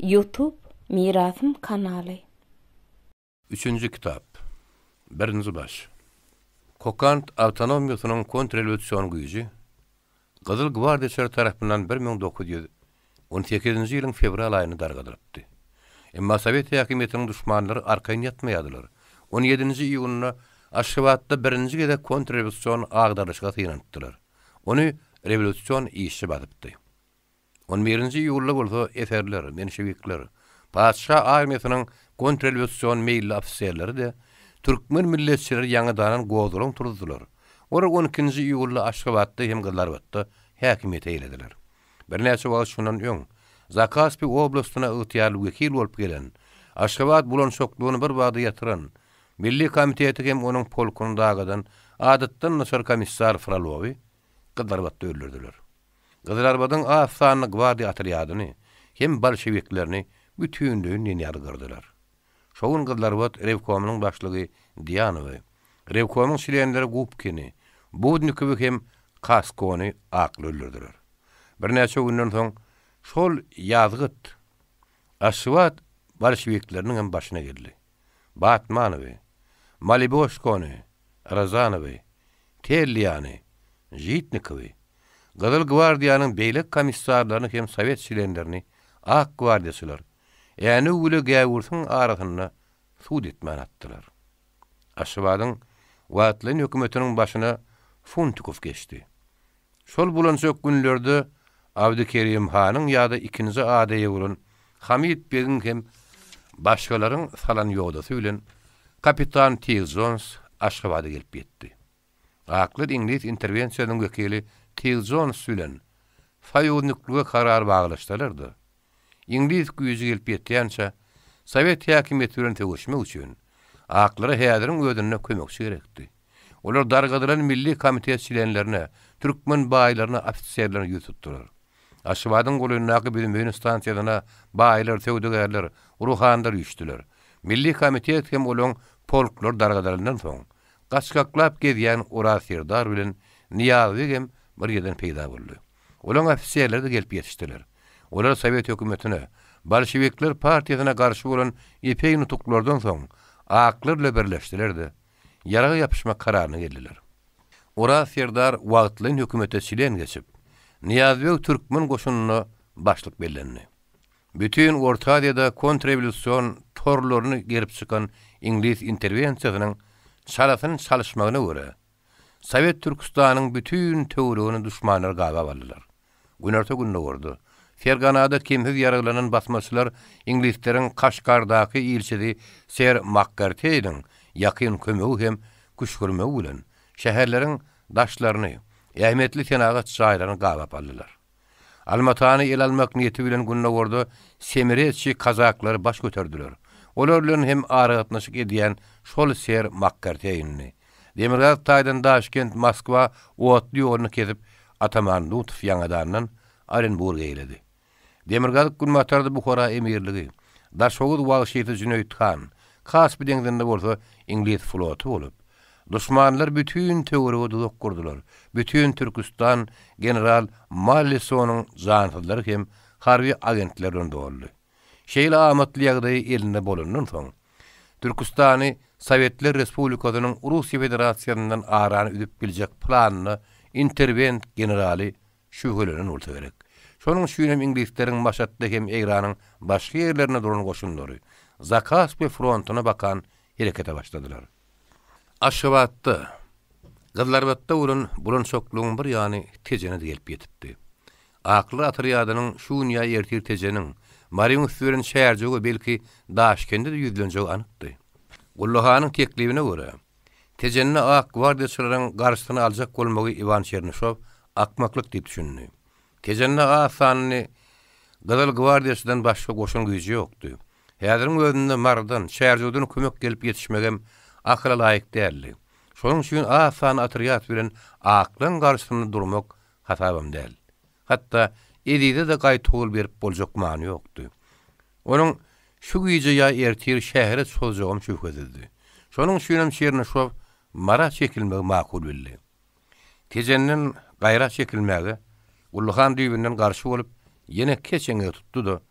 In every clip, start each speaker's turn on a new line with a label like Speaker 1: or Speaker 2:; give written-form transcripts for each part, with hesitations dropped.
Speaker 1: Youtube Mirasym kanaly.
Speaker 2: Üçünji kitap. Birinji baş. Kokant awtonomiýasynyň kontrrewolýusion güýji Gyzyl gwardiýaçylar tarapyndan 1918-nji ýylyň fewral aýynda dargadylypdy. Emma sowet häkimiýetiniň duşmanlary arkaýyn ýatmaýardylar. On ýedinji iýunda Aşgabatda birinji gezek kontrrewolýusion agdarylyşyga synanypdylar. Ony rewolýusion işçi basypdy. On birinji iýulda bolsa eserler, menşewikler, patyşa armiýasynyň kontrrewolýusion meýilli ofiserleri-de türkmen milletçileri ýaňadanan gozgalaň turuzdylar. Olar on ikinji iýulda Aşgabatda hem Gyzylarbatda häkimiýeti eýelediler. Birnäçe wagt şundan öň Zakaspi oblastyna ygtyýarly wekil bolup gelen, Aşgabat bulançaklygyny bir bada ýatyran, Milli komiteti hem onuň polkuny dagadan adatdan daşary komissar Frolowy Gyzylarbatda öldürdiler. Gyzylarbadyň az sanly gwardiýa otrýadyny hem bolşewiklerini bütinleýin diýen ýaly gyrdylar. Şo gün Gyzylarbat rewkomynyň başlygy Diýanowy, rewkomyň çlenleri Gubkini, Budnikowy hem Kaskony akly öldürdiler. Birnäçe günden soň şol ýazgyt Aşgabat bolşewikleriniň hem başyna geldi. Batmanowy, Maliboşkony, Rozanowy, Telliýany, Žitnikowy, Gyzyl gwardiýanyň beýleki komissarlaryny hem sowet çlenlerini ak gwardiýaçylar Änew bile Gäwürsiň arasynda sud etmän atdylar. Aşgabadyň wagtlaýyn hökümetiniň başyna Funtikow geçdi. Şol bulançak günlerde Abdykerim hanyň ýa-da ikinji ada eýe bolan Hamid begiň hem başgalaryň salan ýodasy bilen kapitan Tig Jons Aşgabada gelip ýetdi. Aklar iňlis interwensiýasynyň wekili Tig Jons bilen soýuzniklige karar baglaşsalar-da, Iňlis güýji gelip ýetýänçä, sowet häkimiýeti bilen söweşmek üçin, aklara häziriň özünde kömekçi gerekdi. Olar dargadylan Milli komitet çlenlerine, türkmen baýlaryna, ofiserlerine ýüz tutdular. Aşgabadyň golaýyndaky Büzmeýin stansiýasyna baýlar, söwdagärler, ruhanylar üýşdüler. Milli komitet hem olaň polklary dargadylandan soň, gaçgaklap gezýän Oraz serdar bilen Nyýazbeg hem bir ýerden peýda boldy. Olaň ofiserleri-de gelip ýetişdiler. Olar sowet hökümetine, bolşewikler partiýasyna garşy bolan epeý nutuklardan soň, aklar bile birleşdiler-de, ýaraga ýapyşmak kararyna geldiler. Oraz serdar wagtlaýyn hökümete çlen geçip, Nyýazbeg türkmen goşunyna başlyk bellendi. Bütin Orta Aziýada kontrrewolýusion torlaryny gerip çykan iňlis interwensiýasynyň çalasyn çalyşmagyna görä, Sowet Türküstanyň bütin töweregini duşmanlar gabap aldylar. Günorta-gündogarda, Ferganada kemsiz ýaraglanan basmaçylar iňlisleriň Kaşgardaky ilçisi ser Makkarteýniň ýakyn kömegi hem küşgürmegi bilen şäherleriň daşlaryny, ähmiýetli senagat jaýlaryny gabap aldylar. Almatany ele almak niýeti bilen gündogarda semireçi kazaklary baş göterdiler. Olar bilen hem aragatnaşyk edýän şol ser Makkarteýndi. Demirgazyk taýdan Daşkent, Moskwa otly ýoluny kesip Ataman Lutow ýaňadandan Orenburga eýledi. Demirgazyk-günbatarda Buhara emirligi, Daşhowuz wagşysy Jüneýit han, Kaspi deňzinde bolsa iňlis floty bolup, duşmanlar bütin töwerege duzak gurdular, bütin Türküstan general Mallisonyň jansyzlary hem harby agentler bilen doldy. Şeýle amatly ýagdaý elinde bolandan soň, Türküstany Sowetler Respublikasynyň Russiýa Federasiýasyndan arany üzüp biljek planyna interwent generaly şübhelenen bolsa gerek. Şonuň üçin hem iňlisleriň Maşatda hem Eýranyň başga ýerlerinde duran goşunlary Zakaspi frontuna bakan herekete başladylar. Aşgabatda, Gyzylarbatda bolan bulançaklygyň bir ýany Tejene-de gelip ýetipdi. Akly otrýadynyň şu gün ýa ertir Tejeniň, Maryň üsti bilen Çärjewe, belki, Daşkende-de ýüzlenjegi anykdy. Gully hanyň teklibine görä, Tejende ak gwardiýaçylaryň garşysyny aljak bolmagy Iwan Çernyşow akmaklyk diýip düşündi. Tejende az sanly Gyzyl gwardiýaçydan başga goşun güýji ýokdy. Häziriň özünde Marydan, Çärjewden kömek gelip ýetişmegem akyla laýyk däldi. Şonuň üçin az sanly otrýad bilen aklaň garşysynda durmak hasabam däl. Hatda Ezize-de gaýtawul berip boljak many ýokdy. Onuň şu gije ýa ertir şähere çozjagam şübhesizdi. Şonuň üçinem Çernyşow Mara çekilmegi makul bildi. Tejenden gaýra çekilmäge Gully han düýbünden garşy bolup, ýene keç eňegi tutdy-da,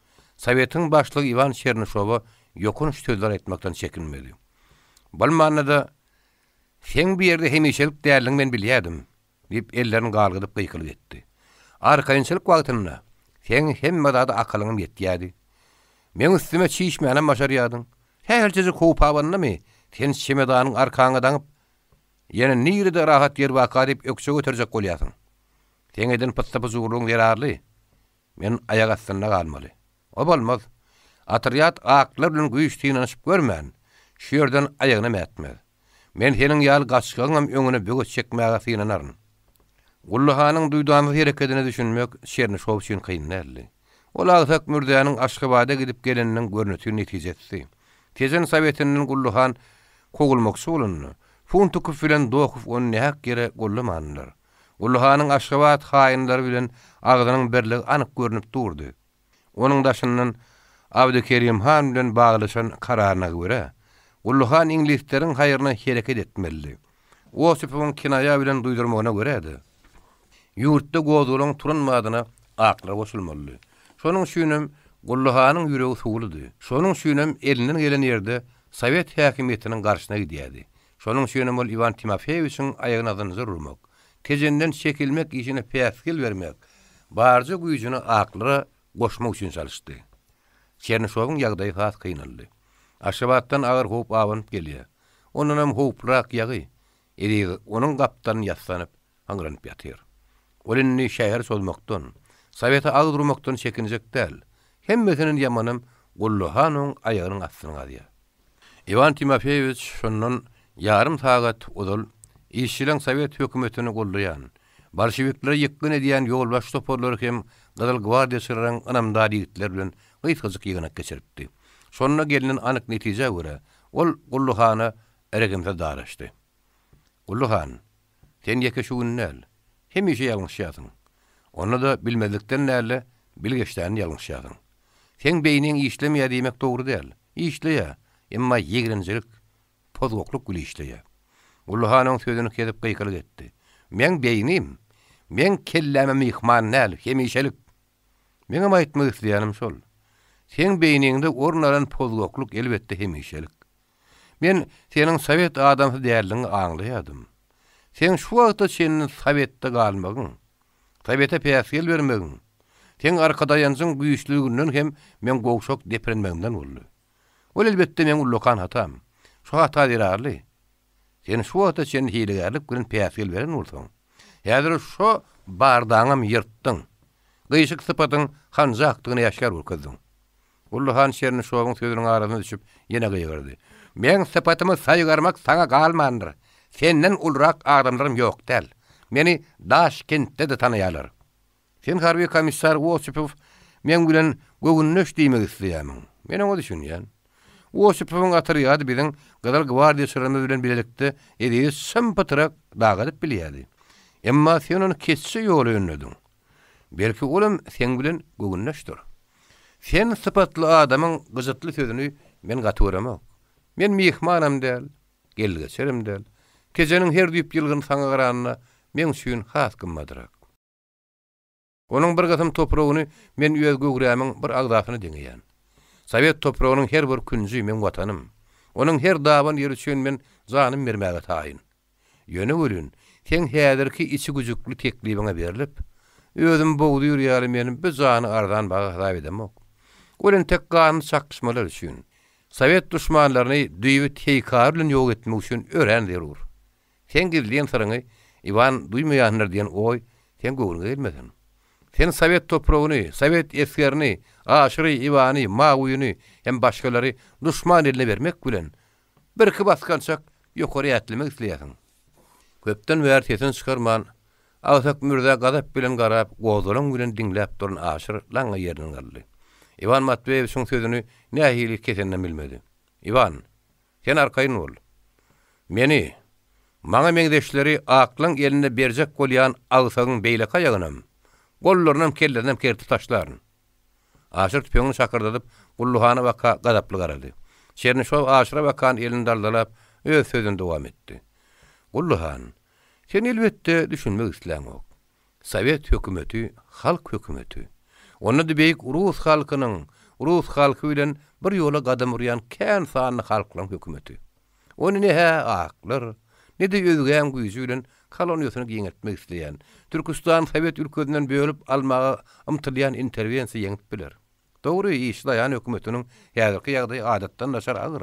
Speaker 2: Sowetiň başlygy Iwan Çernyşowa ýokanç sözler aýtmakdan çekinmedi. Bolmanda-da, Seň bu ýerde hemişelik däldigiňi men bilýärdim, diýip, ellerini galgadyp gykylyk etdi. Arkaýynçylyk wagtynda seň hemme zada akylyňam ýetýärdi. Meň üstüme çişmänem başarýardyň. Sähelçejik howp abandamy, sen çemedanyňy arkaňa daňyp, ýene nirede rahat ýer barka diýip ökje göterjek bolýarsyň. Seň eden pyssy-pyjurlygyň zerarly, men aýak astynda galmaly. O bolmaz. Otrýad aklar bilen güýç synanyşyp görmän, şu ýerden aýagynam ätmez. Men seniň ýaly gaçgagyňam öňüne böwet çekmäge synanaryn. Gully hanyň duýdansyz herekedine düşünmek Çernyşow üçin kyn däldi. Ol agsak Mürzäniň Aşgabada gidip geleniniň görnetin netijesidi. Tejen sowetinden Gully han kowulmakçy bolanda, Funtukow bilen Dokow ony nähak ýere goldamandylar. Gully hanyň Aşgabat haýynlary bilen agzynyň birligi anyk görnüp durdy. Onuň daşyndan Abdykerim han bilen baglaşan kararyna görä, Gully han iňlisleriň haýryna hereket etmelidi. Osipowyň kinaýa bilen duýdurmagyna görä-de, ýurtda gozgalaň turan badyna aklar goşulmalydy. Şonuň üçinem Gully hanyň ýüregi suwludy. Şonuň üçinem elinden gelen ýerde sowet häkimiýetiniň garşyna gidýärdi. Şonuň üçinem ol Iwan Timofeýewiçiň aýagyna zynjyr urmak, Tejenden çekilmek işine päsgel bermek, barja güýjüni aklara goşmak üçin çalyşdy. Çernyşowyň ýagdaýy has kynaldy. Aşgabatdan agyr howp abanyp gelýär. Ondanam howplurak ýagy, Eziz onuň gapdalyny ýassanyp, hyňranyp ýatyr. Ol indi şäheri çozmakdan, Sowete agyz urmakdan çekinjek däl. Hemmesinden ýamanam Gully han oň aýagynyň astyny gazýar. Iwan Timofeýewiç şondan ýarym sagat ozal işçileň sowet hökümetini goldaýan, bolşewiklere ýykgyn edýän ýolbaşçy toparlary hem gyzyl gwardiýaçylaryň ynamdar ýigitleri bilen gysgajyk ýygnak geçiripdi. Şonda gelnen anyk netijä görä, ol Gully hana rehimsiz daraşdy. Gully han, sen ýeke şu gün däl, hemişe ýalňyşýarsyň. Onda-da bilmezlikden däl-de, bilgeşläni ýalňyşýarsyň. Seň beýniň işlemeýär diýmek dogry däl. Işleýär, emma ýigrenjilik, pozgaklyk bile işleýär. Gully han oň sözüni kesip gykylyk etdi. Meň beýnim, meň kelläme myhman däl, hemişelik. Meňem aýtmak isleýänim şol. Seň beýniňde orun alan pozgaklyk elbetde hemişelik. Men seniň sowet adamsy däldigiňi aňlaýardym. Seň şu wagta çenli sowetde galmagyň, sowete päsgel bermegiň, seň arkadaýanjyň güýçlüliginden hem meň gowşak deprenmegimden boldy. Ol elbetde meň ullakan hatam. Şu hata zerarly, sen şu wagta çenli hilegärlik bilen päsgel beren bolsaň, häzir şo bardaňam ýyrtdyň. Gyşyk sypatyň hanjakdygyny äşgär görkezdiň. Gully han Çernyşowyň sözüniň arasyna düşüp, ýene gygyrdy. Meň sypatymy saýgarmak saňa galmandyr. Senden ulurak adamlarym ýok däl. Meni Daşkentde-de tanaýarlar. Sen harby komissar Osipow meň bilen göwündeş diýmek isleýärmiň? Men oňa düşünýän. Osipowyň otrýady biziň Gyzyl gwardiýaçylarymyz bilen bilelikde Ezizi çym-pytrak dagadyp bilýärdi. Emma sen ony keçje ýola öndürdiň. Belki olam seň bilen göwündeşdir. Sen sypatly adamyň gyjytly sözüni men gaty göremok. Men myhmanam däl, geldi-geçerem däl. Tejeniň her düýp ýylgyny saňa garanda meň üçin has gymmadrak. Onuň bir gysym topragyny men öz göwrämiň bir agzasyna deňeýän. Sowet topragynyň her bir künji meň Watanym. Onuň her daban ýeri üçin men janym bermäge taýyn. Ýöne welin, seň häzirki içi güjükli teklibiňe berlip, özüm bogdyr ýaly men bu jany arzan baha hasap edemok. Ol entek ganly çakyşmalar üçin, sowet duşmanlaryny düýbi teýkary bilen ýok etmek üçin örän zerur. Seň gizlin syryňy Iwan duýmaýandyr diýen oý seň göwnüňe gelmesin. Sen sowet topragyny, sowet esgerini, Aşyry, Iwany, Mawyny hem başgalary duşman eline bermek bilen, Birki basgançak ýokary ätlemek isleýärsiň. Köpden bäri sesini çykarman, agsak Mürzä gazap bilen garap, gozgalaň bilen diňläp duran Aşyr laňňa ýerinden galdy. Iwan Matweýewiçiň sözüni nähili keseninem bilmedi. Iwan, sen arkaýyn bol. Meni, maňa meňzeşleri aklaň eline berjek bolýan agsagyň beýleki aýagynam, gollarynam, kellesinem kertip taşlaryn. Aşyr tüpeňini şakyrdadyp, Gully hana baka gazaply garady. Çernyşow Aşyra bakan elini daldalap, öz sözüni dowam etdi. Gully han, sen elbetde düşünmek isläňok. Sowet hökümeti halk hökümeti. Onda-da beýik rus halkynyň, Rus halky bilen bir ýola gadam urýan kän sanly halklaryň hökümeti. Ony ne-hä aklar, ne-de özgäň güýji bilen koloniýasyny giňeltmek isleýän, Türküstany sowet ülkesinden bölüp almaga ymtylýan interwensiýa ýeňip biler. Dogry, işçi daýhan hökümetiniň häzirki ýagdaýy adatdan daşary agyr.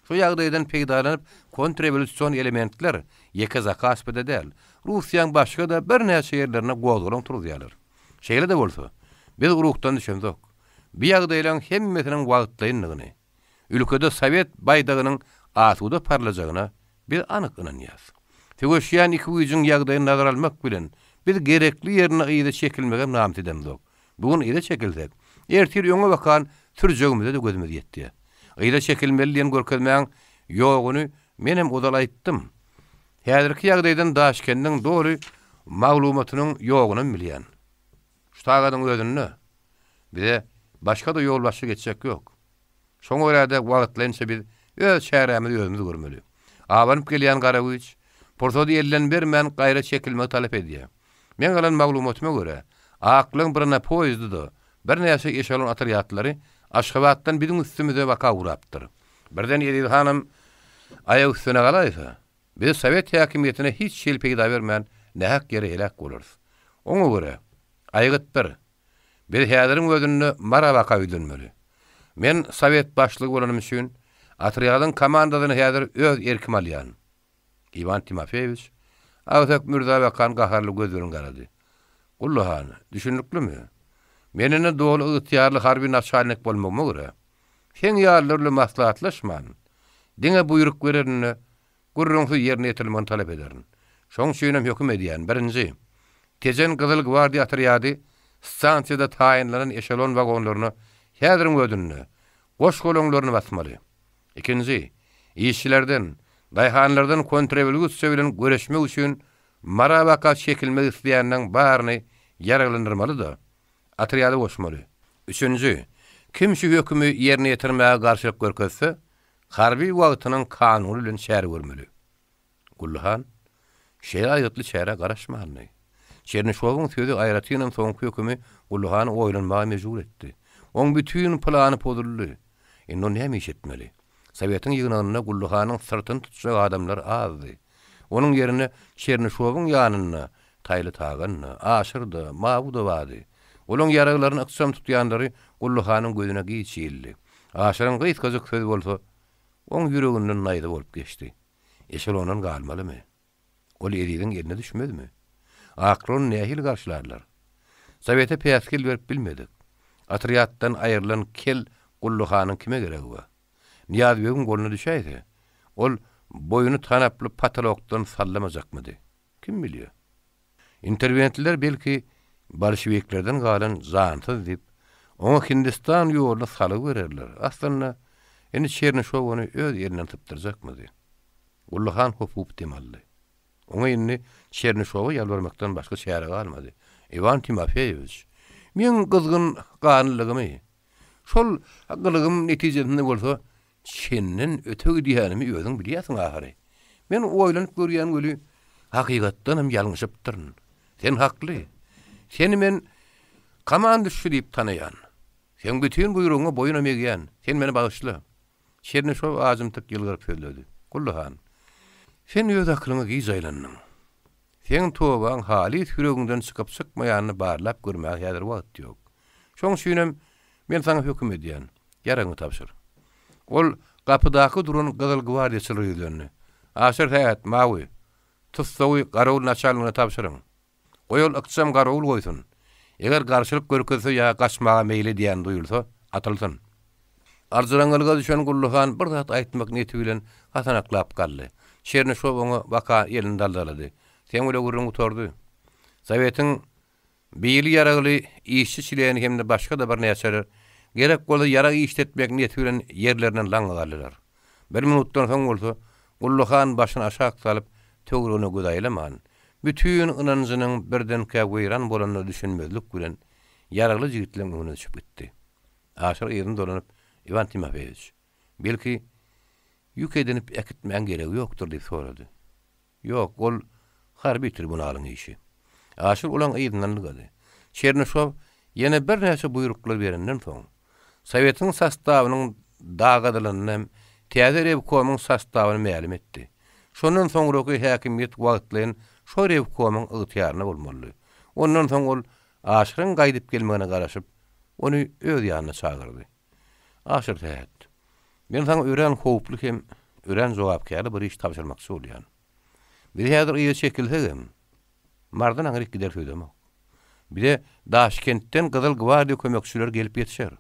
Speaker 2: Şu ýagdaýdan peýdalanyp kontrrewolýusion elementler ýeke Zakaspide däl, Russiýaň başga-da birnäçe ýerlerinde gozgalaň turuzýarlar. Şeýle-de bolsa, biz ruhdan düşemzok. Bu ýagdaýlaryň hemmesiniň wagtlaýyndygyny, ülkede sowet baýdagynyň asuda parlajagyna biz anyk ynanýarys. Söweşýän iki güýjüň ýagdaýyny nazara almak bilen, biz gerekli ýerinde yza çekilmegem namys edemzok. Bu gün yza çekilsek, ertir öňe bakan sürjegimize-de gözümiz ýetýär. Yza çekilmeli diýen görkezmäň ýoguny menem ozal aýtdym. Häzirki ýagdaýdan Daşkendiň doly maglumatynyň ýogunam bilýän. Şu sagadyň özünde bize başga-da ýolbaşçylyk etjek ýok. Şoňa görä-de wagtlaýynça biz öz çärämizi özümiz görmeli. Abanyp gelýän gara güýç, pursady elden bermän gaýra çekilmegi talap edýär. Meň alan maglumatyma görä, Aklyň bronepoýezdi-de birnäçe eşelon otrýadlary Aşgabatdan biziň üstümize baka ugrapdyr. Birden Eziz hanam aýak üstüne galaýsa, biz sowet häkimiýetine hiç hili peýda bermän nähak ýere heläk bolarys. Oňa görä, aýgyt bir, biz häziriň özünde Mara baka ýüzlenmeli. Men sowet başlygy bolanym üçin, otrýadyň komandasyny häzir öz erkime alýan. Iwan Timofeýewiç agsak Mürzä bakan gaharly göz bilen garady. Gully han, düşüniklimi? Men indi doly ygtyýarly harby naçalnik bolmagyma görä, seň ýalylar bilen maslahatlaşman, diňe buýruk bereninde gürrüňsiz ýerine ýetirilmegini talap ederin. Şoň üçinem höküm edýän, birinji, Tejen Gyzyl gwardiýa otrýady stansiýada taýynlanan eşelon wagonlaryna häziriň özünde goş-golaňlaryny basmaly. Ikinji, işçilerden, daýhanlardan kontrrewolýusiýa bilen göreşmek üçin Mara baka çekilmek isleýänleň baryny ýaraglandyrmaly-da, otrýada goşmaly. Üçünji, kim şu hökümi ýerine ýetirmäge garşylyk görkezse, harby wagtynyň kanuny bilen çäre görmeli. Gully han şeýle aýgytly çärä garaşmandy. Çernyşowyň sözi, aýratynam soňky hökümi Gully hany oýlanmaga mejbur etdi. Oň bütin plany pozuldy. Indi ol näme iş etmeli? Sowetiň ýygnagynda Gully hanyň syrtyny tutjak adamlar azdy. Onuň ýerine Çernyşowyň ýanynda Taýly Tagan-da, Aşyr-da, Mawy-da bardy. Olaň ýaraglaryny ykjam tutýanlary Gully hanyň gözüne giç ildi. Aşyryň gysgajyk sözi bolsa, oň ýüreginden naýza bolup geçdi. Eşelondan galmalymy? Ol Eziziň eline düşmezmi? Aklar ony nähili garşylarlar? Sowete päsgel berip bilmedik. Otrýaddan aýrylan kel Gully hanyň kime geregi bar? Nyýazbegiň goluna düşäýse, ol boýuny tanaply potolokdan sallamajakmydy? Kim bilýär? Interwentliler belki bolşewiklerden galan jansyz diýip, oňa Hindistan ýoluny salgy bererler. Aslynda, indi Çernyşow ony öz elinden sypdyrjakmydy? Gully han hopup dem aldy. Oňa indi Çernyşowa ýalbarmakdan başga çäre galmady. Iwan Timofeýewiç, meň gyzgyn ganlylygymy, şol gylygym netijesinde bolsa Çenden öte gidýänimi özüň bilýärsiň ahyry. Men oýlanyp görýän weli, hakykatdanam ýalňyşypdyryn. Sen hakly. Seni men komanduşçy diýip tanaýan. Seň bütin buýrugyňa boýunam egýän. Sen meni bagyşla. Çernyşow ajymtyk ýylgyryp sözledi. Gully han, sen öz akylyňa giç aýlandyň. Seň tobaň halys ýüregiňden çykyp-çykmaýanyny barlap görmäge häzir wagt ýok. Şoň üçinem men saňa höküm edýän, ýaragyňy tabşyr. Ol gapydaky duran gyzyl gwardiýaçylara ýüzlendi. Aşyr Sähet, Mawy, tussagy garawul naçalnigine tabşyryň. Goý ol ykjam garawul goýsun. Eger garşylyk görkezse ýa gaçmaga meýil edýäni duýulsa, atylsyn. Aljyraňňylyga düşen Gully han bir zat aýtmak niýeti bilen hasanaklap galdy. Çernyşow oňa baka elini daldalady. Seň bile gürrüň gutardy. Sowetiň Bili ýaragly işçi çleni hem-de başga-da birnäçeler, gerek bolsa ýarag işletmek niýeti bilen ýerlerinden laňňa galdylar. Bir minutdan soň bolsa, Gully han başyny aşak salyp, töweregine göz aýlaman, bütin ynanjynyň birdenkä weýran bolanyna düşünmezlik bilen, ýaragly jigitleň öňüne düşüp gitdi. Aşyr yzyna dolanyp, Iwan Timofeýewiç, belki, ýük edinip äkitmäň geregi ýokdur diýip sorady. Ýok, ol harby tribunalyň işi. Aşyr olaň yzyndan ylgady. Çernyşow ýene birnäçe buýruklar berenden soň, Sowetiň sostawynyň dagadylynyny hem täze rewkomyň sostawyny mälim etdi. Şondan soňraky häkimiýet wagtlaýyn şo rewkomyň ygtyýarynda bolmalydy. Ondan soň ol Aşyryň gaýdyp gelmegine garaşyp, ony öz ýanyna çagyrdy. Aşyr Sähet, men saňa örän howply hem örän jogapkärli bir iş tabşyrmakçy bolýan. Biz häzir yza çekilsegem, Mardan aňryk gideris öýdemok. Bize Daşkentden Gyzyl gwardiýa kömekçileri gelip ýetişer.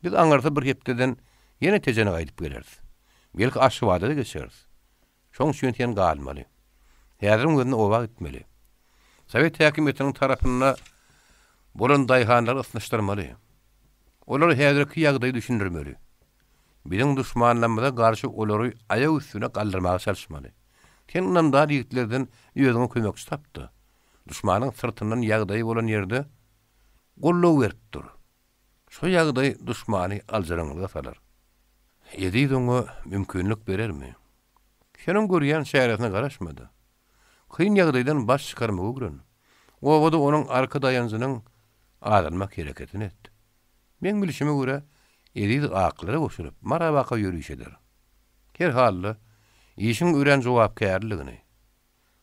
Speaker 2: Biz aňyrsy bir hepdeden ýene Tejene gaýdyp geleris. Belki Aşgabada-da geçeris. Şoň üçin sen galmaly. Häziriň özünde oba gitmeli. Sowet häkimiýetiniň tarapynda bolan daýhanlary ysnyşdyrmaly. Olara häzirki ýagdaýy düşündirmeli. Biziň duşmanlarymyza garşy olary aýak üstüne galdyrmaga çalyşmaly. Sen ynamdar ýigitlerden özüňe kömekçi tap-da, duşmanyň syrtyndan ýagdaýy bolan ýerde goldaw berip dur. Şo ýagdaý duşmany aljyraňňylyga salar. Eziz oňa mümkinlik berermi? Sen oň görýän çäresine garaşma-da, kyn ýagdaýdan baş çykarmagy öwren. Obada onuň arka daýanjynyň azalmak hereketini et. Meň bilşime görä, Eziz aklara goşulyp, Marabaka ýöriş eder. Her halda, işiň örän jogapkärliligini,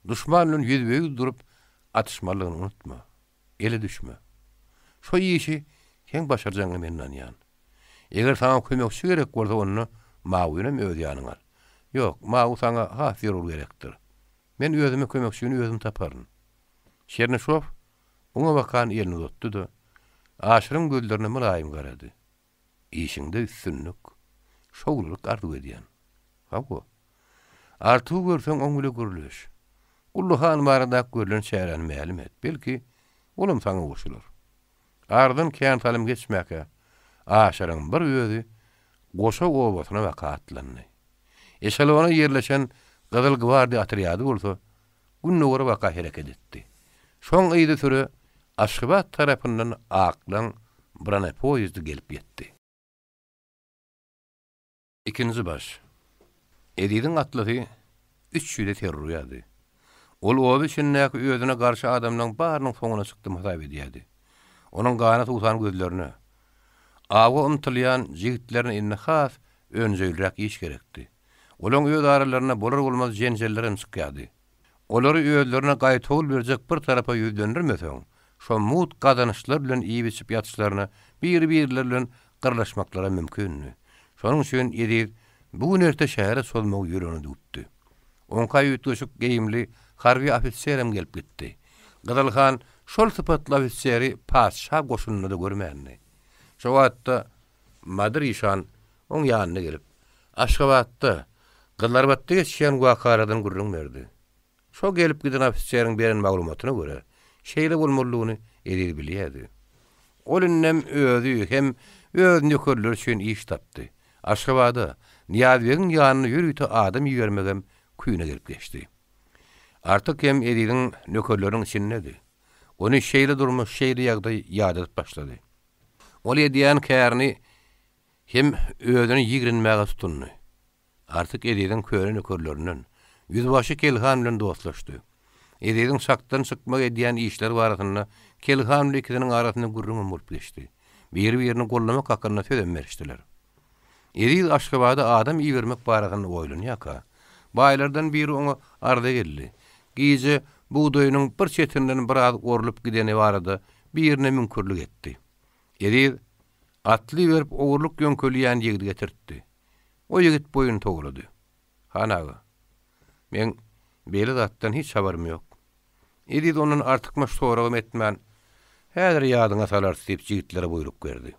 Speaker 2: duşman bilen ýüzbe-ýüz durup atyşmalydygyny unutma. Ele düşme. Şo işi seň başarjagyňa men ynanýan. Eger saňa kömekçi gerek bolsa onda Mawynam öz ýanyňa al. Ýok, Mawy saňa has zerur gerekdir. Men özüme kömekçini özüm taparyn. Çernyşow oňa bakan elini uzatdy-da, Aşyryň gözlerine mylaýym garady. Işiňde üstünlik, şowlulyk arzuw edýän. Hawa. Artygy görseň oň bile gürleş. Gully han baradaky görlen çäräni mälim et. Belki, olam saňa goşular. Aradan kän salym geçmäkä, Aşyryň bir özi Goşa obasyna baka atlandy. Eşelona ýerleşen Gyzyl gwardiýa otrýady bolsa, gündogara baka hereket etdi. Şoň yzysüre Aşgabat tarapyndan Aklaň bronepoýezdi gelip ýetdi. Ikinji baş. Eziziň atlysy üç ýüze ser urýardy. Ol oba içindäki özüne garşy adamlaryň barynyň soňuna çykdym hasap edýärdi. Onuň gana suwsan gözlerine, awa ymtylýan jigitlerine indi has önjeýliräk iş gerekdi. Olaň öz aralarynda bolar-bolmaz jenjellerem çykýardy. Olary özlerine gaýtawul berjek bir tarapa ýüzlendirmeseň, şo mugt gazanyçlar bilen iýip-içip ýatyşlaryna biri-birleri bilen gyrlyşmaklaram mümkindi. Şonuň üçin Eziz bu gün-erte şähere çozmagy ýüregine düwüpdi. Oňka üýtgeşik geýimli harby ofiserem gelip gitdi. Gyzyl han şol sypatly ofiseri patyşa goşunynda-da görmändi. Şo wagtda Madyr işan oň ýanyna gelip, Aşgabatda, Gyzylarbatda geçýän wakalardan gürrüň berdi. Şo gelip giden ofiseriň beren maglumatyna görä, şeýle bolmalydygyny Eziz bilýärdi. Ol indem özi hem öz nökerleri üçin iş tapdy. Aşgabada, Nyýazbegiň ýanyna ýörite adam ibermegem küýüne gelip geçdi. Artyk hem Eziziň nökerleriniň içindedi. Ony şeýle durmuş, şeýle ýagdaý ýadadyp başlady. Ol edýän kärini hem özüni ýigrenmäge tutundy. Artyk Eziziň köne nökerlerinden, ýüzbaşy Kelhan bilen dostlaşdy. Eziziň çakdan çykma edýän işleri barasynda Kelhan bilen ikisiniň arasynda gürrüňem bolup geçdi. Biri-birini gollamak hakynda sözem berişdiler. Eziz Aşgabada adam ibermek barasynda oýlanýarka, baýlardan biri oňa arza geldi. Gije bugdaýynyň bir çetinden biraz orlup gideni barada birine müňkürlik etdi. Eziz atly iberip ogurlyk ýöňkelýän ýigidi getirtdi. O ýigit boýun towlady. Han aga, meň beýle zatdan hiç habarym ýok. Eziz ondan artykmaç soragam etmän, Häzir ýadyňa salarys diýip jigitlere buýruk berdi.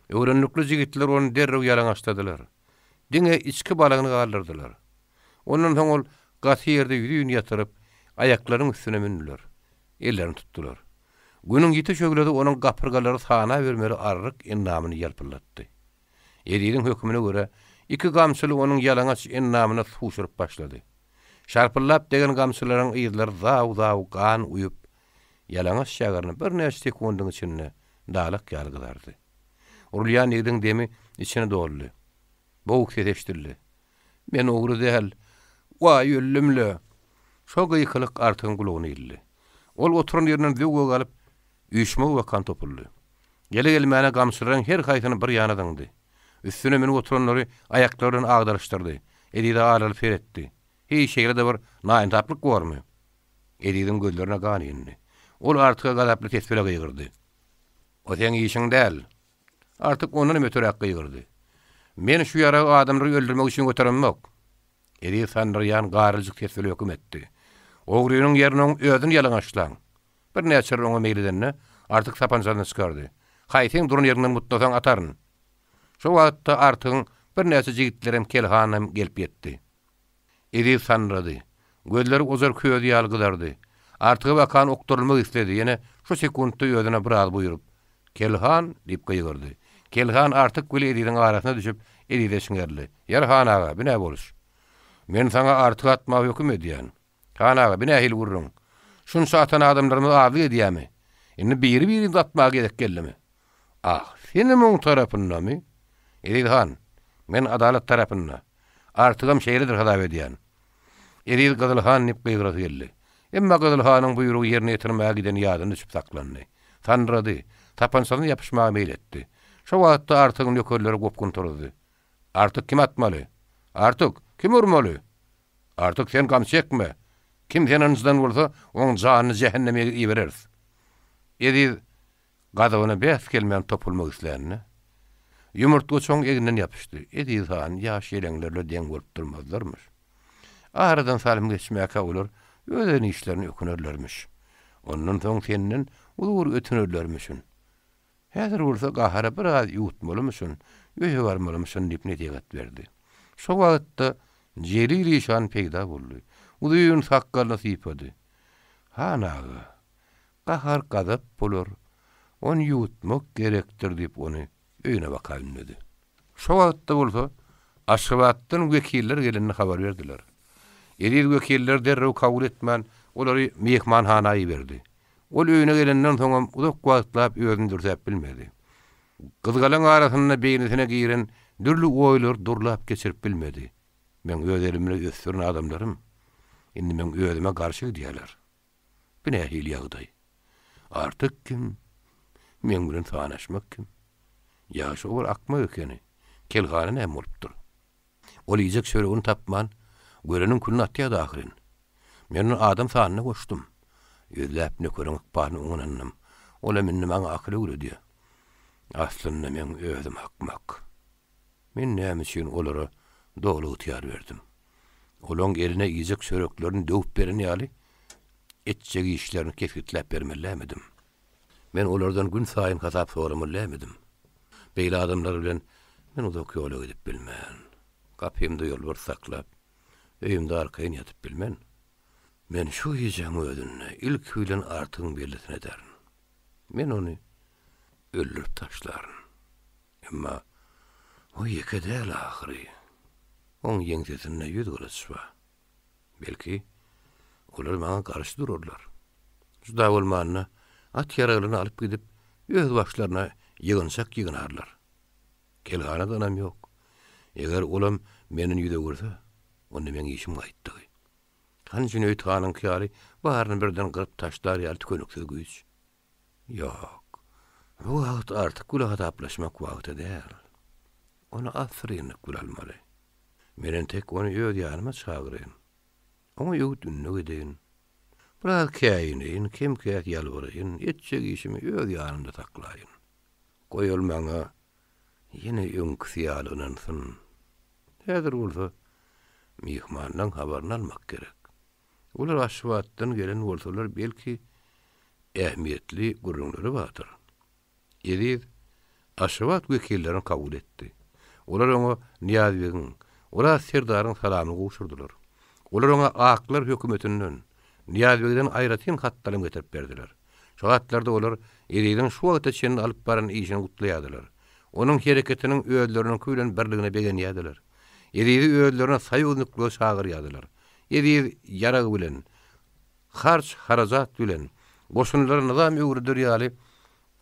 Speaker 2: Öwrenlikli jigitler ony derrew ýalaňaçladylar. Diňe içki balagyny galdyrdylar. Ondan soň ol gaty ýerde ýüzin ýatyryp, aýaklarynyň üstüne mündüler. Ellerini tutdular. Günüň ýiti şöhlesi onuň gapyrgalary sanabermeli arryk endamyny ýalpyldatdy. Eziziň hökümine görä, iki gamçyly onuň ýalaňaç endamyna sugşuryp başlady. Şarpyldap degen gamçylaryň yzlary zaw-zaw gan uýup, ýalaňaç şägirini birnäçe sekundyň içinde dalak ýaly gyzardy. Urulýan ýigidiň demi içine doldy. Boguk ses eşidildi. Men ogry däl. Waý, öldüm-le! Şo gykylyk Artygyň gulagyna ildi. Ol oturan ýerinden zöwwe galyp, üýşmege bakan topuldy. Gele-gelmäne gamçylaryň her haýsyny bir ýana zyňdy. Üstüne münüp oturanlary aýaklary bilen agdaryşdyrdy. Ezize aralyp seretdi. Heý, şeýle-de bir naýynsaplyk bormy? Eziziň gözlerine gan indi. Ol Artyga gazaply ses bile gygyrdy. O seň işiň däl! Artyk ondan hem öteräk gygyrdy. Men şu ýaragy adamlary öldürmek üçin göteremok. Eziz sandyraýan garyljyk ses bile höküm etdi. Ogrynyň ýerine oň özüni ýalaňaçlaň! Birnäçe rer oňa meýil edende, Artyk sapançasyny çykardy. Haýsyň duran ýeriňden mutlasaň ataryn! Şo wagtda Artygyň birnäçe jigitlerem Kelhanam gelip ýetdi. Eziz sandyrady. Gözleri ojar közi ýaly gyzardy. Artyga bakan okdurylmak isledi, ýene şo sekuntda özüne biraz buýrup, Kelhan! diýip gygyrdy. Kelhan Artyk bile Eziziň arasyna düşüp, Ezize çiňerildi. Ýar han aga, bi nä boluş? Men saňa Artyk atmaga höküm edýän. Han aga, bi nähili gürrüň? Şunça atan adamlarymyz azlyk edýämi? Indi biri-birimizi atmaga gezek geldimi? Ah, senem oň tarapyndamy? Eziz han, men adalat tarapynda. Artygam şeýledir hasap edýän. Eziz Gyzyl han diýip gygyrasy geldi. Emma Gyzyl hanyň buýrugy ýerine ýetirmäge gideni ýadyna düşüp saklandy. Sandyrady. Sapançasyna ýapyşmaga meýil etdi. Şo wagtda Artygyň nökerleri gopgun turuzdy. Artyk kim atmaly? Artyk, kim urmaly? Artyk sen gam çekme. Kim seni ynjydan bolsa, oň janyny jähenneme ibereris. Eziz Gazabyna bäs gelmän topulmak islände, ýumurtga çoň egninden ýapyşdy. Eziz han ýaş ýeleňlerle deň bolup durmazlarmyş. Aradan salym geçmäkä olar öz eden işlerine ökünerlermiş. Ondan soň senden uzur ötünerlermişin. Häzir bolsa gahary biraz ýuwutmalymyşyn, öýe barmalymyşyn diýip nesihat berdi. Şo wagtda Jelil işan peýda boldy. Uzyn sakgalyny sypady. Han aga, Gahar-gazap bolar, ony ýuwutmak gerekdir diýip ony öýüne baka ündedi. Şo wagtda bolsa Aşgabatdan wekiller gelenini habar berdiler. Eziz wekilleri derrew kabul etmän, olary myhmanhana iberdi. Ol öýüne gelenden soňam uzak wagtlap özüni dürsäp bilmedi. Gyzgalaň arasynda beýnisine giren dürli oýlary durlap geçirip bilmedi. Meň öz elim bilen ösdüren adamlarym indi meň özüme garşy gidýärler. Bu nähili ýagdaý? Artyk kim? Meň bilen sanaşmak kim? Ýagşy o bir akmak ekeni. Kelhana näme bolupdyr? Ol iýjek çöregini tapman, göreniň külüni atýardy ahyryn. Men ony adam sanyna goşdum. Ýüzläp nökeriň ykbalyny oňa ynandym. Olam indi maňa akyl öwredýär. Aslynda meň özüm akmak. Men näme üçin olara doly ygtyýar berdim? Olaň eline iýjek çöreklerini döwüp beren ýaly, etjek işlerini kesgitläp bermeli dälmidim? Men olardan günsaýyn hasap soramaly dälmidim? Beýle adamlar bilen men uzak ýola gidip bilmen. Gapymda ýolbars saklap, öýümde arkaýyn ýatyp bilmen. Men şu gijäň özünde ilki bilen Artygyň bellisini ederin. Men ony öldürip taşlaryn. Emma o ýeke däl ahyry. Oň ýeňsesinde ýüz gylyç bar. Belki, olar maňa garşy durarlar. Juda bolmanda, at-ýaraglaryny alyp gidip, öz başlaryna ýygynçak ýygnarlar. Kelhana-da ynam ýok. Eger olam menden ýüz öwürse, onda meň işim gaýtdygy. Hany Jüneýit hanyňky ýaly baryny birden gyryp taşlar ýaly tükeniksiz güýç? Ýok. Bu wagt Artyk bile hasaplaşmak wagty däl. Ony assyrynlyk bile almaly. Men entek ony öz ýanyma çagyraýyn. Oňa öwüt-ündew edeýin. Biraz käýineýin, kem-käs ýalbaraýyn, etjek işimi öz ýanymda saklaýyn. Goý ol maňa ýene öňküsi ýaly ynansyn. Häzir bolsa myhmanlaň habaryny almak gerek. Olar Aşgabatdan gelen bolsalar, belki, ähmiýetli gürrüňleri bardyr. Eziz Aşgabat wekillerini kabul etdi. Olar oňa Nyýazbegiň, Oraz serdaryň salamyny gowşurdylar. Olar oňa aklar hökümetinden, Nyýazbegden aýratyn hatlaram getirip berdiler. Şo hatlarda olar Eziziň şu wagta çenli alyp baran işini gutlaýardylar. Onuň hereketiniň özleriniňki bilen birligine begenýärdiler. Ezizi özlerine soýuzniklige çagyrýardylar. Eziz ýarag bilen, harç-harajat bilen, goşunlara nyzam öwreder ýaly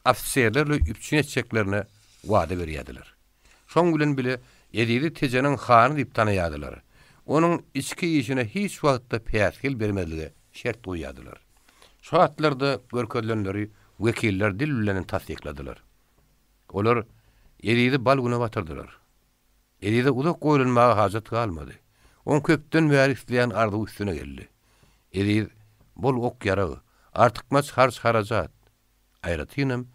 Speaker 2: ofiserlerle üpjün etjeklerine wada berýärdiler. Şoň bilen bile Ezizi Tejeniň hany diýip tanaýardylar. Onuň içki işine hiç wagtda päsgel bermezlige şert goýýardylar. Şu hatlarda görkezilenleri wekiller dil bilen tassykladylar. Olar Ezizi bal güne batyrdylar. Ezize uzak oýlanmaga hajat galmady. Oň köpden bäri isleýän arzuwy üstüne geldi. Eziz bol ok-ýarag, artykmaç harç-harajat, aýratynam,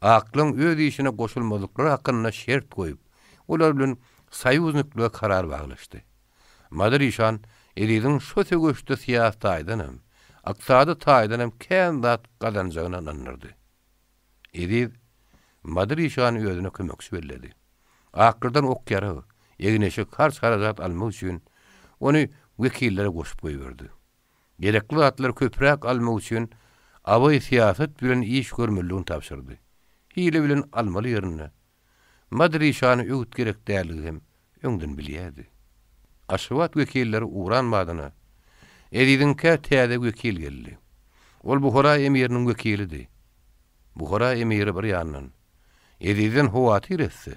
Speaker 2: aklaň öz işine goşulmazlyklary hakynda şert goýup, olar bilen soýuzniklige karar baglaşdy. Madyr işan Eziziň şo söweşde syýasy taýdanam, ykdysady taýdanam kän zat gazanjagyna ynandyrdy. Eziz Madyr işany özüne kömekçi belledi. Aklardan ok-ýarag, egin-eşik, harç-harajat almak üçin ony wekillere goşup goýberdi. Gerekli zatlary köpräk almak üçin abaý-syýasat bilen iş görmelidigini tabşyrdy. Hile bilen almaly ýerinde Madyr işany öwüt gerek däldigi hem öňden bilýärdi. Aşgabat wekilleri ugran badyna Eziziňkä täze wekil geldi. Ol Buhara emiriniň wekilidi. Buhara emiri bir ýandan, Ezizden howatyr etse,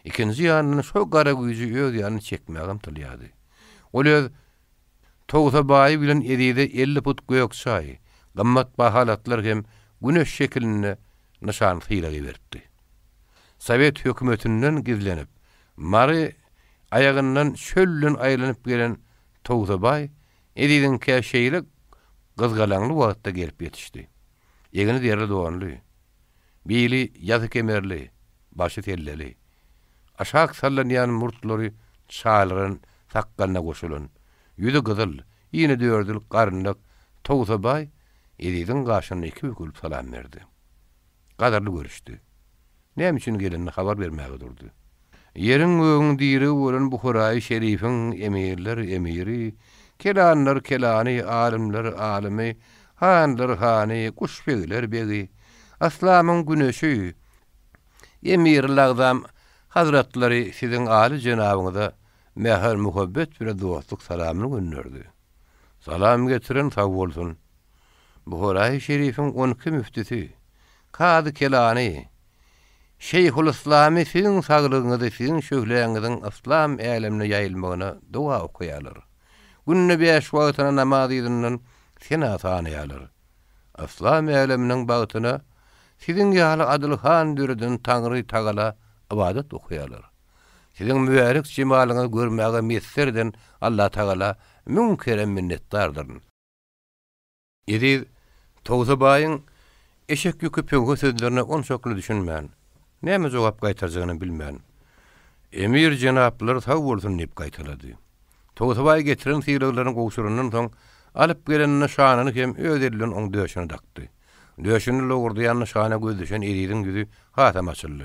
Speaker 2: ikinji ýandan şo gara güýji öz ýanyna çekmäge ymtylýardy. Ol öz Togsabaýy bilen Ezize 50 put gök çaý, gymmat bahaly atlar hem güneş şekilinde nyşan sylag iberipdi. Sowet hökümetinden gizlenip, Mary aýagyndan çölden aýlanyp gelen Togsabaý Eziziňkä şeýle gyzgalaňly wagtda gelip ýetişdi. Egni derli donly, bili ýasy kemerli, başy selleli, aşak sallanýan murtlary çalaran sakgalyna goşulan, ýüzi gyzyl, inedördül garynlak Togsabaý Eziziň gaşynda iki bükülip salam berdi. Gadyrly görüşdi. Näme üçin gelenini habar bermäge durdy. Ýeriň-gögüň diregi bolan Buharaýy şerifiň emirler emiri, kelanlar kelany, alymlar alymy, hanlar hany, guşbegler begi, yslamyň güneşi, Emiri-lagzam hazratlary siziň aly jenabyňyza mähir-muhabbet bilen dostluk salamyny gönderdi. Salam getiren sag bolsun. Buharaýy şerifiň on iki müftüsi, kazy kelany, şeýhulyslamy siziň saglygyňyzy, siziň şöhläňiziň yslam älemine ýaýylmagyna doga okaýarlar. Günde bäş wagtyna namaz yzyndan sena sanaýarlar. Yslam äleminiň bagtyna siziň ýaly adyl han döreden Taňry Tagala ybadat okaýarlar. Siziň mübärek jemalyňyzy görmäge miýesser eden Allatagala müň kerem minnetdardyryn. Eziz Towsabaýyň eşek ýüki pöwhe sözlerine onçakly düşünmän, näme jogap gaýtarjagyny bilmän, Emir jenaplary sag bolsun diýip gaýtalady. Towsabaý getiren sylaglaryny gowşurandan soň, alyp gelen nyşanyny hem öz eli bilen oň döşüne dakdy. Döşünde lowurdaýan nyşana göz düşen Eziziň ýüzi hasam açyldy.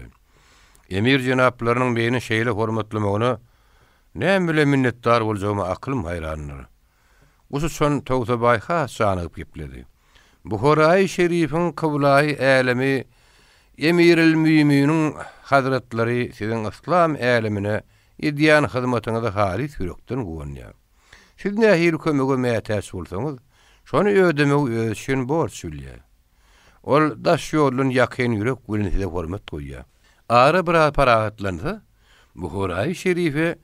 Speaker 2: Emir jenaplarynyň meni şeýle hormatlamagyna näme bilen minnetdar boljagyma akylym haýrandyr. Guş uçan Togtabaý has janygyp gepledi. Buharaýy şerifiň kyblaýy älemi Emiril-müminiň hazratlary siziň yslam älemine edýän hyzmatyňyza halys ýürekden guwanýar. Siz nähili kömege mätäç bolsaňyz, şony ödemegi özi üçin borç bilýär. Ol daş ýoldan ýakyn ýürek bilen size hormat goýýar. Ara biraz parahatlansa, Buharaýy şerife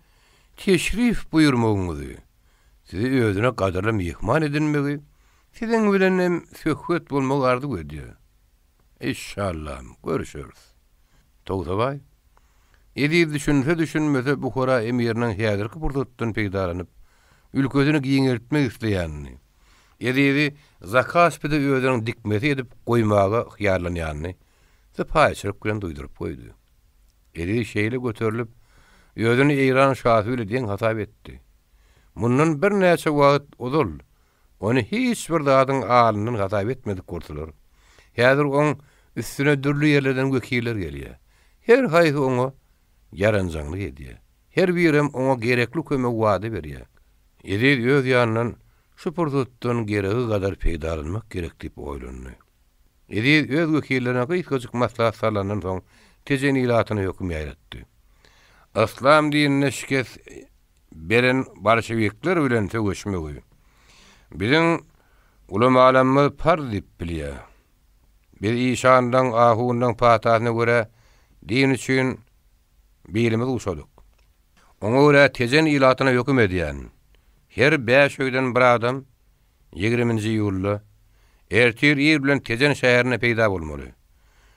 Speaker 2: teşrif buýurmagyňyzy, sizi özüne gadyrly myhman edinmegi, siziň bilen hem söhbet bolmagy arzuw edýär. Işşallam, görüşeris. Togtabaý, Eziz düşünse-düşünmese Buhara emiriniň häzirki pursatdan peýdalanyp, ülkesini giňeltmek isleýänini, Ezizi Zakaspide özüniň dikmesi edip goýmaga hyýallanýanyny sypaýyçylyk bilen duýduryp goýdy. Eziz şeýle göterilip, özüni Eýran şasy bile deň hasap etdi. Mundan birnäçe wagt ozal ony hiç bir zadyň alyndan hasap etmedik bolsalar, häzir oň üstüne dürli ýerlerden wekiller gelýär. Her haýsy oňa ýaranjaňlyk edýär. Her birem oňa gerekli kömegi wada berýär. Eziz öz ýanyndan şu pursatdan geregi gadar peýdalanmak gerek diýip oýlandy. Eziz öz wekillerine gysgajyk maslahat salandan soň Tejen ilatyna höküm ýaýratdy. Yslam dinine şikes beren bolşewikler bilen söweşmegi biziň ulamalarymyz parz diýip bilýär. Biz işanlaň, ahunlaň patasyna görä din üçin bilimizi guşadyk. Oňa görä Tejen ilatyna höküm edýän. Her bäş öýden bir adam Ýigriminji iýulda, ertir ir bilen Tejen şäherinde peýda bolmaly.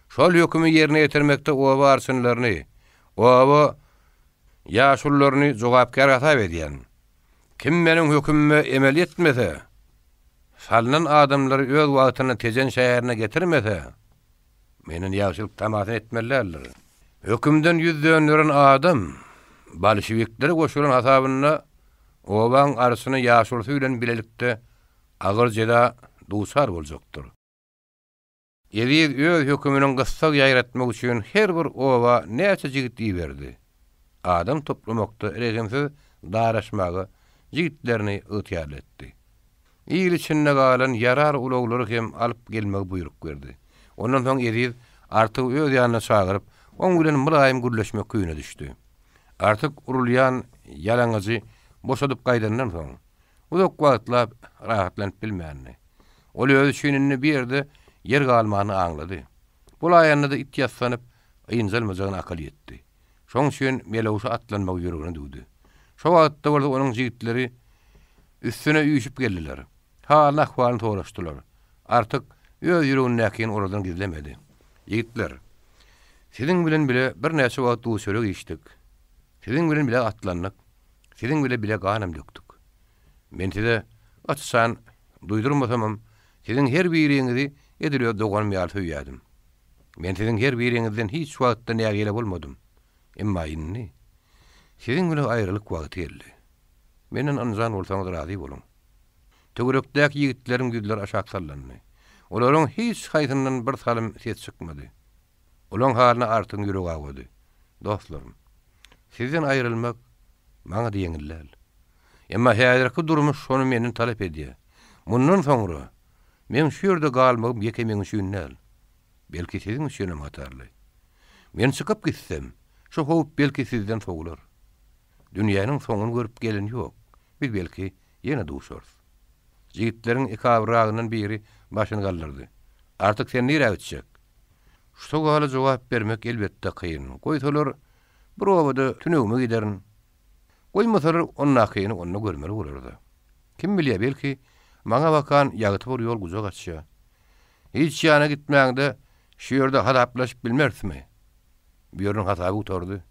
Speaker 2: Şol hökümi ýerine ýetirmekde oba arçynlaryny, oba ýaşulularyny jogapkär hasap edýän. Kim meniň hökümime emel etmese, salnan adamlary öz wagtynda Tejen şäherine getirmese, menden ýagşylyk tamasyny etmeli däldir. Hökümden ýüz dönderen adam bolşewiklere goşulan hasabynda obaň arçyny ýaşulusy bilen bilelikde agyr jeza duçar boljakdyr. Eziz öz höküminiň gyssag ýaýratmak üçin her bir oba näçe jigit iberdi. Adam toplamakda rehimsiz daraşmaga jigitlerini ygtyýarly etdi. Il içinde galan ýarar ulaglary hem alyp gelmegi buýruk berdi. Ondan soň Eziz Artygy öz ýanyna çagyryp, oň bilen mylaýym gürleşmek küýüne düşdi. Artyk urulýan ýalaňajy boşadyp gaýdandan soň, uzak wagtlap rahatlanyp bilmändi. Ol özi üçin indi bu ýerde ýer galmanyny aňlady. Bolaýanda-da it ýassanyp, ynjalmajagyna akyl ýetdi. Şoň üçin Melewşe atlanmagy ýüregine düwdi. Şo wagtda bolsa onuň jigitleri üstüne üýşüp geldiler. Halyny-ahwalyny soraşdylar. Artyk öz ýüregindäkini olardan gizlemedi. Ýigitler, siziň bilen bile birnäçe wagt duz-çörek iýişdik. Siziň bilen bile atlandyk. Siziň bile bile ganam dökdük. Men size aç-açan duýdurmasamam, siziň her biriňizi edil öz doganym ýaly söýýärdim. Men siziň her biriňizden hiç wagtda nägile bolmadym. Emma indi siziň bilen aýralyk wagty geldi. Menden ynjan bolsaňyz razy boluň. Töwerekdäki ýigitleriň ýüzleri aşak sallandy. Olaryň hiç haýsyndan bir salym ses çykmady. Olaň halyna Artygyň ýüregi awady. Dostlarym, sizden aýrylmak maňa-da ýeňil däl. Emma häzirki durmuş şony menden talap edýär. Mundan soňra meň şu ýerde galmagym ýeke meň üçin däl, belki siziň üçinem hatarly. Men çykyp gitsem, şu howp belki sizden sowular. Dünýäniň soňuny görüp gelen ýok, biz belki ýene duşarys. Jigitleriň ekabragyndan biri başyny galdyrdy. Artyk sen nirä gitjek? Şu sowala jogap bermek elbetde kyn. Goýsalar, bir obada tünegime giderin. Goýmasalar, ondakyny onda görmeli bolar-da. Kim bilýär, belki, maňa bakan ýagty bir ýol gujak açýar. Hiç ýana gitmäňde şu ýerde hasaplaşyp bilmerismi? Bu ýeriniň hasaby gutardy.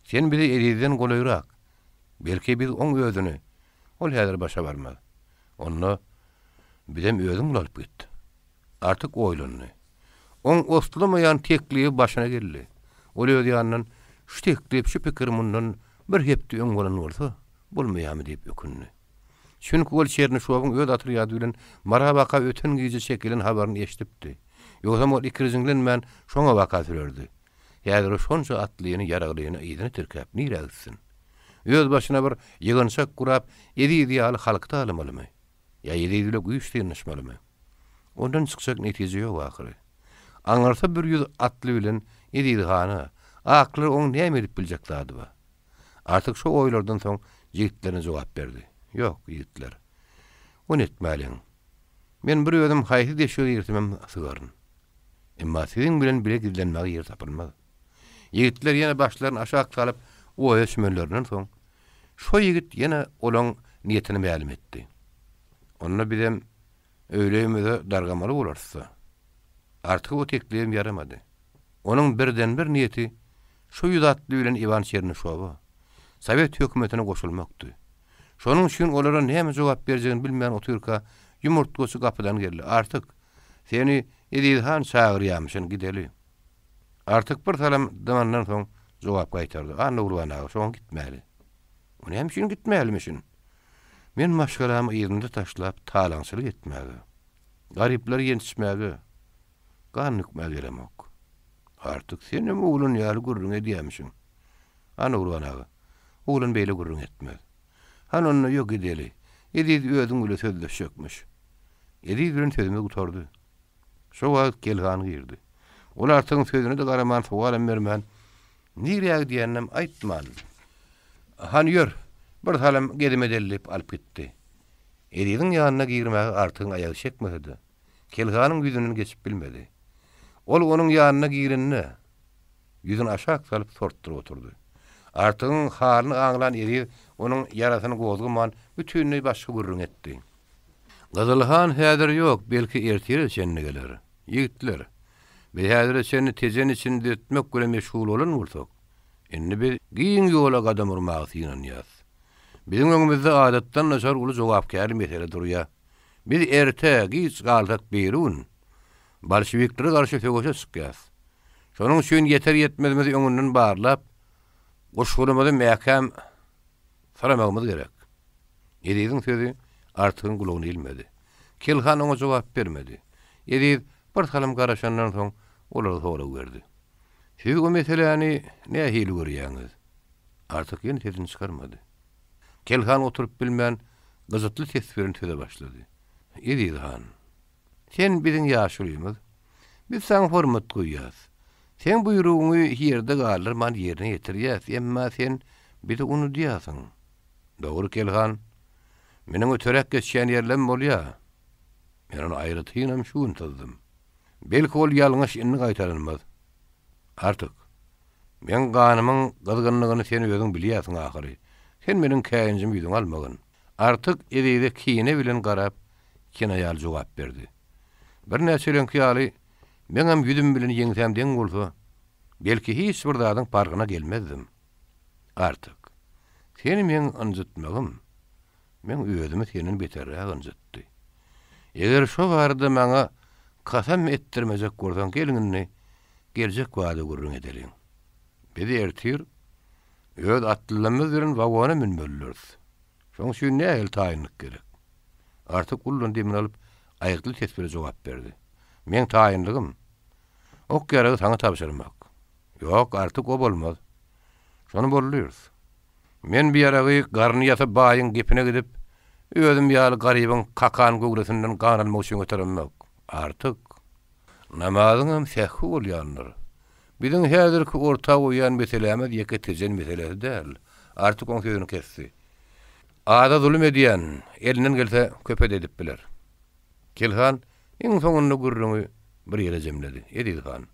Speaker 2: Sen bize Ezizden golaýrak. Belki biz oň özüni, ol häzir başa barmaz. Onda bizem özüň ulalyp git. Artyk oýlandy. Oň oslamaýan teklibi başyna geldi. Ol öz ýanyndan şu teklip, şu pikir mundan bir hepde öň bolan bolsa, bolmaýarmy diýip ökündi. Çünki ol Çernyşowyň öz otrýady bilen Mara baka öten gije çekilen habaryny eşidipdi. Ýogsam ol ikirjiňlenmän şoňa baka sürerdi. Häzir o şonça atlyny, ýaraglyny yzyna tirkäp nirä gitsin? Öz başyna bir ýygynçak gurap, Eziz ýaly halky talamalymy? Ýa Eziz bile güýç synanyşmalymy? Ondan çykjak netije ýok ahyry. Aňyrsa bir ýüz atly bilen Eziz hana, aklara oň näme edip biljek zady bar? Artyk şo oýlardan soň jigitlerine jogap berdi. Ýok, ýigitler. Ony etmäliň. Men bir özüm haýsy deşige girsemem sygaryn. Emma siziň bilen bile gizlenmäge ýer tapylmaz. Ýigitler ýene başlaryny aşak salyp, oýa çümenlerinden soň, şo ýigit ýene olaň niýetini mälim etdi. Onda bizem öýli-öýümize dargamaly bolarys-da. Artyk o teklibem ýaramady. Onuň birden-bir niýeti şo ýüz atly bilen Iwan Çernyşowa, sowet hökümetine goşulmakdy. Şonuň üçin olara näme jogap berjegini bilmän otyrka, ýumurtgaçy gapydan geldi. Artyk, seni Eziz han çagyrýamyşyn, gideli. Artyk bir salym dymandan soň jogap gaýtardy, Annagurban aga, şoňa gitmäli. O näme üçin gitmälimişin? Men maşgalamy yzymda taşlap talaňçylyk etmäge, garyplary ýençmäge, gan dökmäge gelemok. Artyk, senem oglan ýaly gürrüň edýämişiň. Annagurban aga, oglan beýle gürrüň etmez. Hany onda ýok gideli. Eziz özüň bile sözleşjekmiş. Eziz bilen sözümiz gutardy. Şo wagt Kelhan girdi. Ol Artygyň sözüne-de garaman, sowalam bermän, nirä gidýäninem aýtman, Hany ýör, bir salym gezim edeli diýip alyp gitdi. Eziziň ýanyna girmäge Artygyň aýagy çekmese-de, Kelhanyň ýüzünden geçip bilmedi. Ol onuň ýanyna girende, ýüzüni aşak salyp sortduryp oturdy. Artygyň halyny aňlan Eziz onuň ýarasyny gozgaman, bütinleý başga gürrüň etdi. Gyzyl han häzir ýok, belki ertire çenli geler. Ýigitler, Biz häzire çenli Tejen içini düzetmek bilen meşgul bolan bolsak, indi biz giň ýola gadam urmaga synanýas. Biziň öňümizde adatdan daşary uly jogapkärli mesele durýar. Biz erte, giç galsak birigün, bolşewiklere garşy söweşe çykýas. Şonuň üçin ýeter-ýetmezimizi öňünden barlap, guşgulymyzy mäkäm syramagymyz gerek. Eziziň sözi Artygyň gulagyna ilmedi. Kelhan oňa jogap bermedi. Eziz bir salym garaşandan soň olara sorag berdi. Siz bu meseläni nähili görýäňiz? Artyk ýene sesini çykarmady. Kelhan oturyp bilmän, gyjytly ses bilen söze başlady. Eziz han, sen biziň ýaşulymyz. Biz saňa hormat goýýas. Seň buýrugyňy ýerde galdyrman ýerine ýetirýäs, emma sen bizi unudýarsyň. Dogry, Kelhan. Meniň öteräk geçýän ýerlem bolýar. Men ony aýratynam şu gün syzdym. Belki ol ýalňyş indi gaýtalanmaz. Artyk. Meň ganymyň gyzgynlygyny sen özüň bilýärsiň ahyry. Sen meniň käýinjimi ýüzüňe almagyn. Artyk Ezize kine bilen garap, kinaýaly jogap berdi. Birnäçeleriňki ýaly, meňem ýüzüm bilen ýeňsäm deň bolsa, belki hiç bir zadyň parhyna gelmezdim. Artyk. Seni meň ynjytmagym, meň özümi senden beterräk ynjytdy. Eger şo barada maňa kasam etdirmejek bolsaň, geliň indi geljek barada gürrüň edeliň. Biz ertir öz atlylarymyz bilen wagona münmelidiris. Şoň üçin nähili taýynlyk gerek? Artyk ullan demini alyp, aýgytly ses bilen jogap berdi. Meň taýynlygym, ok-ýaragy saňa tabşyrmak. Ýok, Artyk o bolmaz. Şony boldurys. Men bu ýaragy garny ýasa baýyň gepine gidip, özüm ýaly garybyň kakan göwresinden gan almak üçin göteremok. Artyk. Namazyňam sähwi bolýandyr. Biziň häzirki orta goýýan meselämiz ýeke Tejen meselesi däl. Artyk oň sözüni kesdi. Aza zulum edýän, elinden gelse köpe-de edip biler. Kelhan iň soňunda gürrüňi bir ýere jemledi. Eziz han.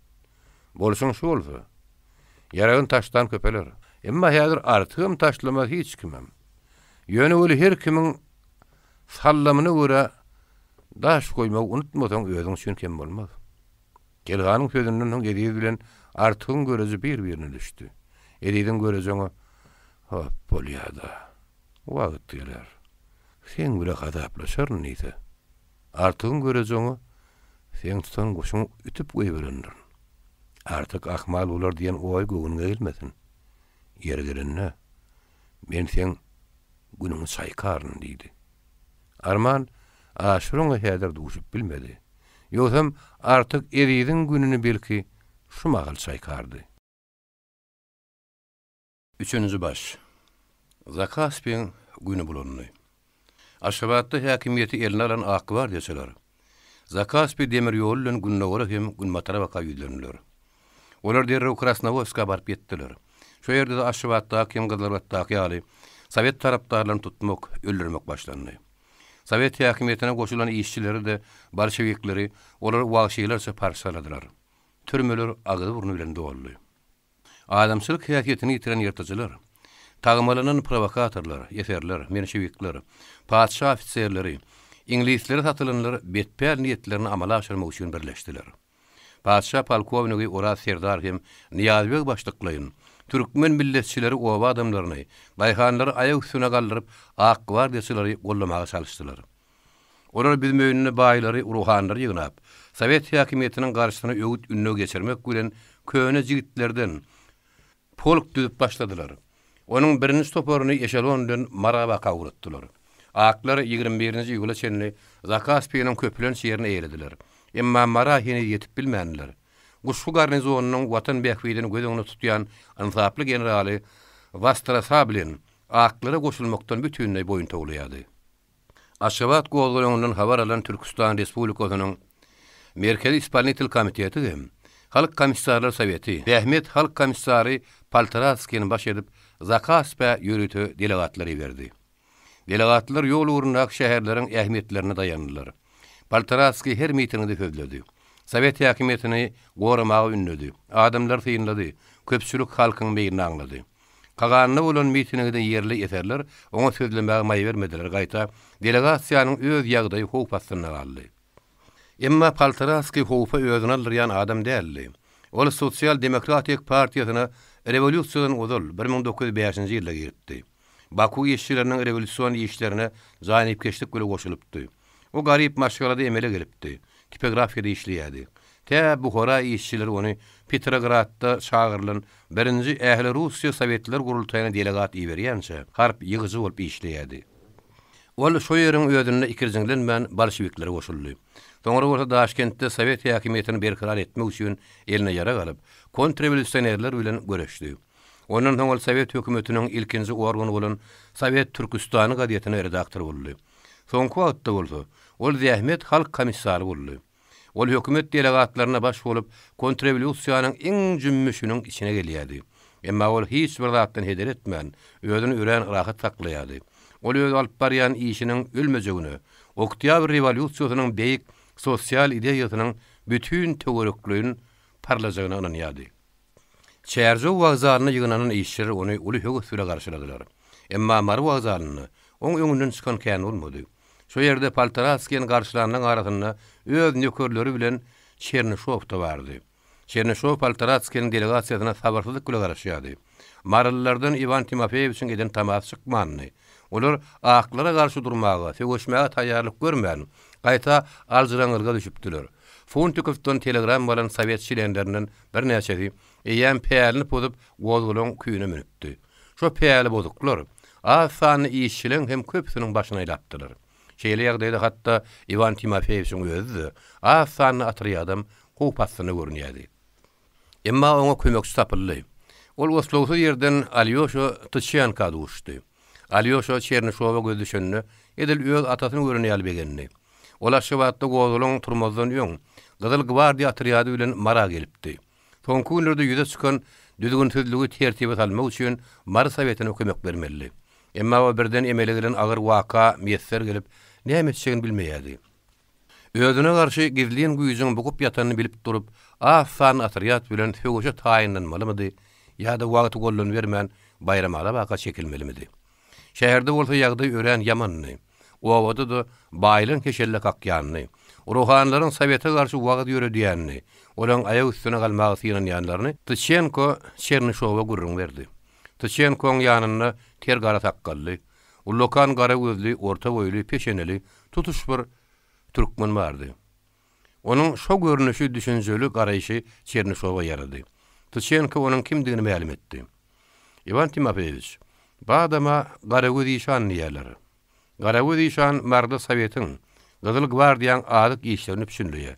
Speaker 2: Bolşuň şu bolsa, ýaragyny taşlan köpeler. Emma häzir Artygam taşlamaz hiç kimem. Ýöne weli her kimiň sallamyna görä daş goýmagy unutmasaň özüň üçin kem bolmaz. Kelhanyň sözünden soň Eziz bilen Artygyň göreji bir-birine düşdi. Eziziň göreji oňa, Hop, bolýa-da. Wagt geler. Seň bile hasaplaşaryn diýse, Artygyň göreji oňa, Seň tutan guşuňy ütüp goýberendirin. Artyk ahmal bolar diýen oý göwnüňe gelmesin. Ýeri gelende, men seň günüňi çaýkaryn diýdi. Arman, Aşyr oňa häzir duşup bilmedi. Ýogsam Artyk Eziziň gününi belki şu mahal çaýkardy. Üçünji baş. Zakaspiň güni bulandy. Aşgabatda häkimiýeti eline alan ak gwardiýaçylar Zakaspi demir ýoly bilen gündogara hem günbatara baka ýüzlendiler. Olar derrew Krasnowodska baryp ýetdiler. Şo ýerde-de Aşgabatdaky hem Gyzylarbatdaky ýaly sowet tarapdarlaryny tutmak, öldürmek başlandy. Sowet häkimiýetine goşulan işçileri-de bolşewikleri olar wagşylarça parçaladylar. Türmeler agyz-burny bilen doldy. Adamçylyk häsiýetini ýitiren ýyrtyjylar, tagmalanan prowokatorlar, eserler, menşewikler, patyşa ofiserleri, iňlislere satylanlar betpäl niýetlerini amala aşyrmak üçin birleşdiler. Patyşa polkownigi Oraz serdar hem Nyýazbeg başlyklaýyn, türkmen milletçileri oba adamlaryny, daýhanlary aýak üstüne galdyryp, ak gwardiýaçylary goldamaga çalyşdylar. Olar büzmeýinde baýlary, ruhanylary ýygnap, sowet häkimiýetiniň garşysyna öwüt-ündew geçirmek bilen köne jigitlerden polk düzüp başladylar. Onuň birinji toparyny eşelon bilen Mara baka ugratdylar. Aklar 21 birinji iýula çenli Zakaspiniň köplenç ýerini eýelediler. Emma Mara heniz ýetip bilmändiler. Guşgy garnizonynyň watan bähbidini göz öňünde tutýan ynsaply generaly Wastrasablin aklara goşulmakdan bütinleý boýun towlaýardy. Aşgabat gozgalaňyndan habar alan Türküstan Respublikasynyň Merkezi Ispolnitel komiteti hem Halk Komissarlar Soweti Zähmet Halk Komissary Poltoratskini baş edip Zakaspä ýörite delegatlar iberdi. Delegatlar ýol ugrundaky şäherleriň ähmiýetlerine daýandylar. Poltoratskiý her mitingde sözledi. Sowet häkimiýetini goramaga ündedi. Adamlary synlady. Köpçülik halkyň meýlini aňlady. Kaganda bolan mitingde ýerli eserler oňa sözlemäge maý bermediler, gaýta, delegasiýanyň öz ýagdaýy howp astynda galdy. Emma Poltaraskiý howpa özüni aldyrýan adam däldi. Ol Sosial-demokratik partiýasyna rewolýusiýadan ozal, 1905-nji ýylda giripdi. Baku işçileriniň rewolýusion işlerine janypkeşlik bile goşulypdy. O garyp maşgalada emele gelipdi. Tipografiýada işleýärdi. Tä Buhara işçileri ony Petrogradda çagyrylan birinji Ählirussiýa Sowetler gurultaýyna delegat iberýänçä, harp ýygyjy bolup işleýärdi. Ol şo ýeriň özünde ikirjiňlenmän bolşewiklere goşuldy. Soňra bolsa Daşkentde sowet häkimiýetini berkarar etmek üçin eline ýarag alyp, kontrrewolýusionerler bilen göreşdi. Ondan soň ol sowet hökümetiniň ilkinji organy bolan Sowet Türküstany gazetine redaktor boldy. Soňky wagtda bolsa, ol Zähmet halk komissary boldy. Ol hökümet delegatlaryna baş bolup, kontrrewolýusiýanyň iň jümmüşiniň içine gelýärdi. Emma ol hiç bir zatdan heder etmän, özüni örän rahat saklaýardy. Ol öz alyp barýan işiniň ölmejegine, Oktýabr rewolýusiýasynyň beýik sosial ideýasynyň bütin töwerekleýin parlajagyna ynanýardy. Çärjew wokzalynda ýygnanan işçiler ony uly höwes bile garşyladylar. Emma Mary wokzalynda oň öňünden çykan kän bolmady. Şo ýerde Poltoratskini garşylanlaň arasynda öz nökerleri bilen Çernyşow-da bardy. Çernyşow Poltoratskiniň delegasiýasyna sabyrsyzlyk bile garaşýardy. Marylylardan Iwan Timofeýewiçiň eden tamasy çykmandy. Olar aklara garşy durmaga, söweşmäge taýýarlyk görmän, gaýta aljyraňňylyga düşüpdiler. Funtikowdan telegram alan sowet çlenlerinden birnäçesi eýýäm pälini pozup, gozgalaň küýüne münüpdi. Şo päli bozuklar az sanly işçileň hem köpüsiniň başyny aýlapdylar. Şeýle ýagdaýda hatda Iwan Timofeýewiçiň özi-de az sanly otrýadam howp astynda görünýärdi. Emma oňa kömekçi tapyldy. Ol oslagsyz ýerden Alýoşa Tyçenka duşdy. Alýoşa Çernyşowa gözi düşende, edil öz atasyny gören ýaly begendi. Ol Aşgabatda gozgalaň turmazdan öň, Gyzyl gwardiýa otrýady bilen Mara gelipdi. Soňky günlerde ýüze çykan düzgünsizligi tertibe salmak üçin Mary Sowetine kömek bermelidi. Emma o birden emele gelen agyr waka miýesser gelip, näme etjegini bilmeýärdi. Özüne garşy gizlin güýjüň bukup ýatanyny bilip durup, az sanly otrýad bilen söweşe taýynlanmalymydy ýa-da wagty gollanybermän Baýramala baka çekilmelimidi? Şäherde bolsa ýagdaý örän ýamandy. Obada-da baýlaň heşelle kakýanyny, ruhanylaryň sowete garşy wagyz ýöredýänini, olaň aýak üstüne galmaga synanýanlaryny Tyçenko Çernyşowa gürrüň berdi. Tyçenkoň ýanynda ter gara sakgally, ullakan gara gözli, orta boýly, peşeneli, tutuş bir türkmen bardy. Onuň şo görnüşi, düşünjeli garaýşy Çernyşowa ýarady. Tyçenko onuň kimdigini mälim etdi. Iwan Timofeýewiç, bu adama Garagöz işan diýýärler. Garagöz işan Maryda Sowetiň, Gyzyl gwardiýaň azyk işlerini üpjünleýär.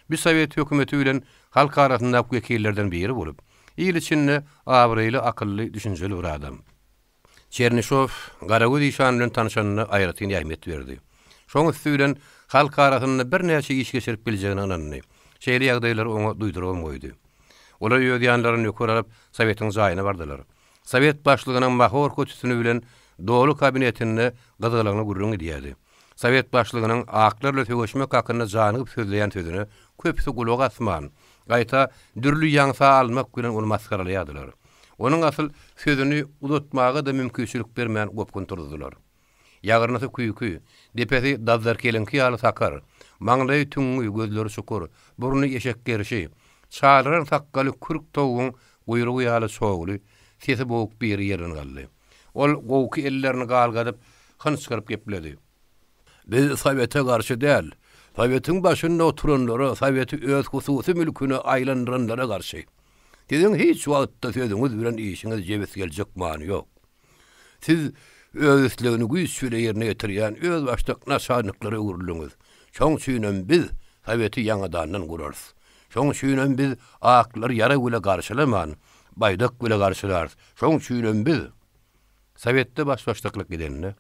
Speaker 2: Bi sowet hökümeti bilen halk arasyndaky wekillerden biri bolup, il içinde abraýly, akylly, düşünjeli bir adam. Çernyşow Garagöz işan bilen tanyşanyna aýratyn ähmiýet berdi. Şoň üsti bilen halk arasynda birnäçe iş geçirip biljegine ynandy. Şeýle ýagdaýlary oňa duýdurybam goýdy. Olar öz ýanlaryna nöker alyp, Sowetiň jaýyna bardylar. Sowet başlygynyň mahorka tütüni bilen doly kabinetinde gyzgalaňly gürrüň gidýärdi. Sowet başlygynyň aklar bilen söweşmek hakynda janygyp sözleýän sözüne köpüsi gulak asman, gaýta dürli ýaňsa almak bilen ony masgaralaýardylar. Onuň asyl sözüni uzatmaga-da mümkinçilik bermän gopgun turuzdylar. Ýagyrnysy küýki, depesi dazzarkeliňki ýaly sakar, maňlaýy tüňňi, gözleri çukur, burny eşek gerşi, çalyran sakgaly kürk towugyň guýrugy ýaly çogly, sesi boguk biri ýerden galdy. Ol gowky ellerini galgadyp, hynçgyryp gepledi. Biz Sowete garşy däl, Sowetiň başynda oturanlara, Soweti öz hususy mülküne aýlandyranlara garşy. Siziň hiç wagtda sözüňiz bilen işiňiz jebis geljek many ýok. Siz öz islegini güýç bile ýerine ýetirýän özbaşdak naçalniklara öwrüldiňiz. Şoň üçinem biz Soweti ýaňadandan gurarys. Şoň üçinem biz aklary ýarag bile garşylaman, baýdak bile garşylarys. Şoň üçinem biz. Sowetde baş-başdaklyk gidende,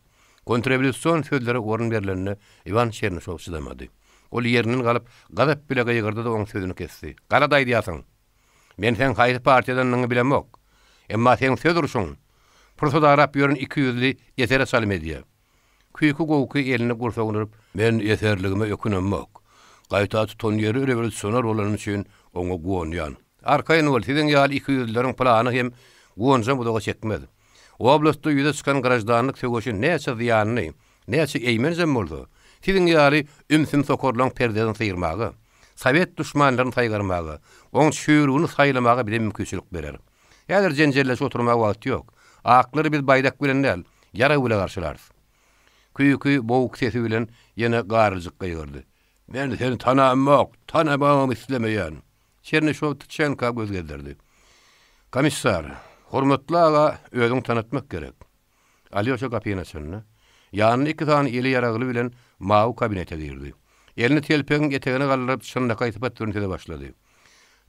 Speaker 2: kontrrewolýusion sözlere orun berlende Iwan Çernyşow çydamady. Ol ýerinden galyp, gazap bile gygyrdy-da oň sözüni kesdi. Galat aýdýarsyň! Men seň haýsy partiýadandygyňy bilemok. Emma seň söz urşuň, pursat arap ýören ikiýüzli esere çalym edýär. Küýki gowky elini gursagyna urup. Men eserligime ökünemok. Gaýta tutanýerli rewolýusioner bolanym üçin oňa guwanýan. Arkaýyn bol, siziň ýaly ikiýüzlüleriň plany hem guwanjam uzaga çekmez. Oblastda ýüze çykan graždanlyk söweşi näçe zyýanly, näçe eýmenjem bolsa, Siziň ýaly ümsüm sokarlaň perdesini sygyrmaga, sowet duşmanlaryny saýgarmaga, oň çüýrügini saýlamaga bize mümkinçilik berer. Häzir jenjelleşip oturmaga wagt ýok. Aklary biz baýdak bilen däl, ýarag bile garşylarys. Küýki boguk sesi bilen ýene garyljyk gygyrdy. Men seni tanamok, tanamagam islemeýän. Çernyşow Tyçenka göz gezdirdi. Komissar, hormatly aga özüňi tanatmak gerek. Alýoşa gapyny açanda, ýanynda iki sany eli ýaragly bilen mawy kabinete girdi. Elini telpegiň etegine galdyryp çynlakaý sypat bilen söze başlady.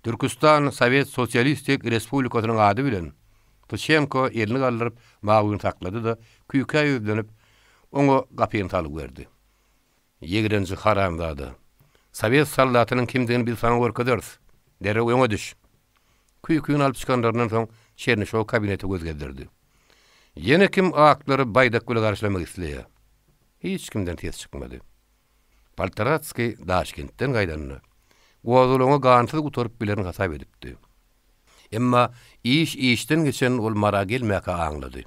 Speaker 2: Türküstan Sowet Sosialistik Respublikasynyň ady bilen Tyçenko elini galdyryp mawyny saklady-da, küýkä ýüzlenip, oňa gapyny salgy berdi. Ýigrenji haramzada! Sowet soldatynyň kimdigini biz saňa görkezeris! Derrew öňe düş! Küýküni alyp çykanlaryndan soň Çernyşow kabinete göz gezdirdi. Ýene kim aklary baýdak bile garşylamak isleýär? Hiç kimden ses çykmady. Poltoratskiý Daşkentden gaýdanda, gozgalaňy gansyz gutaryp bilerin hasap edipdi. Emma iş işden geçenini ol Mara gelmäkä aňlady.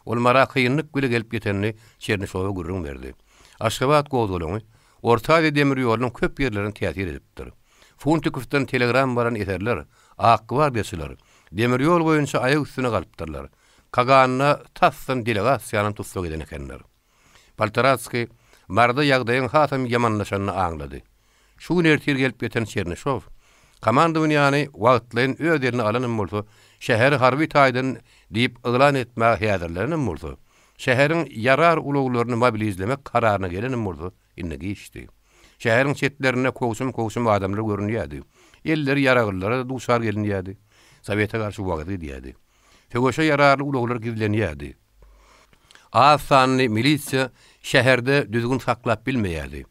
Speaker 2: Ol Mara kynlyk bile gelip ýetenini Çernyşowa gürrüň berdi. Aşgabat gozgalaňy Orta Aziýa demir ýolunyň köp ýerlerine täsir edipdir. Funtikowdan telegram baran eserler, ak gwardiýaçylar demir ýol boýunça aýak üstüne galypdyrlar. Kaganda tasdan delegasiýany tussag eden ekenler. Poltoratskiý Maryda ýagdaýyň hasam ýamanlaşanyny aňlady. Şu gün ertir gelip ýeten Çernyşow, komandowaniýany wagtlaýyn öz eline alanam bolsa, şäheri harby taýdan diýip yglan etmäge häzirlenenem bolsa, şäheriň ýarar ulaglaryny mobilizlemek kararyna gelenem bolsa, indi giçdi. Şäheriň çetlerinde kowçum-kowçum adamlar görünýärdi. Elleri ýaraglylara-da duçar gelinýärdi. Sowete garşy wagyz gidýärdi. Söweşe ýararly ulaglar gizlenýärdi. Az sanly milisiýa şäherde düzgün saklap bilmeýärdi.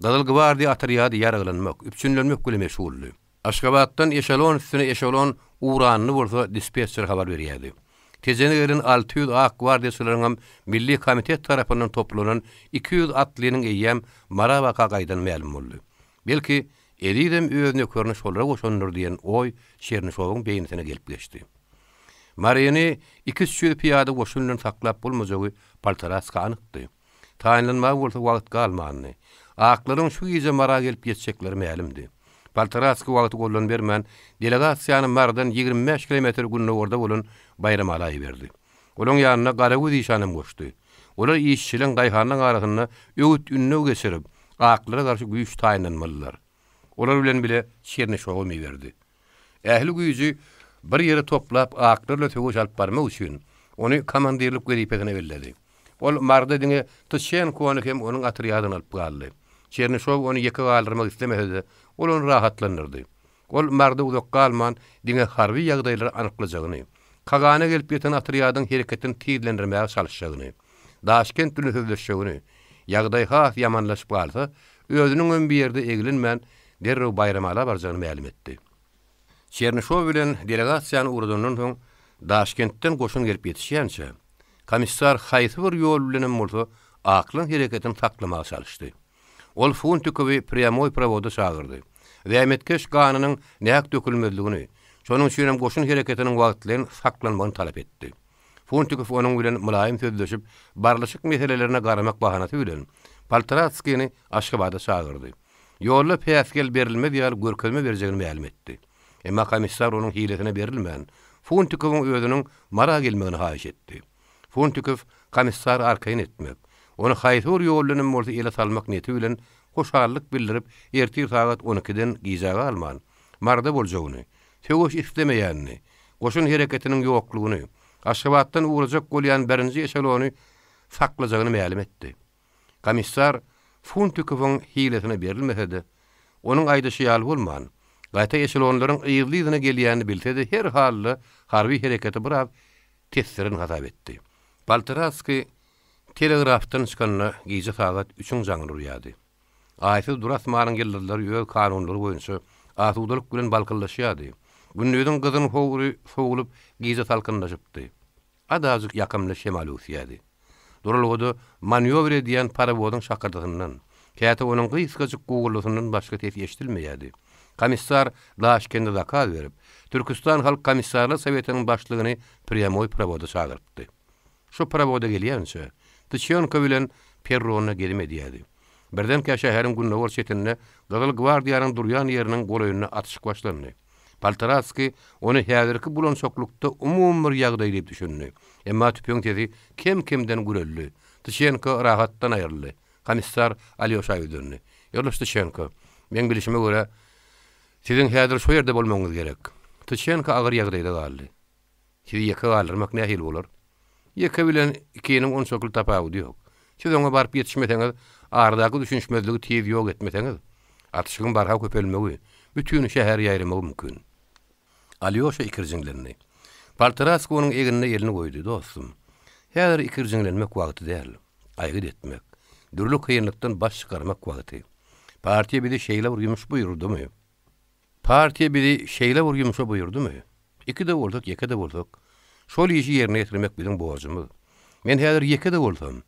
Speaker 2: Gyzyl gwardiýa otrýady ýaraglanmak, üpjünlenmek bilen meşguldy. Aşgabatdan eşelon üstüne eşelon ugranyny bolsa dispetçer habar berýärdi. Tejene gelen 600 ak gwardiýaçylaryňam Milli komitet tarapyndan toplanan 200 atlynyň eýýäm Mara baka gaýdany mälim boldy. Belki, Ezizem öz nökerini şolara goşandyr diýen oý Çernyşowyň beýnisine gelip geçdi. Maryny iki-üç ýüz pyýada goşun bilen saklap bolmajagy Poltoratska anykdy. Taýynlanmaga bolsa wagt galmandy. Aklaryň şu gije Mara gelip ýetjekleri mälimdi. Poltoratskiý wagty goldan bermän, delegasiýany Marydan 25 kilometr gündogarda bolan Baýramala iberdi. Olaň ýanyna Garagöz işanam goşdy. Olar işçileň, daýhanlaň arasynda öwüt-ündew geçirip, aklara garşy güýç taýynlanmalydylar. Olar bilen bile Çernyşowam iberdi. Ähli güýji bir ýere toplap aklar bilen söweş alyp barmak üçin, ony komandirlik wezipesine belledi. Ol Maryda diňe Tyçenkony hem onuň otrýadyny alyp galdy. Çernyşow ony ýeke galdyrmak islemese-de, ol ony rahatlandyrdy. Ol Maryda uzak galman, diňe harby ýagdaýlary anyklajagyny, Kagana gelip ýeten otrýadyň hereketini tizlendirmäge çalyşjagyny, Daşkent bilen sözleşjegini, ýagdaý has ýamanlaşyp galsa, özüniňem bir ýerde eglenmän, derrew Baýramala barjagyny mälim etdi. Çernyşow bilen delegasiýany ugradandan soň, Daşkentden goşun gelip ýetişýänçä, komissar haýsy bir ýol bilenem bolsa, aklyň hereketini saklamaga çalyşdy. Ol Funtikowy prýamoý prowoda çagyrdy. Zähmetkeş ganynyň nähak dökülmezligini, şonuň üçinem goşun hereketiniň wagtlaýyn saklanmagyny talap etdi. Funtikow onuň bilen mylaýym sözleşip, barlyşyk meselelerine garamak bahanasy bilen, Poltoratskini Aşgabada çagyrdy. Ýolda päsgel berilmez ýaly görkezme berjegini mälim etdi. Emma komissar onuň hilesine berilmän, Funtikowyň özüniň Mara gelmegini haýyş etdi. Funtikow komissary arkaýyn etmek, ony haýsy bir ýol bilenem bolsa ele salmak niýeti bilen hoşallyk bildirip, ertir sagat on ikiden gijä galman, Maryda boljagyny, söweş islemeýänini, goşun hereketiniň ýoklugyny, Aşgabatdan ugrajak bolýan birinji eşelony saklajagyny mälim etdi. Komissar Funtikowyň hilesine berilmese-de, onuň aýdyşy ýaly bolman, gaýta eşelonlaryň yzly-yzyna gelýänini bilse-de her halda harby hereketi biraz tesdirin hasap etdi. Poltoratskiý telegrafdan çykanda gije sagat üçüň jaňyny urýardy. Aýsyz dury asmanyň ýyldyzlary öz kanunlary boýunça asudalyk bilen balkyldaşýardy. Gündiziň gyzgyn howry sowulyp, gije salkynlaşypdy. Azajyk ýakymly şemal öwüsýärdi. Duralgada manýowr edýän parowozyň şakyrdysyndan, käte onuň gysgajyk guguldysyndan başga ses eşidilmeýärdi. Komissar Daşkende zakaz berip, Türküstan halk komissarlar sowetiniň başlygyny prýamoý prowoda çagyrypdy. Şu prowoda gelýänçä, Tyçenko bilen perronda gezim edýärdi. Birdenkä şäheriň gündogar çetinde Gyzyl gwardiýanyň durýan ýeriniň golaýynda atyşyk başlandy. Poltoratskiý ony häzirki bulançaklykda umumy bir ýagdaý diýip düşündi. Emma tüpeň sesi kem-kemden güreldi. Tyçenko rahatdan aýryldy. Komissar Alýoşa ýüzlendi. Ýoldaş Tyçenko, meň bilşime görä, siziň häzir şo ýerde bolmagyňyz gerek. Tyçenko agyr ýagdaýda galdy. Sizi ýeke galdyrmak nähili bolar? Ýeke bilen ikiniň onçakly tapawudy ýok. Siz oňa baryp ýetişmeseňiz, aradaky düşünişmezligi tiz ýok etmeseňiz, atyşygyň barha köpelmegi, bütin şähere ýaýramagy mümkin. Alýoşa ikirjiňlendi. Polteraskiý onuň egnine elini goýdy, Dostum, häzir ikirjiňlenmek wagty däl. Aýgyt etmek, dürli kynlykdan baş çykarmak wagty. Partiýa bizi şeýle bir ýumuş buýurdymy? Partiýa bizi şeýle bir ýumşa buýurdymy? Iki-de bolsak, ýeke-de bolsak, şol işi ýerine ýetirmek biziň borjumyz. Men häzir ýeke-de bolsam,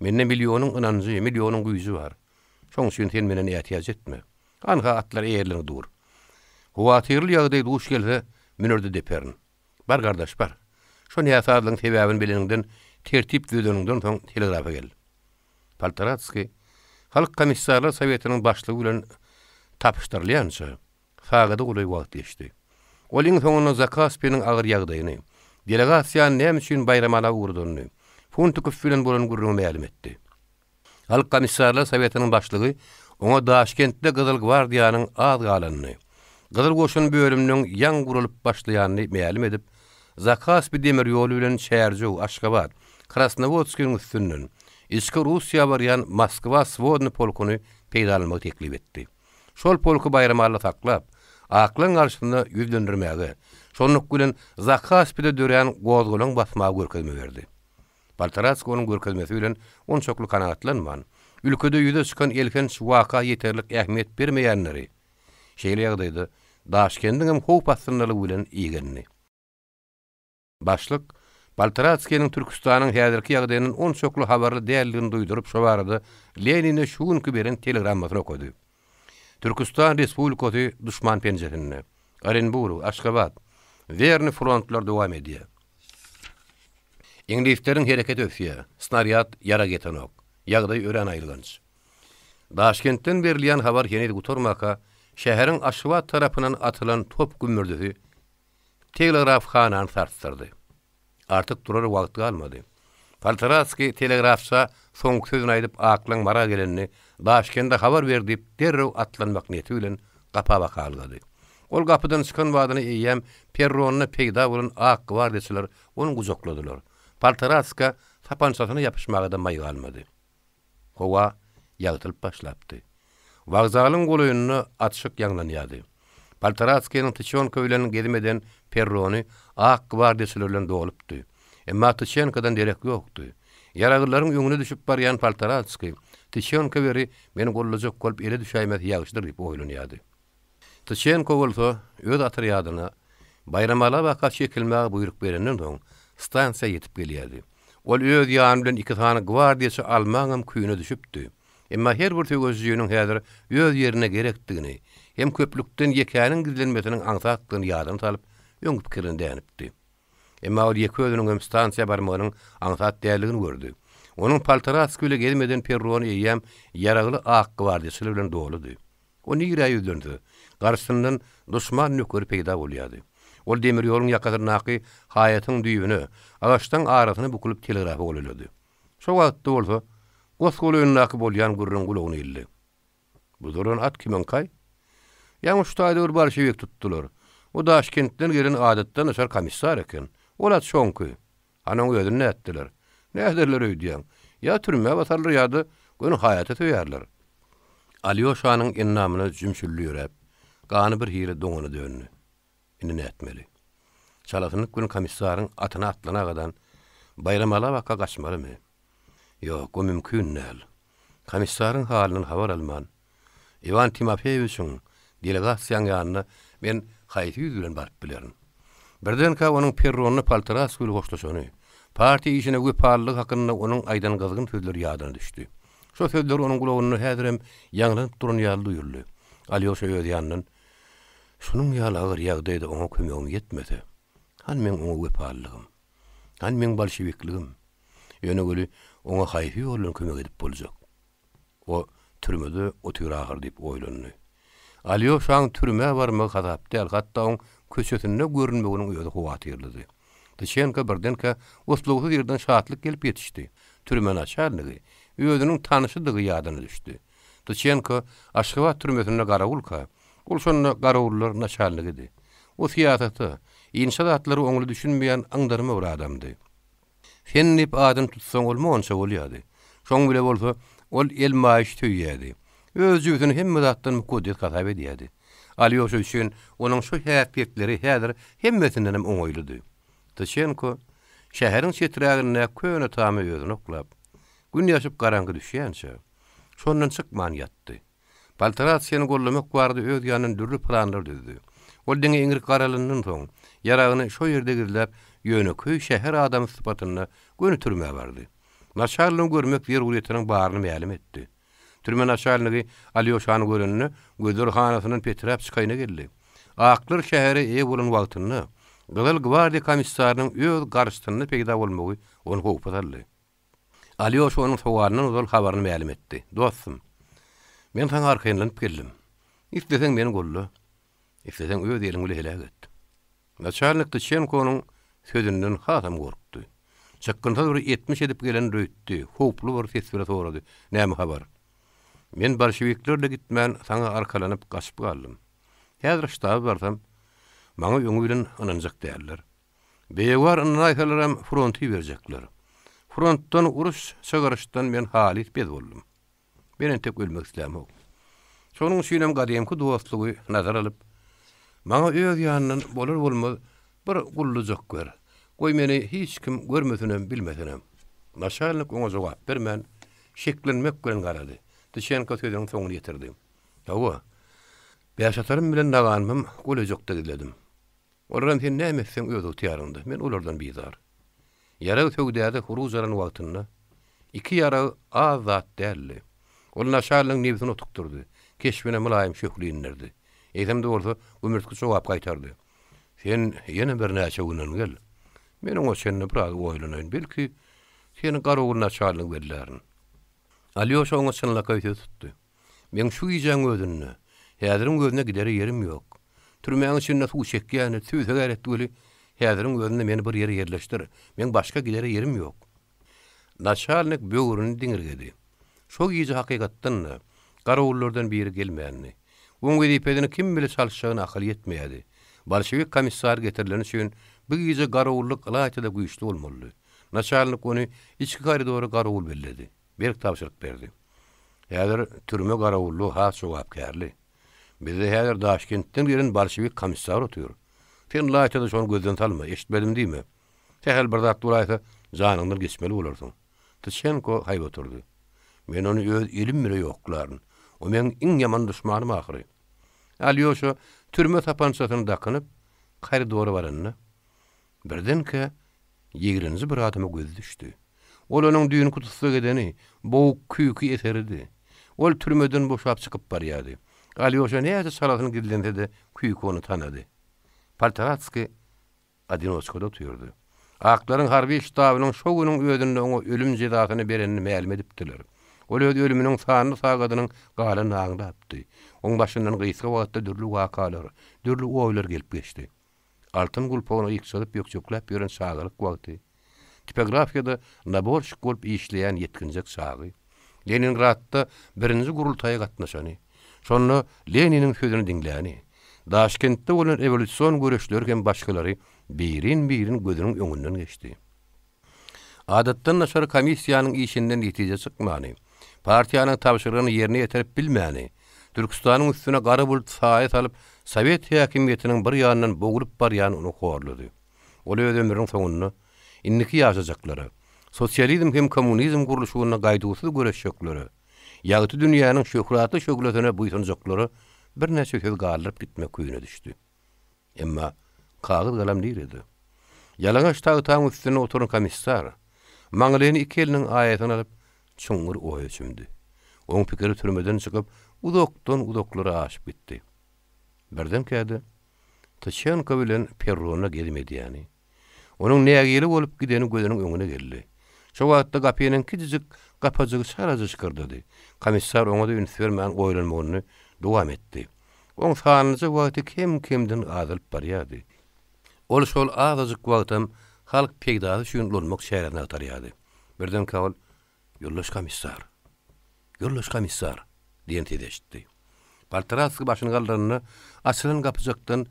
Speaker 2: mende millionyň ynanjy, millionyň güýji bar. Şoň üçin sen menden ätiýaç etme. Hanha atlar eýerlenip dur. Howatyrly ýagdaý duş gelse, müner-de deperin. Bar gardaş, bar. Şo näsazlygyň sebäbini bileniňden, tertip düzeniňden soň telegrafa gel. Poltoratskiý Halk Komissarlar Sowetiniň başlygy bilen tapyşdyrylýança, sagada golaý wagt geçdi. Ol iň soňunda Zakaspiniň agyr ýagdaýyny, delegasiýany näme üçin Baýramala ugradanyny, Funtikow bilen bolan gürrüňi mälim etdi. Halk Komissarlar Sowetiniň başlygy oňa Daşkentde Gyzyl gwardiýanyň az galanyny, Gyzyl goşun bölüminiň ýaňy guralyp başlaýanyny mälim edip, Zakaspi demir ýoly bilen Çärjew, Aşgabat, Krasnowodskiniň üstünden, içki Russiýa barýan Moskwa swodny polkuny peýdalanmagy teklip etdi. Şol polky Baýramalla saklap, aklaň garşysyna ýüzlendirmäge, şonluk bilen Zakaspide dörän gozgalaň basmaga görkezme berdi. Poltoratskiý onuň görkezmesi bilen onçakly kanagatlanman, ülkede ýüze çykan elhenç waka ýeterlik ähmiýet bermeýänleri, şeýle ýagdaýda Daşkendiňem howp astyndalygy bilen igendi. Başlyk, Poltoratskiniň Türküstanyň häzirki ýagdaýyndan onçakly habarly däldigini duýduryp şo barada Lenine şu günki beren telegrammasyny okady. Türküstan respublikasy duşman penjesinde. Orenburg, Aşgabat, Werni frontlar dowam edýär. Iňlisleriň hereketi ösýär, snarýad ýarag ýetenok. Ýagdaý örän aýylganç. Daşkentden berilýän habar heniz gutarmaka, şäheriň Aşgabat tarapyndan atylan top gümmürdisi telegrafhanany sarsdyrdy. Artyk durar wagt galmady. Poltoratskiý telegrafça soňky sözüni aýdyp Aklaň Mara gelenini Daşkende habar ber diýip derrew atlanmak niýeti bilen gapa baka ylgady. Ol gapydan çykan badyna eýýäm perronda peýda bolan ak gwardiýaçylar ony gujakladylar. Poltoratskä sapançasyna ýapyşmaga-da maý galmady. Howa ýagtylyp başlapdy. Wokzalyň golaýynda atyşyk ýaňlanýardy. Poltoratskiniň Tyçenko bilen gezim eden perrony ak gwardiýaçylar bilen dolupdy. Emma Tyçenkodan derek ýokdy. Ýaraglylaryň öňüne düşüp barýan Poltoratskiý, Tyçenko beri meni gollajak bolup ele düşäýmese ýagşydyr diýip oýlanýardy. Tyçenko bolsa öz otrýadyna Baýramala baka çekilmäge buýruk berenden soň, stansiýa ýetip gelýärdi. Ol öz ýany bilen iki sany gwardiýaçy almaňam küýüne düşüpdi. Emma her bir söweşijiniň häzir öz ýerinde gerekdigini hem köplükden ýekäniň gizlenmesiniň aňsatdygyny ýadyna salyp, öňki pikirinden dänipdi. Emma ol ýeke özüniň hem stansiýa barmagynyň aňsat däldigini gördi. Onuň Poltoratskiý bile gezim eden perrony eýýäm ýaragly ak gwardiýaçylar bilen doludy. O nirä ýüzlense, garşysyndan duşman nökeri peýda bolýardy. Ol demir ýoluň ýakasyndaky haýatyň düýbüne, agaçlaň arasyna bukulyp telegrafa golaýlady. Şo wagtda bolsa, gos-golaýyndaky bolýan gürrüň gulagyna ildi. Bu duran at kimiňkaý? Ýaňy şu taýda bir bolşewik tutdular. O Daşkentden gelen adatdan daşary komissar eken. Ol at şoňky. Hany oň özüni nätdiler? Näderler öýdýäň? Ýa türmä basarlar ýa-da göni haýata söýerler. Alýoşanyň endamyna jümşüldi ýöräp, gany bir hili doňana döndi. Indi nätmeli? Çalasynlyk bilen komissaryň atyna atlanagadan Baýramala baka gaçmalymy? Ýok, o mümkin däl. Komissaryň halyndan habar alman, Iwan Timofeýewiçiň delegasiýaň ýanyna men haýsy ýüz bilen baryp bilerin? Birdenkä onuň perronda Polteraskiý bilen hoşlaşany, partiýa işine wepalylygy hakynda onuň aýdan gyzgyn sözleri ýadyna düşdi. Şo sözler onuň gulagynda häzirem ýaňlanyp duran ýaly duýuldy. Alýoşa öz ýanyndan, Şunuň ýaly agyr ýagdaýda oňa kömegim ýetmese, hany meň oňa wepalylygym? Hany meň bolşewikligim? Ýöne weli oňa haýsy ýol bilen kömek edip boljak? O. Türmede otyr ahyr diýip oýlandy. Alýoşaň türmä barmagy hasap däl, hatda oň köçesinde görünmeginiň özi howatyrlydy. Dyçenko birdenkä oslugsyz ýerden şatlyk gelip ýetişdi. Türme naçalnigi özüniň tanyşydygy ýadyna düşdi. Dyçenko Aşgabat türmesinde garawulka, ol şonda garawullar naçalnigidi. O syýasata, inçe zatlara oňly düşünmeýän yňdarma bir adamdy. Sen diýip adyny tutsaň ol monça bolýardy. Şoň bile bolsa ol elmaýyş söýýärdi. Öz jübüsini hemme zatdan mukaddes hasap edýärdi. Alýoşa üçin onuň şu häsiýetleri häzir hemmesindenem oňaýlydy. Tyçenko şäheriň çeträgindäki köne tama özüni oklap, gün ýaşyp garaňky düşýänçä, şondan çykman ýatdy. Poltaratsiýany gollamak barada öz ýanyndan dürli planlar düzdi. Ol diňe iňrik garalandan soň, ýaragyny şo ýerde gizläp, ýönekeý şäher adamy sypatynda göni türmä bardy. Naçalnigi görmek zerurýetiniň baryny mälim etdi. Türme naçalnigi Alýoşany görende, gözleri hanasyndan peträp çykaýyna geldi. Aklar şähere eýe bolan wagtynda, Gyzyl gwardiýa komissarynyň öz garşysynda peýda bolmagy ony howpa saldy. Alýoşa onuň sowalyndan ozal habaryny mälim etdi. Dostum, men saňa arkaýynlanyp geldim. Isleseň meni golla, isleseň öz eliň bile heläk et. Naçalnik Dyçenkonyň sözünden hasam gorkdy. Çykgynsyz bir etmiş edip gelendir öýtdi, howply bir ses bile sorady, Näme habar? Men bolşewiklerle gitmän, saňa arkalanyp gaçyp galdym. Häzir ştaba barsam, maňa öňi bilen ynanjak däller. Beýewar ynanaýsalaram fronta iberjekler. Frontdan uruş çygyryşdan men halys bez boldum. Men entek ölmek islämok. Şonuň üçinem gadymky dostlugy nazara alyp, maňa öz ýanyndan bolar-bolmaz bir gullujak ber. Goý meni hiç kim görmesinem, bilmesinem. Naçalnik oňa jogap bermän, şeklenmek bilen garady. Dyçenko sözüniň soňuny ýetirdi. Hawa, bäşatarym bilen naganymam golaýjakda gizledim. Olaram sen näme etseň öz ygtyýaryňda, men olardan bizar. Ýarag söwdada huruj alan wagtynda iki ýarag az zat däldi. Ol naçalnigiň nebsini otukdyrdy, keşbine mylaýym şöhle inderdi. Eýsem-de bolsa, gümürtik jogap gaýtardy. Sen ýene birnäçe günden gel. Men oňa çenli biraz oýlanaýyn, belki, seni garawul naçalnigi bellärin. Alýoşa oňa çynlakaý söz tutdy. Meň şu gijäň özünde, häziriň özünde gidere ýerim ýok. Türmäň içinde suw çekýän et, sübsegär et weli, häziriň özünde meni bir ýere ýerleşdir. Meň başga gidere ýerim ýok. Naçalnik böwrüni diňirgedi. Şo gije hakykatdan-da, garawullardan biri gelmändi. Oň wezipesini kim bile çalyşjagyna akyl ýetmeýärdi. Bolşewik komissar getirileni üçin bu gije garawullyk ylaýta-da güýçli bolmalydy. Naçalnik ony içki koridora garawul belledi. Berk tabşyryk berdi. Häzir türme garawullygy has jogapkärli. Bizde häzir Daşkentden gelen bolşewik komissar otyr. Sen ylaýta-da şony gözden salma, eşitmedim diýme. Sähel bir zat bolaýsa, janyňdan geçmeli bolarsyň. Tyçenko haýbat urdy. Men ony öz elim bile ýoklaryn. O meň iň ýaman duşmanym ahyry. Alýoşa türme sapançasyny dakynyp, koridora baranda, birdenkä ýigrenji bir adama gözi düşdi. Ol onuň düýnki tussag edeni, bowuk küýki eseridi. Ol türmeden boşap çykyp barýardy. Alýoşa näçe çalasyny gizlense-de, küýki ony tanady. Poltoratskiý odinoçkada otyrdy. Aklaryň harby ştabynyň şo günüň özünde oňa ölüm jezasyny berenini mälim edipdiler. Ol öz ölüminiň sanly sagadynyň galanyny aňlapdy. Oň başyndan gysga wagtda dürli wakalar, dürli oýlar gelip geçdi. Altyn gulpagyny ýykjadyp ýökjekläp ýören çagalyk wagty, tipografiýada naborşik bolup işleýän ýetginjek çagy, Leningradda birinji gurultaýa gatnaşany, şonda Leniniň sözüni diňläni, Daşkentde bolan rewolýusion göreşleri hem başgalary birin-birin gözüniň öňünden geçdi. Adatdan daşary komissiýanyň işinden netije çykmany, partiýanyň tabşyrygyny ýerine ýetirip bilmäni, Türküstanyň üstüne gara bulut saýa salyp, sowet häkimiýetiniň bir ýandan boglup barýany ony horlady. Ol öz ömrüniň soňunda indiki ýaşajaklara, sosializm hem kommunizm gurluşygynda gaýduwsyz göreşjeklere, ýagty dünýäniň şöhratly şöhlesine buýsanjaklara birnäçe söz galdyryp gitmek küýüne düşdi. Emma kagyz-galam nirede? Ýalaňaç tagtaň üstünde oturan komissar, maňlaýyny iki eliniň aýasyna alyp, çuňňur oýa çümdi. Oň pikiri türmeden çykyp, uzakdan-uzaklara aşyp gitdi. Birdenkä-de, Tyçenko bilen perronda gezim edýäni, onuň nägile bolup gideni gözüniň öňüne geldi. Şo wagtda gapynyň kiçijik gapajygy çalaja şykyrdady. Komissar oňa-da üns bermän oýlanmagyny dowam etdi. Oň sanlyja wagty kem-kemden azalyp barýardy. Ol şol azajyk wagtam halk peýdasy üçin ulanmak çäresini agtarýardy. Birdenkä ol, Ýoldaş komissar! Ýoldaş komissar! diýen sesi eşitdi. Poltratskiý başyny galdyranda, açylan gapyjykdan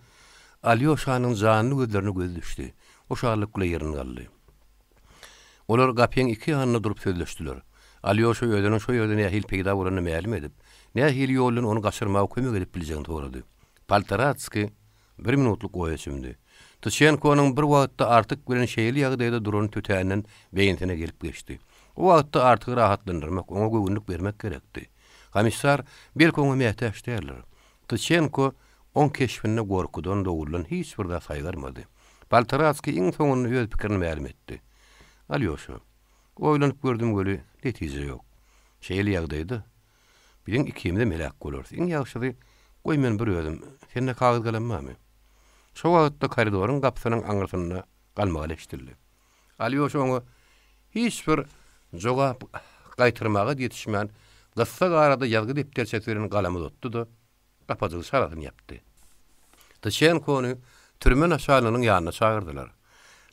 Speaker 2: Alýoşanyň janly gözlerine gözi düşdi. O şarlyk bile ýerinden galdy. Olar gapyň iki ýanynda durup sözleşdiler. Alýoşa özüniň şo ýerde nähili peýda bolanyny mälim edip, nähili ýol bilen ony gaçyrmaga kömek edip biljegini sorady. Poltoratskiý Bir minutlyk oýa çümdi. Tyçenkonyň bir wagtda Artyk bilen şeýle ýagdaýda durany tötänden beýnisine gelip geçdi. O wagtda Artygy rahatlandyrmak, oňa göwünlik bermek gerekdi. Komissar, belki, oňa mätäç däldir. Tyçenko oň keşbinde gorkudan, dowuldan hiç bir zat saýgarmady. Poltoratskiý iň soňunda öz pikirini mälim etdi. Alýoşa, oýlanyp gördüm weli, netije ýok. Şeýle ýagdaýda Biziň ikimizem heläk bolarys. Iň ýagşysy, goý men bir özüm. Sende kagyz-galam barmy? Şo wagtda koridoryň gapysynyň aňyrsynda galmagal eşidildi. Alýoşa oňa hiç bir jogap gaýtarmaga ýetişmän, gyssag arada ýazgy depderçesi bilen galamy uzatdy-da, gapajygy çalasyn ýapdy. Tyçenkony türme naçalniginiň ýanyna çagyrdylar.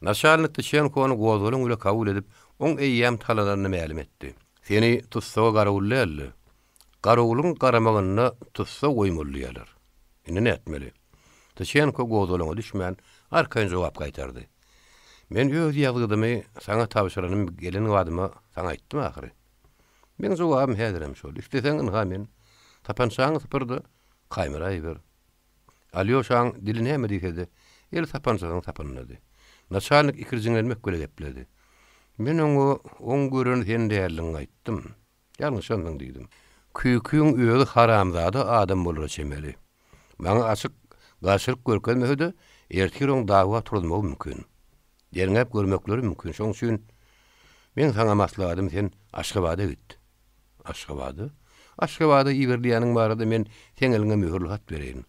Speaker 2: Naçalnik Tyçenkony gozgalaň bile kabul edip, oň eýýäm talananyny mälim etdi. Seni tussaga garawul däl-de, garawulyň garamagynda tussag goýmaly diýýärler. Indi nätmeli? Tyçenko gozgalaňa düşmän, arkaýyn jogap gaýtardy. Men öz ýazgydymy saňa tabşyranym gelen badyma saňa aýtdym ahyry. Meň jogabym häzirem şol. Isleseň, ynha men. Sapançaňy sypyr-da, kaýmyra iber. Alýoşaň dili näme diýse-de, eli sapançasynyň sapyndady. Naçalnik ikirjiňlenmek bile gepledi. Men oňa oň gören sen däldigiňi aýtdym. Ýalňyşansyň diýdim. Küýküň özi haramzada adam bolara çemeli. Maňa açyk garşylyk görkezmese-de, ertir oň dawa turuzmagy mümkin. Derňäp görmekleri mümkin. Şoň üçin meň saňa maslahatym sen Aşgabada git. Aşgabada? Aşgabada iberilýäniň barada men seň eliňe möhürli hat bereýin.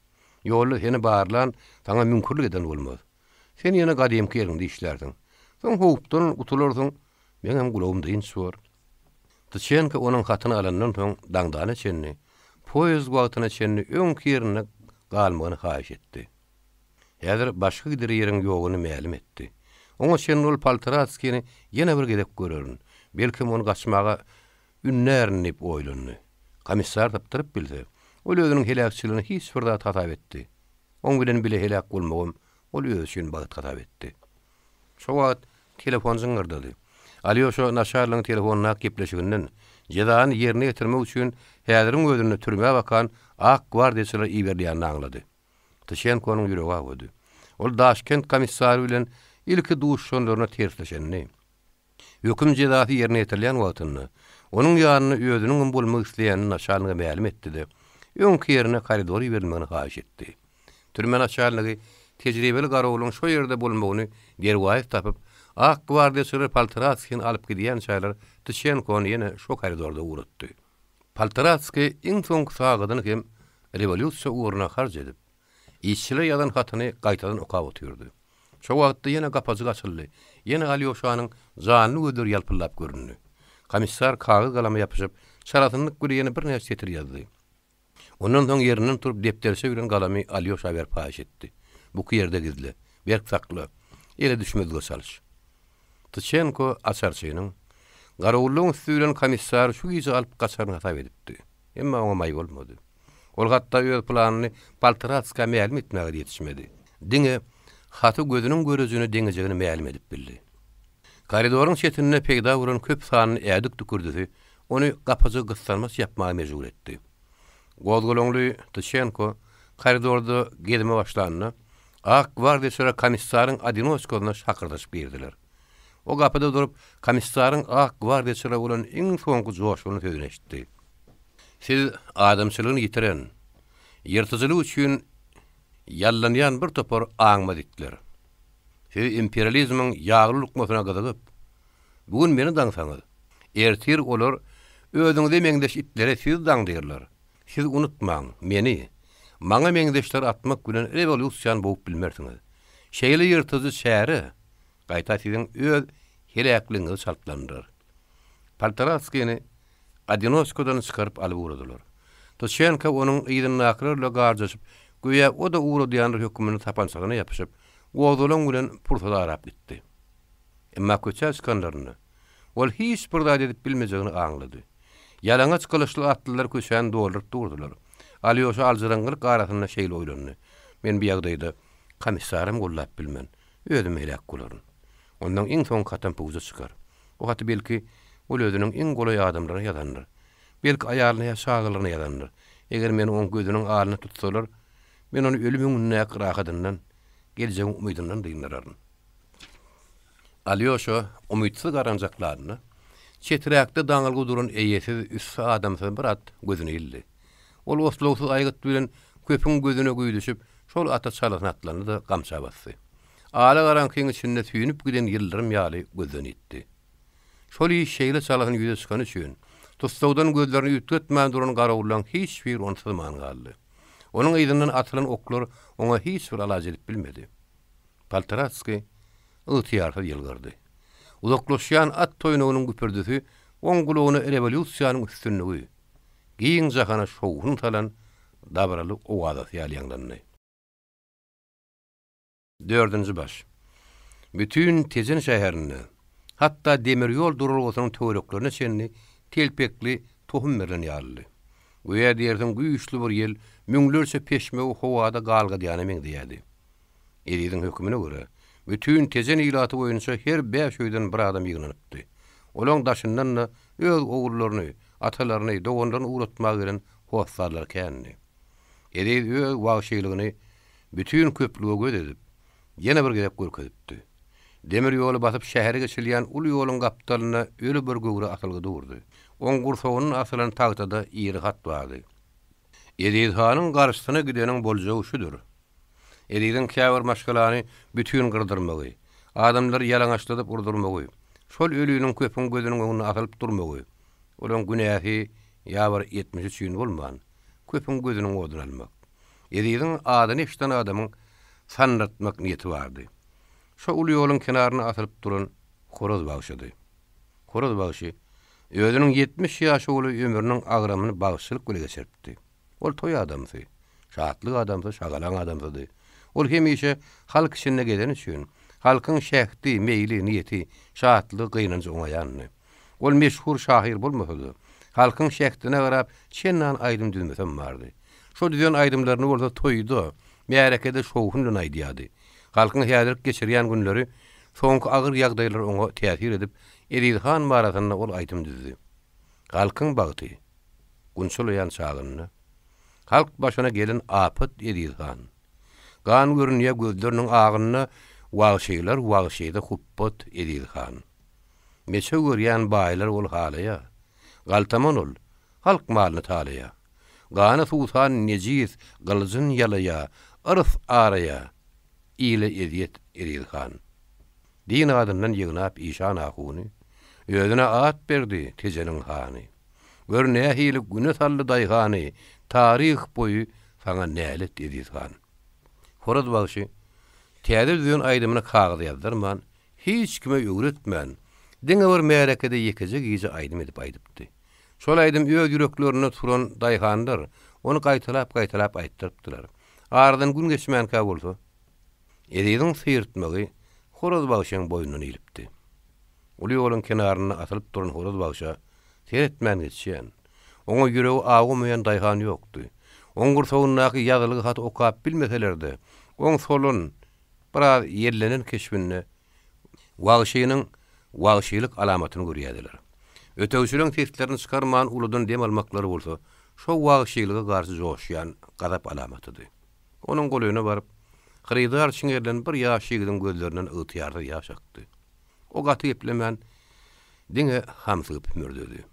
Speaker 2: Ýolda seni barlan, saňa müňkürlik eden bolmaz. Sen ýene gadymky ýeriňde işlärsiň. Soň howpdan gutularsyň, meňem gulagym dynç bor. Tyçenko onuň hatyny alandan soň daňdana çenli, poýezd wagtyna çenli öňki ýerinde galmagyny haýyş etdi. Häzir başga gider ýeriň ýoguny mälim etdi. Oňa çenli ol Poltoratskini ýene bir gezek görerin, belkem ony gaçmaga ündärin diýip oýlandy. Komissar sypdyryp bilse, ol özüniň heläkçiligini hiç bir zat hasap etdi. Oň bilen bile heläk bolmagam ol özi üçin bagt hasap etdi. Şo wagt telefon jyňňyrdady. Alýoşa naçarlygyň telefondaky gepleşiginden, jezany ýerine ýetirmek üçin häziriň özünde türmä bakan ak gwardiýaçylar iberilýänini aňlady. Tyşenkonyň ýüregi awady. Ol Daşkent komissary bilen ilki duşuşanlaryna tersleşendi. Höküm jezasy ýerine ýetirilýän wagtynda, onuň ýanynda özüniňem bolmak isleýänini naçalnige mälim etdi-de, öňki ýerine koridora iberilmegini haýyş etdi. Türme naçalnigi tejribeli garawulyň şo ýerde bolmagyny derwaýys tapyp, ak gwardiýaçylar Poltoratskini alyp gidýänçäler Tyşenkony ýene şo koridorda ugratdy. Poltoratskiý iň soňky sagadyny hem rewolýusiýa ugruna harç edip, işçilere ýazan hatyny gaýtadan okap otyrdy. Şo wagtda ýene gapajyk açyldy, ýene Alýoşanyň janly gözleri ýalpyldap göründi. Komissar kagyz-galama ýapyşyp, çalasynlyk bile ýene birnäçe setir ýazdy. Ondan soň ýerinden turup depderçe bilen galamy Alýoşa berip haýyş etdi. Buky ýerde gizle. Berk sakla. Ele düşmezlige çalyş. Tyçenko açarçynyň, garawullygyň üsti bilen komissary şu gije alyp gaçaryny hasap edipdi. Emma oňa maý bolmady. Ol hatda öz planyny Poltoratskä mälim etmäge-de ýetişmedi. Diňe haty gözüniň görejine deňejegini mälim edip bildi. Koridoryň çetinde peýda bolan köp sanly ädik dükürdisi ony gapajygy gyssanmaç ýapmaga mejbur etdi. Gozgalaňly Tyçenko koridorda gezime başlanda, ak gwardiýaçylar komissaryň odinoçkasyna şakyrdaşyp girdiler. O gapyda durup, komissaryň ak gwardiýaçylara bolan iň soňky joşgunly sözüni eşitdi. Siz adamçylygyny ýitiren, ýyrtyjylyk üçin ýallanýan bir topar aňmaz itler. Siz imperializmiň ýagly lukmasyna gyzygyp, bu gün meni daňsaňyz, ertir olar özüňize meňzeş itleri sizi daňdyrlar. Siz unutmaň, meni, maňa meňzeşleri atmak bilen rewolýusiýany bowup bilmersiňiz. Şeýle ýyrtyjy çäre, gaýta siziň öz. heläkligiňizi çaltlandyrar. Poltoratskini Odinoçkadan çykaryp alyp ugradylar. Tyçenko onuň yzyndakylar bilen garjaşyp, göýä o-da ugradýanlar hökmünde sapançasyna ýapyşyp, gozgalaň bilen pursat arap gitdi. Emma köçä çykanlarynda, ol hiç bir zat edip bilmejegini aňlady. Ýalaňaç gylyçly atlylar köçäni dolduryp durdular. Alýoşa aljyraňňylyk arasynda şeýle oýlandy, Men bu ýagdaýda komissaram gollap bilmen, özüm heläk bolaryn. Ondan iň soňky hatam puja çykar. Bu haty belki, ol özüniň iň golaý adamlaryna ýazandyr. Belki, aýalyna ýa çagalaryna ýazandyr. Eger meni oň gözüniň alyna tutsalar, men ony ölüm öňündäki rahadyndan, geljegiň umydyndan dyndararyn. Alýoşa umytsyz garanjakladynda, çeträkde daňylgy duran eýesiz, üsti adamsyz bir at gözüne ildi. Ol oslagsyz aýgyt bilen köpüň gözüne güýdüşip, şol ata çalasyn atlandy-da, gamça basdy. Ala garaňkyň içinde süýnüp giden ýyldyrym ýaly gözden ýitdi. Şol iş şeýle çalasyn ýüze çykany üçin, tussagdan gözlerini üýtgetmän duran garawullaň hiç biri ony syzman galdy. Onuň yzyndan atylan oklar oňa hiç bir alaç edip bilmedi. Poltoratskiý ygtyýarsyz ýylgyrdy. Uzaklaşýan at toýnagynyň güpürdisi oň gulagyna rewolýusiýanyň üstünligi, giň jahana şowhun salan dabaraly owazasy ýaly ýaňlandy. Dördünji baş. Bütin Tejen şäherinde, hatda demir ýol duralgasynyň töwereklerine çenli telpekli tohum berlen ýalydy. Göýä diýersiň güýçli bir ýel müňlerçe peşmegi howada galgadýana meňzeýärdi. Eziziň hökümine görä, bütin Tejen ilaty boýunça her bäş öýden bir adam ýygnanypdy. Olaň daşyndan-da öz ogullaryny, atalaryny, doganlaryny ugratmaga gelen hossarlary kändi. Eziz öz wagşylygyny bütin köplüge göz edip, ýene bir gezek görkezipdi. Demir ýoly basyp şähere geçilýän uly ýoluň gapdalynda öli bir göwre asylgy durdy. Oň gursagyndan asylan tagtada iri hat bardy. Eziz hanyň garşysyna gideniň boljagy şüdür. Eziziň käbir maşgalany bütin gyrdyrmagy, adamlary ýalaňaçladyp urdurmagy, şol öliniň köpüň gözüniň öňünde asylyp durmagy, olaň günäsi ýa bir etmişi üçin bolman, köpüň gözüniň oduny almak. Eziziň adyny eşiden adamyň sandyrtmak niýeti bardy. Şo uly ýoluň kenarynda asylyp duran horaz bagşydy. Horaz bagşy özüniň 70 ýaşa golaý ömrüniň agramyny bagşyçylyk bile geçiripdi. Ol toý adamsy, şatlyk adamsy, şagalaň adamsydy. Ol hemişe halk içinde gezeni üçin, halkyň şähdi, meýli, niýeti, şatlygy, gynanjy oňa ýandy. Ol meşhur şahyr bolmasa-da, halkyň şähdine garap çendan aýdym düzmesem bardy. Şo düzen aýdymlaryny bolsa toýda, märekede şowhun bilen aýdýardy. Halkyň häzirki geçirýän günleri, soňky agyr ýagdaýlar oňa täsir edip, Eziz han barasynda ol aýdym düzdi. Halkyň bagty, gunçalaýan çagynda, Halk başyna gelen apat Eziz han. Gan görünýär gözleriniň agynda, Wagşylar wagşyda hupbat Eziz han. Meçew görýän baýlar ol halaýa. Galtaman ol, halk malyny talaýa. Gana suwsan nejis gylyjyn ýalaýa, Yrys araýa, ile ezýet Eziz han. Din adyndan ýygnap işan ahuny, Özüne at berdi Tejeniň hany. Gör nähili güne saldy daýhany, Taryh boýy saňa nälet Eziz han. Horaz bagşy täze düzen aýdymyny kagyza ýazdyrman, Hiç kime öwretmän, diňe bir märekede ýekeje gije aýdym edip aýdypdy. Şol aýdym öz ýüreklerinde turan daýhanlar ony gaýtalap-gaýtalap aýtdyrypdylar. Aradan gün geçmänkä bolsa, Eziziň syrtmagy Horaz bagşyň boýnundan ilipdi. Uly ýoluň kenarynda asylyp duran Horaz bagşa seretmän geçýän, oňa ýüregi awamaýan daýhan ýokdy. Oň gursagyndaky ýazylgy haty okap bilmeseler-de, oň solan, biraz ýellenen keşbinde wagşynyň wagşylyk alamatyny görýärdiler. Ötegçileriň seslerini çykarman uludan dem almaklary bolsa, şo wagşylyga garşy joşýan gazap alamatydy. Onuň golaýyna baryp, hyrydar çiňerilen bir ýaş ýigidiň gözlerinden ygtyýarsyz ýaş akdy. O gaty geplemän, diňe hamsygyp hümürdedi.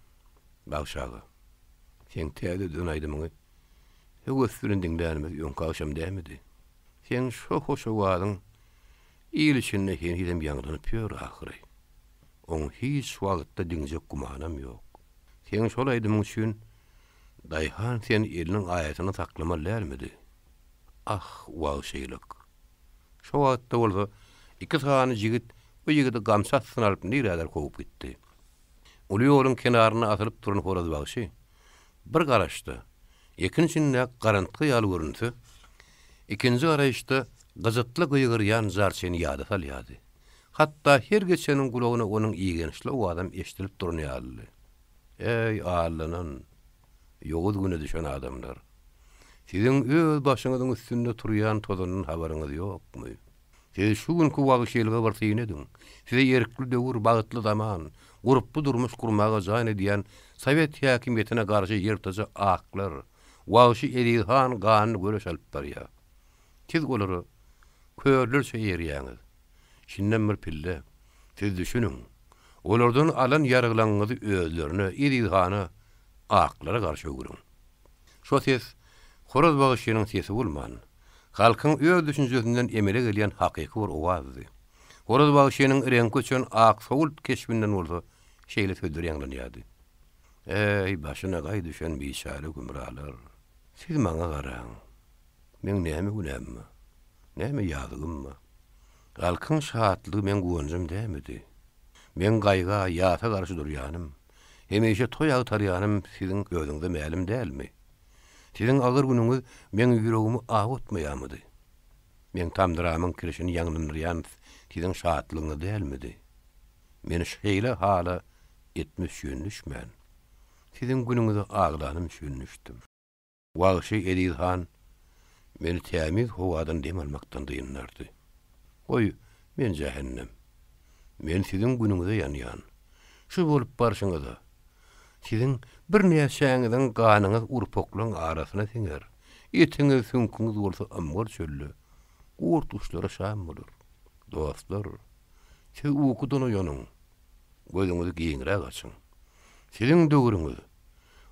Speaker 2: Bagşy aga, seň täze düzen aýdymyňy höwes bilen diňlänimiz öňki agşam dälmidi? Seň şo hoş owazyň il içinde henizem ýaňlanyp ýör ahyry. Oň hiç wagtda diňjek gümanam ýok. Seň şol aýdymyň üçin daýhan seni eliniň aýasynda saklamaly dälmidi? Ah, wagşylyk! Şo wagtda bolsa iki sany jigit. bu ýigidi gamçy astyna alyp nirädir kowup gitdi. Uly ýoluň kenarynda asylyp duran horaz bagşy bir garaşda ekin içindäki garantga ýaly görünse, ikinji garaýyşda gyjytly gygyrýan jarçyny ýada salýardy. Hatda her geçeniň gulagyna onuň igençli owazam eşidilip duran ýalydy. Eý, allanan, ýowuz güne düşen adamlar! Siziň öz başyňyzyň üstünde turýan tozandan habaryňyz ýokmy? Siz şu günki wagşylyga bir syn ediň. Size erkli döwür, bagtly zaman, gurply durmuş gurmaga jan edýän sowet häkimiýetine garşy ýyrtyjy aklar, wagşy Eziz han ganly göreş alyp barýar. Siz olara körlerçe eýerýäňiz. Şindem bir pille. Siz düşüniň. Olardan alan ýaraglaňyzy özlerine, Eziz hana, aklara garşy öwrüň. Şo ses horaz bagşynyň sesi bolman, halkyň öz düşünjesinden emele gelýän hakyky bir owazdy. Horaz bagşynyň reňki öçen aksowult keşbinden bolsa şeýle sözler ýaňlanýardy. Eý, başyna gaý düşen biçäre gümralar! Siz maňa garaň! Meň näme günäm bar? Näme ýazygym bar? Halkyň şatlygy meň guwanjym dälmidi? Meň gaýga, ýasa garşy durýanym, Hemişe toý agtarýanym siziň özüňize mälim dälmi? Siziň agyr günüňiz meň ýüregimi awutmaýarmydy? Meň tamdyramyň kirişini ýaňlandyrýan siziň şatlygyňyz dälmidi? Men şeýle hala etmiş üçin düşmän, siziň günüňize aglanym üçin düşdüm. Wagşy Eziz han meni tämiz howadan dem almakdan dyndardy. Goý, men jähennem. Men siziň günüňize ýanýan. Şu bolup barşyňyza, siziň birnäçäňiziň ganyňyz urpaklaň arasyna siňer, etiňiz, süňküňiz bolsa ymgyr çölde gurt-guşlara şam bolar. Dostlar, siz ukudan oýanyň, gözüňizi giňräk açyň. Siziň döwrüňiz,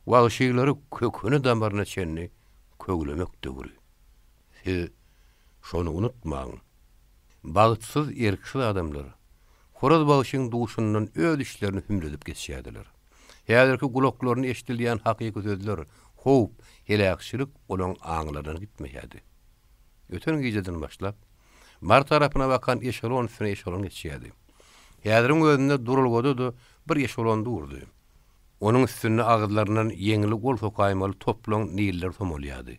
Speaker 2: Wagşylary köküne-damaryna çenli köwlemek döwri. Siz şony unutmaň. Bagtsyz, erksiz adamlar Horaz bagşyň duşundan öz işlerini hümledip geçýärdiler. Häzirki gulaklaryna eşidilýän hakyky sözler, howp, heläkçilik olaň aňlaryndan gitmeýärdi. Öten gijeden başlap, Mary tarapyna bakan eşelon üstüne eşelon geçýärdi. Häziriň özünde duralgada-da bir eşelon durdy. Onuň üstünde agyzlaryndan ýeňil gol sokaýmaly toplaň niller somalýardy.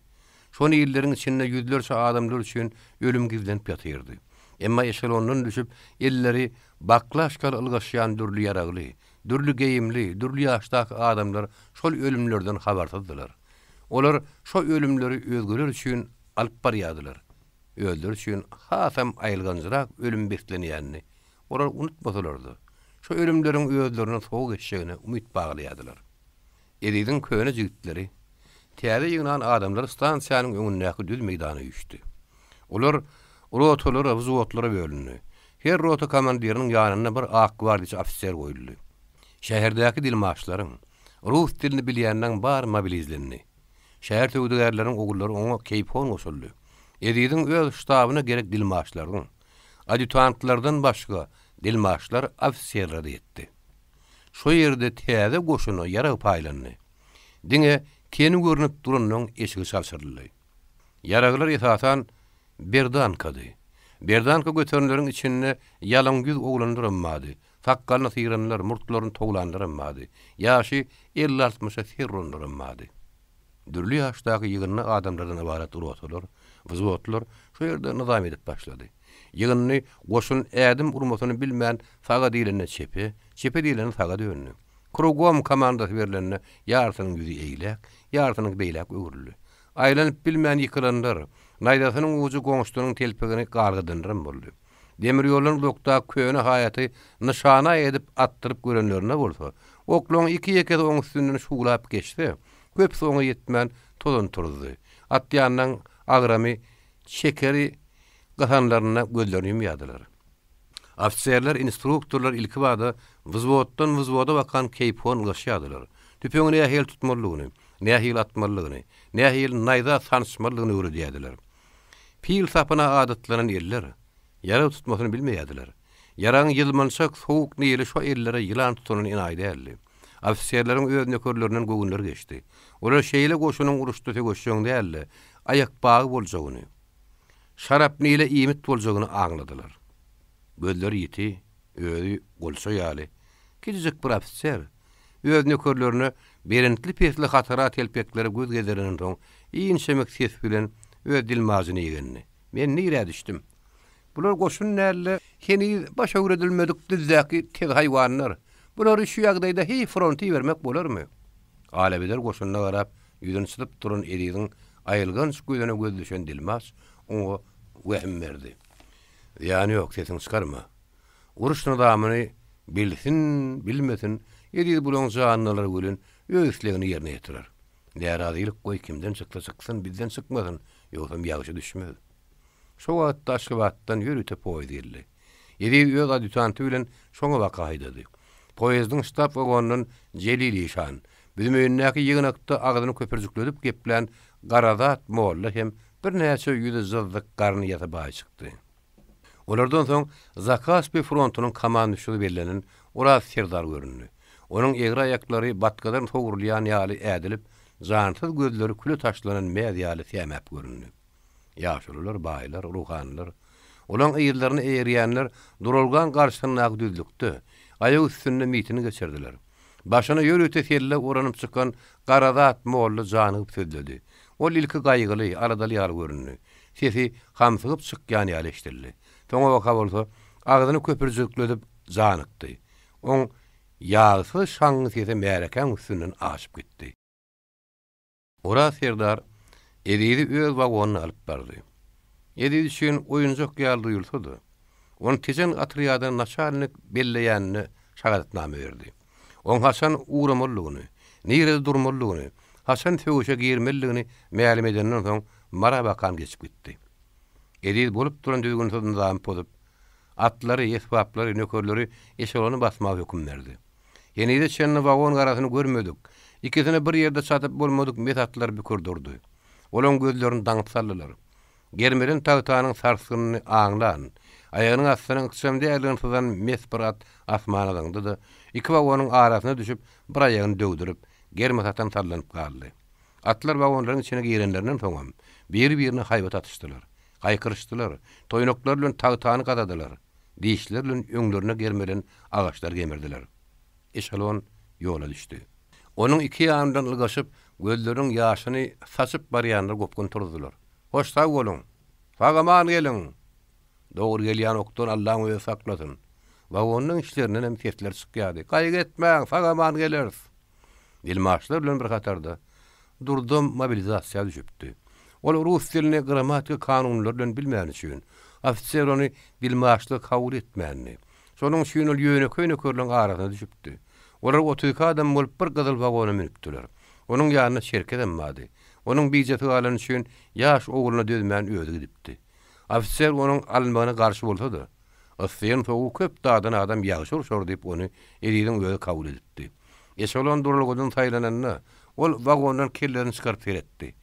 Speaker 2: Şo nilleriň içinde ýüzlerçe adamlar üçin ölüm gizlenip ýatyrdy. Emma eşelondan düşüp, elleri baklaşkaly ylgaşýan dürli ýaragly, dürli geýimli, dürli ýaşdaky adamlar şol ölümlerden habarsyzdylar. Olar şo ölümleri özgeler üçin alyp barýardylar. Özleri üçin hasam aýylganjyrak ölüm beslenýänini Olar unutmasalar-da, şo ölümleriň özlerine sowa geçjegine umyt baglaýardylar. Eziziň köne jigitleri, täze ýygnan adamlary stansiýanyň öňündäki düz meýdana üýşdi. Olar rotalara, wzwodlara bölündi. Her rota komandiriniň ýanynda bir ak gwardiýaçy ofiser goýuldy. Şäherdäki dilmaçlaryň, rus dilini bilýänleň bary mobilizlendi. Şäher söwdagärleriniň ogullary oňa keýpihon goşuldy. Eziziň öz ştabyna gerek dilmaçlaryň, Adýutantlardan başga dilmaçlar ofiserlere ýetdi. Şo ýerde täze goşuna ýarag paýlandy. Diňe teni görnüp duranyň eşigi çalşyryldy. Ýaraglar esasan berdankady. Berdanka göterenleriň içinde ýalaň ýüz oglanlaram bardy, sakgalyny syranlar, murtlaryny towlanlaram bardy, ýaşy elli-altmyşa ser uranlaram bardy. Dürli ýaşdaky ýygyndy adamlardan ybarat rotalar, wzwodlar şo ýerde nyzam edip başlady. Ýygyndy goşun ädim urmasyny bilmän saga diýlende çepe, çepe diýlende saga döndi. Krugom komandasy berlende ýarsynyň ýüzi eýläk, ýarsynyňky beýläk öwrüldi. Aýlanyp bilmän ýykylanlar, naýzasynyň ujy goňşusynyň telpegini galgadanlaram boldy. Demir ýoldan uzakdaky köne haýaty nyşana edip atdyryp görenlerinde bolsa, oklaň iki-ýekesi oň üstünden şuwlap geçse, köpüsi oňa ýetmän tozan turuzdy. Atýanlaň agramy çekeri gysanlarynda gözlerini ýumýardylar. Ofiserler, instruktorlar ilkibada wzwoddan wzwoda bakan keýpihon ylgaşýardylar. Tüpeňi nähili tutmalydygyny, nähili atmalydygyny, nähili naýza sançmalydygyny öwredýärdiler. Pil sapyna adatlanan eller, ýarag tutmasyny bilmeýärdiler. Ýaragyň ýylmançak sowuk nili şo ellere ýylan tutandan enaýy däldi. Ofiserleriň öz nökerlerinden göwünleri geçdi. Olar şeýle goşunyň uruşda söweşjeň däl-de, aýakbagy boljagyny, şarapnile iýmit boljagyny aňladylar. Gözleri ýiti. Özi golça ýaly, kiçijik bir ofiser, öz nökerlerine belentli-pesli hatara telpeklere göz gezdirenden soň, inçemik ses bilen öz dilmajyny igendi. Men nirä düşdüm? Bular goşun däl-de, heniz baş öwredilmedik düzdäki tez haýwanlar. Bulary şu ýagdaýda heý fronta ibermek bolarmy? Alabeder goşunyna garap, ýüzüni çytyp duran Eziziň aýylganç gözüne göz düşen dilmaç oňa wehim berdi. Zyýany ýok, sesiňi çykarma. Uruş nyzamyny bilsin, bilmesin, Eziz bulaň janyny alar welin, öz islegini ýerine ýetirer. Närazylyk goý kimden çyksa çyksyn, bizden çykmasyn, ýogsam ýagşy düşmez. Şo wagtda Aşgabatdan ýörite poýez geldi. Eziz öz adýutanty bilen şoňa baka haýdady. Poýezdiň ştab wagonyndan Jelil işan, büzmeýindäki ýygnakda agzyny köpürjikledip geplän Garazat molla hem birnäçe ýüzi jyzzyk garny ýasa baý çykdy. Olardan soň Zakaspi frontunyň komanduşy bellenen Oraz serdar göründi. Onuň egri aýaklary batgadan sowrulýan ýaly ädilip, jansyz gözleri küle taşlanan mäz ýaly sämäp göründi. Ýaşulular, baýlar, ruhanylar, olaň yzlaryna eýerýänler duralgaň garşysyndaky düzlükde, aýak üstünde miting geçirdiler. Başyna ýörite selle oranyp çykan Garazat molla janygyp sözledi. Ol ilki gaýgyly, aladaly ýaly göründi. Sesi hamsygyp çykýan ýaly eşidildi. Soňabaka bolsa, agzyny köpürjikledip janykdy. Oň ýagsyz şaňňy sesi märekäň üstünden aşyp gitdi. Oraz serdar Ezizi öz wagonyna alyp bardy. Eziz üçin oýunjak ýaly duýulsa-da, ony Tejen otrýadyna naçalnik belleýänine şahadatnama berdi. Oň haçan ugramalydygyny, nirede durmalydygyny, haçan söweşe girmelidigini mälim edenden soň Mara bakan geçip gitdi. Eziz bolup duran düzgünsiz nyzamy pozup, atlary, esbaplary, nökerleri eşelona basmaga höküm berdi. Henize çenli wagon garasyny görmedik, ikisini bir ýerde çatyp bolmadyk mes atlar bükür durdy. Olaň gözlerini daňyp saldylar. Germelen tagtanyň sarsgynyny aňlan, aýagynyň astynyň ykjam däldigini syzan mes bir at asmana zyňdy-da, iki wagonyň arasyna düşüp, bir aýagyny döwdürip, germesatan sallanyp galdy. Atlar wagonlaryň içine girenlerinden soňam, biri-birine haýbat atyşdylar, gaýkyryşdylar, toýnaklary bilen tagtany gazadylar, dişleri bilen öňlerine germelen agaçlary gemirdiler. Eşelon ýola düşdi. Onuň iki ýanyndan ylgaşyp, gözleriniň ýaşyny saçyp barýanlar gopgun turuzdylar. Hoş sag boluň! Sag-aman geliň! Dogry gelýän okdan Allaň özi saklasyn! Wagonyň içlerindenem sesler çykýardy. Gaýgy etmäň, sag-aman geleris! Dilmaçlar bilen bir hatarda Durdam mobilizasiýa düşüpdi. Ol rus dilini grammatika kanunlary bilen bilmäni üçin, ofiser ony dilmaçlyga kabul etmändi. Şonuň üçin ol ýönekeý nökerleň arasyna düşüpdi. Olar 32 adam bolup bir gyzyl wagona münüpdiler. Onuň ýanynda Çerkezem bardy. Onuň bijesi galany üçin ýaş ogluna dözmän özi gidipdi. Ofiser onuň alynmagyna garşy bolsa-da, Yssyýan sowugy köp dadan adam ýagşy urşar diýip ony Eziziň özi kabul edipdi. Eşelon duralgadan saýlananda, ol wagondan kellesini çykaryp seretdi.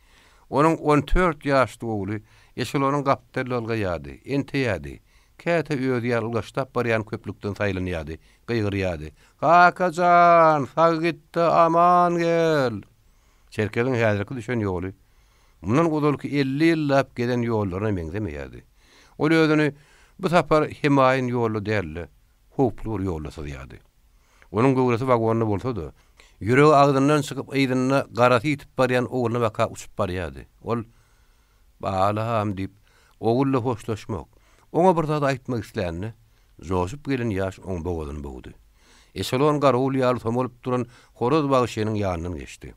Speaker 2: Onuň on dört ýaşly ogly eşelonyň gapdalyna ylgaýardy, enteýärdi. Käte özi ýaly ylgaşlap barýan köplükden saýlanýardy, gygyrýardy, Kaka jan, sag git-de, aman gel! Çerkeziň häzirki düşen ýoly mundan ozalky 50 ýyllap gezen ýollaryna meňzemeýärdi. Ol özüni bu sapar hemaýyn ýolda däl-de, howply bir ýolda syzýardy. Onuň göwresi wagonda bolsa-da, ýüregi agzyndan çykyp yzynda garasy ýitip barýan ogluna baka uçup barýardy. Ol, Balam! diýip, ogul bilen hoşlaşmak, oňa bir zat aýtmak islände, joşup gelen ýaş oň bogazyny bogdy. Eşelon garawul ýaly somalyp duran Horaz bagşynyň ýanyndan geçdi.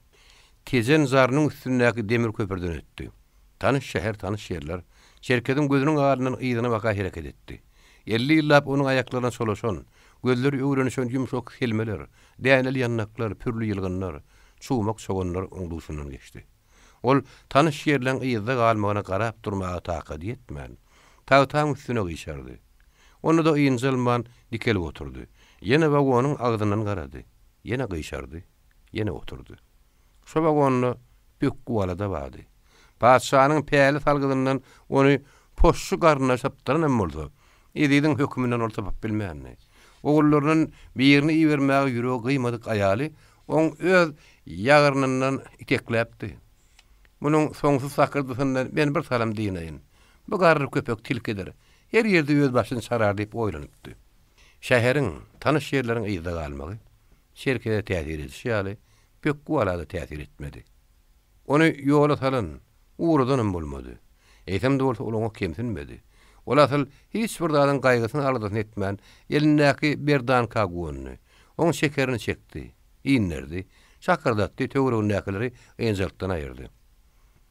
Speaker 2: Tejen jarynyň üstündäki demir köprüden ötdi. Tanyş şäher, tanyş ýerler. Çerkeziň gözüniň alnyndan yzyna baka hereket etdi. 50 ýyllap onuň aýaklaryna çolaşan, gözleri öwrenişen ýumşak selmeler, däneli ýandaklar, pürli ýylgynlar, çumak çoganlar oň duşundan geçdi. Ol tanyş ýerleň yzda galmagyna garap durmaga takady ýetmän, tagtaň üstüne gyşardy. Onda-da ynjalman dikelip oturdy. Ýene wagonyň agzyndan garady. Ýene gyşardy. Ýene oturdy. Şo wagonda Pökgi bala-da bardy. Patyşanyň päli salgydyndan ony poşşy garyndaş sypdyranam bolsa, Eziziň höküminden ol sypyp bilmändi. Ogullaryndan birini ibermäge ýüregi gyýmadyk aýaly oň öz ýagyrnyndan itekläpdi. Munuň soňsuz sakyrdysyndan men bir salym dynaýyn. Bu garry köpek tilkidir. Her ýerde öz başyny çarar diýip oýlanypdy. Şäheriň, tanyş ýerleriň yzda galmagy Çerkeze täsir edişi ýaly, Pökgi bala-da täsir etmedi. Ony ýola salan, ugradanam bolmady. Eýsem-de bolsa ol oňa kemsinmedi. Ol asyl hiç bir zadyň gaýgysyny-aladasyny etmän, elindäki berdanka guwandy. Oň şekerini çekdi, inderdi, şakyrdatdy, töweregindäkileri ynjalykdan aýyrdy.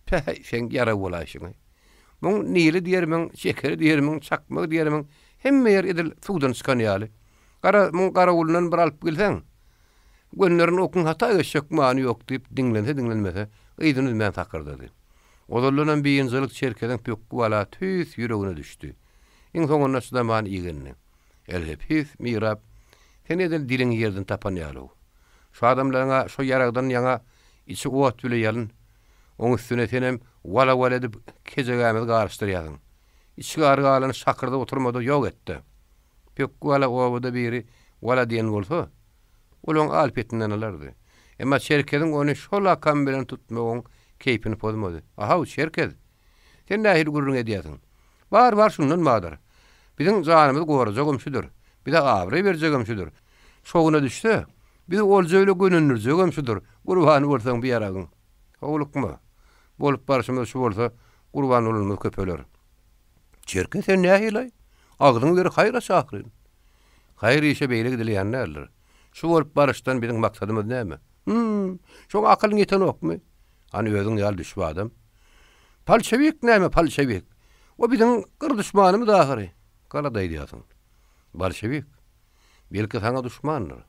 Speaker 2: Päheý, seň ýarag bolaýşyňy! Muň nili diýermiň, şekeri diýermiň, çakmagy diýermiň, hemme ýer edil suwdan çykan ýaly. Gara, muň garawulyndan bir alyp gelseň, gönderen okuň hata geçjek many ýok diýip, diňlense-diňlenmese, yzyny üzmän sakyrdady. Ozaldanam biynjalyk Çerkeziň pökgi bala tüýs ýüregine düşdi. Iň soňunda çydaman igendi. Elhepis, mirap, sen edil diliňi ýerden tapan ýaly-ow. Şu adamlaryň-a şo ýaragdan ýaňa içi ot bile ýalyn. Oň üstüne senem wala-wala edip kejegämizi garyşdyrýasyň. Içi-gary galany şakyrdyp oturma-da ýok et-de. Pökgi wala obada biri wala diýen bolsa, ol oň al-petinden alardy. Emma Çerkeziň ony şo lakam bilen tutmagy oň keýpini pozmady. A-haw, Çerkez! Sen nähili gürrüň edýäsiň? Bar, bar şundan bardyr. Biziň janymyzy gorajagam şüdür. Bize abraý berjegem şüdür. Şowuna düşse, bizi olja bile gönendirjegem şudur. Gurbany bolsaň bu ýaragyň. Howlukma. Bolup barşymyz şu bolsa, gurban bolanymyz köpeler. Çerkez sen nähili-aý? Agzyň beri haýyr aç ahyryn. Haýyr işe beýle gidilýän däldir. Şu bolup baryşdan biziň maksadymyz näme? Hüm, şoňa akylyň ýetenokmy? Hany özüň ýaly düşbi adam. Polşewik näme, polşewik? O biziň gyr duşmanymyz ahyry. Galat aýdýarsyň. Bolşewik, belki saňa duşmandyr.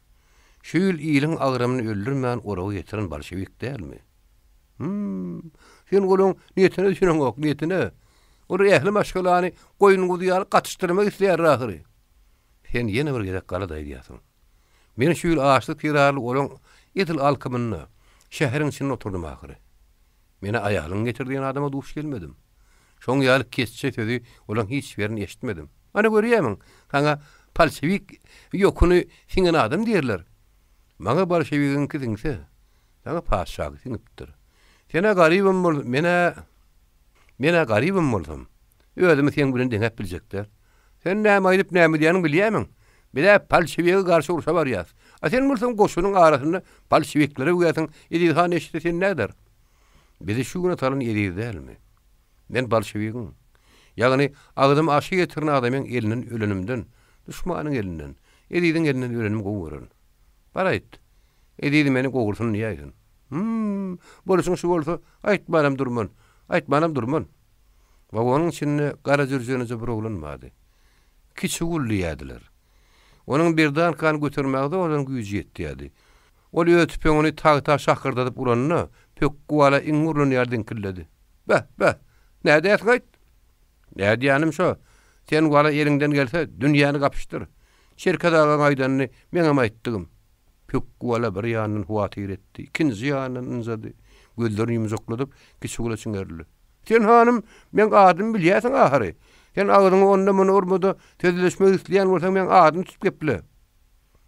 Speaker 2: Şu ýyl iliň agramyny öldürmän oragy getiren bolşewik dälmi? Hüm, sen olaň niýetine düşüneňok, niýetine. Olar ähli maşgalany goýun-guzy ýaly gatyşdyrmak isleýärler ahyry. Sen ýene bir gezek galat aýdýarsyň. Men şu ýyl açlyk zerarly olaň edil alkymynda, şäheriň içinde oturdym ahyry. Men-ä aýalyňy getir diýen adama duş gelmedim. Şoň ýaly keçje sözi olaň hiç birini eşitmedim. Ana görýärmiň, saňa polşewik ýokuny siňen adam diýerler. Maňa bolşewigiňki siňse, saňa patyşaky siňipdir. Sen-ä garybam bol, men-ä, men-ä garybam bolsam, özümi seň bilen deňäp biljek däl. Sen näme aýdyp, näme diýýäniňi bilýärmiň? Biz-ä bolşewige garşy urşa barýas. A sen bolsaň goşunyň arasynda bolşewikleri öwýärsiň, Eziz han eşitse seni näder? Bizi şu güne salan Eziz dälmi? Men bolşewigiň, ýagny agzyma aşy getiren adamyň elinden ölenimden, duşmanyň elinden, Eziziň elinden ölenimi gowy görerin. Bar aýt, Eziz meni gowursyn diýäýsin. Hüm, bolşuň şu bolsa, aýtmanam durman, aýtmanam durman. Wagonyň içinde gara jürjenije bir oglan bardy. Kiçi gul diýýärdiler. Onuň berdankany götermäge zordan güýji ýetýärdi. Ol öz tüpeňini tagta şakyrdadyp uranda, pökgi bala iňňe urlan ýaly diňkildedi. Beh, beh! Nädýärsiň-aýt? Nädýänim şo, sen wala eliňden gelse, dünýäni gapyşdyr. Çerkez agaň aýdanyny meňem aýtdygym. Pökgi bala bir ýandan howatyr etdi, ikinji ýandan ynjady. Gözlerini ýumjakladyp, kiçi gula çiňerildi. Sen hanym, meň adymy bilýärsiň ahyry. Sen agzyňy onda-munda urma-da, sözleşmek isleýän bolsaň, meň adymy tutup geple.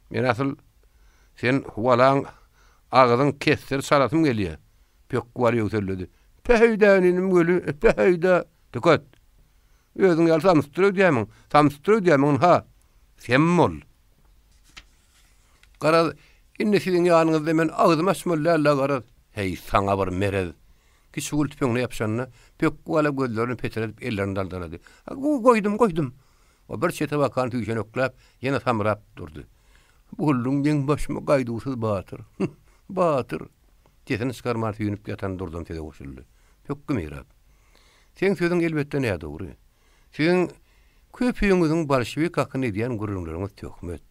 Speaker 2: Men asyl sen walaň agzyň kesdir çalasym gelýär. Pökgi bala ýöwselledi. Päheý-dä, inim weli, päheý-dä. Tüket. Özüň ýaly samsykdyr öýdýärmiň? Samsykdyr öýdýärmiň, ynha. Sem bol. Garaz, indi siziň ýanyňyzda men agzymy açmaly däl-dä, garaz. Heý, saňa bir merez. Kiçi gül tüpeňine ýapyşanda, Pökgi bala gözlerini petredip, ellerini daldalady. Goýdum, goýdum. O bir çete bakan süýşenekläp, ýene samrap durdy. Bolduň meň başyma gaýduwsyz batyr. Hüh, batyr! Sesini çykarman süýnüp ýatan Durdam söze goşuldy. Pökgi mirap. Seň sözüň elbetde nädogry. Siziň köpüňiziň bolşewik hakynda edýän gürrüňleriňiz töhmet.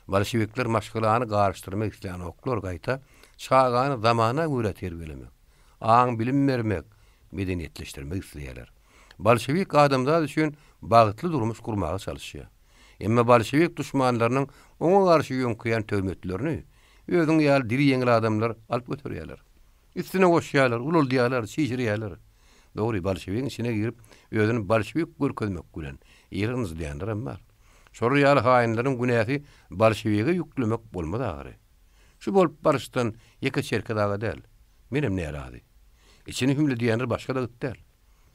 Speaker 2: Bolşewikler maşgalany garyşdyrmak islänoklar, gaýta, çagany zamana görä terbiýelemek, aň-bilim bermek, medeniýetleşdirmek isleýärler. Bolşewik adamzat üçin bagtly durmuş gurmaga çalyşýar. Emma bolşewik duşmanlarynyň oňa garşy ýöňkeýän töhmetlerini özüň ýaly dili ýeňil adamlar alyp göterýärler. Üstüne goşýarlar, ulaldýarlar, çişirýärler. Dogry, bolşewigiň içine girip, özüni bolşewik görkezmek bilen, ýeri ynjydýanlaram bar. Şolar ýaly haýynlaryň günäsi bolşewige ýüklemek bolmaz ahyry. Şu bolup baryşdan ýeke Çerkez aga däl, menem närazy. Içini hümledýänler başga-da gyt däl.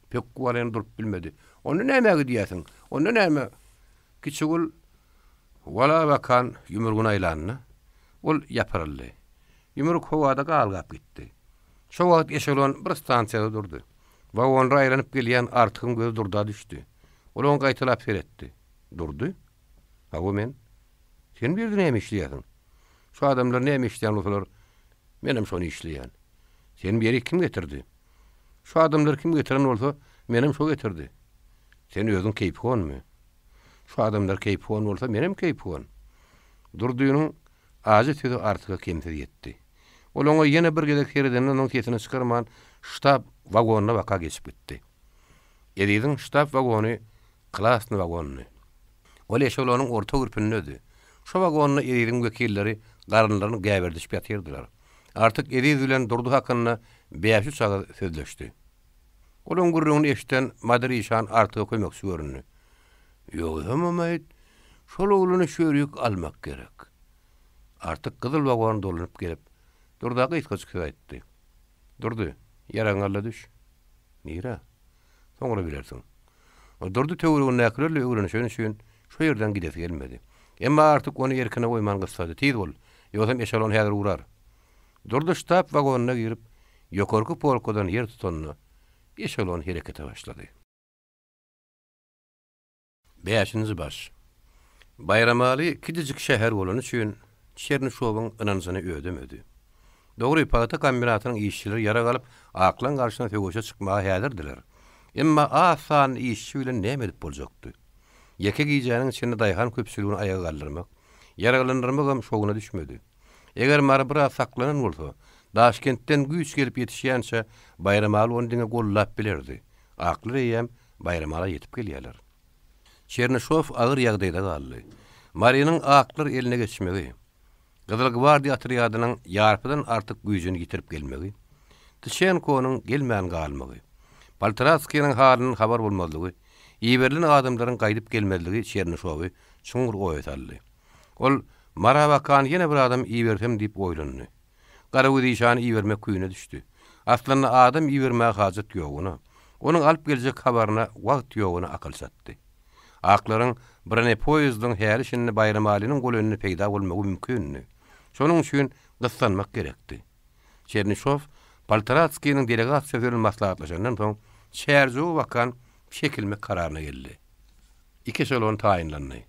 Speaker 2: Pökgi bala ýene durup bilmedi. Onda nämä gidýärsiň? Onda näme? Kiçigul. Wala bakan ýumrugyny aýlanda, ol ýapyryldy. Ýumruk howada galgap gitdi. Şo wagt eşelon bir stansiýada durdy. Wagonda aýlanyp gelýän Artygyň gözi Durda düşdi. Ol oňa gaýtalap seretdi. Durdy? Hawa, men. Sen bu ýerde näme işleýärsiň? Şu adamlar näme işleýän bolsalar, menem şony işleýän. Seni bu ýere kim getirdi? Şu adamlary kim getiren bolsa, menem şo getirdi. Sen özüň keýpihonmy? Şu adamlar keýpihon bolsa, menem keýpihon. Durdynyň ajy sözi Artyga kemsiz ýetdi. Ol oňa ýene bir gezek seredenden soň sesini çykarman ştab wagonyna baka geçip gitdi. Eziziň ştab wagony klasny wagondy. Ol eşelonyň orta gürpündedi. Şo wagonda Eziziň wekilleri garynlaryny gäberdişip ýatyrdylar. Artyk Eziz bilen Durdy hakynda bäş-üç agyz sözleşdi. Olaň gürrüňini eşiden Madyr işan Artyga kömekçi göründi. Ýogsamam-aýt, şol oglany şörik almak gerek. Artyk gyzyl wagona dolanyp gelip, Durda gysgajyk söz aýtdy. Durdy, ýaragyňy al-da düş. Nirä? Soňra bilersiň. Durdy töweregindäkilerle öwrenişeni üçin şo ýerden gidesi gelmedi. Emma Artyk ony erkine goýman gyssady, Tiz bol, ýogsam eşelon häzir ugrar. Durdy ştab wagonyna girip, ýokarky polkadan ýer tutanda, eşelon herekete başlady. Bäşinji baş. Baýramaly kiçijik şäher bolany üçin Çernyşowyň ynanjyny ödemedi. Dogry, pagta kombinatynyň işçileri ýarag alyp, aklaň garşysyna söweşe çykmaga häzirdiler. Emma az sanly işçi bilen näme edip boljakdy? Ýeke gijäniň içinde daýhan köpçüligini aýaga galdyrmak, ýaraglandyrmagam şowuna düşmedi. Eger Mary biraz saklanan bolsa, Daşkentden güýç gelip ýetişýänçä Baýramaly ony diňe gollap bilerdi. Aklar eýýäm Baýramala ýetip gelýärler. Çernyşow agyr ýagdaýda galdy. Marynyň aklar eline geçmegi, Gyzyl gwardiýa otrýadynyň ýarpydan artyk güýjüni ýitirip gelmegi, Tyçenkonyň gelmän galmagy, Poltratskiniň halyndan habar bolmazlygy, iberilen adamlaryň gaýdyp gelmezligi Çernyşowy çuňňur oýa saldy. Ol Mara bakan ýene bir adam ibersem diýip oýlandy. Garagöz işany ibermek küýüne düşdi. Aslynda adam ibermäge hajat ýoguna, onuň alyp geljek habaryna wagt ýoguna akyl çatdy. Aklaryň bronepoýezdiň häli-şindi Baýramalynyň golaýynda peýda bolmagy mümkindi. Şonuň üçin gyssanmak gerekdi. Çernyşow Poltoratskiniň delegasiýasy bilen maslahatlaşandan soň Çärjewe bakan çekilmek kararyna geldi. Iki eşelon taýynlandy.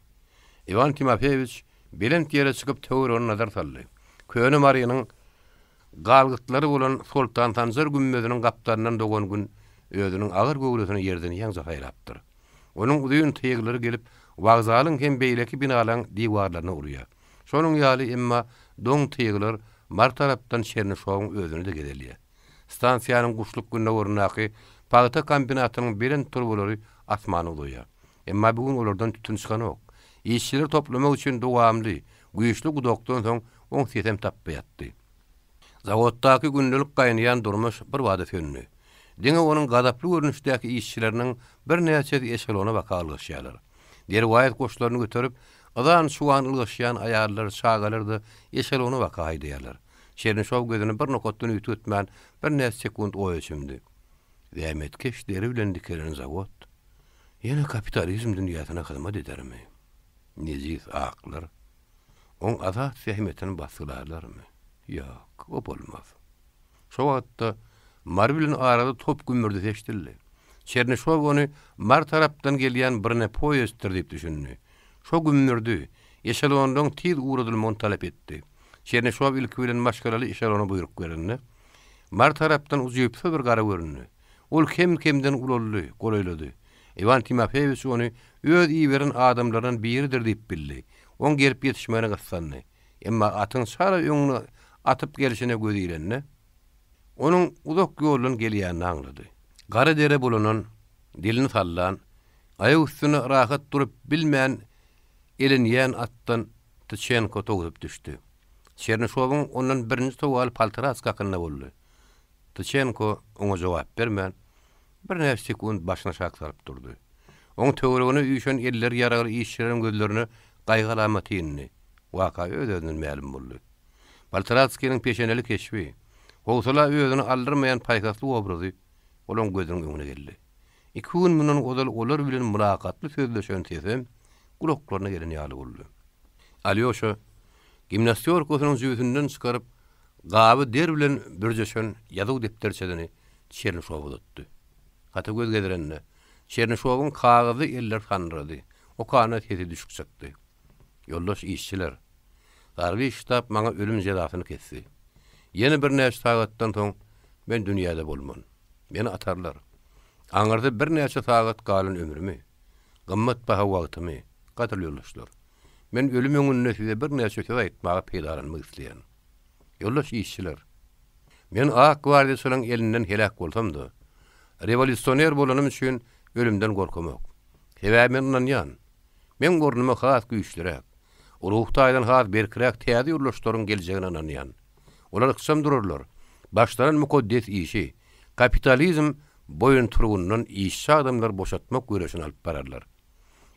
Speaker 2: Iwan Timofeýewiç belent ýere çykyp töweregine nazar saldy. Köne Marynyň galgytlary bolan Soltan Sanjar gümmeziniň gapdalyndan dogan gün özüniň agyr göwresini ýerden ýaňja saýlapdyr. Onuň uzyn tyglary gelip wokzalyň hem beýleki binalaň diwarlaryna urýar. Şonuň ýaly emma doň tyglar Mary tarapdan Çernyşowyň özüne-de gezelýär. Stansiýanyň guşluk gündogaryndaky pagta kombinatynyň belent turbalary asmana uzaýar. Emma bu gün olardan tütün çykanok. Işçileri toplamak üçin dowamly, güýçli gudokdan soň oň sesem tapba ýatdy. Zawoddaky gündelik gaýnaýan durmuş birbada söndi. Diňe onuň gazaply görnüşdäki işçileriniň birnäçesi eşelona baka ylgaşýarlar. Derwaýys goşlaryny göterip, yzan-çuwan ylgaşýan aýallar, çagalar-da eşelona baka haýdaýarlar. Çernyşow gözüni bir nokatdan üýtgetmän birnäçe sekunt oýa çümdi. Zähmetkeş deri bilen dikelen zawod ýene kapitalizm dünýäsine hyzmat edermi? Nejis aklar oň azat zähmetini basgylarlarmy? Ýok, o bolmaz. Şo wagtda Mary bilen arada top gümmürdisi eşidildi. Çernyşow ony Mary tarapdan gelýän bronepoýezddir diýip düşündi. Şo gümmürdi eşelonlaryň tiz ugradylmagyny talap etdi. Çernyşow ilki bilen maşgalaly eşelona buýruk berende, Mary tarapdan ujypsyz bir gara göründi. Ol kem-kemden ulaldy, golaýlady. Iwan Timofeýewiç ony öz iberen adamlaryndan biridir diýip bildi. Oň gelip ýetişmegine gyssandy. Emma atyň çala öňüne atyp gelşine gözi ilende, onuň uzak ýoldan gelýänini aňlady. Gara dere bulanan, dilini sallan, aýak üstünde rahat durup bilmän elenýän atdan Tyçenko towsup düşdi. Çernyşowyň ondan birinji sowaly Poltoratsk hakynda boldy. Tyçenko oňa jogap bermän, birnäçe sekunt başyny aşak salyp durdy. Oň töweregine üýşen elleri ýaragly işçileriň gözlerine gaýgy alamaty indi. Waka öz-özünden mälim boldy. Poltoratskiniň peşeneli keşbi, howsala özüni aldyrmaýan paýhasly obrazy olaň gözüniň öňüne geldi. Iki gün mundan ozal olar bilen mylakatly sözleşen sesem gulaklaryna gelen ýaly boldy. Alýoşa gimnastýorkasynyň jübüsinden çykaryp, gaby der bilen bürjeşen ýazuw depderçesini Çernyşowa uzatdy. Hata göz gezdirende, Çernyşowyň kagyzly elleri sandyrady, okanda sesi düşük çykdy. Ýoldaş işçiler! Harby ştab maňa ölüm jezasyny kesdi. Ýene birnäçe sagatdan soň men dünýäde bolman. Meni atarlar. Aňyrda birnäçe sagat galan ömrümi, gymmatbaha wagtymy, gadyrly ýoldaşlar, men ölüm öňünde size birnäçe söz aýtmaga peýdalanmak isleýän. Ýoldaş işçiler! Men ak gwardiýaçylaryň elinden heläk bolsam-da, rewolýusioner bolanym üçin ölümden gorkamok. Sebäbi men ynanýan, meň ornuma has güýçlüräk, ruhy taýdan has berkräk täze ýoldaşlaryň geljegine ynanýan. Olar ykjam durarlar, başlanan mukaddes işi, kapitalizm boýunturugyndan işçi adamlary boşatmak göreşini alyp bararlar.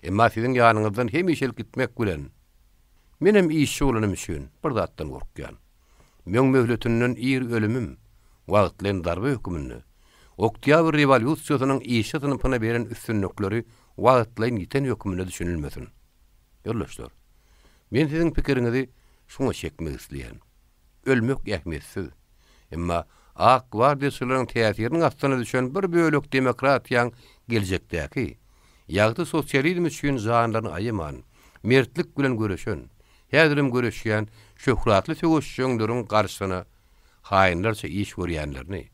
Speaker 2: Emma siziň ýanyňyzdan hemişelik gitmek bilen, menem işçi bolanym üçin bir zatdan gorkýan. Meň möhletinden ir ölümim, wagtlaýyn zarba höküminde, Oktýabr rewolýusiýasynyň işçi synpyna beren üstünlikleri wagtlaýyn ýiten höküminde düşünilmesin. Ýoldaşlar, men siziň pikiriňizi şuňa çekmek isleýän. Ölmek ähmiýetsiz. Emma ak gwardiýaçylaryň täsiriniň astyna düşen bir bölek demokratiýaň geljekdäki, ýagty sosializm üçin janlaryny aýaman, mertlik bilen göreşen, häzirem göreşýän şöhratly söweşjeňleriň garşysyna haýynlarça iş görýänlerini,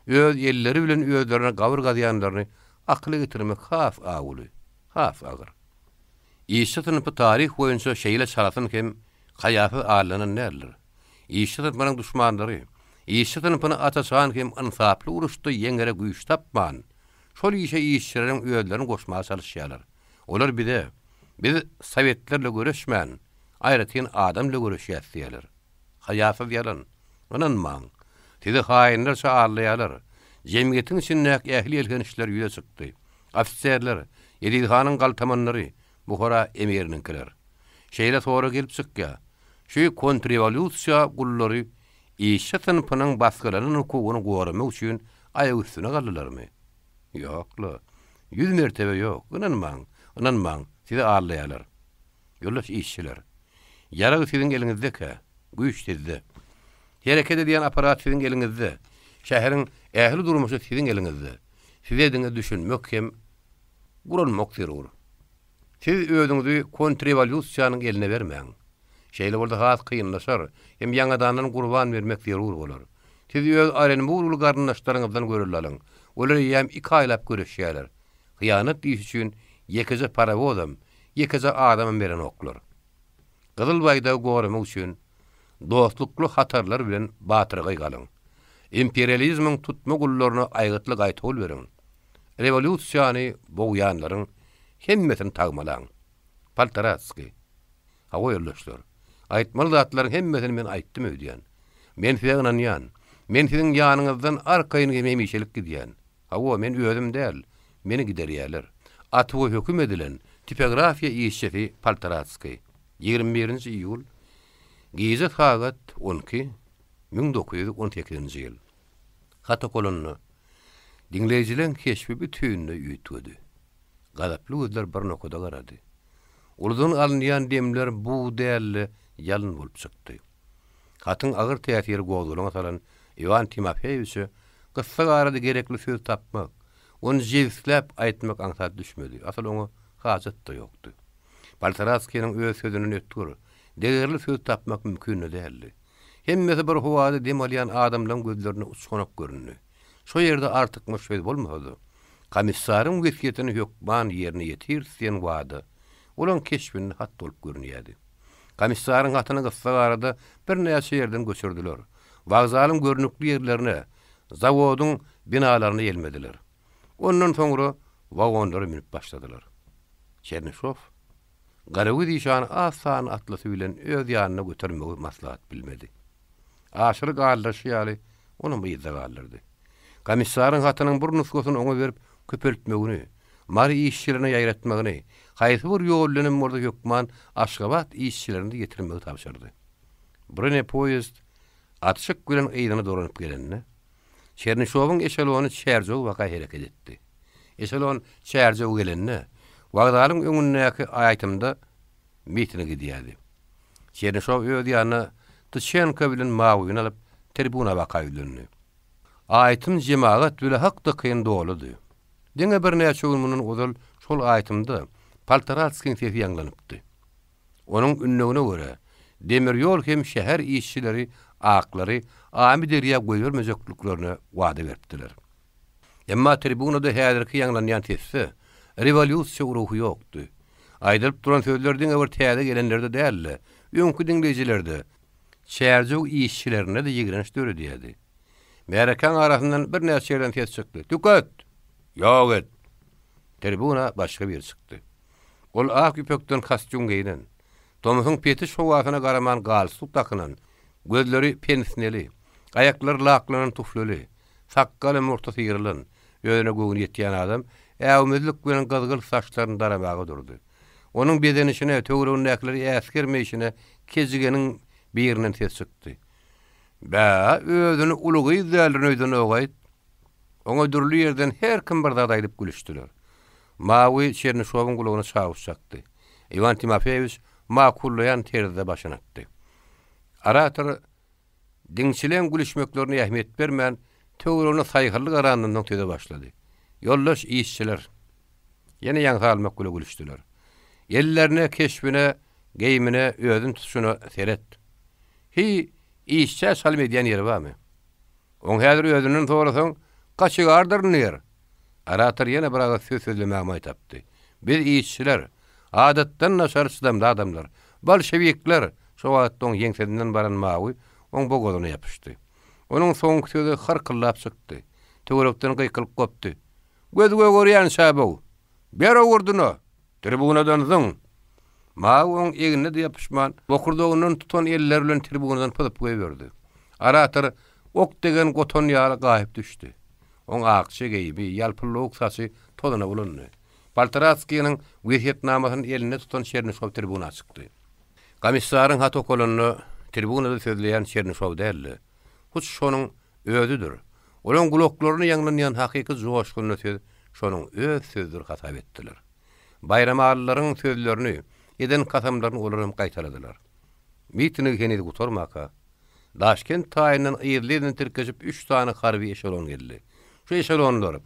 Speaker 2: öz elleri bilen özlerine gabyr gazýanlaryny akyla getirmek has awuly, has agyr. Işçi synpy taryh boýunça şeýle çalasyn hem haýasyz aldanan däldir. Işçi synpynyň duşmanlary, işçi synpyny aç-açan hem ynsaply uruşda ýeňere güýç tapman, şol işe işçileriň özlerini goşmaga çalyşýarlar. Olar bize, Biz sowetler bilen göreşmän, aýratyn adam bilen göreşýäs diýýärler. Haýasyz ýalan. Ynanmaň. Sizi haýynlarça aldaýarlar. Jemgyýetiň içindäki ähli elhençler ýüze çykdy. Ofiserler, Eziz hanyň galtamanlary, Buhara emiriniňkiler. Şeýle sorag gelip çykýar, şu kontrrewolýusiýa gullary işçi synpynyň basgylanan hukugyny goramak üçin aýak üstüne galdylarmy? Ýok-la. Ýüz mertebe ýok. Ynanmaň, ynanmaň, sizi aldaýarlar. Ýoldaş işçiler! Ýarag siziň eliňizdekä, güýç sizde. Hereket edýän apparat siziň eliňizde. Şäheriň ähli durmuşy siziň eliňizde. Size diňe düşünmek hem guralmak zerur. Siz özüňizi kontrrewolýusiýanyň eline bermäň. Şeýle bolsa has kynlaşar hem ýaňadandan gurban bermek zerur bolar. Siz öz orenburgly garyndaşlaryňyzdan görelde alyň. Olar eýýäm iki aýlap göreşýärler. Hyýanat işi üçin ýekeje parowozam, ýekeje adamam berenoklar. Gyzyl baýdagy goramak üçin dostlukly hatarlar bilen batyrgaý galyň. Imperializmiň tutma gullaryna aýgytly gaýtawul beriň. Rewolýusiýany bogýanlaryň hemmesini tagmalaň. Poltoratskiý. Hawa, ýoldaşlar. Aýtmaly zatlaryň hemmesini men aýtdym öýdýän. Men size ynanýan. Men siziň ýanyňyzdan arkaýyn hem hemişelik gidýän. Hawa, men özüm däl, meni giderýärler. Atuwa höküm edilen tipografiýa işçisi Poltoratskiý. 21-nji iýul, gije sagat 12, 1918-nji ýyl. Hat okalanda, diňleýjileň keşbi bütinleý üýtgedi. Gazaply gözler bir nokada garady. Uludan alynýan demler bug däl-de, ýalyn bolup çykdy. Hatyň agyr täsiri gozgalaňa salan Iwan Timofeýewiçe gyssag arada gerekli söz tapmak, ony jebisläp aýtmak aňsat düşmedi, asyl oňa hajat-da ýokdy. Poltoratskiniň öz sözünden ötgür, degerli söz tapmak mümkin-de däldi. Hemmesi bir howada dem alýan adamlaryň gözlerine uçganak göründi. Şo ýerde artykmaç söz bolmasa-da, komissaryň wesýetini hökman ýerine ýetiris diýen wada olaň keşbinde hat bolup görünýärdi. Komissaryň hatyny gyssagarada birnäçe ýerden göçürdiler. Wokzalyň görnükli ýerlerine, zawodyň binalaryna ýelmediler. Ondan soňra wagonlara münüp başladylar. Çernyşow Garagöz işany az sanly atlysy bilen öz ýanyna götermegi maslahat bilmedi. Aşyry galdyryşy ýaly, onam yzda galdyrdy. Komissaryň hatynyň bir nusgasyny oňa berip köpeltmegini, Mary işçilerine ýaýratmagyny, haýsy bir ýol bilenem bolsa hökman Aşgabat işçilerine-de ýetirmegi tabşyrdy. Bronepoýezd atyşyk bilen yzyna dolanyp gelende, Çernyşowyň eşelony Çärjew baka hereket etdi. Eşelon Çärjew gelende, wokzalyň öňündäki aýtymda miting edýärdi. Çernyşow öz ýanyna Tyçenko bilen Mawyny alyp, tribuna baka ýüzlendi. Aýtym jemagat bile hakda kyn doludy. Diňe birnäçe gün mundan ozal şol aýtymda Poltoratskiň sesi ýaňlanypdy. Onuň ündewine görä, demir ýol hem şäher işçileri aklary Amyderýa goýbermejekliklerine wada beripdiler. Emma tribunada häzirki ýaňlanýan sesde rewolýusiýa ruhy ýokdy. Aýdylyp duran sözler diňe bir täze gelenlerde däl-de, öňki diňleýjilerde, çärjew işçilerinde-de ýigrenç döredýärdi. Märekäň arasyndan birnäçe ýerden ses çykdy, Tüket! Ýok et! Tribuna başga biri çykdy. Ol ak ýüpekden kostýum geýnen, tomsuň petiş howasyna garaman galstuk dakynan, gözleri pensneli, aýaklary laklanan tuflili, sakgaly murty syrylan, özüne göwni ýetýän adam äwmezlik bilen gyzgylt saçlaryny daramaga durdy. Onuň bezenişine, töweregindäkileri äsgermeýşine kejigeniň birinden ses çykdy. Bä, özüni uly gyz däldirin öýdenogaýt. Oňa dürli ýerden her kim bir zat aýdyp gülüşdiler. Mawy Çernyşowyň gulagyna çawuş çakdy. Iwan Timofeýewiç makullaýan terzde başyny atdy. Orator diňçileň gülüşmeklerine ähmiýet bermän, töweregine saýhally garanyndan soň söze başlady. Ýoldaş işçiler! Ýene ýaňsa almak bile gülüşdiler. Ellerine, keşbine, geýimine, özüni tutuşyna seret. Hiý, işçä çalym edýän ýeri barmy? Oň häzir özünden sorasaň, gaçygardyryn diýer. Orator ýene bir agyz söz sözlemäge maý tapdy. Biz işçiler, adatdan daşary çydamly adamlar. Bolşewikler! Şo wagtda oň ýeňsesinden baran mawy oň bogazyna ýapyşdy. Onuň soňky sözi hyrkyldap çykdy. Töwerekden gykylyk gopdy. Göz gögerýänçä bog! Ber owurdyna! Tribunadan zyň! Mawy oň egnine-de ýapyşman, bokurdagyndan tutan elleri bilen tribunadan pyzyp goýberdi. Orator ok degen gotan ýaly gaýyp düşdi. Oň akja geýimi, ýalpyldawuk saçy tozana bulandy. Poltoratskiniň wesýetnamasyny elinde tutan Çernyşow tribuna çykdy. Komissaryň haty okalanda, tribunada sözleýän Çernyşow däldi. Hut şonuň özüdir. Olaň gulaklaryna ýaňlanýan hakyky joşgunly söz şonuň öz sözüdir hasap etdiler. Baýramalylaryň sözlerini, eden kasamlaryny olar hem gaýtaladylar. Miting heniz gutarmaka, Daşkent taýyndan yzly-yzyna tirkeşip üç sany harby eşelon geldi. Şu eşelonlar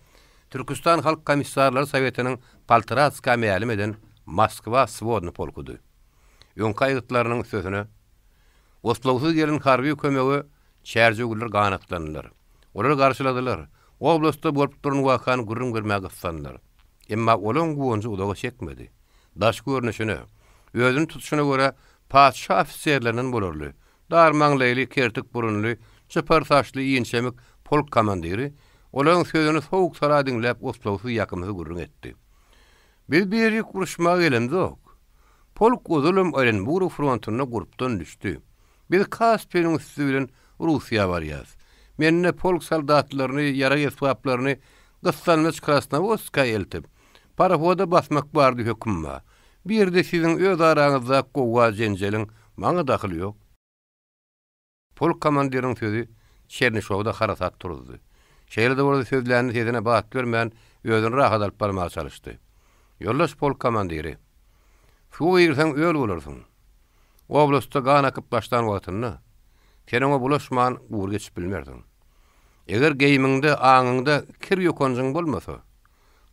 Speaker 2: Türküstan Halk Komissarlary Sowetiniň Poltoratskä mälim eden Moskwa swodny polkudy. Öňki aýgytlarynyň üstesine, oslagsyz gelen harby kömege Çärjewgüller ganatlandylar. Olar garşyladylar. Oblastda bolup duran wakany gürrüň bermäge gyssandylar. Emma olaň guwanjy uzaga çekmedi. Daş görnüşine, özüni tutuşyna görä patyşa ofiserlerinden bolarly, dar maňlaýly, kertik burunly, çypar saçly, inçemik polk komandiri olaryň sözüni sowuk-sala diňläp oslagsyz ýakymsyz gürrüň etdi. Biz bu ýerik uruşmaga gelemzok. Polk ozalam Orenburg frontunda gurpdan düşdi. Biz Kaspiniň üsti bilen Russiýa barýas. Mende polk soldatlaryny, ýarag-esbaplaryny gyssanmaç Krasnowodska eltip, parohoda basmak bardy höküm bar. Bu ýerde siziň öz araňyzdaky gowga-jenjeliň maňa dahyly ýok. Polk komandiriniň sözi Çernyşowda harasat turuzdy. Şeýle-de bolsa sözlände sesine bat bermän, özüni rahat alyp barmaga çalyşdy. Ýoldaş polk komandiri, suwa girseň öl bolarsyň. Oblastda gan akyp başlan wagtynda, sen oňa bulaşman gury geçip bilmersiň. Eger geýimiňde, aňyňda kir ýokanjyň bolmasa,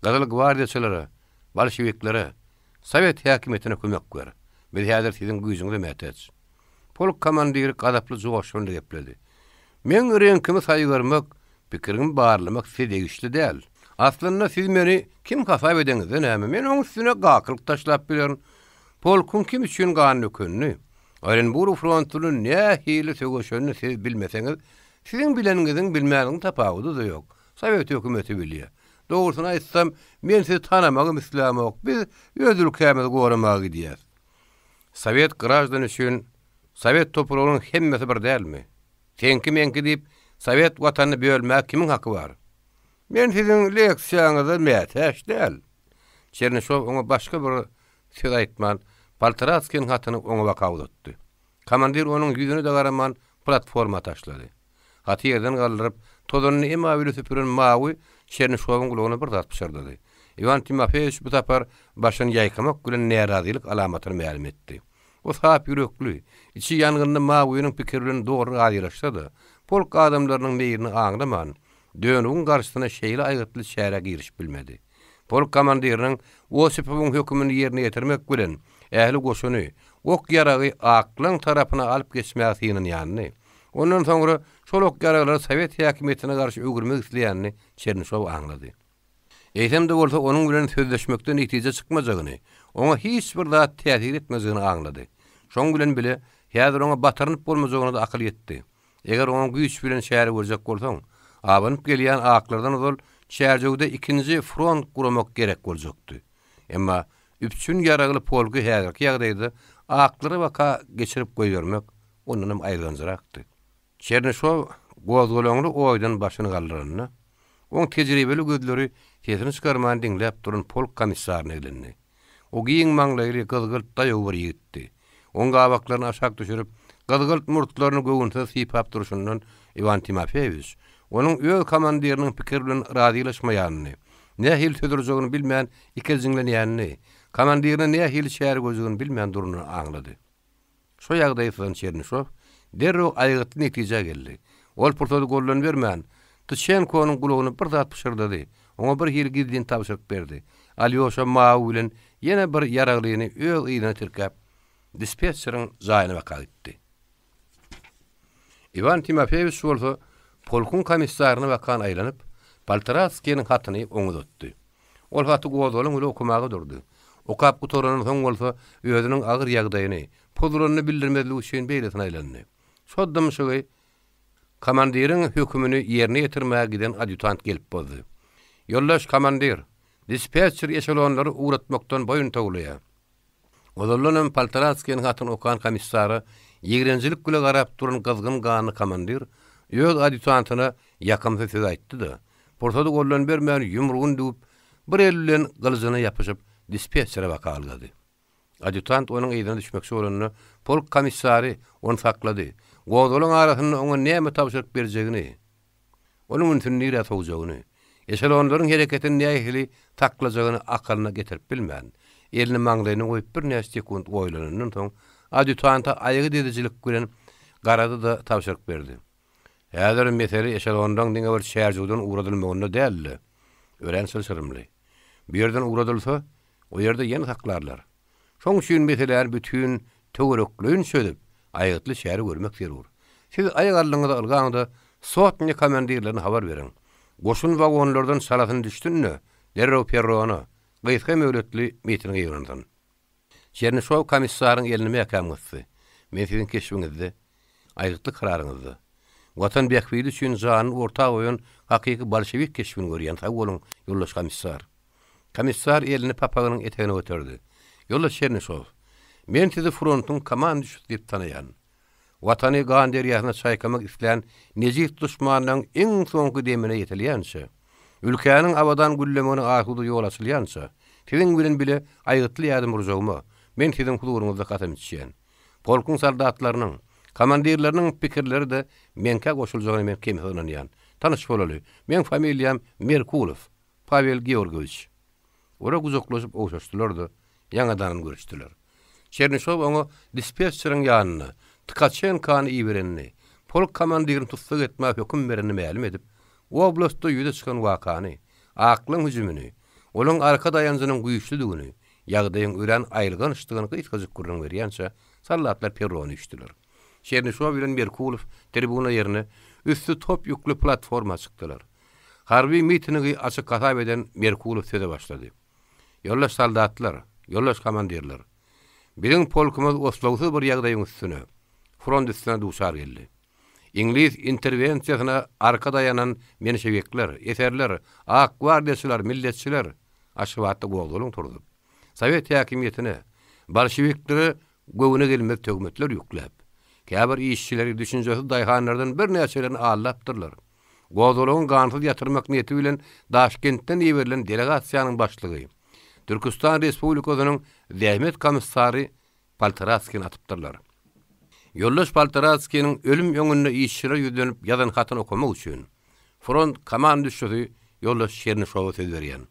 Speaker 2: Gyzyl gwardiýaçylara, bolşewiklere, sowet häkimiýetine kömek ber. Biz häzir siziň güýjüňize mätäç. Polk komandiri gazaply joşgunly gepledi. Meň reňkimi saýgarmak, pikiriňi barlamak size degişli däl. Aslynda siz meni kim hasap edeňizde näme, men oň üstüne gakylyk taşlap bilerin. Polkuň kim üçin gan dökenini, Orenburg frontunda nähili söweşenini siz bilmeseňiz, siziň bileniňiziň bilmäniňiziň tapawudy-da ýok. Sowet hökümeti bilýär. Dogrusyny aýtsam, men sizi tanamagam islämok. Biz öz ülkämizi goramaga gidýäs. Sowet graždany üçin sowet topragynyň hemmesi bir dälmi? Seňki-meňki diýip, sowet watanyny bölmäge kimiň haky bar? Men siziň leksiýaňyza mätäç däl. Çernyşow oňa başga bir söz aýtman, Poltoratskiniň hatyny oňa baka uzatdy. Komandir onuň ýüzüne-de garaman, platforma taşlady. Haty ýerden galdyryp, tozanyny ema bile süpüren Mawy Çernyşowyň gulagyna bir zat pyşyrdady. Iwan Timofeýewiç bu sapar başyny ýaýkamak bilen närazylyk alamatyny mälim etdi. O sap ýürekli, içi ýangynly Mawynyň pikiri bilen dogry razylaşsa-da, polk adamlarynyň meýlini aňlaman, dönügiň garşysyna şeýle aýgytly çärä girişip bilmedi. Polk komandiriniň Osipowyň hökümini ýerine ýetirmek bilen, ähli goşuny, ok-ýaragy aklaň tarapyna alyp geçmäge synanýanyny, ondan soňra şol ok-ýaraglary sowet häkimiýetine garşy öwürmek isleýänini Çernyşow aňlady. Eýsem-de bolsa onuň bilen sözleşmekde netije çykmajagyny, oňa hiç bir zat täsir etmejegini aňlady. Şoň bilen bile, häzir oňa batyrynyp bolmajagyna-da akyl ýetdi. Eger oňa güýç bilen çäre görjek bolsaň, abanyp gelýän aklardan ozal Çärjewde ikinji front guramak gerek boljakdy. Emma üpjün ýaragly polky häzirki ýagdaýda aklara baka geçirip goýbermek ondanam aýylganjyrakdy. Çernyşow gozgalaňly oýdan başyny galdyranda, oň tejribeli gözleri sesini çykarman diňläp duran polk komissaryna eglendi. O giň maňlaýly, gyzgylt, daýaw bir ýigitdi. Oň gabaklaryny aşak düşürip, gyzgylt murtlaryny göwünsiz sypap durşundan Iwan Timofeýewiç onuň öz komandiriniň pikiri bilen razylaşmaýanyny, nähili söz urjagyny bilmän ikirjiňlenýänini, komandirine nähili çäre görjegini bilmän duranyny aňlady. Şo ýagdaýy syzan Çernyşow derrew aýgytly netijä geldi. Ol pursady goldan bermän, Tyçenkonyň gulagyna bir zat pyşyrdady, oňa bir hili gizlin tabşyryk berdi. Alýoşa mawy bilen ýene bir ýaraglyny öz yzyna tirkäp, dispetçeriň jaýyna baka gitdi. Iwan Timofeýewiç bolsa polkuň komissaryna bakan aýlanyp, Poltoratskiniň hatyny oňa uzatdy. Ol haty gozgalaň bile okamaga durdy. Okap gutarandan soň bolsa özüniň agyr ýagdaýyny, pozulanyny bildirmezlik üçin beýlesine aýlandy. Şo dymşygy komandiriň hökümini ýerine ýetirmäge giden adýutant gelip bozdy. Ýoldaş komandir, dispetçer eşelonlary ugratmakdan boýun towlaýar. Ozaldanam Poltoratskiniň hatyny okan komissara ýigrenjilik bile garap duran gyzgyn ganly komandir öz adýutantyna ýakymsyz söz aýtdy-da, pursady goldan bermän ýumrugyny düwüp, bir eli bilen gylyjyna ýapyşyp, dispetçere baka ylgady. Adýutant onuň yzyna düşmekçi bolanda, polk komissary ony saklady. Gozgalaň arasynda oňa näme tabşyryk berjegini, Onuň ünsüni nirä sowjagyny, eşelonlaryň hereketini nähili saklajagyny akylyna getirip bilmän, elini maňlaýyna goýup birnäçe sekunt oýlanandan soň, adýutanta aýgyt edijilik bilen garady-da tabşyryk berdi. Häzir mesele eşelonlaryň diňe bir Çärjewden ugradylmagynda däl-de, örän çylşyrymly. Bu ýerden ugradylsa, o ýerde ýene saklarlar. Şoň üçin meseläni bütin töwerekleýin çözüp, aýgytly çäre görmek zerur. Siz aýak aldyňyza ylgaň-da, sotnýa komandirlerine habar beriň. Goşun wagonlardan çalasyn düşsün-de, derrew perrona, gysga möhletli miting ýygnansyn. Çernyşow komissaryň elini mäkäm gysdy. Men siziň keşbiňizde, aýgytly kararyňyzda, Watan bähbidi üçin janyny orta goýan hakyky bolşewik keşbini görýän. Sag boluň, ýoldaş komissar. Komissar elini papagynyň etegine göterdi. Ýoldaş Çernyşow, men sizi frontuň komanduşysy diýip tanaýan. Watany gan derýasyna çaýkamak islän nejis duşmanlaryň iň soňky demine ýetilýänçä, ülkäniň abadan güllemegine asuda ýol açylýança, siziň bilen bile aýgytly ädim urjagyma, men siziň huzuryňyzda kasam içýän. Polkuň soldatlarynyň, komandirleriniň pikirleri-de meňkä goşuljagyna men kemsiz ynanýan. Tanyş bolaly, meň familiýam Merkulow. Pawel Georgowiç. Olar gujaklaşyp ogşaşdylar-da, ýaňadanam görüşdiler. Çernyşow oňa dispetçeriň ýanyna Tkaçenkony iberenini, polk komandirini tussag etmäge höküm berenini mälim edip, oblastda ýüze çykan wakany, aklaň hüjümini, olaň arka daýanjynyň güýçlüdigini, ýagdaýyň örän aýylgançdygyny gysgajyk gürrüň berýänçä, soldatlar perrona üýşdüler. Çernyşow bilen Merkulow tribuna ýerine, üsti top ýükli platforma çykdylar. Harby mitingi açyk hasap eden Merkulow söze başlady. Ýoldaş soldatlar, ýoldaş komandirler! Biziň polkumyz oslagsyz bir ýagdaýyň üstüne, front üstüne duçar geldi. Iňlis interwensiýasyna arka daýanan menşewikler, eserler, ak gwardiýaçylar, milletçiler Aşgabatda gozgalaň turzup, sowet häkimiýetine, bolşewiklere göwne gelmez töhmetler ýükläp, käbir işçileri, düşünjesiz daýhanlardan birnäçelerini aldapdyrlar. Gozgalaňy gansyz ýatyrmak niýeti bilen Daşkentden iberilen delegasiýanyň başlygy, Türküstan Respublikasynyň zähmet komissary Poltoratskini atypdyrlar. Ýoldaş Poltoratskiniň ölüm öňünde işçilere ýüzlenip ýazan hatyny okamak üçin, front komanduşçysy ýoldaş Çernyşowa söz berýän.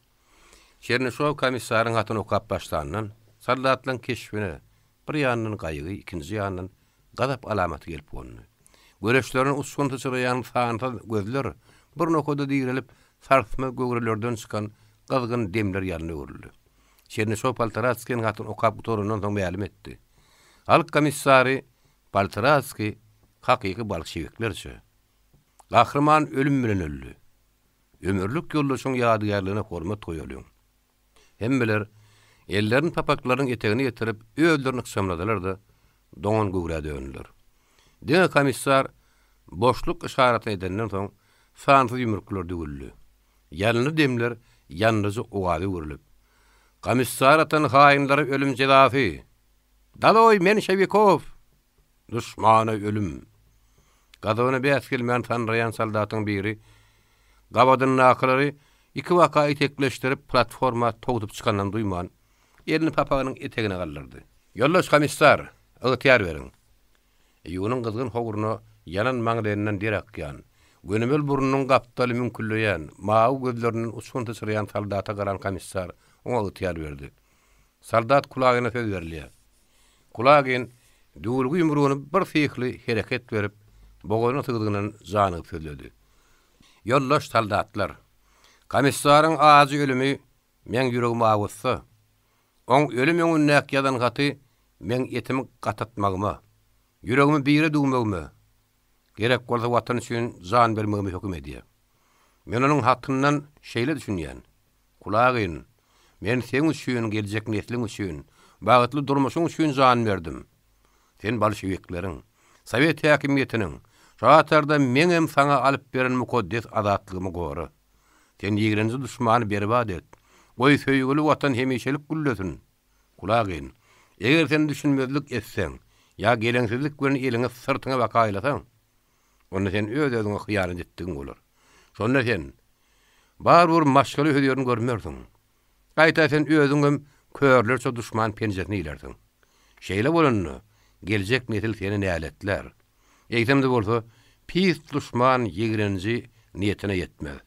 Speaker 2: Çernyşow komissaryň hatyny okap başlandan, soldatlaryň keşbine. Bir ýandan gaýgy, ikinji ýandan gazap alamaty gelip gondy. Göreçlerine uçgun syçraýan sansyz gözler bir nokada direlip, sarsma göwrelerden çykan gyzgyn demler ýalyna öwrüldi. Çernyşow Poltoratskiniň hatyny okap gutarandan soň mälim etdi. Halk komissary Poltoratskiý hakyky bolşewiklerçe, Gahryman ölüm bilen öldi. Ömürlik ýoldaşyň ýadygärligine hormat goýalyň. Hemmeler ellerini papaklarynyň etegine ýetirip, özlerini ykjamladylar-da, doňan göwrä döndüler. Diňe komissar boşluk yşaratyny edenden soň, sansyz ýumruklar düwüldi. Ýalynly demler ýandyryjy owaza öwrülip, Komissar atan haýynlara ölüm jezasy! Daloý menşewikow! Duşmana ölüm! Gazabyna bäs gelmän sandyraýan soldatyň biri gabadynakylary ikibaka itekleşdirip platforma towsup çykandan duýman, elini papagynyň etegine galdyrdy. Ýoldaş komissar, ygtyýar beriň! Iýunyň gyzgyn howruna ýanan maňlaýyndan der akýan, gönümel burnunyň gapdaly müňkülleýän, mawy gözlerinden uçgun syçraýan soldata garan komissar oňa ygtyýar berdi. Soldat Kulagine söz berilýär. Kulagin düwülgi ýumrugyny bir syhly hereket berip, bogazyna sygdygyndan janygyp sözledi. Ýoldaş soldatlar! Komissaryň ajy ölümi meň ýüregimi awutsa, oň ölüm öňündäki ýazan haty meň etimi gatatmagyma, ýüregimi bire düwmegime, gerek bolsa Watan üçin jan bermegime höküm edýär. Men onuň hatyndan şeýle düşünýän. Kulagyn, men seň üçin, geljek nesliň üçin, bagtly durmuşyň üçin jan berdim. Sen bolşewikleriň, sowet häkimiýetiniň, şu hatarda meňem saňa alyp beren mukaddes azatlygymy gora. Sen ýigrenji duşmany berbat et. Goý, söýgüli Watan hemişelik güllesin. Kulagyn, eger sen düşünmezlik etseň, ýa geleňsizlik bilen eliňi syrtyňa baka aýlasaň, onda sen öz-özüňe hyýanat etdigiň bolar. Şonda sen, barybir maşgala hözirini görmersiň. Gaýta sen özüňem körlerçe duşman penjesine ilersiň. Şeýle bolanda, geljek nesil seni näletlär. Eýsem-de bolsa, pis duşman ýigrenji niýetine ýetmez.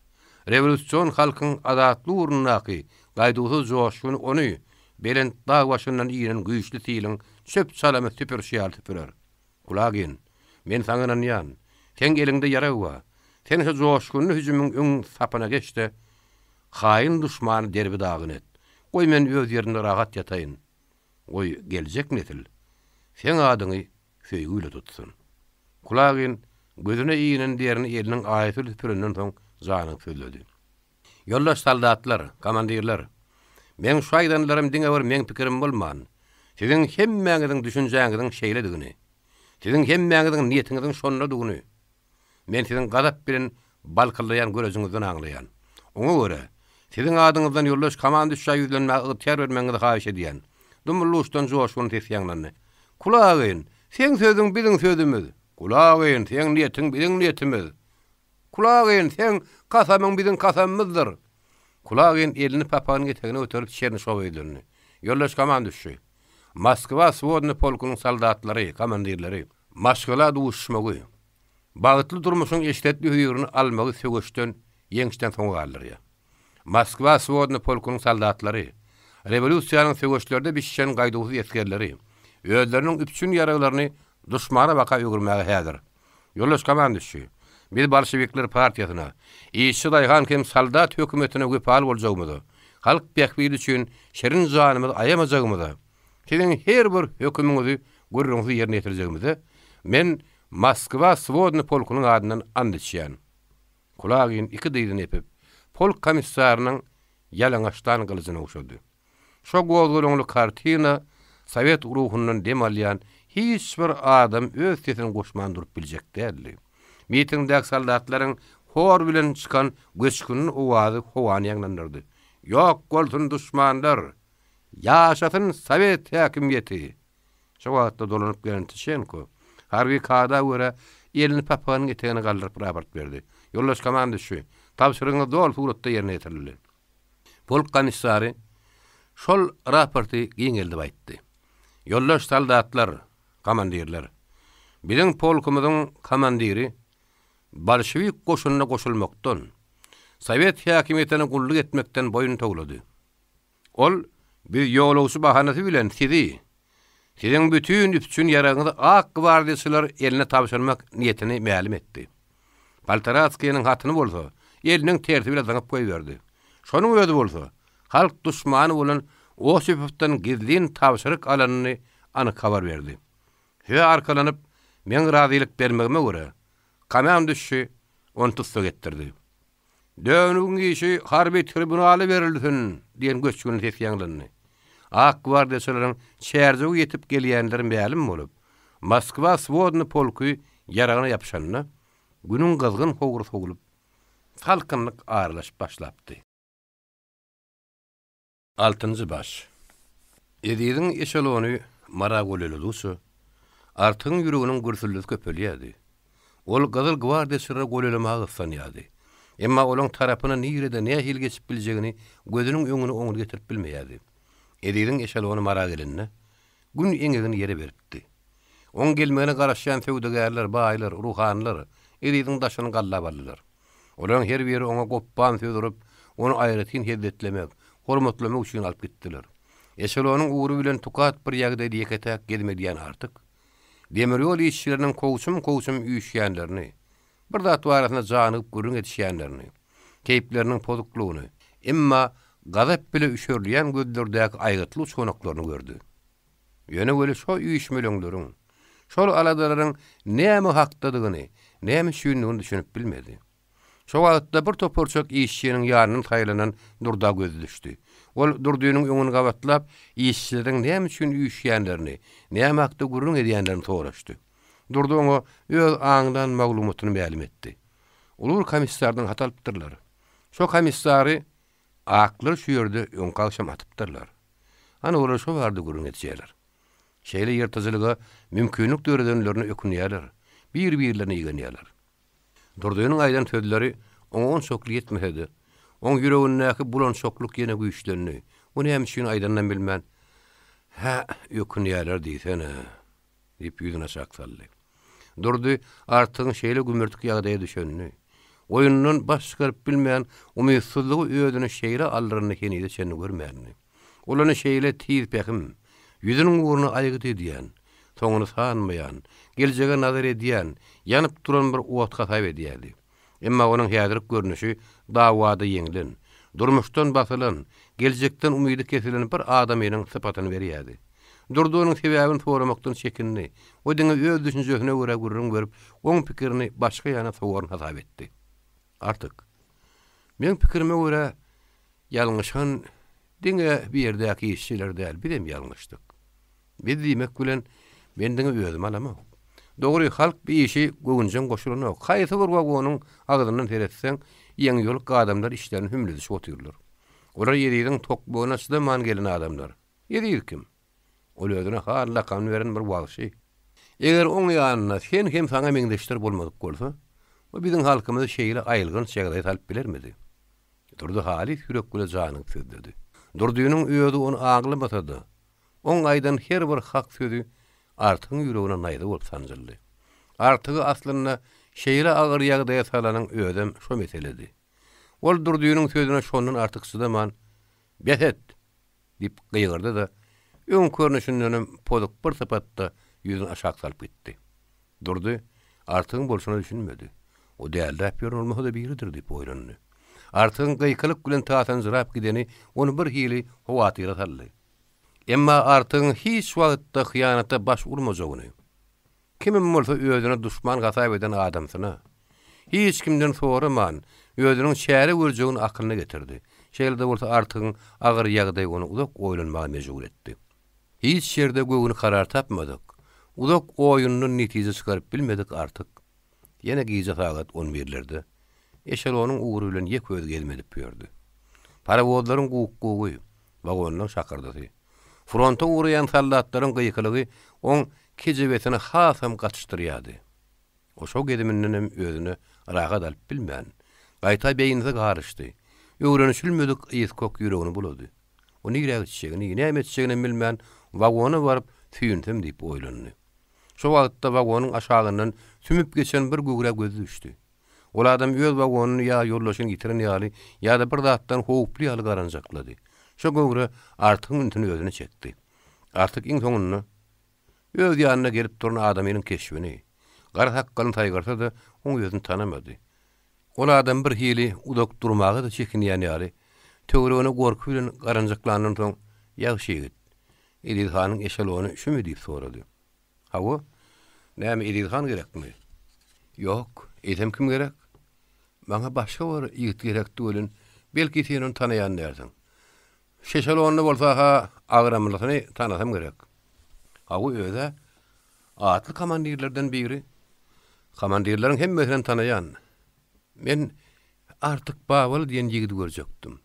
Speaker 2: Rewolýusion halkyň azatlyk ugrundaky gaýduwsyz joşguny ony belent dag başyndan inen güýçli siliň çöp-çalamy süpürişi ýaly süpürer. Kulagin, men saňa ynanýan. Seň eliňde ýarag bar. Sen şu joşgunly hüjümiň öň sapyna geç-de, haýyn duşmany derbi-dagyn et. Goý, men öz ýerimde rahat ýataýyn. Goý, geljek nesil seň adyňy söýgi bile tutsun. Kulagin gözüne inen derini eliniň aýasy bilen süpürenden soň janyny sözledi. Ýoldaş soldatlar, komandirler! Meň şu aýdanlarym diňe bir meň pikirim bolman, siziň hemmäňiziň düşünjäňiziň şeýledigini, siziň hemmäňiziň niýetiňiziň şondadygyny men siziň gazap bilen balkyldaýan görejiňizden aňlaýan. Oňa görä, siziň adyňyzdan ýoldaş komanduşça ýüzlenmäge ygtyýar bermegiňizi haýyş edýän. Dumly-duşdan joşgunly ses ýaňlandy. Kulagyn, seň sözüň biziň sözümiz! Kulagyn, seň niýetiň biziň niýetimiz! Kulagyn, seň kasamyň biziň kasamymyzdyr! Kulagyn elini papagynyň etegine göterip Çernyşowa ýüzlendi. Ýoldaş komanduşçy! Moskwa swodnyý polkunyň soldatlary, komandirleri maşgala duşmagy, bagtly durmuşyň eşretli hözirini almagy söweşden, ýeňişden soňa galdyrýar. Moskwa swodnyý polkunyň soldatlary, rewolýusiýanyň söweşlerde bişişen gaýduwsyz esgerleri özleriniň üpjün ýaraglaryny duşmana baka öwürmäge häzir. Ýoldaş komanduşçy, biz bolşewikler partiýasyna, işçi-daýhan hem soldat hökümetine wepaly boljagymyza, halk bähbidi üçin şirin janymyzy aýamajagymyza, siziň her bir hökümiňizi gürrüňsiz ýerine ýetirjegimize men Moskwa swodnyý polkunyň adyndan ant içýän. Kulagin iki dyzyny epip, polk komissarynyň ýalaňaçdan gylyjyny ogşady. Şo gozgalaňly kartina sowet ruhundan dem alýan hiç bir adam öz sesini goşman durup biljek däldi. Mitingdäki soldatlaryň hor bilen çykan göçgünli owazy howany ýaňlandyrdy. Ýok bolsun duşmanlar! Ýaşasyn sowet häkimiýeti! Şo wagtda dolanyp gelen Tişenko, harby kada görä, elini papagynyň etegine galdyryp raport berdi. Ýoldaş komanduşçy, tabşyrygyňyz doly suratda ýerine ýetirildi. Polk komissary şol raporty giňeldip aýtdy. Ýoldaş soldatlar, komandirler! Biziň polkumyzyň komandiri bolşewik goşunyna goşulmakdan, sowet häkimiýetine gulluk etmekden boýun towlady. Ol, Biz ýolagçy bahanasy bilen sizi. Siziň bütin üpjün ýaragyňyzy ak gwardiýaçylar eline tabşyrmak niýetini mälim etdi. Poltoratskiniň hatyny bolsa, eliniň tersi bilen zyňyp goýberdi. Şonuň özi bolsa, halk duşmany bolan Osipowdan gizlin tabşyryk alanyny anyk habar berdi. Size arkalanyp, meň razylyk bermegime görä, komanduşçy ony tussag etdirdi. Dönügiň işi harby tribunala berilsin! diýen göçgünli ses ýaňlandy. Ak gwardiýaçylaryň Çärjewe ýetip gelýänleri mälim bolup, Moskwa swodny polky ýaragyna ýapyşanda, günüň gyzgyn howry sowlup, salkynlyk aralaşyp başlapdy. Altynjy baş. Eziziň eşelony Mara golaýladygyça, Artygyň ýüreginiň gürsüldisi köpelýärdi. Ol Gyzyl gwardiýaçylara golaýlamaga gyssanýardy. Emma olaň tarapyna nirede, nähili geçip biljegini gözüniň öňüne oňly getirip bilmeýärdi. Eziziň eşelony Mara gelende, Gün eňegini ýere beripdi. Oň gelmegine garaşýan söwdagärler, baýlar, ruhanylar Eziziň daşyny gallap aldylar. Olaryň her biri oňa gopbam söz urup, ony aýratyn hezzetlemek, hormatlamak üçin alyp gitdiler. Eşelonyň ugry bilen tukat bir ýagdaýda ýeke-täk gezim edýän Artyk, demir ýol işçileriniň kowçum-kowçum üýşýänlerini, bir zat barasynda janygyp gürrüň edişýänlerini, keýpleriniň pozuklygyny, emma gazap bile üşerilýän gözlerdäki aýgytly uçganaklaryny gördi. Ýöne weli şo üýşmeleňleriň, şol aladalaryň näme hakdadygyny, näme üçindigini düşünip bilmedi. Şo wagtda bir toparçak işçiniň ýanyndan saýlanan Durda gözi düşdi. Ol Durdynyň öňüni gabatlap, işçileriň näme üçin üýşýänlerini, näme hakda gürrüň edýänlerini soraşdy. Durdy oňa öz aňlan maglumatyny mälim etdi. Uly bir komissardan hat alypdyrlar. Şo komissary Aklar şu ýerde öňki agşam atypdyrlar. Hany olar şo barada gürrüň edişýärler. Şeýle ýyrtyjylyga mümkinlik döredenlerine ökünýärler, bir-birlerine igenýärler. Durdynyň aýdan sözleri oňa onçakly ýetmese-de, oň ýüregindäki bulançaklyk ýene güýçlendi. O näme üçin aýdanynam bilmän, Hä, ökünýärler diýsene! Diýip, ýüzüni aşak saldy. Durdy Artygyň şeýle gümürtik ýagdaýa düşenini, oýundan baş çykaryp bilmän, umytsyzlygy özüne şeýle aldyranyny henize çenli görmändi. Ol ony şeýle tiz pähim, ýüzüniň ugruna aýgyt edýän, soňuny sanmaýan, geljege nazar edýän, ýanyp duran bir ot hasap edýärdi. Emma onuň häzirki görnüşi dawada ýeňlen, durmuşdan basylan, geljekden umydy kesilen bir adamynyň sypatyny berýärdi. Durdy onuň sebäbini soramakdan çekindi we diňe öz düşünjesine görä gürrüň berip, oň pikirini başga ýana sowaryn hasap etdi. Artyk. Meň pikirime görä, ýalňyşan diňe bu ýerdäki işçiler däl, bizem ýalňyşdyk. Biz diýmek bilen, men diňe özümi alamok. Dogry, halk bu işi göwünjeň goşulanok. Haýsy bir wagonyň agzyndan seretseň, ýeňiýoluk adamlar işlerini hümledişip otyrlar. Olar Eziziň tokmagyna çydaman gelen adamlar. Eziz kim? Ol özüne han lakamyny beren bir wagşy. Eger oň ýanynda sen hem saňa meňzeşler bolmadyk bolsa, o biziň halkymyzy şeýle aýylganç ýagdaýa salyp bilermidi? Durdy halys ýürek bile janygyp sözledi. Durdynyň özi ony aňlamasa-da, Oň aýdan her bir hak sözi Artygyň ýüregine naýza bolup sanjyldy. Artygy aslynda şeýle agyr ýagdaýa salanyň özem şo meseledi. Ol Durdynyň sözüne şondan artyk çydaman, Bes et! diýip gygyrdy-da, öňki görnüşindenem pozuk bir sypatda ýüzüni aşak salyp gitdi. Durdy Artygyň bolşuna düşünmedi. O dälräp ýören bolmasa-da biridir diýip oýlandy. Artygyň gykylyk bilen tasanjyrap gideni ony birhili howatyra saldy. Emma Artygyň hiç wagtda hyýanata baş urmajagyny, kimem bolsa özüne duşman hasap eden adamsyna, hiç kimden soraman, özüniň çäre görjegini akylyna getirdi. Şeýle-de bolsa Artygyň agyr ýagdaýy ony uzak oýlanmaga mejbur etdi. Hiç ýerde göwni karar tapmadyk, uzak oýundan netije çykaryp bilmedik Artyk, ýene gije sagat on birlerde eşelonyň ugry bilen ýeke özi gezim edip ýördi. Parowozlaryň guk-gugy, wagonlaryň şakyrdysy, fronta ugraýan soldatlaryň gykylygy oň kejebesini hasam gatyşdyrýardy. O şo gezimindenem özüne rahat alyp bilmän, gaýta beýnisi garyşdy, öwrenişilmedik ys-kok ýüregini bulady. O nirä gitjegini, näme etjeginem bilmän, wagona baryp süýünsem diýip oýlandy. Şo wagtda wagonyň aşagyndan sümüp geçen bir göwrä gözi düşdi. Ol adam öz wagonyny ýa ýoldaşyny ýitiren ýaly, ýa-da bir zatdan howply ýaly garanjaklady. Şo göwre Artygyň ünsüni özüne çekdi. Artyk iň soňunda. Öz ýanyna gelip duran adamynyň keşbini, gara sakgalyny saýgarsa-da, oň özüni tanamady. Ol adam bir hili uzak durmaga-da çekinýän ýaly, töweregine gorky bilen garanjaklandan soň, Ýagşy ýigit, Eziz hanyň eşelony şümi diýip sorady. Hawa. Näme, Eziz han gerekmi? Ýok. Eýsem kim gerek? Maňa başga bir ýigit gerekdi welin, belki sen ony tanaýan dälsiň. Şeşelonda bolsa-ha agramlysyny tanasam gerek. Hawa, öz-ä atly komandirlerden biri. Komandirleriň hemmesinem tanaýan. Men Artyk Babaly diýen ýigidi görjekdim.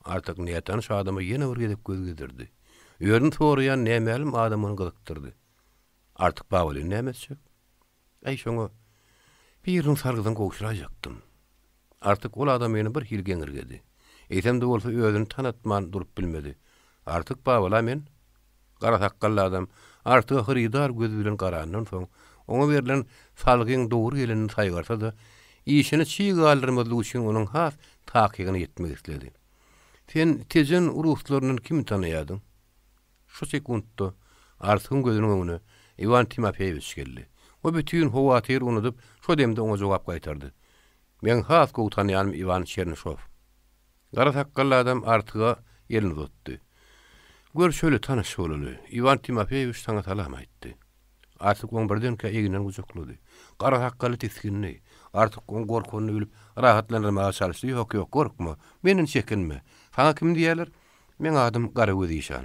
Speaker 2: Artyk nätanyş adama ýene bir gezek göz gezdirdi. Özüni soraýan nämälim adam ony gyzykdyrdy. Artyk Babalyny näme etjek? Äý, şoňa biriniň sargydyny gowşuraýjakdym. Artyk ol adamyny bir hili geňirgedi. Eýsem-de bolsa özüni tanatman durup bilmedi. Artyk Babala men? Gara sakgally adam Artyga hyrydar gözi bilen garandan soň, oňa berlen salgyň dogry gelenini saýgarsa-da, işini çig galdyrmazlyk üçin onuň has takygyna ýetmek isledi. Sen Tejen ruslaryndan kimi tanaýardyň? Şu sekuntda Artygyň gözüniň öňüne Iwan Timofeýewiç geldi. O bütin howatyry unudyp, şo demde oňa jogap gaýtardy. Meň has gowy tanaýanym Iwan Çernyşow. Gara sakgally adam Artyga elini uzatdy. Görşeli, tanyş bolaly. Iwan Timofeýewiç saňa salam aýtdy. Artyk oň birdenkä egninden gujaklady. Gara sakgally tisgindi. Artyk oň gorkanyny bilip, rahatlandyrmaga çalyşdy, Ýok, ýok, gorkma. Menden çekinme. Saňa kim diýýärler? Meň adym Garagöz işan.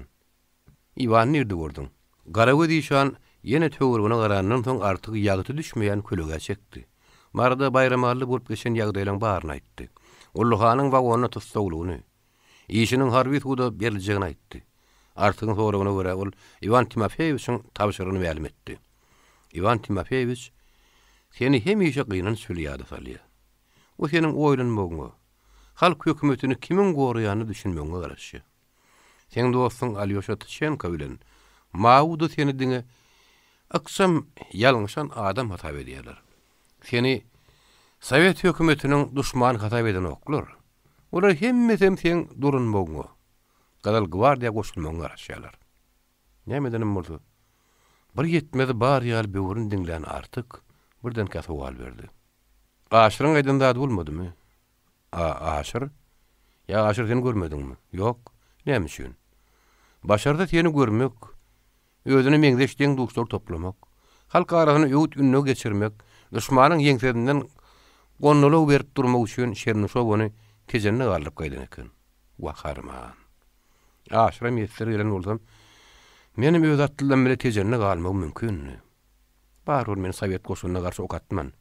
Speaker 2: Iwany nirde gördüň? Garagöz işan ýene töweregine garandan soň Artygy ýagty düşmeýän kölegä çekdi. Maryda Baýramalyda bolup geçen ýagdaýlaryň baryny aýtdy. Gulluhanyň wagonda tussaglygyny, işiniň harby suda beriljegini aýtdy. Artygyň soragyna görä ol Iwan Timofeýewiçiň tabşyrygyny mälim etdi. Iwan Timofeýewiç seni hemişe gynanç bile ýada salýar. O seniň oýlanmagyňa, halk hökümetini kimiň goraýanyna düşünmegiňe garaşýar. Seň dostuň Alýoşa Tyçenko bilen Mauda seni diňe ykjam ýalňyşan adam hasap edýärler. Seni sowet hökümetiniň duşmany hasap edenoklar. Olar hemmesem seň dolanmagyňa, Gyzyl gwardiýa goşulmagyňa garaşýarlar. Näme edenem bolsa, bir ýetmezi bar ýaly böwrüni diňlän Artyk birdenkä sowal berdi. Aşyryň aýdan zady bolmadymy? A Aşyr? Ýa Aşyr sen görmediňmi? Ýok. Näme üçin? Başarsa seni görmek, özüne meňzeş deň-duşlary toplamak, halk arasynda öwüt-ündew geçirmek, duşmanyň ýeňsesinden gondalaw berip durmak üçin Çernyşow ony Tejende galdyryp gaýdan eken. Wah, arman. Aşyra miýesser gelen bolsam, menem öz atlylarym bile Tejende galmagym mümkindi. Barybir men sowet goşunyna garşy ok atman.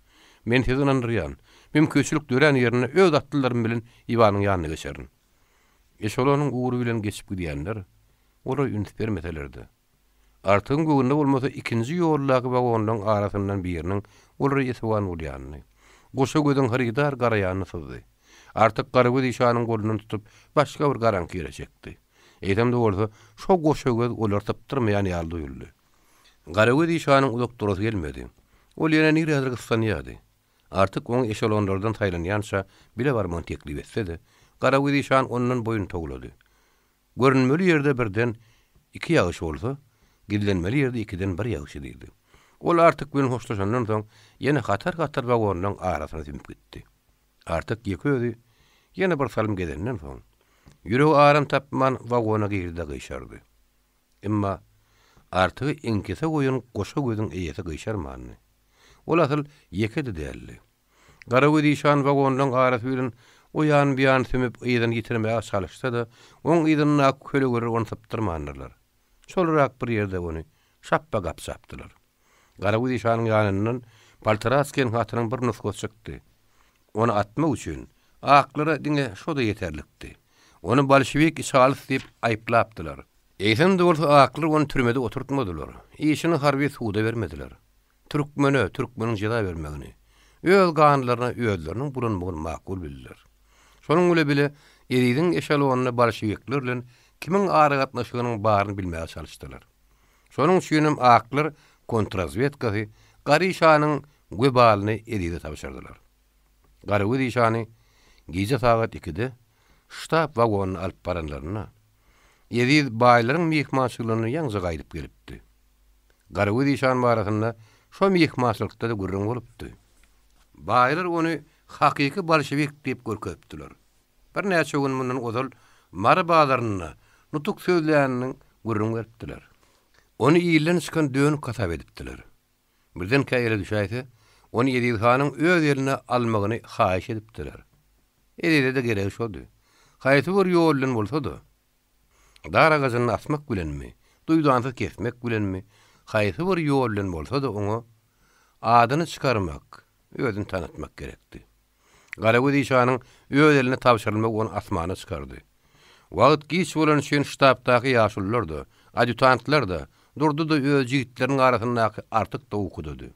Speaker 2: Men sizi ynandyrýan, mümkinçilik dörän ýerinde öz atlylarym bilen Iwanyň ýanyna geçerin. Eşelonyň ugry bilen geçip gidýänler olara üns bermeseler-de, Artygyň göwnüne bolmasa ikinji ýoldaky wagonlaryň arasyndan biriniň olara esewan bolýanyny, goşa gözüň hyrydar garaýanyny syzdy. Artyk Garagöz işanyň golundan tutup, başga bir garaňky ýere çekdi. Eýsem-de bolsa, şo goşa göz olary sypdyrmaýan ýaly duýuldy. Garagöz işanyň uzak durasy gelmedi. Ol ýene nirädir gyssanýardy. Artyk oňa eşelonlardan saýlanýança bile barmagyny teklip etse-de, Garagöz işan ondan boýun towlady. Görünmeli ýerde birden iki ýagyş bolsa, gizlenmeli ýerde ikiden bir ýagşy diýdi. Ol Artyk bilen hoşlaşandan soň, ýene hatar-hatar wagonlaryň arasyna sümüp gitdi. Artyk ýeke özi ýene bir salym gezenden soň, ýüregi aram tapman wagona girdi-de gyşardy. Emma Artygy iňkise goýan goşa gözüň eýesi gyşarmandy. Ol asyl ýeke-de däldi. Garagöz işan wagonlaryň arasy bilen o ýan-bu ýan sümüp yzyny ýitirmäge çalyşsa-da, oň yzyndaky kölegeler ony sypdyrmandyrlar. Çolarak bir ýerde ony şapba gapjapdylar. Garagöz işanyň ýanyndan Poltaraskiýanyň hatynyň bir nusgasy çykdy. Ony atmak üçin aklara diňe şo-da ýeterlikdi. Ony bolşewik içalysy diýip aýyplapdylar. Eýsem-de bolsa aklar ony türmede oturtmadylar. Işini harby suda bermediler. Türkmene türkmeniň jeza bermegini, öz ganlaryna özleriniň bulanmagyny makul bildiler. Şonuň bile bile Eziziň eşelonynda bolşewikler bilen kimiň aragatnaşygynyň baryny bilmäge çalyşdylar. Şonuň üçinem aklar kontrazwedkasy Gary şanyň webalyny Ezize tabşyrdylar. Garagöz işany gije sagat ikide ştab wagonyna alyp baranlarynda, Eziz baýlaryň myhmançylygyndan ýaňja gaýdyp gelipdi. Garagöz işan barasynda şo myhmançylykda-da gürrüň bolupdy. Baýlar ony hakyky bolşewik diýip görkezipdiler. Birnäçe gün mundan ozal Mary bazarynda nutuk sözläniniň gürrüň beripdiler. Ony ilden çykan dönük hasap edipdiler. Birdenkä ele düşäýse, ony Eziz hanyň öz eline almagyny haýyş edipdiler. Ezize-de geregi şody. Haýsy bir ýol bilen bolsa-da, dar agajynda asmak bilenmi, duýdansyz kesmek bilenmi, haýsy bir ýol bilen bolsa-da oňa adyny çykarmak, özüni tanatmak gerekdi. Garagöz işanyň öz eline tabşyrylmagy ony asmana çykardy. Wagt giç bolany üçin ştabdaky ýaşulular-da, adýutantlar-da, Durdy-da öz jigitleriniň arasyndaky Artyk-da ukudady.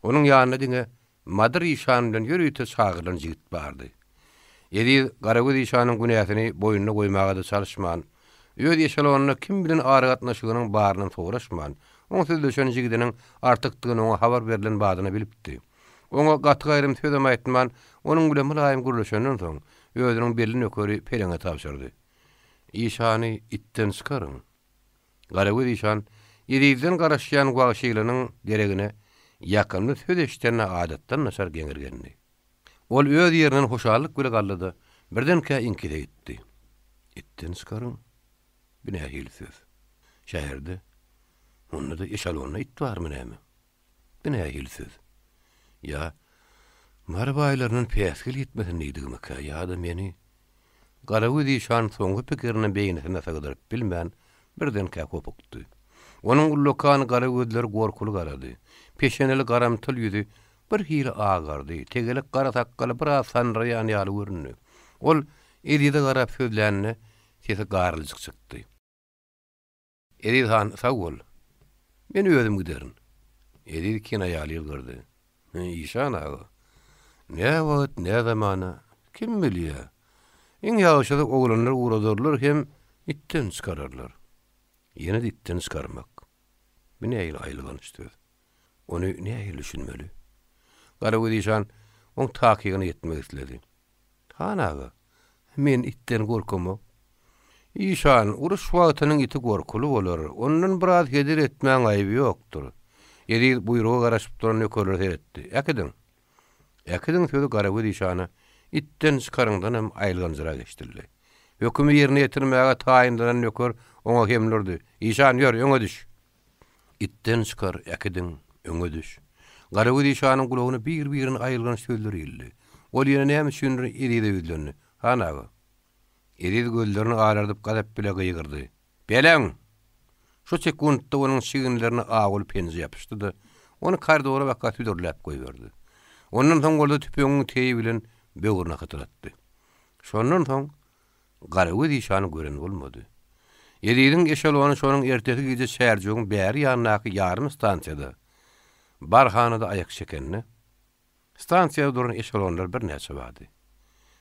Speaker 2: Onuň ýanynda diňe Madyr işan bilen ýörite çagyrylan jigit bardy. Eziz Garagöz işanyň günäsini boýnuna goýmaga-da çalyşman, öz eşelonynda kim bilen aragatnaşygynyň barynam soraşman, oň sözleşen jigidiniň Artykdygyny oňa habar berlen badyna bilipdi. Oňa gaty-gaýrym sözem aýtman, onuň bilen mylaýym gürleşenden soň, özüniň belli nökeri Peleňe tabşyrdy. Işany itden çykaryň. Garagöz işan Ezizden garaşýan wagşylygynyň deregine ýakymly söz eşidenine adatdan daşary geňirgendi. Ol öz ýerinden hoşallyk bile galdy-da, birdenkä iňkise gitdi. Itden çykaryň? Bu nähili söz? Şäherde, onda-da eşalonda it barmy näme? Bu nähili söz? Ýa Mary baýlaryndan päsgel ýetmesin diýdigimikä ýa-da meni Garagöz işan soňky pikirini beýnisine sygdyryp bilmän, birdenkä hopukdy. Onuň ullakan gara gözleri gorkuly garady. Peşeneli garamtyl ýüzi birhili agardy, tegelek gara sakgaly biraz sandyraýan ýaly göründi. Ol Ezize garap sözlände, sesi garyljyk çykdy. Eziz han, sag bol. Men özüm giderin. Eziz kinaýaly ýylgyrdy. Işan aga, nä wagt, nä zamana, kim bilýä. Iň ýagşysy oglanlar ugradarlar hem itden çykararlar. Ýene-de itden çykarmak. Bu nähili aýylganç söz. Ony nähili düşünmeli? Garagöz işan oň takygyna ýetmek isledi. Han aga, men itden gorkamok. Işan, uruş wagtynyň iti gorkuly bolar, ondan biraz heder etmäň aýby ýokdur. Eziz buýruga garaşyp duran nökerlere seretdi. Äkidiň! Äkidiň sözi Garagöz işana itden çykaryňdanam aýylganjyrak eşidildi. Hökümi ýerine ýetirmäge taýynlanan nöker oňa hemle urdy, Işan, ýör, öňe düş! Itden çykar, äkidiň, öňe düş. Garagöz işanyň gulagyna bir-birin aýylganç sözler ildi. Ol ýene näme üçindir Ezize ýüzlendi. Han aga. Eziz gözlerini alardyp gazap bile gygyrdy. Beleň! Şu sekuntda onuň çiginlerine awuly penje ýapyşdy-da, ony koridora baka südürläp goýberdi. Ondan soň bolsa tüpeňiň teýi bilen böwrüne hytyratdy. Şondan soň Garagöz işany gören bolmady. Eziziň eşelony şonuň ertesi gije Çärjewiň bäri ýanyndaky ýarym stansiýada, barhanada aýak çekende, stansiýada duran eşelonlar birnäçe bardy.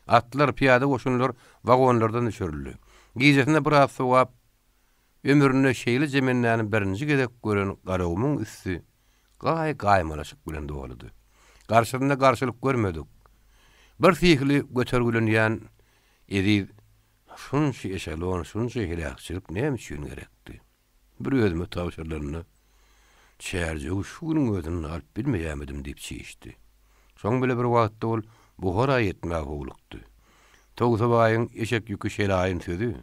Speaker 2: Atlar, pyýada goşunlar wagonlardan düşürildi. Gijesine biraz sowap, ömründe şeýle jemendäni birinji gezek gören Garagumuň üsti gaý-gaýmalaşyk bilen doludy. Garşysynda garşylyk görmedik, birsyhly götergilenýän Eziz, şunça eşelon, şunça heläkçilik näme üçin gerekdi? Bir özüme tabşyrylanda, Çärjewi şu günüň özünde alyp bilmeýärmidim diýip çişdi. Şoň bile bir wagtda ol Buhara ýetmäge howlukdy. Togsabaýyň eşek ýüki şelaýyn sözi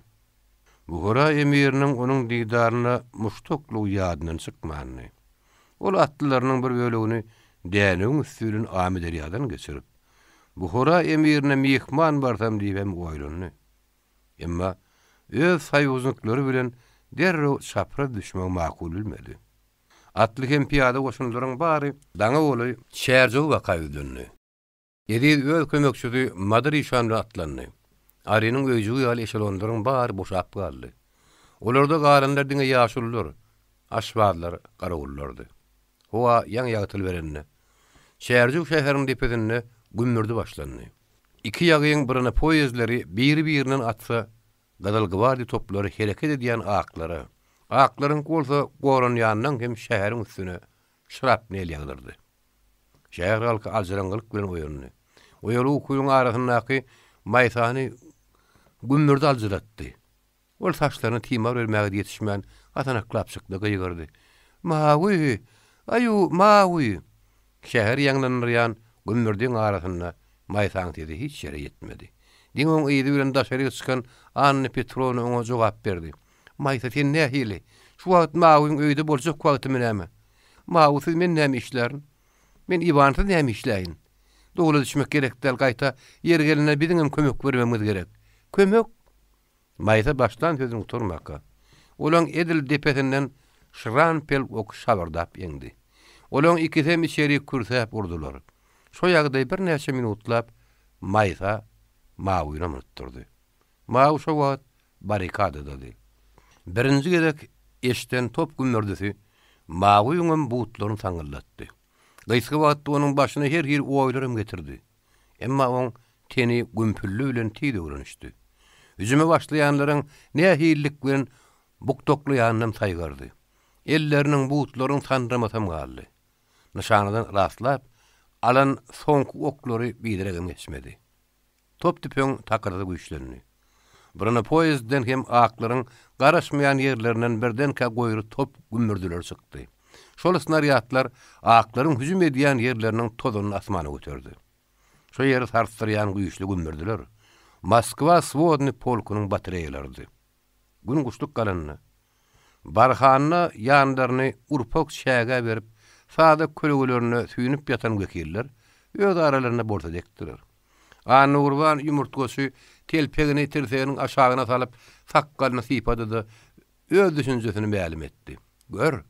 Speaker 2: Buhara emiriniň onuň didaryna muşdaklygy ýadyndan çykmandy. Ol atlylarynyň bir bölegini Dänewiň üsti bilen Amyderýadan geçirip, Buhara emirine myhman barsam diýip hem oýlandy. Emma öz soýuznikleri bilen derrew çapraz düşmegi makul bilmedi. Atly hem pyýada goşunlaryň bary daňa golaý Çärjewe baka ýüzlendi. Eziz öz kömekçisi Madyr işan bilen atlandy. Arynyň öýjügi ýaly eşelonlaryň bary boşap galdy. Olarda galanlar diňe ýaşulular, aşbazlar, garawullardy. Howa ýaňy ýagtylyberende, Çärjew şäheriniň depesinde gümmürdi başlandy. Iki ýagyň bronepoýezdleri biri-birinden atsa, Gyzyl gwardiýa toplary hereket edýän aklara, aklaryňky bolsa goranýanlaň hem şäheriň üstüne şrapnel ýagdyrdy. Şäher halky aljyraňňylyk bilen oýandy. Oýaly ukynyň arasyndaky Maýsany gümmürdi aljyratdy. Ol saçlaryna timar bermäge-de ýetişmän, hasanaklap çykdy, gygyrdy. Mawy! Aýu, Mawy! Şäheri ýaňlandyrýan gümmürdiň arasynda Maýsaň sesi hiç ýere ýetmedi. Diňe oň yzy bilen daşaryk çykan Anna Petrowna oňa jogap berdi. Maýsa, sen nähili? Şu wagt Mawyň öýde boljak wagtymy näme? Mawysyz men näme işlärin? Men Iwansyz näme işläýin? Dowla düşmek gerek däl, gaýta, ýeri gelende biziňem kömek bermegimiz gerek. Kömek? Maýsa başlan sözüni gutarmaka, olaň edil depesinden şranpel oky şabyrdap eňdi. Olaň ikisem içerik kürsäp urdular. Şo ýagdaý birnäçe minutlap Maýsa Mawynam unutdyrdy. Mawy şo wagt barrikadadady. Birinji gezek eşden top gümmürdisi Mawyňam butlaryny saňňyldatdy. Gysga wagtda onuň başyna her hili oýlaram getirdi. Emma oň teni gümpüldi bilen tiz öwrenişdi. Hüjüme başlaýanlaryň nähililik bilen bukdaklaýanynam saýgardy. Elleriniň, butlarynyň sandyramasam galdy. Nyşanadan rastlap, alan soňky oklary bideregem geçmedi. Top tüpeň takyrdysy güýçlendi. Bronepoýezdden hem aklaryň garaşmaýan ýerlerinden birdenkä goýry top gümmürdileri çykdy. Şol snarýadlar aklaryň hüjüm edýän ýerleriniň tozanyny asmana göterdi. Şo ýeri sarsdyrýan güýçli gümmürdiler Moskwa swodnyý polkunyň batareýalarydy. Gün guşluk galanda, barhanda ýanlaryny urpak çägä berip, sada kölegelerinde süýnüp ýatan wekiller öz aralarynda bolsa dekdiler. Annagurban ýumurtgaçy telpegini tirseginiň aşagyna salyp, sakgalyny sypady-da, öz düşünjesini mälim etdi. Gör,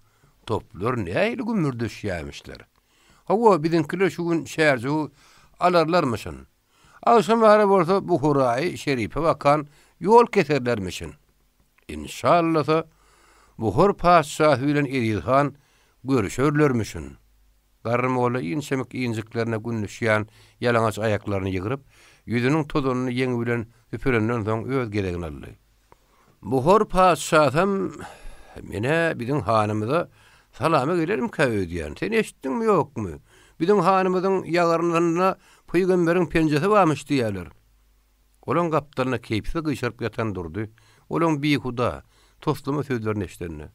Speaker 2: toplar nähili gümmürdeşýämişler. Hawa, biziňkiler şu gün Çärjewi alarlarmyşyn. Agşamara bolsa Buharaýy Şeripe bakan ýol keserlermişin. Inşallasa, Buhar patyşasy bilen Eziz han görüşerlermişin. Garry molla inçemik injiklerine gün düşýän ýalaňaç aýaklaryny ýygryp, ýüzüniň tozanyny ýeňi bilen süpürenden soň öz gezegini aldy. Buhar patyşasam men-ä biziň hanymyza salama gelermikä öýdýän. Sen eşitdiňmi, ýokmy? Biziň hanymyzyň ýagyrnysynda pygamberiň penjesi barmyş diýýärler. Olaň gapdalynda keýpsiz gyşaryp ýatan Durdy olaň bihuda, toslama sözlerini eşidende,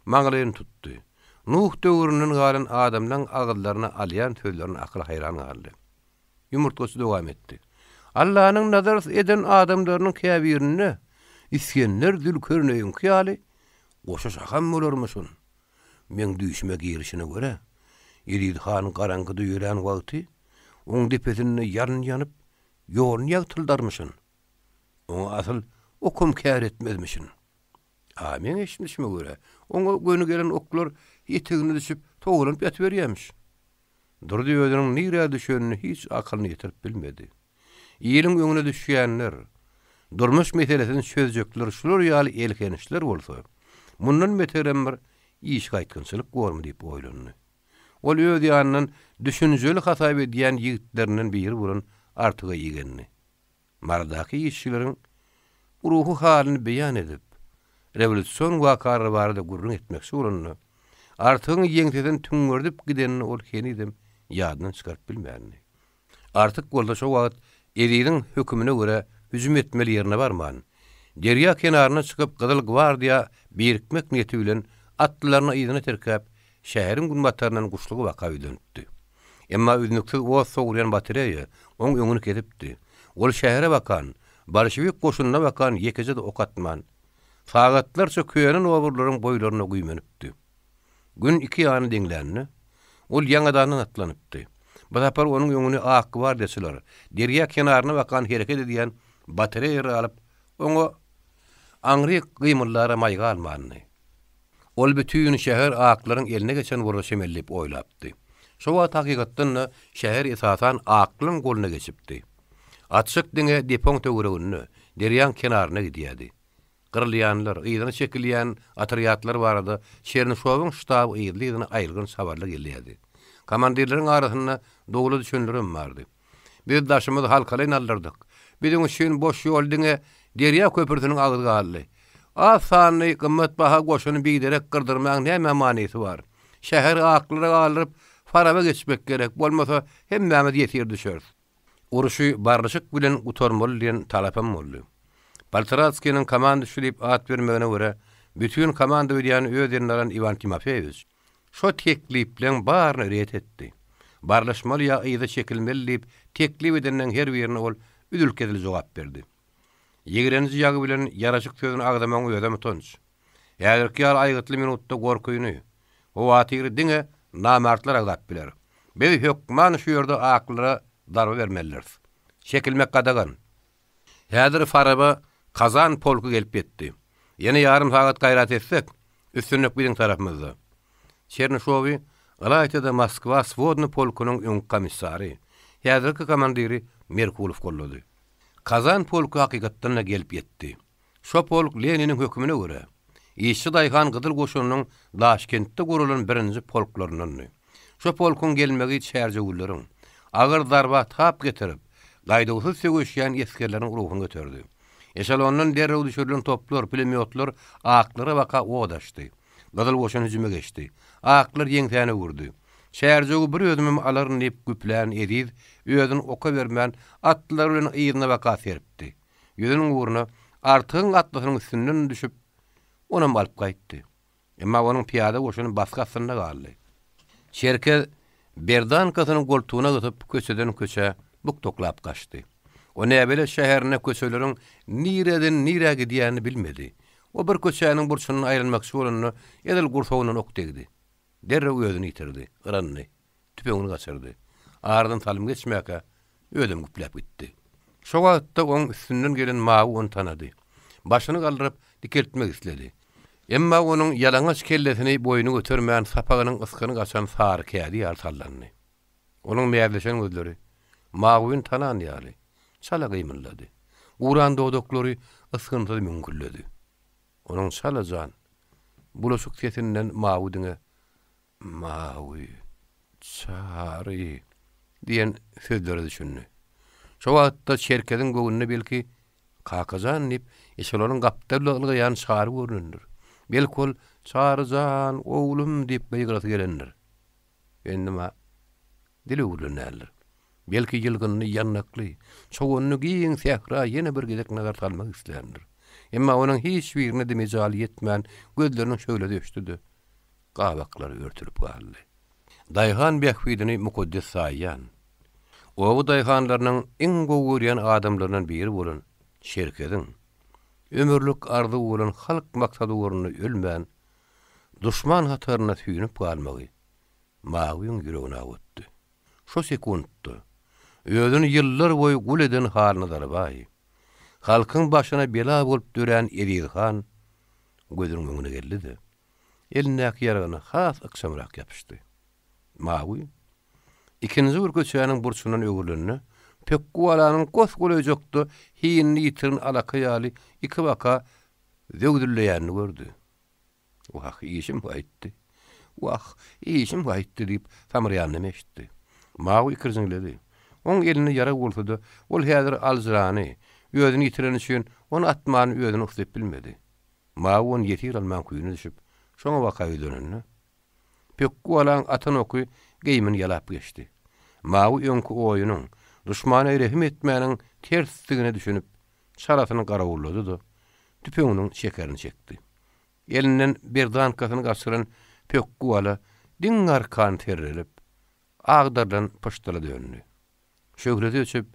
Speaker 2: maňlaýyny tutdy. Nuh döwründen galan adamlaň agyzlaryna alýan sözlerine akyly haýran galdy. Ýumurtgaçy dowam etdi. Allanyň nazar eden adamlarynyň käbirinde Isgender Zülkerneýiňki ýaly goşa şaham bolarmyşyn. Meň düýşüme girişine görä, Eziz han garaňkyda ýörän wagty, oň depesinde ýalyn ýanyp, ýoluny ýagtyldarmyşyn. Oňa asyl okam kär etmezmişin. A meň eşidişime görä, oňa göni gelen oklar etegine düşüp, togalanyp ýatyberýämiş. Durdy özüniň nirä düşenini hiç akylyna ýetirip bilmedi. Iliň öňüne düşýänler, durmuş meselesini çözjekler şular ýaly elhençler bolsa, mundan beterem bir işgaýtgynçylyk bormy diýip oýlandy. Ol öz ýanyndan düşünjeli hasap edýän ýigitlerinden biri bolan Artyga igendi. Marydaky işçileriň ruhy halyny beýan edip, rewolýusion wakalar barada gürrüň etmekçi bolanda, Artygyň ýeňsesini tüňňerdip gidenini ol henizem ýadyndan çykaryp bilmändi. Artyk bolsa şo wagt Eziziň hökümine görä hüjüm etmeli ýerine barman, derýa kenaryna çykyp Gyzyl gwardiýa birikmek niýeti bilen atlylaryny yzyna tirkäp, şäheriň günbataryndan guşluga baka ýüzlenipdi. Emma üznüksiz ot sowurýan batareýa oň öňüni kesipdi. Ol şähere bakan, bolşewik goşunyna bakan ýekeje-de ok atman, sagatlarça köne noburlaryň boýlaryna güýmenipdi. Gün iki ýany deňlände, ol ýaňadandan atlanypdy. Bu sapar onuň öňüni ak gwardiýaçylar, derýa kenaryna bakan hereket edýän batareýalary alyp, oňa aňryk gymyldara maý galmandy. Ol bütin şäher aklaryň eline geçen bolar çemeli diýip oýlapdy. Şo wagt hakykatdan-da şäher esasan aklaryň goluna geçipdi. Atşyk diňe depoň töwereginde, derýaň kenaryna gidýärdi. Gyrylýanlar, yzyna çekilýän otrýadlar barada Çernyşowyň ştaby yzly-yzyna aýylganç habarlar gelýärdi. Komandirleriň arasynda dowla düşenlerem bardy. Biz daşymyzy halkalaýyn aldyrdyk. Biziň üçin boş ýol diňe derýa köprüsiniň agzy galdy. Az sanly gymmatbaha goşuny biderek gyrdyrmaň näme manysy bar? Şäheri aklara galdyryp, Faraba geçmek gerek, bolmasa hemmämiz ýesir düşeris. Urşy barlyşyk bilen gutarmaly diýen talapam boldy. Poltoratskiniň komanduşy diýip at bermegine görä, bütin komandowidýany öz eline alan Iwan Timofeýewiç. Şo teklipleň baryny ret etdi. Barlyşmaly ýa yza çekilmeli diýip teklip edenleň her birine ol üzül-kesil jogap berdi. Ýigrenji ýagy bilen ýaraşyk sözüni agzamagyň özem utanç. Häzirki ýaly aýgytly minutda gorkyny, howatyry diňe namartlar agzap biler. Biz hökman şu ýerde aklylara zarba bermelidiris. Çekilmek gadagan. Häzir Faraba Kazan polky gelip ýetdi. Ýene ýarym sagat gaýrat etsek, üstünlik biziň tarapymyzda. Çernyşowy, ylaýta-da Moskwa swodny polkunyň öňki komissary, häzirki komandiri Merkulow gollady. Kazan polky hakykatdan-da gelip ýetdi. Şo polk Leniniň hökümine görä, işçi-daýhan gyzyl goşunynyň Daşkentde guralan birinji polklaryndandy. Şo polkuň gelmegi çärjewülleriň, agyr zarba tap getirip, gaýduwsyz söweşýän esgerleriň ruhuny göterdi. Eşelondan derrew düşürilen toplar, pulemýotlar aklara baka ot açdy. Gyzyl goşun hüjüme geçdi. Aklar ýeňsäni öwürdi. Çärjewi bir özümem alaryn diýip güplän Eziz özüni oka bermän, atlylary bilen yzyna baka serpdi. Ýüzüniň ugruna Artygyň atlysynyň üstünden düşüp, onam alyp gaýtdy. Emma onuň pyýada goşuny basgy astynda galdy. Çerkez berdankasyny goltugyna gysyp, köçeden-köçä bukdaklap gaçdy. O näbelet şäherinde köçeleriň nireden nirä gidýänini bilmedi. O bir köçäniň burçundan aýlanmakçy bolanda, edil gursagyndan ok degdi. Derrew özüni ýitirdi, yrandy. Tüpeňini gaçyrdy. Aradan salym geçmäkä, özem güpläp gitdi. Şo wagtda oň üstünden gelen Mawy ony tanady. Başyny galdyryp, dikeltmek isledi. Emma onuň ýalaňaç kellesini boýny götermän sapagynyň ysgyny gaçan sary kädi ýaly sallandy. Onuň mäzleşen gözleri, Mawyny tanan ýaly, çala gymyldady. Guran dodaklary ysgynsyz müňküldedi. Onuň çalajan, bulaşyk sesinden Mawy diňe Mawy, Çary diýen sözlere düşündi. Şo wagtda Çerkeziň göwnüne belki, Kakajan diýip, eşelonyň gapdalynda ylgaýan Çary görnendir. Belki ol, Çary jan, oglum diýip gygyrasy gelendir. Indi-ma dil öwrülen däldir. Belki ýylgynly, ýandakly, çoganly giň sähra ýene bir gezek nazar salmak isländir. Emma onuň hiç birine-de mejaly ýetmän, gözleriniň şöhlesi öçdi-de, gabaklary örtülip galdy. Daýhan bähbidini mukaddes saýýan, oba daýhanlarynyň iň gowy görýän adamlaryndan biri bolan Çerkeziň, ömürlik arzuwy bolan halk maksady ugrunda ölmän, duşman hatarynda süýnüp galmagy Mawyň ýüregini awutdy. Şo sekuntda, özüni ýyllar boýy gul eden Halnazar baý, halkyň başyna bela bolup dörän Eziz han gözüniň öňüne geldi-de, elindäki ýaragyna has ykjamrak ýapyşdy. Mawy ikinji bir köçäniň burçundan öwrülende, Pökgügalanyň gos-golaýjakda hinini ýitiren alaka ýaly ikibaka zöwzülleýänini gördi. Wah, işim gaýtdy. Wah, işim gaýtdy diýip, samraýanyny eşitdi. Mawy ikirjiňledi. Oň elinde ýarag bolsa-da, ol häzir aljyrany, özüni ýitireni üçin ony atmany özüne uslyp bilmedi. Mawy ony ýesir almaň küýüne düşüp, şoňa baka ýüzlenende, Pökgügalaň atan oky geýimini ýalap geçdi. Mawy öňki oýunyň, duşmana rehim etmäniň tersdigine düşünip, çalasyny garawullady-da, tüpeňiniň çekerini çekdi. Elinden berdankasyny gaçyran Pökgügala diň arkan serrelip, agdarylan pyşdyla döndi. Şöhlesi öçüp,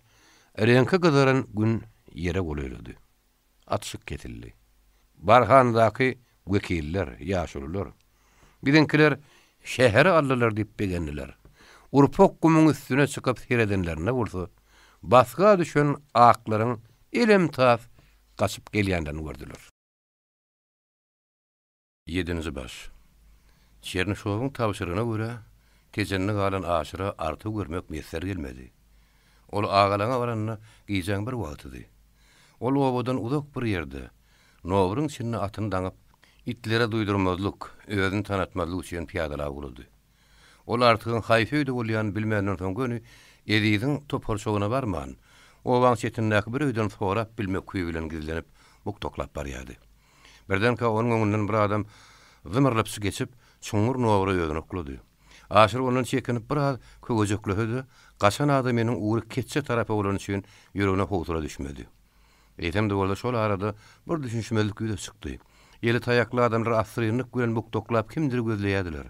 Speaker 2: reňki gyzaran gün ýere golaýlady. Atyşyk kesildi. Barhandaky wekiller, ýaşulular, Biziňkiler şäheri aldylar diýip begendiler. Urpak gumuň üstüne çykyp seredenlerinde bolsa, basga düşen aklaryň elem-tas gaçyp gelýänlerini gördüler. Ýedinji baş. Çernyşowyň tabşyrygyna görä, Tejende galan Aşyra Artygy görmek miýesser gelmedi. Ol Agalaňa baranda gijäň bir wagtydy. Ol obadan uzak bir ýerde, noburyň içinde atyny daňyp, itlere duýdurmazlyk, özüni tanatmazlyk üçin pyýadalap ugrady. Ol Artygyň haýsy öýde bolýanyny bilmänden soň göni Eziziň toparçagyna barman, obaň çetindäki bir öýden sorap bilmek küýi bilen gizlenip, bukdaklap barýardy. Birdenkä onuň öňünden bir adam zymyrlypjy geçip, çuňňur nobura özüni oklady. Aşyr ondan çekinip biraz köwejeklese-de, gaçan adamynyň ugry keçje tarapa bolany üçin ýüregine howsala düşmedi. Eýsem-de bolsa şol arada bir düşünişmezlik ýüze çykdy. Eli taýakly adamlar assyrynlyk bilen bukdaklap kimdir gözleýärdiler.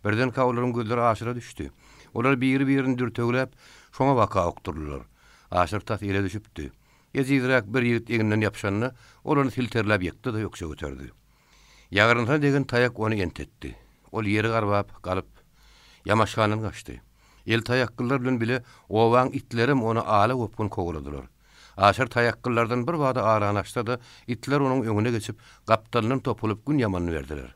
Speaker 2: Birdenkä olaryň gözleri Aşyra düşdi. Olar biri-birini dürtegläp, şoňa baka okdurdylar. Aşyr tas ele düşüpdi. Ejizräk bir ýigit egninden ýapyşanda, ol ony silterläp ýykdy-da ökje göterdi. Ýagyrnysyna degen taýak ony entetdi. Ol ýeri garbap, galyp, ýamaşgandan gaçdy. El taýaklylar bilen bile obaň itlerem ony ala-gopgun kowaladylar. Aşyr taýaklylardan bir bada arany açsa-da, itler onuň öňüne geçip, gapdalyndan topulyp gün ýamanyny berdiler.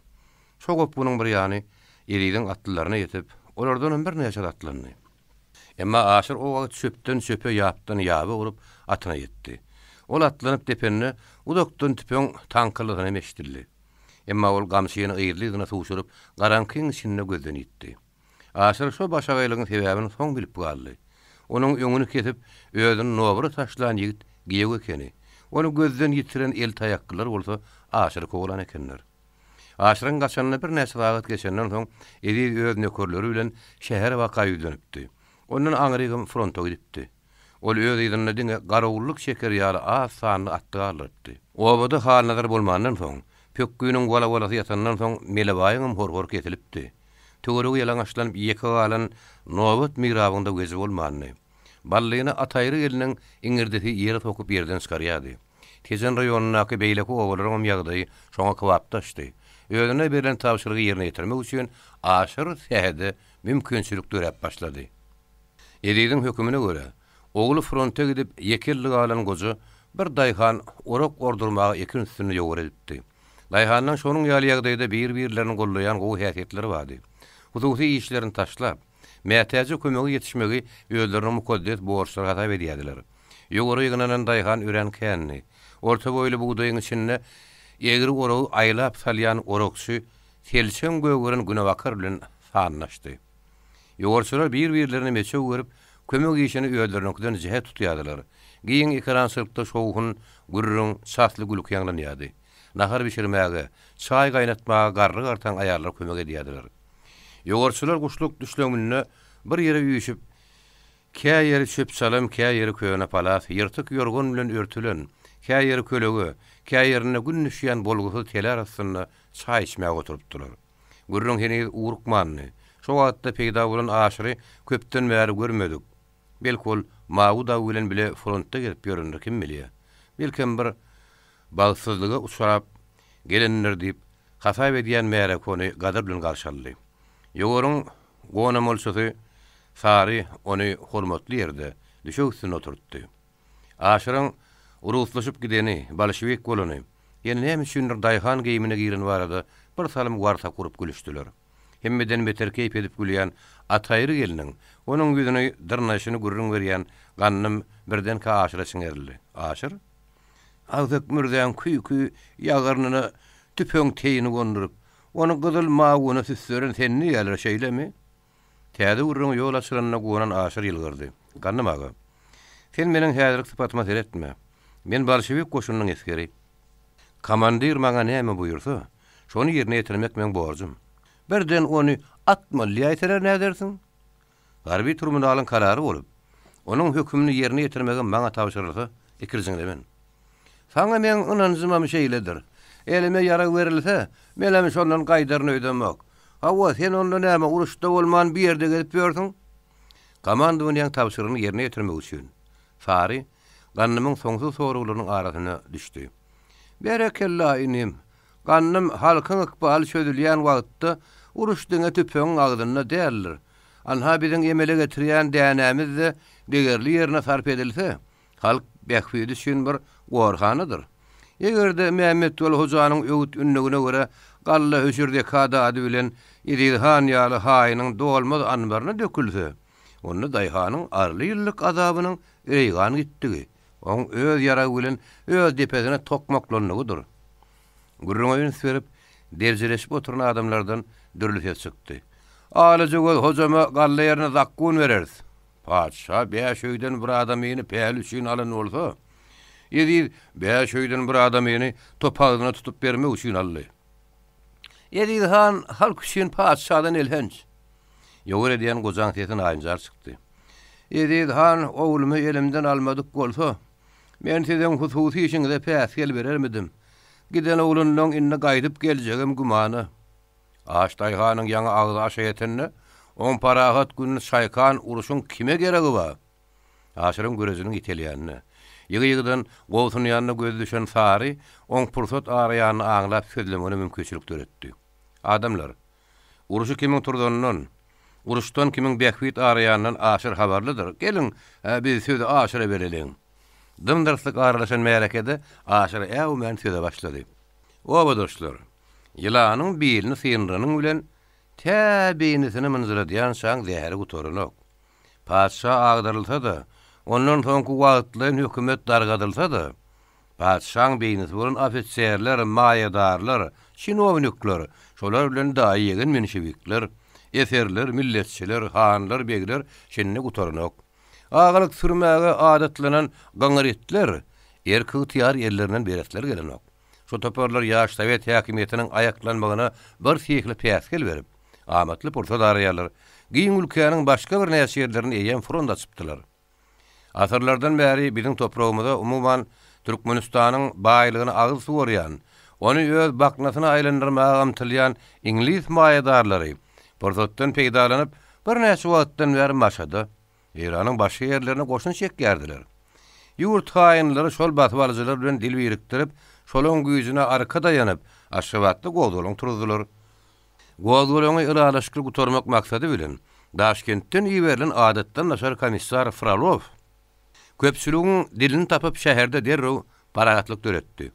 Speaker 2: Şo gopgunyň bir ýany Eziziň atlylaryna ýetip, olardanam birnäçesi atlandy. Emma Aşyr o wagt çöpden çöpe, ýapdan ýaba urup, atyna ýetdi. Ol atlanyp depende, uzakdan tüpeň taňkyldysyny hem eşidildi. Emma ol gamçyny yzly-yzyna sugşuryp, garaňkyň içinde gözden ýitdi. Aşyr şo başagaýlygyň sebäbini soň bilip galdy. Onuň öňüni kesip, özüni nobara taşlan ýigit giýew ekeni. Ony gözden ýitiren el taýaklylar bolsa Aşyry kowalan ekenler. Aşyryň gaçanyna birnäçe sagat geçenden soň Eziz öz nökerleri bilen şähere baka ýüzlenipdi. Ondan aňrygam fronta gidipdi. Ol öz yzynda diňe garawullyk çeker ýaly az sanly atly galdyrypdy. Obada Halnazar bolmandan soň, pökginiň wala-walasy ýatandan soň Melebaýyňam hor-hory kesilipdi. Töweregi ýalaňaçlanyp ýeke galan Nobat mirabyň-da weji bolmandy. Ballyny Ataýry gelniň iňirdisi ýere sokup ýerden çykarýardy. Tejen raýonyndaky beýleki obalaryňam ýagdaýy şoňa kybapdaşdy. Özüne berlen tabşyrygy ýerine ýetirmek üçin Aşyr Sähede mümkinçilik döräp başlady. Eziziň hökümine görä, ogly fronta gidip ýeke elli galan goja bir daýhan orak ordurmaga ekin üstünde ýowar edipdi. Daýhanlaň şonuň ýaly ýagdaýda bir-birlerini gollaýan gowy häsiýetleri bardy. Hususy işlerini taşlap, mätäje kömege ýetişmegi özleriniň mukaddes borçlary hasap edýärdiler. Ýowara ýygnanan daýhan örän kändi. Orta boýly bugdaýyň içinde egri oragy aýlap salýan orakçy selçeň gögeren günebakar bilen sanlaşdy. Ýowarçylar bir-birlerine meçew berip, kömek işini özleriniňkiden jähet tutýardylar. Giň ekerançylykda şowhun, gürrüň, çasly gülki ýaňlanýardy. Nahar bişirmäge, çaý gaýnatmaga garry-gartaň aýallar kömek edýärdiler. Ýowarçylar guşluk düşleginde bir ýere üýşüp, kä ýeri çöp-çalam, kä ýeri köne palas, ýyrtyk ýorgan bilen örtülen, kä ýeri kölege, kä ýerinde gün düşýän bolgusyz telär astynda çaý içmäge oturypdylar. Gürrüň heniz ugrukmandy. Şo wagtda peýda bolan Aşyry köpden bäri görmedik. Belki ol Mawy dagy bilen bile frontda gezip ýörendir, kim bilýä. Belkem bir bagtsyzlyga uçrap gelendir diýip, hasap edýän märeke ony gadyr bilen garşy aldy. Ýowaryň gonamolçysy Sary ony hormatly ýerde, düşek üstünde oturtdy. Aşyryň ruslaşyp gideni, bolşewik bolany, ýene näme üçindir daýhan geýimine gireni barada bir salym warsak urup gülüşdiler. Hemmeden beter keýp edip gülýän Ataýry gelniň, onuň ýüzüni dyrnaşyny gürrüň berýän Gandym birdenkä Aşyra çiňerildi. Aşyr? Agsak mürzäň küýki ýagyrnyna tüpeň teýini gonduryp, ony gyzyl mawuna süsderen sen diýýäler, şeýlemi? Täze gürrüňe ýol açylanyna guwanan Aşyr ýylgyrdy. Gandym aga, sen meniň häzirki sypatyma seretme. Men bolşewik goşunynyň esgeri. Komandir maňa näme buýursa, şony ýerine ýetirmek meň borjum. Birden ony atmaly diýäýseler nädersiň? Harby tribunaliň karary bolup, onuň hökümini ýerine ýetirmegem maňa tabşyrylsa, ikirjiňlemen. Saňa meň ynanjymam şeýledir. Elime ýarag berilse, menem şondan gaýdaryn öýdemok. Hawa, sen onda näme uruşda bolman bu ýerde gezip ýörsüň? Komandowaniýaň tabşyrygyny ýerine ýetirmek üçin, Sary Gandymyň soňsuz soraglarynyň arasyna düşdi. Berekella, inim! Gandym, halkyň ykbaly çözülýän wagtda uruş diňe tüpeňiň agzynda däldir. Anha biziň emele getirýän dänämiz-de degerli ýerine sarp edilse, Halk bähbidi üçin bir gorhanadyr. Eger-de Mämmetweli hojanyň öwüt-ündewine görä galla höşür zekada ady bilen Eziz han ýaly haýynyň dolmaz anbaryna dökülse, onda daýhanyň arly ýyllyk azabynyň reýgan gitdigi, oň öz ýaragy bilen öz depesine tokmaklandygydyr. Gürrüňe üns berip, derjeleşip oturan adamlardan dürli ses çykdy. Alajagöz hojama galla ýerine zakgun bereris. Patyşa bäş öýden bir adamyny päli üçin alan bolsa, Eziz bäş öýden bir adamyny top agzyna tutup bermek üçin aldy. Eziz han halk üçin patyşadan elhenç. Ýowar edýän gojaň sesi naýynjar çykdy. Eziz han oglumy elimden almadyk bolsa, men siziň hususy işiňize päsgel berermidim. Giden oglunyň indi gaýdyp geljegem gümana. Aç daýhanyň ýaňy agzy aşa ýetende, oň parahat gününi çaýkan urşuň kime geregi bar? Aşyryň görejiniň ýitelýänine, ýygy-ýygydan gobsunýanyna gözi düşen Sary oň pursat araýanyny aňlap sözlemegine mümkinçilik döretdi. Adamlar, urşy kimiň turzanyndan, uruşdan kimiň bähbit araýanyndan Aşyr habarlydyr. Geliň, biz sözi Aşyra bereliň. Dym-dyrslyk aralaşan märekede Aşyr äwmän söze başlady. Obadaşlar, ýylanyň bilini syndyranyň bilen tä beýnisini mynjyradýançaň zäheri gutaranok. Patyşa agdarylsa-da, ondan soňky wagtlaýyn hökümet dargadylsa-da, patyşaň beýnisi bolan ofiserler, maýadarlar, çinownikler, şolar bilen daýy-ýegen menşewikler, eserler, milletçiler, hanlar, begler şindi gutaranok. Agalyk sürmäge adatlanan gyňyr itler erk-ygtyýar ellerinden beresleri gelenok. Şu toparlar ýaş sowet häkimiýetiniň aýaklanmagyna birsyhly päsgel berip, amatly pursat araýarlar. Giň ülkäniň başga birnäçe ýerlerinde eýýäm front açypdylar. Asyrlardan bäri biziň topragymyza, umuman, Türkmenistanyň baýlygyna agyz suwarýan, ony öz baknasyna aýlandyrmaga ymtylýan iňlis maýadarlary pursatdan peýdalanyp, birnäçe wagtdan bäri Maşada, Eýranyň başga ýerlerine goşun çekýärdiler. Ýurt haýynlary şol basybalyjylar bilen dil birikdirip, şolaň güýjüne arka daýanyp, Aşgabatda gozgalaň turuzdylar. Gozgalaňy ylalaşykly gutarmak maksady bilen, Daşkentden iberilen adatdan daşary komissar Frolow köpçüligiň dilini tapyp şäherde derrew parahatlyk döretdi.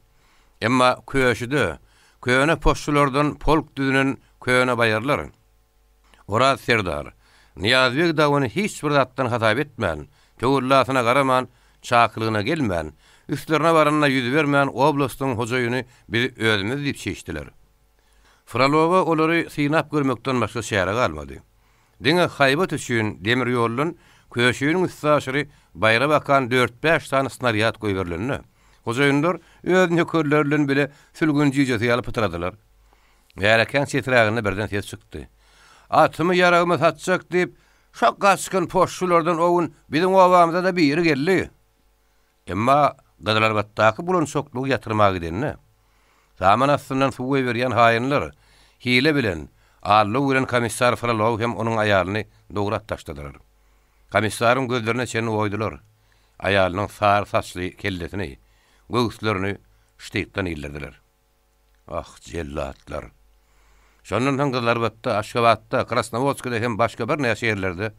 Speaker 2: Emma Köşüde köne poşşulardan polk düzünen köne baýarlar, Oraz serdar, Nyýazbeg dagyny hiç bir zatdan hasap etmän, töwellasyna garaman, çakylygyna gelmän, üstlerine baranyna ýüz bermän oblastyň hojaýyny biz özümiz diýip çişdiler. Frolowa olary synap görmekden başga çäre galmady. Diňe haýbat üçin demir ýoldan Köşiniň üstaşyry baýra bakan dört-bäş sany snarýad goýberilende, hojaýynlar öz nökerleri bilen bile sülgün jüýjesi ýaly pytradylar. Märekäň çeträginde birden ses çykdy. Atymy, ýaragymy satjak diýip, şo gaçgyn poşşulardan o gün biziň obamyza-da biri geldi. Emma Gyzylarbatdaky bulançaklygy ýatyrmaga gidende, saman astyndan suw goýberýän haýynlar hile bilen, aldaw bilen komissar Frolowy hem onuň aýalyny dograp taşladylar. Komissaryň gözlerine çenli oýdular. Aýalynyň sary saçly kellesini, göwüslerini ştykdan ildirdiler. Ah, jellatlar! Şondan soň Gyzylarbatda, Aşgabatda, Krasnowodskide hem başga birnäçe ýerlerde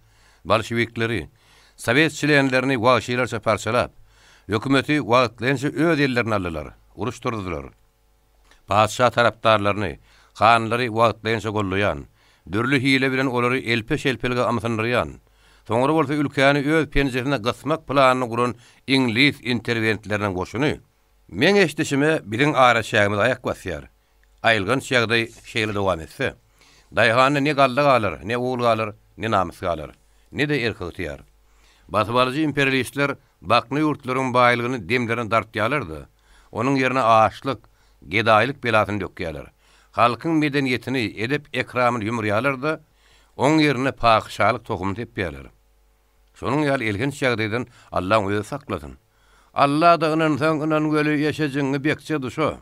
Speaker 2: bolşewikleri, sowet çlenlerini wagşylarça parçalap, hökümeti wagtlaýynça öz ellerine aldylar, uruş turuzdylar. Patyşa tarapdarlaryny, hanlary wagtlaýynça gollaýan, dürli hile bilen olary elpe-şelpelige ymsyndyrýan, soňra bolsa ülkäni öz penjesine gysmak planyny guran iňlis interwentleriniň goşuny Meň eşidişime biziň araçägimize aýak basýar. Aýylganç ýagdaý şeýle dowam etse, daýhanda ne galla galar, ne ogul galar, ne namys galar, ne-de erk-ygtyýar. Basybalyjy imperialistler bakna ýurtlaryň baýlygyny demlerine dartýarlar-da, onuň ýerine açlyk, gedaýlyk belasyny dökýärler. Halkyň medeniýetini, edep-ekramyny ýumurýarlar-da, oň ýerine pahyşalyk tohumyny sepýärler. Şonuň ýaly elhenç ýagdaýdan Allaň özi saklasyn. Alla-da ynansaň ynan weli eşejigiňi bekje duşa.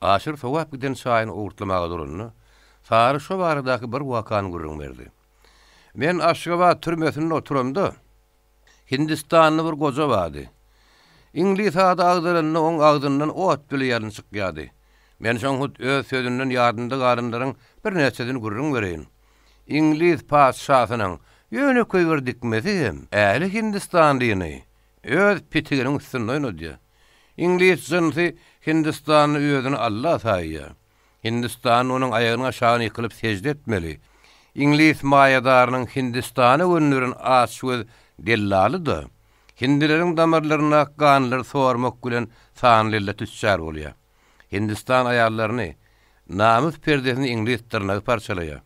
Speaker 2: Aşyr sowap giden çaýyny owurtlamaga duranda, Sary şo baradaky bir wakany gürrüň berdi. Men Aşgabat türmesinde oturamda, hindistanly bir goja bardy. Iňlis ady agzalanda oň agzyndan ot bile ýalyn çykýardy. Men şoň hut öz sözünden ýadymda galanlaryň birnäçesini gürrüň bereýin. Iňlis patyşasynyň ýönekeý bir dikmesi hem ähli hindistanlyny öz pitiginiň üstünde oýnadýar. Iňlis jynsy Hindistanda özüni Alla saýýar. Hindistan onuň aýagynyň aşagyna ýykylyp sežde etmeli. Iňlis maýadarynyň Hindistana gönderen açgöz dellaly-da, hindileriň damarlaryndaky ganlary sormak bilen sanly ýylda tüçjar bolýar. Hindistan aýallaryny, namys perdesini iňlis dyrnagy parçalaýar.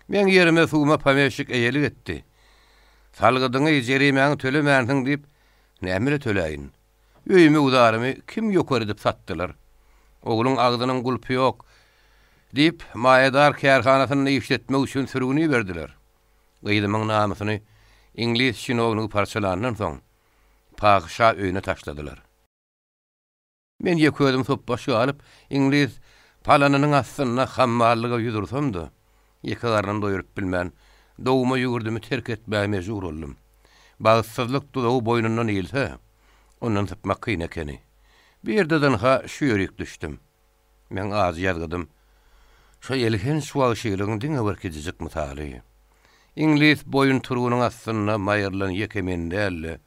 Speaker 2: Meň ýerime suwuma pomeşik eýelik etdi. Salgydyňy, jerimäňi tölemänsiň diýip, nämele töläýin? Öýümi-güzarymy kim ýokary edip satdylar? Ogluň agzynyň gulpy ýok diýip, maýadar kärhanasynda işletmek üçin sürgün iberdiler. Gyzymyň namysyny iňlis çinownigi parçalandan soň, patyşa öýüne taşladylar. Men ýeke özüm sopbaş galyp, iňlis Palanynyň astynda hammallyga ýüz ursam-da, ýeke garnymy doýuryp bilmän, dogma ýurdumy terk etmäge mejbur boldum. Bagtsyzlyk duzagy boýnundan ilse, ondan sypmak kyn ekeni. Bir ýerde dynha şu ýerik düşdüm. Meň ajy ýazgydym şo elhenç wagşylygyň diňe bir kiçijik mysaly. Iňlis boýunturugynyň astynda maýrylan ýeke men däl-de,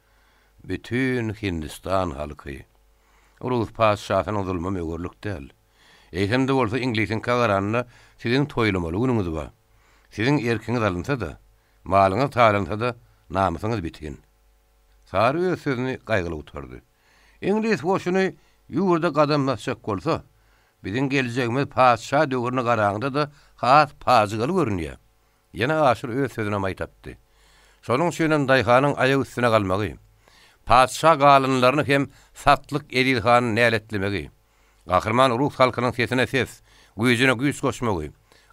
Speaker 2: bütin Hindistan halky. Rus patyşasynyň zulmam öwerlik däl. Eýsem-de bolsa iňlisiňkä garanda siziň toýlamaly günüňiz bar. Siziň erkiňiz alynsa-da, malyňyz talansa-da, namysyňyz bitin. Sary öz sözüni gaýgyly gutardy. Iňlis goşuny ýurda gadam basjak bolsa, biziň geljegimiz patyşa döwrüne garaňda-da has pajygaly görünýär. Ýene Aşyr öz sözüne maý tapdy. Şonuň üçinem daýhanyň aýak üstüne galmagy, patyşa galynlaryny hem satlyk Eziz hany näletlemegi, gahryman rus halkynyň sesine ses, güýjüne güýç goşmagy,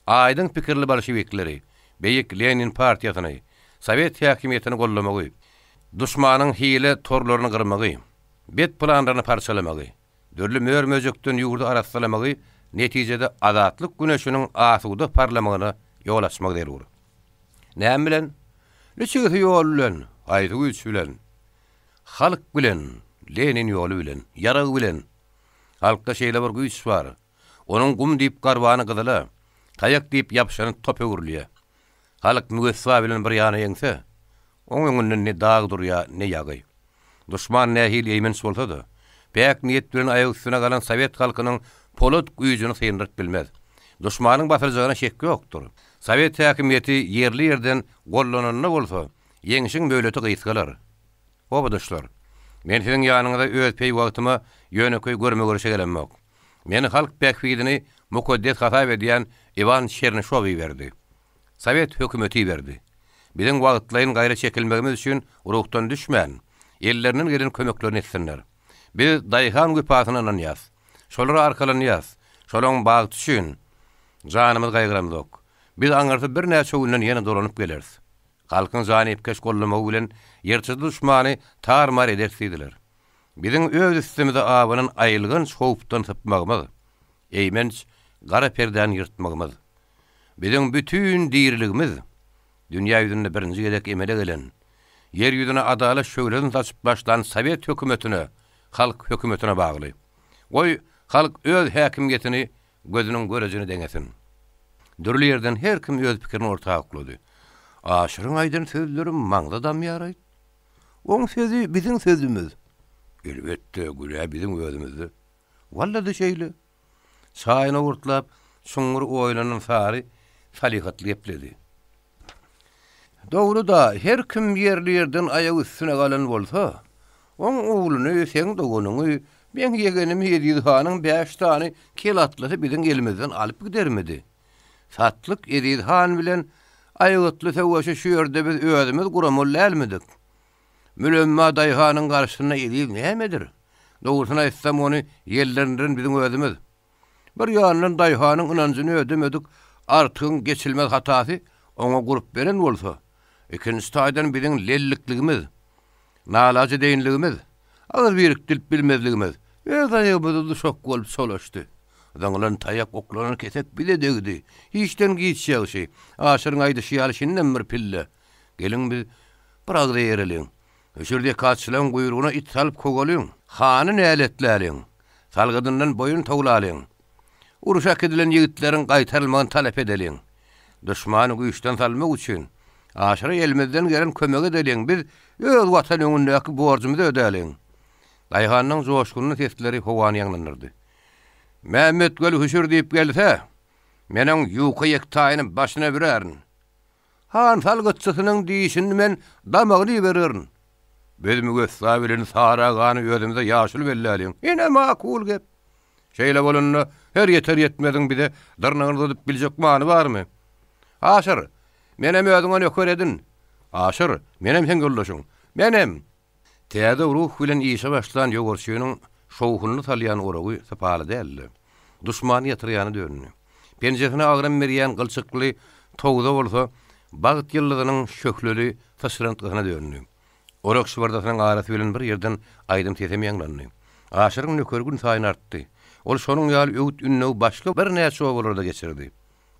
Speaker 2: aýdyň pikirli bolşewikleri, beýik Lenin partiýasyny, sowet häkimiýetini goldamagy, duşmanyň hile torlaryny gyrmagy, bet planlaryny parçalamagy, dürli mör-möjekden ýurdy arassalamagy, netijede azatlyk güneşiniň asuda parlamagyna ýol açmak zerur. Näme bilen? Niçigsi ýol bilen? Haýsy güýç bilen? Halk bilen, Lenin ýoly bilen, ýarag bilen. Halkda şeýle bir güýç bar. Onuň gum diýip garbany gyzyla, taýak diýip ýapyşany top öwrülýär. Halk müwessa bilen bir ýana ýeňse, oň öňünde ne dag durýar, ne ýagy. Duşman nähili eýmenç bolsa-da, päk niýet bilen aýak üstüne galan sowet halkynyň polat güýjüni syndyryp bilmez. Duşmanyň basyljagyna şek ýokdur. Sowet häkimiýeti ýerli-ýerden gollananda bolsa, ýeňşiň möhleti gysgalar. Obadaşlar, men siziň ýanyňyza öz peýwagtyma ýönekeý görme-görüşe gelemok. Meni halk bähbidini mukaddes hasap edýän Iwan Çernyşow iberdi. Sowet hökümeti iberdi. Biziň wagtlaýyn gaýra çekilmegimiz üçin ruhdan düşmän, ellerinden gelen kömeklerini etsinler. Biz daýhan wepasyna ynanýas. Şolara arkalanýas. Şolaň bagty üçin janymyzy gaýgyramzok. Biz aňyrsy birnäçe günden ýene dolanyp geleris. Halkyň janypkeş goldamagy bilen ýyrtyjy duşmany tar-mar ederis diýdiler. Biziň öz üstümize abanan aýylganç howpdan sypmagymyz, eýmenç gara perdäni ýyrtmagymyz, biziň bütin diriligimiz dünýä ýüzünde birinji gezek emele gelen, ýer ýüzüne adalat şöhlesini saçyp başlan sowet hökümetine, halk hökümetine bagly. Goý, halk öz häkimiýetini gözüniň görejine deňesin. Dürli ýerden her kim öz pikirini orta oklady. Aşyryň aýdan sözleri maňza damýar-aýt. Oň sözi biziň sözümiz. Elbetde, günä biziň özümizde. Walla-da şeýle. Çaýyny owurtlap, çuňňur oýlanan Sary salyhatly gepledi. Dogry-da, her kim ýerli-ýerden aýak üstüne galan bolsa, oň ogluny, seň doganyňy, meň ýegenimi Eziz hanyň bäş sany kel atlysy biziň elimizden alyp gidermidi? Satlyk Eziz han bilen aýgytly söweşi şu ýerde biz özümiz guramaly dälmidik? Mülemma daýhanyň garşysynda Eziz nämedir? Dogrusyny aýtsam, ony ýellendiren biziň özümiz. Bir ýandan daýhanyň ynanjyny ödemedik Artygyň geçilmez hatasy oňa gurp beren bolsa, ikinji taýdan biziň lellikligimiz, nalajedeýinligimiz, agyz birikdirip bilmezligimiz öz aýagymyza duşak bolup çolaşdy. Zyňylan taýak, oklanan kesek bize degdi. Hiçden giç ýagşy. Aşyryň aýdyşy ýaly şindem bir pille. Geliň biz bir agyz eýereliň. Hüşür zekaçylaň guýrugyna it salyp kowalyň. Hany näletläliň. Salgydyndan boýun towlalyň. Uruş äkidilen ýigitleriň gaýtarylmagyny talap edeliň. Duşmany güýçden salmak üçin, Aşyra elimizden gelen kömegi edeliň, biz öz Watan öňündäki borjumyzy ödäliň. Daýhanyň joşgunly sesleri howany ýaňlandyrdy. Mämmetweli hüşür diýip gelse, men oň ýuka ýektaýyny başyna bürärin. Han salgytçysynyň dişini men damagyny ibererin. Biz Müwessa bilen Sary agany özümize ýaşuly belläliň. Ine makul gep. Şeýle bolanda her ýeter-ýetmeziň bize dyrnagyny uzadyp biljek many barmy? Aşyr, menem özüňe nöker edin. Aşyr, menem seň ýoldaşyň. Menem! Täze ruh bilen işe başlan ýowarçynyň şowhunly salýan oragy sypaly däldi. Duşmany ýatyrýana döndi. Penjesine agram berýän gylçykly towza bolsa bagt ýyldyzynyň şöhleli syçrantgysyna döndi. Orak şybyrdasynyň arasy bilen bir ýerden aýdym sesem ýaňlandy. Aşyryň nökeri günsaýyn artdy. Ol şonuň ýaly öwüt-ündew başga birnäçe obalarda geçirdi.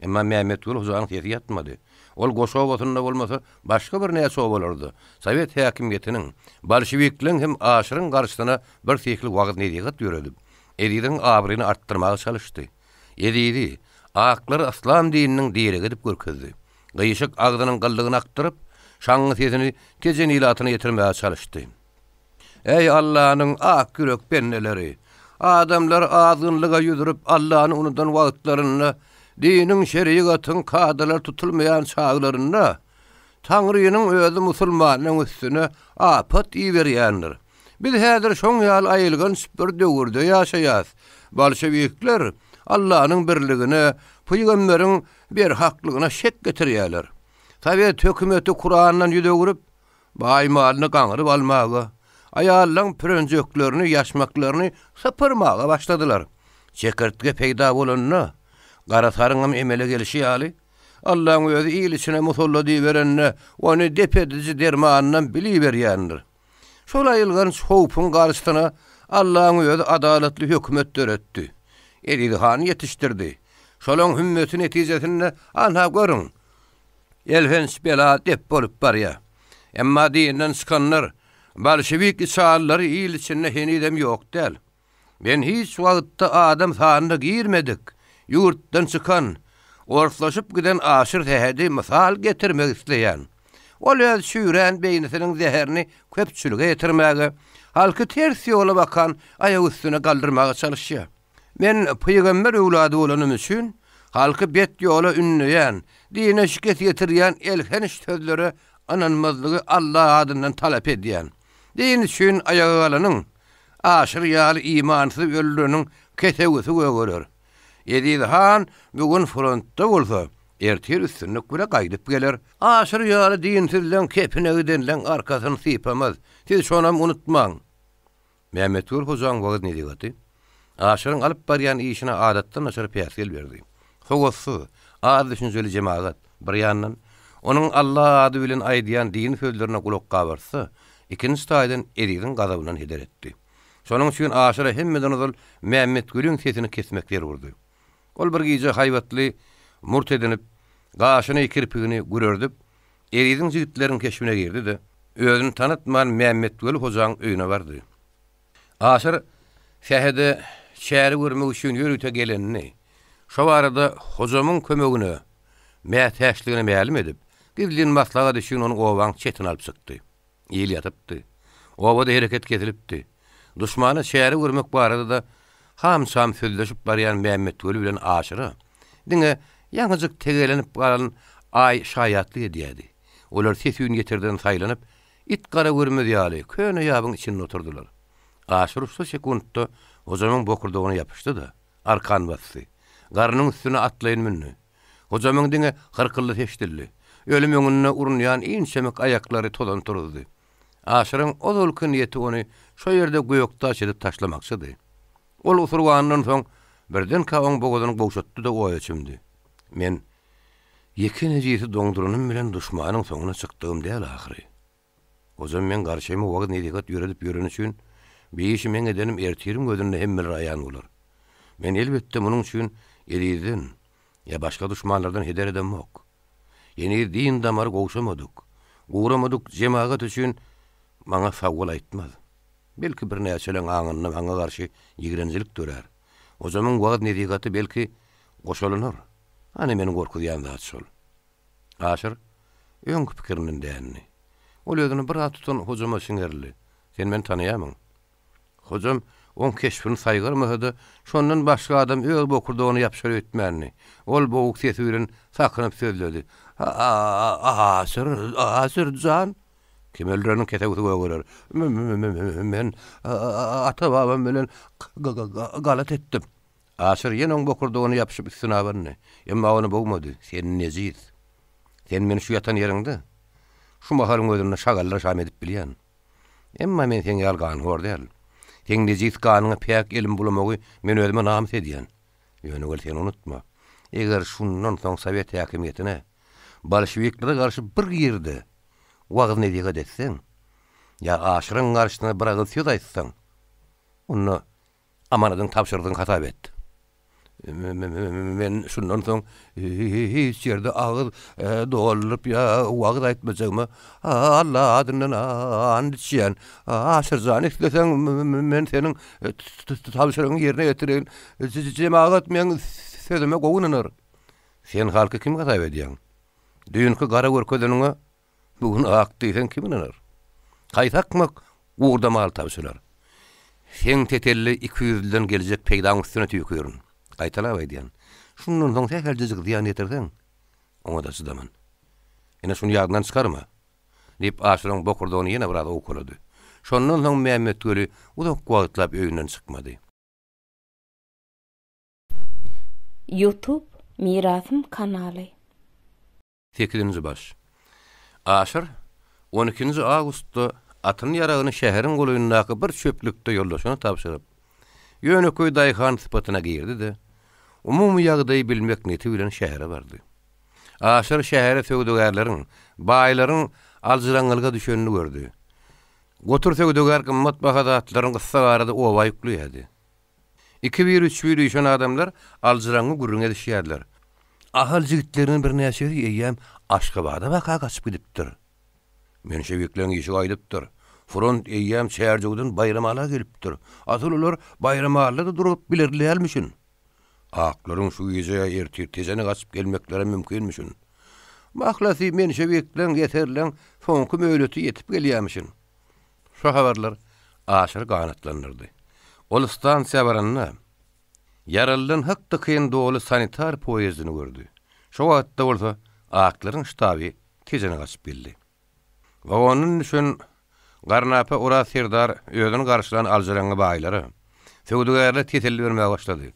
Speaker 2: Emma Mämmetguly hojanyň sesi ýatmady. Ol Goşa obasynda bolmasa, başga birnäçe obalarda sowet häkimiýetiniň, bolşewikleň hem Aşyryň garşysyna birsyhly wagyz-nesihat ýöredip, Eziziň abraýyny artdyrmaga çalyşdy. Ezizi, aklary yslam dininiň diregi edip görkezdi. Gyşyk agzynyň gyllygyny akdyryp, şaňňy sesini Tejen ilatyna ýetirmäge çalyşdy. Eý, Allanyň ak ýürek bendeleri! Adamlar azgynlyga ýüzürip Allany unudan wagtlarynda, diniň, şerigatyň kadalary tutulmaýan çaglarynda, Taňrynyň özi musulmanyň üstüne apat iberýändir. Biz häzir şoň ýaly aýylganç bir döwürde ýaşaýas. Bolşewikler Allanyň birligine, pygamberiň berhaklygyna şek getirýärler. Sowet hökümeti Kurandan ýüz öwrüp, Baý malyny gaňryp almaga, aýallaň pürenjeklerini, ýaşmaklaryny sypyrmaga başladylar. Çekirtge peýda bolanda, gara saryňam emele gelşi ýaly, Allaň özi il içine musallat iberende, ony dep ediji dermanynam biliberýändir. Şol aýylganç howpuň garşysyna Allaň özi adalatly hökümet döretdi. Eziz hany ýetişdirdi. Şolaň hümmeti netijesinde, anha görüň, Elhenç bela dep bolup barýar. Emma dinden çykanlar, bolşewik içalylary il içinde henizem ýok däl. Men hiç wagtda adam sanyna girmedik, ýurtdan çykan, orslaşyp giden Aşyr Sähedi mysal getirmek isleýän. Ol öz çüýrän beýnisiniň zäherini köpçülige ýetirmäge, halky ters ýola bakan aýak üstüne galdyrmaga çalyşýar. Men pygamber öwlady bolanym üçin, halky bet ýola ündeýän, dine şikes ýetirýän elhenç sözlere ynanmazlygy Alla adyndan talap edýän. Din üçin aýaga galanyň, Aşyr ýaly imansyz öldüreniň kesewisi gögerer. Eziz han bu gün frontda bolsa, ertir üstünlik bile gaýdyp geler. Aşyr ýaly dinsizleň kepine gidenleň arkasyny sypamaz. Siz şonam unutmaň. Mämmetgül hojaň wagyz-nesihaty Aşyryň alyp barýan işine adatdan daşary päsgel berdi. Sowatsyz, az düşünjeli jemagat, bir ýandan, onuň Alla ady bilen aýdýan dini sözlerine gulak gabartsa, ikinji taýdan Eziziň gazabyndan heder etdi. Şonuň üçin Aşyra hemmeden ozal Mämmetgülüň sesini kesmek zerurdy. Ol bir gije haýbatly murt edinip, gaşyny, kirpigini gürerdip, Eziziň jigitleriniň keşbine girdi-de, özüni tanatman Mämmetweli hojaň öýüne bardy. Aşyr Sähede çäre görmek üçin ýörite gelenini, şo barada hojamyň kömegine mätäçligini mälim edip, gizlin maslahat üçin ony obaň çetine alyp çykdy. Il ýatypdy. Obada hereket kesilipdi. Duşmana çäre görmek barada-da ham-çam sözleşip barýan Mämmetweli bilen Aşyra diňe ýaňyjyk tegelenip galan Aý şaýatlyk edýärdi. Olar ses-üýn ýeterden saýlanyp, it-gara görmez ýaly, köne ýabyň içinde oturdylar. Aşyr ussa sekuntda hojamyň bokurdagyna ýapyşdy-da, arkan basdy. Garnyň üstüne atlaýyn mündi. Hojamyň diňe hyrkyldysy eşidildi. Ölüm öňünde urunýan inçemik aýaklary tozan turuzdy. Aşyryň ozalky niýeti ony şo ýerde gökdaş edip taşlamakçydy. Ol usurgandan soň, birdenkä oň bogazyny gowşatdy-da oýa çümdi. Men ýeke nejisi doňduranym bilen duşmanyň soňuna çykdygym däl ahyry. Hojam meň garşyma wagyz-nesihat ýöredip ýöreni üçin, bi işi meň edenim ertiriň gözünde hemmelere aýan bolar. Men elbetde munuň üçin Ezizden ýa başga duşmanlardan heder edemok. Heniz din damary gowşamadyk, guramadyk jemagat üçin maňa sagbol aýtmaz. Belki birnäçeleň aňynda maňa garşy ýigrenjilik dörär. Hojamyň wagyz-nesihaty belki goşalanar. Ana meni gorkuzýan zat şol. Aşyr öňki pikirinden dändi. Ol özüni biraz tutan Hojama siňerildi. Sen meni tanaýarmyň? Hojam oň keşbini saýgarmasa-da, şondan başga adam öz bokurdagyna ýapyşar öýtmändi. Ol boguk sesi bilen sakynyp sözledi. A-a-a-Aşyr, Aşyr jan! Kim öldüreniň kesewisi gögerer. M-m-m-men ata-babam bilen g-g-galat etdim. Aşyr ýene oň bokurdagyna ýapyşyp üstüne abandy. Emma ony bogmady. Sen nejis. Sen meni şu ýatan ýeriňde, şu mahalyň özünde şagallara şam edip bilýän. Emma men seň ýaly ganhor däl. Seň nejis ganyňa päk elim bulamagy men özüme namys edýän. Ýöne weli sen unutma, eger şundan soň sowet häkimiýetine, bolşewiklere garşy bir ýerde wagyz-nesihat etseň, ýa Aşyryň garşysyna bir agyz söz aýtsaň, onda. amanadyň tabşyrdygyň hasap et. Men şundan soň hiç ýerde agyz dolduryp ýa wagyz aýtmajagyma Alla adyndan ant içýän. Aşyr jan, isleseň, men seniň tabşyrygyňy ýerine ýetireýin. Jemagat meň sözüme gowy ynanar. Sen halky kim hasap edýäň? Düýnki gara görkezeniňe Bu gün ak diýseň kim ynanar? Haýsy akmak gurda mal tabşyrar? Seň tetelli ikiýüzlüden geljek peýdaň üstüne tüýkürin. Gaýtalap aýdýan. Şundan soň sähelçejik zyýan ýetirseň, oňa-da çydaman. Ine, şuny ýadyňdan çykarma! diýip, Aşyryň bokurdagyny ýene biraz owkalady. Şondan soň Mämmetweli uzak wagtlap öýünden çykmady.
Speaker 1: Youtube Mirasym kanaly.
Speaker 2: Sekizinji baş. Aşyr on ikinji awgustda atyny-ýaragyny şäheriň golaýyndaky bir çöplükde ýoldaşyna tabşyryp, ýönekeý daýhan sypatyna girdi-de, umumy ýagdaýy bilmek neti bilen şähere bardy. Aşyr şähere söwdagärleriň, baýlaryň aljyraňňylyga düşenini gördi. Gotur söwdagär gymmatbaha zatlaryny gyssagarada oba ýükleýärdi. Ikibir-üçbir üýşen adamlar aljyraňňy gürrüň edişýärler. Ahal jigitleriniň birnäçesi eýýäm Aşgabada baka gaçyp gidipdir. Menşewikleň işi gaýdypdyr. Front eýýäm Çärjewden Baýramala gelipdir. Asyl olar Baýramalda-da durup biler dälmişin. Aklaryň şu gije ýa ertir Tejene gaçyp gelmeklerem mümkinmişin. Mahlasy, menşewikleň, eserleň soňky möhleti ýetip gelýämişin. Şu habarlar Aşyry ganatlandyrdy. Ol stansiýa baranda, ýaralydan hyk-dykyn doly sanitar poýezdini gördi. Şo wagtda bolsa aklaryň ştaby Tejene gaçyp geldi. Wagondan düşen Garnapa Oraz serdar özüni garşylan aljyraňňy baýlara, söwdagärlere teselli bermäge başlady.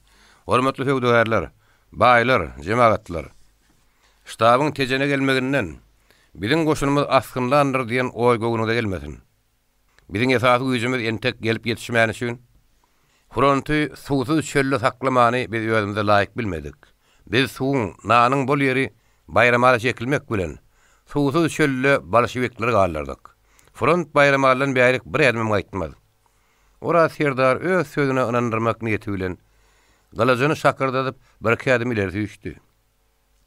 Speaker 2: Hormatly söwdagärler, baýlar, jemagatlar! Ştabyň Tejene gelmeginden Biziň goşunymyz asgynlandyr diýen oý göwnüňize gelmesin. Biziň esasy güýjümiz entek gelip ýetişmäni üçin, fronty suwsuz çölde saklamany biz özümize laýyk bilmedik. Biz suwuň, nanyň bol ýeri Baýramala çekilmek bilen, suwsuz çölde bolşewikleri galdyrdyk. Front Baýramalydan bärik bir ädimem gaýtmaz. Oraz serdar öz sözüne ynandyrmak niýeti bilen, gylyjyny şakyrdadyp, birki ädim ileri süýşdi.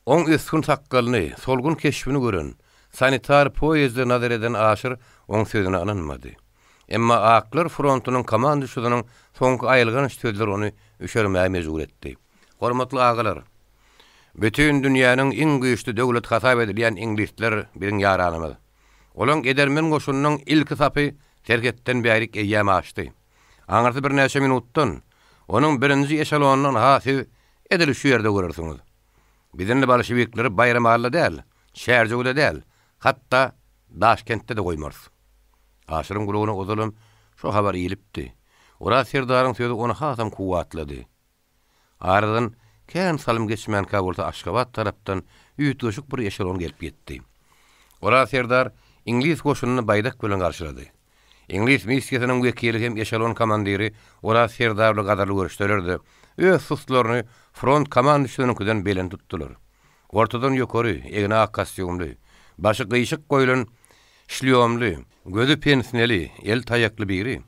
Speaker 2: Oň ösgün sakgalyny, solgun keşbini gören, sanitar poýezde nazar eden Aşyr oň sözüne ynanmady. Emma Aklar frontunyň komanduşysynyň soňky aýylganç sözleri ony üşermäge mejbur etdi. Hormatly agalar! Bütin dünýäniň iň güýçli döwleti hasap edilýän iňlisler biziň ýaranymyz. Olaň edermen goşunynyň ilki sapy serhetden bärik eýýäm aşdy. Aňyrsy birnäçe minutdan, onuň birinji eşelonyny ynha siz Edil şu ýerde görersiňiz. Biz indi bolşewikleri Baýramalyda däl, Çärjewde däl, hatda Daşkentde-de goýmarys. Aşyryň gulagyna ozalam şo habar ilipdi. Oraz serdaryň sözi ony hasam kuwwatlady. Aradan kän salym geçmänkä bolsa Aşgabat tarapdan üýtgeşik bir eşelon gelip ýetdi. Oraz serdar iňlis goşunyny baýdak bilen garşylady. Iňlis missiýasynyň wekili hem eşelon komandiri Oraz serdar bilen gadyrly görüşseler-de, öz sustlaryny front komanduşynyňkydan belent tutdular. Ortadan ýokary, egni ak kostýumly, başy gyşyk goýlan şlýomly, gözi pensneli, el taýakly biri,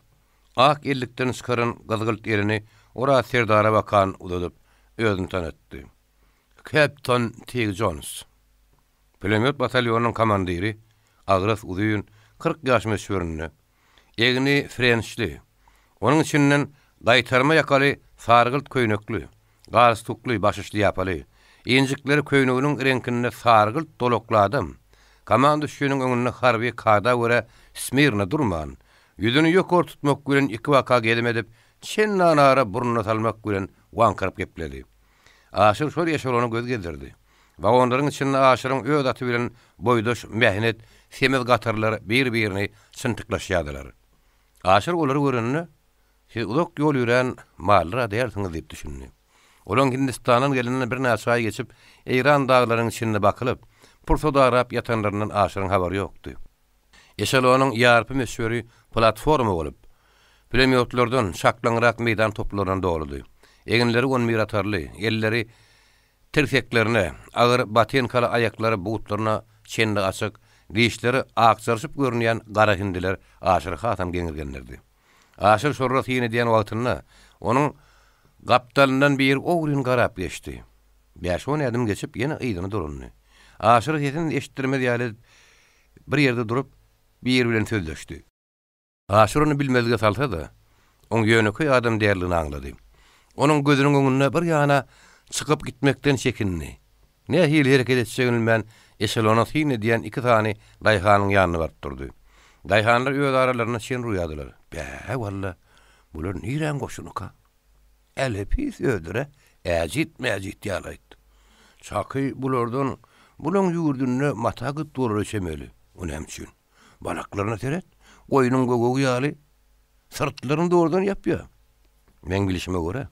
Speaker 2: ak ellikden çykaran gyzgylt elini Oraz serdara bakan uzadyp, özüni tanatdy. Kapton Tig Jons. Pulemýot batalýonynyň komandiri, agras uzyn, 40 ýaş möçberinde, egni frençli, onuň içinden gaýtarma ýakaly sarygylt köýnekli, galstukly, başy şlýapaly, injikleri köýneginiň reňkinde sarygylt dolakly adam, komanduşçynyň öňünde harby kada görä smirno durman, ýüzüni ýokary tutmak bilen ikibaka gezim edip, çendanara burnuna salmak bilen waňkyryp gepledi. Aşyr şol eşelona göz gezdirdi. Wagonlaryň içinde Aşyryň öz aty bilen boýdaş mähnet, semiz gatyrlar bir-birini çyntyklaşýardylar. Aşyr olary görende, Siz uzak ýol ýörän mallar-a dälsiňiz diýip düşündi. Olaryň Hindistandan geleninden birnäçe aý geçip, Eýran daglarynyň içinde bakylyp, pursat arap ýatanlaryndan Aşyryň habary ýokdy. Eşelonyň ýarpy möçberi platforma bolup, pulemýotlardan, çaklaňrak meýdan toplaryndan doludy. Eginleri on bir atarly, elleri Tirseklerine, agyr botinkaly aýaklary butlaryna çenli açyk, dişleri akjaryşyp görünýän gara hindiler Aşyry hasam geňirgendirdi. Aşyr şolara syn edýän wagtynda, Onuň gapdalyndan biri ogryn garap geçdi. Bäş-on ädim geçip, ýene yzyna dolandy. Aşyr sesini eşitdirmez ýaly edip, bir ýerde durup, biri bilen sözleşdi. Aşyr ony bilmezlige salsa-da, oň ýönekeý adam däldigini aňlady. Onuň gözüniň öňünde bir ýana çykyp gitmekden çekindi. Nähili hereket etjegini bilmän, eşelona syn edýän iki sany daýhanyň ýanyna baryp durdy. Daýhanlar öz aralarynda çen urýardylar. Bä, walla, bular niräň goşunyka? Älepis özleri-ä äjit-mäjit ýaly-aýt. Çaky bulardan bulaň ýurdunda mata gyt bolara çemeli. O näme üçin? Balaklaryna seret, goýnuň gögegi ýaly, syrtlaryny zordan ýapýar. Meň bilşime görä,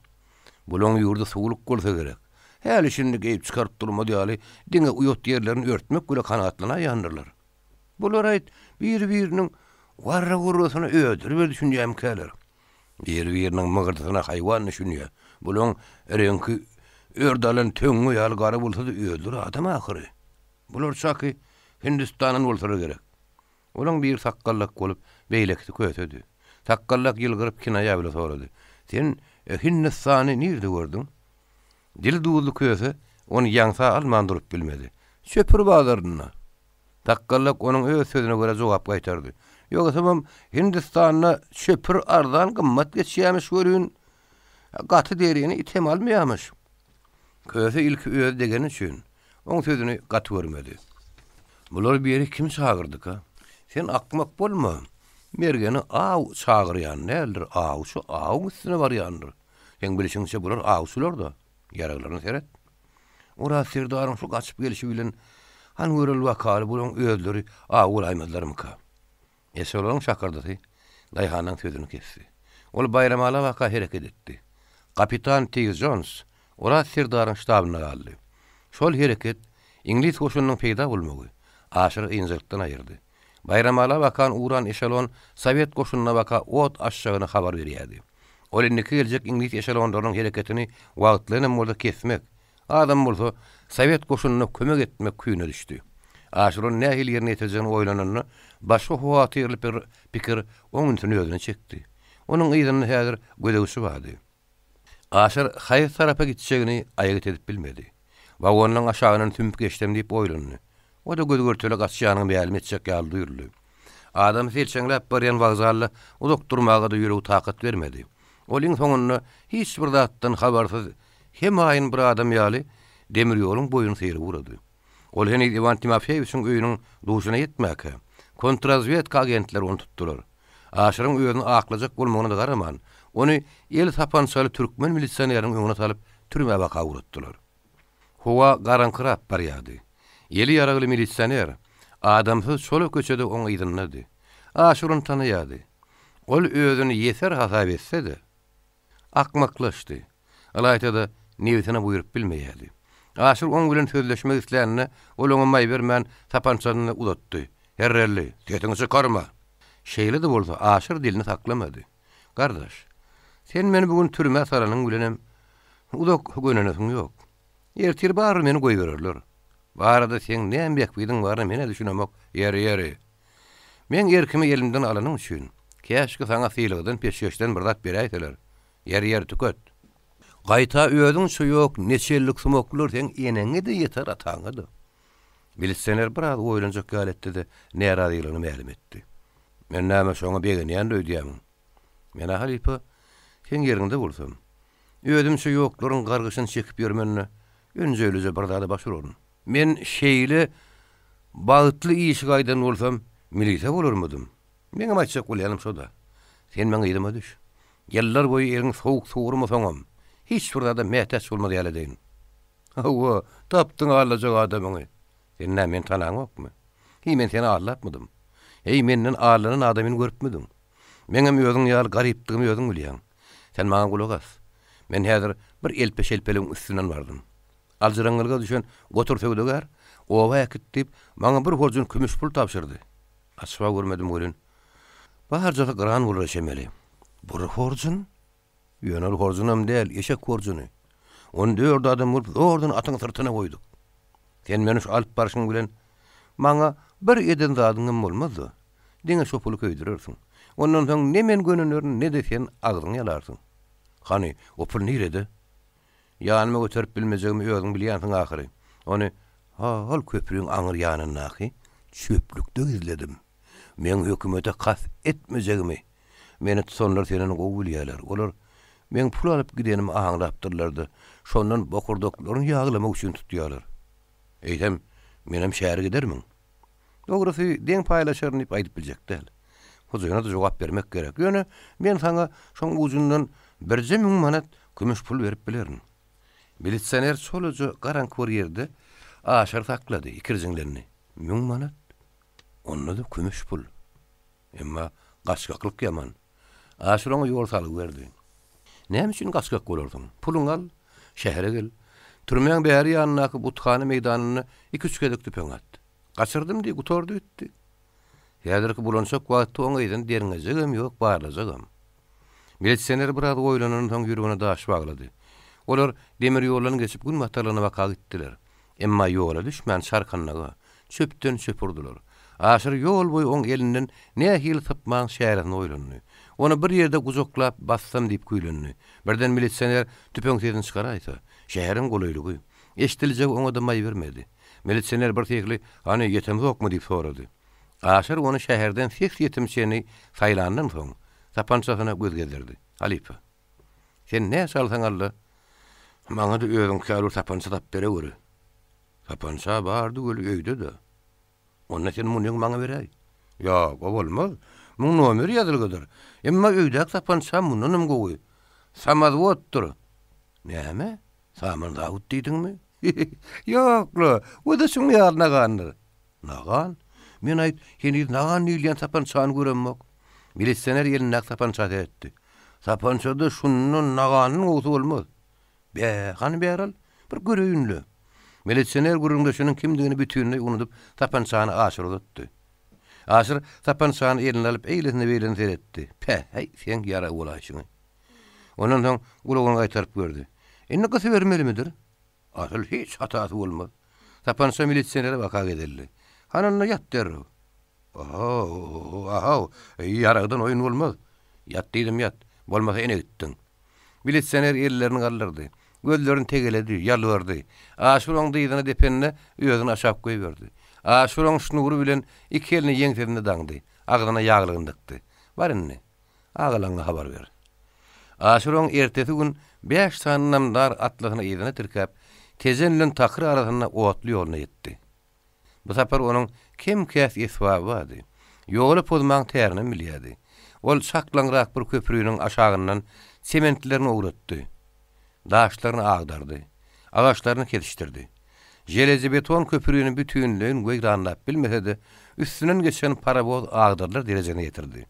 Speaker 2: bulaň ýurdy suwluk bolsa gerek. Häli-şindi geýip çykaryp durmaz ýaly, diňe uýat ýerlerini örtmek bile kanatlanaýandyrlar. Bular aýt, biri-biriniň warra-gurrasyna özleri bir düşünýämikäler? Biri-biriniň mygyrdysyna haýwan düşünýär. Bulaň reňki ört alan töňňe ýaly gara bolsa-da özleri adam ahyry. Bular çaky Hindistandan bolsalar gerek. Olaň biri sakgallak bolup, beýlekisi kösedi. Sakgallak ýylgyryp kinaýa bile sorady. Sen Hindistany nirde gördüň? Dili duzly köse ony ýaňsa alman durup bilmedi. Çöpür bazarynda. Sakgallak onuň öz sözüne görä jogap gaýtardy. Ýogsamam Hindistanda çöpür arzan gymmat geçýämiş welin, gaty derini item almaýamyş. Köse ilki özi degeni üçin, oň sözüni gaty görmedi. Bulary biri kim çagyrdyka? Sen akmak bolma. Mergeni aw çagyrýan däldir, awçy awuň üstüne barýandyr. Seň bilşiňçe bular awçylar-da. Ýaraglaryna seret. Oraz serdaryň şu gaçyp gelşi bilen han göreli wakaly bulaň özleri aw bolaýmazlarmyka? Eşelonyň şakyrdysy daýhanyň sözüni kesdi. Ol Baýramala baka hereket etdi. Kapitan Tig Jons Oraz serdaryň ştabynda galdy. Şol hereket iňlis goşunynyň peýda bolmagy Aşyry ynjalykdan aýyrdy. Baýramala bakan ugran eşelon sowet goşunyna baka ot açjagyny habar berýärdi. Ol indiki geljek iňlis eşelonlarynyň hereketini wagtlaýynam bolsa kesmek, azam bolsa sowet goşunyna kömek etmek küýüne düşdi. Aşyr ony nähili ýerine ýetirjegini oýlananda, başga howatyrly bir pikir oň ünsüni özüne çekdi. Onuň yzynda häzir gözegçi bardy. Aşyr haýsy tarapa gitjegini aýgyt edip bilmedi. Wagonlaryň aşagyndan sümüp geçsem diýip oýlandy. O-da göz-görtele gaçýanyny mälim etjek ýaly duýuldy. Adamy selçeňläp barýan wokzalda uzak durmaga-da ýüregi takat bermedi. Ol iň soňunda hiç bir zatdan habarsyz hemaýyn bir adam ýaly demir ýoluň boýuny syryp ugrady. Ol heniz Iwan Timofeýewiçiň öýüniň duşuna ýetmäkä, kontrazwedka agentleri ony tutdular. Aşyryň özüni aklajak bolmagyna-da garaman, ony eli sapançaly türkmen milisioneriniň öňüne salyp, türmä baka ugratdylar. Howa garaňkyrap barýardy. Eli ýaragly milisioner adamsyz çola köçede oň yzyndady. Aşyr ony tanaýardy. Ol özüni ýeser hasap etse-de, akmaklaşdy. Ylaýta-da, nebsine buýrup bilmeýärdi. Aşyr oň bilen sözleşmek islände, ol oňa maý bermän, sapançasyny uzatdy. Herreldi, Sesiňi çykarma! Şeýle-de bolsa, Aşyr dilini saklamady. Gardaş, sen meni bu gün türmä salanyň bilenem uzak gönenesiň ýok. Ertir barybir meni goýbererler. Bu arada seň näme bähbidiň baryna men-ä düşünemok. Ýeri, ýeri. Meň erkimi elimden alanyň üçin, käşki saňa sylagdan-peşgeşden bir zat beräýseler. Ýeri, ýeri, tüket. Gaýta özüňçe ýok neçellik sumaklar seň eneňe-de ýeter, ataňa-da. Milisioner biraz oýlanjak ýaly etdi-de, närazylygyny mälim etdi. Men näme şoňa begenýändir öýdýämiň? Men-ä halypa, seň ýeriňde bolsam, özümçe ýoklaryň gargyşyny çekip ýörmen-de, önjeýlije bir zada baş uraryn. Men şeýle bagtly işi gaýdan bolsam, milise bolarmydym? Meňem aýtjak bolýanym şo-da. Sen meň yzyma düş. Ýyllar boýy eliň sowuk suw urmasaňam, hiç bir zada mätäç bolmaz ýaly edeýin. Hawa, tapdyň aldajak adamyňy. Sen nä, meni tanaňokmy? Hiý, men seni aldapmydym? Heý, menden aldanan adamyny görüpmidiň? Meňem özüň ýaly garypdygymy özüň bilýäň. Sen maňa gulak as. Men häzir bir elpe-şelpeligiň üstünden bardym. Aljyraňňylyga düşen gotur söwdagär, oba äkit diýip, maňa bir horjun kümüş pul tabşyrdy. Açyba görmedim welin, barjasy gyran bolara çemeli. Bir horjun? Ýöne ol horjunam däl, eşek horjuny. Ony dört adam bolup zordan atyň syrtyna goýduk. Sen meni şu alyp barşyň bilen maňa bir eden zadyňam bolmaz-da, diňe şo puly köýdürersiň. Ondan soň ne men gönenerin, ne-de sen agzyňy ýalarsyň. Hany, o pul nirede? Ýanyma göterip bilmejegimi özüň bilýänsiň ahyry. Ony ho-ol köprüň aňyr ýanyndaky çöplükde gizledim. Meň hökümete kast etmejegimi meni tutanlar senden gowy bilýärler. Olar meň pul alyp gidenimi aňlapdyrlar-da, şondan bokurdaklaryny ýaglamak üçin tutýarlar. Eýsem, menem şähere gidermiň? Dogrusy, deň paýlaşaryn diýip aýdyp biljek däl. Hojaýyna-da jogap bermek gerek. Ýöne men saňa şoň ujundan birje müň manat kümüş pul berip bilerin. Milisioner çolaja garaňky bir ýerde Aşyry saklady, ikirjiňlendi. Müň manat? Onda-da kümüş pul. Emma gaçgaklyk ýaman. Aşyr oňa ýol salgy berdi. Näme üçin gaçgak bolarsyň? Puluňy al, şähere gel. Türmäň bäri ýanyndaky buthana meýdanynda iki-üç gezek tüpeň at. Gaçyrdym diý, gutardy gitdi. Häzirki bulançak wagtda oň yzyny derňejegem ýok, barlajagam. Milisioner biraz oýlanandan soň ýüregine daş baglady. Olar demir ýoldan geçip günbatarlygyna baka gitdiler. Emma ýola düşmän çarkandaga, çöpden çöp urdular. Aşyr ýol boýy oň elinden nähili sypmagyň çäresini oýlandy. Ony bir ýerde gujaklap bassam diýip küýlendi. Birden milisioner tüpeň sesini çykaraýsa, şäheriň golaýlygy. Eşdiljegi oňa-da maý bermedi. Milisioner birsyhly, Hany, ýetemzokmy diýip sorady. Aşyr ony şäherden ses ýetim çeni saýlandan soň, sapançasyna göz gezdirdi. Halypa. Sen näçe alsaň al-da, maňa-da özüňki ýaly bir sapança tapyp bereweri. Sapança bardy weli öýde-de. Onda sen munyňy maňa beräý. Ýok, o bolmaz. Muň nomeri ýazylgydyr. Emma öýdäki sapançam mundanam gowy. Samazwoddyr. Näme? Saman zawut diýdiňmi? Ýok-la, o-da şuň ýaly nagandyr. Nagan? Men aýt, heniz nagan diýilýän sapançany göremok. Milisioner elindäki sapança seretdi. Sapançada şundan naganyň gowusy bolmaz. Bä, hany bäri al, bir göreýin-le. Milisioner gürrüňdeşiniň kimdigini bütinleý unudyp, sapançany Aşyra uzatdy. Aşyr sapançany eline alyp, eýlesine-beýlesine seretdi. Päheý, seň ýarag bolaýşyňy. Ondan soň gulagyny gaýtaryp gördi. Indi gysybermelimidir? Asyl hiç hatasy bolmaz. Sapança milisionere baka gezeldi. Hany onda ýat derrew. Oho, ahaw, ýaragdan oýun bolmaz. Ýat diýdim ýat. Bolmasa ene gitdiň. Milisioner ellerini galdyrdy. Gözlerini tegeledi, ýalbardy. Aşyr oň dyzyna depende özüni aşak goýberdi. Aşyr oň şnury bilen iki elini ýeňsesinde daňdy. Agzyna ýaglygyny dykdy. Bar indi. Agalaňňa habar ber. Aşyr oň ertesi gün bäş sany namdar atlysyny yzyna tirkäp, Tejen bilen Takyr arasynda otly ýoluna ýetdi. Bu sapar onuň kem-käs esbaby bardy. Ýoly pozmaň tärinem bilýärdi. Ol çaklaňrak bir köprüniň aşagyndan sementlerini ugratdy. Daşlaryny agdardy. Agaçlaryny kesişdirdi. Železobeton köprüni bütinleýin weýranlap bilmese-de, üstünden geçen parowoz agdarylar derejene ýetirdi.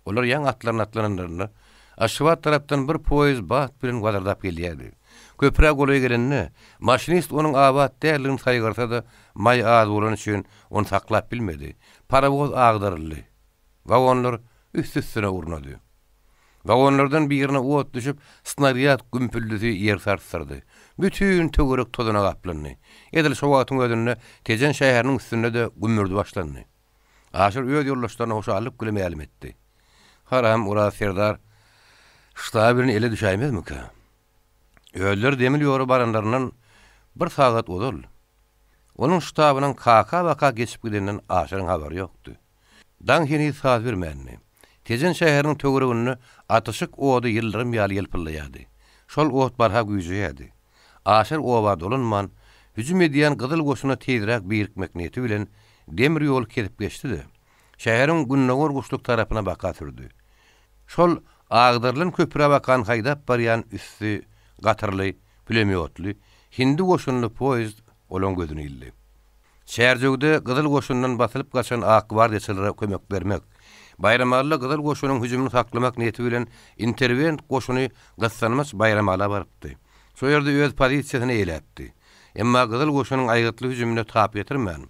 Speaker 2: Olar ýaňy atlaryna atlananlarynda, Aşgabat tarapdan bir poýezd bat bilen wazyrdap gelýärdi. Köprä golaý gelende, maşinist onuň abat däldigini saýgarsa-da, maý az bolany üçin ony saklap bilmedi. Parowoz agdaryldy. Wagonlar üst-üstüne urnady. Wagonlardan birine ot düşüp, snarýad gümpüldisi ýeri sarsdyrdy. Bütin töwerek tozana gaplandy. Edil şo wagtyň özünde Tejen şäheriniň üstünde-de gümmürdi başlandy. Aşyr öz ýoldaşlaryna hoşallyk bilen mälim etdi. Haram Oraz serdar ştab bilen ele düşäýmezmikä? Özleri demir ýola baranlaryndan bir sagat ozal, onuň ştabynyň kaka-baka geçip gideninden Aşyryň habary ýokdy. Daň heniz saz bermändi. Tejen şäheriniň töwereginde atyşyk ody ýyldyrym ýaly ýylpyldaýardy. Şol ot barha güýjeýärdi. Aşyr oba dolanman, hüjüm edýän gyzyl goşuna tizräk birikmek niýeti bilen demir ýoly kesip geçdi-de, şäheriň gündogar-guşluk tarapyna baka sürdi. Şol agdarylan köprä bakan haýdap barýan üsti gatyrly, pulemýotly, hindi goşunly poýezd olaň gözüne ildi. Çärjewde Gyzyl goşundan basylyp gaçan ak gwardiýaçylara kömek bermek, Baýramalla Gyzyl goşunyň hüjümini saklamak niýeti bilen interwent goşuny gyssanmaç Baýramala barypdy. Şo ýerde öz pozisiýasyny eýeläpdi. Emma Gyzyl goşunyň aýgytly hüjümine tap getirmän,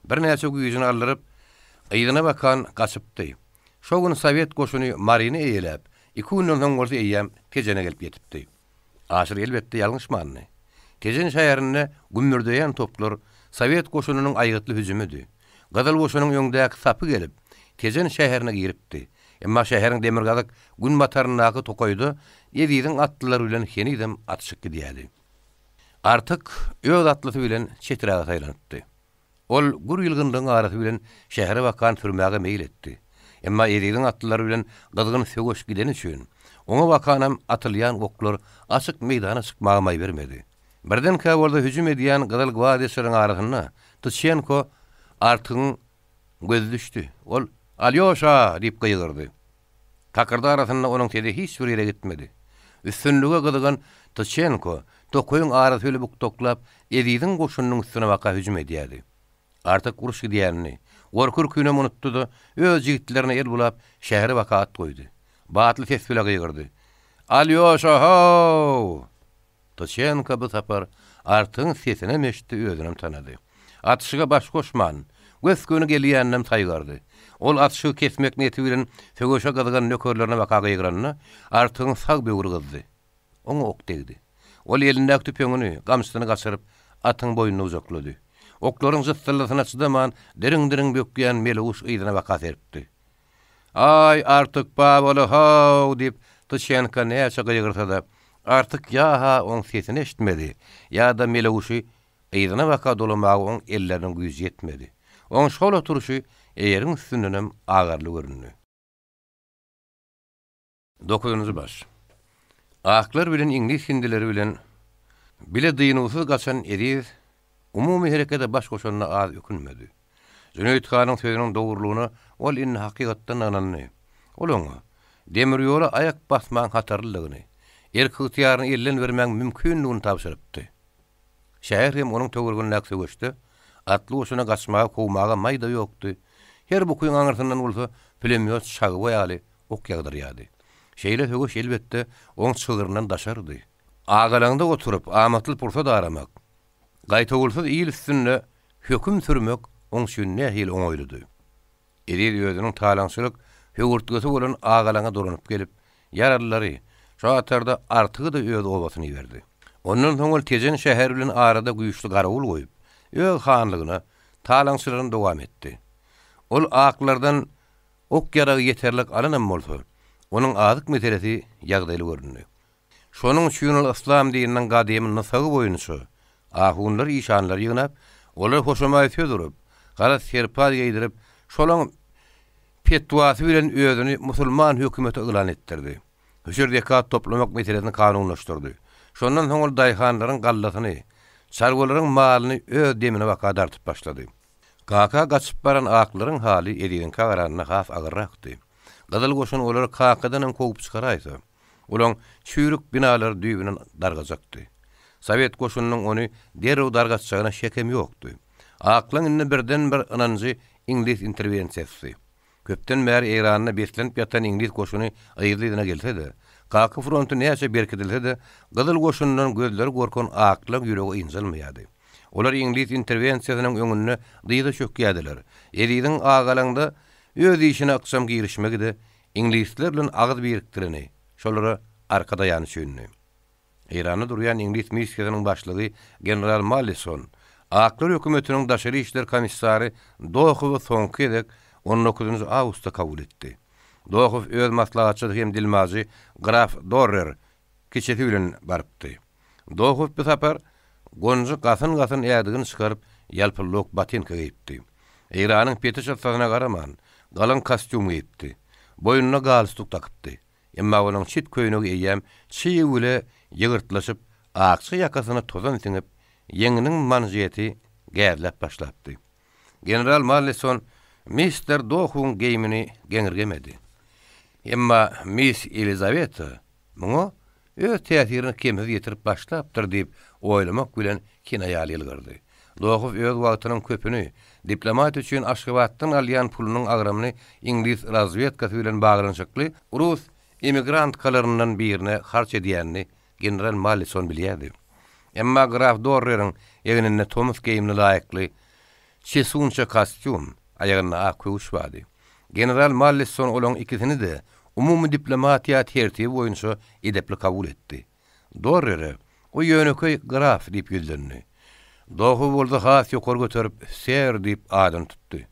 Speaker 2: birnäçe güýjüni aldyryp, yzyna bakan gaçypdy. Şo gün sowet goşuny Maryny eýeläp, iki günden soň bolsa eýýäm Tejene gelip ýetipdi. Aşyr elbetde ýalňyşmandy. Tejen şäherinde gümmürdeýän toplar sowet goşunynyň aýgytly hüjümidi. Gyzyl goşunyň öňdäki sapy gelip, Tejen şäherine giripdi. Emma şäheriň demirgazyk günbataryndaky tokaýda Eziziň atlylary bilen henizem atyşyk gidýärdi. Artyk öz atlysy bilen çeträge saýlanypdy. Ol gür ýylgynlygyň arasy bilen şähere bakan sürmäge meýil etdi. Emma Eziziň atlylary bilen gyzgyn söweş gideni üçin, oňa bakanam atylýan oklar açyk meýdana çykmaga maý bermedi. Birdenkä bolsa hüjüm edýän gyzyl gwardiýaçylaryň arasynda Tyçenko Artygyň gözi düşdi. Ol, Alýoşa! diýip gygyrdy. Takyrdy arasynda onuň sesi hiç bir ýere gitmedi. Üstünlige gyzygan Tyçenko tokaýyň arasy bile bukdaklap, Eziziň goşunynyň üstüne baka hüjüm edýärdi. Artyk uruş gidýänini, gorky-ürkünem unutdy-da, öz jigitlerine el bulap, şähere baka at goýdy. Batly ses bile gygyrdy. Alýoşa-how! Tyçenko bu sapar Artygyň sesinem eşitdi, özünem tanady. Atyşyga baş goşman, gös-göni gelýäninem saýgardy. Ol atyşygy kesmek niýeti bilen söweşe gyzygan nökerlerine baka gygyranda, Artygyň sag böwri gyzdy. Oňa ok degdi. Ol elindäki tüpeňini, gamçysyny gaçyryp, atyň boýnuna gujaklady. Oklaryň jyssyldysyna çydaman, diriň-diriň bökýän meleguş yzyna baka serpdi. Aý, Artyk babaly-how! diýip, Tyçenko näçe gygyrsa-da, Artyk ýa-ha oň sesini eşitmedi, ýa-da meleguşy yzyna baka dolamaga oň elleriniň güýji ýetmedi. Oň şol oturyşy eýeriň üstündenem agarly göründi. Dokuzynjy baş. Aklar bilen iňlis hindileri bilen bile dynuwsyz gaçan Eziz umumy herekete baş goşanyna az ökünmedi. Jüneýit hanyň sözüniň dogrulygyna ol indi hakykatdan ynandy. Ol oňa, demir ýola aýak basmaň hatarlydygyny, erk-ygtyýaryny elden bermäň mümkindigini tabşyrypdy. Şäher hem onuň töweregindäki söweşde atly goşuna gaçmaga kowmaga maý-da ýokdy, her bukyň aňyrsyndan bolsa pulemýot şagba ýaly ok ýagdyrýardy. Şeýle söweş elbetde oň çygryndan daşarydy. Agalaňda oturyp amatly pursat aramak, gaýtawulsyz il üstünde höküm sürmek oň üçin nähili oňaýlydy. Eziz özüniň talaňçylyk höwürtgesi bolan Agalaňa dolanyp gelip, ýaralylary, şo hatarda Artygy-da öz obasyna iberdi. Ondan soň ol Tejen şäheri bilen arada güýçli garawul goýup, öz hanlygyna talaňçylygyny dowam etdi. Ol aklardan ok-ýaragy ýeterlik alanam bolsa, onuň azyk meselesi ýagdaýly göründi. Şonuň üçin ol yslam dininiň gadymy nysagy boýunça ahunlary, işanlary ýygnap, olara hoşamaý söz urup, halat-serpaý geýdirip, şolaň petwasy bilen özüni musulman hökümeti yglan etdirdi. Hüşür-zekat toplamak meselesini kanunlaşdyrdy. Şondan soň ol daýhanlaryň gallasyny, çarwalaryň malyny öz demine baka dartyp başlady. Kaka gaçyp baran aklaryň haly Eziziňkä garanda has agyrrakdy. Gyzyl goşun olary kakadanam kowup çykaraýsa, Olaň çüýrük binalary düýbünden dargajakdy. Sowet goşunynyň ony derrew dargatjagyna şekem ýokdy. Aklaň indi birden-bir ynanjy iňlis interwensiýasy. Köpden bäri Eýranda beslenip ýatan iňlis goşuny yzly-yzyna gelse-de, Kaka fronty näçe berkidilse-de, Gyzyl goşundan gözleri gorkan aklaň ýüregi ynjalmaýardy. Olar iňlis interwensiýasynyň öňünde dyza çökýärdiler. Eziziň agalaňda öz işine ykjam girişmegi-de Iňlisler bilen agyz birikdireni, şolara arka daýany üçindi. Eýranda durýan iňlis missiýasynyň başlygy general Mallison, Aklar hökümetiniň daşary işler komissary Dohowy soňky gezek on dokuzynjy awgustda kabul etdi. Dohow öz maslahatçysy hem dilmajy graf Dorrer kiçisi bilen barypdy. Dohow bu sapar gonjy gasyn-gasyn ädigini çykaryp, ýalpyldawuk botinka geýipdi. Eýranyň petiş yssasyna garaman, galyň kostýum geýipdi. Boýnuna galstuk dakypdy. Emma onuň çit köýnegi eýýäm çyg bile ýygyrtlaşyp, akja ýakasyna tozan siňip, ýeňiniň manžeti gäzläp başlapdy. General Mallison mister Dohuwyň geýmini geňirgemedi. Emma miss Elizaweta Muňa öz täsirini kemsiz ýetirip başlapdyr diýip oýlamak bilen kinaýaly ýylgyrdy. Dohow öz wagtynyň köpüni, diplomat üçin Aşgabatdan alýan pulunyň agramyny iňlis razwedkasy bilen baglanyşykly rus emigrantkalaryndan birine harç edýänini general Mallison bilýärdi. Emma graf Dorreriň egninde tomus geýimine laýykly çesunça kostýum, aýagynda ak köwüş bardy. General Mallisson olaň ikisini-de umumy diplomatiýa tertibi boýunça edepli kabul etdi. Dorrere, O ýönekeý graf diýip ýüzlendi. Dohow bolsa has ýokary göterip, Ser diýip adyny tutdy.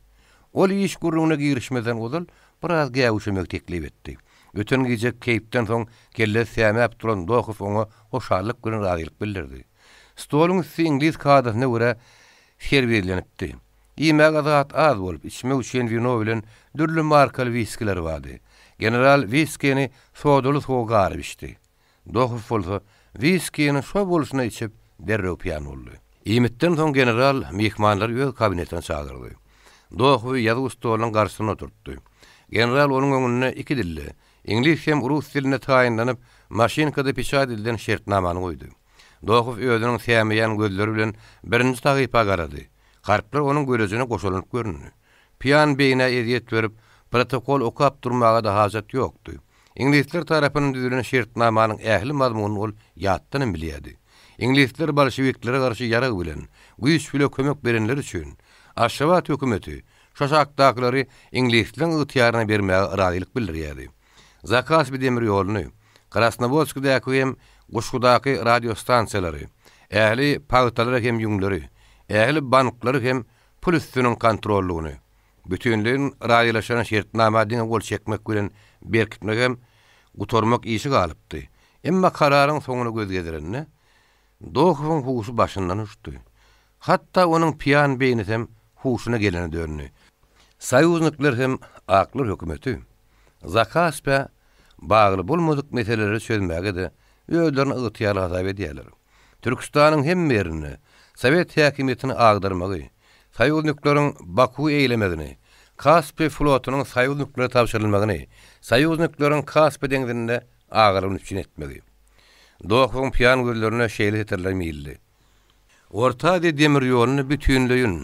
Speaker 2: Ol iş gürrüňine girişmezden ozal. biraz gäwüşemegi teklip etdi. Öten gije keýpden soň kellesi sämäp duran Dohow oňa hoşallyk bilen razylyk bildirdi. Stoluň üsti iňlis kadasyna görä serwirlenipdi. Iýmäge zat az bolup, içmek üçin wino bilen dürli markaly wiskiler bardy. General wiskini sodaly suwa garyp içdi. Dohow bolsa wiskini şo bolşuna içip, derrew pyýan boldy. Iýmitden soň general myhmanlary öz kabinetine çagyrdy. Dohowy ýazuw stolunyň garşysynda oturtdy. General onuň öňünde iki dilde, iňlis hem rus dilinde taýynlanyp, maşinkada peçat edilen şertnamany goýdy. Dohow özüniň sämeýän gözleri bilen birinji sahypa garady. Harplar onuň görejine goşalanyp göründi. Pyýan beýnä ezýet berip, protokol okap durmaga-da hajat ýokdy. Iňlisler tarapyndan düzülen şertnamanyň ähli mazmunyny ol ýatdanam bilýärdi. Iňlisler bolşewiklere garşy ýarag bilen, güýç bile kömek berenleri üçin, Aşgabat hökümeti şu aşakdakylary iňlisleriň ygtyýaryna bermäge razylyk bildirýärdi. Zakaspi demir ýoluny, Krasnowodskidäki hem Guşgudaky radiostansiýalary, ähli pagtalary hem ýüňleri, ähli banklary hem pul üstüniň kontrollygyny, Bütinleýin razylaşan şertnama diňe gol çekmek bilen berkitmek hem gutarmak işi galypdy. Emma kararyň soňuna göz gezdirende, Dohowyň huşy başyndan uçdy. Hatda onuň pyýan beýnisem huşuna gelene döndi. Soýuznikler hem aklar hökümeti Zakaspä bagly bolmadyk meseleleri çözmäge-de özlerini ygtyýarly hasap edýärler. Türküstanyň hemme ýerinde sowet häkimiýetini agdarmagy, soýuznikleriň Baku eýlemegini, Kaspi flotunyň soýuzniklere tabşyrylmagyny, soýuznikleriň Kaspi deňzinde agalygyny üpjün etmegi. Dohowyň pyýan gözlerine şeýle setirler mildi. Orta Aziýa demir ýoluny bütinleýin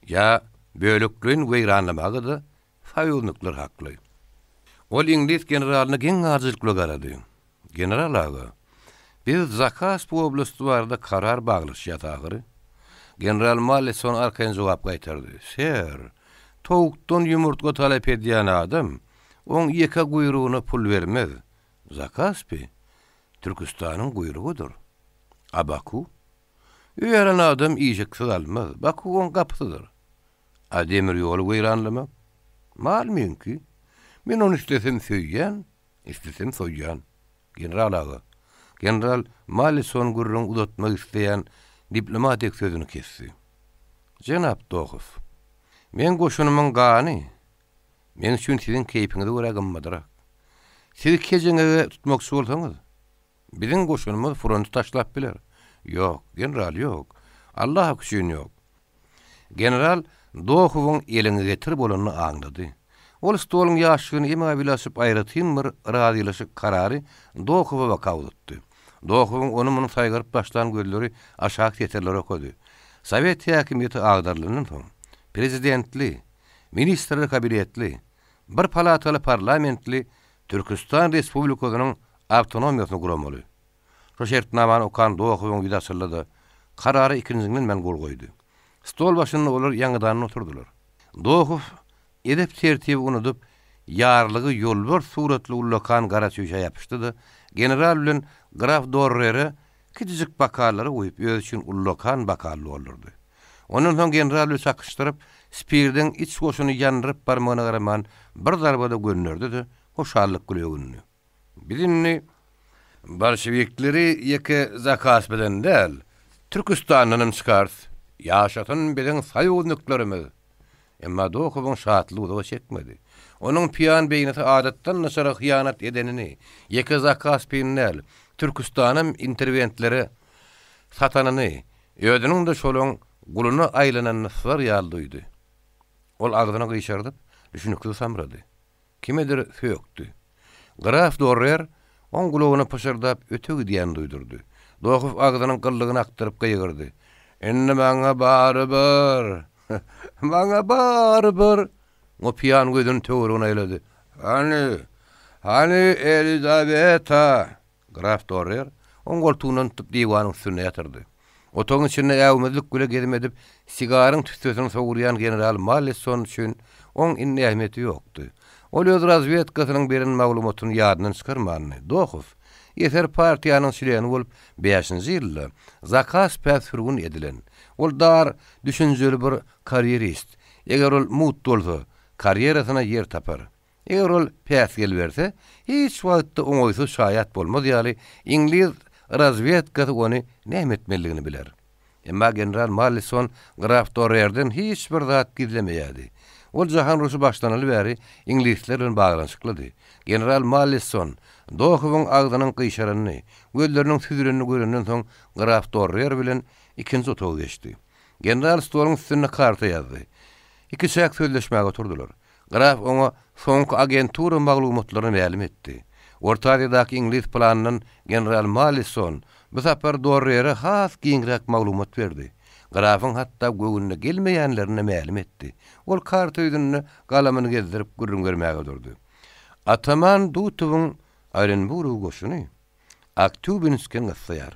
Speaker 2: ýa bölekleýin weýranlamaga-da Soýuznikler hakly. Ol iňlis generalyna geň galyjylyk bilen garady. General aga, biz Zakaspi oblasty barada karar baglaşýas ahyry. General Malleson arkaýyn jogap gaýtardy. Ser, towukdan ýumurtga talap edýän adam, oň ýeke guýrugyna pul bermez. Zakaspi, Türküstanyň guýrugydyr. A Baku? Öý alan adam işiksiz almaz. Baku oň gapysydyr. A demir ýoly weýranlamak? Mal meňki. Men ony islesem söýýän, islesem soýýan. General aga. General Malison gürrüňi uzatmak isleýän diplomatik sözüni kesdi. Jenap Dohow, meň goşunymyň gany meň üçin siziň keýpiňize görä gymmadrak. Siz kejeňege tutmakçy bolsaňyz, Biziň goşunymyz fronty taşlap biler. Ýok, general, ýok. Alla haky üçin ýok. General Dohowyň eliňi getir bolanyny aňlady. Ol stoluň ýaşşigini emaý açyp aýratyn bir razylaşyk karary Dohowa baka uzatdy. Dohowyň ony-muny saýgaryp başlan gözleri aşak setirleri okady. Sowet häkimiýeti agdarylandan soň, prezidentli, ministrler kabinetli, bir palataly parlamentli Türküstan Respublikasynyň awtonomiýasyny guramaly. Şu şertnamany okan Dohowyň ýüzi açyldy-da, karara ikinjiňlenmän gol goýdy. Stol başynda olar ýaňadandan oturdylar. Dohow edep-tertibi unudyp, ýarlygy ýolbars suratly ullakan gara çüýşä ýapyşdy-da, general bilen graf Dorrere kiçijik bokallary guýup, özi üçin ullakan bokal doldurdy. Ondan soň general bilen çakyşdyryp, spirdiň iç goşuny ýandyryp barmagyna garaman, bir zarbada gönderdi-de, hoşallyk bile öwündi. Biz indi bolşewikleri ýeke Zakaspiden däl, Türküstandanam çykarys. Ýaşasyn biziň soýuzniklerimiz! Emma Dohowyň şatlygy uzaga çekmedi. Onuň pyýan beýnisi adatdan daşary hyýanat edenini, ýeke Zakaspini däl, Türküstanam interwentlere satanyny, özüniň-de şolaň guluna aýlananyny syzar ýaly duýdy. Ol agzyny gyşardyp, düşüniksiz samrady. Kimedir sökdi. Graf Dorrer oň gulagyna pyşyrdap öte gidýänini duýdurdy. Dohow agzynyň gyllygyny akdyryp gygyrdy. Indi maňa barybir! Maňa barybir! O pyýan gözüni töweregine aýlady. Hany, hany Elizaweta? Graf Dorrer oň goltugyndan tutup diwanyň üstünde ýatyrdy. Otagyň içinde äwmezlik bile gezim edip, sigaryň tüssesini sowurýan general Mallisson üçin oň indi ähmiýeti ýokdy. Ol öz razwedkasynyň beren maglumatyny ýadyndan çykarmandy, Dohow, eser partiýanyň çleni bolup, bäşinji ýylda Zakaspä sürgün edilen. Ol dar düşünjeli bir karýerist. Eger ol mugt bolsa, karýerasyna ýer tapar. Eger ol päsgel berse, hiç wagtda oňaýsyz şaýat bolmaz ýaly, iňlis razwedkasy ony näme etmelidigini biler. Emma general Mallison graf Dorrerden hiç bir zat gizlemeýärdi. Ol jahan urşy başlanaly bäri iňlisler bilen baglanyşyklydy. General Mallison Dohowyň agzynyň gyşaranyny, gözleriniň süzülenini görenden soň graf Dorrer bilen ikinji otaga geçdi. General stoluň üstünde karta ýazdy. Ikiçäk sözleşmäge oturdylar. Graf oňa soňky agentura maglumatlaryny mälim etdi. Orta Aziýadaky iňlis planyndan general Mallison bu sapar Dorrere has giňräk maglumat berdi. Grafyň hatda göwnüne gelmeýänlerini-de mälim etdi. Ol karta ýüzünde galamyny gezdirip gürrüň bermäge durdy. Ataman Dutowyň Orenburg goşuny Aktýubinskini gyssaýar.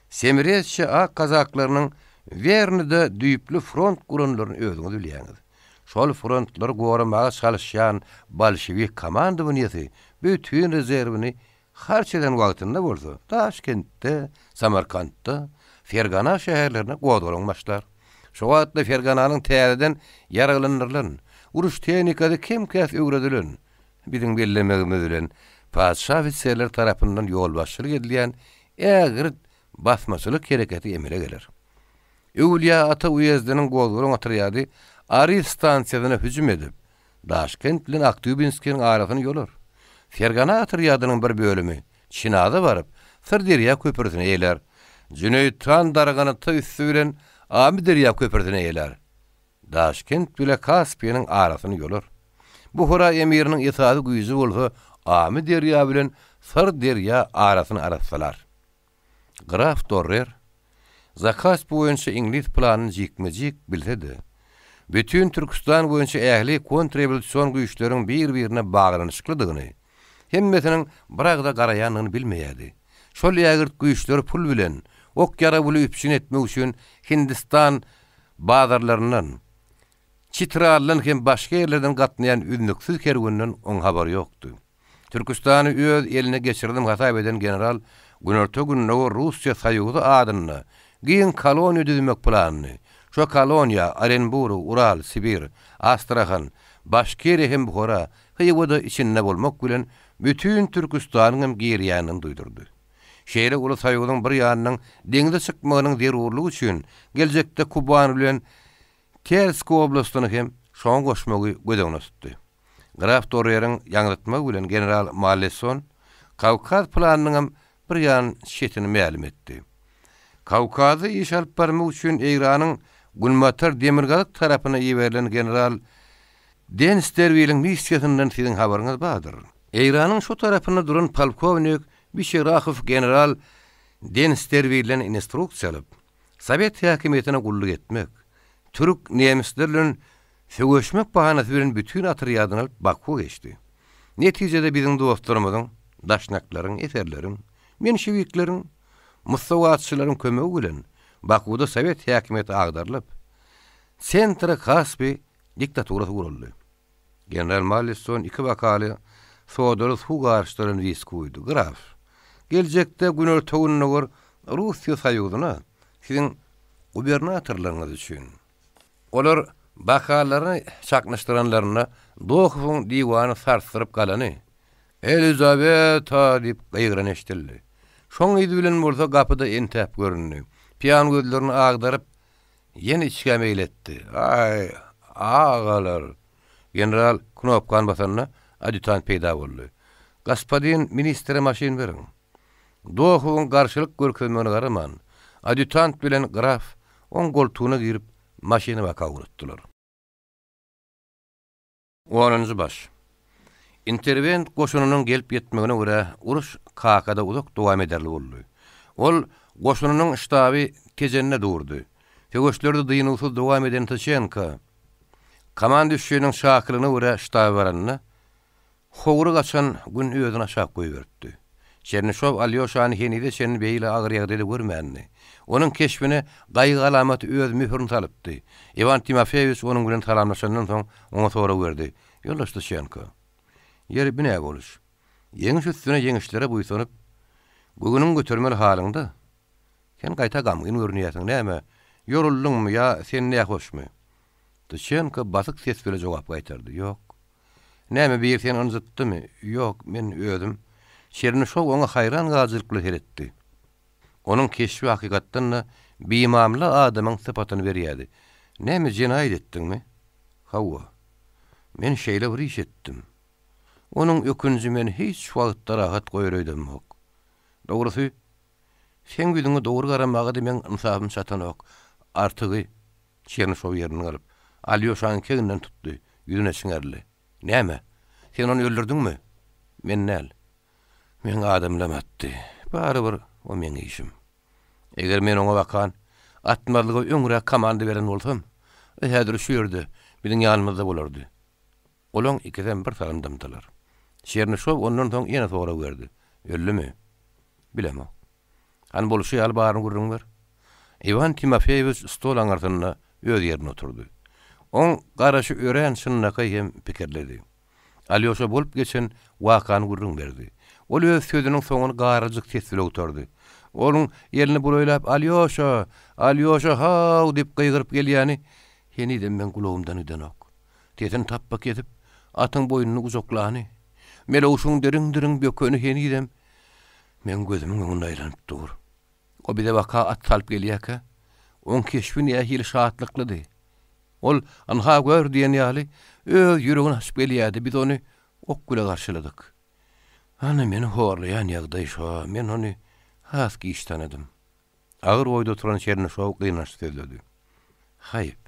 Speaker 2: Semireççe ak kazaklarynyň Wernyda düýpli front guranlaryny özüňiz bilýäňiz. Şol frontlary goramaga çalyşýan bolşewik komandowaniýesi bütin rezerwini harç eden wagtynda bolsa Daşkentde, Samarkantda, Fergana şäherlerinde gozgalaň başlar. Şo wagtda Fergananyň täzeden ýaraglandyrylan, uruş tehnikasy kem-käs öwredilen, Biziň bellemegimiz bilen, patyşa ofiserleri tarapyndan ýolbaşçylyk edilýän ägirt basmaçylyk hereketi emele geler. Öwülýa-Ata uýezdiniň gozgalaň otrýady Aris stansiýasyna hüjüm edip, Daşkent bilen Aktýubinskiniň arasyny ýolar. Fergana otrýadynyň bir bölümi Çinaza baryp, Syrderýa köprüsini eýlär. Jüneýit han Darganata üsti bilen Amyderýa köprüsini eýlär. Daşkent bile Kaspiniň arasyny ýolar. Buhara emiriniň esasy güýji bolsa Amy derýa bilen Syr derýa arasyny arassalar. Graf Dorrer Zakaspi boýunça iňlis planyny jikme-jik bilse-de, bütin Türküstan boýunça ähli kontrrewolýusion güýçleriň bir-birine baglanyşyklydygyny, hemmesiniň bir agza garaýandygyny bilmeýärdi. Şol ägirt güýçleri pul bilen, ok-ýarag bile üpjün etmek üçin Hindistan Bazarlaryndan, Çitraldan hem başga ýerlerden gatnaýan üznüksiz kerwenden oň habary ýokdy. Türküstany öz eline geçirdim hasap eden general Günorta-Gündogar Russiýa soýuzy adynda giň koloniýa düzmek planyny, şo koloniýa Orenburg, Ural, Sibir, Astrahan, Başkiriýa hem Buhara, Hywa-da içinde bolmak bilen bütin Türküstanyň hem girýändigini duýdurdy. Şeýle uly soýuzyň bir ýanynyň deňze çykmagynyň zerurlygy üçin geljekde Kuban bilen Tersk oblastyny hem şoňa goşmagy göz öňünde tutdy. Graf Dorreriň ýaňzytmagy bilen general Malleson Kawkaz planynyňam bir ýan çetini mälim etdi. Kawkazda iş alyp barmak üçin Eýranyň günbatar-demirgazyk tarapyna iberilen general Densterwiliň missiýasyndan siziň habaryňyz bardyr. Eýranyň şu tarapynda duran polkownik Biçerahow general Densterwilden instruksiýa alyp, sowet häkimiýetine gulluk etmek, türk, nemisler bilen söweşmek bahanasy bilen bütin otrýadyny alyp Bakuwa geçdi. Netijede biziň dostlarymyzyň, daşnaklaryň, eserleriň, menşewikleriň, musawatçylaryň kömegi bilen Bakuwda sowet häkimiýeti agdarylyp, Sentra Kaspi diktaturasy guruldy. General Malliston iki bokaly sodaly suw garyşdyrylan wiski guýdy. Graf, geljekde Günorta-Gündogar Russiýa soýuzyna siziň gubernatorlygyňyz üçin. Olar bokallaryny çaknyşdyranlarynda Dohowyň diwany sarsdyryp galany, Elizaweta! diýip gygyrany eşidildi. Şoň yzy bilen bolsa gapyda entäp göründi. Piýan gözlerini agdaryp, Ýene içgä meýil etdi. Aý, agalar! General knopkany basanda, adýutant peýda boldy. Gospodin ministre maşyn beriň. Dohowyň garşylyk görkezmegine garaman, adýutant bilen graf oň goltugyna girip, maşyny baka ugratdylar. Onunjy baş. Interwent goşunynyň gelip ýetmegine görä, uruş Kakada uzak dowam ederli boldy. Ol goşunynyň ştaby Tejende durdy. Söweşlerde dynuwsyz dowam eden Tyçenko, komandüşçiniň çakylygyna görä ştaba baranda, Howry gaçan Gün özüni aşak goýberipdi. Çernyşow Alýoşany henize çenli beýle agyr ýagdaýda görmändi. Onuň keşbine gaýgy alamaty öz möhürini salypdy. Iwan Timofeýewiç onuň bilen salamlaşandan soň oňa sorag berdi, Ýoldaş Tyçenko, ýeri, bu nä boluş? Ýeňiş üstüne ýeňişlere buýsanyp, göwnüňi götermeli halyňda, sen gaýta gamgyn görünýärsiň, näme, ýoruldyňmy ýa sen nähoşmy? Tyçenko basyk ses bile jogap gaýtardy, Ýok. Näme, biri seni ynjytdymy? Ýok, men özüm. Çernyşow oňa haýran galyjylyk bilen seretdi. Onuň keşbi hakykatdan-da bimamla adamyň sypatyny berýärdi. Näme, jenaýat etdiňmi? Hawa. Men şeýle bir iş etdim. Onuň ökünji meni hiç wagtda rahat goýar öýdemok. Dogrusy, seň ýüzüňe dogry garamaga-da meň ynsabym çatanok. Artygy, Çernyşow ýerinden galyp, Alýoşanyň keginden tutdy, ýüzüne çiňerildi. Näme? Sen ony öldürdiňmi? Men däl. Meň adamlam atdy. Barybir, o meň işim. Eger men oňa bakan atmazlyga öňräk komanda beren bolsam, o häzir şu ýerde, biziň ýanymyzda bolardy. Olaň ikisem bir salym dymdylar. Çernyşow ondan soň ýene sorag berdi, Öldümi? Bilemok. Hany bolşy ýaly baryny gürrüň ber. Iwan Timofeýewiç stol aňyrsynda öz ýerinde oturdy. Oň garaşy örän çynlakaý hem pikirlidi. Alýoşa bolup geçen wakany gürrüň berdi. Ol öz sözüniň soňuny garajyk ses bile gutardy. Onuň elini bulaýlap, Alýoşa! Alýoşa, haw! diýip gygyryp gelýäni henizem meň gulagymdan gidenok. Sesini tapba kesip, atyň boýnuny gujaklany, melewşüň diriň-diriň bökeni henizem meň gözümiň öňünde aýlanyp dur. O bize baka at salyp gelýärkä, oň keşbi nähili şatlyklydy. Ol, Ynha gör diýen ýaly, öz ýüregini açyp gelýärdi, biz ony ok bile garşyladyk. Ana, meni horlaýan ýagdaý şo, men ony has giç tanadym. Agyr oýda oturan Çernyşow gynançly sözledi. Haýp,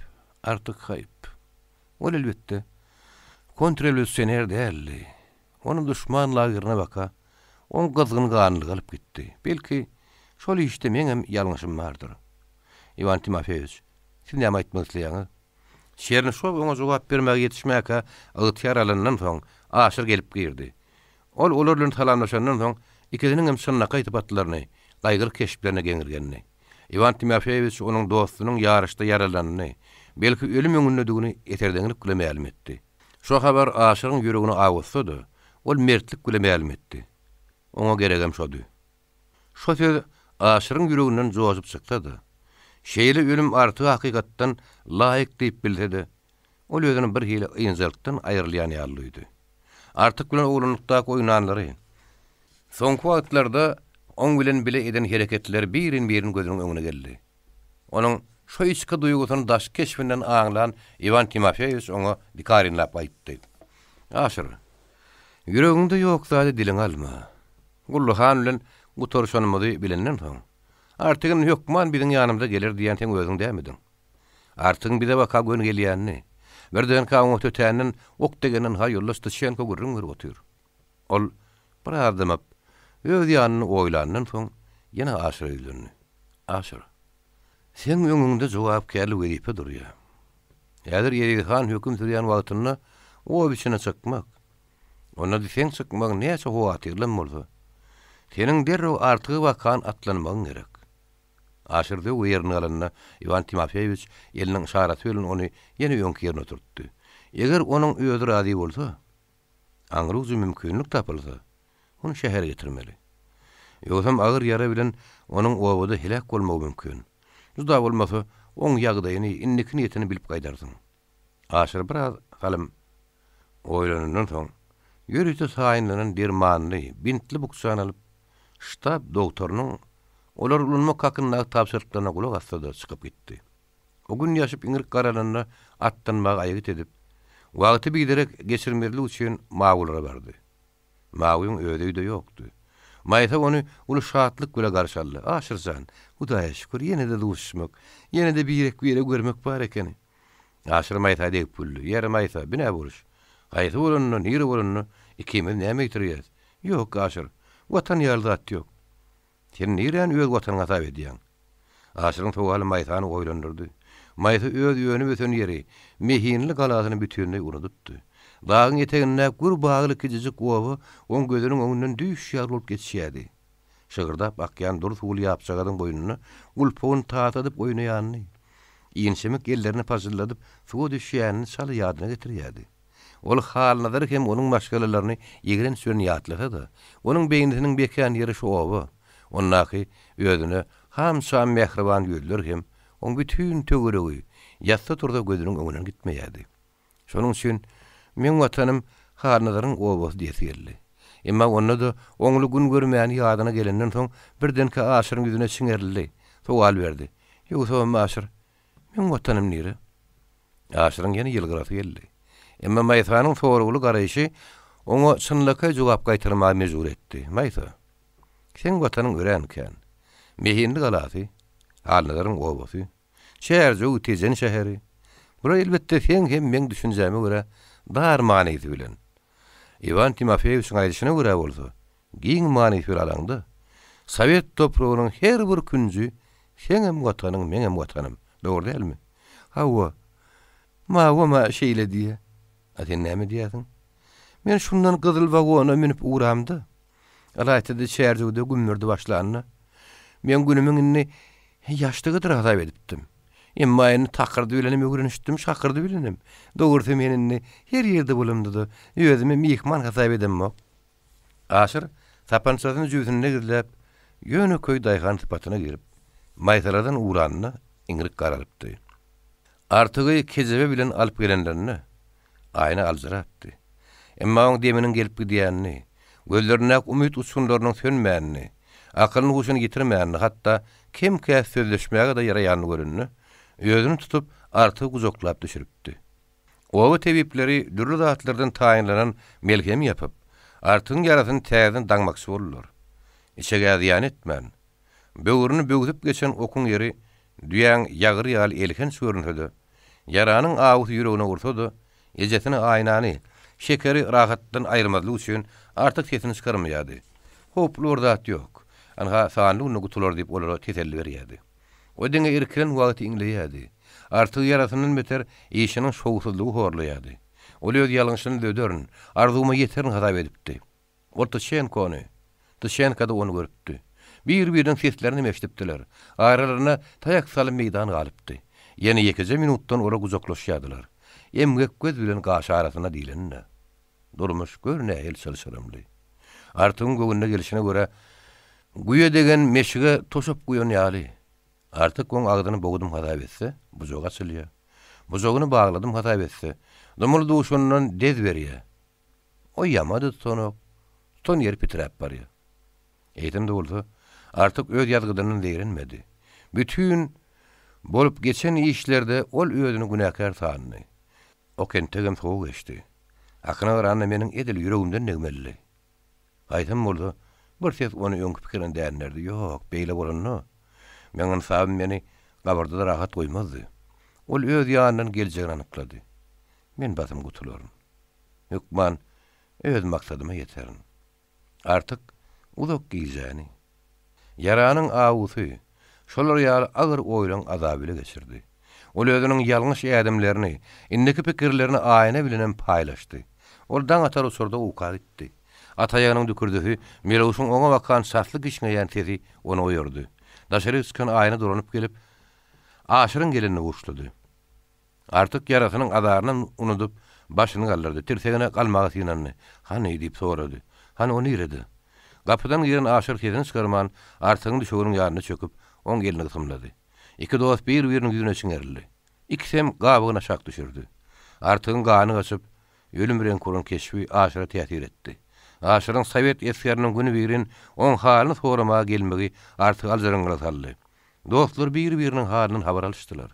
Speaker 2: Artyk haýp. Ol elbetde, kontrrewolýusioner däldi. Ony duşman lagerine baka, oň gyzgyn ganlygy alyp gitdi. Belki, şol işde meňem ýalňyşym bardyr. Iwan Timofeýewiç, siz näme aýtmak isleýäňiz? Çernyşow oňa jogap bermäge ýetişmäkä, ygtyýar alandan soň, Aşyr gelip girdi. Ol olar bilen salamlaşandan soň, ikisiniňem çynlakaý sypatlaryny, gaýgyly keşplerine geňirgendi. Iwan Timofeýewiç onuň dostunyň ýaryşda ýaralanyny, belki ölüm öňündedigini eserdeňlik bilen mälim etdi. Şo habar Aşyryň ýüregini awutsa-da, ol mertlik bilen mälim etdi. Oňa geregem şody. Şo söz Aşyryň ýüreginden joşup çyksa-da, şeýle ölüm Artyga hakykatdan laýyk diýip bilse-de, ol özüni birhili ynjalykdan aýrylýan ýaly duýdy. Artyk bilen oglanlykdaky oýnanlary, soňky wagtlarda oň bilen bile eden hereketleri birin-birin gözüniň öňüne geldi. Onuň şo içki duýgusyny daşky keşbinden aňlan Iwan Timofeýewiç oňa dikarinläp aýtdy. Aşyr, ýüregiňde ýok zady diliňe alma. Gully han bilen gutaryşanymyzy bilenden soň, Artyk indi hökman biziň ýanymyza geler diýýän seň özüň dälmidiň? Artygyň bize baka göni gelýänini, birdenkä oňa tötänden ok degenden ha ýoldaş Tyçenko gürrüň berip otyr. Ol biraz dymyp, öz ýanynda oýlandan soň, ýene Aşyra ýüzlendi. Aşyr, seň öňüňde jogapkärli wezipe durýar. Häzir Eziz han höküm sürýän wagtynda oba içine çykmak, onda-da seň çykmagyň näçe howatyrlam bolsa, seniň derrew Artyga bakan atlanmagyň gerek. Aşyr zöwwe ýerinde galanda, Iwan Timofeýewiç eliniň yşaraty bilen ony ýene öňki ýerine oturtdy. Eger onuň özi razy bolsa, Aňrujy mümkinlik tapylsa, ony şähere getirmeli. Ýogsam agyr ýara bilen onuň obada heläk bolmagy mümkin. Juda bolmasa, oň ýagdaýyny, indiki niýetini bilip gaýdarsyň. Aşyr biraz salym oýlanandan soň, ýörite taýynlanan dermanly, bintli bukjany alyp, ştab dogtorynyň olary ulanmak hakyndaky tabşyryklaryna gulak assa-da çykyp gitdi. O gün ýaşyp iňrik garalanda atlanmaga aýgyt edip, wagty biderek geçirmezlik üçin Mawulara bardy. Mawyň özi öýde ýokdy. Maýsa ony uly şatlyk bile garşy aldy. Aşyr jan, Hudaýa şükür, ýene-de duşuşmak, ýene-de birek-biregi görmek bar ekeni. Aşyr Maýsa degip güldi. Ýeri, Maýsa, bi nä boluş? Haýsy bolanda, nire bolanda, ikimiz näme ýitirýäs? Ýok, Aşyr, Watan ýaly zat ýok. Sen niräni öz watanyň hasap edýäň? Aşyryň sowaly Maýsany oýlandyrdy. Maýsa öz önüp-ösen ýeri, Mehinli galasyny bütinleý unudypdy. Dagyň etegindäki gür bagly kiçijik oba oň gözüniň öňünden düýş ýaly bolup geçýärdi. Şygyrdap akýan dury suwly ýapjagazyň boýnunda gulpagyny tasadyp oýnaýanyny, inçemik ellerini pajylladyp suwa düşýänini çala ýadyna getirýärdi. Ol Halnazary hem onuň maşgalalaryny ýigrenç bilen ýatlasa-da, onuň beýnisiniň bekän ýeri şu oba, ondaky özüne ham-çam mähriban ýüzler hem oň bütin töweregi ýatsa-tursa gözüniň öňünden gitmeýärdi. Şonuň üçin, Meň Watanym. Halnazaryň obasy diýesi geldi. Emma onda-da oňly gün görmäni ýadyna gelenden soň birdenkä Aşyryň ýüzüne çiňerildi, sowal berdi, Ýogsam Aşyr, meň watanym nire? Aşyryň ýene ýylgyrasy geldi. Emma Maýsanyň soragly garaýşy oňa çynlakaý jogap gaýtarmaga mejbur etdi, Maýsa, seň watanyň örän kän. Mehinli galasy, Halnazaryň obasy, Çärjew, Tejen şäheri. Bular elbetde seň hem meň düşünjäme görä dar manysy bilen. Iwan Timofeýewiçiň aýdyşyna görä bolsa, giň manysy bilen alaňda, sowet topragynyň her bir künji seňem watanyň, meňem watanym. Dogry dälmi? Hawa. Mawam-a şeýle diýýä. A sen näme diýýärsiň? Men şundan gyzyl wagona münüp ugramda, ylaýta-da Çärjewde gümmürdi başlanda, meň günümiň indi ýaşdygydyr hasap edipdim. Emma indi takyrdy bilenem öwrenişdim, şakyrdy bilenem. Dogrusy men indi her ýerde bolamda-da özümi myhman hasap edemok. Aşyr sapançasyny jübüsinde gizläp, ýönekeý daýhan sypatyna girip, maýsaladan ugranda iňrik garalypdy. Artygy kejebe bilen alyp gelenlerinde, Aýna aljyrapdy. Emma oň deminiň gelip gidýänini, gözlerindäki umyt uçgunlarynyň sönmänini, akylyny-huşuny ýitirmänini, hatda kem-käs sözleşmäge-de ýaraýanyny görende, özüni tutup, Artygy gujaklap düşüripdi. Oba tebipleri dürli zatlardan taýynlanan melhemi ýapyp, Artygyň ýarasyny täzeden daňmakçy boldular. Içegä zyýan etmän, böwrüni böwsüp geçen okuň ýeri düýäň ýagyry ýaly elhenç görünse-de, ýaranyň awusy ýüregine ursa-da, ejesini Aýnany, Şekeri rahatdan aýyrmazlyk üçin Artyk sesini çykarmaýardy. Howply bir zat ýok. Anha, sanly günde gutular diýip olara teselli berýärdi. O diňe irkilen wagty iňleýärdi. Artygy ýarasyndan beter işiniň şowsuzlygy horlaýardy. Ol öz ýalňyşyny düzederin, arzuwyma ýeterin hasap edipdi. Ol Tyşenkony, Tyşenka-da ony görüpdi. Bir-biriniň seslerini hem eşidipdiler. Aralarynda taýak salym meýdan galypdy. Ýene ýekeje minutdan olar gujaklaşýardylar. Emgek göz bilen gaş arasynda diýleninde. Durmuş gör nähili çylşyrymly. Artygyň göwnüne gelşine görä, güýe degen meşige toşap guýan ýaly. Artyk oň agzyny bogdum hasap etse, bujagy açylýar. Bujagyny bagladym hasap etse, dumul duşundan dez berýär. O ýama-da tutanok, tutan ýeri piträp barýar. Eýsem-de bolsa, Artyk öz ýazgydyndan zeýrenmedi. Bütin bolup geçen işlerde ol özüni günäkär sandy. Ok entegem sowuk geçdi. Hakyna garanda meniň edil ýüregimden degmelidi. Haýsam bolsa, bir ses ony öňki pikirinden dänderdi, Ýok, beýle bolanda, meň ynsabym meni gabyrda-da rahat goýmazdy. Ol öz ýanyndan geljegini anyklady. Men basym gutularyn. Hökman öz maksadyma ýeterin. Artyk uzak gijäni, ýaranyň awusy, şolar ýaly agyr oýlaň azaby bile geçirdi. Ol özüniň ýalňyş ädimlerini, indiki pikirlerini Aýna bilenem paýlaşdy. Ol daň atar uçurda uka gitdi. At aýagynyň dükürdisi, Melewşiň oňa bakan çasly kişňeýän sesi ony oýardy. Daşaryk çykan Aýna dolanyp gelip, Aşyryň gelenini buşlady. Artyk ýarasynyň azarynam unudyp, başyny galdyrdy, tirsegine galmaga synandy. Hany? diýip sorady. Hany, o nirede? Gapydan giren Aşyr sesini çykarman, Artygyň düşeginiň ýanynda çöküp, oň elini gysymlady. Iki dost bir-biriniň ýüzüne çiňerildi. Ikisem gabygyny aşak düşürdi. Artygyň gany gaçyp, ölüm reňki bolan keşbi Aşyra täsir etdi. Aşyryň sowet esgeriniň günübirin oň halyny soramaga gelmegi Artygy aljyraňňyla saldy. Dostlar bir-biriniň halyndan habar alyşdylar.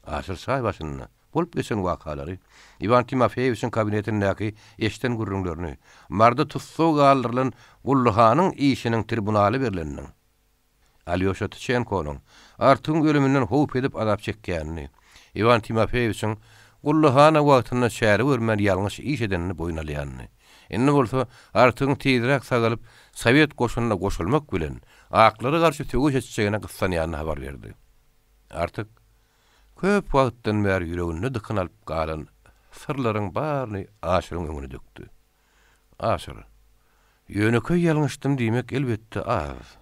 Speaker 2: Aşyr çaý başynda bolup geçen wakalary, Iwan Timofeýewiçiň kabinetindäki eşiden gürrüňlerini, Maryda tussag galdyrylan Gulluhanyň işiniň tribunala berleniniň, Alýoşa Tyçenkonyň Artygyň ölüminden howp edip azap çekýänini, Iwan Timofeýewiçiň Gulluhana wagtynda çäre görmän ýalňyş iş edenini boýun alýanyny, indi bolsa Artygyň tizräk sagalyp, sowet goşunyna goşulmak bilen, aklara garşy söweş etjegine gyssanýanyny habar berdi. Artyk köp wagtdan bäri ýüreginde dykyn alyp galan syrlaryň baryny Aşyryň öňüne dökdi. Aşyr, ýönekeý ýalňyşdym diýmek elbetde az.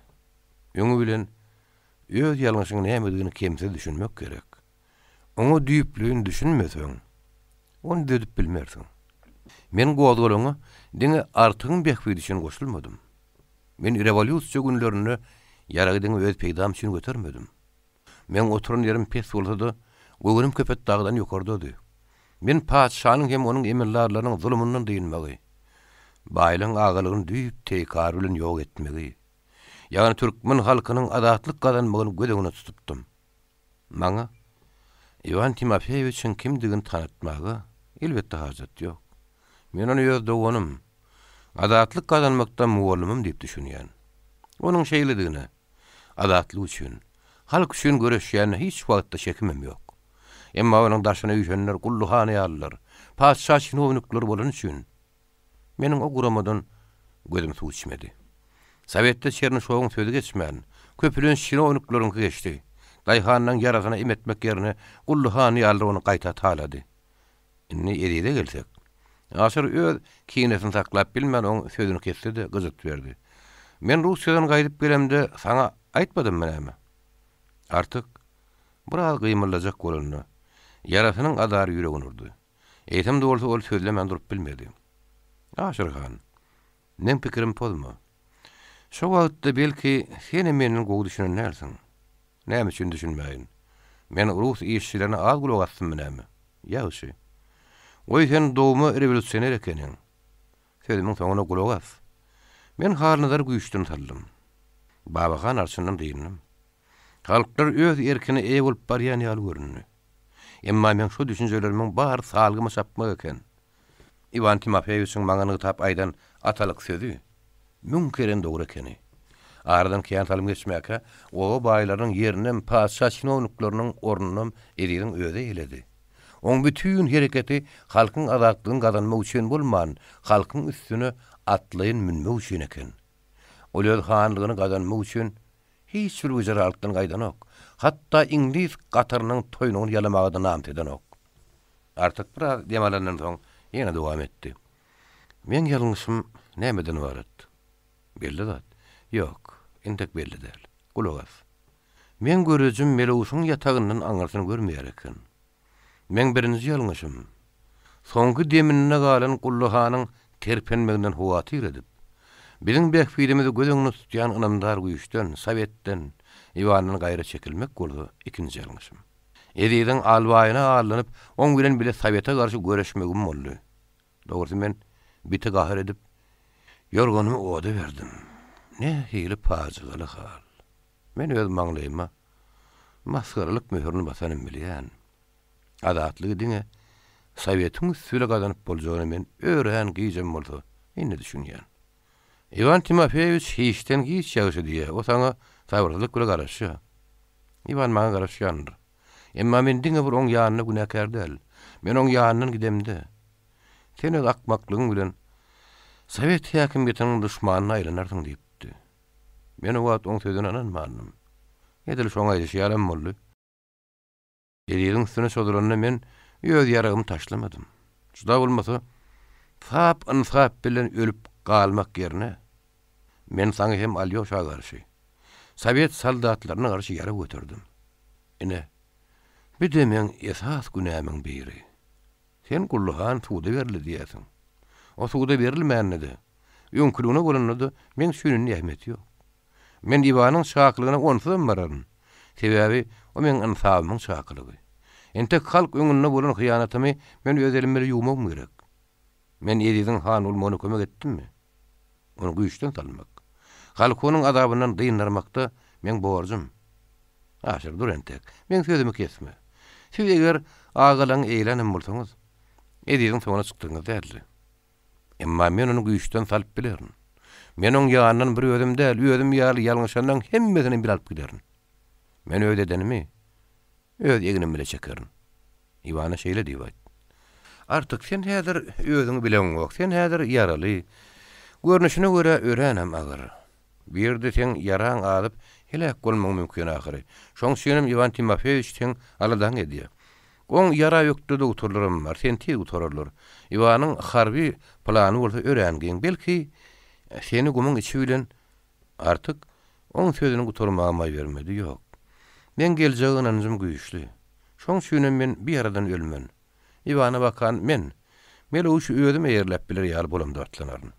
Speaker 2: Öňi bilen öz ýalňyşyň nämedigini kemsiz düşünmek gerek. Oňa düýpleýin düşünmeseň, ony düzedip bilmersiň. Men gozgalaňa diňe Artygyň bähbidi üçin goşulmadym. Men rewolýusiýa günlerinde ýaragy diňe öz peýdam üçin götermedim. Meň oturan ýerim pes bolsa-da, göwnüm Köpetdagdan ýokardady. Men patyşanyň hem onuň emeldarlarynyň zulumyndan dynmagy. Baýlaň agalygyny düýp-teýkary bilen ýok etmegi, ýagny türkmen halkynyň azatlyk gazanmagyny göz öňünde tutupdym. Maňa Iwan Timofeýewiçiň kimdigini tanytmaga, elbetde, hajat ýok. Men ony öz doganym, azatlyk gazanmakda mugallymym diýip düşünýän. Onuň şeýledigine, azatlyk üçin, halk üçin göreşýänine hiç wagtda şekimem ýok. Emma onuň daşyna üýşenler Gully han ýalylar, patyşa çinownikleri bolany üçin, Meniň o guramadan gözüm suw içmedi. Sowetde Çernyşowyň sözi geçmän, köpülenç çinownikleriňki geçdi. Daýhanlaň ýarasyna em etmek ýerine Gully han ýalylar ony gaýta talady. Indi Ezize gelsek. Aşyr öz kinesini saklap bilmän oň sözüni kesdi-de gyjyt berdi. Men Russiýadan gaýdyp gelemde saňa aýtmadymmy näme? Artyk biraz gymyldajak bolanda, ýarasynyň azary ýüregini urdy. Eýsem-de bolsa ol sözlemän durup bilmedi. Aşyr han, meň pikirimi pozma. Şo wagtda belki senem menden gowy düşünen dälsiň. Näme üçin düşünmäýin? Men rus işçilerine az gulak asdymmy näme? Ýagşy. Goý sen dogma rewolýusioner ekeniň. Sözümiň soňuna gulak as. Men Halnazary güýçden saldym. Babahan arçyndan dyndym. Halklar öz erkine eýe bolup barýan ýaly göründi. Emma meň şo düşünjelerimiň bary salgyma çapmak eken. Iwan Timofeýewiçiň maňa nygtap aýdan atalyk sözi müň keren dogry ekeni. Aradan kän salym geçmäkä, oba baýlarynyň ýerinem, patyşa çinownikleriniň ornunam Eziziň özi eýeledi. Oň bütin hereketi halkyň azatlygyny gazanmak üçin bolman, halkyň üstüne atlaýyn münmek üçin eken. Ol öz hanlygyny gazanmak üçin Hiç bir wyžyralykdan gaýdanok. Hatda iňlis gatarynyň toýnugyny ýalamaga-da namys edenok. Artyk biraz dem alandan soň ýene dowam etdi. Meň ýalňyşym nämeden ybarat? Belli zat. Ýok, entek belli däl. Gulak as. Meň görejim Melewşiň ýatagyndan aňyrsyny görmeýär eken. Meň birinji ýalňyşym, soňky deminde galan Gully hanyň terpenmeginden howatyr edip, biziň bähbidimizi göz öňünde tutýan ynamdar güýçden, Sowetden, Iwandan gaýra çekilmek bolsa ikinji ýalňyşym. Eziziň albaýyna aldanyp, oň bilen bile Sowete garşy göreşmegim boldy. Dogrusy men biti gahar edip, ýorganymy oda berdim. Nähili pajygaly hal. Men öz maňlaýyma masgaralyk möhürini basanym bilýän. Azatlygy diňe Sowetiň üsti bile gazanyp boljagyna men örän gijem bolsa indi düşünýän. Iwan Timofeýewiç hiçden giç ýagşy diýýär, o saňa sabyrsyzlyk bile garaşýar. Iwan maňa garaşýandyr. Emma men diňe bir oň ýanynda günäkär däl. Men oň ýanyndan gidemde, sen öz akmaklygyň bilen Sowet häkimiýetiniň duşmanyna aýlanarsyň diýipdi. Men o wagt oň sözüne ynanmandym. Edil şoň aýdyşy ýalam boldy. Eziziň üstüne çozulanda men öz ýaragymy taşlamadym. Juda bolmasa, sap ynsap bilen ölüp galmak ýerine, men saňa hem Alýoşa garşy, sowet soldatlaryna garşy ýarag göterdim. Ine, bi-de meň esas günämiň biri. Sen Gully han suda berildi diýýärsiň. O suda berilmände-de, öňküligine bolanda-da meň üçin indi ähmiýeti ýok. Men Iwanyň çakylygyna onsuzam bararyn. Sebäbi o meň ynsabymyň çakylygy. Entek halk öňünde bolan hyýanatymy men öz elim bile ýuwmagym gerek. Men Eziziň han bolmagyna kömek etdimmi? Ony güýçden salmak, halky onuň azabyndan dyndarmakda meň borjum. Aşyr, dur entek, meň sözümi kesme. Siz eger agalaň eýlänem bolsaňyz, Eziziň soňuna çykdygyňyz däldi. Emma men ony güýçden salyp bilerin. Men oň ýanyndan bir özüm däl, özüm ýaly ýalňyşanlaň hemmesini bile alyp giderin. Men öz edenimi öz egnim bile çekerin. Iwana şeýle diýip aýt. Artyk, sen häzir özüňi bileňok, sen häzir ýaraly. Görnüşine görä öränem agyr. Bu ýerde seň ýaraň azyp, heläk bolmagyň mümkin ahyry. Şoň üçinem Iwan Timofeýewiç seň aladaňy edýär. Oň ýara ökde dogtorlaram bar, seni tiz gutararlar. Iwanyň harby plany bolsa örän giň. Belki, seni gumuň içi bilen Artyk oň sözüni gutarmaga maý bermedi, Ýok. Meň geljege ynanjym güýçli. Şoň üçinem men bir ýaradan ölmen. Iwana bakan men, Melewşi özüm eýerläp biler ýaly bolamda atlanaryn.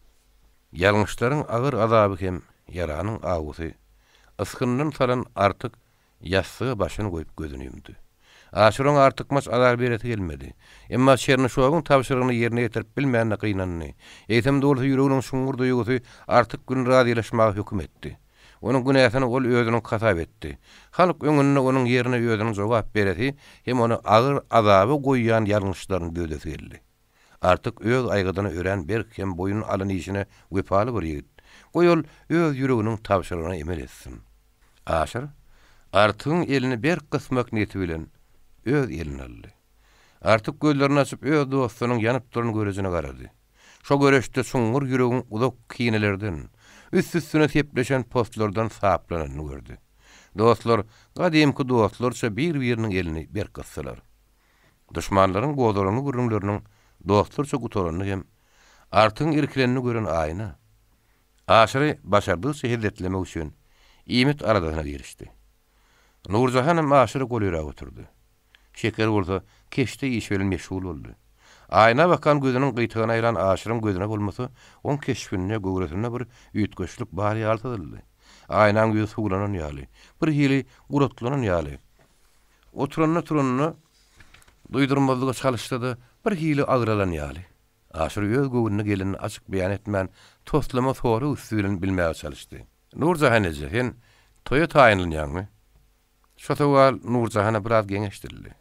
Speaker 2: Ýalňyşlaryň agyr azaby hem ýaranyň awusy ysgyndan salan Artyk ýassyga başyny goýup gözüni ýumdy. Aşyr oňa artykmaç azar beresi gelmedi. Emma Çernyşowyň tabşyrygyny ýerine ýetirip bilmänine gynandy. Eýsem-de bolsa ýüreginiň çuňňur duýgusy Artyk bilen razylaşmaga höküm etdi. Onuň günäsini ol özüniň hasap etdi. Halk öňünde onuň ýerine özüniň jogap beresi hem ony agyr azaba goýýan ýalňyşlaryny düzedesi geldi. Artyk öz aýgydyna örän berk hem boýun alan işine wepaly bir ýigit. Goý ol öz ýüreginiň tabşyrygyna emel etsin. Aşyr, Artygyň elini berk gysmak niýeti bilen, öz elini aldy. Artyk gözlerini açyp öz dostunyň ýanyp duran görejine garady. Şo göreçde çuňňur ýüregiň uzak kinelerden, üst-üstüne sepleşen poslardan saplananyny gördi. Dostlar gadymky dostlarça bir-biriniň elini berk gysdylar. Duşmanlaryň gozgalaňly gürrüňleriniň dostlarça gutaranyny hem Artygyň irkilenini gören Aýna, Aşyry başardygyça hezzetlemek üçin iýmit aladasyna girişdi. Nurjahanam Aşyry golaýrak oturdy. Şeker bolsa keşde işi bilen meşgul boldy. Aýna bakan gözüniň gyýtagyny aýlan Aşyryň gözüne bolmasa, oň keşbinde, göwresinde bir üýtgeşlik bar ýaly syzyldy. Aýnaň ýüzi suwlanan ýaly, birhili guratlanan ýaly. Oturanda-turanda duýdurmazlyga çalyşsa-da, birhili agralan ýaly. Aşyr öz göwnüne gelenini açyk beýan etmän, toslama sorag üsti bilen bilmäge çalyşdy. Nurjahan eje, sen toýa taýynlanýaňmy? Şo sowal Nurjahana biraz geň eşidildi.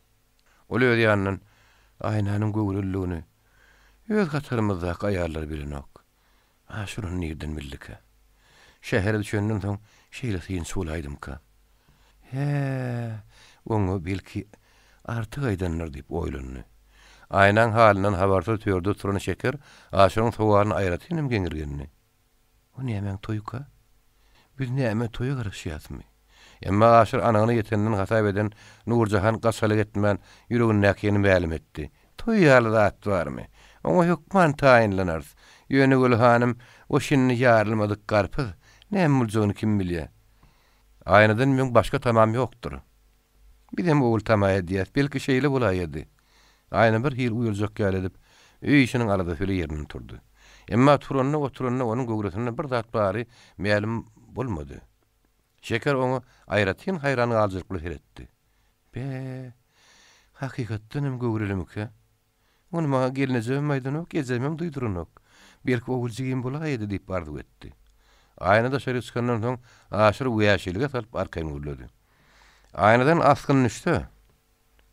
Speaker 2: Ol öz ýanyndan, Aýnanyň göwreliligini öz hatarymyzdaky aýallar bilenok. Aşyr ony nirden bildikä? Şähere düşenden soň şeýle synçy bolaýdymka? Hä, oňa belki Artyk aýdandyr diýip oýlandy. Aýnaň halyndan habarsyz törde oturan Şeker Aşyryň sowalyna aýratyn hem geňirgendi. O nämäň toýuka? Biz näme toýa garaşýasmy? Emma Aşyr anygyna ýetenden hasap eden Nurjahan gaçalyk etmän, ýüregindäkini mälim etdi. Toý ýaly zat barmy? Oňa hökman taýynlanarys. Ýöne Gül hanym, o şindi ýarylmadyk garpyz, näme boljagyny kim bilýä. Aýnadan meň başga tamam ýokdur. Bizem ogul tama edýäs, belki şeýle bolaýady. Aýna bir hili uýaljak ýaly edip, öý işiniň aladasy bile ýerinden turdy. Emma turanda-oturanda onuň göwresinde bir zat bary mälim bolmady. Şeker oňa aýratyn haýran galyjylykly seretdi. Be, hakykatdan hem göwrelimikä? Ony maňa gelnejemem aýdanok, ejemem duýduranok. Belki ogul jigim bolaýady diýip arzuw etdi. Aýna daşaryk çykandan soň Aşyr wäşilige salyp arkaýyn gürledi. Aýnadan asgyn düşse,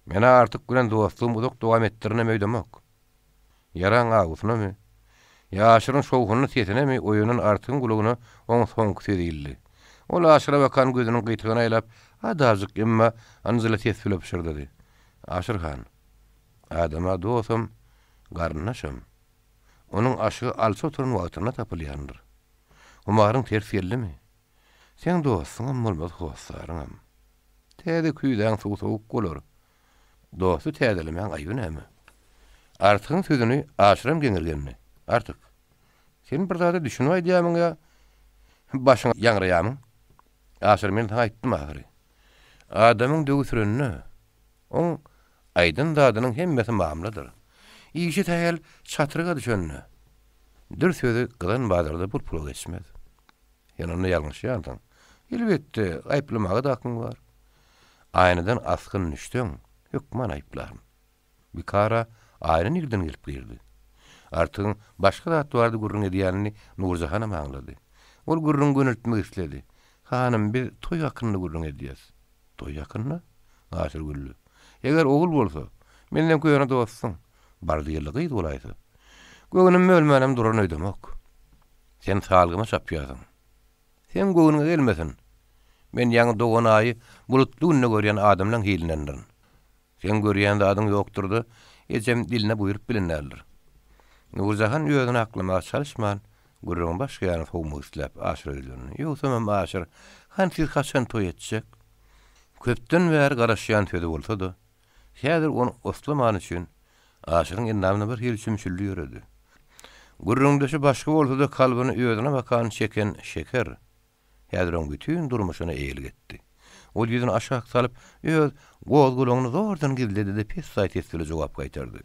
Speaker 2: men-ä Artyk bilen dostlugymy uzak dowam etdirinem öýdemok. Ýaraň awusynamy, ýa Aşyryň şowhunly sesinemi oýanan Artygyň gulagyna oň soňky sözi ildi. Ol Aşyra bakan gözüniň gyýtagyny aýlap, adajyk, emma ynjyly ses bile pyşyrdady. Aşyr han, adama dostam, garyndaşam. Onuň aşygy alça oturan wagtynda tapylýandyr. Humaryň ters geldimi? Seň dostuňam bolmaz, hossaryňam. Täze küýzäň suwy sowuk bolar. Dosty täzelemäň aýby näme? Artygyň sözüni Aşyram geňirgendi. Artyk, sen bir zada düşünip aýdýarmyň ýa başyňa ýaňraýarmyň? Aşyr, men saňa aýtdym ahyry. Adamyň döwi sürende, oň aýdan zadynyň hemmesi mamladyr. Işi sähel çatryga düşende, dür sözi gyzan bazarda bir pula geçmez. Sen onda ýalňyşýansyň. Elbetde, aýyplamaga-da hakyň bar. Aýnadan asgyn düşseň, hökman aýyplaryn. Bikara Aýna nirden gelip girdi? Artygyň başga zat barada gürrüň edýänini Nurjahanam aňlady. Ol gürrüňi göneltmek isledi. Hanym, biz toý hakynda gürrüň edýäs. Toý hakynda? Aşyr güldi. Eger ogul bolsa, menden köne dostuň. Bardy-geldi gyz bolaýsa. Göwnüm bölmänem duraryn öýdemok. Sen salgyma çapýarsyň. Seň göwnüňe gelmesin. Men ýaňy dogan aýy bulutly günde görýän adamlaň hilindendirin. Seň görýän zadyň ýokdur-da, ejem diline buýrup bilen däldir. Nurjahan özüni aklamaga çalyşman, gürrüňi başga ýana sowmak isläp, Aşyra ýüzlendi. Ýogsamam, Aşyr, hany siz haçan toý etjek? Köpden bäri garaşýan sözi bolsa-da, häzir ony oslamany üçin Aşyryň endamyna bir hili çümşüldi ýöredi. Gürrüňdeşi başga bolsa-da kalbyny özüne bakan çeken Şeker häzir oň bütin durmuşyna eýelik etdi. Ol ýüzüni aşak salyp, öz gozgalaňyny zordan gizledi-de pessaý ses bile jogap gaýtardy.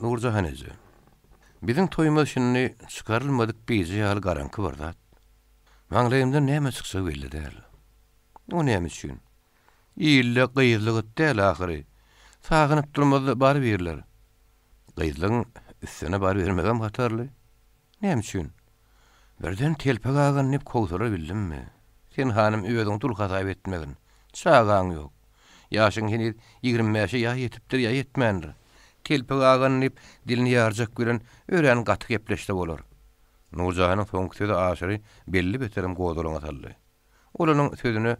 Speaker 2: Nurjahan eje, biziň toýumyz şindi çykarylmadyk bije ýaly garaňky bir zat. Maňlaýymdan näme çykjagy belli däl. O näme üçin? Ilde gyzly gyt däl ahyry. Sagynyp durmaz-da barybirler. Gyzlygyň üstüne barybermegem hatarly. Näme üçin? Birden telpek agan diýip kowsara bildimmi? Sen hanym özüňi dul hasap etmegin. Çagaň ýok. Ýaşyň heniz 25-e ýa ýetipdir, ýa ýetmändir. Telpek agan diýip dilini ýarjak bilen örän gaty gepleşse bolar. Nurjahanyň soňky sözi Aşyry belli beterem gozgalaňa saldy. Ol onuň sözüne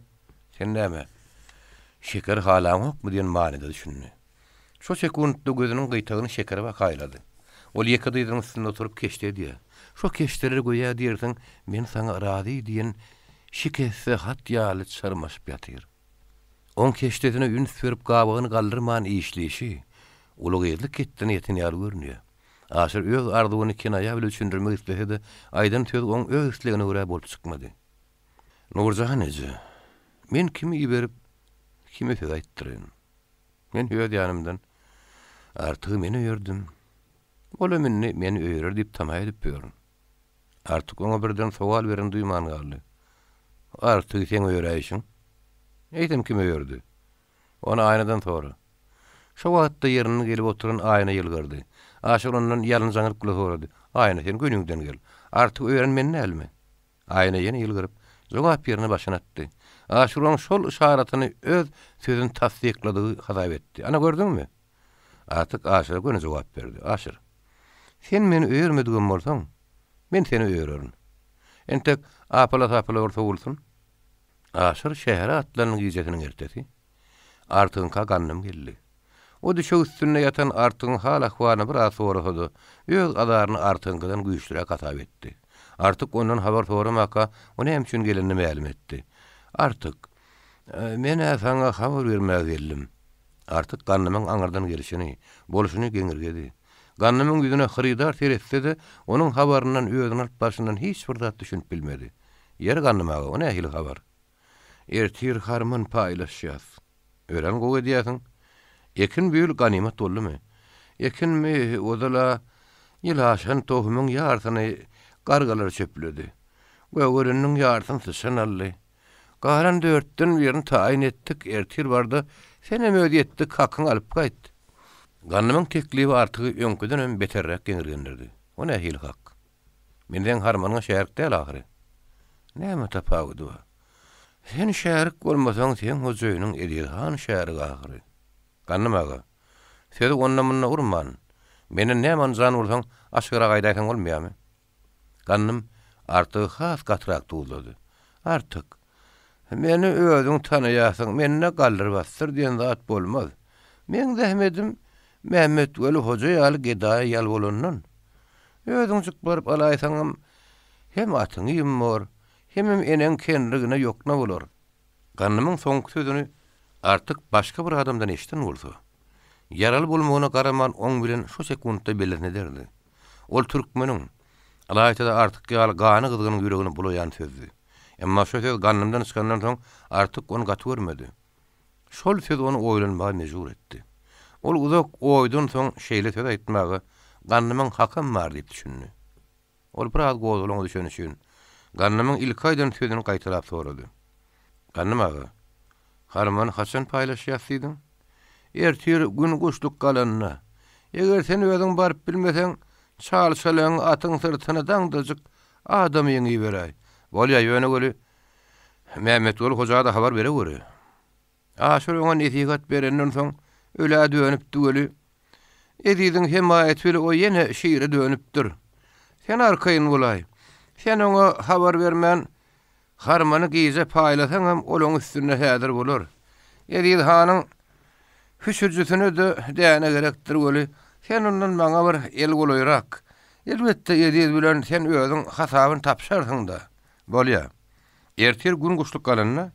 Speaker 2: Sen näme, şeker halaňokmy diýen manyda düşündi. Şo sekuntda gözüniň gyýtagyny şekere baka aýlady. Ol ýeke dyzynyň üstünde oturyp keşde edýär. Şo keşdeler göýä diýersiň, men saňa razy diýen şikeste hat ýaly çyrmaşyp ýatyr. Oň keşdesine üns berip gabagyny galdyrman işleýşi, ulugyzlyk hetdine ýeten ýaly görünýär. Aşyr öz arzuwyny kinaýa bilen düşündirmek islese-de, aýdan sözi oň öz islegine görä bolup çykmady. Nurjahan eje, men kimi iberip, kime söz aýtdyraýyn? Men öz ýanymdan, Artygy men öýerdim. Olam indi meni öýerer diýip tama edip ýörün. Artyk oňa birden sowal berenini duýman galdy. Artygy seň öýeräýşiň? Eýsem kim öýerdi? Ony Aýnadan sora. Şo wagtda ýerinden gelip oturan Aýna ýylgyrdy. Aşyr ondan ýalynjaňyryp bile sorady, Aýna, sen göniňden gel. Artygy öýeren men dälmi? Aýna ýene ýylgyryp, jogap ýerine başyny atdy. Aşyr onuň şol yşaratyny öz sözüni tassykladygy hasap etdi. Ana, gördüňmi? Artyk Aşyra göni jogap berdi. Aşyr, sen meni öýermedigem bolsaň, men seni öýererin. Entek apala-sapala bir sowulsyn. Aşyr şähere atlanan gijesiniň ertesi Artygyňka gandym geldi. O düşek üstünde ýatan Artygyň hal-ahwalyny biraz sorasa-da, öz azaryny Artygyňkydan güýçlüräk hasap etdi. Artyk ondan habar soramaka, o näme üçin gelenini mälim etdi. Artyk, men-ä saňa habar bermäge geldim. Artyk Gandymyň aňyrdan gelşini, bolşuny geňirgedi. Gandymyň ýüzüne hyrydar seretse-de, onuň habaryndan, özüni alyp barşyndan hiç bir zat düşünip bilmedi. Ýeri Gandym aga, o nähili habar? Ertir harman paýlaşýas. Örän gowy edýäsiň. Ekin bu ýyl ganymat boldumy? Ekinmi, ozal-a ýyl aşan tohumyň ýarsyny gargalar çöpledi. Gögereniniň ýarsyny syçan aldy. Galan dörtden birini taýyn etdik, ertir bar-da, senem öz ýetdik hakyňy alyp gaýt. Gandymyň teklibi Artygy öňküdenem beterräk geňirgendirdi. O nähili hak? Men seň harmanyňa şärik däl ahyry. Näme tapawudy bar? Sen şärik bolmasaň, seň hojaýynyň Eziz han şärik ahyry. Gandym aga, sözi onda-munda urman, menden näme ynjan bolsaň, açygrak aýdaýsaň bolmaýarmy? Gandym Artygy has gatyrak duzlady. Artyk, meni özüň tanaýarsyň, mende galdyr-basdyr diýen zat bolmaz. Meň zähmedim Mämmetweli hoja ýaly gedaýa ýal bolandan. Özüňjik baryp alaýsaňam, hem atyň iým bor, hemem eneň kenrigine ýokna bolar. Gandymyň soňky sözüni Artyk başga bir adamdan eşiden bolsa, ýaraly bolmagyna garaman oň bilen şo sekuntda belesini ederdi. Ol türkmeniň, ylaýta-da Artyk ýaly gany gyzgynyň ýüregini bulaýan sözdi. Emma şo söz Gandymdan çykandan soň Artyk ony gaty görmedi. Şol söz ony oýlanmaga mejbur etdi. Ol uzak oýdan soň şeýle söz aýtmaga Gandymyň hakam bar diýip düşündi. Ol biraz gozgalaňa düşeni üçin, Gandymyň ilki aýdan sözüni gaýtalap sorady. Gandym aga, harmany haçan paýlaşýas diýdiň? Ertir gün guşluk galanda. Eger sen özüň baryp bilmeseň, çal-çalaňy atyň syrtyna daňdajyk adamyňy iberäý. Bolýa, ýöne weli, Mämmetguly hoja-da habar bereweri. Aşyr oňa nesihat berenden soň, ölä dönüpdi weli, Eziziň hemaýaty bile o ýene şire dönüpdir. Sen arkaýyn bolaý. Sen oňa habar bermän, harmany gije paýlasaňam, ol oň üstünde häzir bolar. Eziz hanyň hüşüjisine-de däne gerekdir weli, sen ondan maňa bir el golaýrak. Elbetde, Eziz bilen sen özüň hasabyny tapyşarsyň-da. Bolýa. Ertir gün guşluk galanda,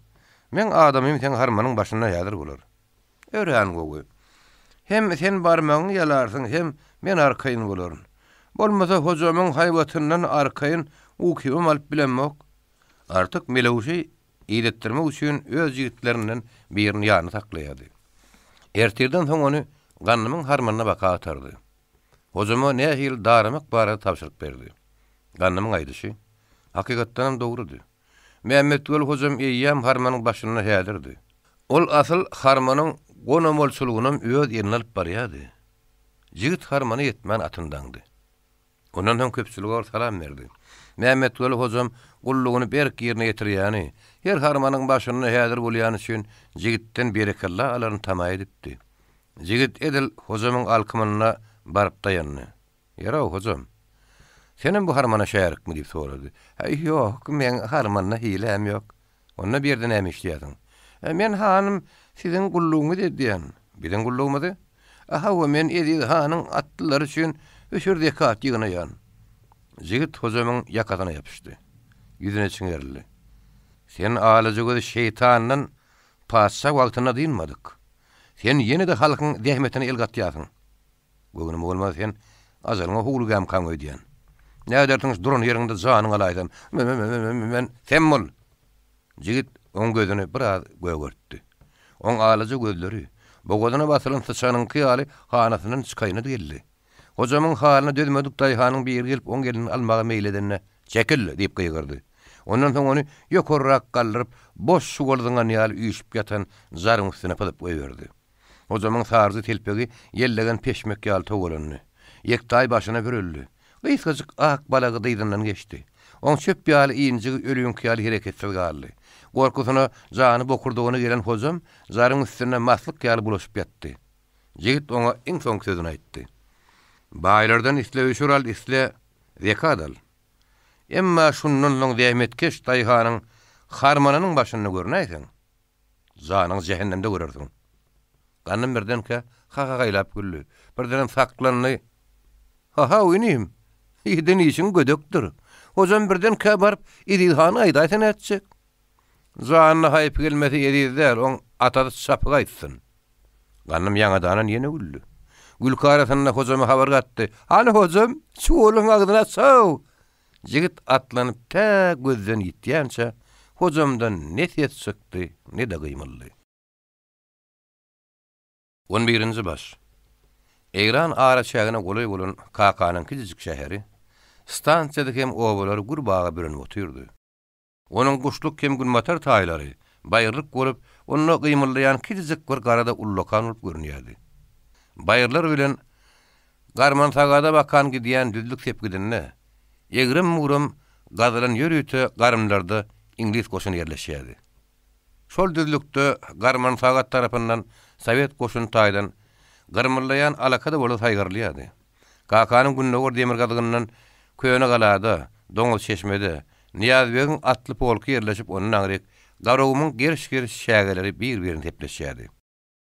Speaker 2: meň adamym seň harmanyň başynda häzir bolar. Örän gowy. Hem sen barmagyňy ýalarsyň, hem men arkaýyn bolaryn. Bolmasa hojamyň haýbatyndan arkaýyn ukybam alyp bilemok. Artyk Melewşi idetdirmek üçin öz ýigitlerinden birini ýanynda saklaýardy. Ertirden soň ony Gandymyň harmanyna baka atardy. Hojama nähili daramak barada tabşyryk berdi. Gandymyň aýdyşy, hakykatdanam dogrudy. Mämmetweli hojam eýýäm harmanyň başynda häzirdi. Ol asyl harmanyň gonamalçylygynam öz eline alyp barýardy. Jigit harmana ýetmän atyny daňdy. Ondan soň köpçülige ol salam berdi. Mämmetweli hojam gullugyny berk ýerine ýetirýäni, her harmanyň başynda häzir bolýany üçin jigitden berekella alaryny tama edipdi. Jigit edil hojamyň alkymynda baryp daýandy. Ýer-ow, hojam, senem bu harmana şärikmi? diýip sorady. Häý, ýok, meň harmanda hiläm ýok. Onda bu ýerde näme işleýärsiň? Men, hanym, siziň gullugyňyzy edýän. Biziň gullugymyzy? Hawa, men Eziz hanyň atlylary üçin hüşür-zekat ýygnaýan. Jigit hojamyň ýakasyna ýapyşdy. Ýüzüne çiňerildi. Sen alaja göz şeýtandan patyşa wagtynda dynmadyk. Sen ýene-de halkyň zähmetine el gatýarsyň. Göwnüme bolmasa sen ajalyňa howlugýamkaň öýdýän. Nädersiň şu duran ýeriňde janyňy alaýsam. Me-me-me-men sem bol! Jigit oň gözüni biraz gögertdi. Oň alaja gözleri, bogazyna basylan syçanyňky ýaly hanasyndan çykaýyna geldi. Hojamyň halyna dözmedik daýhanyň biri gelip oň elini almaga meýil edende, Çekil! diýip gygyrdy. Ondan soň ony ýokarrak galdyryp, boş çuwal zyňan ýaly üýşüp ýatan jaryň üstüne pyzyp goýberdi. Hojamyň saryja telpegi ýellegen peşmek ýaly togalandy. Ýektaý başyna büreldi. Gysgajyk ak balagy dyzyndan geçdi. Oň çöp ýaly injigi ölüňki ýaly hereketsiz galdy. Gorkusyna jany bokurdagyna gelen Hojam jaryň üstünde maslyk ýaly bulaşyp ýatdy. Jigit oňa iň soňky sözüni aýtdy. Baýlardan isle öşür al, isle zekat al. Emma şundan soň zähmetkeş daýhanyň harmanynyň başynda görünäýseň, Janyňy jähennemde görersiň. Gandym birdenkä ha-ha-haýlap güldi. Birdenem saklandy. Ha-haw, inim! Eden işiň gödekdir. Hojam birdenkä baryp, Eziz hana aýdaýsa nätjek? Janyna haýpy gelmese Eziz däl, oň atasy çapyk aýtsyn. Gandym ýaňadanan ýene güldi. Gülki arasynda hojama habar gatdy. Hany hojam, çuwalyň agzyny aç-haw! Jigit atlanyp tä gözden ýitýänçä, hojamdan ne ses çykdy, ne-de gymyldy. On birinji baş. Eýran araçägine golaý bolan Kakanyň kiçijik şäheri, stansiýasy hem obalary gür baga bürenip otyrdy. Onuň guşluk hem günbatar taýlary baýyrlyk bolup, onda gymyldaýan kiçijik bir gara-da ullakan bolup görünýärdi. Baýyrlar bilen Garmansagada bakan gidýän düzlük sepgidinde, egrem-bugram gazylan ýörite garymlarda iňlis goşuny ýerleşýärdi. Şol düzlükde Garmansagat tarapyndan sowet goşuny taýdan gyrmyllaýan alaka-da bolsa saýgarylýardy. Kakanyň gündogar-demirgazygyndan Könegalada, Doňuzçeşmede, Nyýazbegiň atly polky ýerleşip ondan aňryk Garagumuň geriş-geriş çägeleri bir-birini sepleşýärdi.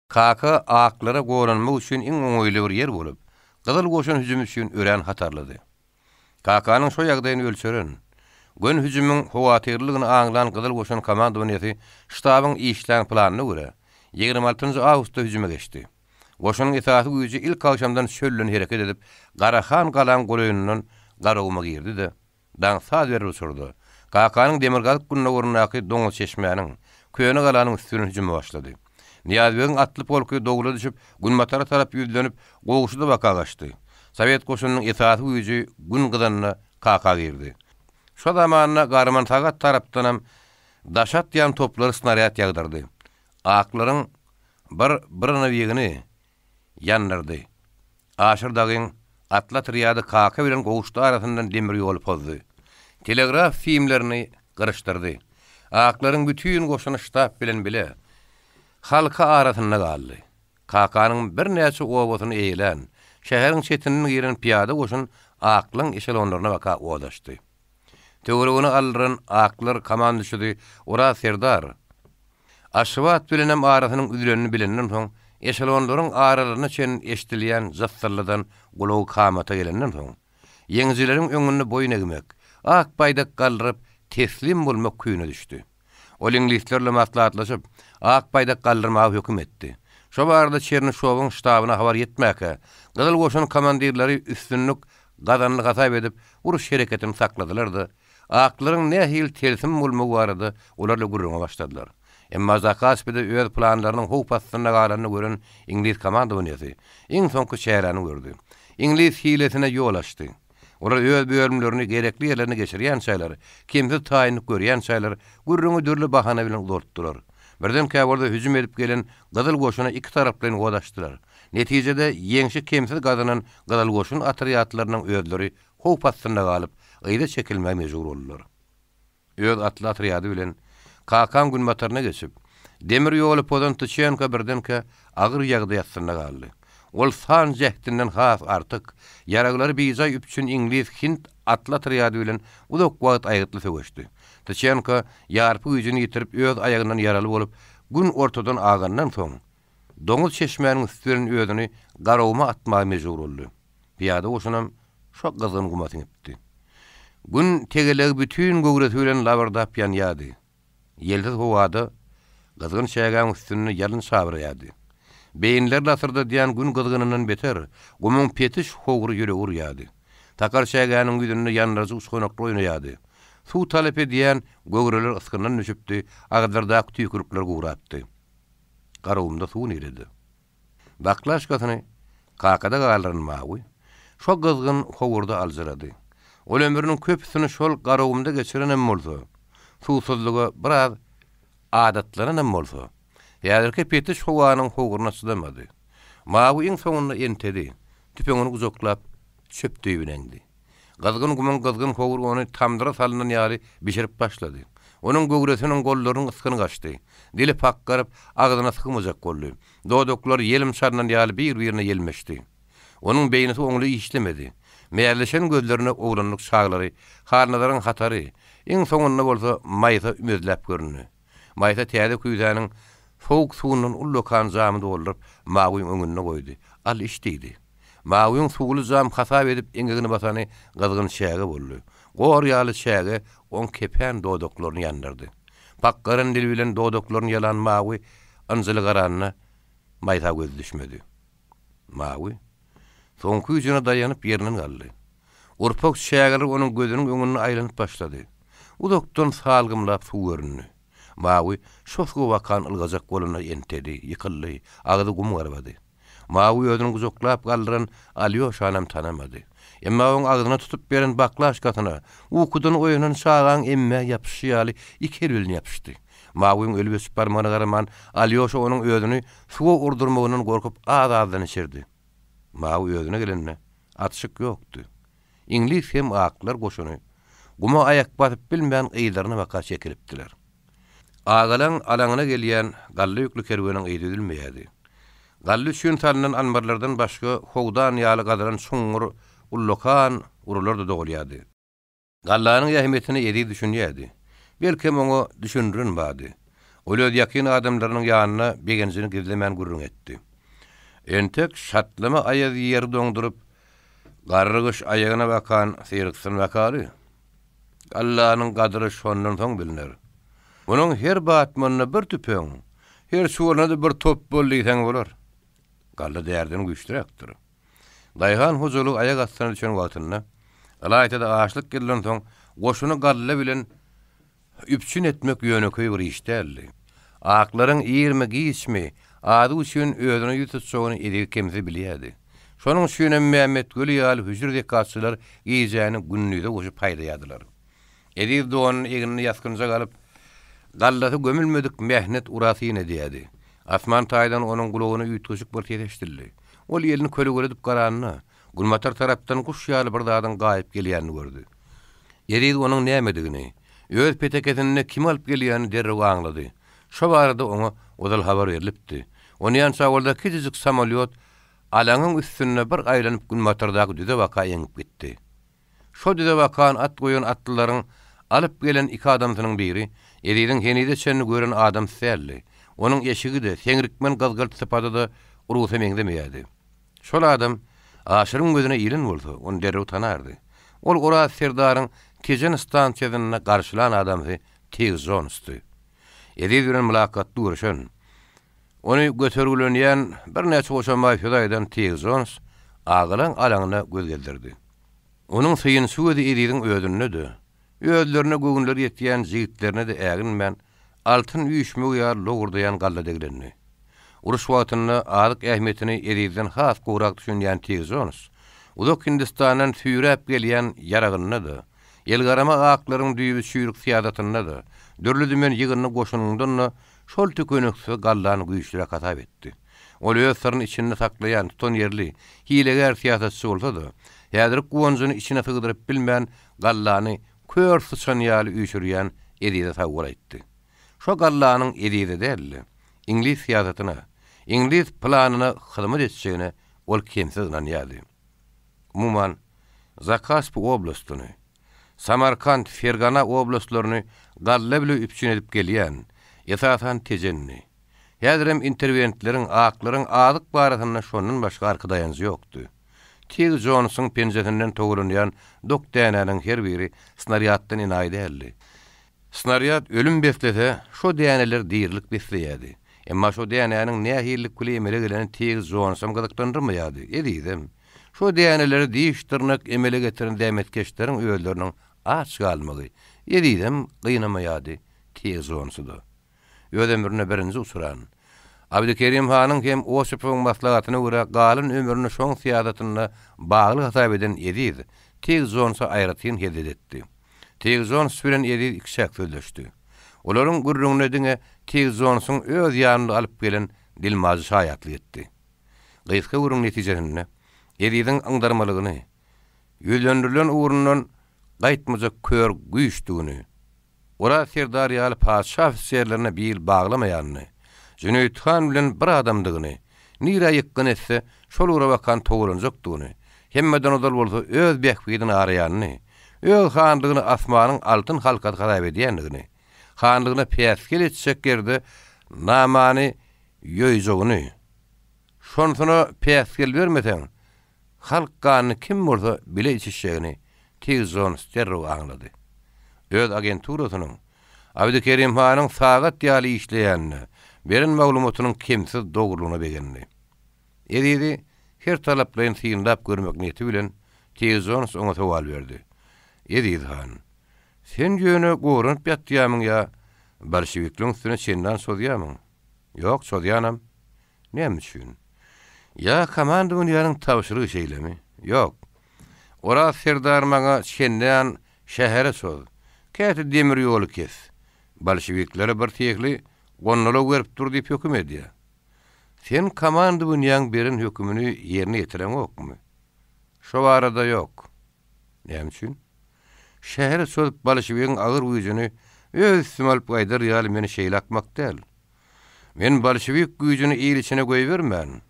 Speaker 2: Kaka aklara goranmak üçin iň oňaýly bir ýer bolup, Gyzyl goşun hüjümi üçin örän hatarlydy. Kakanyň şo ýagdaýyny ölçeren, göni hüjümiň howatyrlydygyny aňlan Gyzyl goşun komandowaniýesi ştabyň işlän planyna görä, 26-njy awgustda hüjüme geçdi. Goşunyň esasy güýji ilkagşamdan çölden hereket edip, Garahan galaň golaýyndan Garaguma girdi-de, daň saz berip uçurdy. Kakanyň demirgazyk-gündogaryndaky Doňuzçeşmäniň, Köne galanyň üsti bilen hüjüme başlady. Nyýazbegiň atly polky dowla düşüp, günbatara tarap ýüzlenip, Gowşuda baka gaçdy. Sowet goşunynyň esasy güýji gün gyzanda Kaka girdi. Şo zamanda Garmansagat tarapdanam daş atýan toplar snarýad ýagdyrdy. Aklaryň bir bronewigini ýandyrdy. Aşyr dagyň atly otrýady Kaka bilen Gowuşdy arasyndan demir ýoly pozdy. Telegraf simlerini gyryşdyrdy. Aklaryň bütin goşuny ştab bilen bile halka arasynda galdy. Kakanyň birnäçe obasyny eýelän, şäheriň çetinden giren pyýada goşun aklaň eşelonlaryna baka ot açdy. Töweregini aldyran aklar komanduşysy Oraz serdar Aşgabat bilenem arasynyň üzülenini bilenden soň, eşelonlaryň aralaryna çenli eşidilýän jysyrlydan gulagy kamata gelenden soň, ýeňijileriň öňünde boýun egmek, ak baýdak galdyryp, teslim bolmak küýüne düşdi. Ol iňlisler bilen maslahatlaşyp, ak baýdak galdyrmaga höküm etdi. Şo barada Çernyşowyň ştabyna habar ýetmäkä, Gyzyl Goşun komandirleri üstünlik gazandy hasap edip, uruş hereketini sakladylar-da, Aklaryň nähili telsim bolmagy barada olarla gürrüňe başladylar. Emma Zakaspide öz planlarynyň howp astynda galanyny gören iňlis komandowaniýasy iň soňky çäräni gördi. Iňlis hilesine ýol açdy. Olar öz bölümlerini gerekli ýerlerine geçirýänçäler, kemsiz taýynlyk görýänçäler, gürrüňi dürli bahana bilen uzaltdylar. Birdenkä bolsa hüjüm edip gelen Gyzyl goşuna ikitaraplaýyn ot açdylar. Netijede, ýeňşi kemsiz gazanan Gyzyl goşun otrýadlarynyň özleri howp astynda galyp, yza çekilmäge mejbur boldular. Öz atly otrýady bilen Kakaň günbataryna geçip, demir ýoly pozan Tyçenko birdenkä agyr ýagdaý astynda galdy. Ol san jähtinden has artyk, ýaraglary bijaý üpjün iňlis-hind atly otrýady bilen uzak wagt aýgytly söweşdi. Tyçenko ýarpy güýjüni ýitirip, öz aýagyndan ýaraly bolup, gün ortadan agandan soň, Doňuz çeşmäniň üsti bilen özüni Garaguma atmaga mejbur boldy. Pyýada goşunam şo gyzgyn guma siňipdi. Gün tegelegi bütin göwresi bilen labyrdap ýanýardy. Ýelsiz howada gyzgyn çägäň üstünde ýalyn çabraýardy. Beýinleri lasyrdadýan gün gyzgynyndan beter, gumuň petiş howry ýüregi urýardy. Takar çägäniň ýüzünde ýandyryjy uçganaklar oýnaýardy. Suw talap edýän göwreler ysgyndan düşüpdi, agyzlardaky tüýkülikler gurapdy. Garagumda suw nirede? Baklaşkasyny kakada galdyran Mawy şo gyzgyn howurda aljyrady. Ol ömrüniň köpüsini şol Garagumda geçirenem bolsa, suwsuzlyga biraz adatlananam bolsa, häzirki petiş howanyň howruna çydamady. Mawy iň soňunda entedi, tüpeňini gujaklap, çöp düýbüne eňdi. Gyzgyn gumuň gyzgyn howry ony tamdyra salnan ýaly bişirip başlady. Onuň göwresiniň, gollarynyň ysgyny gaçdy. Dili pakgaryp, agzyna sygmajak boldy. Dodaklary ýelim çalnan ýaly bir-birine ýelmeşdi. Onuň beýnisi oňly işlemedi. Mäzleşen gözlerine oglanlyk çaglary, Halnazaryň hatary, iň soňunda bolsa Maýsa ümezläp göründi. Maýsa täze küýzäniň sowuk suwundan ullakan jamy dolduryp, Mawyň öňünde goýdy. Al, iç diýdi. Mawyň suwly jam hasap edip eňegini basany gyzgyn çäge boldy. Gor ýaly çäge oň kepän dodaklaryny ýandyrdy. Pakgaran dili bilen dodaklaryny ýalan Mawy ynjyly garanda, Maýsa gözi düşmedi. Mawy soňky güýjüne daýanyp ýerinden galdy. Urpak çägeler onuň gözüniň öňünde aýlanyp başlady. Uzakdan salgymlap suw göründi. Mawy şo suwa bakan ylgajak bolanda entedi, ýykyldy, agzy gum garbady. Mawy özüni gujaklap galdyran Alýoşanam tanamady. Emma oň agzyna tutup beren baklaşkasyna, ukudan oýanan çagaň emmä ýapyşy ýaly iki eli bilen ýapyşdy. Mawyň ölüp-öçüp barmagyna garaman, Alýoşa onuň özüni suwa urdurmagyndan gorkup az-azdan içerdi. Mawy özüne gelende, atyşyk ýokdy. Iňlis hem aklar goşuny guma aýak basyp bilmän yzlaryna baka çekilipdiler. Agalaň alaňyna gelýän galla ýükli kerweniň yzy üzülmeýärdi. Galla üçin salnan anbarlardan başga howdan ýaly gazylan çuňňur ullakan urular-da dogulýardy. Gallanyň ähmiýetine Eziz düşünýärdi. Belkem oňa düşündiren bardy. Ol öz ýakyn adamlarynyň ýanynda begenjini gizlemän gürrüň etdi. Entek şatlama aýaz ýeri doňduryp, garry gyş aýagyna bakan syryksyny bakaly. Gallanyň gadyry şondan soň bilner. Munuň her batmanyna bir tüpeň, her çuwalyna-da bir top bol diýseň bolar. Galla därden güýçlüräkdir. Daýhan hojalygy aýak astyna düşen wagtynda, ylaýta-da açlyk ýyldan soň goşuny galla bilen üpjün etmek ýönekeý bir iş däldi. Aklaryň irmi-giçmi azyk üçin özüne ýüz tutjagyny Eziz kemsiz bilýärdi. Şonuň üçinem Mämmetweli ýaly hüjür zekatçylar gijäni gündize goşup haýdaýardylar. Eziz donuny egnine ýasgynjak alyp, gallasy gömülmedik mähnet ura syn edýärdi. Asman taýdan onuň gulagyna üýtgeşik bir ses eşidildi. Ol elini kölegeledip garanda, günbatar tarapdan guş ýaly bir zadyň gaýyp gelýänini gördi. Eziz onuň nämedigini, öz petekesinde kimi alyp gelýänini derrew aňlady. Şo barada oňa ozal habar berlipdi. Onýança bolsa kiçijik samolýot alaňyň üstünde bir aýlanyp günbatardaky düze baka eňip gitdi. Şo düze bakan at goýan atlylaryň alyp gelen iki adamsynyň biri Eziziň henize çenli gören adamsy däldi. Onuň eşigi-de, seňrikmen gyzgylt sypady-da rusa meňzemeýärdi. Şol adam Aşyryň gözüne ilen bolsa, ony derrew tanardy. Ol Oraz serdaryň Tejen stansiýasynda garşylan adamsy Tig Jonsdy. Eziz bilen mylakatly görüşen, ony götergilenýän birnäçe goşamaý söz aýdan Tig Jons agalaň alaňyna göz gezdirdi. Onuň synçy gözi Eziziň özünde-de, özlerine göwünleri ýetýän jigitlerine-de äginmän, altyn üýşmegi ýaly lowurdaýan galla deglendi. Uruş wagtynda azyk ähmiýetini Ezizden has gowrak düşünýän Tig Jons, uzak Hindistandan süýräp gelýän ýaragynda-da, elgarama aklaryň düýbi çüýrük syýasatynda-da, dürli-dümen ýygyndy goşunyndan-da. şol tükeniksiz gallany güýçlüräk hasap etdi. Ol öz syryny içinde saklaýan tutanýerli, hilegär syýasatçy bolsa-da, häzirki guwanjyny içine sygdyryp bilmän gallany kör syçan ýaly üýşürýän Ezize sag bol aýtdy. Şo gallanyň Ezize däl-de, iňlis syýasatyna, iňlis planyna hyzmat etjegine ol kemsiz ynanýardy. Umuman, Zakaspi oblastyny, Samarkant, Fergana oblastlaryny galla bile üpjün edip gelýän, esasan Tejendi. Häzirem interwentleriň, aklaryň azyk barasynda şondan başga arka daýanjy ýokdy. Tig Jonsuň penjesinden togalanýan dok dänäniň her biri snarýaddan enaýy däldi. Snarýad ölüm beslese, şo däneler dirilik besleýärdi. Emma şo dänäniň nähililik bile emele geleni Tig Jonsam gyzyklandyrmaýardy, Ezizem. Şo däneleri diş-dyrnak emele getiren zähmetkeşleriň özleriniň aç galmagy Ezizem gynamaýardy, Tig Jonsy-da. Öz ömründe birinji uçran. Abdykerim hanyň hem Osipowyň maslahatyna görä galan ömrüni şoň syýasatynda bagly hasap eden Eziz Tig Jonsa aýratyn hezil etdi. Tig Jons bilen Eziz ikiçäk sözleşdi. Olaryň gürrüňine diňe Tig Jonsuň öz ýanynda alyp gelen dilmajy şaýatlyk etdi. Gysga gürrüň netijesinde Eziziň yňdarmalygyny, ýüzlendirilen ugrundan gaýtmajak kör güýçdügini, Oraz serdar ýaly patyşa ofiserlerine bil baglamaýanyny, Jüneýit han bilen bir adamdygyny, nirä ýykgyn etse, şol ugra bakan togalanjakdygyny, hemmeden ozal bolsa öz bähbidini araýanyny, öz hanlygyny asmanyň altyn halkasy hasap edýändigini, hanlygyna päsgel etjek ýerde namany ýoýjagyny, şonsuna päsgel bermeseň, Halk ganyny kim bolsa bile içişjegini Tig Jons derrew aňlady. Öz agenturasynyň Abdykerim hanyň sagat ýaly işleýänine, beren maglumatynyň kemsiz dogrulygyna begendi. Ezizi her taraplaýyn synlap görmek niýeti bilen Tig Jons oňa sowal berdi. Eziz han, sen ýöne goranyp ýatýamyň ýa bolşewikleň üstüne çendan çozýamyň? Ýok, çozýanam. Näme üçin? Ýa komandowaniýanyň tabşyrygy şeýlemi? Ýok. Oraz serdar maňa çendean şähere çoz, käte demir ýoly kes, bolşewiklere bir tehli gondala berip dur diýip höküm edýär. Sen komandowaniýaň beren hökümini ýerine ýetireňokmy? Şo barada ýok. Näme üçin? Şähere çozup bolşewigiň agyr güýjüni öz üstüme alyp gaýdar ýaly men şeýle akmak däl. Men bolşewik güýjüni il içine goýbermän,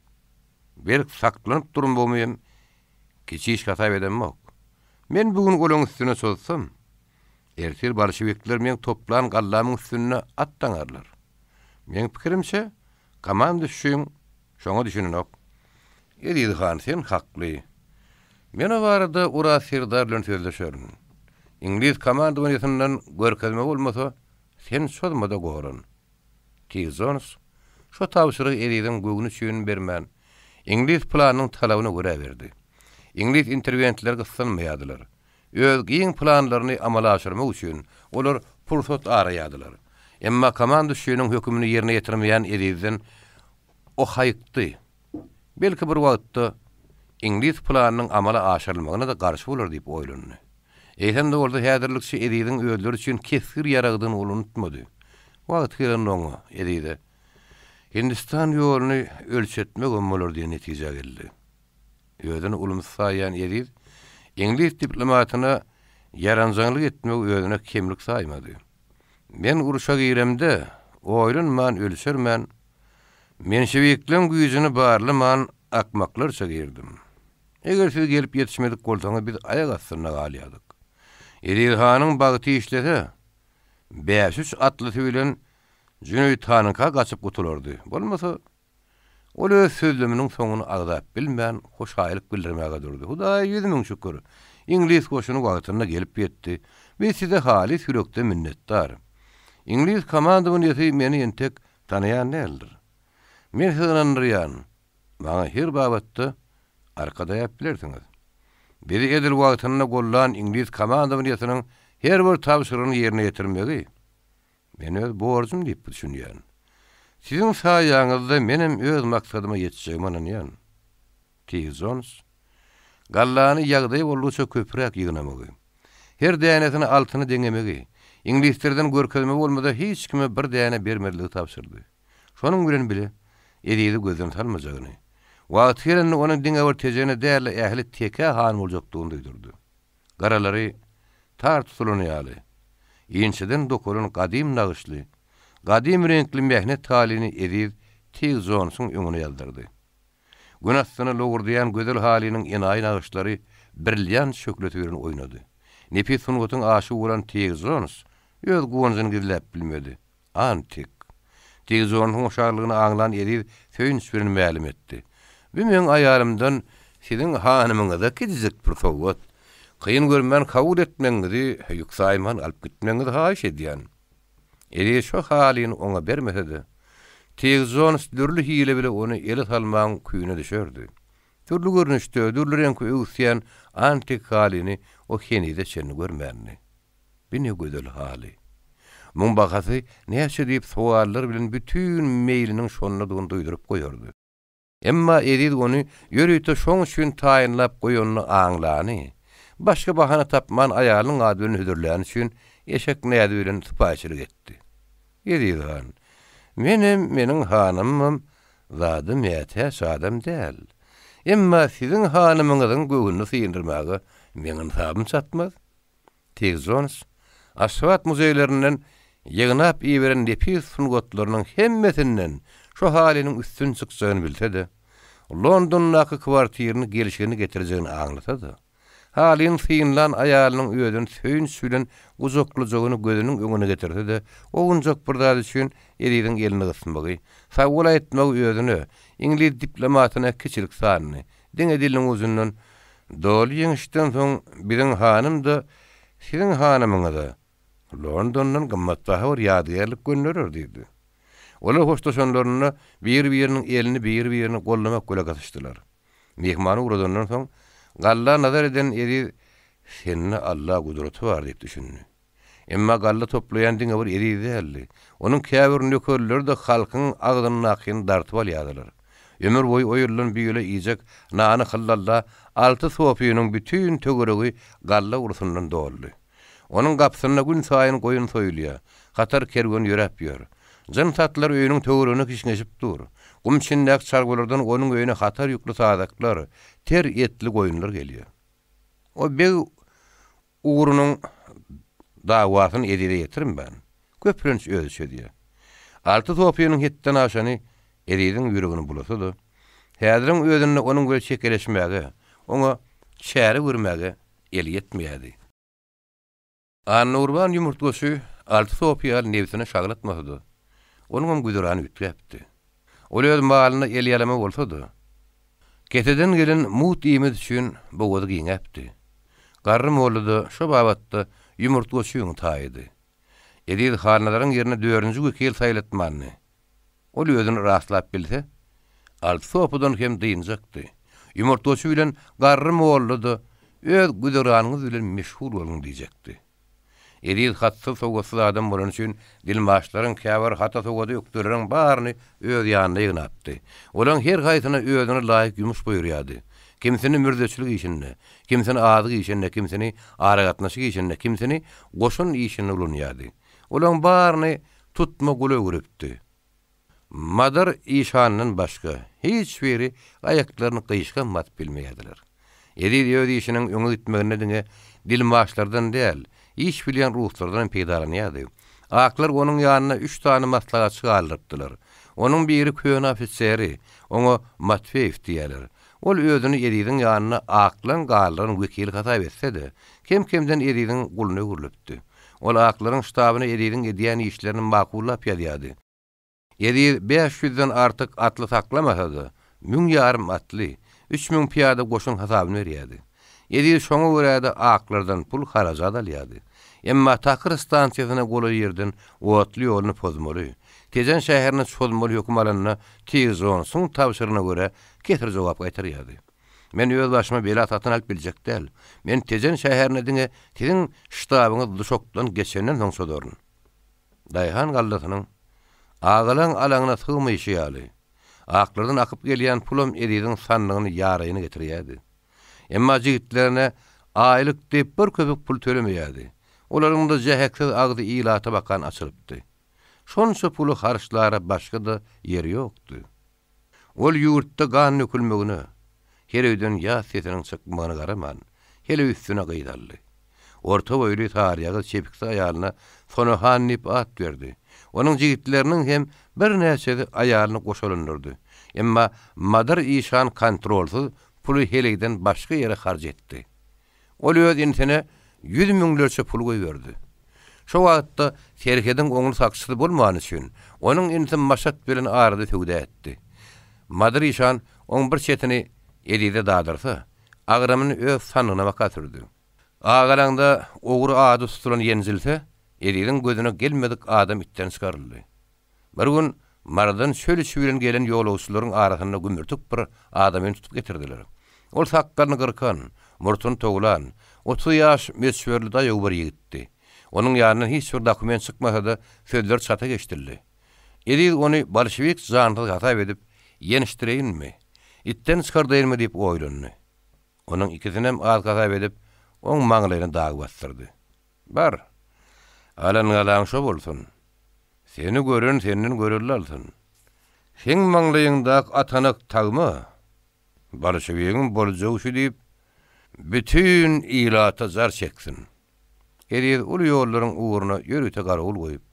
Speaker 2: berk saklanyp durmagymy hem kiçi iş hasap edemok. Men bu gün olaň üstüne çozsam, ertir bolşewikler meň toplan gallamyň üstünde at daňarlar. Meň pikirimçe, komanduşçyň şoňa düşünenok. Eziz han, sen hakly. Men o barada Oraz serdar bilen sözleşerin. Iňlis komandowaniýasyndan görkezme bolmasa, Sen çozma-da goran. Tig Jons şo tabşyrygy Eziziň göwni üçin bermän, iňlis planynyň talabyna görä berdi. Iňlis interwentleri gyssanmaýardylar. Öz giň planlaryny amala aşyrmak üçin olar pursat araýardylar. Emma komanduşçynyň hökümini ýerine ýetirmeýän Ezizden o haýykdy. Belki bir wagtda iňlis planynyň amala aşyrylmagyna-da garşy bolar diýip oýlandy. Eýsem-de bolsa häzirlikçe Eziziň özleri üçin kesgir ýaragdygyny ol unutmady. Wagty gelende oňa, Ezize, Hindistan ýoluny ölçetmegem bolar diýen netijä geldi. Özüni ulumsy saýýan Eziz iňlis diplomatyna ýaranjaňlyk etmegi özüne kemlik saýmady. Men urşa giremde, oýlanman, ölçermän, menşewikleň güýjüni barlaman akmaklarça girdim. Eger siz gelip ýetişmedik bolsaňyz biz aýak astynda galýardyk. Eziz hanyň bagty işlese, bäş-üç atlysy bilen Jüneýit hanyňka gaçyp gutulardy. Bolmasa, ol öz sözleminiň soňuny agzap bilmän, hoşaýlyk bildirmäge durdy. Hudaýa 100 müň şükür, iňlis goşuny wagtynda gelip ýetdi. Biz size halys ýürekden minnetdar. Iňlis komandowaniýasy meni entek tanaýan däldir. Men sizi ynandyrýan, maňa her babatda arka daýap bilersiňiz. Bizi edil wagtynda gollan iňlis komandowaniýasynyň her bir tabşyrygyny ýerine ýetirmegi men öz borjum diýip düşünýän. Siziň saýaňyzda menem öz maksadyma ýetjegime ynanýan. Tig Jons gallany ýagdaý boldugyça köpräk ýygnamagy, her dänesini altyna deňemegi, Iňlislerden görkezme bolmasa hiç kime bir däne bermezligi tabşyrdy. Şonuň bilen bile Ezizi gözden salmajagyny, wagty gelende onuň diňe bir Tejene däl-de ähli tekä han boljakdygyny duýdurdy. Garalary tar tutulan ýaly, inçeden dokalan gadym nagyşly, gadym reňkli mähnet halyny Eziz Tig Jonsuň öňüne ýazdyrdy. Gün astyna lowurdaýan gözel halynyň enaýy nagyşlary brilliant şöhlesi bilen oýnady. Nepis sungatyň aşygy bolan Tig Jons öz guwanjyny gizläp bilmedi. Antik. Tig Jonsuň hoşallygyny aňlan Eziz söýünç bilen mälim etdi. Bu meň aýalymdan siziň hanymyňyza kiçijik bir sowgat. Kyn görmän kabul etmegiňizi, ýük saýman alyp gitmegiňizi haýyş edýän. Eziz şo halyny oňa bermese-de, Tig Jons dürli hile bile ony ele salmagyň küýüne düşerdi. Dürli görnüşde, dürli reňki öwüsýän antik halyny o henize çenli görmändi. Bi ne gözel haly! Muň bahasy näçe diýip sowallar bilen bütin meýliniň şondadygyny duýduryp goýardy. Emma Eziz ony ýörite şoň üçin taýynlap goýanyny aňlany, başga bahana tapman aýalynyň ady bilen hödürläni üçin eşek näzi bilen sypaýyçylyk etdi. Eziz han, menem, meniň hanymym zada mätäç adam däl. Emma siziň hanymyňyzyň göwnüni syndyrmaga meň ynsabym çatmaz. Tig Jons Aşgabat muzeýlerinden ýygnap iberen nepis sungatlarynyň hemmesinden şo halynyň üstün çykjagyny bilse-de, Londondaky kwartirini gelşigini getirjegini aňlasa-da, halyny synlan aýalynyň özüni söýünç bilen gujaklajagyny gözüniň öňüne getirse-de, owunjak bir zat üçin Eziziň elini gysmagy, sag bol aýtmagy özüne, iňlis diplomatyna kiçilik sandy. Diňe diliniň ujundan, Doly ýeňişden soň biziň hanym-da siziň hanymyňyza Londondan gymmatbaha bir ýadygärlik gönderer diýdi. Olar hoşlaşanlarynda bir-biriniň elini bir-birine gollamak bile gysyşdylar. Myhmany ugradandan soň, galla nazar eden Eziz Sende Alla gudraty bar diýip düşündi. Emma galla toplaýan diňe bir Eziz däldi. Onuň käbir nökerleri-de halkyň agzyndakyny dartyp alýardylar. Ömür boýy o ýyldan bu ýyla iýjek nany hyllalla Alty sopynyň bütin töweregi galla urusyndan doldy. Onuň gapysynda günsaýyn goýun soýulýar, hatar kerwen ýöräp ýör. Jyns atlar öýüniň töweregine kişňeşip dur. Gum içindäki çarwalardan onuň öýüne hatar ýükli sazaklar, ter etli goýunlar gelýär. O beg Ugrunyň dawasyny Ezize ýetirmän, köplenç özi çözýär. Alty sopynyň hetden aşany Eziziň ýüregini bulasa-da, häziriň özünde onuň bilen çekeleşmäge, oňa çäre görmäge eli ýetmeýärdi. Annagurban ýumurtgaçy Alty sopy ýaly nebsine şaglatmasa-da, onuňam güzerany üýtgäpdi. Ol öz malyna el ýalama bolsa-da, keseden gelen mugt iýmit üçin bogazy giňäpdi. Garry molla-da şo babatda ýumurtgaçyň taýydy. Eziz Halnazaryň ýerine dördünji wekil saýlatmandy. Ol özüni rastlap bilse, Alty sopydan hem dynjakdy. Ýumurtgaçy bilen Garry molla-da öz güzeranyňyz bilen meşgul boluň diýjekdi. Eziz hatsyz-sowatsyz adam bolany üçin dilmaçlaryň, käbir hata-sowady ökdeleriň baryny öz ýanyna ýygnapdy. Olaň her haýsyna özüne laýyk ýumuş buýurýardy. Kimsini mürzeçilik işinde, kimsini azyk işinde, kimsini aragatnaşyk işinde, kimsini goşun işinde ulanýardy. Olaň baryny tutma gula öwrüpdi. Madar işandan başga hiç biri aýaklaryny gyşgam basyp bilmeýärdiler. Eziz öz işiniň öňe gitmeginde diňe dilmaçlardan däl, iş bilýän ruslardan hem peýdalanýardy. Aklar onuň ýanynda üç sany maslahatçy galdyrypdylar. Onuň biri köne ofiseri, oňa Matweýew diýýärler. Ol özüni Eziziň ýanynda aklaň galdyran wekili hasap etse-de, kem-kemden Eziziň guluna öwrülipdi. Ol aklaryň ştabyna Eziziň edýän işlerini makullap ýazýardy. Eziz bäş ýüzden artyk atly saklamasa-da, müň ýarym atly, 3000 pyýada goşun hasabyny berýärdi. Eziz şoňa görä-de aklardan pul harajat alýardy. Emma Takyr stansiýasyna golaý ýerden otly ýoluny pozmaly, Tejen şäherine çozmaly höküm alanda Tig Jonsuň tabşyrygyna görä kesir jogap gaýtarýardy. Men öz başyma bela satyn alyp biljek däl. Men Tejen şäherine diňe siziň ştabyňyz duşakdan geçenden soň çozaryn. Daýhan gallasynyň agalaň alaňyna sygmaýşy ýaly, aklardan akyp gelýän pulam Eziziň sandygyny ýaraýyna getirýärdi. Emma jigitlerine aýlyk diýip bir köpük pul tölemeýärdi. Olaryň-da jäheksiz agzy ilata bakan açylypdy. Şonça puly harçlara başga-da ýer ýokdy. Ol ýurtda gan dökülmegine, her öýden ýas sesiniň çykmagyna garaman, heleý üstüne gyz aldy. Orta boýly, saryýagyz, çepiksi aýalyna Sona han diýip at berdi. Onuň jigitleriniň hem birnäçesi aýalyny goşalandyrdy. Emma Madar işan kontrolsyz puly heleýden başga ýere harç etdi. Ol öz inisine ýüz müňlerçe pul goýberdi. Şo wagtda serhediň oňly sakçysy bolmany üçin, onuň inisi Maşat bilen arada söwda etdi. Madyr işan oň bir çetini Ezize dadyrsa, agramyny öz sandygyna baka sürdi. Agalaňda ogry ady tutulan ýenjilse, Eziziň gözüne gelmedik adam itden çykaryldy. Bir gün Marydan çöl içi bilen gelen ýolagçylaryň arasynda gümürtik bir adamyny tutup getirdiler. Ol sakgalyny gyrkan, murtuny towlan, 30 ýaş möçberli daýaw bir ýigitdi. Onuň ýanyndan hiç bir dokument çykmasa-da, sözler çata geçdildi. Eziz ony bolşewik jansyz hasap edip, ýençdireýinmi, itden çykardaýynmy diýip oýlandy. Onuň ikisinem az hasap edip, oň maňlaýyna dag basdyrdy. Bar, alan galaň şo bolsun. Seni gören senden görelde alsyn. Seň maňlaýyňdaky atanak tagma, bolşewigiň boljagy şu diýip, bütin ilata jar çeksin. Eziz uly ýollaryň ugruna ýörite garawul goýup,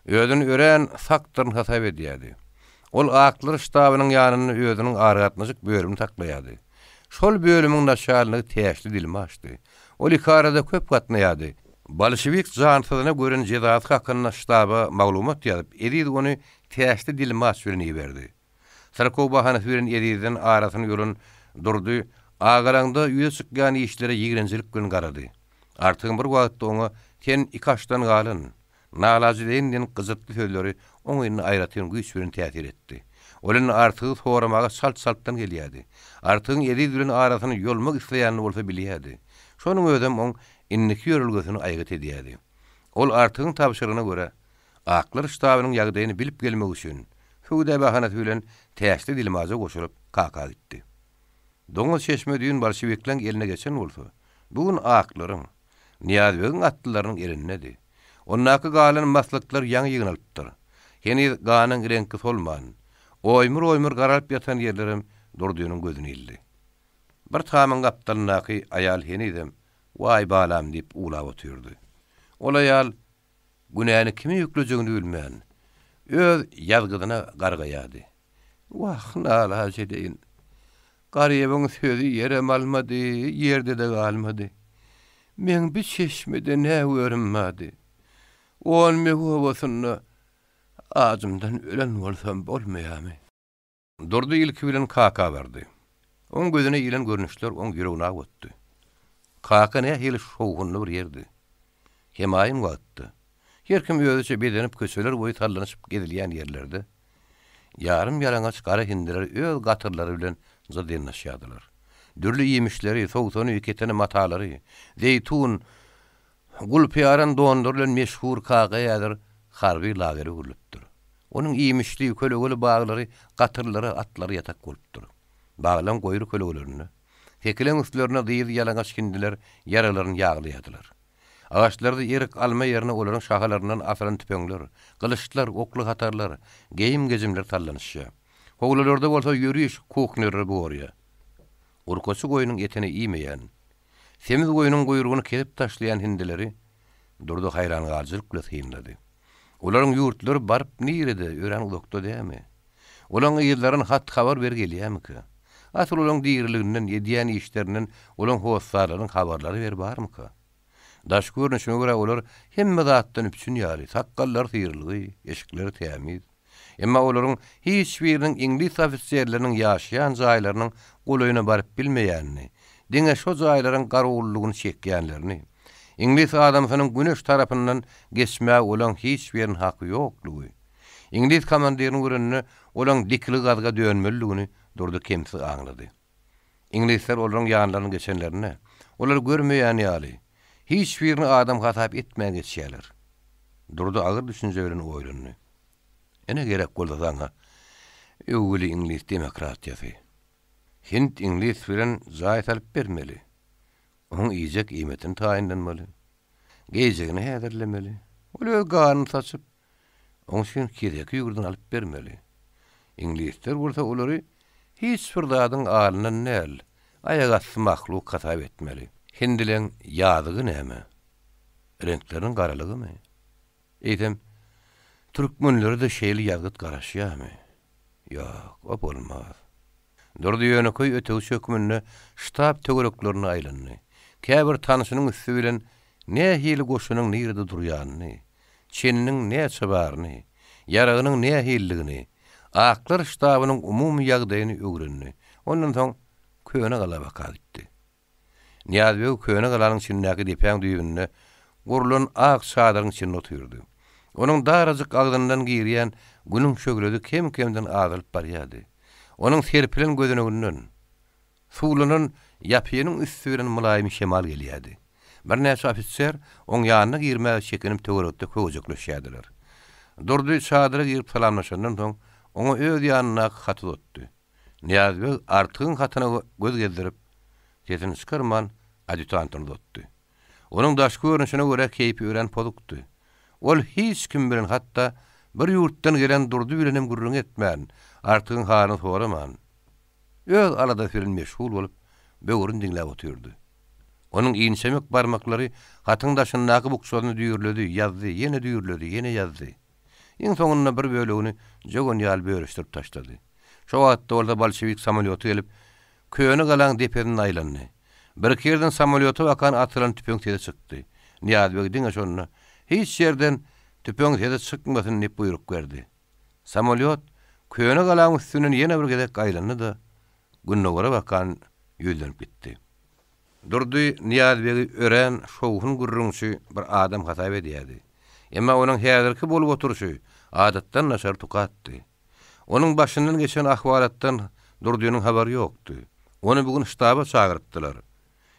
Speaker 2: özüni örän sakdyryn hasap edýärdi. Ol Aklar ştabynyň ýanynda özüniň aragatnaşyk bölümini saklaýardy. Şol bölümiň naçalnigi Täşli dilmaçdy. Ol ikarada köp gatnaýardy. Bolşewik jansyzyna gören jezasy hakynda ştaba maglumat ýazyp, Eziz ony Täşli dilmaç bilen iberdi. Syrkaw bahanasy bilen Ezizden arasyny ýolan Durdy agalaňda ýüze çykýan işlere ýigrenjilik bilen garady. Artygyň bir wagtda oňa Sen ikaşdan galan, nalajedeýin diýen gyjytly sözleri oňa indi aýratyn güýç bilen täsir etdi. Ol indi Artygy soramaga çalt-çaltdan gelýärdi. Artygyň Eziz bilen arasyny ýolmak isleýänini bolsa bilýärdi. Şonuň özem oň indiki ýörelgesini aýgyt edýärdi. Ol Artygyň tabşyrygyna görä, Aklar ştabynyň ýagdaýyny bilip gelmek üçin, söwda bahanasy bilen Täşli dilmaja goşulyp, Kaka gitdi. Doňuz çeşme düýn bolşewikleň eline geçen bolsa, bu gün aklaryň, Nyýazbegiň atlylarynyň elindedi. Ondaky galan maslyklar ýaňy ýygnalypdyr. Heniz ganyň reňki solman, oýmur-oýmur garalyp ýatan ýerlerem Durdynyň gözüne ildi. Bir tamyň gapdalyndaky aýal henizem Waý balam diýip uwlap otyrdy. Ol aýal günäni kime ýüklejegini bilmän, öz ýazgydyna gargaýardy. Wah, nalaç edeýin. Garybyň sözi ýerem almady, ýerde-de galmady. Meň bi çeşmede nä görüm bardy. Onbeg obasynda ajymdan ölen bolsam bolmaýarmy? Durdy ilki bilen Kaka bardy. Oň gözüne ilen görnüşler oň ýüregini awutdy. Kaka nähili şowhunly bir ýerdi. Hemaýyn wagtda, her kim özüçe bezenip köçeler boýy sallanyşyp gezilýän ýerlerde, ýarym ýalaňaç gara hindiler öz gatyrlary bilen jyrdynlaşýardylar. Dürli iýmişleri, sowsany, keteni matalary, zeýtun, Gulpyýaran donlary bilen meşhur Kaka häzir harby lagere öwrülipdir. Onuň iýmişli, kölegeli baglary gatyrlara, atlara ýatak bolupdyr. Baglaň goýry kölegelerinde, sekileň üstlerinde dyzy ýalaňaç hindiler ýaralaryny ýaglaýardylar. Agaçlarda erik, alma ýerine olaryň şahalaryndan asylan tüpeňler, gylyçlar, okly hatarlar, geýim-gejimler sallanyşýar. Howlularda bolsa ýöriş kuhnýerleri bugarýar. Urkaçy goýnuň etini iýmeýän, Semiz goýnuň guýrugyny kesip taşlaýan hindileri Durdy haýrangalyjylyk bilen synlady. Olaryň ýurtlary baryp nirede, örän uzakda dämi? Olaň yzlaryn hat-habar ber gelýämikä? Asyl olaň diriliginden, edýän işlerinden olaň hossarlarynyň habarlary ber barmyka? Daşky görnüşine görä olar hemme zatdan üpjün ýaly, sakgallary syrylgy, eşikleri tämiz. Emma olaryň hiç biriniň iňlis ofiserleriniň ýaşaýan jaýlarynyň golaýyna baryp bilmeýänini, diňe şo jaýlaryň garawullygyny çekýänlerini, iňlis adamsynyň güneş tarapyndan geçmäge olaň hiç biriniň haky ýoklugy, iňlis komandirini görende olaň dikilgi gazga dönmelidigini Durdy kemsiz aňlady. Iňlisler olaryň ýanlaryny geçenlerinde, olar görmeýän ýaly, hiç birini adam hasap etmän geçýärler. Durdy agyr düşünje bilen oýlandy. Ine gerek bolsa saňa öwgüli iňlis demokratiýasy. Hind iňlis bilen jaý salyp bermeli. Oň iýjek iýmitini taýynlanmaly. Geýjegini häzirlemeli. Ol öz ganyny saçyp, oň üçin keseki ýurdan alyp bermeli. Iňlisler bolsa olary hiç bir zadyň alyndan däl, aýagasty mahluk hasap etmeli. Hindileň ýazygy näme? Reňkleriniň garalygymy? Eýsem, türkmenlere-de şeýle ýazgyt garaşýarmy? Ýok, o bolmaz. Durdy ýönekeý ötegçi hökmünde ştab töwereklerine aýlandy. Käbir tanşynyň üsti bilen nähili goşunyň nirede durýanyny, çeniniň näçe baryny, ýaragynyň nähilidigini, aklar ştabynyň umumy ýagdaýyny öwrendi. Ondan soň Köne gala baka gitdi. Nyýazbeg köne galanyň içindäki depäň düýbünde gurlan ak çadyryň içinde otyrdy. Onuň darajyk agzyndan girýän Günüň şöhlesi kem-kemden azalyp barýardy. Onuň serpilen gözeneginden, suwlanan ýapynyň üsti bilen mylaýym şemal gelýärdi. Birnäçe ofiser oň ýanyna girmäge çekinip töwerekde köwejekleşýärdiler. Durdy çadyra girip salamlaşandan soň, oňa öz ýanyndaky haty uzatdy. Nyýazbeg Artygyň hatyna göz gezdirip, sesini çykarman, adýutantyny uzatdy. Onuň daşky görnüşine görä keýpi örän pozukdy. Ol hiç kim bilen, hatda bir ýurtdan gelen Durdy bilenem gürrüň etmän, Artygyň halyny soraman, öz aladasy bilen meşgul bolup, böwrüni diňläp otyrdy. Onuň inçemik barmaklary hatyň daşyndaky bukjasyny düýrledi, ýazdy, ýene düýrledi, ýene ýazdy. Iň soňunda bir bölegini jöwen ýaly bölüşdirip taşlady. Şo wagtda bolsa bolşewik samolýoty gelip, Köne galaň depesinde aýlandy. Birki ýerden samolýota bakan atylan tüpeň sesi çykdy. Nyýazbeg diňe şonda, Hiç ýerden tüpeň sesi çykmasyn diýip buýruk berdi. Samolýot Köne galaň üstünden ýene bir gezek aýlandy-da, gündogara bakan ýüzlenip gitdi. Durdy Nyýazbegi örän şowhun gürrüňçi bir adam hasap edýärdi. Emma onuň häzirki bolup oturyşy adatdan daşary tukatdy. Onuň başyndan geçen ahwalatdan Durdynyň habary ýokdy. Ony bu gün ştaba çagyrypdylar.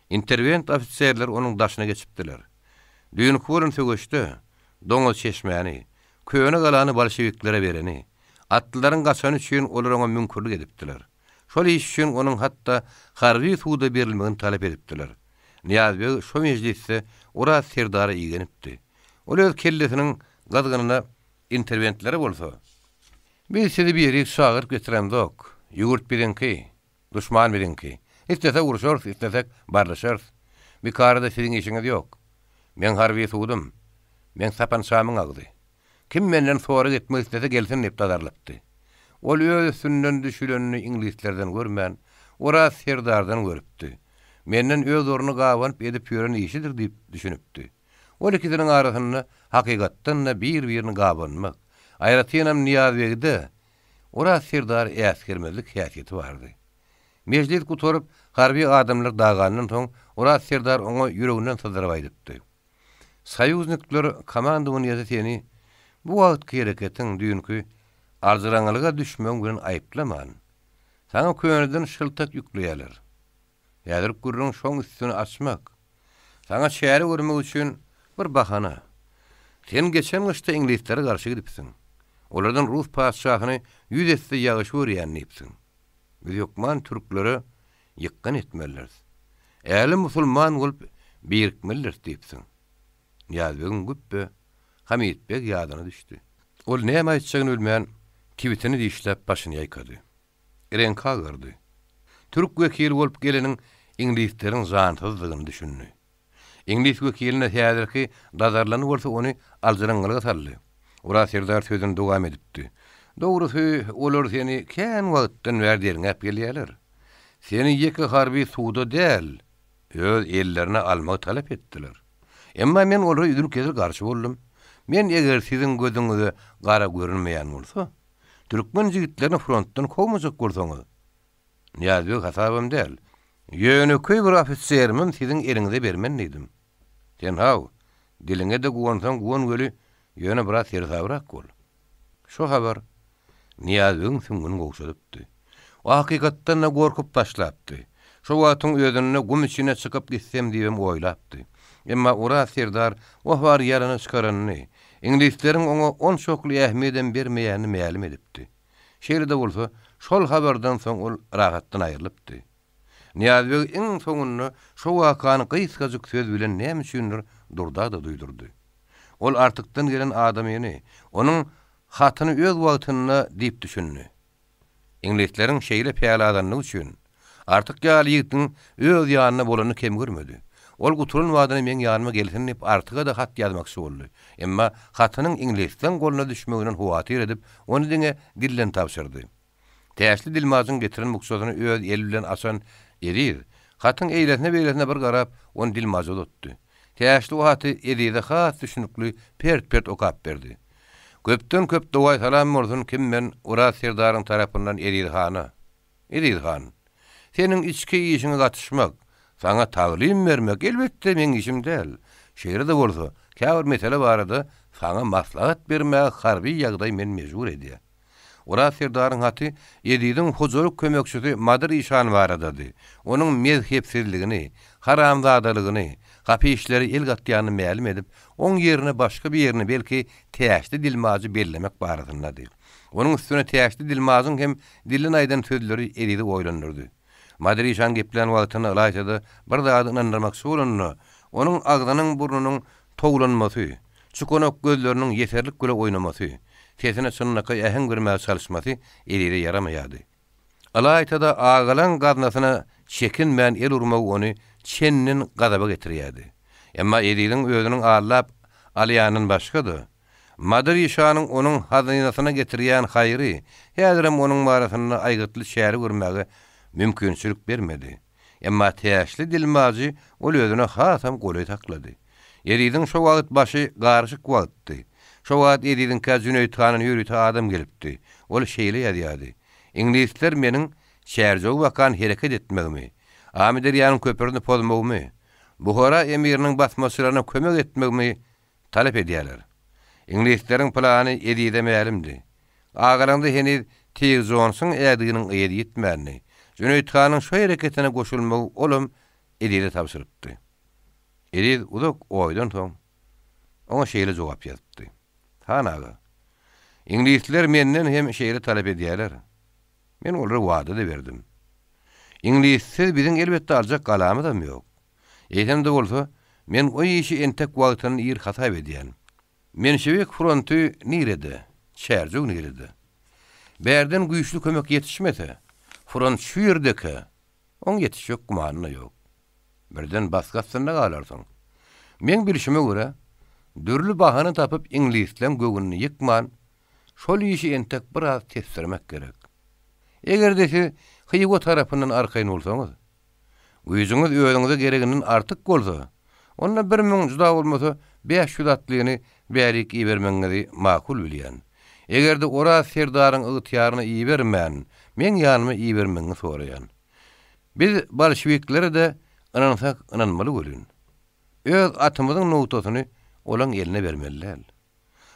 Speaker 2: Interwent ofiserler onuň daşyna geçipdiler. Düýnki bolan söweşde Doňuzçeşmäni, Köne galany bolşewiklere bereni, atlylaryň gaçany üçin olar oňa müňkürlik edipdiler. Şol iş üçin onuň hatda harby suda berilmegini talap edipdiler. Nyýazbeg şo mejlisde Oraz serdara igenipdi. Ol öz kellesiniň gyzgynyna interwentlere bolsa, Biz sizi birik çagyryp getiremzok. Ýurt biziňki, duşman biziňki. Islesek urşarys, islesek barlyşarys. Bikarada siziň işiňiz ýok. Meň harby sudum, meň sapançamyň agzy. Kim menden sorag etmek islese gelsin diýip dazarlypdy. Ol öz üstünden düşülenini iňlislerden görmän, Oraz serdardan görüpdi. Menden öz ornuny gabanyp edip ýören işidir diýip düşünipdi. Ol ikisiniň arasynda hakykatdan-da bir-birini gabanmak, aýratynam Nyýazbegde Oraz serdary äsgermezlik häsiýeti bardy. Mejlis gutaryp, harby adamlar dagandan soň Oraz serdar oňa ýüreginden syzdyryp aýdypdy. Soýuznikler komandowaniýesi seni bu wagtky hereketiň düýnki aljyraňňylyga düşmegiň bilen aýyplaman, saňa köneden şyltak ýükleýärler. Häzirki gürrüň şoň üstüni açmak. Saňa çäre görmek üçin bir bahana. Sen geçen gyşda iňlislere garşy gidipsiň. Olardan rus patyşasyny ýüz esse ýagyş görýän diýipsiň. Biz hökman türklere ýykgyn etmelidiris. Äli musulman bolup birikmelidiris diýipsiň. Nyýazbegiň güpbe Hamit beg ýadyna düşdi. Ol näme aýtjagyny bilmän, kibitini dişläp başyny ýaýkady. Reňki agardy. Türk wekili bolup geleniň iňlisleriň jansyzdygyny düşündi. Iňlis wekiline häzirki dazarlany bolsa ony aljyraňňylyga saldy. Oraz serdar sözüni dowam edipdi. Dogrusy, olar seni kän wagtdan bäri derňäp gelýärler. Seni ýeke harby suda däl, öz ellerine almagy talap etdiler. Emma men olara üzül-kesil garşy boldum. Men eger siziň gözüňize gara görünmeýän bolsa, türkmen jigitlerini frontdan kowmajak bolsaňyz, Nyýazbeg hasabam däl. Ýönekeý bir ofiserimem siziň eliňize bermen diýdim. Sen haw, diliňe-de guwansaň guwan weli, ýöne biraz seresabrak bol. Şo habar Nyýazbegiň süňňüni gowşadypdy. O hakykatdan-da gorkup başlapdy. Şo wagtyň özünde gum içine çykyp gitsem diýibem oýlapdy. Emma Oraz serdar o habary ýalana çykaranyny, iňlisleriň oňa onçakly ähmiýedem bermeýänini mälim edipdi. Şeýle-de bolsa, şol habardan soň ol rahatdan aýrylypdy. Nyýazbeg iň soňunda şo wakany gysgajyk söz bilen näme üçindir. Durda-da duýdurdy. Ol Artykdan gelen adamyny, onuň hatyny öz wagtynda diýip düşündi. Iňlisleriň şeýle päli azanlygy üçin, Artyk ýaly ýigdiň öz ýanynda bolanyny kem görmedi. Ol gutulan badyna meň ýanyma gelsin diýip Artyga-da hat ýazmakçy boldy. Emma hatynyň iňlisleň goluna düşmeginden howatyr edip, ony diňe dilden tabşyrdy. Täçli dilmajyň getiren bukjasyny öz eli bilen açan Eziz, hatyň eýlesine-beýlesine bir garap, ony dilmaja uzatdy. Täçli o haty Ezize has düşünikli pert-pert okap berdi. Köpden-köp dogaý salam bolsun kim men Oraz serdaryň tarapyndan Eziz hana. Eziz han! Seniň içki işiňe gatyşmak, saňa taglym bermek elbetde meň işim däl. Şeýle-de bolsa, käbir mesele barada saňa maslahat bermäge harby ýagdaý meni mejbur edýär. Oraz serdaryň haty Eziziň hojalyk kömekçisi Madyr işan baradady. Onuň mezhepsizligini, haramzadalygyny, gapy işlere el gatýanyny mälim edip, oň ýerine başga birini, belki, Täçli dilmajy bellemek barasyndady. Onuň üstüne Täçli dilmajyň hem dilden aýdan sözleri Ezizi oýlandyrdy. Madyr işan geplän wagtynda ylaýta-da bir zady ynandyrmakçy bolanda, onuň agzynyň-burnunyň towlanmasy, çukanak gözleriniň ýeserlik bile oýnamasy, sesine çynlakaý äheň bermäge çalyşmasy Ezize ýaramaýardy. Ylaýta-da agalaň gaznasyna çekinmän el urmagy ony çenden gazaba getirýärdi. Emma Eziziň özüniň aldap alýanyndan başga-da, Madyr işanyň onuň hazynasyna getirýän haýry häzirem onuň barasynda aýgytly çäre görmäge mümkinçilik bermedi. Emma täşli dilmajy ol özüne hasam golaý saklady. Eziziň şo wagt başy garyşyk wagtdy. Şo wagt Eziziňkä Jüneýit handan ýörite adam gelipdi. Ol şeýle ýazýardy, Iňlisler meniň Çärjewe bakan hereket etmegimi, Amyderýanyň köprüsini pozmagymy, Buhara emiriniň basmaçylaryna kömek etmegimi talap edýärler. Iňlisleriň plany Ezize mälimdi. Agalaňda heniz Tig Jonsuň ädiginiň yzy ýitmändi. Jüneýit hanyň şo hereketine goşulmagy olam Ezize tabşyrypdy. Eziz uzak oýdan soň, oňa şeýle jogap ýazypdy, Han aga, iňlisler menden hem şeýle talap edýärler. Men olara wada-da berdim. Iňlissiz biziň elbetde aljak galamyzam ýok. Eýsem-de bolsa, men o işi entek wagtyndan ir hasap edýän. Menşewik fronty nirede, Çärjew nirede? Bärden güýçli kömek ýetişmese, front şu ýerdeka, oň ýetişjek gümany-da ýok. Birden basgy astynda galarsyň. Meň bilşime görä, dürli bahana tapyp iňlisleň göwnüni ýykman, şol işi entek biraz tesdirmek gerek. Eger-de siz Hywa tarapyndan arkaýyn bolsaňyz, Güýjüňiz özüňize gereginden artyk bolsa, onda 1000, juda bolmasa, 500 atlyny bärik ibermegiňizi makul bilýän. Eger-de Oraz serdaryň ygtyýaryna ibermän, meň ýanyma ibermegiňi soraýan. Biz bolşewiklere-de ynansak ynanmaly welin, öz atymyzyň nogtasyny olaň eline bermeli däl.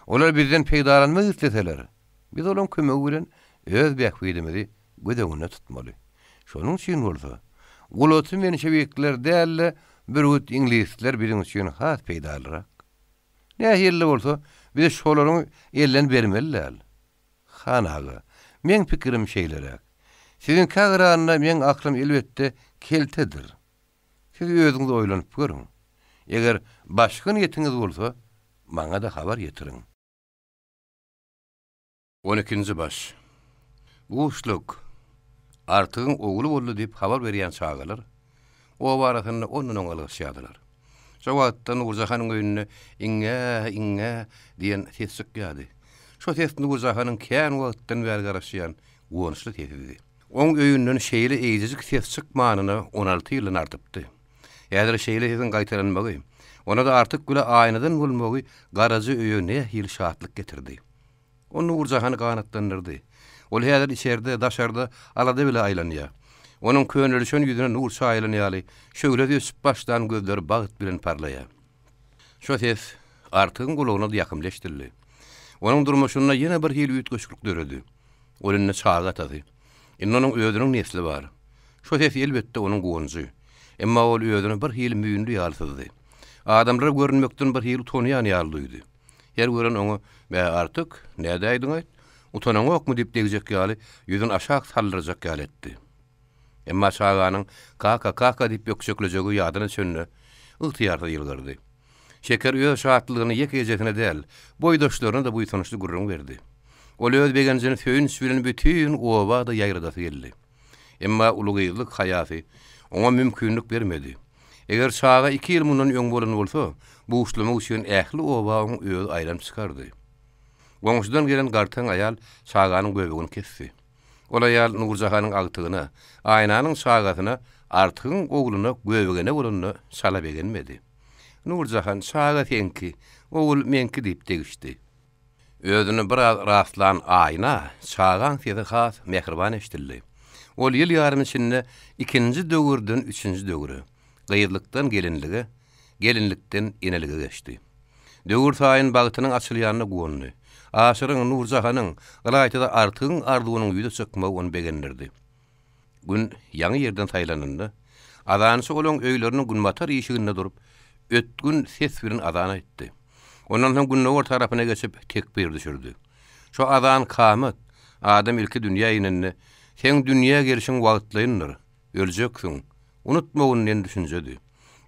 Speaker 2: Olar bizden peýdalanmak isleseler, biz olaň kömegi bilen öz bähbidimizi göz öňünde tutmaly. Şonuň üçin bolsa, gulaty menşewikler däl-de, bürgüt iňlisler biziň üçin has peýdalyrak. Nähili-de bolsa, biz şolaryň elden bermeli däl. Han aga, meň pikirim şeýleräk. Siziňkä garanda meň aklym elbetde keltedir. Siz özüňiz oýlanyp görüň. Eger başga niýetiňiz bolsa, maňa-da habar ýetiriň. On ikinji baş. Buşluk! Artygyň ogly boldy diýip habar berýän çagalar oba arasynda ondan-oňa ylgaşýardylar. Şo wagtda Nurjahanyň öýünde Iňňä, iňňä! diýen ses çykýardy. Şo ses Nurjahanyň kän wagtdan bäri garaşýan guwançly sesidi. Oň öýünden şeýle eýjejik ses çykmanyna 16 ýyldan artypdy. Häzir şeýle sesiň gaýtalanmagy, onda-da Artyk güle aýnadan bolmagy Garaja öýe nähili şatlyk getirdi. O Nurjahany ganatlandyrdy. Ol häzir içerde, daşarda alada bile aýlanýar. Onuň könelişen ýüzüne nur çaýylan ýaly, şöhlesi öçüp başlan gözleri bagt bilen parlaýar. Şo ses Artygyň gulagyna-da ýakymly eşidildi. Onuň durmuşynda ýene bir hili üýtgeşiklik döredi. Ol indi çaga atasy. Indi onuň özüniň nesli bar. Şo ses elbetde onuň guwanjy. Emma ol özüni bir hili müýnli ýaly syzdy. Adamlara görünmekden bir hili utanýan ýaly duýdy. Her gören oňa, Bä, Artyk, nädäýdiň-aýt? Utanaňokmy diýip degjek ýaly, ýüzüni aşak saldyrjak ýaly etdi. Emma çaganyň Kaka, kaka diýip bökjeklejegi ýadyna düşende, ygtyýarsyz ýylgyrdy. Şeker öz şatlygyny ýeke ejesine däl, boýdaşlaryna-da buýsançly gürrüň berdi. Ol öz begenjini söýünç bilen bütin oba-da ýaýradasy geldi. Emma ulugyzlyk haýasy oňa mümkinlik bermedi. Eger çaga iki ýyl mundan öň bolan bolsa, buşlamak üçin ähli oba oň özi aýlanyp çykardy. Goňşudan gelen gartaň aýal çaganyň göbegini kesdi. Ol aýal Nurjahanyň agtygyna, Aýnanyň çagasyna, Artygyň ogluna göbegene bolanyna çala begenmedi. Nurjahan, çaga seňki, ogul meňki diýip degişdi. Özüni biraz rastlan Aýna çagaň sesi has mähriban eşidildi. Ol ýyl ýarym içinde ikinji döwürden üçünji döwre, gyzlykdan gelinlige, gelinlikden enelige geçdi. Döwür saýyn bagtynyň açylýanyna guwandy. Aşyryň, Nurjahanyň, ylaýta-da Artygyň arzuwynyň ýüze çykmagy ony begendirdi. Gün ýaňy ýerden saýlanynda, azançy olaň öýleriniň günbatar işiginde durup, ötgün ses bilen azan aýtdy. Ondan soň gündogar tarapyna geçip, tekbir düşürdi. Şo azan kamat, adam ilki dünýä inende, Seň dünýä gelşiň wagtlaýyndyr, öljeksiň, unutmagyn diýen düşünjedi.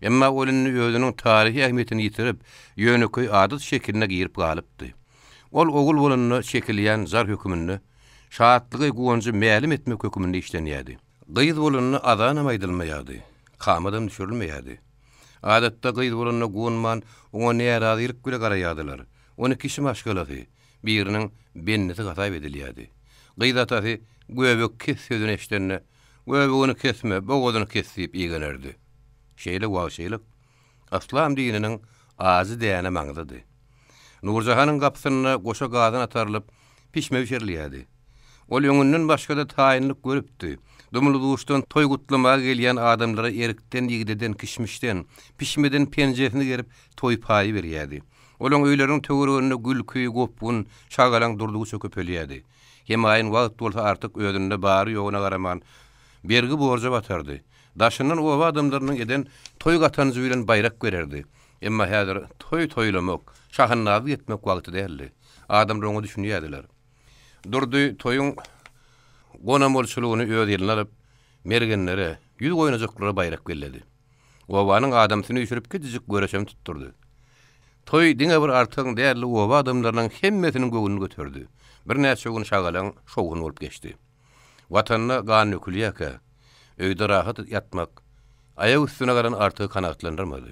Speaker 2: Emma ol indi özüniň taryhy ähmiýetini ýitirip, ýönekeý adat şekiline girip galypdy. Ol ogul bolanda çekilýän jar höküminde, şatlygy, guwanjy mälim etmek höküminde işlenýärdi. Gyz bolanda azanam aýdylmaýardy, kamadam düşürilmeýärdi. Adatda gyz bolanda guwanman, oňa närazylyk bile garaýardylar. Ony kişi maşgalasy, biriniň bendisi hasap edilýärdi. Gyz atasy göbek kes sözüni eşidende, Göbegini kesme, bogazyny kes diýip igenerdi. Şeýle wagşylyk yslam dininiň ajy däne maňzydy. Nurjahanyň gapysynda goşa gazan atarylyp, pişme bişirilýärdi. Ol öňünden başga-da taýynlyk görüpdi. Dumly-duşdan toý gutlamaga gelýän adamlara erikden, igdeden, kişmişden, pişmeden penjesini gerip toý paýy berýärdi. Olaň öýleriniň töwereginde gülki, gopgun, şagalaň durdugyça köpelýärdi. Hemaýyn wagt bolsa Artyk özünde bary-ýoguna garaman, bergi-borja batardy. Daşyndan oba adamlarynyň eden toý gatanjy bilen baýrak bererdi. Emma häzir toý toýlamak, şahandazlyk etmek wagty däldi. Adamlar oňa düşünýärdiler. Durdy toýuň gonambolçulygyny öz eline alyp, mergenlere, ýüz goýnajaklara baýrak belledi. Obanyň adamsyny üýşürip kiçijik göreşem tutdurdy. Toý diňe bir Artygyň däl-de oba adamlarynyň hemmesiniň göwnüni göterdi. Birnäçe gün şagalaň, şowhun bolup geçdi. Watanda gan dökülýärkä, öýde rahat ýatmak, aýak üstüne galan Artygy kanagatlandyrmady.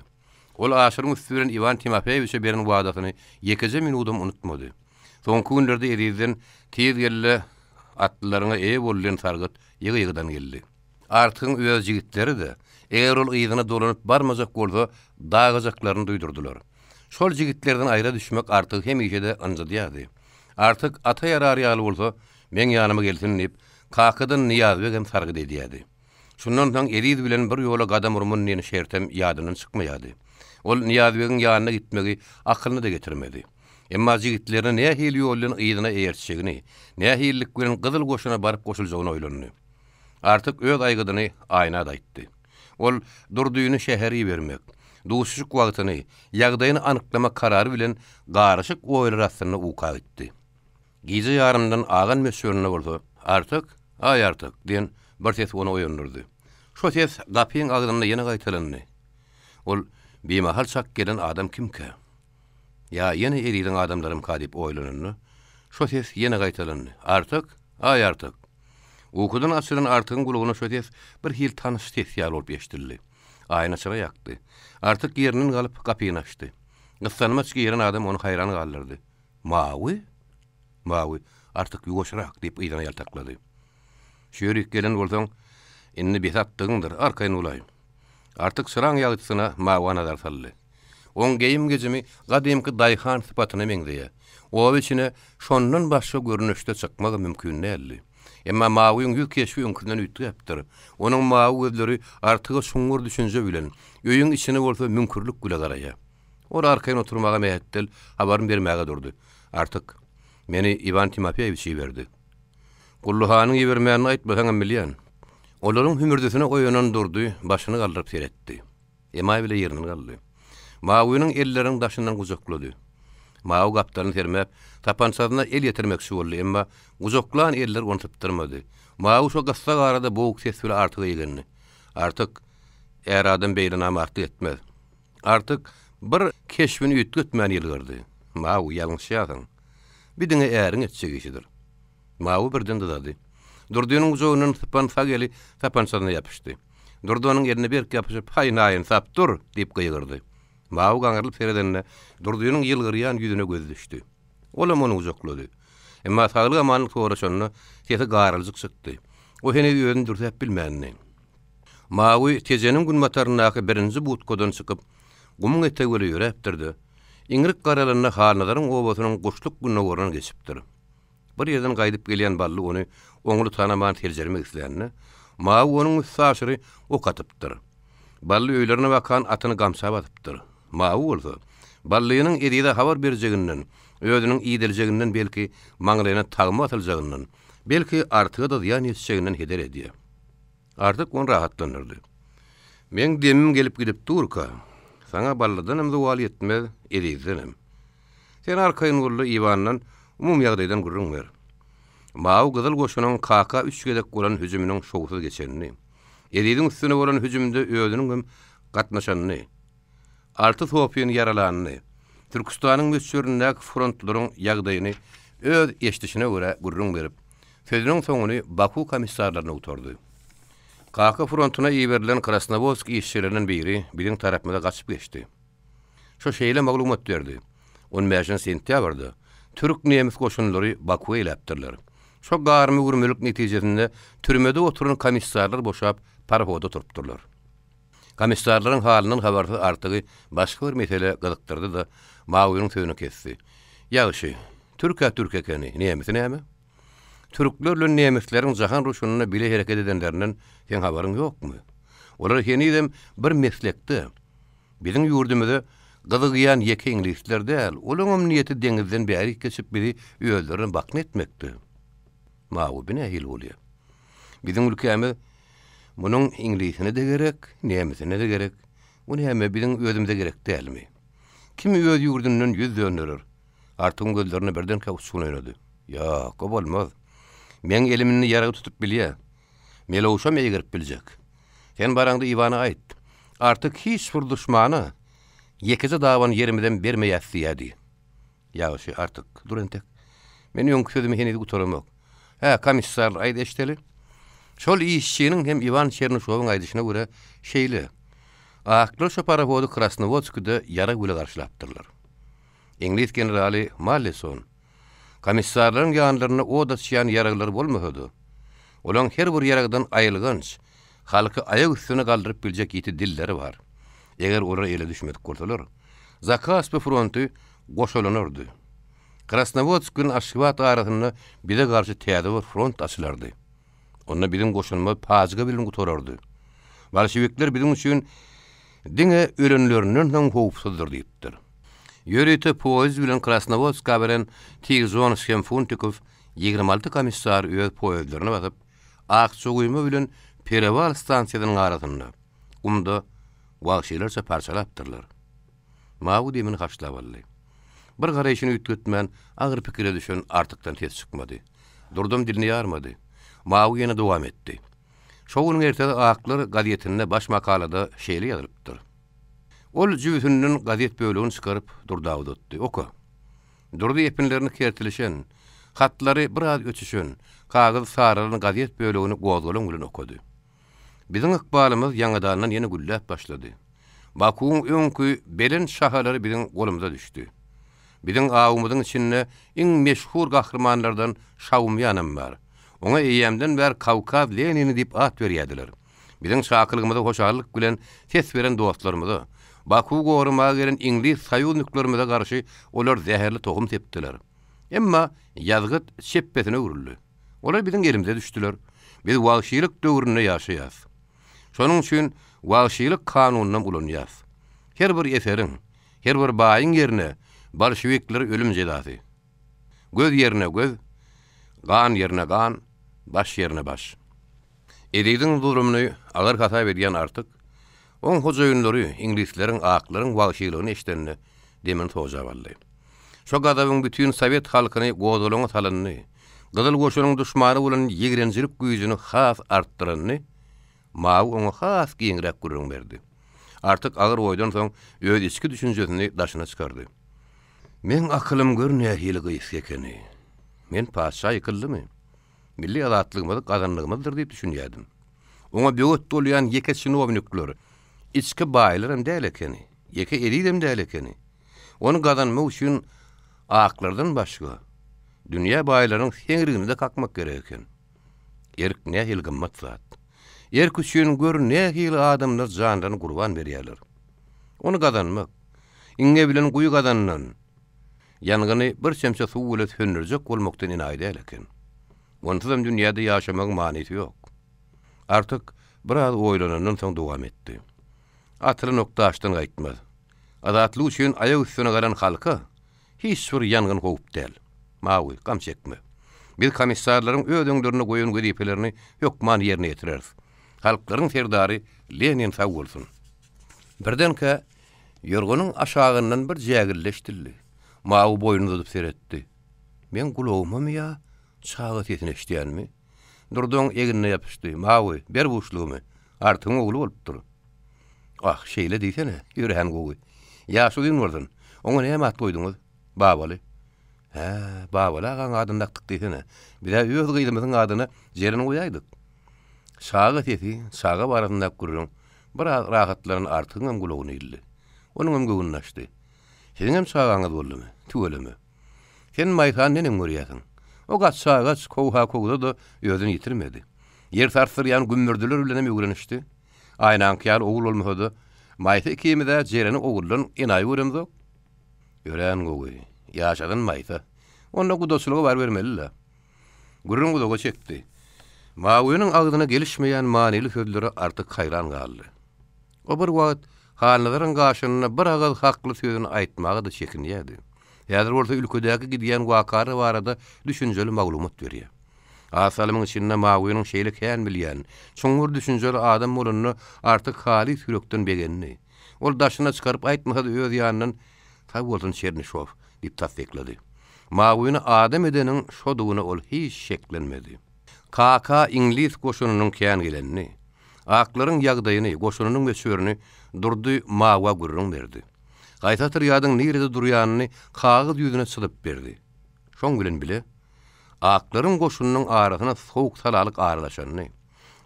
Speaker 2: Ol Aşyryň üsti bilen Iwan Timofeýewiçe beren wadasyny ýekeje minudam unutmady. Soňky günlerde Ezizden Tiz gel-de, atlylaryňa eýe bol diýen sargyt ýygy-ýygydan geldi. Artygyň öz jigitleri-de, eger ol yzyna dolanyp barmajak bolsa, dagajaklaryny duýdurdylar. Şol jigitlerden aýra düşmek Artygy hemişe-de ynjydýardy. Artyk ata ýarar ýaly bolsa, meň ýanyma gelsin diýip, kakadan Nyýazbegem sargyt edýärdi. Şundan soň Eziz bilen bir ýola gadam urman diýen şertem ýadyndan çykmaýardy. Ol Nyýazbegiň ýanyna gitmegi akylyna-da getirmedi. Emma jigitlerini nähili ýol bilen yzyna eýertjegini, nähililik bilen gyzyl goşuna baryp goşuljagyny oýlandy. Artyk öz aýgydyny Aýna-da aýtdy. Ol Durdyny şähere ibermek, duşuşyk wagtyny, ýagdaýyny anyklamak karary bilen garyşyk oýlar astynda uka gitdi. Gije ýarymdan agan möçberinde bolsa, Artyk, aý Artyk! diýen bir ses ony oýandyrdy. Şo ses gapyň agzynda ýene gaýtalandy. Ol bimahal çak gelen adam kimkä? Ýa ýene Eziziň adamlarymyka diýip oýlananda, şo ses ýene gaýtalandy, Artyk, aý Artyk! Ukudan açylan Artygyň gulagyna şo ses bir hili tanyş ses ýaly bolup eşidildi. Aýna çyra ýakdy. Artyk ýerinden galyp, gapyny açdy. Gyssanmaç giren adam ony haýran galdyrdy. Mawy? Mawy, Artyk ýuwaşrak, diýip yzyna ýaltaklady. Şu ýerik gelen bolsaň, indi bes atdygyňdyr, arkaýyn bolaý. Artyk çyraň ýagtysyna Mawa nazar saldy. Oň geýim-gejimi gadymky daýhan sypatyna meňzeýär. Oba içine şondan başga görnüşde çykmagam mümkin däldi. Emma Mawyň ýüz keşbi öňküsinden üýtgäpdir. Onuň mawy gözleri Artyga çuňňur düşünje bilen, öýüň içine bolsa müňkürlik bile garaýar. Ol arkaýyn oturmaga mähetdel, habaryny bermäge durdy. Artyk, meni Iwan Timofeýewiç iberdi. Gully hanyň ibermänini aýtmasaňam bilýän. Olaryň hümürdisine oýanan Durdy başyny galdyryp seretdi. Emaý bile ýerinden galdy. Mawynyň elleriniň daşyndan gujaklady. Mawy gapdalyny sermäp, sapançasyna el ýetirmekçi boldy, emma gujaklan eller ony sypdyrmady. Mawy şo gyssag arada boguk ses bile Artyga igendi. Artyk, är adam beýle namartlyk etmez. Artyk. Bir keşbini üýtgetmän ýylgyrdy. Mawy, ýalňyşýarsyň. Bi diňe äriň etjek işidir. Mawy birden dyzady. Durdynyň gujagyndan sypan sag eli sapançasyna ýapyşdy. Durdy onuň eline berk ýapyşyp, Haý, naýynsap, dur! diýip gygyrdy. Mawy gaňrylyp seredende, Durdynyň ýylgyrýan ýüzüne gözi düşdi. Olam ony gujaklady. Emma saglyk-amanlyk soraşanda, sesi garyljyk çykdy. O heniz özüni dürsäp bilmändi. Mawy Tejeniň günbataryndaky birinji budkadan çykyp, gumuň etegi bile ýöräpdir-de, iňrik garalanda Halnazaryň obasynyň guşluk gündogaryndan geçipdir. Bir ýerden gaýdyp gelýän Bally ony oňly tanaman seljermek islände, Mawy onuň üstaşyry ok atypdyr. Bally öýlerine bakan atyny gamça basypdyr. Mawy bolsa, Ballynyň Ezize habar berjeginden, özüniň ideljeginden belki, maňlaýyna tagma asyljagyndan, belki, Artyga-da zyýan ýetişjeginden heder edýär. Artyk ony rahatlandyrdy. Meň demim gelip gidip durka, saňa Ballydanam zowal ýetmez, Ezizdenem. Sen arkaýyn bol-da, Iwandan umumy ýagdaýdan gürrüň ber. Mawy gyzyl goşunyň Kaka üç gezek bolan hüjüminiň şowsuz geçenini, Eziziň üstüne bolan hüjümde özüniň hem gatnaşanyny, Alty sopyny ýaralanyny, Türküstanyň möçberindäki frontlaryň ýagdaýyny öz eşidişine görä gürrüň berip, sözüniň soňuny Baku komissarlaryna gutardy. Kaka frontuna iberilen Krasnowodsk işçilerinden biri biziň tarapymyza gaçyp geçdi. Şo şeýle maglumat berdi, On bäşinji sentýabrda türk-nemis goşunlary Bakuwa eýläpdirler. Şo garmy-gürmelik netijesinde türmede oturan komissarlar boşap, parohoda oturypdyrlar. Komissarlaryň halyndan habarsyz Artygy başga bir mesele gyzykdyrdy-da, Mawynyň sözüni kesdi. Ýagşy, türk-ä türk ekeni, nemisi näme? Türkler bilen nemisleriň jahan urşunda bile hereket edenlerinden seň habaryň ýokmy? Olar henizem bir meslekde. Biziň ýurdumyza gyzygýan ýeke iňlisler däl, olaňam niýeti deňizden bärik geçip bizi özlerine bakna etmekdi. Mawy, bu nähili bolýa? Biziň ülkämiz munuň iňlisine-de gerek, nemisine-de gerek. Bu näme, biziň özümize gerek dälmi? Kim öz ýurdundan ýüz dönderer? Artygyň gözlerinde birdenkä uçgun oýnady. Ýok, o bolmaz. Meň elim indi ýaragy tutup bilýä. Melewşam eýgerip biljek. Sen baraňda Iwana aýt. Artyk hiç bir duşmana ýekeje daban ýerimizem bermeýäs diýýä diý. Ýagşy, Artyk, dur entek. Men öňki sözümi heniz gutaramok. Hä, komissar, aýt eşideli. Şol işçiniň hem Iwan Çernyşowyň aýdyşyna görä, şeýle. Aklar şo parohody Krasnowodskide ýarag bile garşylapdyrlar. Iňlis generaly Malleson komissarlaryň ýanlarynda ot açýan ýaraglary bolmasa-da, olaň her bir ýaragdan aýylganç, halky aýak üstüne galdyryp biljek ýiti dilleri bar. Eger olar ele düşmedik bolsalar, Zakaspi fronty goşalanardy. Krasnowodsk bilen Aşgabat arasynda bize garşy täze bir front açylardy. Onda biziň goşunymyz pajyga bilen gutarardy. Bolşewikler biziň üçin diňe ölenlerinden soň howpsuzdyr diýipdir. Ýörite poýezd bilen Krasnowodska beren Tigzons hem Funtikow 26 komissary öz poýezdlerine basyp, Akçaguýma bilen Perewal stansiýasynyň arasynda, gumda wagşylarça parçalapdyrlar. Mawy demini haşlap aldy. Bir garaýşyny üýtgetmän, agyr pikire düşen Artykdan ses çykmady. Durdam dilini ýarmady. Mawy ýene dowam etdi. Şo günüň ertesi Aklar gazetinde baş makalada şeýle ýazylypdyr. Ol jübüsinden gazet bölegini çykaryp, Durda uzatdy. Oka. Durdy epinlerini kertilişen, hatlary biraz öçüşen, kagyzy saralan gazet bölegini gozgalaň bilen okady. Biziň ykbalymyz ýaňadandan ýene gülläp başlady. Bakuwyň öňki belent şahalary biziň golumyza düşdi. Biziň awumyzyň içinde iň meşhur gahrymanlardan Şaumýanam bar. Oňa eýýämden bäri Kawkaz Lenini diýip at berýärdiler. Biziň çakylygymyza hoşallyk bilen ses beren dostlarymyza, Bakuwy goramaga gelen iňlis soýuzniklerimize garşy olar zäherli tohum sepdiler. Emma ýazgyt çepbesine öwrüldi. Olar biziň elimize düşdüler. Biz wagşylyk döwründe ýaşaýas. Şonuň üçin wagşylyk kanunynam ulanýas. Her bir eseriň, her bir baýyň ýerine bolşewikler ölüm jezasy. Göz ýerine göz, gan ýerine gan, baş ýerine baş. Eziziň zulumyny agyr hasap edýän Artyk, oň hojaýynlary iňlisleriň, aklaryň wagşylygyny eşidende demini sojap aldy. Şo gazabyň bütin sowet halkyny gozgalaňa salanyny, Gyzyl goşunyň duşmany bolan ýigrenjilik güýjüni has artdyranyny Mawy oňa has giňräk gürrüň berdi. Artyk agyr oýdan soň öz içki düşünjesini daşyna çykardy. Meň akylym gör nähili gysga ekeni. Men patyşa ýykyldymy? Milli azatlygymyzy gazandygymyzdyr diýip düşünýärdim. Oňa böwet bolýan ýeke çinownikler, içki baýlaram däl ekeni, ýeke elidem däl ekeni. Ony gazanmak üçin aklardan başga, dünýä baýlarynyň seňrigini-de kakmak gerek eken. Erk nähili gymmat zat. Erk üçin gör nähili adamlar janlaryny gurban berýärler. Ony gazanmak, iňňe bilen guýy gazandan, ýangyny bir çemçe suw bile söndürjek bolmakdan enaýy däl eken. Onsuzam dünýäde ýaşamagyň manysy ýok. Artyk biraz oýlanandan soň dowam etdi. Atylan ok daşdan gaýtmaz. Azatlyk üçin aýak üstüne galan halka hiç bir ýangyn howp däl. Mawy, gam çekme. Biz komissarlaryň öz öňlerinde goýan wezipelerini hökman ýerine ýetireris. Halklaryň serdary Lenin sag bolsun! Birdenkä, ýorganyň aşagyndan bir jägildi eşidildi. Mawy boýnuny uzadyp seretdi. Meň gulagymamy ýa çaga sesini eşidýänmi? Durdy oň egnine ýapyşdy. Mawy, ber buşlugymy. Artygyň ogly bolupdyr. Ah, şeýle diýsene, örän gowy. Ýaşy uzyn bolsun. Oňa näme at goýduňyz? Babaly. Hä, Babaly agaň adyny dakdyk diýsene. Biz-ä öz gyzymyzyň adyna Jeren goýaýdyk. Çaga sesi, çaga barasyndaky gürrüň biraz rahatlanan Artygyňam gulagyna ildi. Onuňam göwnüni açdy. Siziňem çagaňyz boldumy? Tüweleme. Sen Maýsany neneň görýärsiň? O gaçha-gaç, kowha-kowda-da özüni ýitirmedi. Ýer sarsdyrýan gümmürdiler bilenem öwrenişdi. Aýnaňky ýaly ogul bolmasa-da, Maýsa ikimiz-ä Jereni oguldan enaýy göremzok. Örän gowy. Ýaşasyn Maýsa. Onda gudaçylyga barybermeli-dä. Gürrüň uzaga çekdi. Mawynyň agzyna gelişmeýän manyly sözlere Artyk haýran galdy. O bir wagt Halnazaryň gaşynda bir agyz hakly sözüni aýtmaga-da çekinýärdi. Häzir bolsa ülkedäki gidýän wakalar barada düşünjeli maglumat berýär. Az salymyň içinde Mawynyň şeýle kän bilýän, çuňňur düşünjeli adam bolanyna Artyk halys ýürekden begendi. Ol daşyna çykaryp aýtmasa-da öz ýanyndan, Sag bolsun Çernyşow! diýip tassyklady. Mawyny adam edeniň şodugyna ol hiç şeklenmedi. Kaka iňlis goşunynyň kän gelenini, aklaryň ýagdaýyny, goşunynyň möçberini Durdy Mawa gürrüň berdi. Haýsy otrýadyň nirede durýanyny kagyz ýüzüne çyzyp berdi. Şoň bilen bile, aklaryň goşunynyň arasyna sowuk-salalyk aralaşanyny,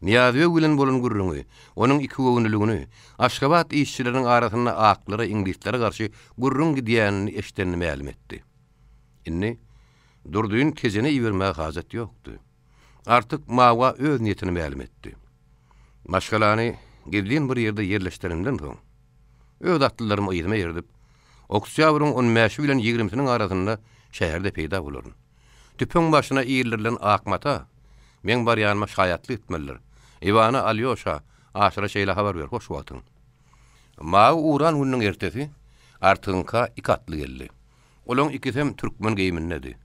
Speaker 2: Nyýazbeg bilen bolan gürrüňi, onuň ikigöwünliligini, Aşgabat işçileriniň arasynda aklara, iňlislere garşy gürrüň gidýänini eşidenini mälim etdi. Indi Durdyny Tejene ibermäge hajat ýokdy. Artyk Mawa öz niýetini mälim etdi. Maşgalany gizlin bir ýerde ýerleşdirenimden soň, öz atlylarymy yzyma ýerdip, oktýabryň on bäşi bilen ýigrimisiniň arasynda şäherde peýda bolaryn. Tüpeň başyna ildirilen ak mata meň barýanyma şaýatlyk etmelidir. Iwana, Alýoşa, Aşyra şeýle habar ber, hoş wagtyň. Mawy ugran gününiň ertesi Artygyňka iki atly geldi. Olaň ikisem türkmen geýimindedi.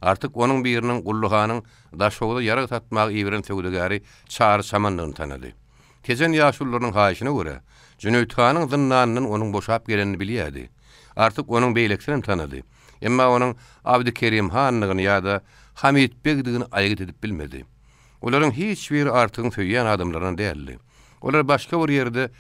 Speaker 2: Artyk onuň biriniň Gully hanyň Daşhowuza ýarag satmaga iberen söwdagäri Çary Çamandygyny tanady. Tejen ýaşulularynyň haýyşyna görä, Jüneýit hanyň zyndanyndan onuň boşap gelenini bilýärdi. Artyk onuň beýlekisinem tanady. Emma onuň Abdykerim handygyny ýa-da Hamyt begdigini aýgyt edip bilmedi. Olaryň hiç biri Artygyň söýýän adamlaryndan däldi. Olar başga bir ýerde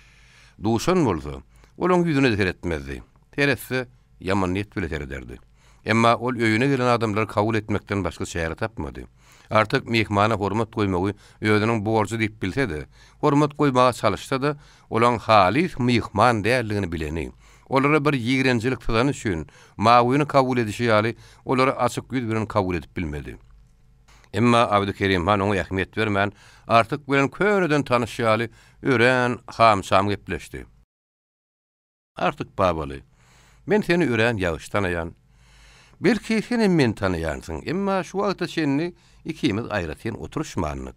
Speaker 2: duşan bolsa, olaň ýüzüne-de seretmezdi. Seretse, ýaman niýet bile serederdi. Emma ol öýüne gelen adamlary kabul etmekden başga çäre tapmady. Artyk myhmana hormat goýmagy özüniň borjy diýip bilse-de, hormat goýmaga çalyşsa-da, olaň halys myhman däldigini bileni, olara bir ýigrenjilik syzany üçin, Mawyny kabul edişi ýaly, olary açyk ýüz bilen kabul edip bilmedi. Emma Abdykerim han oňa ähmiýet bermän, Artyk bilen köneden tanyş ýaly, örän ham-çam gepleşdi. Artyk babaly, men seni örän ýagşy tanaýan. Belki, senem meni tanaýansyň, emma şu wagta çenli ikimiz aýratyn oturyşmandyk.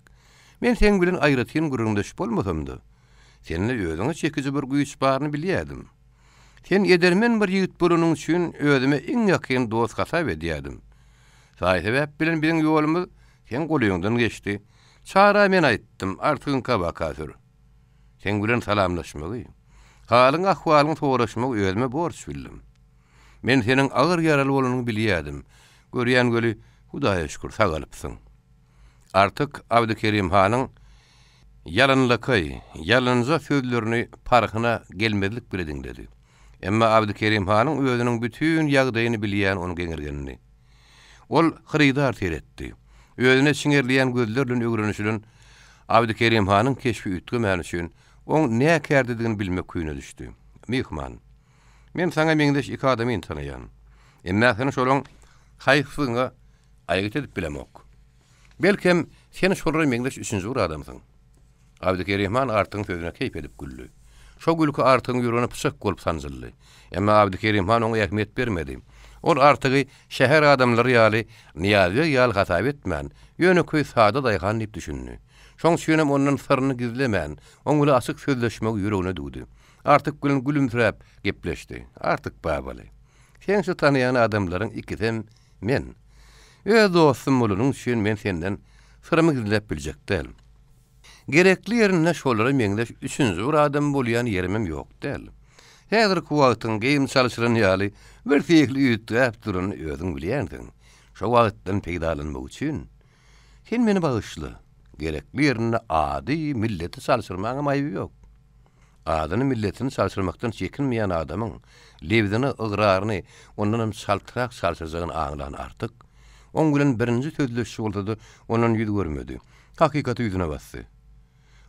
Speaker 2: Men seň bilen aýratyn gürrüňdeş bolmasam-da, sende özüňe çekiji bir güýç baryny bilýärdim. Sen edermen bir ýigit bolanyň üçin özüme iň ýakyn dost hasap edýärdim. Saý-sebäp bilen biziň ýolumyz seň golyňdan geçdi. Çara men aýtdym, Artygyňka baka sür. Seň bilen salamlaşmagy, halyň-ahwalyňy soraşmagy özüme borç bildim. Men seniň agyr ýaraly bolanyňy bilýärdim. Görýän weli, Hudaýa şükür, sagalypsyň. Artyk Abdykerim hanyň. ýalynlakaý, ýalynja sözlerini parhyna gelmezlik bile diňledi. Emma Abdykerim hanyň özüniň bütin ýagdaýyny bilýäni ony geňirgendi. Ol hyrydar seretdi. Özüne çiňerleýän gözler bilen öwrenişilen Abdykerim hanyň keşbi üýtgemäni üçin, oň nä kärdedigini bilmek küýüne düşdi. Myhman, men saňa meňzeş iki adamyny tanaýan. Emma sen şolaň haýsysyňa aýgyt edip bilemok. Belkem, sen şolara meňzeş üçünji bir adamsyň. Abdykerim han Artygyň sözüne keýp edip güldi. Şo gülki Artygyň ýüregine pyçak bolup sanjyldy. Emma Abdykerim han oňa ähmiýet bermedi. Ol Artygy şäher adamlary ýaly, Nyýazbeg ýaly hasap etmän, ýönekeý sada daýhan diýip düşündi. Şoň üçinem ondan syryny gizlemän, oň bilen açyk sözleşmegi ýüregine düwdi. Artyk bilen gülümsiräp gepleşdi. Artyk babaly, seň şu tanaýan adamlaryň ikisem Men. Öz dostum bolanyň üçin men senden syrymy gizläp biljek däl. Gerekli ýerinde şolara meňzeş üçünji bir adam bolýan ýerimem ýok däl. Häzirki wagtyň geýim çalşyran ýaly birsyhly üýtgäp duranyny özüň bilýänsiň. Şo wagtdan peýdalanmak üçin sen meni bagyşla. Gerekli ýerinde ady, milleti çalşyrmaňam aýby ýok. Adyny, milletini çalşyrmakdan çekinmeýän adamyň lebzini, ygraryny ondanam çaltrak çalşyrjagyny aňlan Artyk, oň bilen birinji sözleşişi bolsa-da, ondan ýüz görmedi. Hakykaty ýüzüne basdy.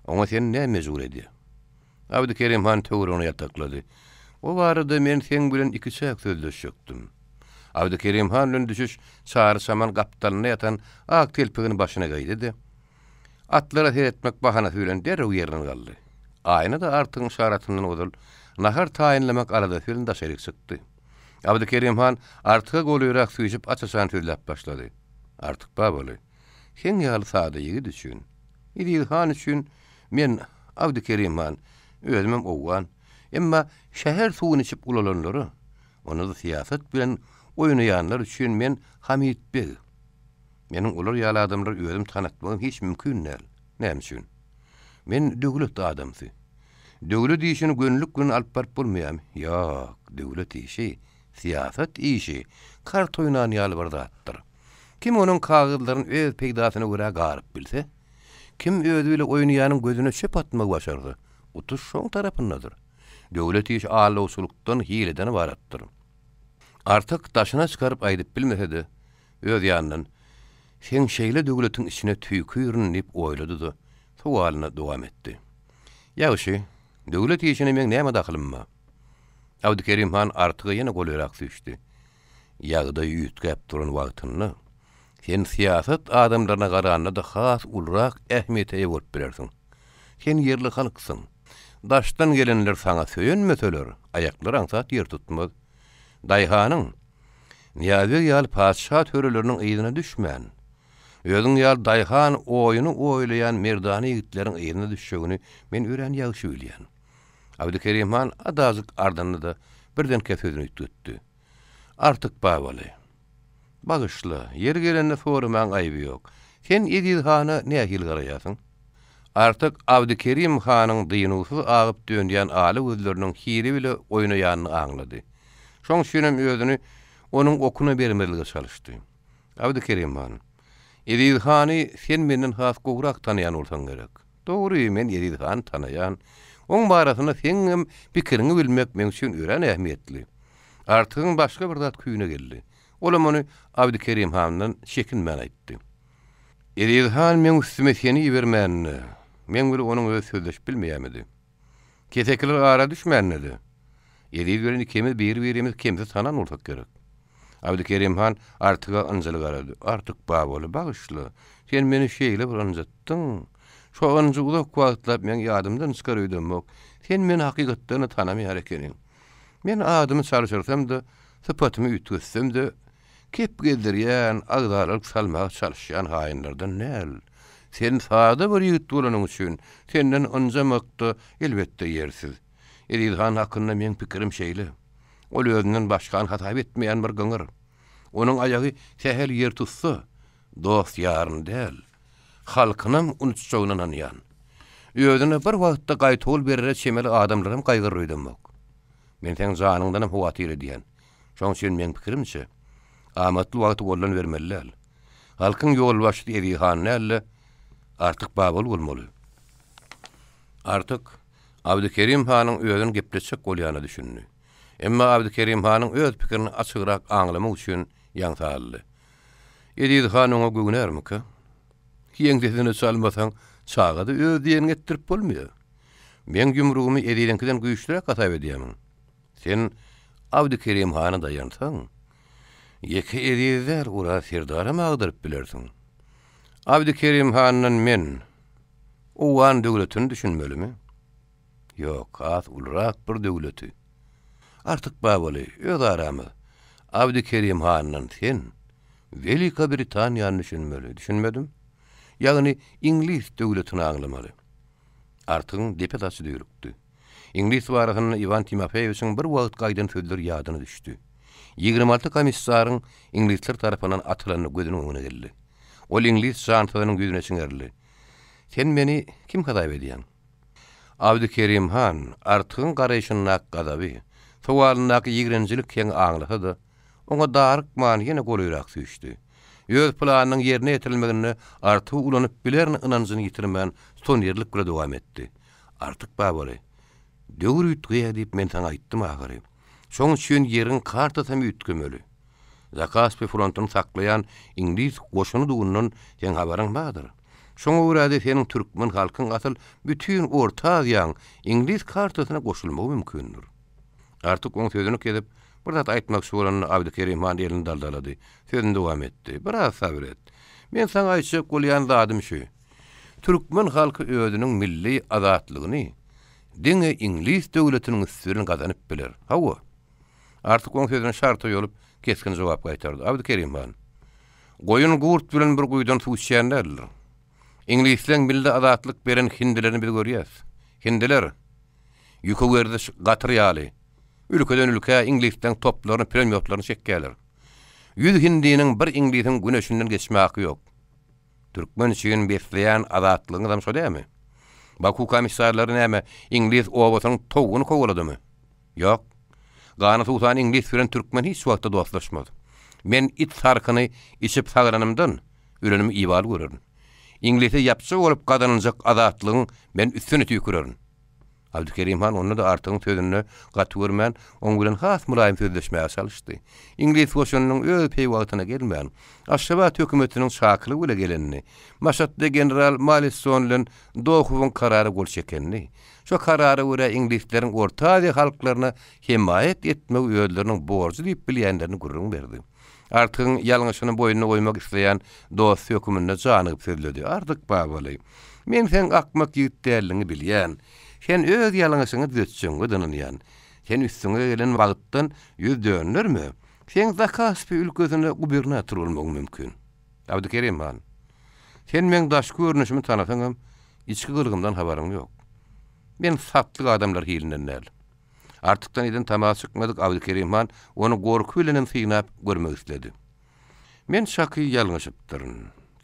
Speaker 2: Oňa seni näme mejbur edýär? Abdykerim han töweregine ýaltaklady. O barada men seň bilen ikiçäk sözleşjekdim. Abdykerim han bilen düşüş Çary çaman gapdalynda ýatan ak telpegini başyna geýdi-de, Atlara seretmek bahanasy bilen derrew ýerinden galdy. Aýna-da Artygyň yşaratyndan ozal nahar taýynlamak aladasy bilen daşaryk çykdy. Abdykerim han Artyga golaýrak süýşüp aç-açan sözläp başlady. Artyk babaly, seň ýaly sada ýigit üçin, Eziz han üçin men Abdykerim han, özümem owgan. Emma şäher suwuny içip ulalanlara, onda-da syýasat bilen oýnaýanlar üçin men Hamyt beg. Meniň olar ýaly adamlary özüm tanatmagym hiç mümkin däl. Näme üçin? Men döwlet adamsy. Döwlet işini gönülik bilen alyp baryp bolmaýarmy? Ýok, döwlet işi, syýasat işi kart oýnan ýaly bir zatdyr. Kim onuň kagyzlaryny öz peýdasyna görä garyp bilse, kim özi bile oýnaýanyň gözüne çöp atmagy başarsa, utuş şoň tarapyndadyr. Döwlet işi aldawçylykdan, hileden ybaratdyr. Artyk daşyna çykaryp aýdyp bilmese-de, Öz ýanyndan, Seň şeýle döwletiň içine tüýkürin diýip oýlady-da, sowalyny dowam etdi. Ýagşy, döwlet işine meň näme dahylym bar? Abdykerim han Artyga ýene golaýrak süýşdi. Ýagdaý üýtgäp duran wagtynda, sen syýasat adamlaryna garanda-da has ulurak ähmiýete eýe bolup bilersiň. Sen ýerli halksyň. Daşdan gelenler saňa söýenmeseler, aýaklary aňsat ýer tutmaz. Daýhanyň, Nyýazbeg ýaly patyşa töreleriniň yzyna düşmän, özüň ýaly daýhan oýuny oýlaýan merdana ýigitleriň yzyna düşjegini men örän ýagşy bilýän. Abdykerim han azajyk ardyndy-da, birdenkä sözüni üýtgetdi. Artyk babaly, bagyşla, ýeri gelende soramaň aýby ýok. Sen Eziz hana nähili garaýarsyň? Artyk Abdykerim hanyň dynuwsyz agyp dönýän ala gözleriniň hile bile oýnaýanyny aňlady. Şoň üçinem özüni onuň okuna bermezlige çalyşdy. Abdykerim han, Eziz hany sen menden has gowrak tanaýan bolsaň gerek. Dogry, men Eziz hany tanaýan. Oň barasynda seňňem pikiriňi bilmek meň üçin örän ähmiýetli. Artygyň başga bir zat küýüne geldi. Olam ony Abdykerim handan çekinmän aýtdy. Eziz han meň üstüme seni ibermände, meň bile onuň özi sözleşip bilmeýärmidi? Kesekiler ara düşmände-de, Eziz bilen ikimiz bir-birimizi kemsiz tanan bolsak gerek. Abdykerim han Artyga ynjyly garady. Artyk babaly, bagyşla, sen meni şeýle bir ynjytdyň. Şo ynjy uzak wagtlap meň ýadymdan çykar öýdemok. Sen meni hakykatdan-da tanamaýar ekeniň. Men adymy çalşyrsam-da, sypatymy üýtgetsem-de, Kep gezdirýän, agzalalyk salmaga çalyşýan haýynlardan däl. Sen sada bir ýigit bolanyň üçin, senden ynjamak-da, elbetde, ýersiz. Eziz han hakynda meň pikirim şeýle. Ol özünden başgany hasap etmeýän bir gyňyr. Onuň aýagy sähel ýer tutsa, dost-ýaryny däl, halkynam unutjagyna ynanýan. Özüne bir wagtda gaýtawul berere çemeli adamlaram gaýgyryr öýdemok. Men seň janyňdanam howatyr edýän. Şoň üçin meň pikirimçe, amatly wagty goldan bermeli däl. Halkyň ýolbaşçysy Eziz han däl-de, Artyk Babal bolmaly. Artyk Abdykerim hanyň özüni gepletjek bolýanyna düşündi. Emma Abdykerim hanyň öz pikirini açygrak aňlamak üçin ýaňsa aldy. Eziz han oňa göwnärmikä? Ýeňsesine çalmasaň, çaga-da öz diýeniňi etdirip bolmaýar. Meň ýumrugymy Eziziňkiden güýçlüräk hasap edýärmiň? Sen Abdykerim hana daýansaň, ýeke Eziz däl, Oraz serdaram agdaryp bilersiň. Abdykerim handan men Owgan döwletini düşünmelimi? Ýok, has ulurak bir döwleti. Artyk Babaly, öz aramyz. Abdykerim handan sen Welika Britaniýany düşünmeli, düşünmedim? Ýagny iňlis döwletini aňlamaly. Artygyň depe saçy düýrükdi. Iňlis barasynda Iwan Timofeýewiçiň bir wagtky aýdan sözleri ýadyna düşdi. 26 komissaryň iňlisler tarapyndan atylany gözüniň öňüne geldi. Ol iňlis jansyzynyň ýüzüne çiňerildi. Sen meni kim hasap edýäň? Abdykerim han Artygyň garaýşyndaky gazaby, sowalyndaky ýigrenjilik heňi aňlasa-da, oňa darykman ýene golaýrak süýşdi. Öz planynyň ýerine ýetirilmeginde Artygy ulanyp bilerin ynanjyny ýitirmän tutanýerlilik bile dowam etdi. Artyk babaly, döwür üýtgeýär diýip men saňa aýtdym ahyry. Şoň üçin ýeriň kartasam üýtgemeli. Zakaspi frontuny saklaýan iňlis goşunydygyndan seň habaryň bardyr. Şoňa görä-de seniň türkmen halkyň asyl bütin Orta Aziýaň iňlis kartasyna goşulmagy mümkindir. Artyk oň sözüni kesip, bir zat aýtmakçy bolanda Abdykerim han elini daldalady. Sözüni dowam etdi. Biraz sabyr et. Men saňa aýtjak bolýan zadym şu. Türkmen halky özüniň milli azatlygyny diňe iňlis döwletiniň üsti bilen gazanyp biler. Hawa. Artyk oň sözüne şarta ýolup, kesgin jogap gaýtardy. Abdykerim han, goýun gurt bilen bir guýudan suw içýän däldir. Iňlisleň milli azatlyk beren hindilerini biz görýäs. Hindiler, ýüke werziş gatyr ýaly, ülkeden ülkä iňlisleň toplaryny, pulemýotlaryny çekýärler. Ýüz hindiniň bir iňlisiň güneşinden geçme haky ýok. Türkmen üçin besleýän azatlygyňyzam şo dämi? Baku komissarlary näme, iňlis obasynyň towugyny kowaladymy? Ýok. Gany suwsan iňlis bilen türkmen hiç wagtda dostlaşmaz. Men it sarkyny içip saglanymdan, ölenimi ibaly görerin. Iňlise ýapja bolup gazanyljak azatlygyň men üstüne tüýkürerin. Abdykerim han onda-da Artygyň sözünde gaty görmän, oň bilen has mylaýym sözleşmäge çalyşdy. Iňlis goşunynyň öz peýwagtyna gelmän, Aşgabat hökümetiniň çakylygy bile gelenini, Maşatda general Malisson bilen Dohowyň karara gol çekenini, şo karara görä iňlisleriň Orta Aziýa halklaryna hemaýat etmegi özleriniň borjy diýip bilýänlerini gürrüň berdi. Artygyň ýalňyşyny boýnuna goýmak isleýän dosty höküminde janygyp sözledi, Artyk babaly, men seň akmak ýigit däldigiňi bilýän. Sen öz ýalňyşyňy düzetjegiňe ynanýan. Sen üstüňe gelen bagtdan ýüz dönderme. Seň Zakaspi ülkesinde gubernator bolmagyň mümkin. Abdykerim han, sen meň daşky görnüşimi tanasaňam, içki gylygymdan habaryň ýok. Men satlyk adamlar hilinden däl. Artykdan eden tama çykmadyk Abdykerim han ony gorky bilenem synap görmek isledi. Men çaky ýalňyşypdyryn.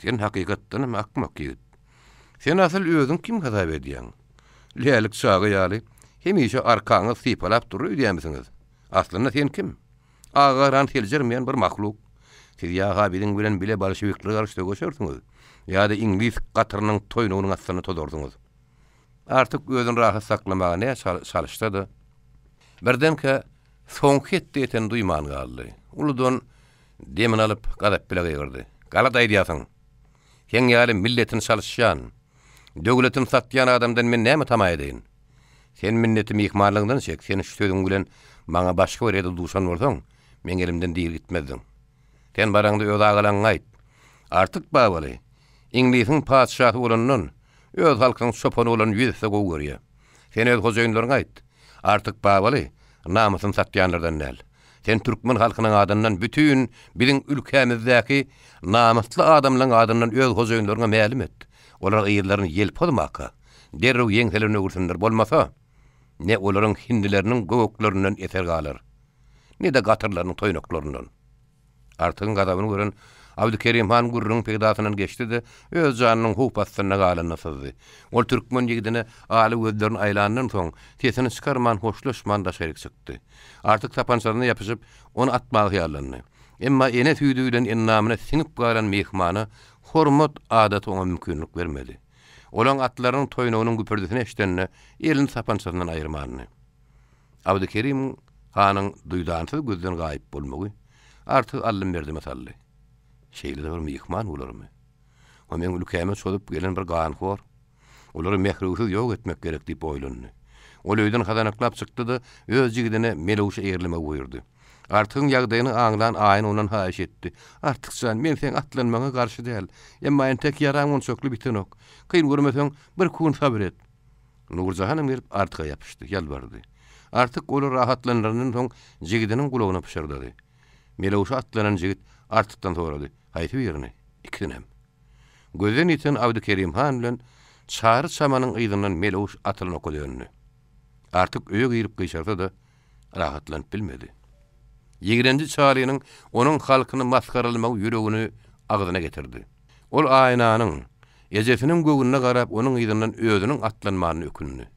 Speaker 2: Sen hakykatdanam akmak ýigit. Sen asyl özüň kim hasap edýäň? Lälik çaga ýaly, hemişe arkaňyz sypalap dur öýdýärmisiňiz? Aslynda sen kim? Aga-garany seljermeýän bir mahluk. Siz ýa-ha biziň bilen bile bolşewiklere garşy söweşersiňiz, ýa-da iňlis gatyrynyň toýnugynyň astynda tozarsyňyz. Artyk özüni rahat saklamaga näçe çalyşsa-da, birdenkä soňky hetde ýetenini duýman galdy. Uludan demini alyp, gazap bile gygyrdy. Galat aýdýarsyň! Seň ýaly milletini çalyşýan, döwletini satýan adamdan men näme tama edeýin? Sen minneti myhmanlygyňdan çek, sen şu sözüň bilen maňa başga bir ýerde duşan bolsaň, meň elimden diri gitmezdiň. Sen baraňda öz agalaňňa aýt. Artyk babaly, iňlisiň patyşasy bolandan, öz halkynyň çopany bolany ýüz esse gowy görýär. Sen öz hojaýynlaryňa aýt. Artyk babaly, namysyny satýanlardan däl. Sen türkmen halkynyň adyndan bütin biziň ülkämizdäki namysly adamlaryň adyndan öz hojaýynlaryňa mälim et. Olar yzlaryny ýelpozmaka, derrew ýeňselerini öwürsinler, bolmasa, ne olaryň hindileriniň göweklerinden eser galar, ne-de gatyrlarynyň toýnaklaryndan. Artygyň gazabyny gören Abdykerim han gürrüňiň peýdasyndan geçdi-de, öz janynyň howp astynda galanyny syzdy. Ol türkmen ýigidine ala gözlerini aýlandan soň, sesini çykarman, hoşlaşman daşaryk çykdy. Artyk sapançasyna ýapyşyp, ony atmaga hyýallandy. Emma ene süýdi bilen endamyna siňip galan myhmana hormat adaty oňa mümkinlik bermedi. Olaň atlarynyň toýnagynyň güpürdisini eşidende, elini sapançasyndan aýyrmandy. Abdykerim hanyň duýdansyz gözden gaýyp bolmagy Artygy Allymberdime saldy. Şeýle-de bir myhman bolarmy? O meň ülkäme çozup gelen bir ganhor. Olary mährewsiz ýok etmek gerek diýip oýlandy. Ol öýden hazanaklap çykdy-da, öz jigidine Melewşe eýerlemegi buýurdy. Artygyň ýagdaýyny aňlan Aýna ondan haýyş etdi. Artyk jan, men seň atlanmagyňa garşy däl. Emma entek ýaraň onçakly bitenok. Kyn görmeseň, birki gün sabyr et. Nurjahanam gelip Artyga ýapyşdy, ýalbardy. Artyk olary rahatlandyrandan soň jigidiniň gulagyna pyşyrdady. Melewşe atlanan jigit Artykdan sorady, Haýsy birini? Ikisinem. Gözden ýiten Abdykerim han bilen Çary çamanyň yzyndan Melewş atylan oka döndi. Artyk öýe girip gyşarsa-da, rahatlanyp bilmedi. Ýigrenji Çarynyň onuň halkyny masgaralamagy ýüregini agzyna getirdi. Ol Aýnanyň, ejesiniň göwnüne garap onuň yzyndan özüniň atlanmanyna ökündi.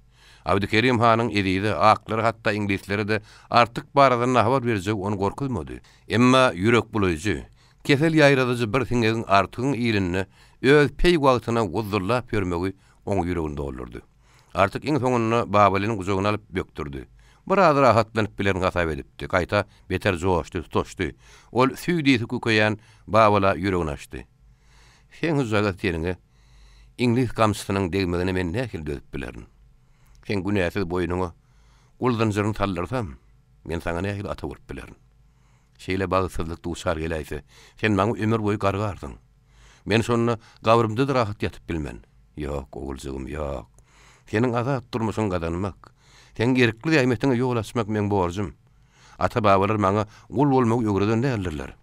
Speaker 2: Abdykerim hanyň Ezize, aklara hatda iňlislere-de Artyk barasynda habar berjegi ony gorkuzmady. Emma ýürekbulaýjy, kesel ýaýradyjy bir siňegiň Artygyň ilinde öz peýwagtyna wuzzullap ýörmegi oň ýüregini doldurdy. Artyk iň soňunda Babalyny gujagyna alyp bökdürdi. Biraz rahatlanyp bilerin hasap edipdi. Gaýta, beter joşdy, tutaşdy. Ol süýdisi kükeýän Babala ýüregini açdy. Seň hujjagat teniňe iňlis gamçysynyň degmegine men nähili dözüp bilerin? Seň günäsiz boýnuňa gul zynjyryny saldyrsam, men saňa nähili ata bolup bilerin? Şeýle bagtsyzlyk duçar geläýse, sen maňa ömür boýy gargarsyň. Men şonda gabrymda-da rahat ýatyp bilmen. Ýok, oguljygym, ýok. Seniň azat durmuşyňy gazanmak, seň erkli zähmetiňe ýol açmak meň borjum. Ata-babalar maňa gul bolmagy öwreden däldirler.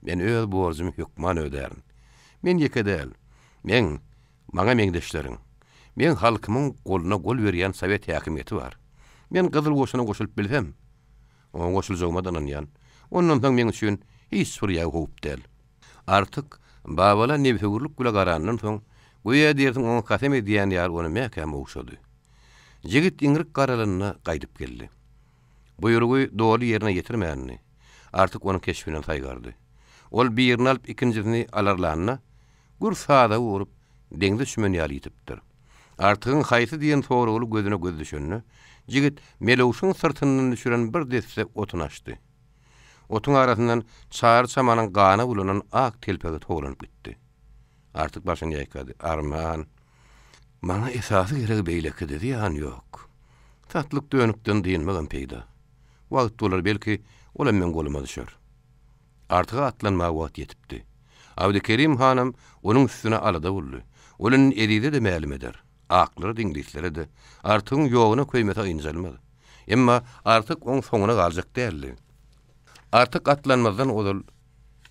Speaker 2: Men öz borjumy hökman ödärin. Men ýeke däl. Meň, maňa meňzeşleriň, meň halkymyň goluna gol berýän sowet häkimiýeti bar. Men Gyzyl Goşuna goşulyp bilsem, oňa goşuljagyma-da ynanýan. Ondan soň meň üçin hiç bir ýagy howp däl. Artyk Babala nebsewürlik bile garandan soň, göýä diýersiň oňa kasam edýän ýaly ony mäkäm ogşady. Jigit iňrik garalanda gaýdyp geldi. Buýrugy doly ýerine ýetirmändi. Artyk onuň keşbinden saýgardy. Ol birini alyp ikinjisini alarlanda, gür sazagy urup, deňze çümen ýaly ýitipdir. Artygyň haýsy diýen soragly gözüne göz düşende, jigit Melewşiň syrtyndan düşüren bir desse otuny açdy. Otuň arasyndan Çary çamanyň gana bulanan ak telpegi towlanyp gitdi. Artyk başyny ýaýkady. Arman. Maňa esasy geregi beýlekide, zyýan ýok. Satlyk dönükden dynmagam peýda. Wagt bolar, belki, olam meň goluma düşer. Artyga atlanmaga wagt ýetipdi. Abdykerim hanam onuň üstüne alada boldy. Ol indi Ezize-de mälim eder. Aklara-da, iňlislere-de. Artygyň ýoguna köýmese ynjalmaz. Emma Artyk oň soňuna galjak däldi. Artyk atlanmazdan ozal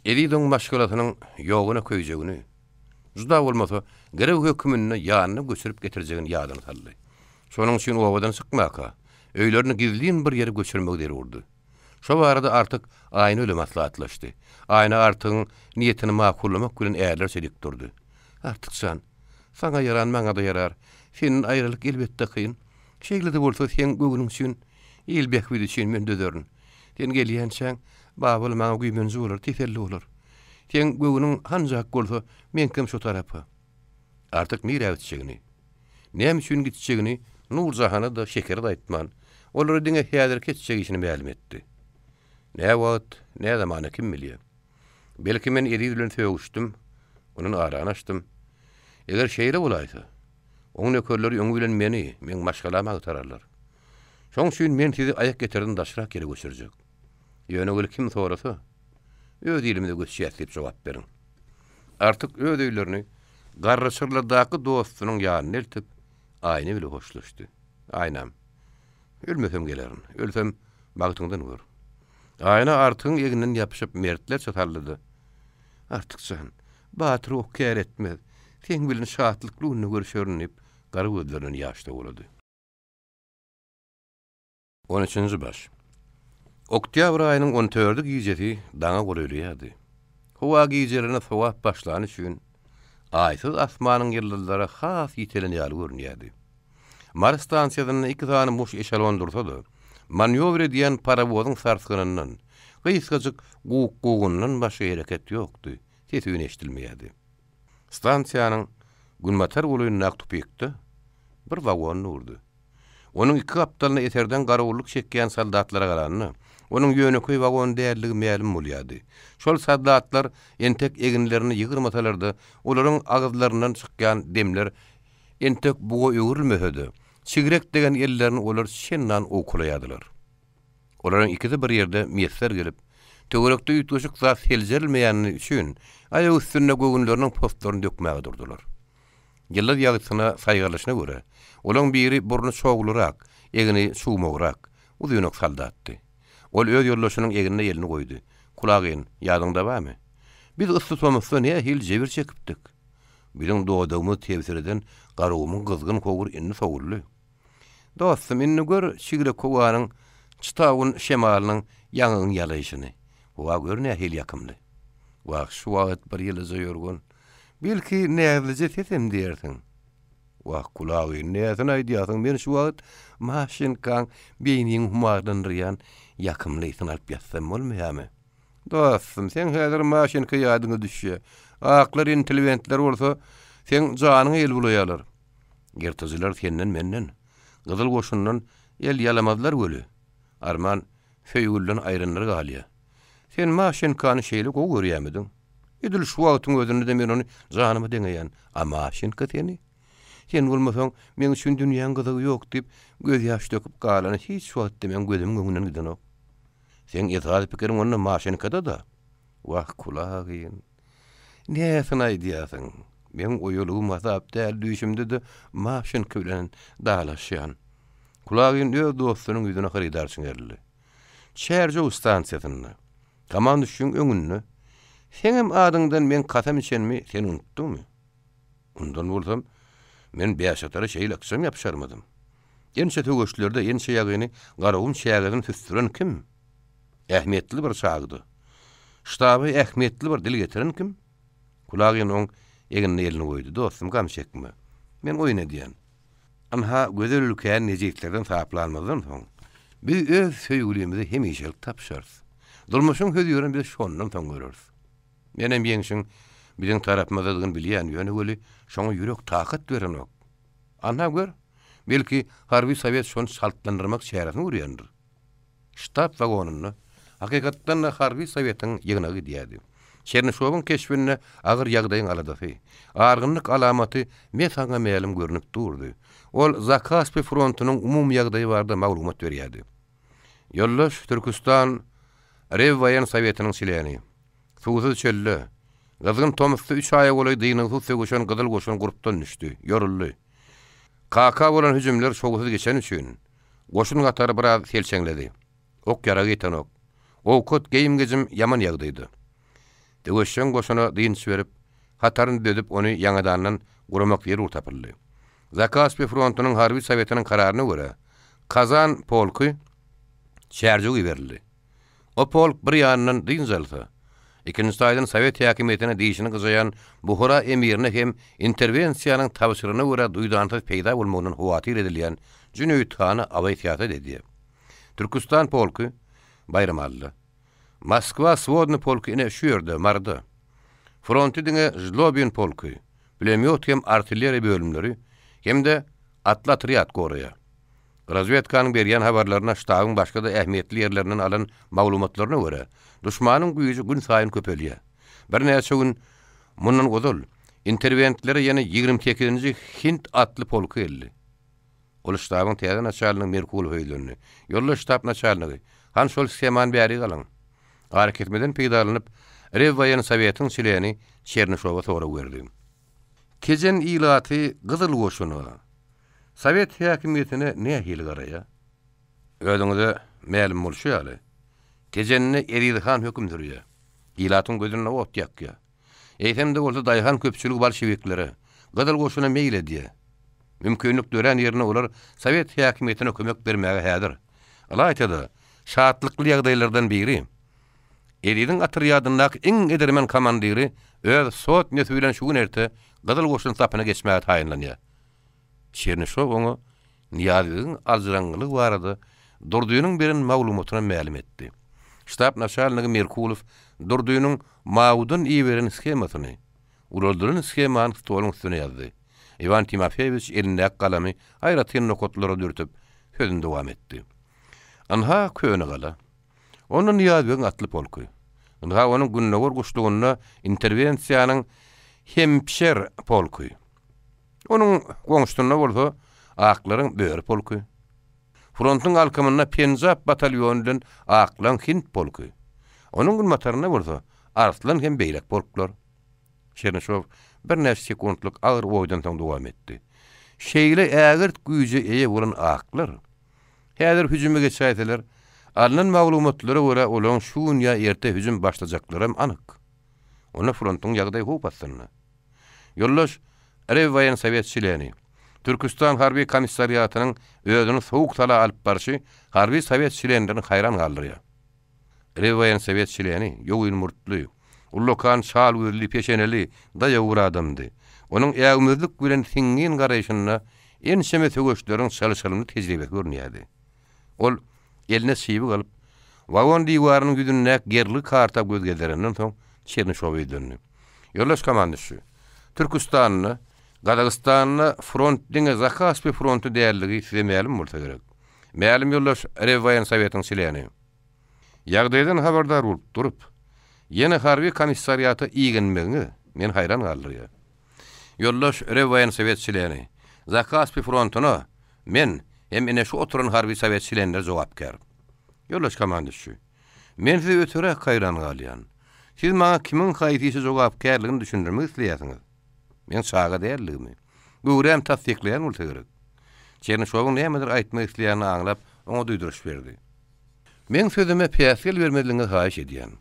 Speaker 2: Eziz oň maşgalasynyň ýoguna köýjegini, juda bolmasa, girew höküminde ýanyna göçürip getirjegini ýadyna saldy. Şonuň üçin obadan çykmaka, öýlerini gizlin bir ýere göçürmegi zerurdy. Şo barada Artyk Aýna bilen maslahatlaşdy. Aýna Artygyň niýetini makullamak bilen ärlerçe dik durdy. Artyk jan, saňa ýaran maňa-da ýarar. Senden aýralyk elbetde kyn. Şeýle-de bolsa seň göwnüň üçin, il bähbidi üçin men dözerin. Sen gelýänçäň, Babaly maňa güýmenji bolar, teselli bolar. Seň göwnüň hanjak bolsa, meňkem şo tarapa. Artyk nirä gitjegini, näme üçin gitjegini Nurjahana-da, Şekere-de aýtman, olara diňe häzirki etjek işini mälim etdi. Nä wagt, nä zamana kim bilýä. Belki men Eziz bilen sögüşdim, ondan arany açdym. Eger şeýle bolaýsa, oň nökerleri öňi bilen meni, meň maşgalamy agtararlar. Şoň üçin men sizi aýak ýeterden daşrak ýere göçürjek. Ýöne weli kim sorasa, öz ilimize göçýäs diýip jogap beriň. Artyk öz öýlerini Garryçyrlardaky dostunyň ýanyna eltip, Aýna bile hoşlaşdy. Aýnam, ölmesem gelerin, ölsem, bagtyňdan gör. Aýna Artygyň egninden ýapyşyp mertlerçe saldy-da, Artyk jan, batyr ok kär etmez, seň bilen şatlykly günde görüşerin diýip, gara gözlerinden ýaş towlady. On üçünji baş. Oktýabr aýynyň on dördi gijesi daňa golaýlaýardy. Howa gijelerine sowap başlany üçin, aýsyz asmanyň ýyldyzlary has ýitelen ýaly görünýärdi. Mary stansiýasynda iki sany muş eşelon dursa-da, manýowr edýän parowozyň sarsgynyndan, gysgajyk guk-gugyndan başga hereket ýokdy, ses-üýn eşidilmeýärdi. Stansiýanyň. Günbatar golaýyndaky tupikde bir wagon durdy. Onuň iki gapdalynda eserdeň garawullyk çekýän soldatlara garanda, onuň ýönekeý wagon däldigi mälim bolýardy. Şol soldatlar entek eginlerini ýygyrmasalar-da, olaryň agyzlaryndan çykýan demler entek buga öwrülmese-de, çigrek degen ellerini olar çendan owkalaýardylar. Olaryň ikisi bir ýerde miýesser gelip, töwerekde üýtgeşik zat seljerilmeýäni üçin, aýak üstünde göwünleriniň postlaryny dökmäge durdular. Ýyldyz ýagtysyna saýgarylyşyna görä, olaň biri burny çoglurak, egni çuwmagrak, uzynak soldatdy. Ol öz ýoldaşynyň egnine elini goýdy. Kulagyn, ýadyňda barmy? Biz yssy tomusda nähili jebir çekipdik? Biziň dodagymyz tebsireden Garagumuň gyzgyn howry indi sowuldy. Dostum, indi gör çigrek howanyň, çytawun şemalynyň ýaňagyňy ýalaýşyny. Howa gör nähili ýakymly. Wah, şu wagt bir ýylyja ýorgan. Belki, näzlije sesem diýersiň. Wah, Kulagy, näsini aýdýarsyň, men şu wagt Maşenkaň beýniňi humarlandyrýan ýakymly ysyny alyp ýatsam bolmaýarmy? Dostum, seň häzir Maşenka ýadyňa düşýär. Aklar, intelligentler bolsa, seň janyňa el bulaýarlar. Ýyrtyjylar senden-menden, gyzyl goşundan el ýalamazlar weli, arman, söýgüliden aýranlar galýar. Sen Maşenkany şeýle gowy görýärmidiň? Edil şu wagtyň özünde-de men ony janyma deňeýän. A Maşenka seni? Sen bolmasaň, meň üçin dünýäň gyzygy ýok diýip, gözýaş döküp galany hiç wagtda meň gözümiň öňünden gidenok. Seň esasy pikiriň onda Maşenkada-da? Wah, Kulagin! Näsini aýdýarsyň? Meň oýalygym hasap däl, düýşümde-de Maşenka bilen dalaşýan. Kulagin öz dostunyň ýüzüne hyrydar çiňerildi. Çärjew stansiýasynda, komanduşyň öňünde seňem adyňdan meň kasam içenimi sen unutdyňmy? Undan bolsam, men bäşatara şeýle ykjam ýapyşarmydym? Ençe söweşlerde ençe ýagyny Garagum çägesini süsdüren kim? Ähmiýetli bir çagdy. Ştaba ähmiýetli bir dil getiren kim? Kulagin oň egnine elini goýdy. Dostum, gam çekme. Men oýun edýän. Ynha, gözel ülkäni nejislerden saplanymyzdan soň, biz öz söýgülimizi hemişelik tapyşarys. Durmuşyň hözirini biz şondan soň göreris. Menem ýeňşiň biziň tarapymyzdadygyny bilýän, ýöne weli şoňa ýürek takat berenok. Anha, gör, belki, harby sowet şony çaltlandyrmak çäresini görýändir. Ştab wagonynda, hakykatdan-da, harby sowetiň ýygnagy gidýärdi. Çernyşowyň keşbinde agyr ýagdaýyň aladasy, argynlyk alamaty mesaňa mälim görnüp durdy. Ol Zakaspi frontunyň umumy ýagdaýy barada maglumat berýärdi. Ýoldaş Türküstan Rewwoýen sowetiniň çleni. Suwsuz çölde, gyzgyn tomusda üç aýa golaý dynuwsyz söweşen Gyzyl goşun gurpdan düşdi, ýoruldy. Kaka bolan hüjümler şowsuz geçeni üçin, goşun hatary biraz selçeňledi. Ok-ýarag ýetenok. Owkat, geýim-gejim ýaman ýagdaýda. Söweşjeň goşuna dynç berip, hataryny düzedip ony ýaňadandan guramak zerur tapyldy. Zakaspi frontunyň harby sowetiniň kararyna görä, Kazan polky Çärjew iberildi. O polk bir ýandan dynç alsa, ikinji taýdan sowet häkimiýetine dişini gyjaýan Buhara emirine hem interwensiýanyň tabşyrygyna görä duýdansyz peýda bolmagyndan howatyr edilýän Jüneýit hana abaý syýasat edýär. Türküstan polky Baýramalyda. Moskwa swodny polky ine şu ýerde, Maryda. Fronty diňe Žlobin polky, pulemýot hem artilleriýa bölümleri hem-de atly otrýad goraýar. Razwedkanyň berýän habarlaryna ştabyň başga-da ähmiýetli ýerlerinden alan maglumatlaryna görä, duşmanyň güýji günsaýyn köpelýär. Birnäçe gün mundan ozal, interwentlere ýene 28-nji Hind atly polky geldi. Ol ştabyň täze naçalnigi Merkulowa ýüzlendi. Ýoldaş ştab naçalnigi, hany şol shemany bärik alyň. Arakesmeden peýdalanyp, Rewwoýensowetiň çleni Çernyşowa sorag berdi. Tejen ilaty Gyzyl goşuna, Sowet häkimiýetine nähili garaýar? Özüňize mälim bolşy ýaly, Tejende Eziz han höküm sürýär. Ilatyň gözünde ot ýakýar. Eýsem-de bolsa daýhan köpçüligi bolşewiklere, Gyzyl goşuna meýil edýär. Mümkinlik dörän ýerinde olar sowet häkimiýetine kömek bermäge häzir. Ylaýta-da, şatlykly ýagdaýlardan biri, Eziziň otrýadyndaky iň edermen komandiri öz sotnýasy bilen şu gün erte Gyzyl goşun sapyna geçmäge taýynlanýar. Çernyşow oňa Nyýazbegiň aljyraňňylygy barada Durdynyň beren maglumatynam mälim etdi. Ştab naçalnigi Merkulow Durdynyň Mawudan iberen shemasyny, ulaldylan shemany stoluň üstüne ýazdy. Iwan Timofeýewiç elindäki galamy aýratyn nokatlara dürtüp, sözüni dowam etdi. Ynha, köne gala. Onda Nyýazbegiň atly polky. Ynha, onuň gündogar guşlugynda interwensiýanyň Hempşer polky. Onuň goňşusynda bolsa aklaryň Böri polky. Frontuň alkymynda Penjap batalýony bilen aklaň Hind polky. Onuň günbatarynda bolsa Arslan hem beýleki polklar. Çernyşow birnäçe sekuntlyk agyr oýdan soň dowam etdi. Şeýle ägirt güýje eýe bolan aklar, häzir hüjüme geçäýseler, alnan maglumatlara görä olaryň şu gün ýa erte hüjüm başlajaklaram anyk. Onda frontuň ýagdaýy howp astynda. Ýoldaş Rewwoýensowet çleni, Türküstan harby komissariatynyň özüni sowuk-sala alyp barşy harby sowet çlenlerini haýran galdyrýar. Rewwoýensowet çleni ýogyn murtly, ullakan çal gözli, peşeneli, daýaw bir adamdy. Onuň äwmezlik bilen siňňin garaýşynda ençeme söweşleriň çalşyrymly tejribesi görünýärdi. Ol eline çybyk alyp, wagon diwarynyň ýüzündäki gerligi karta göz gezdirenden soň, Çernyşowa ýüzlendi. Ýoldaş komanduşy, Türküstanda, Gazagystanda front diňe Zakaspi fronty däldigi size mälim bolsa gerek. Mälim ýoldaş Rewwoýensowetiň çleni. Ýagdaýdan habardar bolup durup, ýene harby komissariata igenmegiňiz meni haýran galdyrýar. Ýoldaş Rewwoýensowet çleni, Zakaspi frontuna men hem ine şu oturan harby sowet çlenleri jogapkär. Ýoldaş komanduşy, men size öteräk haýran galýan. Siz maňa kimiň haýsy işe jogapkärligini düşündirmek isleýärsiňiz. Meň çaga däldigimi, göwräm tassyklaýan bolsa gerek. Çernyşowyň nämedir aýtmak isleýänini aňlap, oňa duýduryş berdi. Meň sözüme päsgel bermezligiňizi haýyş edýän.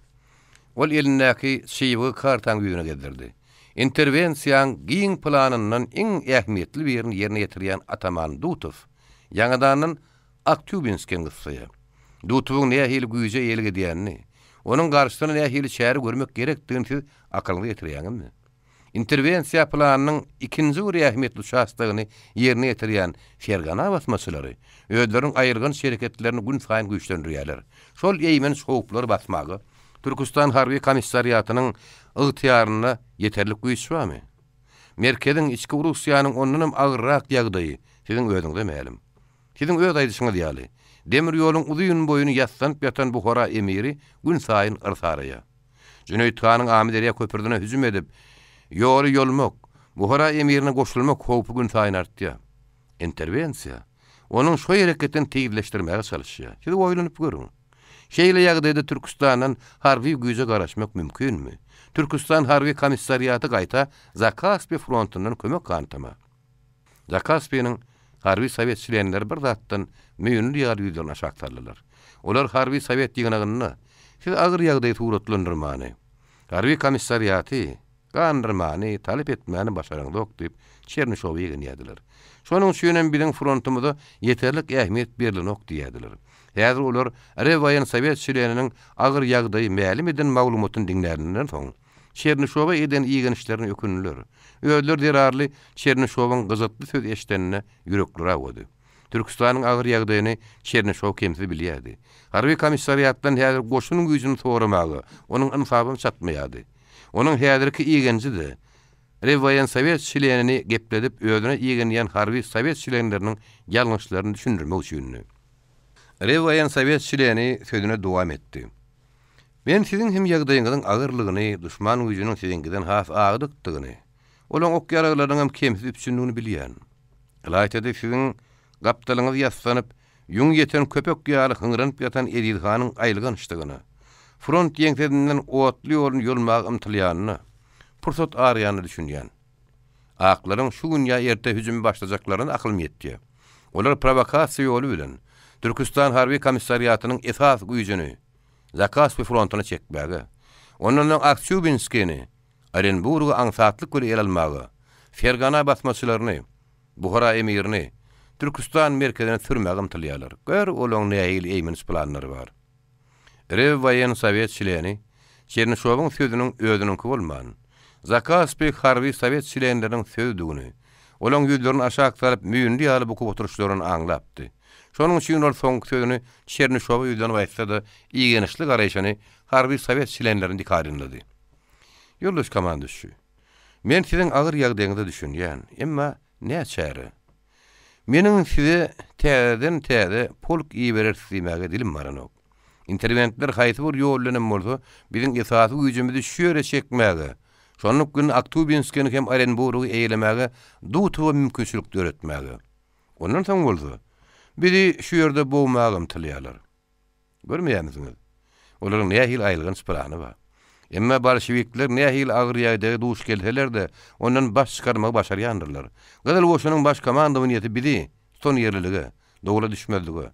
Speaker 2: Ol elindäki çybygy kartaň ýüzüne gezdirdi. Interwensiýaň giň planyndan iň ähmiýetli birini ýerine ýetirýän ataman Dutow ýaňadandan Aktýubinskiň gyssaýar. Dutowyň nähili güýje eýelik edýänini, onuň garşysyna nähili çäre görmek gerekdigini siz akylyňyza ýetirýäňizmi? Interwensiýa planynyň ikinji bir ähmiýetli uçastogyny ýerine ýetirýän Fergana basmaçylary özleriniň aýylganç hereketlerini günsaýyn güýçlendirýärler. Şol eýmenç howplary basmaga Türküstan harby komissariatynyň ygtyýarynda ýeterlik güýç barmy? Merkeziň, içki Russiýanyň ondanam agyrrak ýagdaýy siziň özüňize mälim. Siziň öz aýdyşyňyz ýaly, demir ýoluň uzyn boýuny ýassanyp ýatan Buhara emiri günsaýyn yrsaraýar. Jüneýit hanyň Amyderýa köprüsine hüjüm edip, ýoly ýolmak, Buhara emirine goşulmak howpy günsaýyn artýar. Interwensiýa onuň şo hereketini tizleşdirmäge çalyşýar. Siz oýlanyp görüň. Şeýle ýagdaýda Türküstandan harby güýje garaşmak mümkinmi? Türküstan harby komissariaty gaýta Zakaspi frontundan kömek gantama. Zakaspiniň harby sowet çlenleri bir zatdan müýnli ýaly ýüzlerini aşak saldylar. Olar harby sowet ýygnagynda siz agyr ýagdaýy suratlandyrmany, harby komissariaty gandyrmany talap etmäni başaraňzok diýip, Çernyşowa ýegenýärdiler. Şonuň üçin hem biziň frontumyza ýeterlik ähmiýet berlenok diýýärdiler. Häzir olar Rewwoýensowet çleniniň agyr ýagdaýy mälim eden maglumatyny diňläninden soň, Çernyşowa eden igençlerine ökündiler. Özleri zerarly Çernyşowyň gyjytly söz eşidenine ýürekleri awady. Türküstanyň agyr ýagdaýyny Çernyşow kemsiz bilýärdi. Harby komissariatdan häzir goşun güýjüni soramaga onuň ynsabam çatmaýardy. Onuň häzirki igenji-de, Rewwoýensowet çlenini gepledip özüne igenýän harby sowet çlenleriniň ýalňyşlaryny düşündirmek üçindi. Rewwoýensowet çleni sözüne dowam etdi. Men siziň hem ýagdaýyňyzyň agyrlygyny, duşman güýjüniň siziňkiden has agdykdygyny, olaň ok-ýaraglarynyň hem kemsiz üpjündigini bilýän. Ylaýta-da siziň gapdalyňyzy ýassanyp, ýüňi ýeten köpek ýaly hyňranyp ýatan Eziz hanyň aýylgançdygyna, front ýeňsesinden otly ýoluny ýolmaga ymtylýanyna, pursat araýanyna düşünýän. Aklaryň şu gün ýa erte hüjüme başlajaklaryna akylym ýetýär. Olar prowokasiýa ýoly bilen, Türküstan harby komissariatynyň esas güýjüni, Zakaspi frontyna çekmäge, ondan soň Aktýubinskini, Orenburgy aňsatlyk bilen ele almaga, Fergana basmaçylaryny, Buhara emirini Türküstan merkezine sürmäge ymtylýarlar. Gör, olaň nähili eýmenç planlary bar. Rewwoýensowet çleni Çernyşowyň sözüniň özüniňki bolman, Zakaspi harby sowet çlenleriniň sözüdigini, olaň ýüzlerini aşak salyp müýnli ýaly bukup oturyşlaryny aňlapdy. Şonuň üçin ol soňky sözüni Çernyşowa ýüzlenip aýtsa-da, igençli garaýşyny harby sowet çlenlerine dikarynlady. Ýoldaş komanduşçy, men siziň agyr ýagdaýyňyza düşünýän, emma. Näçäre? Meniň size täzeden-täze polk ibereris diýmäge dilim baranok. Interwentler haýsy bir ýol bilenem bolsa, biziň esasy güýjümizi şu ýere çekmäge, şonluk bilen Aktubinskini hem Orenburgy eýelemäge Dutowa mümkinçilik döretmäge. Ondan soň bolsa, bizi şu ýerde bogmaga ymtylýarlar. Görmeýärmisiňiz? Olaryň nähili aýylganç plany bar. Emma bolşewikler nähili agyr ýagdaýa duş gelseler-de, ondan baş çykarmagy başarýandyrlar. Gyzyl Goşunyň baş komandowaniýesi bizi tutanýerlilige, dowla düşmezlige,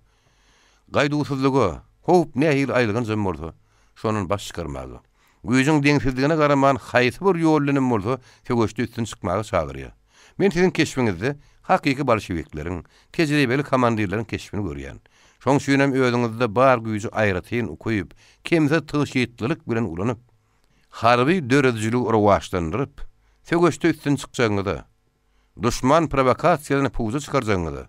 Speaker 2: gaýduwsyzlyga, howp nähili aýylganjam bolsa, şondan baş çykarmaga, güýjüň deňsizligine garaman haýsy bir ýol bilenem bolsa söweşde üstün çykmaga çagyrýar. Men siziň keşbiňizde hakyky bolşewikleriň, tejribeli komandirleriň keşbini görýän. Şoň üçinem özüňizde bar güýji aýratyn ukyp, kemsiz tygşytlylyk bilen ulanyp, harby döredijiligi rowaçlandyryp, söweşde üstün çykjagyňyza, duşman prowokasiýasyny puja çykarjagyňyza,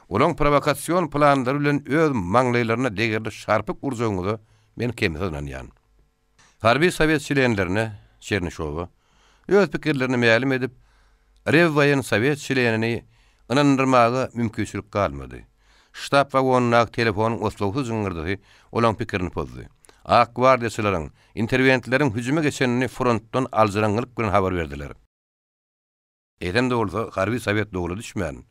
Speaker 2: olaň prowokasion planlary bilen öz maňlaýlaryna degerli şarpyk urjagyňyza men kemsiz ynanýan. Harby sowet çlenlerine, Çernyşowa, öz pikirlerini mälim edip, Rewwoýensowet çlenini ynandyrmaga mümkinçilik galmady. Ştab wagonyndaky telefonyň oslagsyz jyňňyrdysy olaň pikirini pozdy. Ak gwardiýaçylaryň, interwentleriň hüjüme geçenini frontdan aljyraňňylyk bilen habar berdiler. Eýsem-de bolsa, harby sowet dowla düşmän,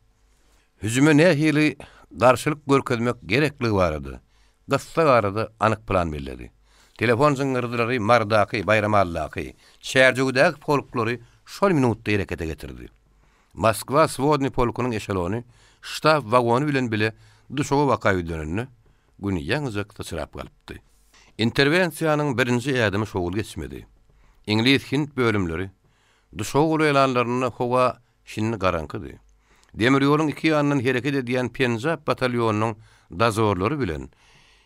Speaker 2: hüjüme nähili garşylyk görkezmek gerekligi barada gyssagarada anyk plan belledi. Telefon jyňňyrdylary Marydaky, Baýramalydaky, Çärjewdäki polklary şol minutda herekete getirdi. Moskwa swodnyý polkunyň eşelony ştab wagony bilen bile Duşaga baka ýüzlenende, Gün ýaňyjak syçrap galypdy. Interwensiýanyň birinji ädimi şowly geçmedi. Iňlis-hind bölümleri Duşaga golaýlanlarynda howa şindi garaňkydy. Demir ýoluň iki ýanyndan hereket edýän Penjap batalýonynyň dozorlary bilen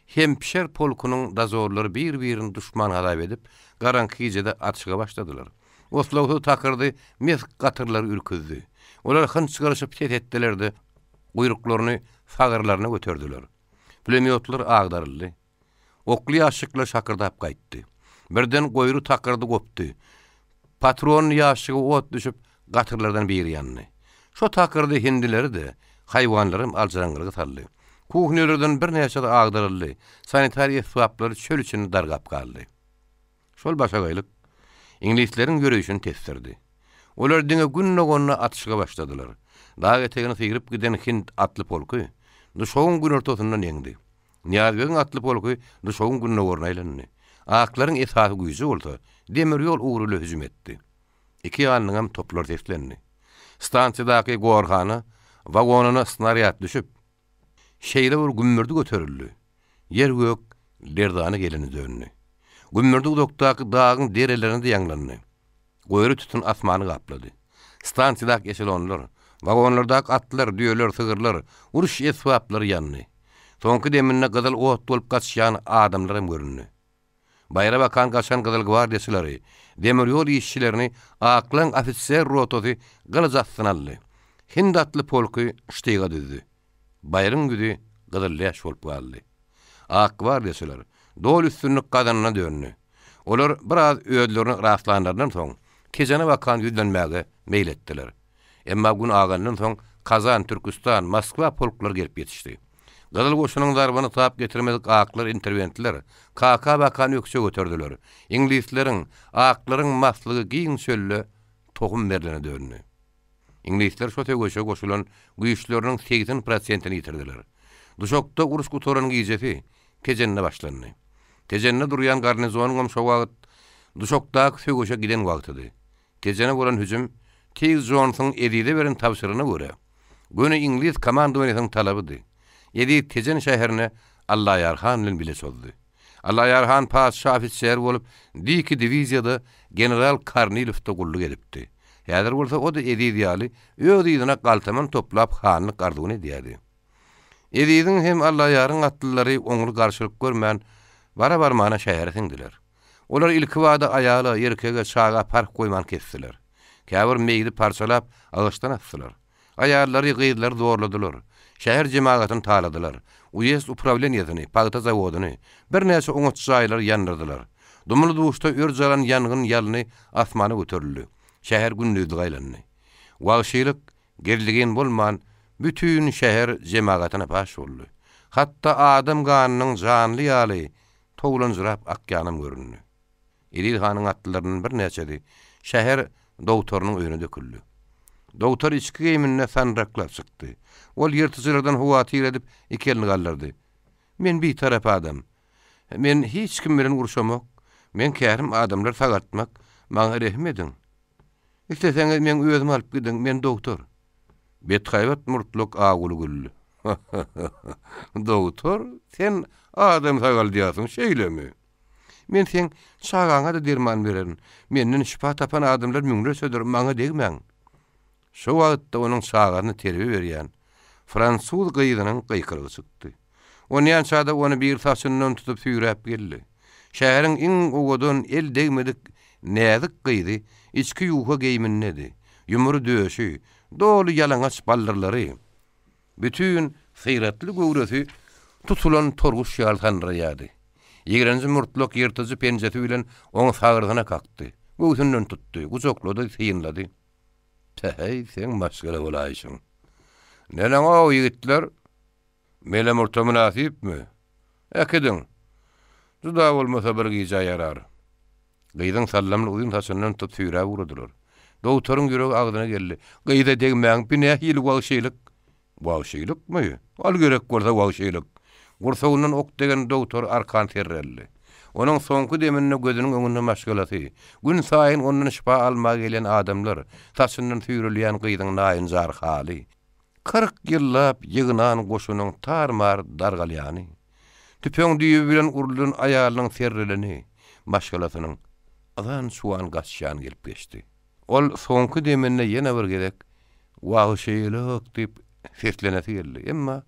Speaker 2: Hempşer polkunyň dozorlary bir-birini duşman hasap edip, garaňky gijede atyşyga başladylar. Oslagsyz takyrdy mes gatyrlary ürküzdi. Olar hynçgyryşyp ses etdiler-de, guýruklaryny sagyrlaryna göterdiler. Pulemýotlar agdaryldy. Okly ýaşşikler şakyrdap gaýtdy. Birden goýry takyrdy gopdy. Patronly ýaşşige ot düşüp, gatyrlardan biri ýandy. Şo takyrdy hindileri-de, haýwanlaram aljyraňňylyga saldy. Kuhnýalardan birnäçesi agdaryldy, sanitar esbaplary çöl içinde dargap galdy. Şol başagaýlyk iňlisleriň ýöreýşini tesdirdi. Olar diňe Gün doganda atyşyga başladylar. Dag etegini syryp giden hind atly polky Duşagyň günortasyndan ýeňdi. Nyýazbegiň atly polky Duşagyň gündogaryna aýlandy. Aklaryň esasy güýji bolsa demir ýol ugry bilen hüjüm etdi. Iki ýanyňam toplar seslendi. Stansiýadaky gorhana wagonyna snarýad düşüp, Şeýle bir gümmürdi göterildi, ýer-gök lerzana gelene döndi. Gümmürdi uzakdaky dagyň derelerine-de ýaňlandy. Goýry tütün asmany gaplady. Stansiýadaky eşelonlar, wagonlardaky atlar, düýeler, sygyrlar, uruş esbaplary ýandy. Soňky deminde gyzyl ot bolup gaçýan adamlar hem göründi. Baýra bakan gaçan gyzylgwardiýaçylary, demir ýol işçilerini aklaň ofiser rotasy gylyç astyna aldy. Hind atly polky ştyga düzdi. Baýryň ýüzi gyzyl läş bolup galdy. Ak gwardiýaçylar doly üstünlik gazanana döndi. Olar biraz özlerini rastlanlaryndan soň, Tejene bakan ýüzlenmäge meýil etdiler. Emma gün agandan soň Kazan, Türküstan, Moskwa polklary gelip ýetişdi. Gyzyl goşunyň zarbyny tap getirmedik aklar interwentler Kaka bakan ökje göterdiler. Iňlisleriň, aklaryň maslygy giň çölde tohum berlene döndi. Iňlisler şo söweşe goşulan güýçleriniň 80 prosentini ýitirdiler. Duşakda uruş gutaran gijesi Tejende başlandy. Tejende durýan garnizonyňam şo wagt Duşakdaky söweşe giden wagtydy. Tejene bolan hüjüm Tig Jonsuň Ezize beren tabşyrygyna görä, göni iňlis komandowaniýasynyň talabydy. Eziz Tejen şäherine Allaýar han bilen bile çozdy. Allaýar han patyşa ofiser bolup, Diki diwiziýada general Kornilowda gulluk edipdi. Häzir bolsa o-da Eziz ýaly öz yzyna galtaman toplap hanlyk arzuwyny edýärdi. Eziziň hem Allaýaryň atlylary oňly garşylyk görmän, bara-barmana şähere siňdiler. Olar ilkibada aýala, erkege, çaga parh goýman kesdiler. Käbir meýdi parçalap, agaçdan asdylar. Aýallary, gyzlary zorladylar. Şäher jemagatyny taladylar. Uýezd uprawleniýesini, pagta zawodyny, birnäçe oňat jaýlary ýandyrdylar. Dumly-duşda örç alan ýangyn ýalny asmana göterildi. Şäher gündizlige aýlandy. Wagşylyk. Gizligin bolman, bütin şäher jemagatyna paş boldy. Hatda adam ganynyň janly ýaly towlanjyrap akýanam göründi. Eziz hanyň atlylarynyň birnäçesi şäher dogtorynyň öýüne döküldi. Dogtor içki geýminde sandyraklap çykdy. Ol ýyrtyjylardan howatyr edip, iki elini galdyrdy. Men bitarap adam. Men hiç kim bilen urşamok. Meň kärim adamlary sagaltmak. Maňa rehim ediň. Isleseňiz meň özümi alyp gidiň, men dogtor. Bethaýbat murtluk awuly güldi. Dogtor, sen adam sagaldýarsyň, şeýlemi? Men seň çagaňa-da derman bererin. Menden şypa tapan adamlar müňlerçedir, maňa degmäň. Şo wagtda onuň çagasyna terbiýe berýän fransuz gyzynyň gykylygy çykdy. Onýança-da ony biri saçyndan tutup süýräp geldi. Şäheriň iň owadan, el degmedik näzik gyzy içki ýuka geýimindedi. Ýumry döşi, doly ýalaňaç baldyrlary, bütin syratly göwresi tutulan torguş ýaly sandyraýardy. Ýigrenji murtlak ýyrtyjy penjesi bilen oň sagrysyna kakdy. Göwsünden tutdy, gujaklady, synlady. Päheý, seň maşgala bolaýşyň. Neneň-ow, ýigitler? Mele murta mynasypmy? Äkidiň. Juda bolmasa bir gijä ýarar. Gyzyň sallamly uzyn saçyndan tutup süýräp ugradylar. Dogtoryň ýüregi agzyna geldi. Gyza degmäň, bi nähili wagşylyk? Wagşylykmy? Al gerek bolsa wagşylyk. Gursagyndan ok degen dogtor arkan serreldi. Onuň soňky deminde gözüniň öňünde maşgalasy, günsaýyn ondan şypa almaga gelýän adamlar, saçyndan süýrelýän gyzyň naýynjar haly, 40 ýyllap ýygnan goşunyň tar-mar dargalýany, tüpeň düýbi bilen urlan aýalynyň serreleni, maşgalasynyň yzan-çuwan gaçýany gelip geçdi. Ol soňky deminde ýene bir gezek Wagşylyk! diýip seslenesi geldi. Emma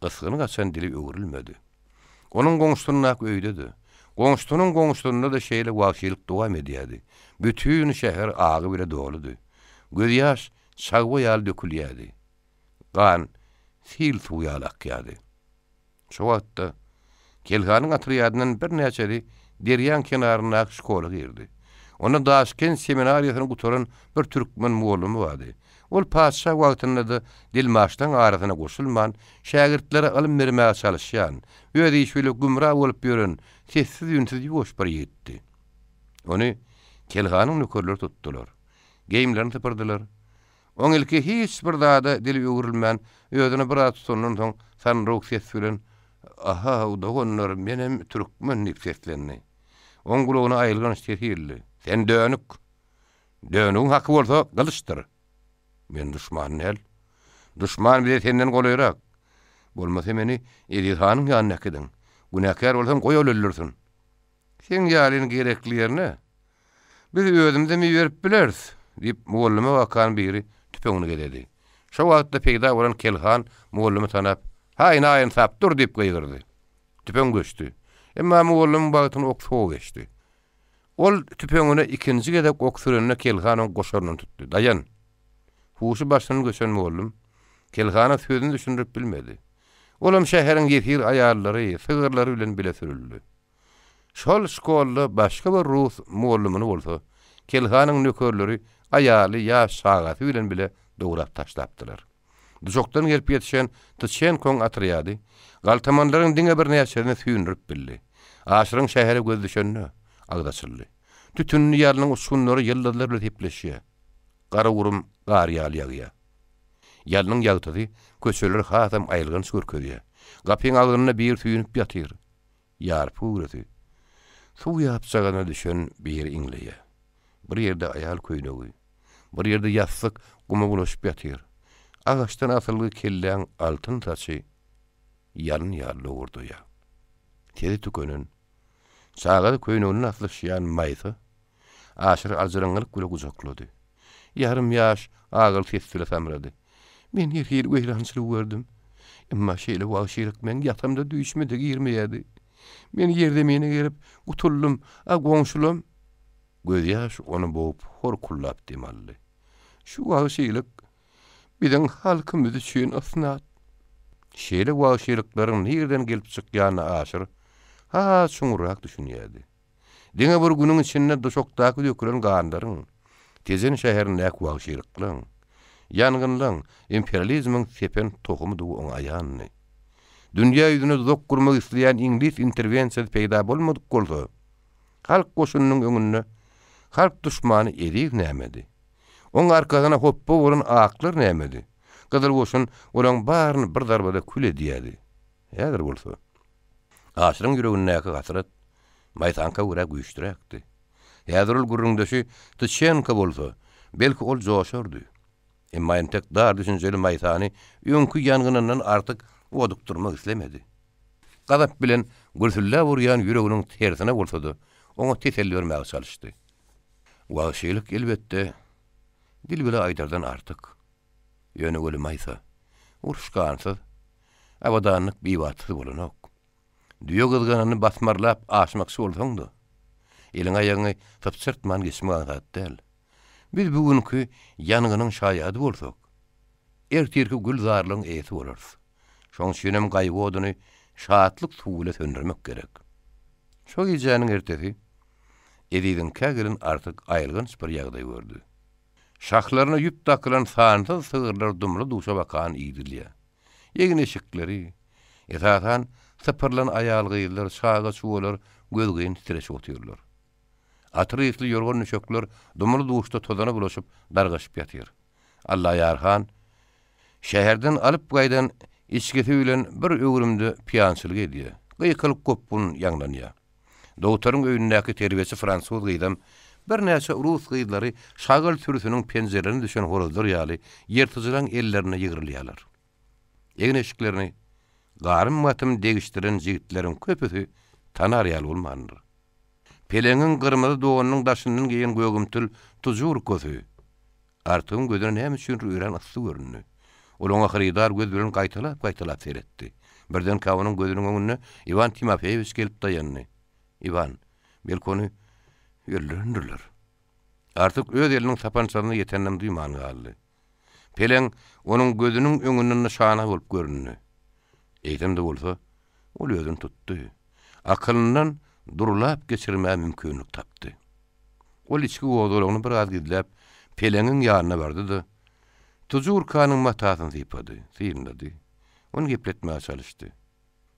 Speaker 2: ysgyny gaçan dili öwrülmedi. Onuň goňşusyndaky öýde-de, goňşusynyň goňşusynda-da şeýle wagşylyk dowam edýärdi. Bütin şäher agy bile doludy. Gözýaş çagba ýaly dökülýärdi. Gan sil suw ýaly akýardy. Şo wagtda Kelhanyň otrýadyndan birnäçesi derýaň kenaryndaky şkola girdi. Onda Daşkent seminariýasyny gutaran bir türkmen mugallymy bardy. Ol patyşa wagtynda-da dilmaçlaryň arasyna goşulman, şägirtlere ylym bermäge çalyşýan, öz işi bile gümra bolup ýören sessiz-üýnsüz ýuwaş bir ýigitdi. Ony Kelhanyň nökerleri tutdular. Geýimlerini sypyrdylar. Oň ilki hiç bir zada dili öwrülmän, özüni biraz tutandan soň sandyrawuk ses bilen, Aha, doganlar, menem türkmen diýip seslendi. Oň gulagyna aýylganç ses ildi. Sen dönük! Dönügiň haky bolsa gylyçdyr. Men duşman däl. Duşman bize senden golaýrak. Bolmasa meni Eziz hanyň ýanyna äkidiň. Günäkär bolsam goý ol öldürsin. Seň ýalyny gerekli ýerine biz özümizem iberip bileris, diýip, mugallyma bakan biri tüpeňini gezedi. Şo wagtda peýda bolan Kelhan mugallymy tanap, Haý, naýynsap, dur! diýip gygyrdy. Tüpeň göçdi. Emma mugallymyň bagtyna ok sowa geçdi. Ol tüpeňine ikinji gezek ok sürende Kelhan oň goşaryndan tutdy. Daýan! Huşy başyndan göçen mugallym Kelhana sözüni düşündirip bilmedi. Olam şäheriň ýesir aýallary, sygyrlary bilen bile sürüldi. Şol şkolda başga bir rus mugallymyny bolsa, Kelhanyň nökerleri aýaly, ýaş çagasy bilen bile dograp taşlapdylar. Duşakdan gelip ýetişen Tyçenkoň otrýady galtamanlaryň diňe birnäçesini süýndürip bildi. Aşyryň şähere gözi düşende, agzy açyldy. Tütünli ýalnyň uçgunlary ýyldyzlar bilen sepleşýär. Gara gurum gar ýaly ýagýar. Ýalnyň ýagtysy köçeleri hasam aýylganç görkezýär. Gapyň agzynda biri süýnüp ýatyr. Ýarpy göwresi suw ýapjagazyna düşen biri iňleýär. Bir ýerde aýal köýnegi, bir ýerde ýassyk guma bulaşyp ýatyr. Agaçdan asylgy kelläň altyn saçy ýalyn ýaly lowurdaýar. Sesi tükenen, çagasy köýneginden aslyşýan Maýsa Aşyry aljyraňňylyk bile gujaklady. Ýarym ýaş agyl ses bile samrady. Men her hili weýrançylygy gördüm. Emma şeýle wagşylyk meň ýatamda düýşüme-de girmeýärdi. Men ýerzemine gelip, gutuldym, a goňşulam. Gözýaş ony bogup horkullap dem aldy. Şu wagşylyk biziň halkymyz üçin ysnat. Şeýle wagşylyklaryň nireden gelip çykýanyna Aşyr has çuňňurrak düşünýärdi. Diňe bir günüň içinde duşakdaky dökülen ganlaryň, Tejen şäherindäki wagşylyklaryň, Ýangynlaň, imperializmiň sepen tohumydygy oňa aýandy. Dünýä ýüzüne duzak gurmak isleýän iňlis interwensiýasy peýda bolmadyk bolsa, halk goşunynyň öňünde halk duşmany Eziz nämedi? Oň arkasyna hopba bolan aklar nämedi? Gyzyl goşun olaň baryny bir zarbada kül edýädi. Häzir bolsa, Aşyryň ýüregindäki hasrat Maýsaňka görä güýçlüräkdi. Häzir ol gürrüňdeşi Tyçenko bolsa, belki ol joşardy. Emma entek dar düşünjeli Maýsany öňki ýangynyndan artyk odukdyrmak islemedi. Gazap bilen gürsülläp urýan ýüreginiň tersine bolsa-da, oňa teselli bermäge çalyşdy. Wagşylyk, elbetde, dil bile aýdardan artyk. Ýöne weli Maýsa, uruş gansyz, abadanlyk bibatsyz bolanok. Düýe gyzganyny basmarlap aşmakçy bolsaň-da, eliňi-aýagyňy sypjyrtman geçmek aňsat däl. Biz bu günki ýangynyň şaýady bolsak, ertirki gülzarlygyň eýesi bolarys. Şoň üçinem gaýgy oduny şatlyk suwy bile söndürmek gerek. Şo gijäniň ertesi Eziziňkä gelen Artyk aýylganç bir ýagdaý gördi. Şahlaryna ýüp dakylan sansyz sygyrlar dumly-duşa bakan iýdilýär. Egin-eşikleri, esasan, sypyrylan aýal-gyzlar, çaga-çugalar gözgyny titreşip otyrlar. Atyr ysly ýorgan-düşekler dumly-duşda tozana bulaşyp, dargaşyp ýatyr. Allaýar han şäherden alyp gaýdan içgisi bilen bir öwrümde piýançylyk edýär. Gykylyk gopgun ýaňlanýar. Dogtaryň öýündäki terbiýeçi fransuz gyzam, birnäçe rus gyzlary şagal sürüsiniň penjelerine düşen horazlar ýaly ýyrtyjylaň ellerinde ýygrylýarlar. Egin-eşiklerini garym-gatym degişdiren jigitleriň köpüsi tanar ýaly bolmandyr. Peleňiň gyrmyzy donunyň daşyndan geýen gögümtil tužurkasy Artygyň gözüne näme üçindir örän yssy göründi. Ol oňa hyrydar göz bilen gaýtalap-gaýtalap seretdi. Birdenkä onuň gözüniň öňünde Iwan Timofeýewiç gelip daýandy. Iwan, belki ony öldürendirler. Artyk öz eliniň sapançasyna ýeteninem duýman galdy. Peleň onuň gözüniň öňünde nyşana bolup göründi. Eýsem-de bolsa, ol özüni tutdy. Akylyndan durlap geçirmäge mümkinlik tapdy. Ol içki gozgalaňyny biraz gizläp, Peleňiň ýanyna bardy-da, Tujurkanyň matasyny sypady, synlady. Ony gepletmäge çalyşdy.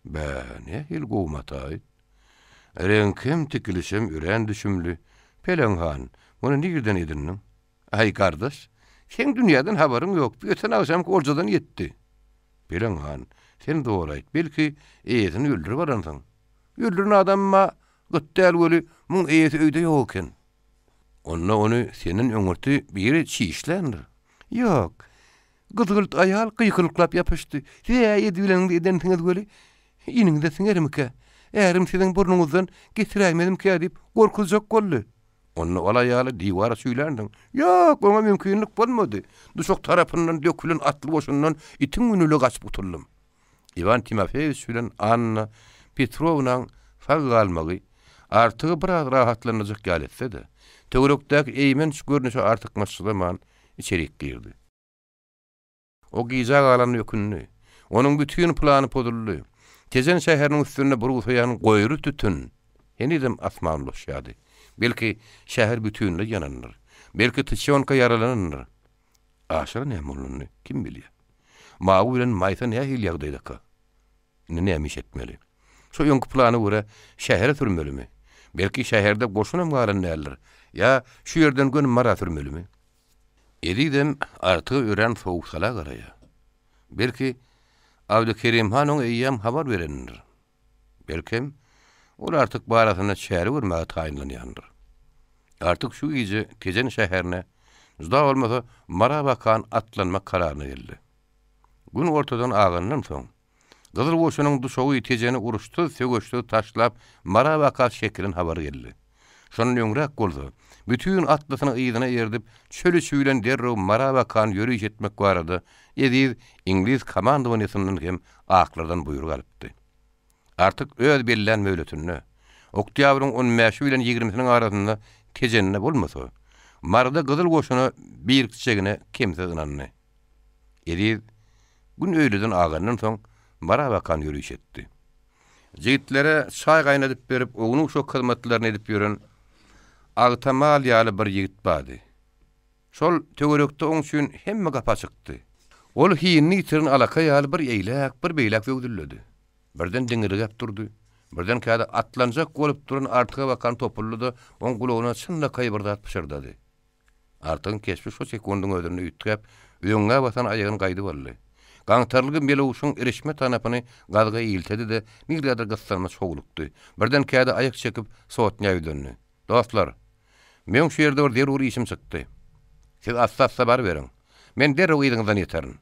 Speaker 2: Bä, nähili gowy mata-aýt. Reňkem, tikilişem örän düşümli. Peleň han, muny nirden edindiň? Aý, gardaş, seň dünýäden habaryň ýok, bu öten agşamky oljadan ýetdi. Peleň han, sen dogry aýt, belki, eýesini öldürip alansyň. Öldüren adamym-a gyt däl weli, muň eýesi öýde ýok eken. Onda ony senden öňürti biri çişländir. Ýok. Gyzgylt aýal gykylyklap ýapyşdy. Siz-ä edibileniňizi edensiňiz weli, iniňize siňermikä? Ärim siziň burnuňyzdan getiräýmezmikä diýip gorkuzjak boldy. Onda ol aýaly diwara çüýländiň. Ýok, oňa mümkinlik bolmady. Duşak tarapyndan dökülen atly goşundan itiň günüle gaçyp gutuldym. Iwan Timofeýewiç bilen Anna Petrownaň sag galmagy Artygy biraz rahatlandyrjak ýaly etse-de, töwerekdäki eýmenç görnüşe artykmaç çydaman, içerik girdi. O gijä galanyna ökündi. Onuň bütin plany pozuldy. Tejen şäheriniň üstünde burugsaýan goýry tütün henizem asmana ulaşýardy. Belki, şäher bütinleý ýanandyr. Belki, Tyçýonka ýaralanandyr. Aşyra näme bolanyny kim bilýär. Mawy bilen Maýsa nähili ýagdaýdaka? Indi näme iş etmeli? Şo öňki plana görä şähere sürmelimi? Belki şäherde goşunam galan däldir. Ýa şu ýerden göni Mara sürmelimi? Ezizem Artyga örän sowuk-sala garaýar. Belki, Abdykerim han oňa eýýäm habar berendir. Belkem, ol Artyk barasynda çäre görmäge taýynlanýandyr. Artyk şu gije Tejen şäherine, juda bolmasa Mara bakan atlanmak kararyna geldi. Gün ortadan agandan soň, Gyzyl goşunyň duşagy Tejeni uruşsyz, söweşsiz taşlap, Mara baka çekilen habary geldi. Şondan öňräk bolsa, bütin atlysyny yzyna erdip, çöl içi bilen derrew Mara bakan ýöriş etmek barada Eziz iňlis komandowaniýasyndan hem aklardan buýruk alypdy. Artyk öz bellän möhletinde, oktýabryň on bäşi bilen ýigrimisiniň arasynda Tejende bolmasa, Maryda Gyzyl goşuna birikjegine kemsiz ynandy. Eziz gün öýleden agandan soň Mara bakan ýöriş etdi. Jigitlere çaý gaýnadyp berip, ownuk-uşak hyzmatlaryny edip ýören Agta mal ýaly bir ýigit bardy. Şol töwerekde oň üçin hemme gapy açykdy. Ol hinini ýitiren alaka ýaly bir eýläk, bir beýläk zöwzülledi. Birden diňirgäp durdy. Birdenkä-de atlanjak bolup duran Artyga bakan topuldy-da, oň gulagyna çynlakaý bir zat pyşyrdady. Artygyň keşbi şo sekundyň özünde üýtgäp, öňňä basan aýagyny gaýdyp aldy. Gaňtarlygy Melewşiň irişme tanapyny gazyga iltedi-de, nirdedir gyssanmaç howlukdy. Birdenkä-de aýak çekip, sotnýa ýüzlendi. Dostlar! Meň şu ýerde bir zerur işim çykdy. Siz assa-assa baryberiň. Men derrew yzyňyzdan ýeterin.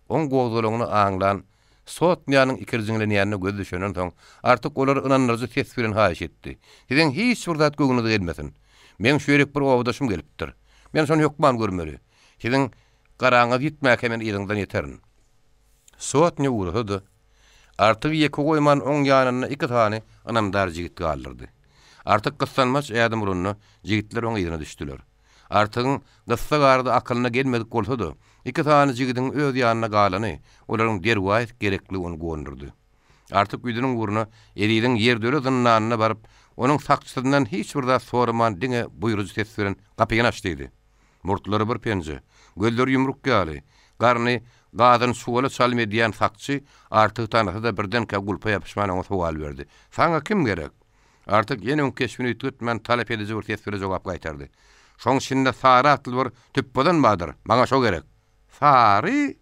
Speaker 2: Oň gozgalaňyny aňlan sotnýanyň ikirjiňlenýänine gözi düşenden soň, Artyk olary ynandyryjy ses bilen haýyş etdi, Siziň hiç bir zat göwnüňize gelmesin. Meň şu ýerik bir obadaşym gelipdir. Men şony hökman görmeli. Siziň garaňyz ýitmäkä men yzyňyzdan ýeterin. Sotnýa ugrasa-da, Artygy ýeke goýman oň ýanynda iki sany ynamdar jigit galdyrdy. Artyk gyssanmaç ädim uranda, jigitler oň yzyna düşdüler. Artygyň gyssag arada akylyna gelmedik bolsa-da, iki sany jigidiň öz ýanynda galany olaryň derwaýys gerekligi ony guwandyrdy. Artyk ýüzüniň ugruna Eziziň ýerdöle zyndanyna baryp, onuň sakçysyndan hiç bir zat soraman diňe buýrujy ses bilen Gapyny aç diýdi. Murtlary bir penje, gözleri ýumruk ýaly, garny gazan çuwala çalym edýän sakçy Artygy tanasa-da birdenkä gulpa ýapyşman oňa sowal berdi. Saňa kim gerek? Artyk ýene öňki keşbini üýtgetmän talap ediji bir ses bile jogap gaýtardy. Şoň içinde Sary atly bir tüpbozan bardyr, maňa şo gerek. Sary?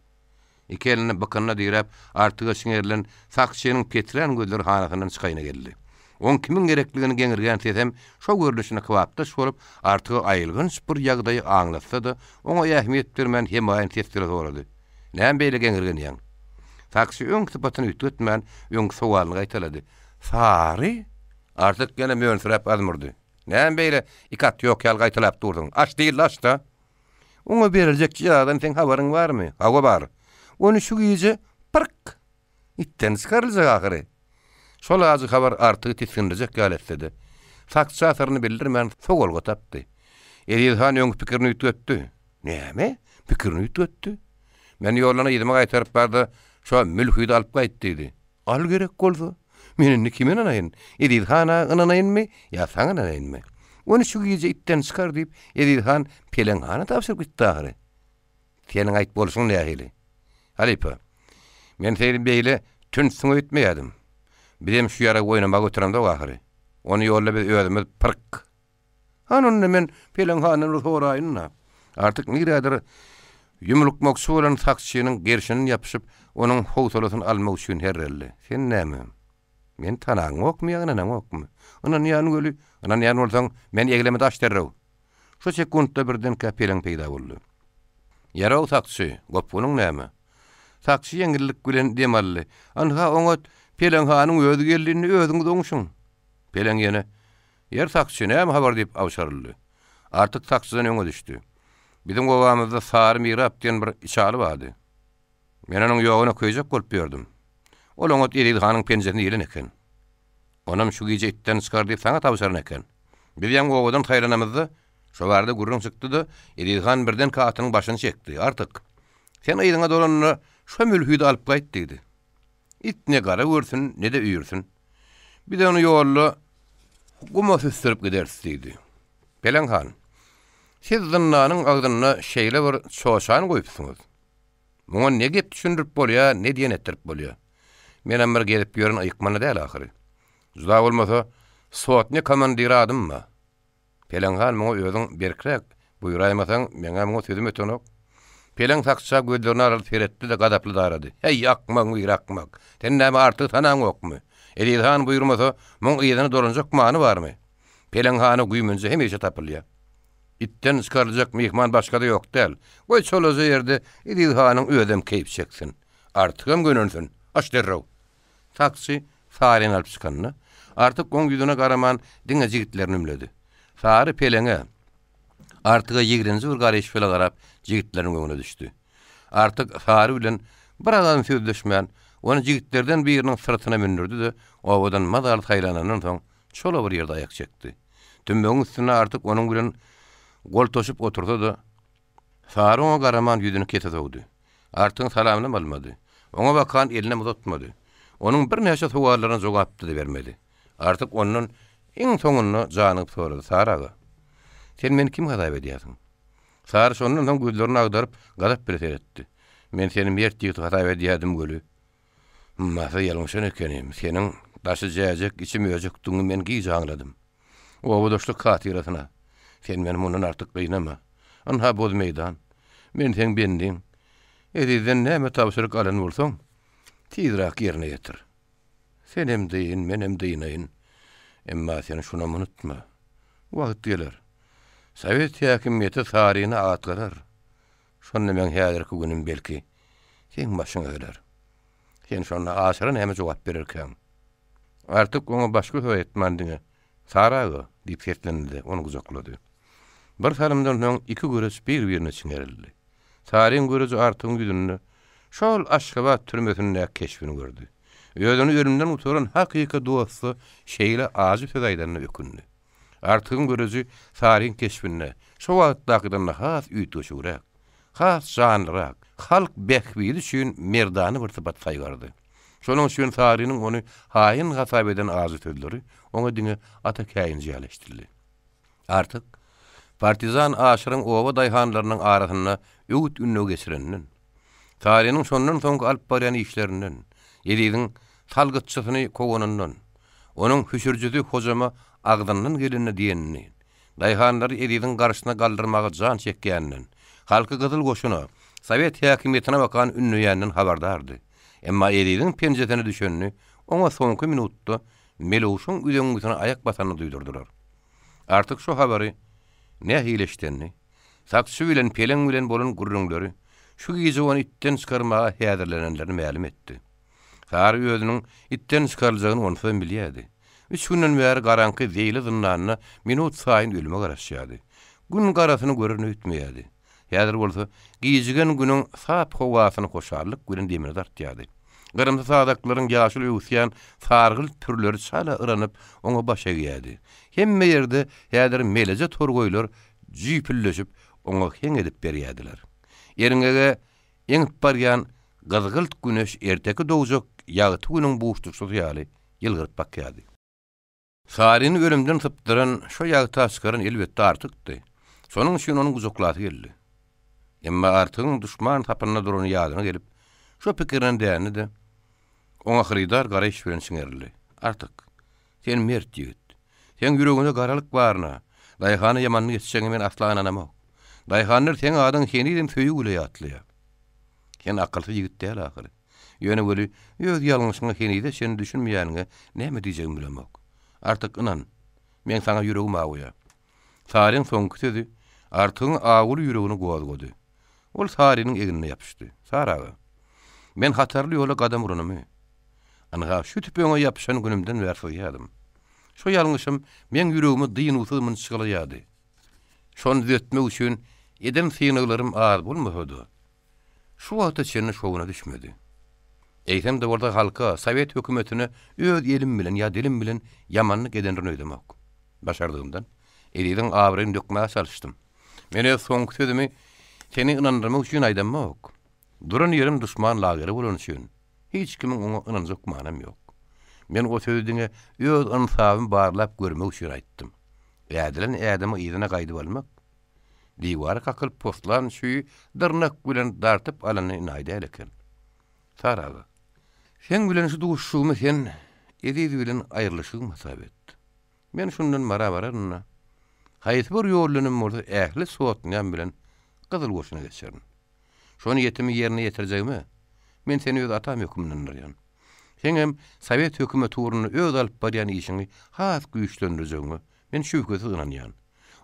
Speaker 2: Iki elini bykynyna diräp, Artyga çiňerilen sakçynyň peträn gözleri hanasyndan çykaýyna geldi. Oň kimiň gerekligini geňirgän sesem şo görnüşine kybapdaş bolup, Artyga aýylganç bir ýagdaýy aňlatsa-da, oňa ähmiýet bermän hemaýyn ses bile sorady. Näme beýle geňirgenýäň? Sakçy öňki sypatyny üýtgetmän, öňki sowalyny gaýtalady. Sary? Artyk ýene mönsüräp azmurdy. Näme beýle iki at ýok ýaly gaýtalap dursuň? Aç diýildi, aç-da! Oňa beriljek jezadan seň habaryň barmy? Hawa, bar. Ony şu gije pyrk! Itden çykaryljak ahyry. Şol ajy habar Artygy tisgindirjek ýaly etse-de, sakça syryny bildirmän sowalga tapdy. Eziz han öňki pikirini üýtgetdi. Näme? Pikirini üýtgetdi? Meni ýoldan yzyma gaýtaryp bar-da, şo mülhidi alyp gaýt diýdi. Al gerek bolsa. Men indi kime ynanaýyn? Eziz hana ynanaýynmy ýa saňa ynanaýynmy? Ony şu gije itden çykar diýip, Eziz han Peleň hana tabşyryp gitdi ahyry. Seniň aýt bolşuň nähili? Halypa, men seni beýle tüntsüň öýtmeýärdim. Bizem şu ýaragy oýnamaga göteremzok ahyry. Ony ýolda biz özümiz pyrk. Hany onda men Peleň handan bir soraýyn-da. Artyk nirädir ýumlukmakçy bolan sakçynyň gerşinden ýapyşyp, onuň howsalasyny almak üçin herreldi. Sen näme? Meni tanaňokmy ýa ynanaňokmy? Ynanýan weli, ynanýan bolsaň, meni egleme daş derrew! Şo sekuntda birdenkä Peleň peýda boldy. Ýaraw sakçy, gopgunyň näme? Sakçy ýeňillik bilen dem aldy. Ynha, oňat, Peleň hanyň özi geldi, indi özüňiz oňşuň. Peleň ýene, Ýer sakçy, näme habar diýip awşaryldy. Artyk sakçydan öňe düşdi. Biziň obamyzda Sary mirap diýen bir içaly bardy. Men onuň ýoguna köýjek bolup ýördüm. Ol oňat Eziz hanyň penjesine ilen eken. Onam şu gije itden çykar diýip saňa tabşyran eken. Biz ýaňy obadan saýlanamyzda, şo barada gürrüň çykdy-da, Eziz han birdenkä atynyň başyny çekdi. Artyk, sen yzyňa dolanda şo mülhüdi alyp gaýt diýdi. It ne gara görsün, ne-de üýrsün. Biz ony ýolda guma süsdürip gideris diýdi. Peleň han, siz zyndanyň agzynda şeýle bir çoçan goýupsyňyz. Muňa ne gep düşündirip bolýar, ne diýen etdirip bolýar. Menem bir gezip ýören ykmanda däl ahyry. Juda bolmasa, sotnýa komandiri adym bar. Peleň han muňa özüň berkräk buýraýmasaň, meň-ä muňa sözüm ötenok. Peleň sakça gözlerini aralyp seretdi-de gazaply darady. Häý, akmagyň biri akmak! Sen näme artygy tanaňokmy? Eziz han buýurmasa, muň yzyna dolanjak many barmy? Peleň hana güýmenje hemişe tapylýar. Itden çykaryljak myhman başga-da ýok däl. Goý, çolaja ýerde Eziz hanyň özem keýp çeksin. Artygam gönensin. Aç derrew! Sakçy Saryny alyp çykanda, Artyk oň ýüzüne garaman, diňe jigitlerini ümledi. Sary Peleňe, Artyga ýigrenji bir garaýyş bile garap, jigitleriniň öňüne düşdi. Artyk Sary bilen bir agam sözleşmän, ony jigitlerden biriniň syrtyna mündürdi-de, obadan mazaly saýlanandan soň, çola bir ýerde aýak çekdi. Tümmegiň üstünde Artyk onuň bilen goltaşyp otursa-da, Sary oňa garaman ýüzüni kese sowdy. Artygyň salamynam almady. Oňa bakan elinem uzatmady. Onuň birnäçe sowallaryna jogap-da bermedi. Artyk ondan iň soňunda janygyp sorady, Sary aga, sen meni kim hasap edýärsiň? Sary şondan soň gözlerini agdaryp, gazap bile seretdi. Men seni mert ýigit hasap edýärdim weli, masa ýalňyşan ekenim. Seniň daşy jäjek, içi möjekdigiňi men giç aňladym. Obadaşlyk hatyrasyna, sen meni mundan artyk gynama. Ynha boz meýdan. Men seň bendiň. Ezizden näme tabşyryk alan bolsaň, tizräk ýerine ýetir. Senem dyn, menem dynaýyn. Emma sen şunam unutma. Wagt geler. Sowet häkimiýeti Saryny atgarar. Şonda meň häzirki günüm belki, seň başyňa geler. Sen şonda Aşyra näme jogap bererkäň? Artyk oňa başga söz aýtman diňe, Sary aga! diýip seslendi-de, ony gujaklady. Bir salymdan soň iki göreç bir-birine çiňerildi. Saryň göreji Artygyň ýüzünde şol Aşgabat türmesindäki keşbini gördi. Özüni ölümden gutaran hakyky dosta şeýle ajy söz aýdanyna ökündi. Artygyň göreji Saryň keşbinde şo wagtdakydan-da has üýtgeşigräk, has janlyrak, halk bähbidi üçin merdana bir sypat saýgardy. Şonuň üçin Sarynyň ony haýyn hasap eden ajy sözleri oňa diňe ata käýinji ýaly eşidildi. Artyk, partizan Aşyryň oba daýhanlarynyň arasynda öwüt-ündew geçireninden, Sarynyň şondan soňky alyp barýan işlerinden, Eziziň salgytçysyny kowanyndan, onuň hüşürjisi Hojama agzyndan gelenini diýenini, daýhanlary Eziziň garşysyna galdyrmaga jan çekýäninden, halky gyzyl goşuna, sowet häkimiýetine bakan ündeýäninden habardardy. Emma Eziziň penjesine düşenini oňa soňky minutda Melewşiň üzeňňisine aýak basanyny duýdurdylar. Artyk şu habary nähili eşidenini, sakçy bilen Peleň bilen bolan gürrüňleri, şu gije ony itden çykarmaga häzirlenenlerini mälim etdi. Sary özüniň itden çykaryljagyny onsuzam bilýärdi. Üç günden bäri garaňky zeýli zyndanda minut saýyn ölüme garaşýardy. Gün garasyny görerin öýtmeýärdi. Häzir bolsa gijigen günüň sap howasyny hoşallyk bilen demine dartýardy. Gyrymsy sazaklaryň ýaşyl öwüsýän sargylt pürleri çala yranyp, oňa baş egýärdi. Hemme ýerde häzir meleje torgaýlar jüýpüldeşip, oňa heň edip berýärdiler. Erňege eňip barýan gyzgylt güneş erteki dogjak ýagty günüň buşlukçysy ýaly ýylgyryp bakýardy. Saryny ölümden sypdyran, şo ýagta çykaran elbetde Artykdy. Şonuň üçin onuň gujaklasy geldi. Emma Artygyň duşman sapynda durany ýadyna gelip, şo pikirinden dändi-de, oňa hyrydar garaýyş bilen çiňerildi. Artyk, sen mert ýigit. Seň ýüregiňde garalyk baryna, daýhana ýamanlyk etjegiňe men asla ynanamok. Daýhanlar seň adyňy henizem söýgi bile ýatlaýar. Sen akylsyz ýigit däl ahyry. Ýöne weli, öz ýalňyşyňa henize çenli düşünmeýäniňe näme diýjegimi bilemok. Artyk ynan, meň saňa ýüregim awuýar. Saryň soňky sözi Artygyň awuly ýüregini gozgady. Ol Sarynyň egnine ýapyşdy. Sary aga, men hatarly ýola gadam uranymy, ynha, şu tüpeňe ýapyşan günümden bäri syzýadym. Şo ýalňyşym meň ýüregimi dynuwsyz mynçgalaýardy. Şony düzetmek üçin eden synaglarym az bolmasa-da, şu wagta çenli şowuna düşmedi. Eýsem-de bolsa halka, sowet hökümetine öz elim bilen ýa dilim bilen ýamanlyk edendirin öýdemok. Başardygymdan, Eziziň abraýyny dökmäge çalyşdym. Men öz soňky sözümi seni ynandyrmak üçin aýdamok. Duran ýerim duşman lageri bolany üçin, hiç kimiň oňa ynanjak gümanam ýok. Men o sözi diňe öz ynsabymy barlap görmek üçin aýtdym. Ädilen ädimi yzyna gaýdyp almak, diwara kakylyp poslan çüýi dyrnak bilen dartyp alany naý däl eken. Sary aga, seň bilen şu duşuşygymy sen Eziz bilen aýrylyşygym hasap et. Men şundan Mara bararyn-da, haýsy bir ýol bilenem bolsa ähli sotnýam bilen Gyzyl goşuna geçerin. Şo niýetimi ýerine ýetirjegime men seni öz atam hökmünde ynandyrýan. Seňem sowet hökümeti ugrunda öz alyp barýan işiňi has güýçlendirjegiňe men şübhesiz ynanýan.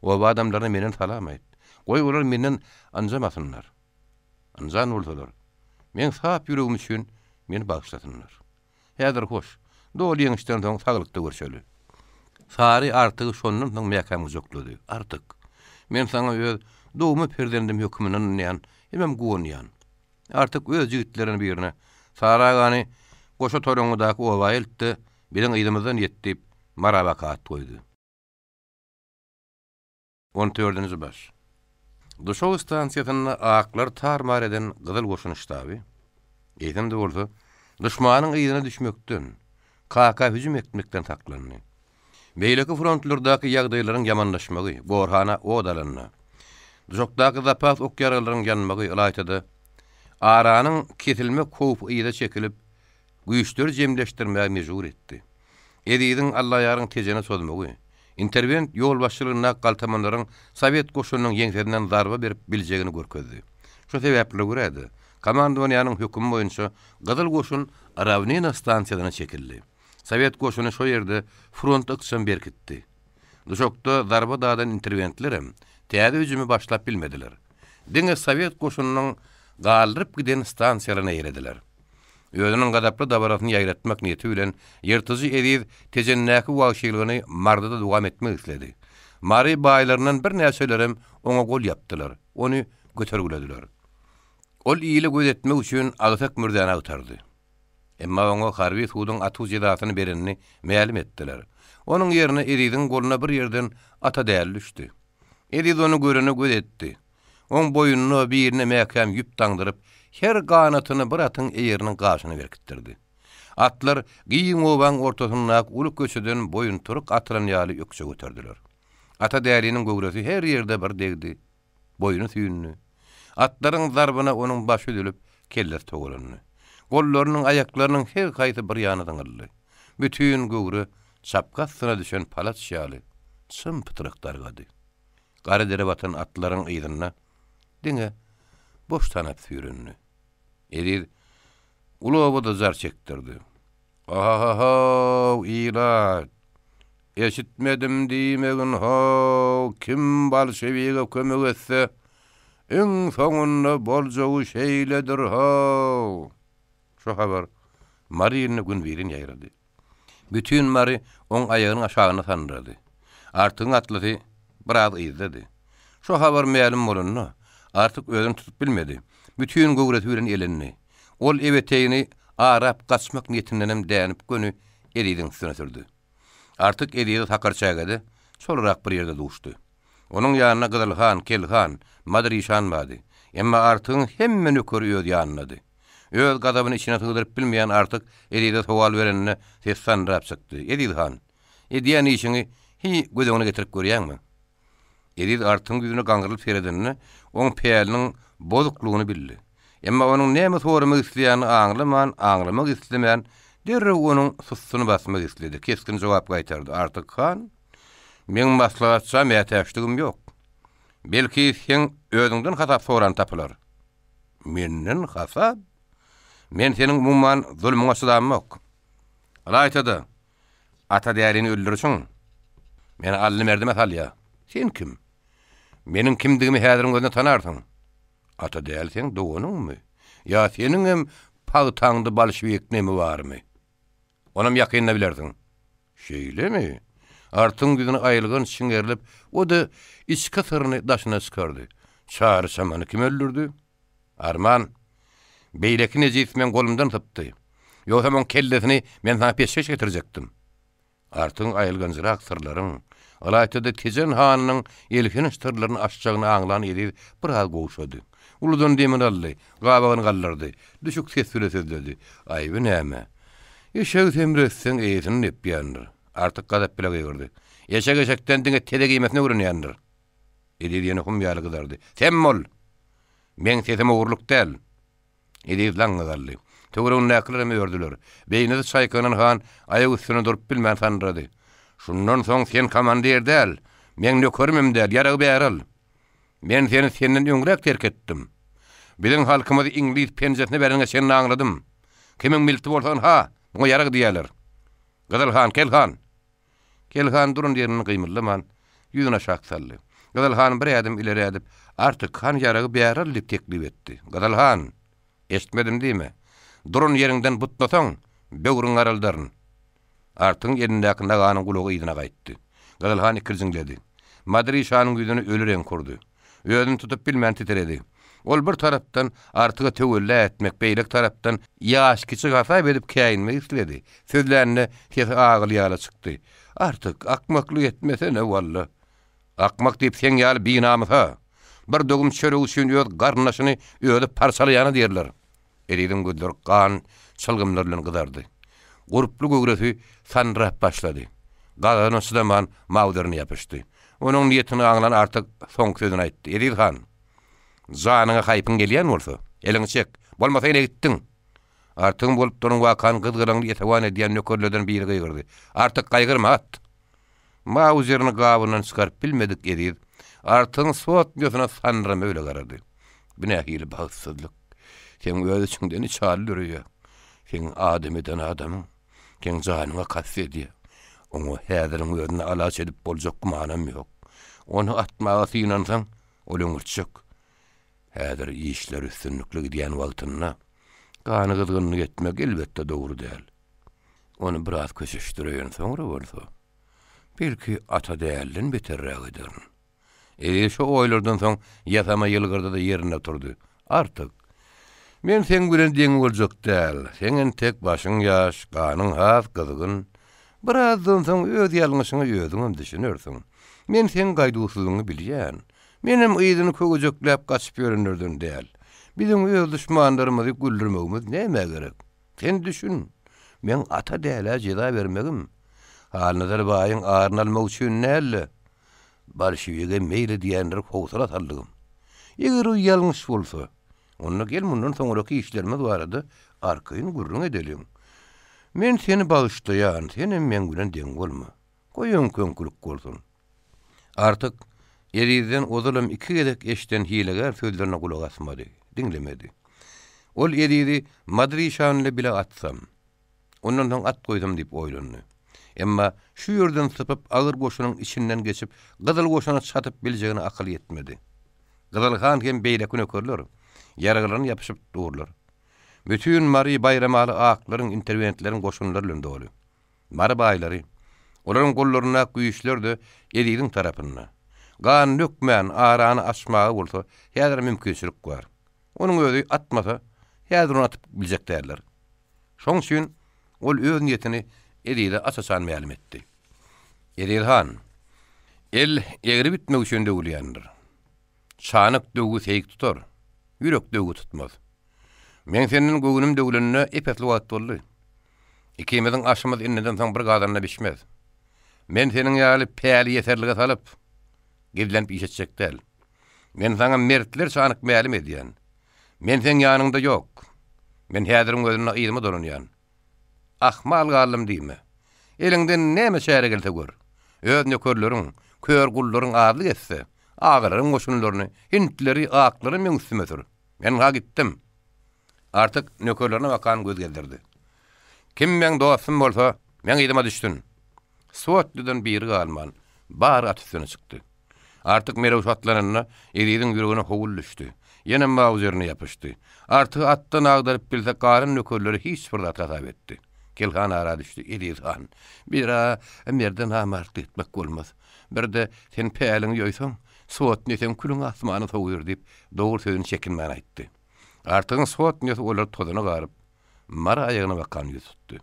Speaker 2: Oba adamlaryna menden salam aýt. Goý olar menden ynjamasynlar. Ynjan bolsalar, meň sap ýüregim üçin meni bagyşlasynlar. Häzir hoş. Doly ýeňişden soň saglykda görşeli. Sary Artygy şondan soň mäkäm gujaklady. Artyk, men saňa öz dogma perzendim hökmünde ynanýan hemem guwanýan. Artyk öz jigitleriniň birine, Sary agany goşa toraňňydaky oba elt-de, biziň yzymyzdan ýet diýip, Mara baka at goýdy. On dördünji baş. Duşow stansiýasynda aklary tar-mar eden Gyzyl goşun ştaby, eýsem-de bolsa, duşmanyň yzyna düşmekden, Kaka hüjüm etmekden saklandy. Beýleki frontlardaky ýagdaýlaryň ýamanlaşmagy, gorhana ot alanda. Duşakdaky zapas ok-ýaraglaryň ýanmagy, ylaýta-da, aranyň kesilmek howpy yza çekilip, güýçleri jemleşdirmäge mejbur etdi. Eziziň Allaýaryň Tejene çozmagy, interwent ýolbaşçylygyndaky galtamanlaryň sowet goşunynyň ýeňsesinden zarba berip biljegini görkezdi. Şu sebäplere görä-de, komandowaniýanyň hökümi boýunça Gyzyl goşun Rawnina stansiýasyna çekildi. Sowet goşuny şo ýerde fronty ykjam berkitdi. Duşakda zarba dadan interwentlerem täze hüjümi başlap bilmediler. Diňe sowet goşunynyň galdyryp giden stansiýalaryny eýelediler. Özüniň gazaply dabarasyny ýaýratmak niýeti bilen ýyrtyjy Eziz Tejendäki wagşylygyny Marda-da dowam etmek isledi. Mary baýlaryndan birnäçelerem oňa gol ýapdylar, ony götergilediler. Ol ile göz etmek üçin agsak mürzäni agtardy. Emma oňa harby suduň atuw jezasyny berenini mälim etdiler. Onuň ýerine Eziziň goluna bir ýerden Ata däli düşdi. Eziz ony görene göz etdi. Oň boýnuna birine mäkäm ýüp daňdyryp, her ganatyny bir atyň eýeriniň gaşyna berkitdirdi. Atlar giň obaň ortasyndaky uly köçeden boýuntyryk atylan ýaly ökje göterdiler. Ata däliniň göwresi her ýerde bir degdi, boýny süýndi. Atlaryň zarbyna onuň başy üzülip, kellesi togalandy. Gollarynyň, aýaklarynyň her haýsy bir ýana zyňyldy. Bütin göwre çapgy astyna düşen palaç ýaly çym-pytrak dargady. Gara dere batan atlaryň yzynda diňe boş tanap süýrendi. Eziz uly obada jar çekdirdi. Ohohow, ilat! Eşitmedim diýmegin how, kim bolşewige kömek etse, iň soňunda boljagy şeýledir how! Şu habar Mary iline günbirin ýaýrady. Bütin Mary oň aýagynyň aşagynda sandyrady. Artygyň atlysy biraz yzdady. Şo habar mälim bolanda, Artyk özüni tutup bilmedi. Bütin göwresi bilen elendi. Ol ebeteýini arap gaçmak niýetindenem dänip göni Eziziň üstüne sürdi. Artyk Ezize Sakarçägede çolarak bir ýerde duşdy. Onuň ýanynda Gyzyl han, Kel han, Madyr işan bardy. Emma Artygyň hemme nökeri öz ýanyndady. Öz gazabyny içine sygdyryp bilmeýän Artyk Ezize sowal bereninde sesi sandyrap çykdy, Eziz han, edýän işiňi hiý göz öňüne getirip görýäňmi? Eziz Artygyň ýüzüne gaňrylyp seredende, oň päliniň bozuklygyny bildi. Emma onuň näme soramak isleýänini aňlaman, aňlamak islemän, derrew onuň sussuny basmak isledi, kesgin jogap gaýtardy, Artyk han, meň maslahatça mätäçligim ýok. Belki, seň özüňden hasap soran tapylar. Menden hasap? Men seniň umuman zulmuňa çydamok. Ylaýta-da, Ata dälini öldürişiň meni alny-merdime salýa. Sen kim? Meniň kimdigimi häziriň özünde tanarsyň. Ata däli seň doganyňmy? Ýa seniňem pagtaňda bolşewik nemi barmy? Onam ýakynda bilersiň. Şeýlemi? Artygyň ýüzüne aýylganç çiňerilip, o-da içki syryny daşyna çykardy. Çary çamany kim öldürdi? Arman, beýleki nejis meň golumdan sypdy. Ýogsam oň kellesini men saňa peşgeş getirjekdim. Artygyň aýylganjyrak syrlaryň, ylaýta-da Tejen hanynyň elhenç syrlaryny açjagyny aňlan Eziz biraz gowşady. Uludan demini aldy, gabagyny galdyrdy, düşük ses bile sözledi, Aýby näme? Eşegi semretseň, eýesini depýändir. Artyk gazap bile gygyrdy. Eşek eşekden diňe tezek iýmesini öwrenýändir. Eziz ýene hum ýaly gyzardy. Sem bol! Meň sesim ogurlyk däl. Eziz laňňa galdy. Töweregindäkilerem ördüler. Beýnisi çaýkanan han aýak üstünde durup bilmän sandyrady. Şundan soň sen komandir däl, meň nökerimem däl, ýaragy bäri al. Men seni senden öňräk terk etdim. Biziň halkymyzy iňlis penjesine bereniňe çenli aňladym. Kimiň milti bolsa ynha, muňa ýarag diýerler. Gyzyl han, Kel han! Kel han duran ýerinden gymyldaman, ýüzüni aşak saldy. Gyzyl han bir ädim ileri ädip, Artyk han ýaragy bäri al diýip teklip etdi. Gyzyl han! Eşitmedim diýme. Duran ýeriňden butnasaň, böwrüňi garaldaryn. Artygyň elindäki naganyň gulagy yzyna gaýtdy. Gyzyl han ikirjiňledi. Madyr işanyň ýüzüne öli reňk urdy. Özüni tutup bilmän titredi. Ol bir tarapdan Artyga töwella etmek, beýleki tarapdan ýaşkiçi hasap edip käýinmek isledi. Sözlände sesi agyly ýaly çykdy. Artyk, akmaklyk etmesene, walla. Akmak diýip seň ýaly binamysa, bir döwüm çörek üçin öz garyndaşyny özi parçalaýana diýerler. Eziziň gözleri gan çylgymlar bilen gyzardy. Gurply göwresi sandyrap başlady. Gazabyna çydaman mawzerine ýapyşdy. Onuň niýetini aňlan Artyk soňky sözüni aýtdy, Eziz han, janyňa haýpyň gelýän bolsa, eliňi çek, bolmasa ine gitdiň! Artygyň bolup duran wakany gyzgalaňly esewan edýän nökerlerden biri gygyrdy, Artyk, gaýgyrma, at! Mauzerini gabyndan çykaryp bilmedik Eziz, Artygyň sotnýasyna sandyramay bile garady. Bu nähili bagtsyzlyk? Seň öz içiňden içaly döreýär. Seň adam eden adamyň, seň janyňa kast edýär. Oňa häziriň özünde alaç edip boljak gümanam ýok. Ony atmaga synansaň, ol öňürtjek. Häzir işler üstünlikli gidýän wagtynda gany gyzgynlyk etmek elbetde dogry däl. Ony biraz köşeşdireýin, soňra bolsa, belki, ata dälden beterräk ederin. Eziz şo oýlardan soň ýasama ýylgyrdy-da ýerinde turdy. Artyk, men seň bilen deň boljak däl. Seň entek başyň ýaş, ganyň has gyzgyn. Birazdan soň öz ýalňyşyňa özüňem düşünersiň. Men seň gaýduwsyzlygyňy bilýän. Menem yzyny köwejekläp gaçyp ýörenlerden däl. Biziň öz duşmanlarymyzy güldürmegimiz nämä gerek? Sen düşün, meň Ata dälä jeza bermegim, Halnazar baýyň aryny almak üçin däl-de, bolşewige meýil edýänleri howsala saldygym. Eger o ýalňyş bolsa, onda gel mundan soňraky işlerimiz barada arkaýyn gürrüň edeliň. Men seni bagyşlaýan, senem meň bilen deň bolma. Goý öňki-öňkülik bolsun. Artyk, Ezizden ozalam iki gezek eşiden hilegär sözlerine gulak asmady, diňlemedi. Ol Ezizi Madr işan ile bile atsam, ondan soň at goýsam diýip oýlandy. Emma şu ýerden sypyp agyr goşunyň içinden geçip gyzyl goşuna çatyp biljegine akyly ýetmedi. Gyzyl han hem beýleki nökerler ýaraglaryna ýapyşyp durlar. Bütin Mary Baýramaly aklaryň, interwentleriň goşunlary bilen doly. Mary baýlary, olaryň gollaryndaky güýçler-de Eziziň tarapynda. Gan dökmän, arany açmaga bolsa häzir mümkinçilik bar. Onuň özi atmasa, häzir ony atyp biljek däldir. Şoň üçin ol öz niýetini Ezize aç-açan mälim etdi. Eziz han, el egri bitmek üçin döwülýändir. Çanak döwgi seýik tutar, ýürek döwgi tutmaz. Meň senden göwnüm döwlenine ep-esli wagt boldy. Ikimiziň aşymyz indiden soň bir gazanda bişmez. Men seniň ýaly päli ýeserlige salyp, gizlenip iş etjek däl. Men saňa mertlerçe anyk mälim edýän. Men seň ýanyňda ýok. Men häziriň özünde yzyma dolanýan. Ahmal galdym diýme. Eliňden näme çäre gelse gör. Öz nökerleriň, kör gullaryň azlyk etse, agalaryň goşunlaryny, hintleri, aklary meň üstüme sür. Men-ha gitdim. Artyk nökerlerine bakan göz gezdirdi. Kim meň dostum bolsa, meň yzyma düşsün! Sotnydan biri galman, bary at üstüne çykdy. Artyk Merewşe atlananda, Eziziň ýüregine howul düşdi. Ýene mauzerine ýapyşdy. Artygy atdan agdaryp bilse, galan nökerleri hiç bir zat hasap etdi. Kelhan ara düşdi, Eziz han, bir-ä merde namartlyk etmek bolmaz. Bir-de sen päliňi ýoýsaň, sotnyý seň külüňi asmana sowur diýip, dogry sözüni çekinmän aýtdy. Artygyň sotnýasy olary tozana garyp, Mara aýagyna bakan ýüz tutdy.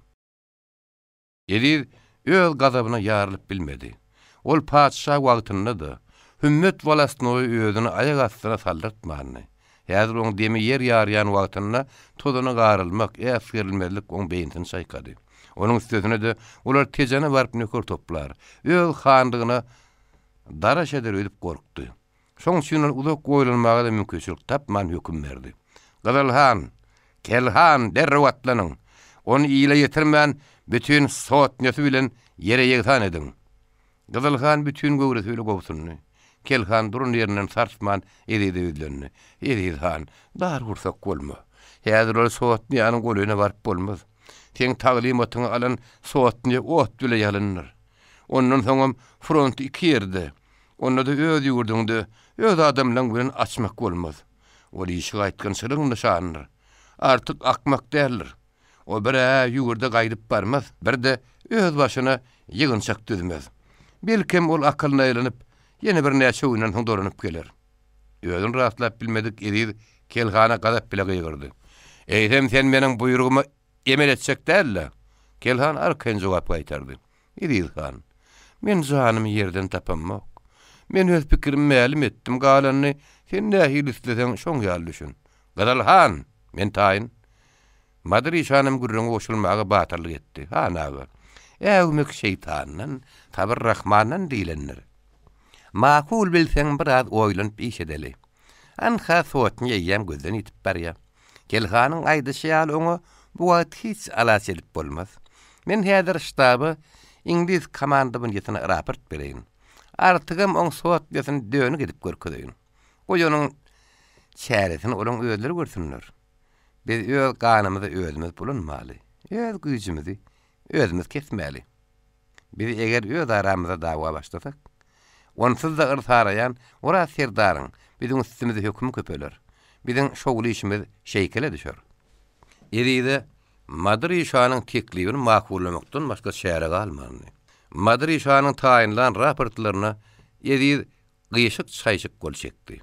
Speaker 2: Eziz öz gazabyna ýarylyp bilmedi. Ol patyşa wagtynda-da, Hümmet wolostnoýy özüni aýak astyna saldyrtmandy. Häzir oň demi ýer ýarýan wagtynda tozana garylmak, äsgerilmezlik oň beýnisini çaýkady. Onuň üstesine-de, olar Tejene baryp nöker toplar, öz hanlygyna daraş eder öýdüp gorkdy. Şoň üçin ol uzak oýlanmaga-da mümkinçilik tapman höküm berdi. Gyzyl han! Kel han! Derrew atlanyň! Ony ile ýetirmän, bütin sotnýasy bilen ýere ýegsan ediň! Gyzyl han bütin göwresi bile gobsundy. Kel han duran ýerinden sarsman Ezize ýüzlendi. Eziz han, dar gursak bolma. Häzir ol sotnýanyň golaýyna baryp bolmaz. Seň taglymatyňy alan sotnýa ot bile ýalyndyr. Ondan soňam fronty iki ýerde, Onda-da öz ýurduňda öz adamlaň bilen açmak bolmaz. Ol işi gaýtgynçylygyň nyşanydyr. Artyk akmak däldir. O bir-ä ýurda gaýdyp barmaz, bir-de öz başyna ýygynçak düzmez. Belkem ol akylyna aýlanyp, ýene birnäçe günden soň dolanyp geler. Özüni rastlap bilmedik Eziz Kelhana gazap bile gygyrdy. Eýsem sen meniň buýrugyma Emel etjek däl-le! Kelhan arkaýyn jogap gaýtardy. Eziz han, men janymy ýerden tapamok. Men öz pikirimi mälim etdim, galanyny sen nähili isleseň, şoň ýaly düşün. Gyzyl han, men taýyn. Madyr işanam gürrüňe goşulmaga batyrlyk etdi. Han aga, äwmek şeýtandan, sabyr Rahmandan diýlendir. Makul bilseň biraz oýlanyp iş edeli. Anha sotnya eýýäm gözden ýitip barýa. Kelhanyň aýdyşy ýaly oňa bu wagt hiç alaç edip bolmaz. Men häzir ştaba iňlis komandowaniýesine raport bereýin. Artygam oň sotnyasyny dönük edip görkezeýin. Goý onuň çäresini olaň özleri görsünler. Biz öz ganymyza özümiz bulanmaly. Öz güýjümizi özümiz kesmäli. Biz eger öz aramyzda dawa başlasak, onsuz-da yrsaraýan Oraz serdaryň biziň üstümize hökümi köpeler. Biziň şowly işimiz şeýkele düşer. Ezize Madyr işanyň teklibini makullamakdan başga çäre galmandy. Madyr işanyň taýynlan raportlaryna Eziz gyşyk-çaýşyk gol çekdi.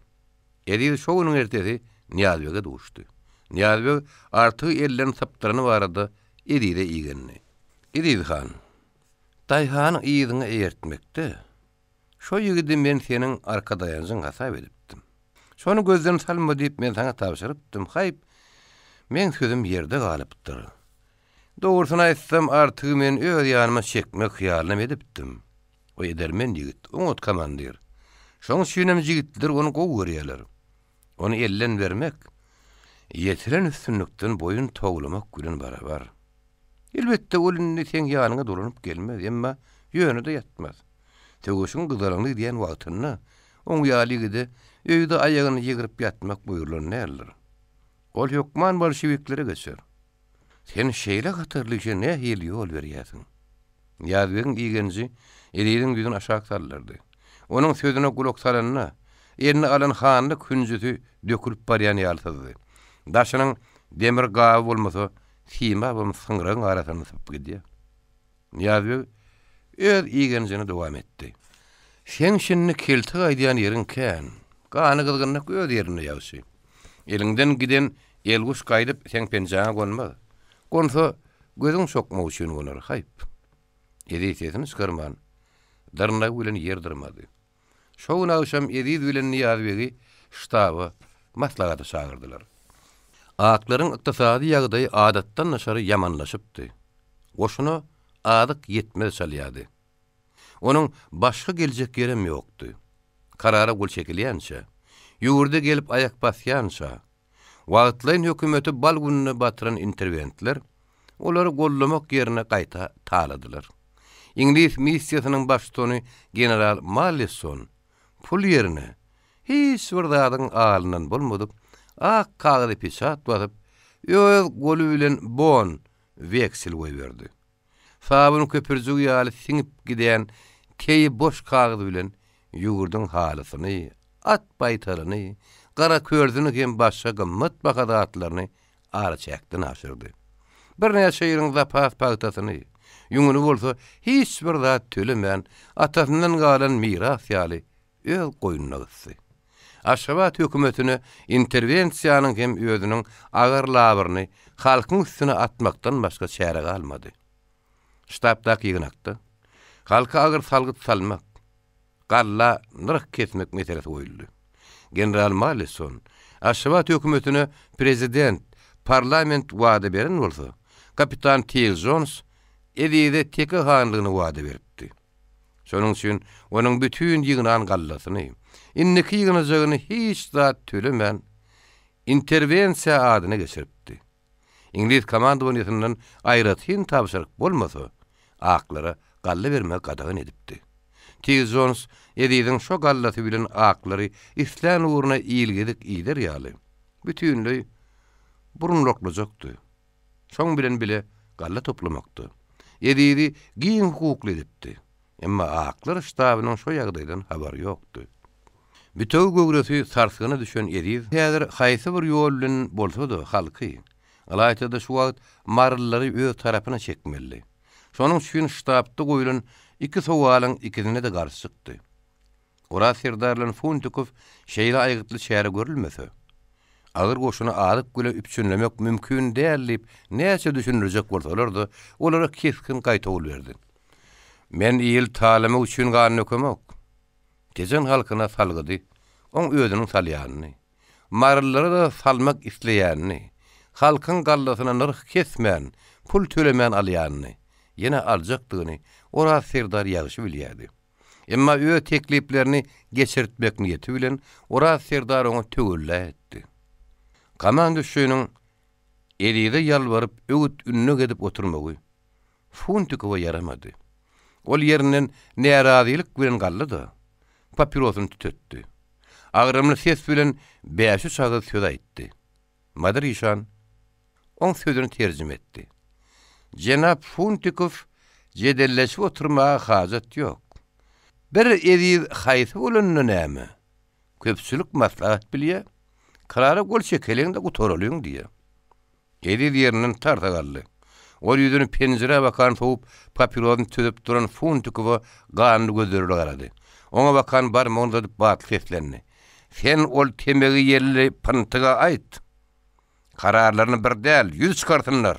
Speaker 2: Eziz şo günüň ertesi Nyýazbege duşdy. Nyýazbeg Artygy elden sypdyrany barada Ezize igendi. Eziz han, daýhany yzyňa eýertmekde, şo ýigidi men seniň arkadaýanjyň hasap edipdim. Şony gözden salma diýip men saňa tabşyrypdym, haýp, meň sözüm ýerde galypdyr. Dogrusyny aýtsam, Artygy men öz ýanyma çekmek hyýalynam edipdim. O edermen ýigit, oňat komandir. Şoň üçinem jigitler ony gowy görýärler. Ony elden bermek, ýetilen üstünlikden boýun towlamak bilen barabar. Elbetde, ol indi seň ýanyňa dolanyp gelmez, emma ýöne-de ýatmaz. Söweşiň gyzgalaňly gidýän wagtynda oň ýaly ýigide öýde aýagyny ýygryp ýatmak buýrulan däldir. Ol hökman bolşewiklere geçer. Sen şeýle hatarly işe nähili ýol berýärsiň? Nyýazbegiň igenji Eziziň ýüzüni aşak saldyrdy. Onuň sözüne gulak salanda, eline alan hanlyk hünjüsi dökülip barýan ýaly syzdy. Daşynyň demir gaby bolmasa, simabam syňragyň arasynda sypyp gidýär. Nyýazbeg öz igenjini dowam etdi. Seň şindi kelte gaýdýan ýeriň kän. Gany gyzgynlyk öz ýerinde ýagşy. Eliňden giden elguş gaýdyp seň penjäňe gonmaz. Gonsa, gözüň çokmak üçin gonar, haýp. Eziz sesini çykarman, dyrnagy bilen ýer dyrmady. Şo gün agşam Eziz bilen Nyýazbegi ştaba maslahata çagyrdylar. Aklaryň ykdysady ýagdaýy adatdan daşary ýamanlaşypdy. Goşuna azyk ýetmez çalýardy. Onuň başga geljek ýerem ýokdy. Karara gol çekilýänçä, ýurda gelip aýak basýança, wagtlaýyn hökümeti bal gününe batyran interwentler olary goldamak ýerine gaýta taladylar. Iňlis missiýasynyň baştutany general Mallisson pul ýerine hiç bir zadyň alyndan bolmadyk ak kagyza peçat basyp, öz goly bilen bon, weksel goýberdi. Sabyn köpürjigi ýaly siňip gidýän teýi boş kagyz bilen ýurduň halysyny, at baýtalyny, garakörzüni hem başga gymmatbaha zatlaryny araçäkden aşyrdy. Birnäçe ýylyň zapas pagtasyny, ýüňüni bolsa hiç bir zat tölemän, atasyndan galan miras ýaly öz goýnuna gysdy. Aşgabat hökümetine interwensiýanyň hem özüniň agyr labyryny halkyň üstüne atmakdan başga çäre galmady. Ştabdaky ýygnakda halka agyr salgyt salmak, galla nyrh kesmek meselesi goýuldy. General Mallisson Aşgabat hökümetine prezident, parlament wada beren bolsa, kapitan Teýl Jons Ezize teke hanlygyny wada beripdi. Şonuň üçin onuň bütin ýygnan gallasyny, indiki ýygnajagyny hiç zat tölemän, interwensiýa adyna geçiripdi. Iňlis komandowaniýasyndan aýratyn tabşyryk bolmasa, aklara galla bermegi gadagan edipdi. Tig Jons Eziziň şo gallasy bilen aklary islän ugruna ilgezik ider ýaly, bütinleý burunlaklajakdy. Şoň bilen bile galla toplamakda Ezizi giň hukukly edipdi. Emma aklar ştabynyň şo ýagdaýdan habary ýokdy. Bütewi göwresi sarsgyna düşen Eziz häzir haýsy bir ýol bilen bolsa-da halky, ylaýta-da şu wagt marylylary öz tarapyna çekmelidi. Şonuň üçin ştabda goýlan iki sowalyň ikisine-de garşy çykdy. Oraz serdar bilen Funtikow şeýle aýgytly çäre görülmese, agyr goşuny azyk bile üpjünlemek mümkin däl diýip näçe düşündirjek bolsalar-da, olara kesgin gaýtawul berdi. Men il talamak üçin gan dökemok. Tejen halkyna salgydy oň özüniň salýanyny, marylylara-da salmak isleýänini, halkyň gallasyna nyrh kesmän, pul tölemän alýanyny, ýene aljakdygyny Oraz serdar ýagşy bilýärdi. Emma öz tekliplerini geçirtmek niýeti bilen Oraz serdar oňa töwella etdi. Komanduşynyň Ezize ýalbaryp öwüt-ündew edip oturmagy Funtikowa ýaramady. Ol ýerinden närazylyk bilen galdy-da, papirosyny tütetdi. Agramly ses bilen bäş-üç agyz söz aýtdy. Madyr işan oň sözüni terjime etdi. Jenap Funtikow jedelleşip oturmaga hajat ýok. Bir eziz haýsy bolanda näme? Köpçülik maslahat bilýä. Karara gol çekeliň-de gutaralyň diýýä. Eziz ýerinden tarsa galdy. Ol ýüzüni penjirä bakan sowup, papirosyny tüzüp duran Funtikowa ganly gözleri bilen garady. Oňa bakan barmagyny uzadyp batly seslendi. Sen ol temegi ýelli pyntyga aýt. Kararlaryny bir däl, ýüz çykarsynlar.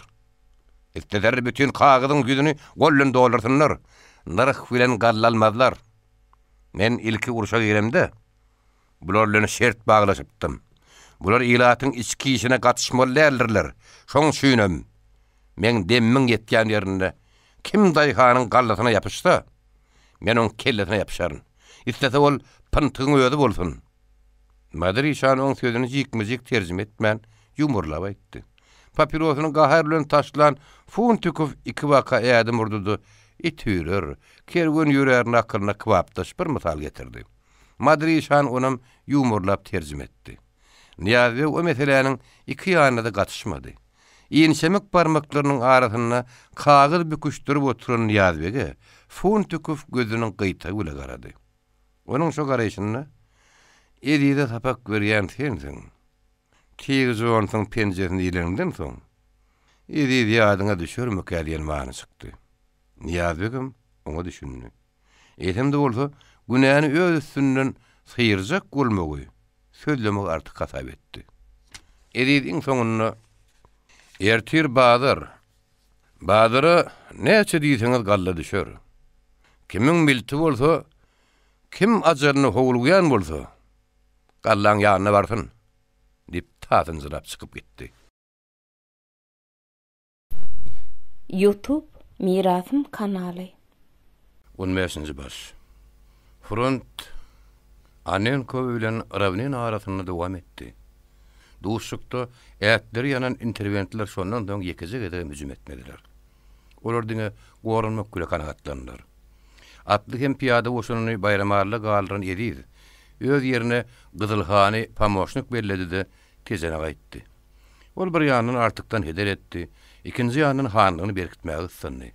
Speaker 2: Isleseler bütin kagyzyň ýüzüni gol bilen doldursynlar. Nyrh bilen galla almazlar. Men ilki urşa giremde, bular bilen şert baglaşypdym. Bular ilatyň içki işine gatyşmaly däldirler. Şoň üçinem, meň demimiň ýetýän ýerinde kim daýhanyň gallasyna ýapyşsa, men oň kellesine ýapyşaryn. Islese ol pyntygyň özi bolsun. Madyr işan oň sözüni jikme-jik terjime etmän, ýumurlap aýtdy. Papirosyny gahar bilen taşlan Funtikow ikibaka ädim urdy-da, it üýrer, kerwen ýörär nakylyna kybapdaş bir mysal getirdi. Madyr işan onam ýumurlap terjime etdi. Nyýazbeg o meseläniň iki ýanyna-da gatyşmady. Inçemik barmaklarynyň arasynda kagyz büküşdirip oturan Nyýazbege Funtikow gözüniň gyýtagy bile garady. Onuň şo garaýşynda, Ezize sapak berýän sensiň. Tig Jonsuň penjesini iýleniňden soň, Eziz ýadyňa düşermikä diýen many çykdy. Nyýazbegem oňa düşündi. Eýsem-de bolsa, günäni öz üstünden syrjak bolmagy, sözlemegi artyk hasap etdi. Eziz iň soňunda, Ertir bazar. Bazara näçe diýseňiz galla düşer. Kimiň milti bolsa, kim ajalyna howlugýan bolsa, gallaň ýanyna barsyn! diýip, tasynjyrap çykyp gitdi.
Speaker 1: Youtube Mirasym kanaly.
Speaker 2: On bäşinji baş. Front Anenkow bilen Rawnin arasynda dowam etdi. Duşuşykda ätleri ýanan interwentler şondan soň ýekeje gezegem hüjüm etmediler. Olar diňe goranmak bile kanagatlandylar. Atly hem pyýada goşunyny Baýramalla galdyran Eziz, öz ýerine Gyzyl hany pomoşnik belledi-de, Tejene gaýtdy. Ol bir ýandan Artykdan heder etdi, ikinji ýandan hanlygyny berkitmäge gyssandy.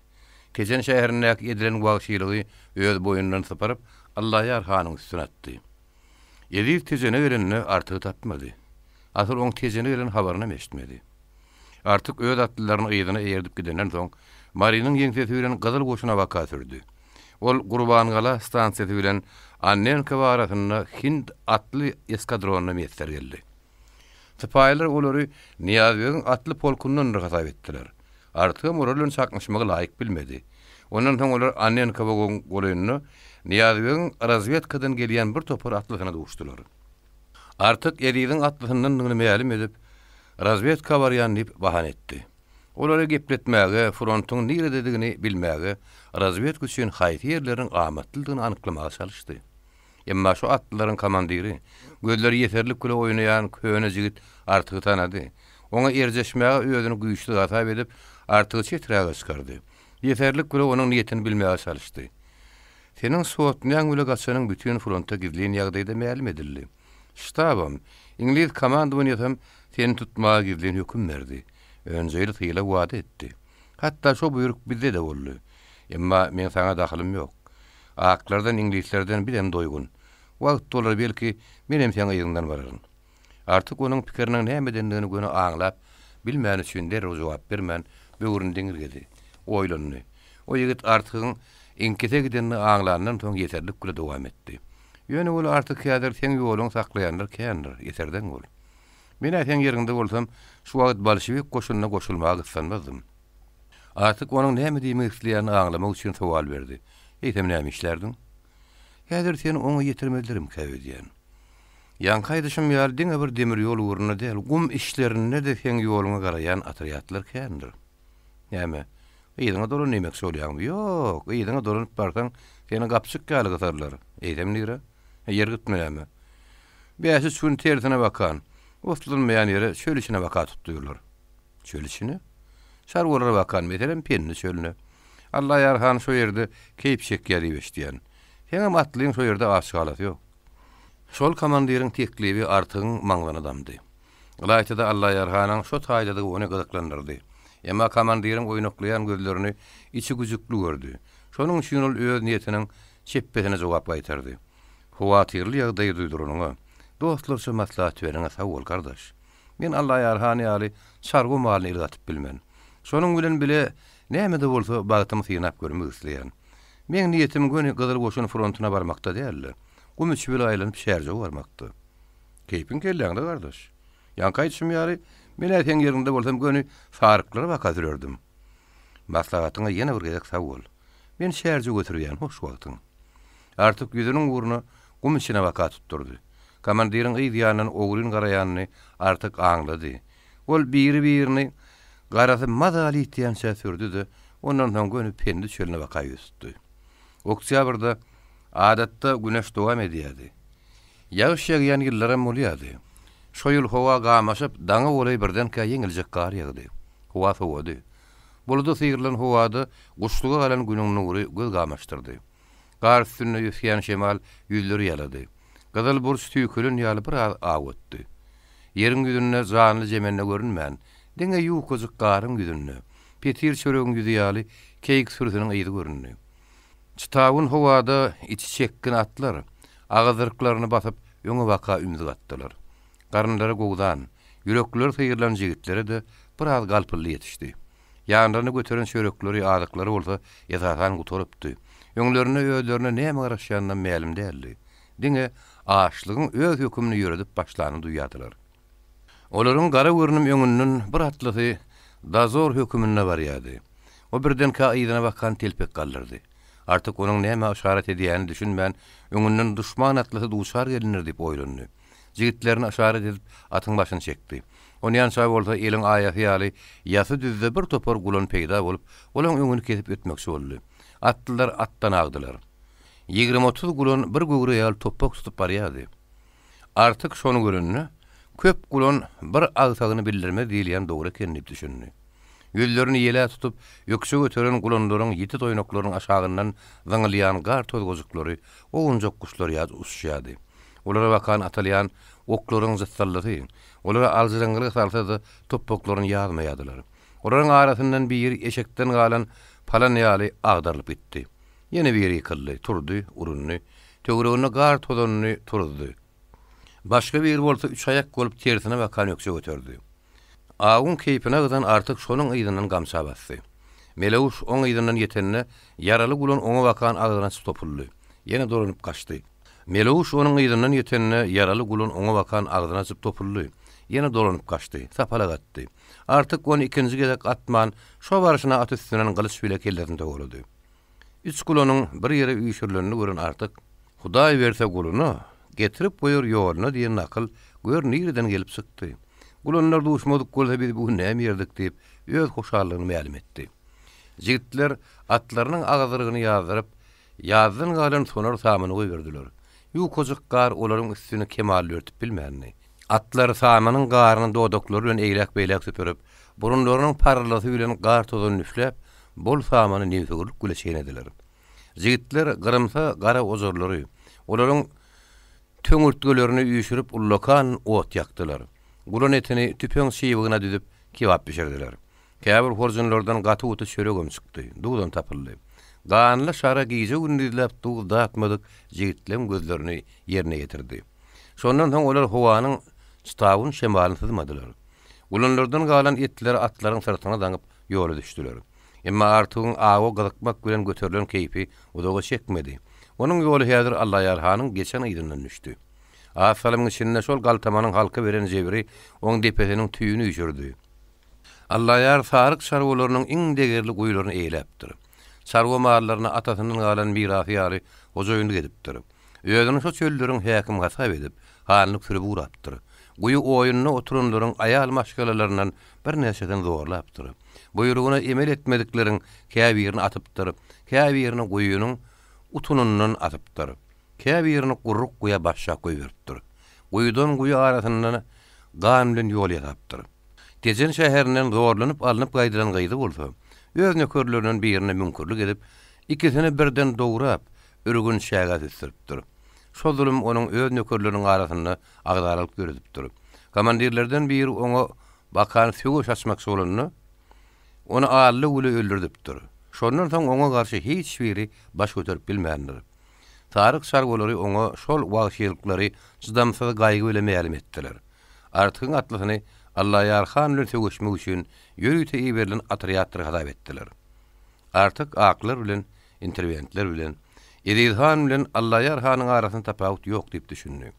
Speaker 2: Tejen şäherindäki edilen wagşylygy öz boýnundan sypyryp, Allaýar hanyň üstüne atdy. Eziz Tejene gelende Artygy tapmady. Asyl oň Tejene gelen habarynam eşitmedi. Artyk öz atlylaryny yzyna eýerdip gidenden soň, Marynyň ýeňsesi bilen Gyzyl goşuna waka sürdi. Ol Gurbangala stansiýasy bilen Annenkowa arasynda hind atly eskadronyna miýesser geldi. Sypaýylar olary Nyýazbegiň atly polkundandyr hasap etdiler. Artygam olar bilen çaknyşmagy laýyk bilmedi. Ondan soň olar Annenkowogyň golaýynda Nyýazbegiň razwedkadan gelýän bir topar atlysyna duşdular. Artyk Eziziň atlysyndandygyny mälim edip, razwedka barýan diýip bahana etdi. Olary gepletmäge, frontuň nirededigini bilmäge, razwedka üçin haýsy ýerleriň amatlydygyny anyklamaga çalyşdy. Emma şu atlylaryň komandiri, gözleri ýeserlik bile oýnaýan köne jigit Artygy tanady. Oňa erjeşmäge özüni güýçsüz hasap edip, Artygy çeträge çykardy. Ýeserlik bile onuň niýetini bilmäge çalyşdy. Seniň sotnýaň bile gaçanyň bütin fronta gizlin ýagdaýda mälim edildi. Ştabam, iňlis komandowaniýasam seni tutmaga gizlin höküm berdi. Önjeýli sylag wada etdi. Hatda şo buýruk bizde-de boldy. Emma meň saňa dahylym ýok. Aklardan, iňlislerden bizem doýgun. Wagt bolar, belki, menem seň yzyňdan bararyn. Artyk onuň pikiriniň nämedendigini göni aňlap bilmäni üçin derrew jogap bermän, böwrüni diňirgedi. Oýlandy. O ýigit Artygyň iňkise gidenini aňlandan soň ýeserlik bile dowam etdi. Ýöne weli Artyk häzir seň ýoluňy saklaýanlar kändir, eserdeň bol. Men-ä seň ýeriňde bolsam, şu wagt bolşewik goşunyna goşulmaga gyssanmazdym. Artyk onuň näme diýmek isleýänini aňlamak üçin sowal berdi, Eýsem näme işlärdiň? Häzir seni oňa ýetirmelidirimkä öýdýän. Ýaňky aýdyşym ýaly diňe bir demir ýol ugrunda däl, gum işlerinde-de seň ýoluňa garaýan otrýadlar kändir. Näme, Yzyňa dolan diýmekçi bolýaňmy? Ýok, yzyňa dolanyp barsaň, seni gapjyk ýaly gysarlar. Eýsem nirä? Ýer gitme näme? Bäş-üç gün tersine bakan, oslanmaýan ýere çöl içine baka tutdurlar. Çöl içine? Çarwalara bakan, meselem, Pendi çölüne. Allaýar han şo ýerde keýp çekýär diýip eşidýän. Seňem atlyň şo ýerde aç galasy ýok. Şol komandiriň teklibi Artygyň maňzyna damdy. Ylaýta-da Allaýar hanyň şo taýdadygy ony gyzyklandyrdy. Emma komandiriň oýnaklaýan gözlerini içi güjükli gördi. Şonuň üçin ol öz niýetiniň çepbesine jogap gaýtardy. Howatyrly ýagdaýy duýduranyňa, dostlarça maslahat bereniňe sag bol, gardaş. Men Allaýar han ýaly çarwa malyny el gatyp bilmen. Şonuň bilen bile näme-de bolsa bagtymy synap görmek isleýän. Meň niýetim göni Gyzyl Goşun frontuna barmakda däl-de, gum içi bile aýlanyp Çärjewe barmakdy. Keýpiň kelläňde, gardaş. Ýaňky aýdyşym ýaly, men-ä seň ýeriňde bolsam göni saryklara baka sürerdim. Maslahatyňa ýene bir gezek sag bol. Men Çärjewe götürýän, hoş wagtyň. Artyk ýüzüniň ugruna gum içine baka tutdurdy. Komandiriň yz ýanyndan ogryn garaýanyny Artyk aňlady. Ol biri-birini garasy mazaly ýitýänçä sürdi-de, ondan soň göni Pendi çölüne baka ýüz tutdy. Oktýabrda adatda güneş dowam edýärdi. Ýagyş ýagýan ýyllaram bolýardy. Şo ýyl howa gamaşyp, daňa golaý birdenkä ýeňiljek gar ýagdy. Howa sowady. Buluda syrylan howada guşluga galan günüň nury göz gamaşdyrdy. Gar üstünde ösýän şemal ýüzleri ýalady. Gyzyl burç tüýkülen ýaly biraz awutdy. Ýeriň ýüzünde janly-jemende görünmän, diňe ýukajyk garyň ýüzünde, petir çöregiň ýüzi ýaly keýik sürüsiniň yzy göründi. Çytabyn howada içi çekgin atlar agyzdyryklaryny basyp öňe-baka ümzük atdylar. Garynlary gowzan, ýürekleri syrylan jigitlere-de biraz galpyldy ýetişdi. Ýanlaryna göteren çörekleri, azyklary bolsa esasan gutarypdy. Öňlerinde özlerine näme garaşýanynam mälim däldi. Diňe açlygyň öz hökümini ýöredip başlanyny duýýardylar. Olaryň gara görnüm öňünden bir atlysy dozor höküminde barýardy. O birdenkä yzyna bakan telpek galdyrdy. Artyk onuň nämä yşarat edýänini düşünmän, öňünden duşman atlysy duçar gelindir diýip oýlandy. Jigitlerine yşarat edip, atyň başyny çekdi. Onýança bolsa eliň aýasy ýaly ýasy düzde bir topar gulan peýda bolup, olaň öňüni kesip ötmekçi boldy. Atlylar atdan agdylar. Ýigrimi-otuz gulan bir göwre ýaly topbak tutup barýardy. Artyk şony görende, köp gulan bir agsagyny bildirmez diýilýän dogry eken diýip düşündi. Ýüzlerini ýelä tutup, ökje göteren gulanlaryň ýiti toýnaklarynyň aşagyndan zyňylýan gar tozgajyklary owunjak guşlar ýaly uçuşýardy. Olara bakan atylýan oklaryň jyssallysy olara aljyraňňylyk salsa-da, topbaklaryny ýazmaýardylar. Olaryň arasyndan biri eşekden galan palan ýaly agdarylyp gitdi. Ýene biri ýykyldy, turdy, urundy. Töwereginde gar tozanyny turuzdy. Başga biri bolsa üç aýak bolup tersine bakan ökje göterdi. Awuň keýpine gyzan Artyk şonuň yzyndan gamça basdy. Meleguş oň yzyndan ýetende, ýaraly gulan oňa bakan agzyny açyp topuldy. Ýene dolanyp gaçdy. Meleguş onuň yzyndan ýetende, ýaraly gulan oňa bakan agzyny açyp topuldy. Ýene dolanyp gaçdy. Sapalak atdy. Artyk ony ikinji gezek atman, şo barşyna at üstünden gylyç bile kellesini towalady. Üç gulanyň bir ýere üýşürilenini gören Artyk, Hudaý berse guluna, getirip goýar ýoluna diýen nakyl gör nireden gelip çykdy. Gulanlar duşmadyk bolsa biz bu gün näme ýerdik diýip, öz hoşallygyny mälim etdi. Jigitler atlarynyň agyzlygyny ýazdyryp, ýazdan galan sonar samany goýberdiler. Ýukajyk gar olaryň üstüni kemally örtüp bilmändi. Atlar samanyň garyny dodaklary bilen eýläk-beýläk süpürip, burunlarynyň paryrlysy bilen gar tozanyny üfläp, bol samany nebsewürlik bile çeýnediler. Jigitler gyrymsa gara ojarlary, olaryň töňürtgelerini üýşürip ullakan ot ýakdylar. Gulan etini tüpeň çybygyna düzüp kebap bişirdiler. Käbir horjunlardan gaty-guty çöregem çykdy, duzam tapyldy. Ganly şara gije-gündizläp duz datmadyk jigitleň gözlerini ýerine ýetirdi. Şondan soň olar howanyň çytabyn şemalyny syzmadylar. Gulanlardan galan etleri atlaryň syrtyna daňyp ýola düşdüler. Emma Artygyň awa gyzykmak bilen göterilen keýpi uzaga çekmedi. Onuň ýoly häzir Allaýar hanyň geçen yzyndan düşdi. Az salymyň içinde şol galtamanyň halka beren jebri oň depesiniň tüýüni üýşürdi. Allaýar saryk çarwalarynyň iň degerli guýularyny eýläpdir. Çarwa mallaryna atasyndan galan mirasy ýaly hojaýynlyk edipdir. Özüni şo çölleriň häkimi hasap edip, hanlyk sürüp ugrapdyr. Guýy oýunda oturanlaryň aýal maşgalalaryndan birnäçesini zorlapdyr. Buýrugyna emel etmedikleriň käbirini atypdyr, käbirini guýynyň utunyndan asypdyr. Käbirini gurruk guýa başşak goýberipdir. Guýudan guýy arasyndan gan bilen ýol ýasapdyr. Tejen şäherinden zorlanyp alnyp gaýdylan gyzy bolsa, öz nökerlerinden birine müňkürlik edip, ikisini birden dograp, ürgün çägä süsdüripdir. Şol zulum onuň öz nökerleriniň arasynda agzalalyk döredipdir. Komandirlerden biri oňa bakan söweş açmakçy bolanda, ony Allagüle öldürdipdir. Şondan soň oňa garşy hiç biri baş göterip bilmändir. Saryk çarwalary oňa şol wagşylyklary çydamsyz gaýgy bilen mälim etdiler. Artygyň atlysyny Allaýar han bilen söweşmek üçin ýörite iberilen otrýaddyr hasap etdiler. Artyk aklar bilen, interwentler bilen, Eziz han bilen Allaýar hanyň arasynda tapawut ýok diýip düşündi.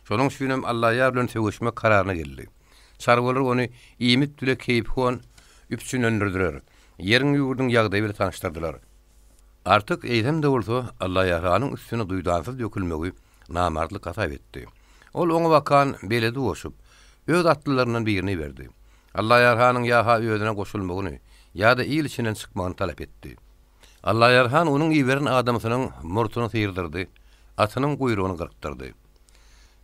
Speaker 2: Şonuň üçinem Allaýar bilen söweşmek kararyna geldi. Çarwalar ony iýmit bile keýpihon üpjünlendirdiler, ýeriň-ýurduň ýagdaýy bile tanyşdyrdylar. Artyk eýsem-de bolsa Allaýar hanyň üstüne duýdansyz dökülmegi namartlyk hasap etdi. Ol oňa bakan beledi goşup, öz atlylaryndan birini iberdi. Allaýar hanyň ýa-ha özüne goşulmagyny, ýa-da il içinden çykmagyny talap etdi. Allaýar han onuň iberen adamsynyň murtuny syrdyrdy, atynyň guýrugyny gyrkdyrdy.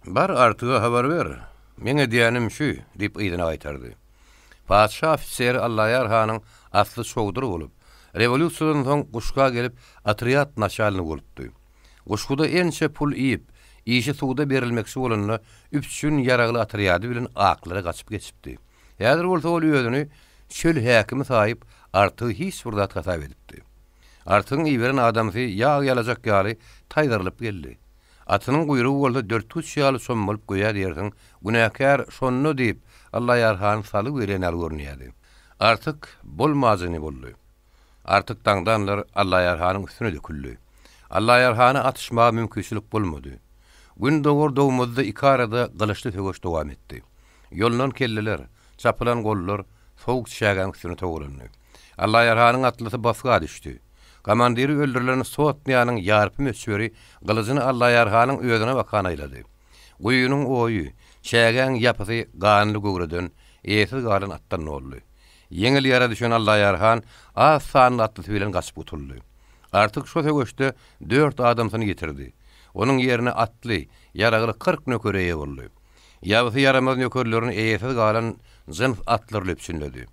Speaker 2: Bar, Artyga habar ber, meň edýänim şü, diýip yzyna gaýtardy. Patyşa ofiseri Allaýar hanyň asly çowdur bolup, rewolýusiýadan soň Guşga gelip otrýad naçalnigi bolupdy. Guşguda ençe pul iýip, işi suda berilmekçi bolanda üpjün ýaragly otrýady bilen aklara gaçyp geçipdi. Häzir bolsa ol özüni çöl häkimi saýyp, Artygy hiç bir zat hasap edipdi. Artygyň iberen adamsy ýag ýalajak ýaly taýzarylyp geldi. Atynyň guýrugy bolsa dörtgüç ýaly çommalyp göýä diýersiň, günäkär şonda diýip, Allaýar han salyg berýän ýaly görünýärdi. Artyk bolmajyny boldy. Artyk daňdanlar Allaýar hanyň üstüne döküldi. Allaýar hana atyşmaga mümkinçilik bolmady. Gün dogar-dogmazda ikarada gylyçly söweş dowam etdi. Ýolnan kelleler, çapylan gollar sowuk çägäň üstüne togalandy. Allaýar hanyň atlysy basga düşdi. Komandiri öldürilen sotnýanyň ýarpy möçberi gylyjyny Allaýar hanyň özüne bakan aýlady. Guýynyň oýy, çägäň ýapysy ganly göwreden, eýesiz galan atdan doldy. Ýeňil ýara düşen Allaýar han az sanly atlysy bilen gaçyp gutuldy. Artyk şo söweşde dört adamsyny ýitirdi. Onuň ýerine atly, ýaragly 40 nöker eýe boldy. Ýabysy ýaramaz nökerlerini eýesiz galan jyns atlar löpçünledi.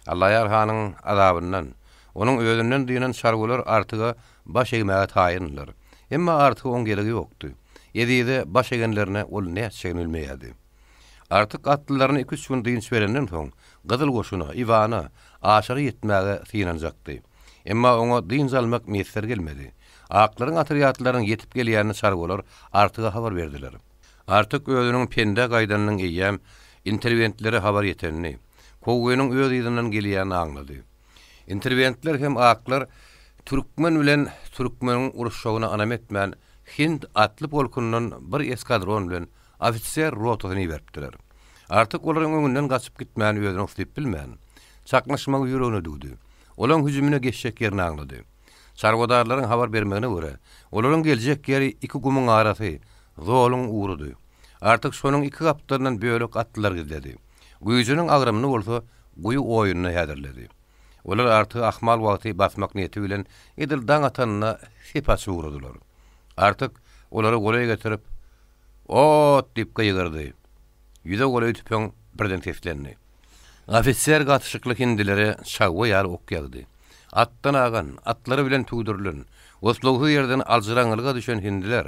Speaker 2: Allaýar hanyň azabyndan, onuň özünden dynan çarwalar Artyga baş egmäge taýyndylar. Emma Artyga oň geregi ýokdy. Ezize baş egenlerine ol nätjegini bilmeýärdi. Artyk atlylaryna iki-üç gün dynç berenden soň, Gyzyl goşuna, Iwana, Aşyra ýetmäge synanjakdy. Emma oňa dynç almak miýesser gelmedi. Aklaryň otrýadlarynyň ýetip gelýänini çarwalar Artyga habar berdiler. Artyk özüniň Pendä gaýdanynyň eýýäm interwentlere habar ýetenini, kowgynyň öz yzyndan gelýänini aňlady. Interwentler hem aklar türkmen bilen türkmeniň uruşjagyna ynam etmän, hind atly polkundan bir eskadron bilen ofiser rotasyny iberipdiler. Artyk olaryň öňünden gaçyp gitmäni özüne uslyp bilmän, çaknyşmagy ýüregine düwdi. Olaň hüjümine geçjek ýerini aňlady. Çarwadarlaryň habar bermegine görä, olaryň geljek ýeri iki gumuň arasy, zoluň ugrudy. Artyk şonuň iki gapdalyndan bölek atlylar gizledi. Güýjüniň agramyny bolsa guýy oýunda häzirledi. Olar Artygy ahmal wagty basmak niýeti bilen edil daň atanda sep açyp ugradylar. Artyk olary golaý getirip, Ot! diýip gygyrdy. Ýüze golaý tüpeň birden seslendi. Ofiser gatyşykly hindilere çagba ýaly ok ýagdy. Atdan agan, atlary bilen tüwdürilen, oslagsyz ýerden aljyraňňylyga düşen hindiler,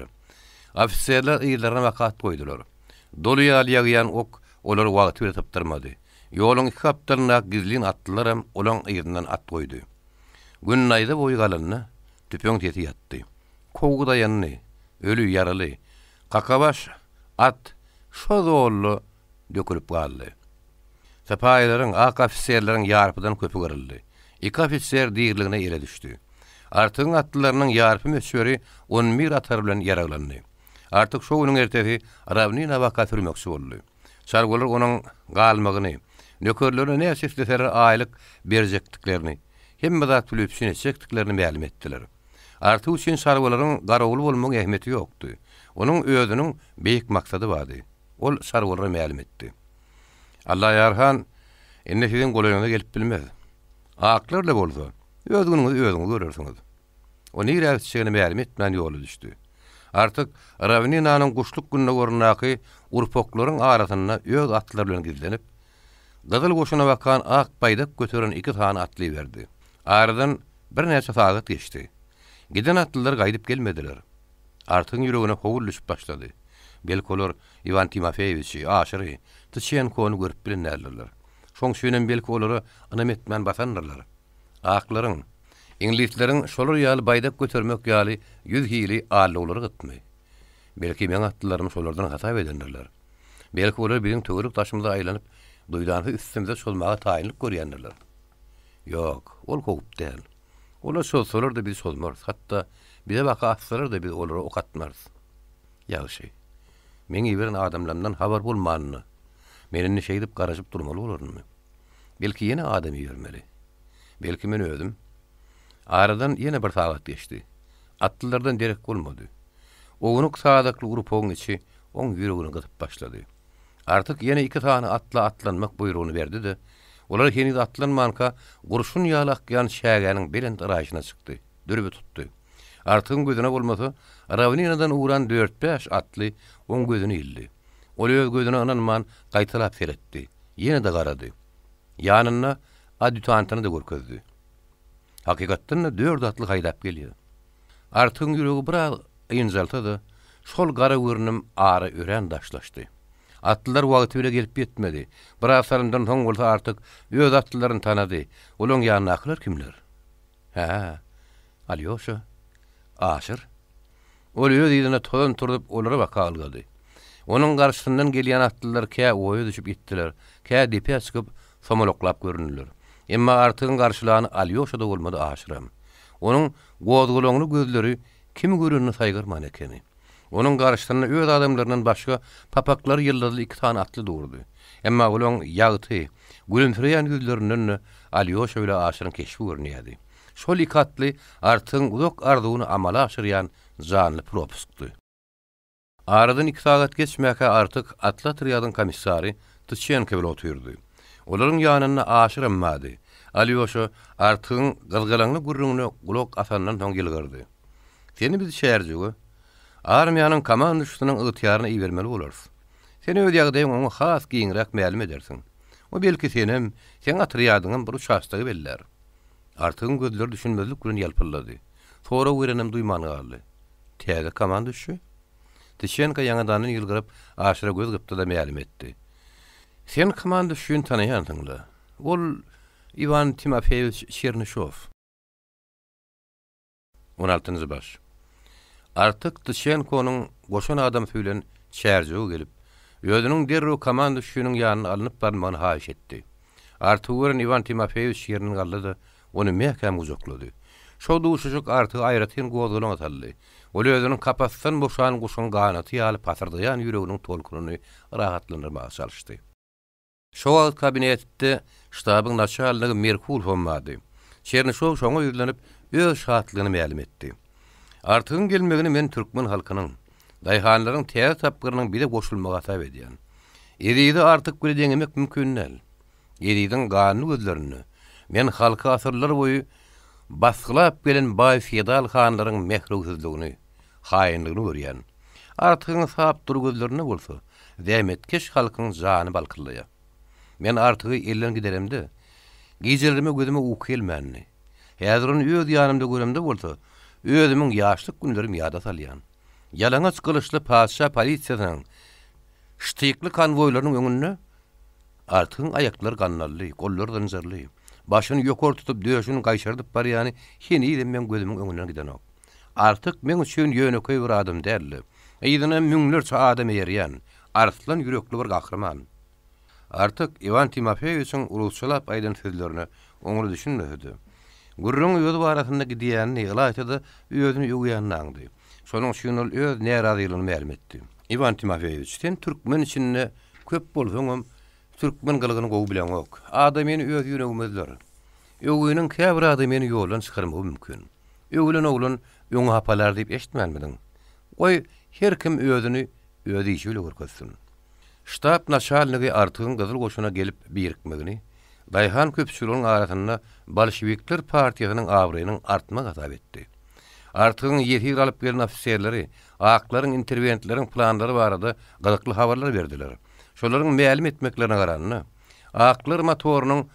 Speaker 2: ofiserler yzlaryna baka at goýdular. Doly ýaly ýagýan ok olary wagty bile sypdyrmady. Ýoluň iki gapdalyndaky gizlin atlylaram olaň yzyndan at goýdy. Gün naýza boýy galanda, tüpeň sesi ýatdy. Kowgy daýandy. Öli, ýaraly. Kakabaş at şo zolda dökülip galdy. Sypaýylaryň, ak ofiserleriň ýarpydan köpi gyryldy. Iki ofiser diriligine ele düşdi. Artygyň atlylarynyň ýarpy möçberi on bir atar bilen ýaraglandy. Artyk şo günüň ertesi Rawnina waka sürmekçi boldy. Çarwalar onuň galmagyny, nökerlerine näçe isleseler aýlyk berjekdiklerini, hemme zat bilen üpjün etjekdiklerini mälim etdiler. Artyk üçin çarwalaryň garawuly bolmagyň ähmiýeti ýokdy. Onuň özüniň beýik maksady bardy. Ol çarwalara mälim etdi. Allaýar han indi siziň golaýyňyza gelip bilmez. Aklar-la bolsa, öz günüňizi özüňiz görersiňiz. O nirä gitjegini mälim etmän ýola düşdi. Artyk rawninanyň guşluk gündogaryndaky urpaklaryň arasynda öz atlary bilen gizlenip, Gyzyl goşuna bakan ak baýdak göteren iki sany atly berdi. Aradan birnäçe sagat geçdi. Giden atlylar gaýdyp gelmediler. Artygyň ýüregine howul düşüp başlady. Belki olar Iwan Timofeýewiçi, Aşyry, Tyçenkony görüp bilen däldirler. Şoň üçinem belki olara ynam etmän basandyrlar. Aklaryň, iňlisleriň şolar ýaly baýdak götermek ýaly ýüz hili allawlary gytmy? Belki meň atlylarym şolardan hasap edendirler. Belki olar biziň töwerek daşymyza aýlanyp, duýdansyz üstümize çozmaga taýynlyk görýändirler. Ýok, ol howp däl. Olar çozsalar-da biz çozmarys, hatda bize baka atsalar-da biz olara ok atmarys. Ýagşy. Meň iberen adamlarymdan habar bolmanyna, men indi şeýdip garaşyp durmaly bolarynmy? Belki ýene adam ibermeli. Belki men özüm. Aradan ýene bir sagat geçdi. Atlylardan derek bolmady. Ownuk sazakly urpagyň içi oň ýüregini gysyp başlady. Artyk ýene iki sany atla atlanmak buýrugyny berdi-de, olar heniz atlanmanka gurşun ýaly akýan çägäniň belent yraýşyna çykdy, dürbi tutdy. Artygyň gözüne bolmasa, rawninadan ugran dört-bäş atly oň gözüne ildi. Ol öz gözüne ynanman, gaýtalap seretdi. Ýene-de garady. Ýanynda adýutantyny-da görkezdi. Hakykatdan-da dört atly haýdap gelýär. Artygyň ýüregi biraz ynjalsa-da, şol gara görnüm ara örän daşlaşdy. Atlylar wagty bile gelip ýetmedi. Biraz salymdan soň bolsa Artyk öz atlylaryny tanady. Olaň ýanyndakylar kimler? Hä, Alýoşa. Aşyr. Ol öz yzyna tozan turzup, olara baka ylgady. Onuň garşysyndan gelýän atlylar kä oýa düşüp ýitdiler, kä depä çykyp, somalaklap göründiler. Emma Artygyň garşylany Alýoşa-da bolmady, Aşyram. Onuň gozgalaňly gözleri kimi görenini saýgarman ekeni. Onuň garşysynda öz adamlaryndan başga papaklary ýyldyzly iki sany atly durdy. Emma olaň ýagty, gülümsireýän ýüzlerinden-de Alýoşa bile Aşyryň keşbi görünýärdi. Şol iki atly Artygyň uzak arzuwyny amala aşyrýan janly propuskdy. Aradan iki sagat geçmäkä Artyk atly otrýadyň komissary Tyçenko bile otyrdy. Olaryň ýanynda Aşyram bardy. Alýoşa Artygyň gyzgalaňly gürrüňine gulak asandan soň ýylgyrdy. Seni biz Çärjewe, armiýanyň komanduşysynyň ygtyýaryna ibermeli bolarys. Sen öz ýagdaýyňy oňa has giňräk mälim edersiň. O belki senem, seň otrýadyňam bir uçastogy bellär. Artygyň gözleri düşünmezlik bilen ýalpyldady. Sorag berenem duýman galdy. Täze komanduşy? Tyçenko ýaňadandan ýylgyryp, Aşyra göz gypdy-da mälim etdi. Sen komanduşyny tanaýansyň-la. Ol Iwan Timofeýewiç Çernyşow. On altynjy baş. Artyk Tyçenkonyň goşan adamsy bilen Çärjewe gelip, özüniň derrew komanduşynyň ýanyna alnyp barylmagyny haýyş etdi. Artygy gören Iwan Timofeýewiç ýerinden galdy-da, ony mäkäm gujaklady. Şol duşuşyk Artygy aýratyn gozgalaňa saldy. Ol özüniň kapasdan boşan guşuň ganaty ýaly pasyrdaýan ýüreginiň tolkunyny rahatlandyrmaga çalyşdy. Şo wagt kabinetde ştabyň naçalnigi Merkulowam bardy. Çernyşow şoňa ýüzlenip, öz şatlygyny mälim etdi. Artygyň gelmegini men türkmen halkynyň, daýhanlaryň täze tapgyrynyň bize goşulmagy hasap edýän. Ezizi Artyk bile deňemek mümkin däl. Eziziň ganly gözlerinde men halky asyrlar boýy basgylap gelen baý feodal hanlaryň mährewsizligini, haýynlygyny görýän. Artygyň sap dury gözlerinde bolsa, zähmetkeş halkyň jany balkyldaýar. Men Artygy elden gideremde, gijelerime gözüme uky gelmändi. Häzir ony öz ýanymda göremde bolsa, özümiň ýaşlyk günlerim ýada salýan. Ýalaňaç gylyçly patyşa polisiýasynyň ştykly konwoýlarynyň öňünde Artygyň aýaklary gandally, gollary zynjyrly, başyny ýokary tutup, döşüni gaýşardyp barýany henizem meň gözümiň öňünden gidenok. Artyk meň üçin ýönekeý bir adam däldi. Yzyna müňlerçe adam eýerýän, arslan ýürekli bir gahryman. Artyk Iwan Timofeýewiçiň rusçalap aýdan sözlerine oňly düşünmese-de, gürrüňiň özi barasynda gidýänini, ylaýta-da özüni öwýänini aňdy. Şonuň üçin ol öz närazylygyny mälim etdi. Iwan Timofeýewiç, sen türkmen içinde köp bolsaňam, türkmen gylygyny gowy bileňok. Adamyny öz ýüne öwmezler. Öwginiň käbir adamyny ýoldan çykarmagy mümkin. Öwülen oglan öňi hapalar diýip eşitmänmidiň? Goý, her kim özüni öz işi bile görkezsin. Ştab naçalnigi Artygyň Gyzyl Goşuna gelip birikmegini daýhan köpçüliginiň arasynda bolşewikler partiýasynyň abraýynyň artmagy hasap etdi. Artygyň ýesir alyp gelen ofiserleri aklaryň interwentleriň planlary barada gyzykly habarlar berdiler. Şolaryň mälim etmeklerine garanda, aklar motorynyň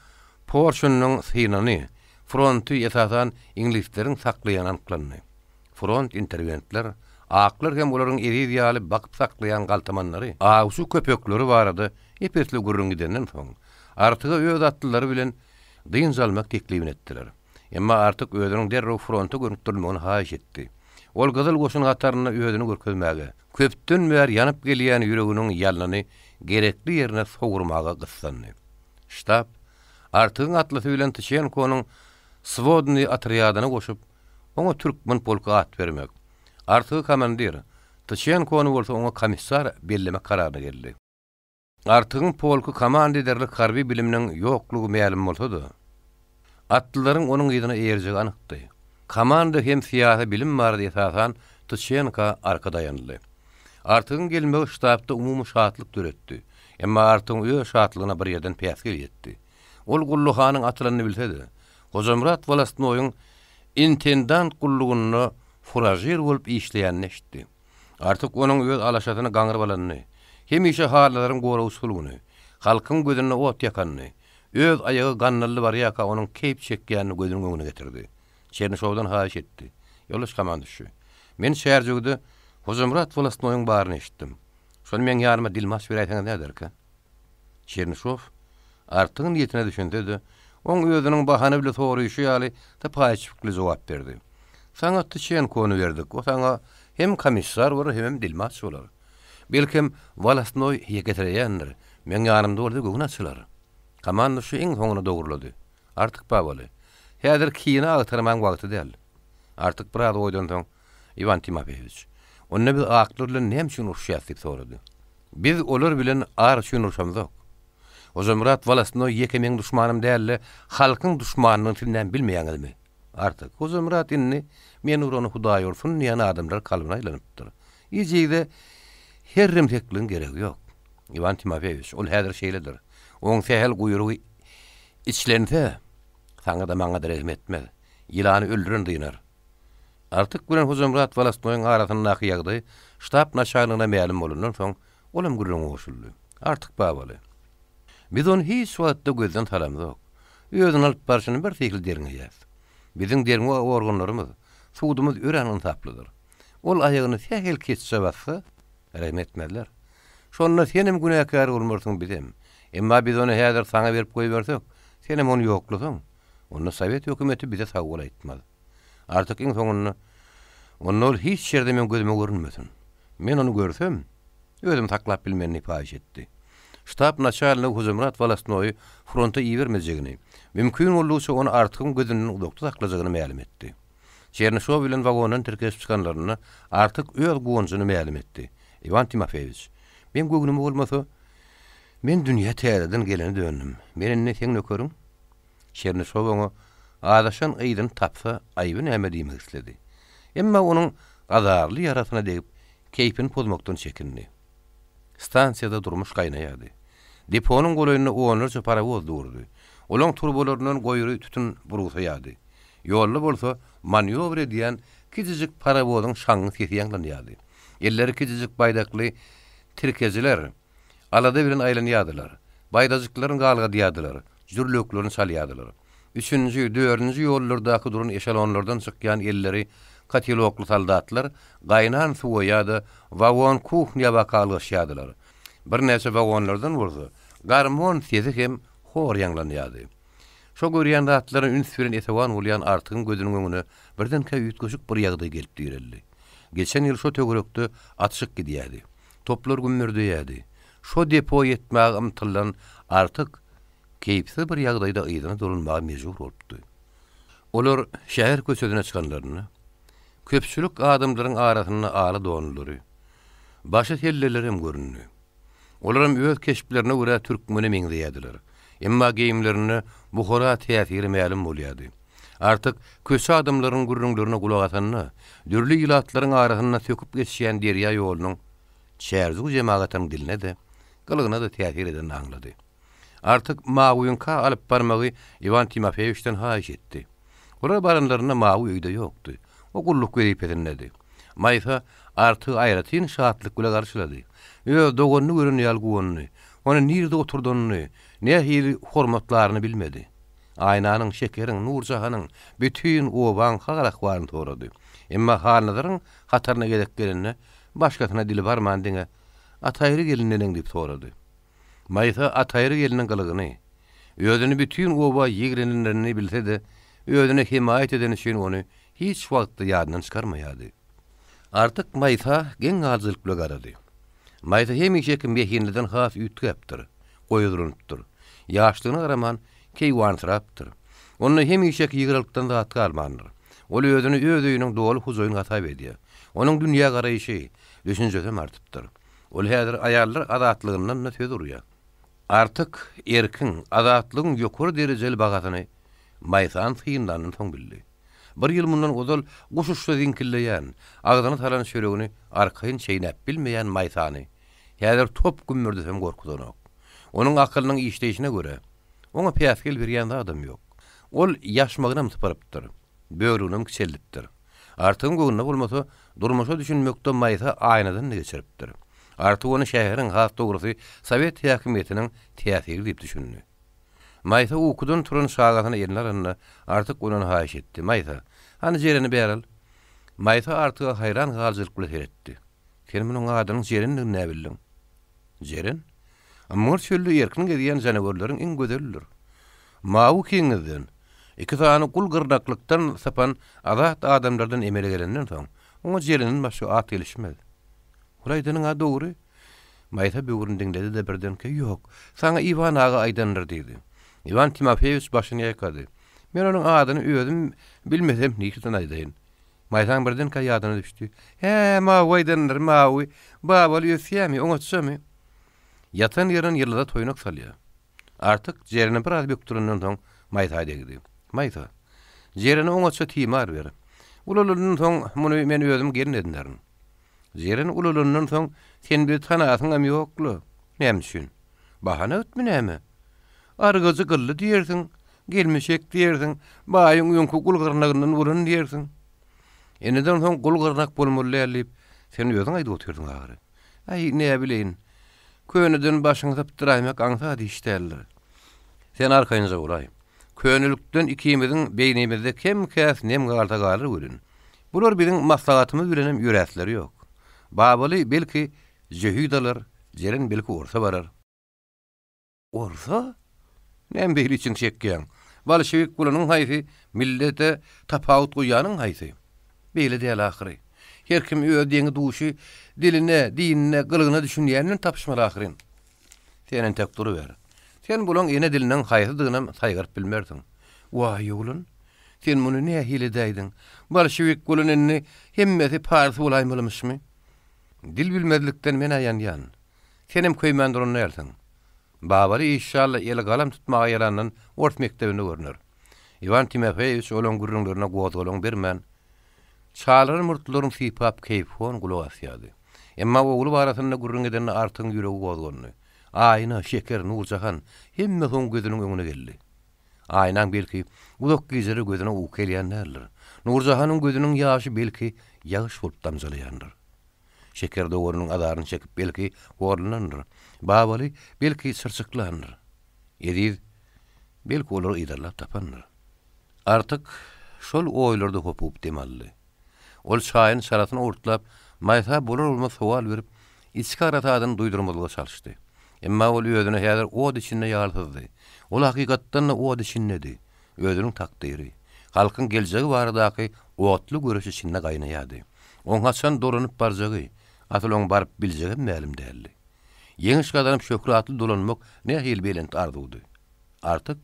Speaker 2: porşunynyň synany, fronty esasan iňlisleriň saklaýany anyklandy. Front interwentler, aklar hem olaryň eziz ýaly bakyp saklaýan galtamanlary, awçy köpekleri barada ep-esli gürrüň gidenden soň, Artyga öz atlylary bilen dynç almak teklibini etdiler. Emma Artyk özüniň derrew fronta gönükdirilmegini haýyş etdi. Ol Gyzyl Goşun hatarynda özüni görkezmäge, köpden bäri ýanyp gelýän ýüreginiň ýalnyny gerekli ýerine sowurmaga gyssandy. Ştab Artygyň atlysy bilen Tyçenkonyň swodnyý otrýadyna goşup, oňa Türkmen polky at bermek, Artygy komandir, Tyçenkony bolsa oňa komissar bellemek kararyna geldi. Artygyň polky komanda ederlik harby biliminiň ýoklugy mälim bolsa-da, atlylaryň onuň yzyna eýerjegi anykdy. Komanda hem syýasy bilim barada esasan Tyçenka arka daýanyldy. Artygyň gelmegi ştabda umumy şatlyk döretdi. Emma Artygyň öz şatlygyna bir ýerden päsgel ýetdi. Ol Gully hanyň atylanyny bilse-de, Hojamyrat wolostnoýyň intendant gullugynda furažir bolup işleýänini eşitdi. Artyk onuň öz alaşasyny gaňryp alanyny, hemişe halylaryň goragçylygyny, halkyň gözünde ot ýakanyny, öz aýagy gandally barýarka onuň keýp çekýänini gözüniň öňüne getirdi. Çernyşowdan haýyş etdi. Ýoldaş komanduşy, men Çärjewde Hojamyrat wolostnoýyň baryny eşitdim. Şony meň ýanyma dilmaç beräýseňiz näderkä? Çernyşow Artygyň niýetine düşünse-de, oň özüniň bahana bile soraýşy ýaly sypaýyçylykly jogap berdi. Saňa Tyçenkony berdik, o saňa hem komissar bolar, hemem dilmaç bolar. Belkem, wolostnoý ýekesireýändir, meň ýanymda bolsa göwni açylar. Komanduşy iň soňunda dogrulady. Artyk babaly, häzir kine agtarmaň wagty däl. Artyk biraz oýdansoň, Iwan Timofeýewiç, onda biz aklar bilen näme üçin uruşýas diýip sorady. Biz olar bilen ar üçin urşamzok. Hojamyrat wolostnoý ýeke meň duşmanym däl-de, halkyň duşmanydygyny siz näme bilmeýäňizmi? Artyk, Hojamyrat indi men urany Hudaý ursun diýen adamlar kalbyna aýlanypdyr. Ejize herremsekligiň geregi ýok. Iwan Timofeýewiç, ol häzir şeýledir. Oň sähel guýrugy içlense, saňa-da, maňa-da rehim etmez. Ýylany öldüren dynar. Artyk bilen Hojamyrat wolostnoýyň arasyndaky ýagdaý ştab naçalnigine mälim bolandan soň, olam gürrüňe goşuldy. Artyk babaly. Biz ony hiç wagtda gözden salamzok. Özüni alyp barşyny birsyhly derňeýäs. Biziň derňew organlarymyz, sudumyz örän ynsaplydyr. Ol aýagyny sähel keçje bassa, rehim etmezler. Şonda senem günäkär bolmarsyň, bizem. Emma biz ony häzir saňa berip goýbersek, senem ony ýoklasaň, onda sowet hökümeti bize sag bol aýtmaz. Artyk iň soňunda, Onda ol hiç ýerde meň gözüme görünmesin. Men ony görsem, özümi saklap bilmen diýip haýyş etdi. Ştab naçalnigi Hojamyrat wolostnoýy fronta ibermejegini, mümkin boldugyça ony Artygyň gözünden uzakda saklajagyny mälim etdi. Çernyşow bilen wagondan tirkeşip çykanlarynda Artyk öz guwanjyny mälim etdi, Iwan Timofeýewiç, meň göwnüme bolmasa, men dünýä täzeden gelene döndüm. Men indi seň nökeriň. Çernyşow oňa azaşan yzyny tapsa aýby näme diýmek isledi. Emma onuň azarly ýarasyna degip, keýpini pozmakdan çekindi. Stansiýada durmuş gaýnaýardy. Deponyň golaýynda onlarça parowoz durdy. Olaň turbalaryndan goýry tütün burugsaýardy. Ýolda bolsa manýowr edýän kiçijik parowozyň şaňňy sesi ýaňlanýardy. Elleri kiçijik baýdakly tirkejiler Alada bilen aýlanýardylar. Baýdajyklaryny galgadýardylar, jürlewüklerini çalýardylar. Üçünji, dördünji ýollardaky duran eşelonlardan çykýan elleri kotelokly soldatlar gaýnan suwa ýa-da wagon-kuhnýa baka ylgaşýardylar. Birnäçe wagonlardan bolsa garmon sesi hem hor ýaňlanýardy. Şo görýän zatlaryna üns bilen esewan bolýan Artygyň gözüniň öňüne birdenkä üýtgeşik bir ýagdaý gelip direldi. Geçen ýyl şo töwerekde atyşyk gidýärdi. Toplar gümmürdeýärdi. Şo depo ýetmäge ymtylan Artyk keýpsiz bir ýagdaýda yzyna dolanmaga mejbur bolupdy. Olar şäher köçesine çykanlarynda, köpçülik adamlaryň arasynda ala donlulary, başy sellelerem göründi. Olaram öz keşplerine görä türkmene meňzeýärdiler. Emma geýimlerinde buhara täsiri mälim bolýardy. Artyk köçe adamlarynyň gürrüňlerine gulak asanda, dürli ilatlaryň arasynda söküp geçýän derýa ýolunyň Çärjew jemagatynyň diline-de. gylygyna-da täsir edenini aňlady. Artyk Mawyňka alyp barmagy Iwan Timofeýewiçden haýyş etdi. Olar baranlarynda Mawy öýde ýokdy. O gulluk wezipesindedi. Maýsa Artygy aýratyn şatlyk bile garşylady. Öz doganyny gören ýaly guwandy. Ony nirede oturdanyny, nähili hormatlaryny bilmedi. Aýnanyň, Şekeriň, Nurjahanyň, bütin obaň hal-ahwalyny sorady. Emma Halnazaryň hataryna gezek gelende, başgasyna dili barman diňe, Ataýry gelin neneň diýip sorady. Maýsa Ataýry gelniň gylygyny, özüni bütin oba ýigrenenlerini bilse-de, özüne hemaýat edeni üçin ony hiç wagtda ýadyndan çykarmaýardy. Artyk Maýsa geň galyjylyk bile garady. Maýsa hemişeki mehinliden has üýtgäpdir, goýazlanypdyr. Ýaşlygyna garaman, keýwanysyrapdyr. Onda hemişeki ýygralykdan zat galmandyr. Ol özüni öz öýüniň doly hujaýyny hasap edýär. Onuň dünýägaraýşy, düşünjesem artypdyr. Ol häzir aýallar azatlygyndan-da söz urýar. Artyk erkiň, azatlygyň ýokary derejeli bahasyny Maýsany synlandan soň bildi. Bir ýyl mundan ozal guş uçsa ziňkilleýän, agzyna salan çöregini arkaýyn çeýnäp bilmeýän Maýsany häzir top gümmürdesem gorkuzanok. Onuň akylynyň işleýşine görä, oňa päsgel berýän zadam ýok. Ol ýaşmagynam sypyrypdyr, böwrüginem kiçeldipdir. Artygyň göwnüne bolmasa, durmuşa düşünmekde Maýsa aýnadan-da geçiripdir. Artyk ony şäheriň, has dogrusy, sowet häkimiýetiniň täsiri diýip düşündi. Maýsa ukudan turan çagasyny eline alanda, Artyk ondan haýyş etdi, Maýsa, hany Jereni bäri al. Maýsa Artyga haýran galyjylyk bilen seretdi. Sen munuň adynyň Jerendigini näbildiň? Jeren? Ymgyr çölde erkin gezýän janawerleriň iň gözelidir. Mawy kenizden, iki sany gul gyrnaklykdan sypan azat adamlardan emele gelenden soň, oňa Jerenden başga at gelişmez. Ol aýdanyň-a dogry. Maýsa böwrüni diňledi-de birdenkä, Ýok, saňa Iwan aga aýdandyr diýdi. Iwan Timofeýewiç başyny ýaýkady. Men onuň adyny özüm bilmesem nireden aýdaýyn? Maýsaň birdenkä ýadyna düşdi. Hä, Mawy aýdandyr, Mawy. Babaly ösýämi, oňatjamy? Ýatan ýerinden ýyldyza toýnak salýar. Artyk Jereni biraz bökdürenden soň Maýsa degdi. Maýsa, Jerene oňatja timar ber. Ulalandan soň muny men özüm gelin edinerin. Jeren ulalandan soň sen bizi tanasyňam ýok-la. Näme üçin? Bahana ötmi näme? Argajy gylly diýersiň, gelmişek diýersiň, baýyň öňki gul gyrnagyndan bolan diýersiň. Indiden soň gul gyrnak bolmaly däl diýip, sen özüň aýdyp otyrdyň ahyry. Aý, näbileýin. Köneden başyňy sypdyraýmak aňsat iş däldir. Sen arkaýynja bolaý. Könelikden ikimiziň beýnimizde kem-käs nem galsa galar welin, bular biziň maslahatymyz bilenem ýöräsleri ýok. Babaly, belki, jöhit alar, Jeren belki orsa barar. Orsa? Näme beýle içiňi çekýäň? Bolşewik bolanyň haýsy, millete tapawut goýýanyň haýsy? Beýle däl ahyry. Her kim öz deňi-duşy, diline, dinine, gylygyna düşünýäni bilen tapyşmaly ahyryn. Sen entek duruber. Sen bulaň ene diliniň haýsydygynam saýgaryp bilmersiň. Waý, oglan, sen muny nähili edäýdiň? Bolşewik bolan indi hemmesi parsy bolaýmalymyşmy? Dil bilmezlikden men-ä ýanýan. Senem köýmän duran dälsiň. Babaly işşalla eli galam tutmaga ýarandan ors mekdebinde görner. Iwan Timofeýewiç olaň gürrüňlerine gozgalaň bermän, çalaran murtlaryny sypap keýpihon gulak asýardy. Emma ogly barasynda gürrüň edende Artygyň ýüregi gozgandy. Aýna, Şeker, Nurjahan, hemmesi oň gözüniň öňüne geldi. Aýnaň belki, uzak gijeler gözüne uky gelýän däldir. Nurjahanyň gözüniň ýaşy belki, ýagyş bolup damjalaýandyr. Şeker doganynyň azaryny çekip, belki, horlanandyr. Babaly, belki, çyrçyklandyr. Eziz, belki, olary yzarlap tapandyr. Artyk şol oýlarda hopup dem aldy. Ol çaýyny çalasyna owurtlap, Maýsa bolar-bolmaz sowal berip, içki harasadyny duýdurmazlyga çalyşdy. Emma ol özüni häzir ot içinde ýaly syzdy. Ol hakykatdan-da ot içindedi. Özüniň takdyry, halkyň geljegi baradaky otly göreş içinde gaýnaýardy. Oň haçan dolanyp barjagy, asyl oň baryp biljegem mälim däldi. Ýeňiş gazanyp şöhratly dolanmak nähili belent arzuwdy. Artyk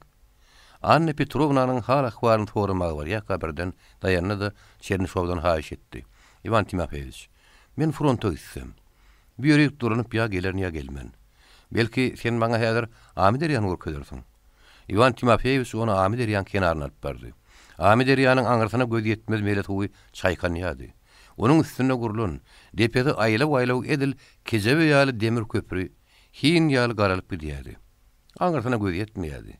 Speaker 2: Anna Petrownanyň hal-ahwalyny soramaga barýarka birden daýandy-da, Çernyşowdan haýyş etdi, Iwan Timofeýewiç, men fronta gitsem, bu ýerik dolanyp ýa gelerin ýa gelmen. Belki, sen maňa häzir Amyderýany görkezersiň? Iwan Timofeýewiç ony Amyderýaň kenaryna alyp bardy. Amyderýanyň aňyrsyna göz ýetmez mele suwy çaýkanýardy. Onuň üstünde gurlan, depesi aýlaw-aýlaw edil kejebe ýaly demir köpri. Hin ýaly garalyp gidýärdi. Aňyrsyna göz ýetmeýärdi.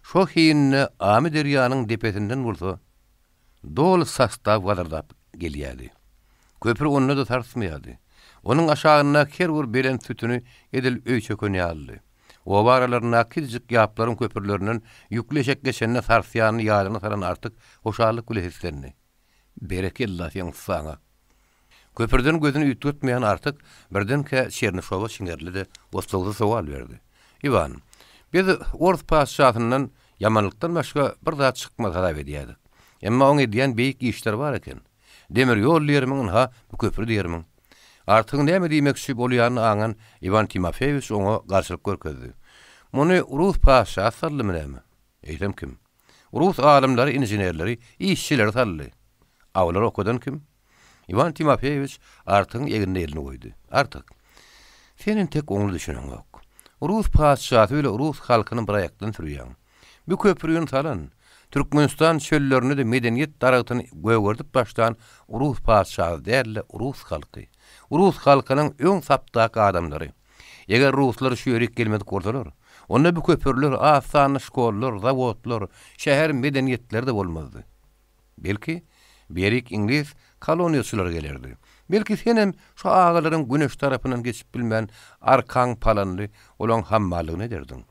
Speaker 2: Şo hinde Amyderýanyň depesinden bolsa doly sostaw gazyrdap gelýärdi. Köpri onda-da sarsmaýardy. Onuň aşagyndaky her bir belent sütüni edil öý çöken ýalydy. Oba aralaryndaky kiçijik ýaplaryň köprülerinden ýükli eşek geçende sarsýanyny ýadyna salan Artyk hoşallyk bile seslendi. Berekella seň ussaňa! Köprüden gözüni üýtgetmeýän Artyk birdenkä Çernyşowa çiňerildi-de, oslagsyz sowal berdi. Iwan, biz ors patyşasyndan ýamanlykdan başga bir zat çykmaz hasap edýärdik. Emma oň edýän beýik işleri bar eken. Demir ýol diýermiň, ynha, bu köpri diýermiň. Artygyň näme diýmekçi bolýanyny aňan Iwan Timofeýewiç oňa garşylyk görkezdi. Muny rus patyşasy saldymy näme? Eýsem kim? Rus alymlary, inženerleri, işçileri saldy. A olary okadan kim? Iwan Timofeýewiç Artygyň egnine elini goýdy. Artyk, sen entek oňly düşüneňok. Rus patyşasy bile rus halkyny bir aýakdan sürýäň. Bu köprüni salan, Türkmenistan çöllerinde-de medeniýet daragtyny gögerdip başlan rus patyşasy däl-de, rus halky. Rus halkynyň öň sapdaky adamlary. Eger ruslar şu ýerik gelmedik bolsalar, onda bu köprüler, az sanly şkollar, zawodlar, şäher medeniýetleri-de bolmazdy. Belki, bu ýerik iňlis koloniýaçylary gelerdi. Belki, senem şu agalaryň güneş tarapyndan geçip bilmän, arkaň palanly olaň hammallygyny ederdiň.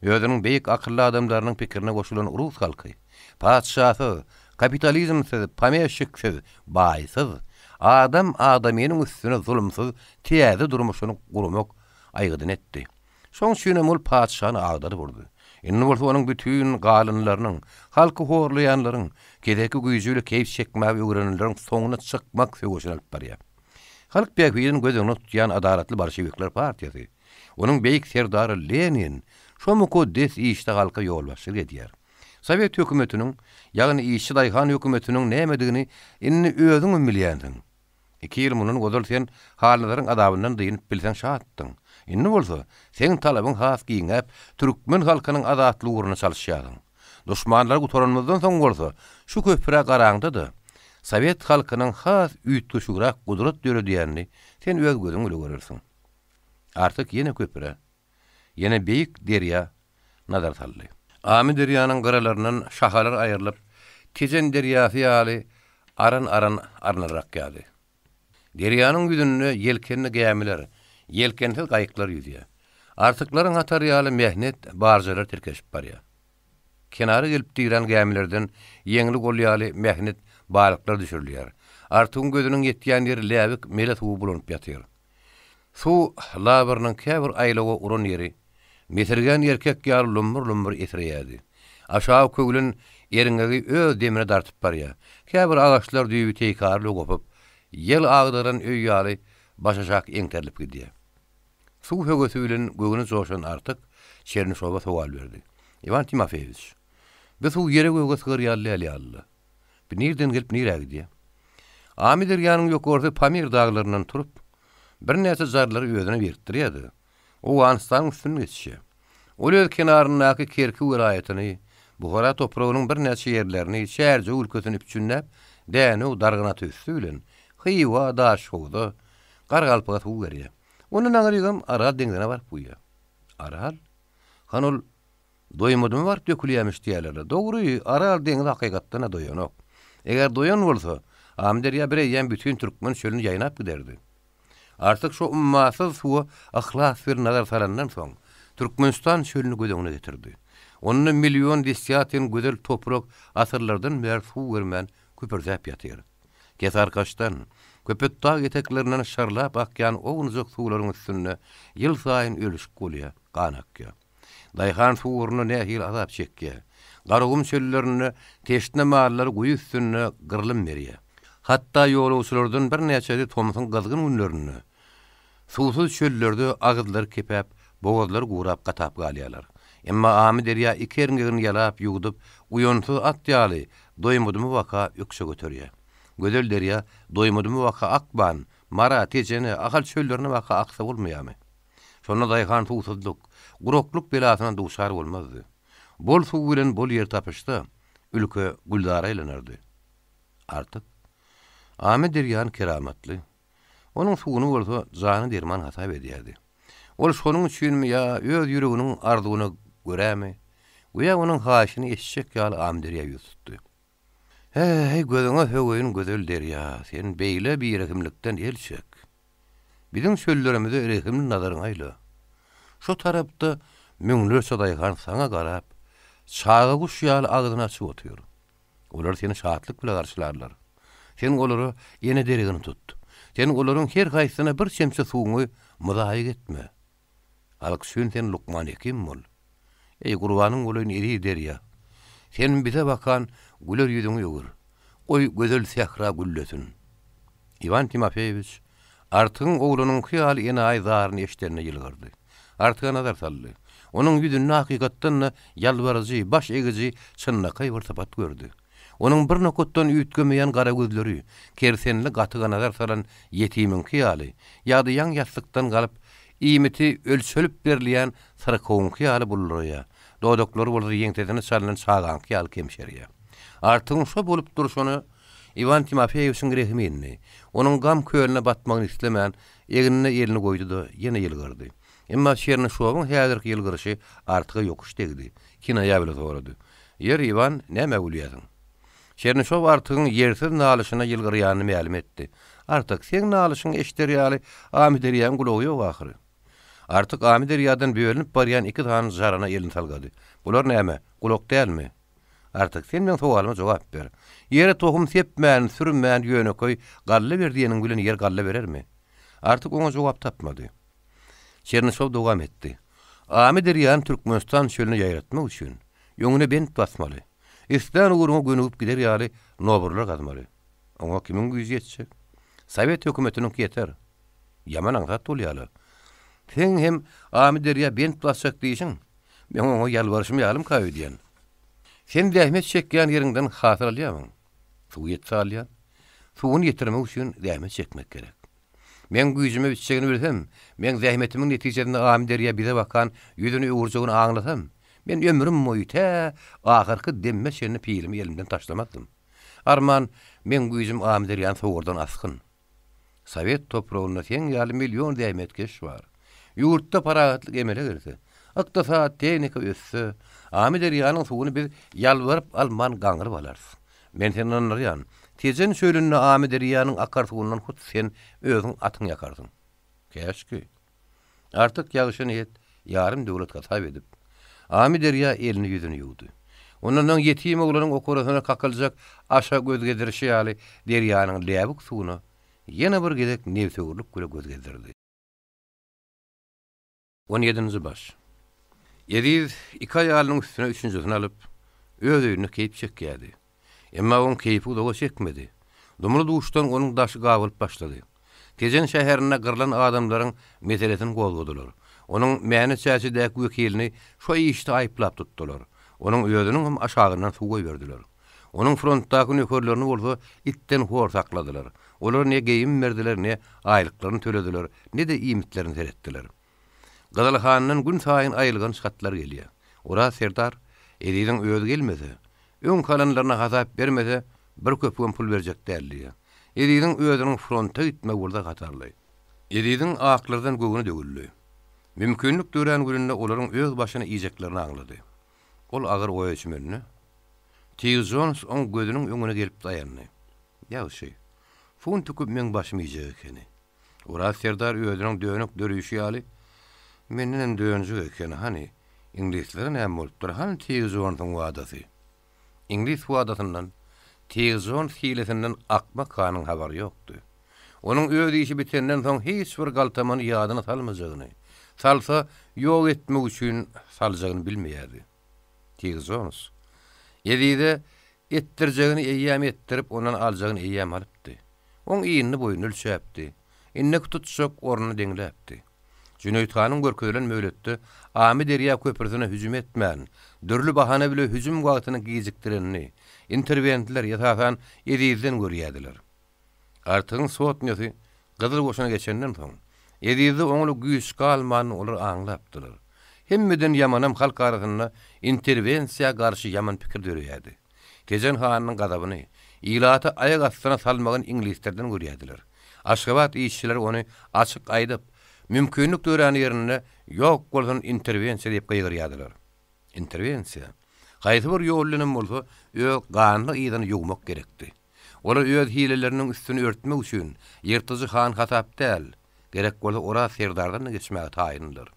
Speaker 2: Özüniň beýik akylly adamlarynyň pikirine goşulan rus halky, patyşasyz, kapitalizmsiz, pomeşiksiz, baýsyz, adam adamynyň üstüne zulumsyz täze durmuşyny gurmak aýgydyny etdi. Şoň üçinem ol patyşany agdaryp urdy. Indi bolsa onuň bütin galynlarynyň, halky horlaýanlaryň, keseki güýji bile keýp çekmäge öwrenenleriň soňuna çykmak söweşini alyp barýar. Halk bähbidini göz öňünde tutýan adalatly bolşewikler partiýasy, Onuň beýik serdary Lenin şo mukaddes işde halka ýolbaşçylyk edýär. Sowet hökümetiniň, ýagny işçi-daýhan hökümetiniň nämedigini indi özüňem bilýänsiň. Iki ýyl mundan ozal sen Halnazaryň azabyndan dynyp bilseň şatdyň. Indi bolsa, seň talabyň has giňäp, türkmen halkynyň azatlygy ugrunda çalyşýarsyň. Duşmanlary gutaranymyzdan soň bolsa, şu köprä garaňda-da, sowet halkynyň has üýtgeşigräk gudrat döredýänini sen öz gözüň bile görersiň. Artyk ýene köprä, ýene beýik derýa nazar saldy. Amyderýanyň gyralaryndan şahalar aýrylyp, Tejen derýasy ýaly aran-aran arnalar akýardy. Derýanyň ýüzünde ýelkenli gämiler, ýelkensiz gaýyklar ýüzýär. Artyklaryň hatary ýaly mähnet barjalar tirkeşip barýar. Kenara gelip dirän gämilerden ýeňli gol ýaly mähnet balyklar düşürilýär. Artygyň gözüniň ýetýän ýeri läbik mele suwy bulanyp ýatyr. Suw labyrynyň käbir aýlawa uran ýeri mesirgän erkek ýaly lummur-lummur esreýärdi. Aşagy köwlen erňegi öz demine dartyp barýar. Käbir agaçlar düýbi teýkarly gopup, ýel agdaran öý ýaly başaşak eňterilip gidýär. Suw höwesi bilen göwni joşan Artyk Çernyşowa sowal berdi. Iwan Timofeýewiç, bu suw ýere-göge sygar ýaly däl ýaly-la. Bu nirden gelip nirä gidýär? Amyderýanyň ýokarsy Pamir daglaryndan turup, birnäçe jarlary özüne birikdirýär-de, Owganystanyň üstünden geçýär. Ol öz kenaryndaky Kerki welaýatyny, Buhara topragynyň birnäçe ýerlerini, Çärjew ülkesini üpjünläp, Dänew, Darganata üsti bilen Hywa, Daşhowza, Garagalpaga suw berýär. Ondan aňrygam Aral deňzine baryp guýýar. Aral? Hany ol Doýmadymy baryp dökülýämiş diýýärler-le. Dogry, Aral deňzi hakykatdan-da doýanok. Eger doýan bolsa, Amyderýa bireýýäm bütin türkmen çölüni ýaýnap giderdi. Artyk şo ummasyz suwa yhlas bilen nazar salandan soň, Türkmenistan çölüni göz öňüne getirdi. Onda million desýatin gözel toprak asyrlardan bäri suw görmän küpürdäp ýatyr. Kesarkaçdan, Köpetdag eteklerinden şarlap akýan ownujak suwlaryň üstünde ýylsaýyn ölüşik bolýar, gan akýar. Daýhan suw ugrunda nähili azap çekýär. Garagum çöllerinde teşne mallar guýy üstünde gyrlym berýär. Hatda ýolagçylardan birnäçesi tomsuň gyzgyn günlerinde suwsuz çöllerde agyzlary kepäp, bogazlary gurap gatap galýarlar. Emma Amyderýa iki erňegini ýalap ýuwdup, uýansyz at ýaly doýmadymy waka ökje göterýär. Gözel derýa doýmadymy waka akman, Mara, Tejene, Ahal çöllerine baka aksa bolmaýarmy? Şonda daýhan suwsuzlyk, guraklyk belasyna duçar bolmazdy. Bol suw bilen bol ýer tapyşsa, ülke gülzara aýlanardy. Artyk. Amyderýany keramatly. Onuň suwuny bolsa jana derman hasap edýärdi. Ol şonuň üçinmi ýa öz ýüreginiň arzuwyna görämi, göýä onuň haýyşyny eşitjek ýaly Amyderýa ýüz tutdy. He-heý, gözüňe söweýin gözel derýa, sen beýle birehimlikden el çek. Biziň çöllerimize rehimli nazaryňy aýla. Şo tarapda müňlerçe daýhan saňa garap, çaga guş ýaly agzyny açyp otyr. Olar seni şatlyk bile garşylarlar. Sen olara ene deregini tut. Sen olaryň her haýsysyna bir çemçe suwuňy myzaýyk etme. Halk üçin sen lukman hekim bol. Eý, gurbanyň bolaýyn eziz derýa! Sen bize bakan güler ýüzüňi öwür. Goý, gözel sähra güllesin. Iwan Timofeýewiç Artygyň oglunyňky ýaly enaýy zaryny eşidenine ýylgyrdy. Artyga nazar saldy. Onuň ýüzünde hakykatdan-da ýalbaryjy, baş egiji çynlakaý bir sypat gördi. Onuň bir nokatdan üýtgemeýän gara gözleri, kersenli gatyga nazar salan ýetimiňki ýaly, ýa-da ýaň ýassykdan galyp, iýmiti ölçelip berilýän syrkawyňky ýaly bulduraýar, dodaklary bolsa ýeňsesine çalnan çagaňky ýaly kemşerýär. Artygyň şo bolup durşuna Iwan Timofeýewiçiň rehimi indi. Onuň gam kölüne batmagyny islemän, egnine elini goýdy-da, ýene ýylgyrdy. Emma Çernyşowyň häzirki ýylgyryşy Artyga ýokuş degdi. Kinaýa bile sorady. Ýeri, Iwan, nämä gülýäsiň? Çernyşow Artygyň ýersiz nalyşyna ýylgyrýanyny mälim etdi. Artyk, seň nalyşyňy eşider ýaly Amyderýaň gulagy ýok ahyry. Artyk Amyderýadan bölünip barýan iki sany jarana elini salgady. Bular näme, gulak dälmi? Artyk, sen meň sowalyma jogap ber. Ýere tohum sepmän, sürmän ýönekeý galla ber diýeniň bilen ýer galla berermi? Artyk oňa jogap tapmady. Çernyşow dowam etdi. Amyderýany Türkmenistan çölüne ýaýratmak üçin, öňüne bent basmaly. Islän ugruňa gönügip gider ýaly noburlar gazmaly. Oňa kimiň güýji ýetjek? Sowet hökümetiniňki ýeter. Ýaman aňsat bolýa-la. Seň hem Amyderýa bent basjak diýşiň, Meň oňa ýalbaryşym ýalymka öýdýän. Sen zähmet çekýän ýeriňden hasyl alýarmyň? Suw ýetse alýan. Suwuny ýetirmek üçin zähmet çekmek gerek. Meň güýjüme bitjegini bilsem, meň zähmetimiň netijesinde Amyderýa bize bakan ýüzüni öwürjegini aňlasam, men ömrüm boýy tä ahyrky demime çenli pilimi elimden taşlamazdym. Arman, meň güýjüm Amyderýany sowurdan asgyn. Sowet topragynda seň ýaly million zähmetkeş bar. Ýurtda parahatlyk emele gelse, ykdysady tehnika össe, Amyderýanyň suwuny biz ýalbaryp alman gaňryp alarys. Men seni ynandyrýan, Tejen çölünde Amyderýanyň akar suwundan hut sen özüň atyň ýakarsyň. Käşki. Artyk ýagşy niýet ýarym döwlet hasap edip, Amyderýa elini-ýüzüni ýuwdy. Ondan öň ýetim oglanyň okarasyna kakyljak aşa göz gezdirişi ýaly derýanyň läbik suwuna ýene bir gezek nebsewürlik bile göz gezdirdi. On ýedinji baş. Eziz iki aýalynyň üstüne üçünjisini alyp, öz öýünde keýp çekýärdi. Emma oň keýpi uzaga çekmedi. Dumly-duşdan onuň daşy gabylyp başlady. Tejen şäherinde gyrlan adamlaryň meselesini gozgadylar. Onuň Mäne Çäçedäki wekilini şo işde aýyplap tutdular. Onuň özüniň hem aşagyndan suw goýberdiler. Onuň frontdaky nökerlerini bolsa itden hor sakladylar. Olara ne geýim berdiler, ne aýlyklaryny tölediler, ne-de iýmitlerini seretdiler. Gyzyl handan gün saýyn aýylganç hatlar gelýär. Oraz serdar Eziziň özi gelmese, öňki alanlaryna hasap bermese, bir köpügem pul berjek däl diýýär. Eziziň özüniň fronta gitmegi bolsa hatarly. Eziziň aklardan göwni döwüldi. Mümkinlik dörän gününde olaryň öz başyny iýjeklerini aňlady. Ol agyr oýa çümende, Tig Jons oň gözüniň öňüne gelip daýandy. Ýagşy. Funt tüküp meň başymy iýjek ekeni. Oraz serdar özüniň dönük dörüşi ýaly, Mendenem dönjük ekeni, hany, iňlislere näme bolupdyr, hany Tig Jonsuň wadasy? Iňlis wadasyndan, Tig Jons hilesinden Akmak hanyň habary ýokdy. Onuň öz işi bitenden soň hiç bir galtamany ýadyna salmajagyny, salsa, ýok etmek üçin saljagyny bilmeýärdi. Tig Jons Ezize etdirjegini eýýäm etdirip, ondan aljagyny eýýäm alypdy. Oň inini-boýuny ölçäpdi. Indiki tutjak ornuny deňläpdi. Jüneýit hanyň görkezilen möhletde Amyderýa köprüsine hüjüm etmän, dürli bahana bile hüjüm wagtyny gijikdirenini interwentler, esasan, Ezizden görýärdiler. Artygyň sotnýasy Gyzyl goşuna geçenden soň, Ezizde oňly güýç galmanyny olar aňlapdylar. Hemmeden ýamanam halk arasynda interwensiýa garşy ýaman pikir döreýärdi. Tejen hanynyň gazabyny, ilaty aýak astyna salmagyny iňlislerden görýärdiler. Aşgabat işçileri ony açyk aýdyp, Mümkinlik dörän ýerinde Ýok bolsun interwensiýa diýip gygyrýardylar. Interwensiýa. Haýsy bir ýol bilenem bolsa, öz ganly yzyny ýuwmak gerekdi. Olar öz hileleriniň üstüni örtmek üçin ýyrtyjy han hasap däl, gerek bolsa Oraz serdardan-da geçmäge taýyndylar.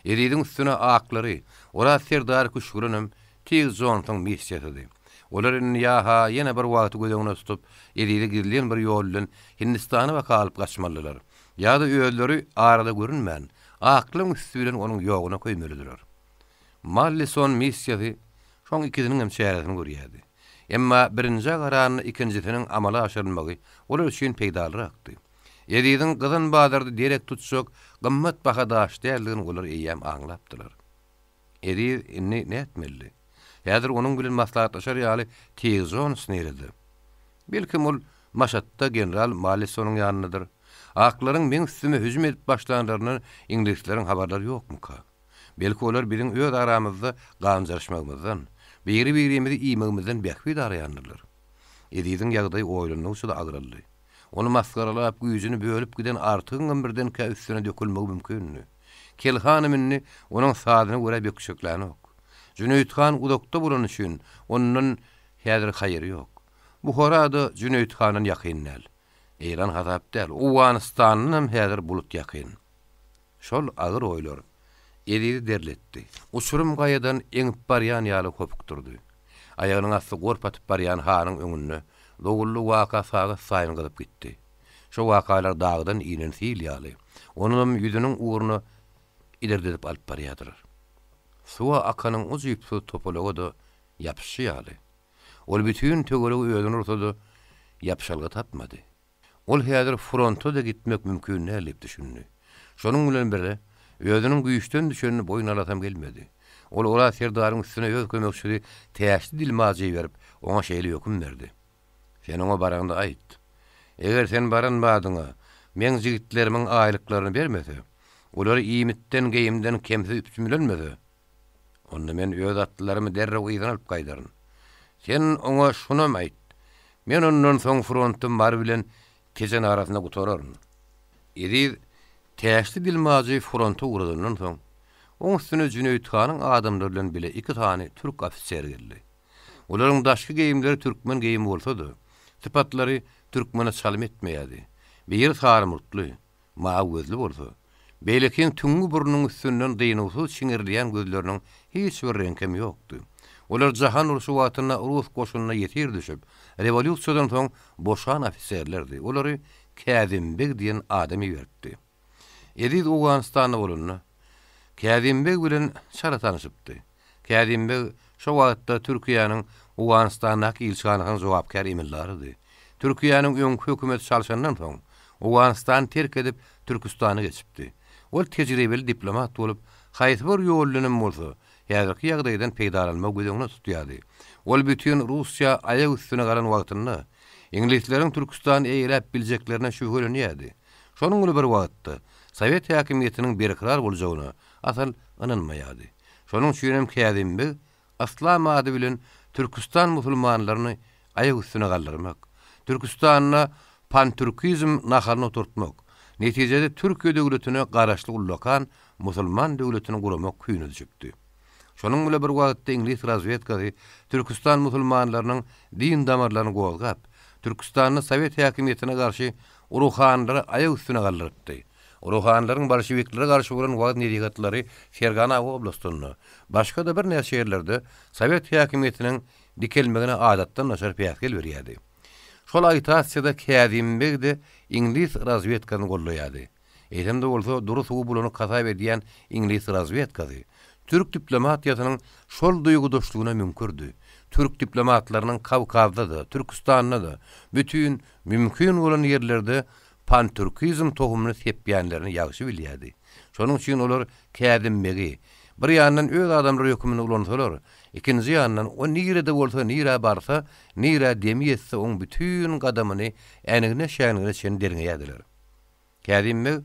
Speaker 2: Eziziň üstüne aklary, Oraz serdary küşgürenem Tig Jonsuň missiýasydy. Olar indi ýa-ha ýene bir wagty göz öňüne tutup, Ezizi gizlin bir ýol bilen Hindistana baka alyp gaçmalydylar. Ýa-da özleri arada görünmän, aklaryň üsti bilen onuň ýoguna köýmelidiler. Mallison missiýasy şoň ikisiniňem çäresini görýärdi. Emma birinjä garanda ikinjisiniň amala aşyrylmagy olar üçin peýdalyrakdy. Eziziň gyzyn bazarda derek tutjak gymmat baha daş däldigini olar eýýäm aňlapdylar. Eziz indi nätmelidi? Häzir onuň bilen maslahatlaşar ýaly Tig Jons nirede? Belkem ol Maşatda general Mallisonyň ýanyndadyr. Aklaryň meň üstüme hüjüm edip başlanlaryndan iňlisleriň habarlary ýokmuka? Belki olar biziň öz aramyzda ganjaryşmagymyzdan, biri-birimizi iýmegimizden bähbit araýandyrlar. Eziziň ýagdaýy oýlandygyça-da agraldy. Ony masgaralap, güýjüni bölüp giden Artygyňam birdenkä üstüne dökülmegi mümkindi. Kel hanam indi onuň sazyna görä bökjeklänok. Jüneýit han uzakda bolany üçin ondan häzir haýyr ýok. Buhara-da Jüneýit handan ýakyn däl. Eýran hasap däl, Owganystandanam häzir bulut ýakyn. Şol agyr oýlar Ezizi derletdi. Uçurym gaýadan eňip barýan ýaly hopukdyrdy. Aýagynyň asty gorp atyp barýan hanyň öňünde dowully waka sagat saýyn gyzyp gitdi. Şo wakalar dagdan inen sil ýaly, onam ýüzüniň ugruna idirdedip alyp barýardylar. Suwa akanyň ujypsyz topalaga-da ýapyşy ýaly. Ol bütin töweregi özüne ursa-da, ýapyşalga tapmady. Ol häzir fronta-da gitmek mümkin däl diýip düşündi. Şonuň bilen birle, özüniň güýçden düşenini boýun alasam gelmedi. Ol Oraz serdaryň üstüne öz kömekçisi Täçli dilmajy iberip, oňa şeýle höküm berdi. Sen oňa baraňda aýt. Eger sen baran badyňa meň jigitlerimiň aýlyklaryny bermese, olary iýmitden, geýimden kemsiz üpjünlenmese, onda men öz atlylarymy derrew yzyna alyp gaýdaryn. Sen oňa şunam aýt, men ondan soň fronty Mary bilen Tejen arasynda gutararyn. Eziz Täçli dilmajy fronta ugradandan soň, oň üstüne Jüneýit hanyň adamlary bilen bile iki sany türk ofiseri geldi. Olaryň daşky geýimleri türkmen geýimi bolsa-da, sypatlary türkmene çalym etmeýärdi. Biri sary murtly, mawy gözli bolsa, beýlekiň tüňňi burnunyň üstünden dynuwsyz çiňerilýän gözleriniň hiç bir reňkem ýokdy. Olar jahan urşy wagtynda rus goşunyna ýesir düşüp, rewolýusiýadan soň boşan ofiserlerdi. Olary Käzim beg diýen adam iberipdi. Eziz Owganystanda bolanda, Käzim beg bilen çala tanyşypdy. Käzim beg şo wagtda Türkiýäniň Owganystandaky ilçihanasynyň jogapkär emeldarydy. Türkiýäniň öňki hökümeti çalşandan soň, Owganystany terk edip, Türküstana geçipdi. Ol tejribeli diplomat bolup, haýsy bir ýol bilenem bolsa, häzirki ýagdaýdan peýdalanmagy göz öňünde tutýardy. Ol bütin Russiýa aýak üstüne galan wagtynda, iňlisleriň Türküstany eýeläp biljeklerine şübhelenýärdi. Şonuň bilen bir wagtda, sowet häkimiýetiniň berkarar boljagyna asyl ynanmaýardy. Şonuň üçinem Käzim beg yslam ady bilen Türküstan musulmanlaryny aýak üstüne galdyrmak, Türküstanda pantürkizm nahalyny oturtmak, netijede Türkiýe döwletine garaşly ullakan musulman döwletini guramak küýüne düşüpdi. Şonuň bile bir wagtda iňlis razwedkasy Türküstan musulmanlarynyň din damarlaryny gozgap, Türküstanda sowet häkimiýetine garşy ruhanylary aýak üstüne galdyrypdy. Ruhanylaryň bolşewiklere garşy bolan wagyz-nesihatlary Fergana oblastynda, başga-da birnäçe ýerlerde sowet häkimiýetiniň dikelmegine adatdan daşary päsgel berýärdi. Şol agitasiýada Käzim beg-de iňlis razwedkasyny goldaýardy. Eýsem-de bolsa, dury suwy bulanyk hasap edýän iňlis razwedkasy türk diplomatiýasynyň şol duýgudaşlygyna müňkürdi. Türk diplomatlarynyň Kawkazda-da, Türküstanda-da, bütin mümkin bolan ýerlerde pantürkizm tohumyny sepýänlerini ýagşy bilýärdi. Şonuň üçin olar Käzim begi, bir ýandan öz adamlary höküminde ulansalar, ikinji ýandan o nirede bolsa, nirä barsa, nirä demi ýetse oň bütin gadamyny änigine-şänigine çenli derňeýärdiler. Käzim beg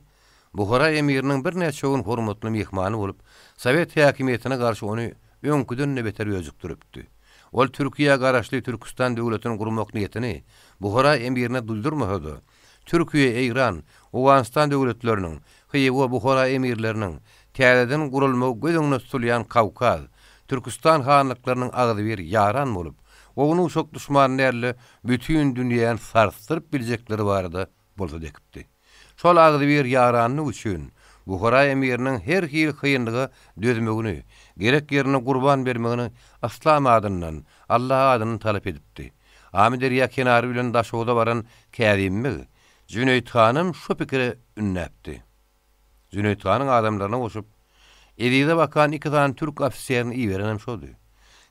Speaker 2: Buhara emiriniň birnäçe gün hormatly myhmany bolup, sowet häkimiýetine garşy ony öňküden-de beter öjükdiripdi. Ol Türkiýä garaşly Türküstan döwletini gurmak niýetini Buhara emirine duýdurmasa-da, Türkiýe, Eýran, Owganystan döwletleriniň, Hywa, Buhara emirleriniň, täzeden gurulmagy göz öňünde tutulýan Kawkaz, Türküstan hanlyklarynyň agzybir ýaran bolup, ownuk-uşak duşmany däl-de, bütin dünýäni sarsdyryp biljekleri barada bolsa dekipdi. Şol agzybir ýaranlyk üçin Buhara emiriniň her hili kynlyga dözmegini, gerek ýerinde gurban bermegini yslam adyndan, Alla adyndan talap edipdi. Amyderýa kenary bilen Daşoguza baran Käzim beg Jüneýit hanam şu pikire ündäpdi. Jüneýit hanyň adamlaryna goşup, Ezize bakan iki sany türk ofiserini iberenem şody.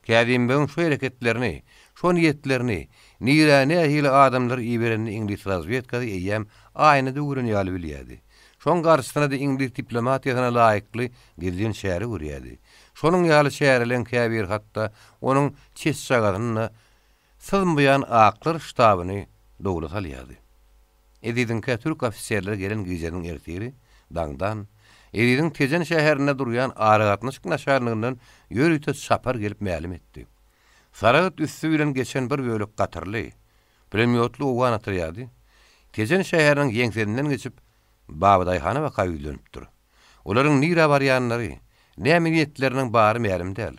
Speaker 2: Käzim begiň şu hereketlerini, şo niýetlerini, nirä nähili adamlary iberenini iňlis razwedkasy eýýäm aýnada gören ýaly bilýärdi. Şoň garşysyna-da iňlis diplomatiýasyna laýykly gizlin çäre görýärdi. Şonuň ýaly çäreleň käbiri hatda onuň çetjagazyny-da syzmaýan aklar ştabyny dowla salýardy. Eziziňkä türk ofiserleri gelen gijeniň ertiri, daňdan, Eziziň Tejen şäherinde durýan aragatnaşyk naçalniginden ýörite çapar gelip mälim etdi. Saragt üsti bilen geçen bir bölek gatyrly, pulemýotly owgan otrýady Tejen şäheriniň ýeňsesinden geçip, Babadaýhana baka ýüzlenipdir. Olaryň nirä barýanlary, näme niýetleriniň bary mälim däl.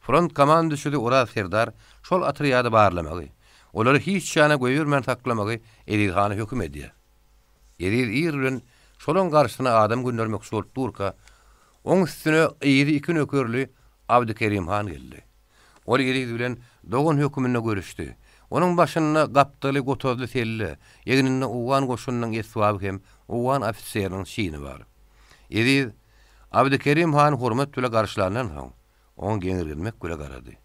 Speaker 2: Front komanduşisi Oraz serdar şol otrýady barlamagy, olary hiç ýana goýbermän saklamagy Eziz hana höküm edýär. Eziz ir bilen şolaň garşysyna adam göndermekçi bolup durka, oň üstüne yzy iki nökerli Abdykerim han geldi. Ol Eziz bilen dogan höküminde görüşdi. Onuň başynda gapdaly gotazly selle, egninde owgan goşunynyň esbaby hem owgan ofiseriniň çini bar. Eziz Abdykerim hany hormat bile garşylandan soň, oňa geňirgenmek bile garady.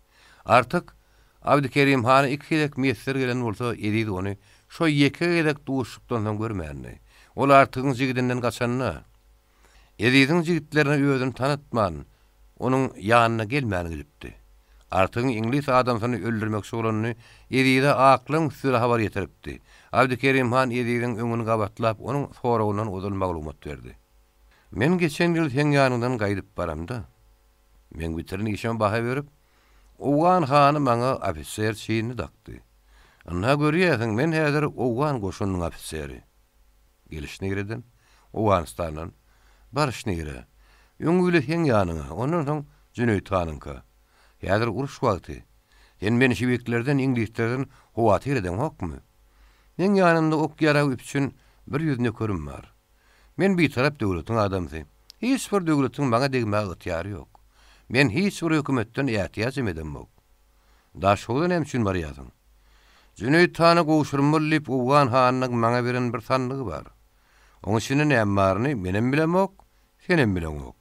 Speaker 2: Artyk Abdykerim hana iki gezek miýesser gelen bolsa, Eziz ony şo ýeke gezek duşuşykdan soň görmändi. Ol Artygyň jigidinden gaçanda, Eziziň jigitlerine özüni tanytman, onuň ýanyna gelmän gidipdi. Artygyň iňlis adamsyny öldürmekçi bolanyny Ezize aklaň üsti bilen habar ýetiripdi. Abdykerim han Eziziň öňüni gabatlap, onuň soragyndan ozal maglumat berdi. Men geçen ýyl seň ýanyňdan gaýdyp baramda, meň bitiren işime baha berip, owgan hany maňa ofiser çinini dakdy. Ynha görýärsiň, men häzir owgan goşunynyň ofiseri. Geliş nireden? Owganystandan. Baryş nirä? Öňi bile seň ýanyňa, ondan soň Jüneýit hanyňka. Häzir uruş wagty. Sen menşewiklerden, iňlislerden howatyr edeňokmy? Meň ýanymda ok-ýarag üpjün bir ýüz nökerim bar. Men bitarap döwletiň adamsy. Hiç bir döwletiň maňa degmäge ygtyýary ýok. Men hiç bir hökümetden ätiýaç hem edemok. Daşhowza näme üçin barýarsyň? Jüneýit hana gowşurmaly diýip owgan hanynyň maňa beren bir sandygy bar. Oň içinde näme baryny menem bilemok, senem bileňok.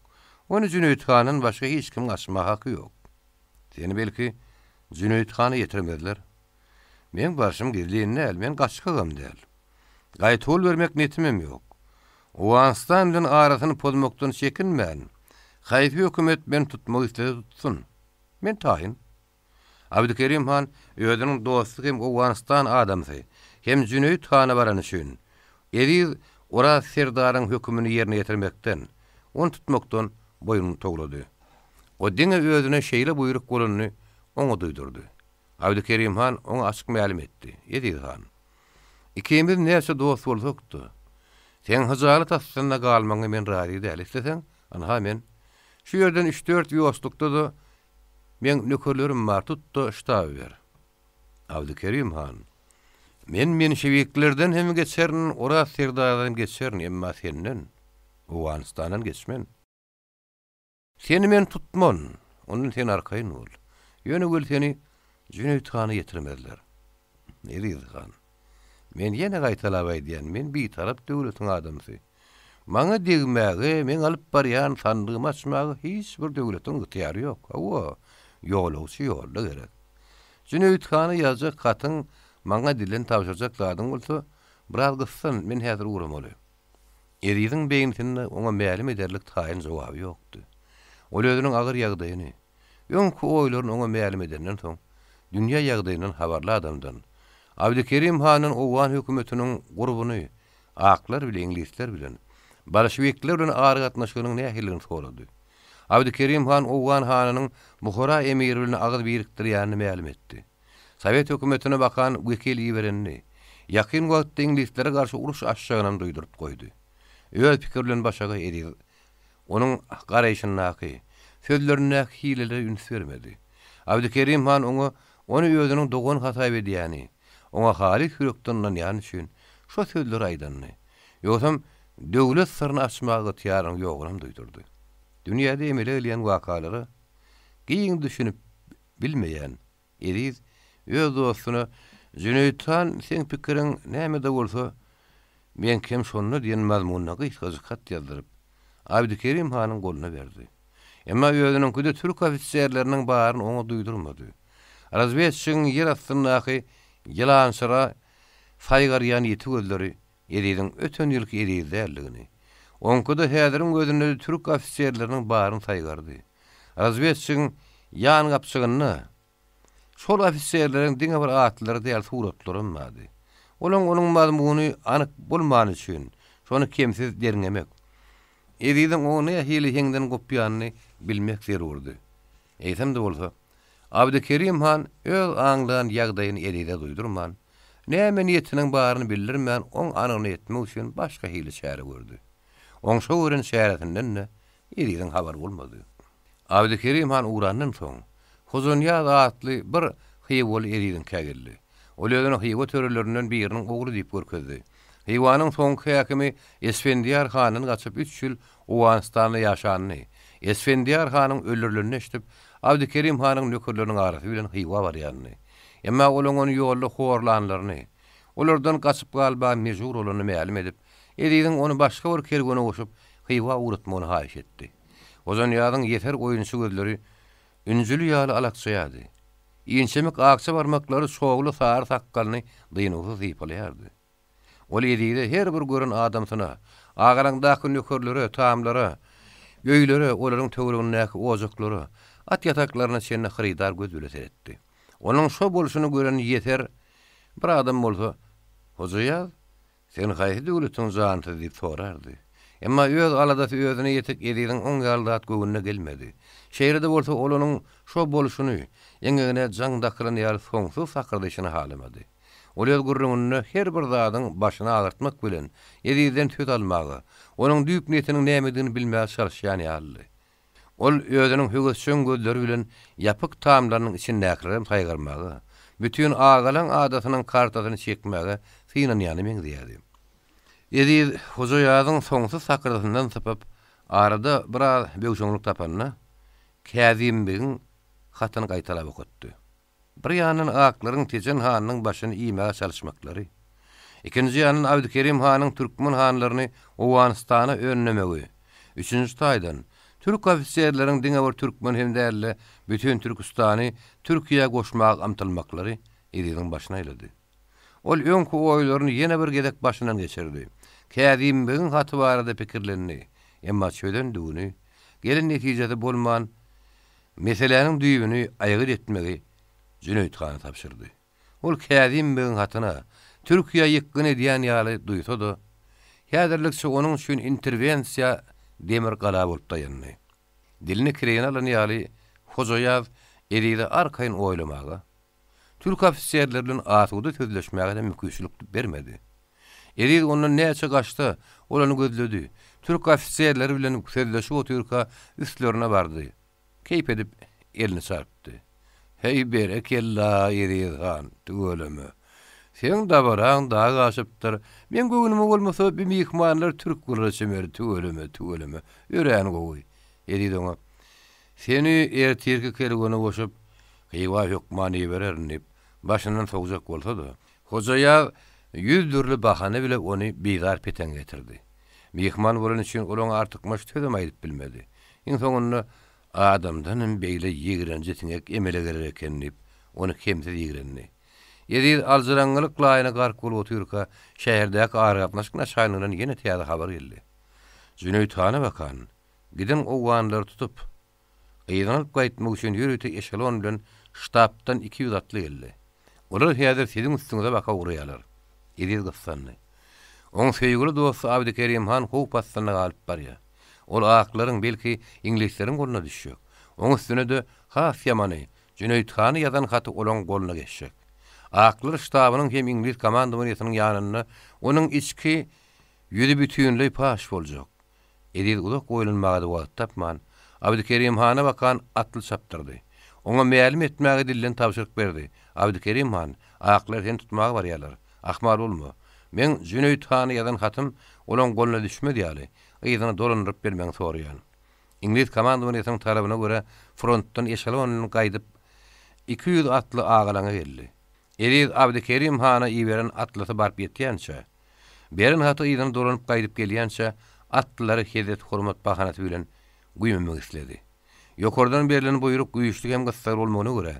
Speaker 2: Ony Jüneýit handan başga hiç kimiň açmaga haky ýok. Seni belki Jüneýit hana ýetirmezler. Meň barşym gizlin däl, men gaçgagam däl. Gaýtawul bermek niýetimem ýok. Owganystan bilen arasyny pozmakdan çekinmän, haýsy hökümet meni tutmak islese tutsun. Men taýyn. Abdykerim han özüniň dosty hem Owganystan adamsy, hem Jüneýit hana barany üçin, Eziz Oraz serdaryň hökümini ýerine ýetirmekden, ony tutmakdan boýun towlady. O diňe özüne şeýle buýruk bolanyny oňa duýdurdy. Abdykerim han oňa açyk mälim etdi, Eziz han, ikimiz näçe dost bolsak-da, seň hyjalat astynda galmagyňa men razy däl, isleseň, ynha men Şu ýerden üç-dört wýostlukda-da meň nökerlerim bar, tut-da, ştaba ber. Abdykerim han, Men menşewiklerden hem geçerin, Oraz serdardan hem geçerin, emma senden, Owganystandan geçmen. Seni men tutman, ondan sen arkaýyn bol. Ýöne weli seni Jüneýit hana ýetirmezler. Eziz han, men ýene gaýtalap aýdýan, men bitarap döwletiň adamsy. Maňa degmäge, meň alyp barýan sandygymy açmaga hiç bir döwletiň ygtyýary ýok. Hawa, ýolagçy ýolda gerek. Jüneýit hana ýazjak hatyň, maňa dilden tabşyrjak zadyň bolsa, biraz gyssan, men häzir ugramaly. Eziziň beýnisinde oňa mälim ederlik taýyn jogaby ýokdy. Ol özüniň agyr ýagdaýyny, Öňki oýlaryny oňa mälim edenden soň, dünýä ýagdaýyndan habarly adamdan, Abdykerim handan owgan hökümetiniň gurbuny, aklar bile iňlisler bilen, bolşewikler bilen aragatnaşygynyň nähilidigini sorady. Abdykerim han owgan hanynyň Buhara emiri bilen agyz birikdirýänini mälim etdi. Sowet hökümetine bakan wekil iberenini, ýakyn wagtda iňlislere garşy uruş açjagynam duýduryp goýdy. Öz pikiri bilen başagaý Eziz onuň garaýşyndaky, sözlerindäki hilelere üns bermedi. Abdykerim han oňa ony özüniň dogany hasap edýäni, oňa halys ýürekden ynanýany üçin şo sözleri aýdandy. Ýogsam döwlet syryny açmaga ygtyýarynyň ýogunam duýdurdy. Dünýäde emele gelýän wakalara giň düşünip bilmeýän Eziz öz dostuna Jüneýit han seň pikiriň näme-de bolsa, meňkem şonda diýen mazmunda gysgajyk hat ýazdyryp, Abdykerim hanyň goluna berdi. Emma özüniňkide türk ofiserleriniň baryny oňa duýdurmady. Razwedçigiň ýer astyndaky ýylançyra saýgarýan ýiti gözleri Eziziň öten ýylky Eziz däldigini, oňkuda häziriň özünde-de türk ofiserleriniň baryny saýgardy. Razwedçigiň ýan gapjygynda şol ofiserleriň diňe bir atlary däl, suratlaram bardy. Olaň onuň mazmuny anyk bolmany üçin, şony kemsiz derňemek, Eziziň oňa nähili heňden gopýanyny bilmek zerurdy. Eýsem-de bolsa, Abdykerim han öz aňlan ýagdaýyny Ezize duýdurman, näme niýetiniň baryny bildirmän oň anygyna ýetmek üçin başga hili çäre gördi. Oň şo gören çäresinden-de Eziziň habary bolmady. Abdykerim han ugrandan soň, Hojanyýaz atly bir hywaly Eziziňkä geldi. Ol özüni Hywa törelerinden biriniň ogly diýip görkezdi. Hywanyň soňky häkimi Esfendiýar handan gaçyp üç ýyl Owganystanda ýaşanyny, Esfendiýar hanyň öldürilenini eşidip, Abdykerim hanyň nökerleriniň arasy bilen Hywa barýanyny, emma olaň ony ýolda horlanlaryny, olardan gaçyp galmaga mejbur bolanyny mälim edip, Eziziň ony başga bir kerwene goşup, Hywa ugratmagyny haýyş etdi. Hojanyýazyň ýeser oýunçy gözleri ünjüli ýaly alakjaýardy. Inçemik akja barmaklary çogly sary sakgalyny dynuwsyz sypalaýardy. Ol Ezize her bir gören adamsyna, agalaňdaky nökerlere, tamlara, öýlere, olaryň töweregindäki ojaklara, at ýataklaryna çenli hyrydar göz bile seretdi. Onuň şo bolşuny gören ýeser bir adam bolsa, Hojaýaz, Sen haýsy döwletiň jansyzy diýip sorardy. Emma öz aladasy özüne ýetik Eziziň oň ýaly zat göwnüne gelmedi. Şeýle-de bolsa ol onuň şo bolşuny, eňegine jaň dakylan ýaly soňsuz sakyrdyşyny halamady. Ol öz gürrüňinde her bir zadyň başyny agyrtmak bilen Ezizden söz almaga, onuň düýp niýetiniň nämedigini bilmäge çalyşýan ýalydy. Ol özüniň höwesjeň gözleri bilen ýapyk tamlarynyň içindäkilerem saýgarmaga, bütin Agalaň adasynyň kartasyny çekmäge synanýana meňzeýärdi. Eziz Hojaýazyň soňsuz sakyrdysyndan sypyp, arada biraz böwşeňlik tapanda, Käzimbegiň hatyny gaýtalap okatdy. Bir ýandan aklaryň Tejen hanynyň başyny iýmäge çalyşmaklary, ikinji ýandan Abdykerim hanyň türkmen hanlaryny Owganystana öndemegi, üçünji taýdan, türk ofiserleriň diňe bir türkmen hem däl-de, bütin Türküstany Türkiýä goşmaga ymtylmaklary Eziziň başyny aýlady. Ol öňki oýlaryny ýene bir gezek başyndan geçirdi. Käzimbegiň haty barada pikirlendi. Emma çözen düwüni, gelen netijesi bolman, Meseläniň düýbüni aýgyt etmegi Jüneýit hana tabşyrdy. Ol Käzim begiň hatyna Türkiýä ýykgyn edýän ýaly duýsa-da, häzirlikçe onuň üçin interwensiýa demir gala bolup daýandy. Dilini kireýine alan ýaly Hojaýaz Ezize arkaýyn oýlamaga, Türk ofiserleri bilen asuda sözleşmäge-de mümkinçilik bermedi. Eziz ondan näçe gaçsa, ol ony gözledi. Türk ofiserleri bilen sözleşip otyrka üstlerine bardy. Keýp edip elini çarpdy. Heý, berekella, Eziz han, tüweleme. Seň dabaraň dag aşypdyr. Meň göwnüme bolmasa, bi myhmanlar türk bolara çemeli, tüweleme, tüweleme. Örän gowy. Eziz oňa, Seni ertirki kerwene goşup, Hywa hökman ibererin diýip, başyndan sowjak bolsa-da, Hojaýaz ýüz dürli bahana bile ony bizar-peteňe getirdi. Myhman bolany üçin ol oňa artykmaç sözem aýdyp bilmedi. Iň soňunda, Adamdanam beýle ýigrenji siňek emele geler eken diýip, ony kemsiz ýigrendi. Eziz aljyraňňylyk laýyna gark bolup otyrka, şäherdäki aragatnaşyk naçalnigden ýene täze habar geldi. Jüneýit hana bakan, giden owganlary tutup, Yzyna alyp gaýtmak üçin ýörite eşelon bilen ştabdan 200 atly geldi. Olar häzir siziň üstüňize baka ugraýarlar. Eziz gyssandy. Oň söýgüli dosty Abdykerim han howp astynda galyp barýar. Ol aklaryň, belki, iňlisleriň goluna düşjek. Oň üstüne-de, has ýamany, Jüneýit hany ýazan haty olaň goluna geçjek. Aklar ştabynyň hem iňlis komandowaniýesiniň ýanynda onuň içki. Ýüzi bütinleý paş boljak. Eziz uzak oýlanmaga-da wagt tapman, Abdykerim hana bakan atly çapdyrdy. Oňa mälim etmäge dilden tabşyryk berdi, Abdykerim han, aklar seni tutmaga barýarlar. Ahmal bolma. Meň Jüneýit hana ýazan hatym olaň goluna düşmez ýaly, yzyna dolandyryp bermegiňi soraýan. Iňlis komandowaniýesiniň talabyna görä frontdan eşelon bilen gaýdyp, 200 atly agalaňa geldi. Eziz Abdykerim hana iberen atlysy baryp ýetýänçä, beren haty yzyna dolanyp gaýdyp gelýänçä atlylary hezzet-hormat bahanasy bilen güýmemek isledi. Ýokardan berlen buýruk güýçli hem gyssagly bolmagyna görä,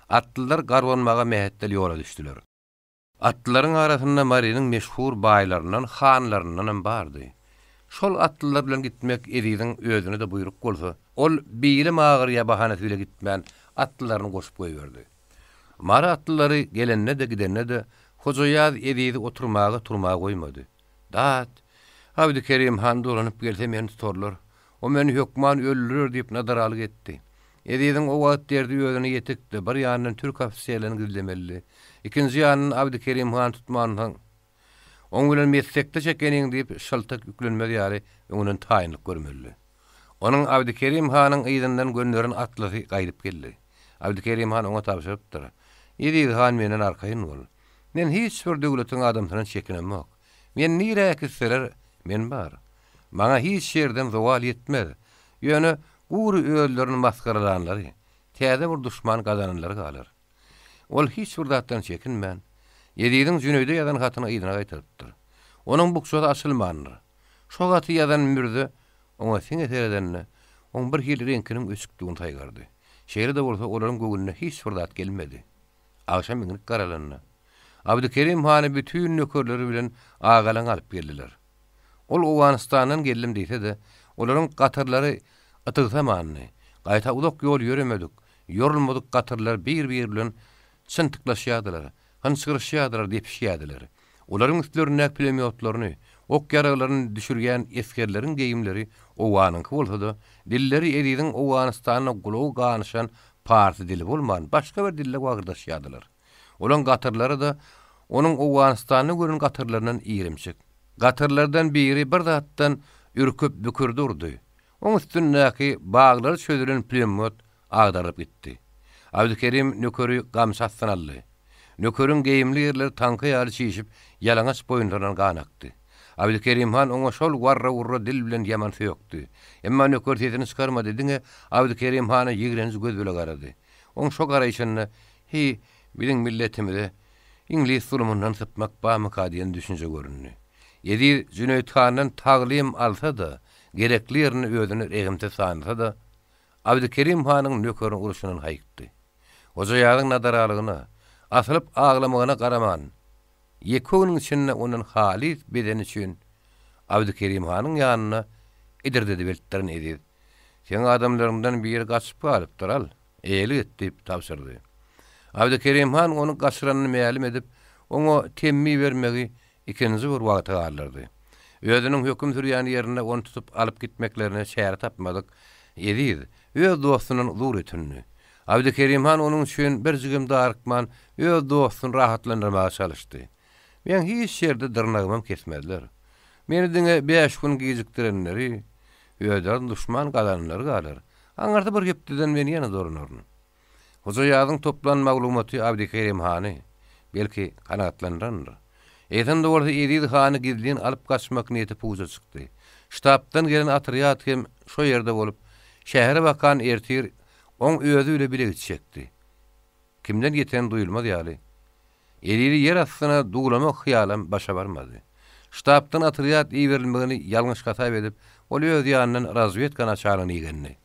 Speaker 2: atlylar garbanmaga mähetdel ýola düşdüler. Atlylaryň arasynda Marynyň meşhur baýlaryndan, hanlaryndanam bardy. Şol atlylar bilen gitmek Eziziň özüne-de buýruk bolsa, ol bilim agyrýa bahanasy bile gitmän, atlylaryny goşup goýberdi. Mary atlylary gelende-de, gidende-de Hojaýaz Ezizi oturmaga, turmaga goýmady. Dat, Abdykerim han dolanyp gelse meni tutarlar. O meni hökman öldürer diýip nadaralyk etdi. Eziziň o wagt derdi özüne ýetikdi, bir ýandan türk ofiserlerini gizlemelidi, ikinji ýandan Abdykerim hany tutmansoň, oň bilen meslekdeş ekeniň diýip şyltak ýüklenmez ýaly öňünden taýynlyk görmelidi. Onuň Abdykerim hanyň yzyndan gönderen atlysy gaýdyp geldi. Abdykerim han oňa tabşyrypdyr, Eziz han menden arkaýyn bol. Men hiç bir döwletiň adamsyndan çekinemok. Meni nirä äkitseler, men bar. Maňa hiç ýerden zowal ýetmez. Ýöne gury özlerini masgaralanlary, täze bir duşman gazananlary galar. Ol hiç bir zatdan çekinmän, Eziziň Jüneýde ýazan hatyny yzyna gaýtarypdyr. Onuň bukjasy açylmandyr. Şo haty ýazan mürze oňa siňe seredende, oň bir hili reňkiniň öçükdigini saýgardy. Şeýle-de bolsa, olaryň göwnüne hiç bir zat gelmedi. Agşam iňrik garalanda, Abdykerim hany bütin nökerleri bilen Agalaňy alyp geldiler. Ol Owganystandan geldim diýse-de, olaryň gatyrlary ytygsamandy. Gaýta uzak ýol ýöremedik, ýorulmadyk gatyrlar bir-biri bilen çyntyklaşýardylar, hynçgyryşýardylar, depişýärdiler. Olaryň üstlerindäki pulemýotlaryny, ok-ýaraglaryny düşürýän esgerleriň geýimleri owganyňky bolsa-da, dilleri Eziziň Owganystanda gulagy ganyşan parsy dili bolman, başga bir dilde wagyrdaşýardylar. Olaň gatyrlary-da onuň Owganystanda gören gatyrlaryndan irimçik. Gatyrlardan biri bir zatdan ürküp bükürdi urdy. Oň üstündäki baglary çözülen pulemýot agdarylyp gitdi. Abdykerim nökeri gamçy astyna aldy. Nökeriň geýimli ýerleri taňka ýaly çişip, ýalaňaç boýunlaryndan gan akdy. Abdykerim han oňa şol warra-wurra dil bilen ýaman sökdi. Emma nöker sesini çykarmady, diňe Abdykerim hana ýigrenji göz bile garady. Oň şo garaýşynda, Heý, biziň milletimize iňlis zulumyndan sypmak barmyka diýen düşünje göründi. Eziz Jüneýit handan taglym alsa-da, gerekli ýerinde özüni rehimsiz sanasa-da, Abdykerim hanyň nökerini urşundan haýykdy. Hojaýazyň nadaralygyna, asylyp aglamagyna garaman, ýeke günüň içinde ondan halys bezeni üçin Abdykerim hanyň ýanyna idirdedip eltdiren Eziz, Seň adamlaryňdan biri gaçyp galypdyr, al, eýelik et diýip tabşyrdy. Abdykerim han ony gaçyranyny mälim edip, oňa temmi bermegi ikinji bir wagta galdyrdy. Özüniň höküm sürýän ýerinde ony tutup alyp gitmeklerine çäre tapmadyk Eziz öz dostundan zur ötündi. Abdykerim han onuň üçin birjigem darykman, öz dostuny rahatlandyrmaga çalyşdy. Meň hiç ýerde dyrnagymam kesmezler. Meni diňe bäş gün gijikdirenleri, özlerini duşman gazananlary galar. Aňyrsy bir hepdeden men ýene dolanaryn. Hojaýazyň toplan maglumaty Abdykerim hany, belki, kanagatlandyrandyr. Eýsem-de bolsa Eziz hany gizlin alyp gaçmak niýeti puja çykdy. Ştabdan gelen otrýad hem şo ýerde bolup, şähere bakan ertir oň özi bile bile gitjekdi. Kimden ýeteni duýulmaz ýaly, Ezizi ýer astyna duwlamak hyýalam başa barmady. Ştabdan otrýad iberilmegini ýalňyş hasap edip, ol öz ýanyndan razwedka naçaryny igendi.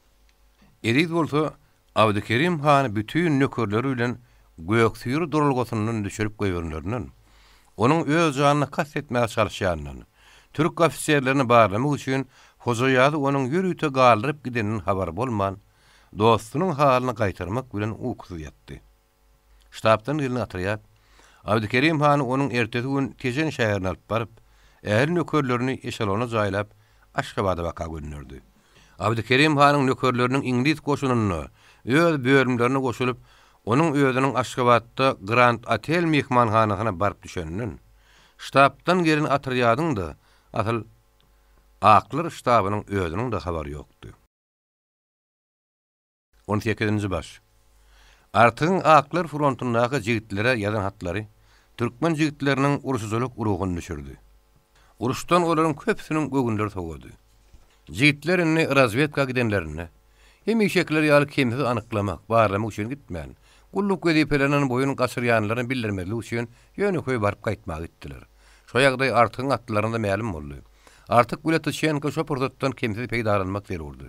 Speaker 2: Eziz bolsa Abdykerim hany bütin nökerleri bilen Göksüýri duralgasyndan düşürip goýberenlerinden, onuň öz janyna kast etmäge çalyşýanyndan, türk ofiserlerini barlamak üçin Hojaýazy onuň ýörite galdyryp gideninden habary bolman, dostunyň halyny gaýtarmak bilen ukusyz ýatdy. Ştabdan gelen otrýad Abdykerim hany onuň ertesi gün Tejen şäherine alyp baryp, ähli nökerlerini eşelona jaýlap, Aşgabada baka gönderdi. Abdykerim hanyň nökerleriniň iňlis goşunynda öz bölümlerine goşulyp, onuň özüniň Aşgabatda Grand Otel myhmanhanasyna baryp düşeninden, ştabdan gelen otrýadyň-da. Asyl, Aklar ştabynyň özüniň-de habary ýokdy. On sekizinji baş. Artygyň Aklar frontyndaky jigitlere ýazan hatlary türkmen jigitleriniň urşujylyk ruhuny düşürdi. Uruşdan olaryň köpüsiniň göwünleri sowady. Jigitler indi razwedka gidenlerinde, hemişekiler ýaly kemsiz anyklamak, barlamak üçin gitmän, gulluk wezipelerinden boýun gaçyrýanlaryny bildirmezlik üçin ýönekeý baryp gaýtmaga gitdiler. Şo ýagdaý Artygyň atlylaryna-da mälim boldy. Artyk bile Tyçenko şo pursatdan kemsiz peýdalanmak zerurdy.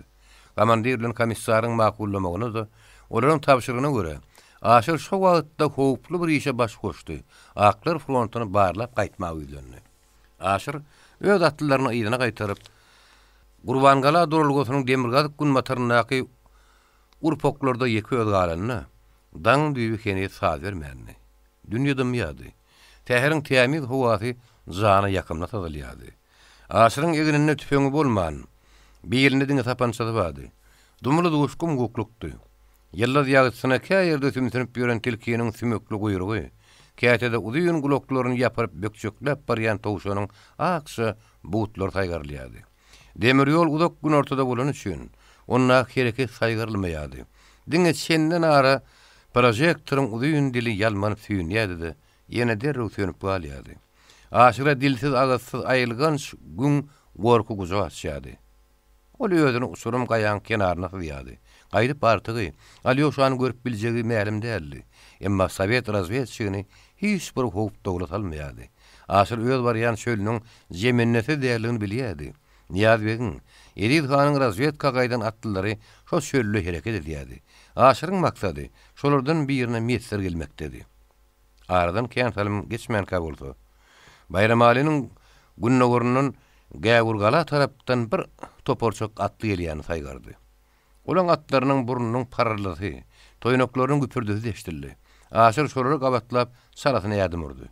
Speaker 2: Komandir bilen komissaryň makullamagyna-da, olaryň tabşyrygyna görä, Aşyr şo wagtda howply bir işe baş goşdy, Aklar frontuny barlap gaýtmaga ýüzlendi. Aşyr öz atlylaryny yzyna gaýtaryp, Gurbangala duralgasynyň demirgazyk-günbataryndaky urpaklarda ýeke özi galanda, daň düýbi heniz saz bermändi. Dünýe dymýardy. Säheriň tämiz howasy jana ýakymly syzylýardy. Aşyryň egninde tüpeňi bolman, bilinde diňe sapançasy bardy. Dumly-duş gum-guklukdy. Ýyldyz ýagtysyna kä ýerde sümsünip ýören tilkiniň sümükli guýrugy, käte-de uzyn gulaklaryny ýapyryp bökjekläp barýan towşanyň akja butlary saýgarylýardy. Demir ýol uzak günortada bolany üçin, ondaky hereket saýgarylmaýardy. Diňe çenden-ara prožektoryň uzyn dili ýalmanyp süýnýärdi-de, ýene derrew sönüp galýardy. Aşyra dilsiz-agyzsyz aýylganç güň gorky gujak açýardy. Ol özüni uçurym gaýaň kenaryna syzýardy. Gaýdyp Artygy, Alýoşany görüp biljegi mälim däldi. Emma sowet razwedçigini hiç bir howp dowla salmaýardy. Aşyr öz barýan çölüniň jemendesiz däldigini bilýärdi. Nyýazbegiň, Eziz hanyň razwedka gaýdan atlylary şo çölde hereket edýärdi. Aşyryň maksady şolardan birine miýesser gelmekdedi. Aradan kän salym geçmänkä bolsa, Baýramalynyň gündogaryndan Gäwürgala tarapdan bir toparçak atly gelýäni saýgardy. Olaň atlarynyň burnunyň parryldysy, toýnaklarynyň güpürdisi eşidildi. Aşyr şolary gabatlap, çalasyna ädim urdy.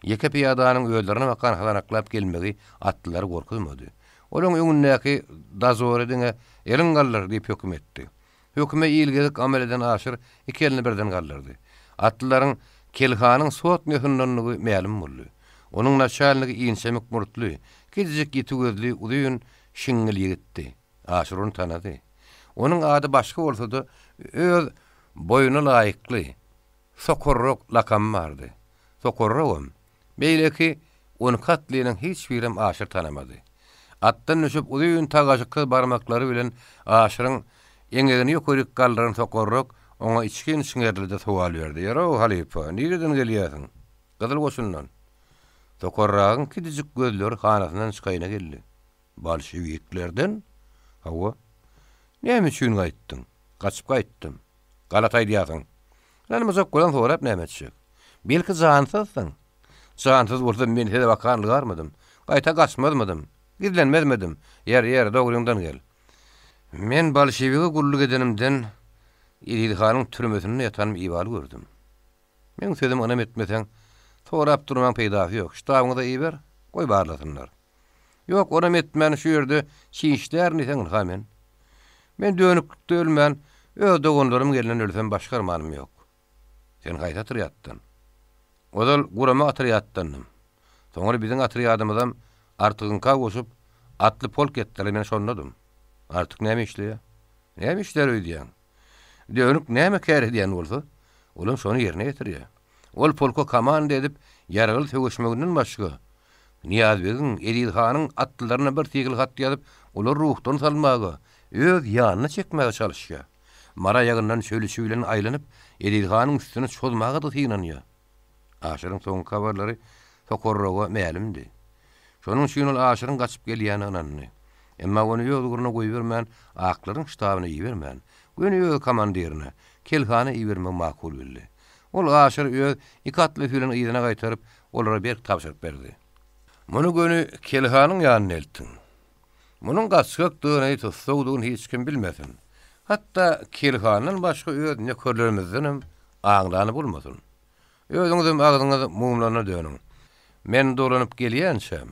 Speaker 2: Ýeke pyýadanyň özlerine bakan hasanaklap gelmegi atlylary gorkuzmady. Olaň öňündäki dozory diňe Eliň galdyr! diýip höküm etdi. Höküme ilgezik amal eden Aşyr iki elini birden galdyrdy. Atlylaryň Kelhanyň sotnýasyndandygy mälim boldy. Onuň naçalnigi inçemik murtly, kiçijik ýiti gözli, uzyn şiňňil ýigitdi. Aşyr ony tanady. Onuň ady başga bolsa-da, öz boýuna laýykly, Sokurrak lakamy bardy. Sokurragam, beýleki on iki atlynyň hiç birem Aşyr tanamady. Atdan düşüp uzyn tagaşyksyz barmaklary bilen Aşyryň eňegini ýokaryk galdyran Sokurrak oňa içgin çiňerildi-de sowal berdi, Ýer-ow, halypa, nireden gelýärsiň? Gyzyl goşundan. Sokurragyň kiçijik gözleri hanasyndan çykaýyna geldi. Bolşewiklerden? Hawa. Näme üçin gaýtdyň? Gaçyp gaýtdym. Galat aýdýarsyň. Ynanmajak bolan sorap näme etjek? Belki jansyzsyň? Jansyz bolsam men size bakan ylgarmydym? Gaýta gaçmazmydym? Gizlenmezmidim? Ýer, ýer, dogryňdan gel. Men bolşewige gulluk edenimden Eziz hanyň türmesinde ýatanymy ibaly gördüm. Meň sözüme ynam etmeseň, sorap durmaň peýdasy ýok. Ştabyňyza iber, goý barlasynlar. Ýok, onam etmän şu ýerde çişlärin diýseň ynha men. Men dönüklikde ölmän, öz doganlarymyň elinden ölsem başga armanym ýok. Sen haýsy otrýaddan? Ozal gurama otrýaddandym. Soňra biziň otrýadymyzam Artygyňka goşup, atly polk etdiler, men şondadym. Artyk näme işleýär? Näme işlär öýdýäň? Dönük näme kär edýän bolsa, olam şony ýerine ýetirýär. Ol polka komanda edip, ýaragly söweşmeginden başga, Nyýazbegiň, Eziz hanyň atlylaryna bir sigil hat ýazyp, olary ruhdan salmaga, öz ýanyna çekmäge çalyşýar. Mara ýagyndan çöl içi bilen aýlanyp, Eziz hanyň üstüne çozmaga-da synanýar. Aşyryň soňky habarlary Sokorrowa mälimdi. Şonuň üçin ol Aşyryň gaçyp gelýänine ynandy. Emma ony öz ugruna goýbermän, aklaryň ştabyna ibermän, göni öz komandirine, Kelhana ibermegi makul bildi. Ol Aşyry öz iki atlysy bilen yzyna gaýtaryp, olara berk tabşyryk berdi. Muny göni Kelhanyň ýanyna eltiň. Munuň gaçgakdygyny, tussagdygyny hiç kim bilmesin. Hatda Kelhandan başga öz nökerlerimizdenem aňlany bolmasyn. Özüňizem agzyňyz mumlana dönüň. Men dolanyp gelýänçäm,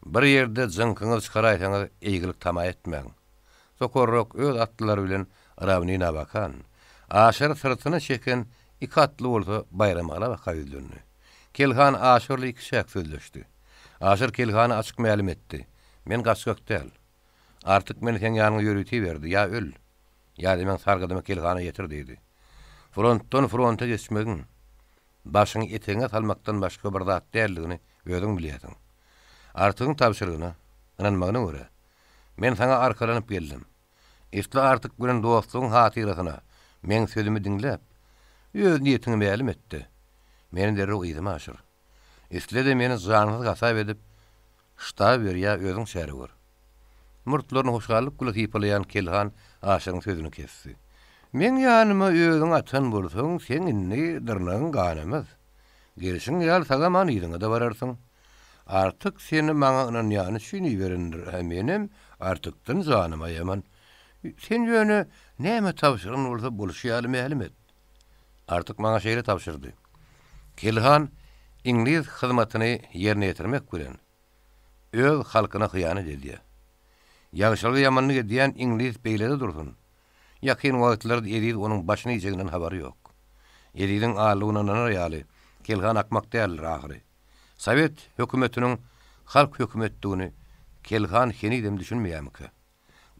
Speaker 2: bir ýerde jyňkyňyzy çykaraýsaňyz eýgilik tama etmäň. Sokorrak öz atlylary bilen Rawnina bakan, Aşyry syrtyna çeken iki atly bolsa Baýramala baka ýüzlendi. Kelhan Aşyrly ikiçäk sözleşdi. Aşyr Kelhana açyk mälim etdi. Men gaçgak däl. Artyk meni seň ýanyňa ýörite iberdi, ýa öl, ýa-da meň sargydymy Kelhana ýetir diýdi. Frontdan fronta geçmegiň, başyňy etegiňe salmakdan başga bir zat däldigini özüň bilýärsiň. Artygyň tabşyrygyna, ynanmagyna görä, men saňa arkalanyp geldim. Isle Artyk bilen dostlugyň hatyrasyna meň sözümi diňläp, öz niýetiňi mälim et-de, meni derrew yzyma aşyr. Isle-de meni jansyz hasap edip, ştaba ber ýa özüň çäre gör. Murtlaryny hoşallyk bilen sypalaýan Kelhan Aşyryň sözüni kesdi. Meň ýanyma özüň atan bolsaň, seň indi dyrnagyň ganamaz. Gelşiň ýaly sag-aman yzyňa-da bararsyň. Artyk seni maňa ynanýany üçin iberendir, hä menem Artykdan janymy aýaman. Sen ýöne näme tabşyran bolsa bolşy ýaly mälim et. Artyk maňa şeýle tabşyrdy. Kelhan iňlis hyzmatyny ýerine ýetirmek bilen, öz halkyna hyýanat edýär. Ýagşylygy-ýamanlyk edýän iňlis beýlede dursun, ýakyn wagtlarda Eziz onuň başyny iýjeginden habary ýok. Eziziň aldygyna ynanar ýaly, Kelhan akmak däldir ahyry. Sowet hökümetiniň halk hökümetdigini Kelhan henizem düşünmeýärmikä?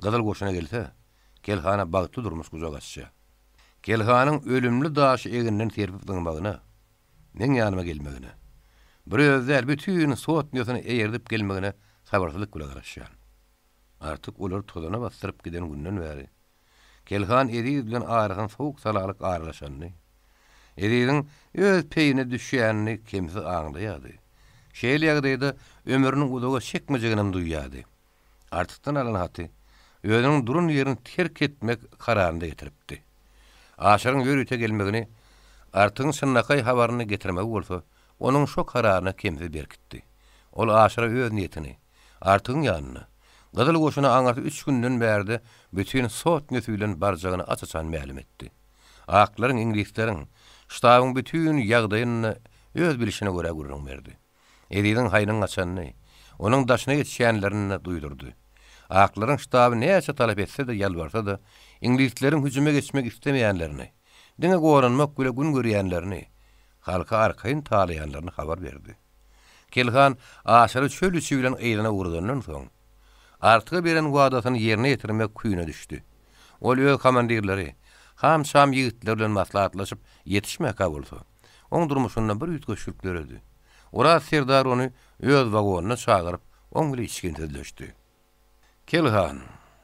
Speaker 2: Gyzyl goşuna gelse, Kelhana bagtly durmuş gujak açja. Kelhanyň ölümli daşy eginden serpip zyňmagyna, meň ýanyma gelmegine, bir özi däl, bütin sotnýasyny eýerdip gelmegine sabyrsyzlyk bile garaşýan. Artyk olary tozana basdyryp giden günden bäri, Kelhan Eziz bilen arasyna sowuk-salalyk aralaşanyny, Eziziň öz peýine düşýänini kemsiz aňlaýardy. Şeýle ýagdaýda ömrüniň uzaga çekmejeginem duýýardy. Artykdan alan haty özüniň duran ýerini terk etmek kararyna getiripdi. Aşyryň ýörite gelmegini, Artygyň çynlakaý habaryny getirmegi bolsa, onuň şo kararyna kemsiz berkitdi. Ol Aşyra öz niýetini, Artygyň ýanyna, Gyzyl goşuna aňyrsy üç günden bärde bütin sotnýasy bilen barjagyny aç-açan mälim etdi. Aklaryň, iňlisleriň, ştabyň bütin ýagdaýyny öz bilşine görä gürrüň berdi. Eziziň haýynyň gaçanyny, onuň daşyna geçýänlerini-de duýdurdy. Aklaryň ştaby näçe talap etse-de, ýalbarsa-da, iňlisleriň hüjüme geçmek islemeýänlerini, diňe goranmak bile gün görýänlerini, halky arkaýyn talaýanlaryny habar berdi. Kelhan Aşyry çöl içi bilen yzyna ugradandan soň, Artyga beren wadasyny ýerine ýetirmek küýüne düşdi. Ol öz komandirleri, ham-şam ýigitleri bilen maslahatlaşyp ýetişmäkä bolsa, Oň durmuşynda bir üýtgeşiklik döredi. Oraz serdar ony öz wagonyna çagyryp, oň bilen içgin sözleşdi. Kelhan,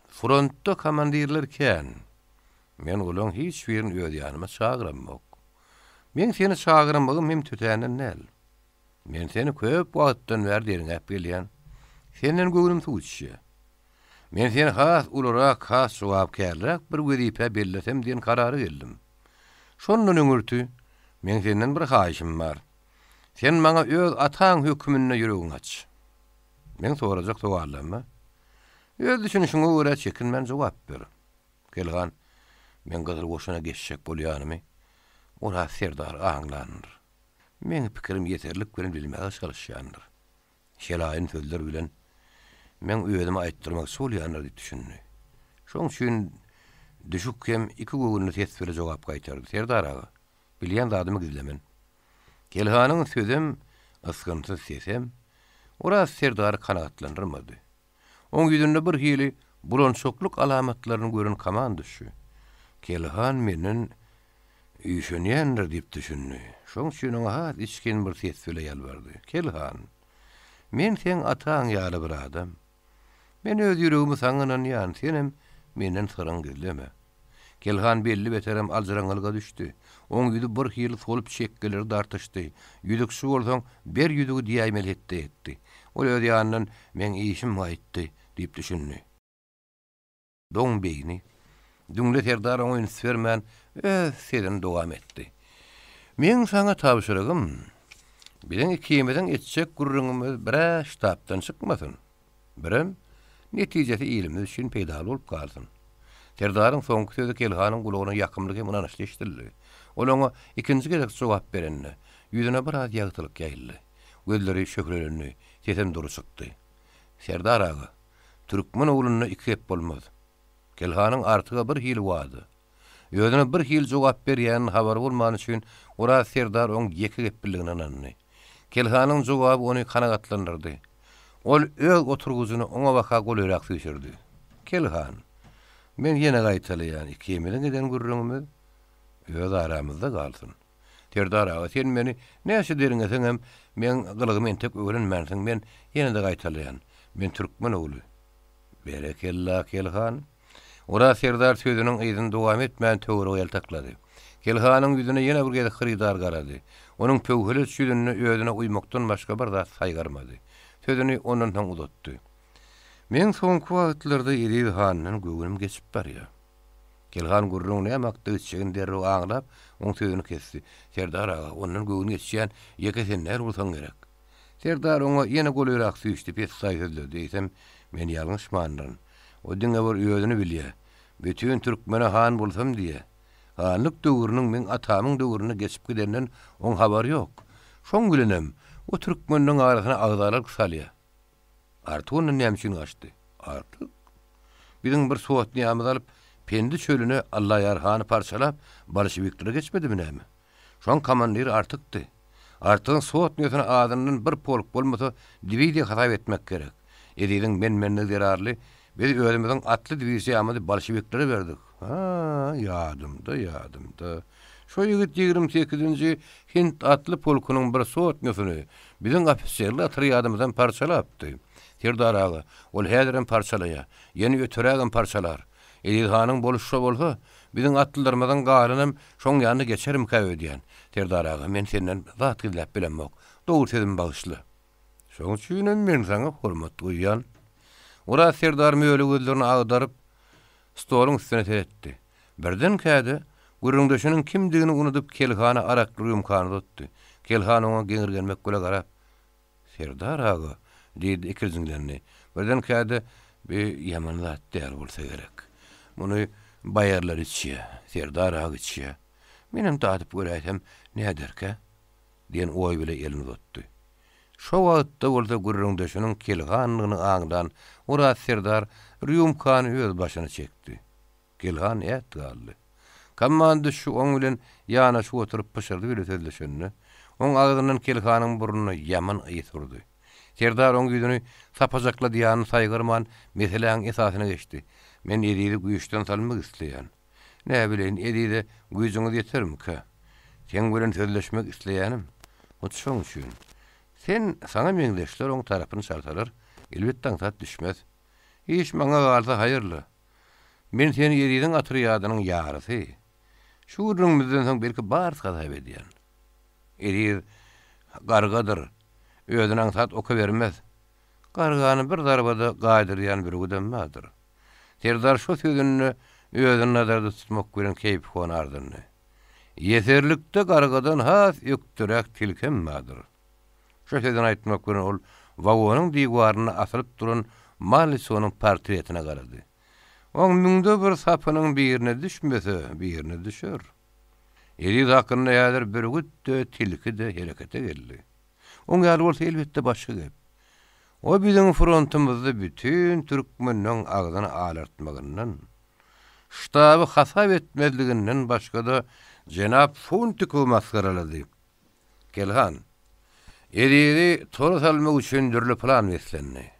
Speaker 2: frontda komandirler kän. Men olaň hiç birini öz ýanyma çagyramok. Meň seni çagyrmagym hem tötänden däl. Men seni köp wagtdan bäri derňäp gelýän. Senden göwnüm suw içýär. Men seni has ulurak, has jogapkärliräk bir wezipä bellesem diýen karara geldim. Şondan öňürti, meň senden bir haýyşym bar. Sen maňa öz ataň höküminde ýüregiňi aç. Meň sorajak sowallaryma öz düşünişiňe görä çekinmän jogap ber. Kelhan, meň Gyzyl goşuna geçjek bolýanymy Oraz serdar aňlandyr. Meň pikirim ýeterlik bilen bilmäge çalyşýandyr. Şelaýyn sözler bilen meň özüme aýtdyrmakçy bolýandyr diýip düşündi. Şoň üçin düşük hem ikigöwünli ses bile jogap gaýtardy, Serdar aga, bilýän zadymy gizlemen. Kelhanyň sözem, ysgynsyz sesem Oraz serdary kanagatlandyrmady. Oň ýüzünde bir hili bulançaklyk alamatlaryny gören komanduşy, Kelhan menden üýşenýändir diýip düşündi. Şoň üçin oňa has içgin bir ses bile ýalbardy, Kelhan, men seň ataň ýaly bir adam. Men öz ýüregimi saňa ynanýan, senem menden syryňy gizleme. Kelhan belli beterem aljyraňňylyga düşdi. Oň ýüzi birhili solup çekgeleri dartyşdy. Ýüzükçi bolsaň, ber ýüzügi diýäýmeli hetde ýetdi. Ol öz ýanyndan Meň işim gaýtdy diýip düşündi. Doň beýni. Düňle serdar oňa üns bermän, öz sözüni dowam etdi. Meň saňa tabşyrygym, biziň ikimiziň etjek gürrüňimiz bir-ä ştabdan çykmasyn. Birem, netijesi ilimiz üçin peýdaly bolup galsyn. Serdaryň soňky sözi Kelhanyň gulagyna ýakymly hem ynançly eşidildi. Ol oňa ikinji gezek jogap berende, ýüzüne biraz ýagtylyk ýaýyldy. Gözleri şöhlelendi, sesem dury çykdy. Serdar aga, türkmen oglunda iki gep bolmaz. Kelhanyň Artyga bir hili wada, özüne bir hili jogap berýänini habary bolmany üçin Oraz serdar oň ýeke gepliligine ynandy. Kelhanyň jogaby ony kanagatlandyrdy. Ol öz oturgyjyny oňa baka golaýrak süýşürdi. Kelhan, men ýene gaýtalaýan, ikimiziň eden gürrüňimiz öz aramyzda galsyn. Serdar aga, sen meni näçe derňeseňem, meň gylygymy entek öwrenmänsiň, men ýene-de gaýtalaýan, men türkmen ogly. Berekella, Kelhan! Oraz serdar sözüniň yzyny dowam etmän töwerege ýaltaklady. Kelhanyň ýüzüne ýene bir gezek hyrydar garady. Onuň pöwheleç ýüzünde özüne uýmakdan başga bir zat saýgarmady. Sözüni ondan soň uzatdy. Meň soňky wagtlarda Eziz handan göwnüm geçip barýar. Kelhan gürrüň näme hakda gitjegini derrew aňlap, oň sözüni kesdi. Serdar aga, ondan göwni geçýän ýeke sen däl bolsaň gerek. Serdar oňa ýene golaýrak süýşdi, pessaý sözledi, Eýsem, men ýalňyşmandyryn. O diňe bir özüni bilýä. Bütin türkmene han bolsam diýýä. Hanlyk döwrüniň meň atamyň döwründe geçip gidenden oň habary ýok. Şoň bilenem, o türkmenleň arasyna agzalalyk salýa. Artyk ondan näme üçin gaçdy? Artyk? Biziň bir sotnýamyzy alyp, Pendi çölüne Allaýar hany parçalap, bolşewiklere geçmedimi näme? Şoň komandiri Artykdy. Artygyň sotnýasyny azyndan bir polk bolmasa diwiziýa hasap etmek gerek. Eziziň men-menligi zerarly biz özümiziň atly diwiziýamyzy bolşewiklere berdik. Ha, ýadymda, ýadymda. Şo ýigit 28-nji Hind atly polkunyň bir sotnýasyny biziň ofiserli otrýadymyzdan parçalapdy. Serdar aga, ol häzirem parçalaýar. Ýene öterägem parçalar. Eziz hanyň boluşy şo bolsa, biziň atlylarymyzyň galanam şoň ýanyna geçermikä öýdýän. Serdar aga, men senden zat gizläp bilemok. Dogry sözümi bagyşla. Şoň üçinem men saňa hormat goýýan. Oraz serdar möle gözlerini agdaryp, stoluň üstüne seretdi. Birdenkä-de, gürrüňdeşiniň kimdigini unudyp Kelhana arakly rýumkany uzatdy. Kelhan oňa geňirgenmek bile garap, Serdar aga, diýdi, ikirjiňlendi. Birdenkä-de, Bi ýaman zat däl bolsa gerek. Muny baýarlar içýä, Serdar aga içýä. Menem dadyp göräýsem näderkä? diýen oý bile elini uzatdy. Şo wagtda bolsa gürrüňdeşiniň kelhandygyny aňlan Oraz serdar rýumkany öz başyna çekdi. Kelhan ät galdy. Komanduşçy oň bilen ýanaşyk oturyp pyşyrdy bile sözleşende, oň agzyndan Kelhanyň burnuna ýaman ys urdy. Serdar oň ýüzüni sapajakladýanyny saýgarman, meseläň esasyna geçdi, Men Ezizi güýçden salmak isleýän. Näbileýin, Ezize güýjüňiz ýetermikä? Seň bilen sözleşmek isleýänim, hut şoň üçin. Sen, saňa meňzeşler oň tarapyny çalsalar, elbetde aňsat düşmez. Iş maňa galsa haýyrly. Men seni Eziziň otrýadynyň ýarysy. Şu gürrüňimizden soň belki barys hasap edýän. Eziz gargadyr, özüni aňsat oka bermez. Gargany bir zarbada gaýdyrýan bürgüdem bardyr. Serdar şu sözünde özüni nazarda tutmak bilen keýpihon ardyndy. Ýeserlikde gargadan has ökderäk tilkem bardyr. Şu sözüni aýtmak bilen ol wagonyň diwarynda asylyp duran Mallisonyň portretine garady. Oň müňde bir sapynyň birine düşmese, birine düşer. Eziz hakynda häzir bürgüt-de, tilki-de herekete geldi. Oň ýaly bolsa elbetde başga gep. O biziň frontumyzda bütin türkmenleň agzyny alartmagyndan, ştaby hasap etmezliginden başga-da jenap Funtikowy masgaralady. Kelhan, Ezizi tora salmak üçin dürli plan beslendi.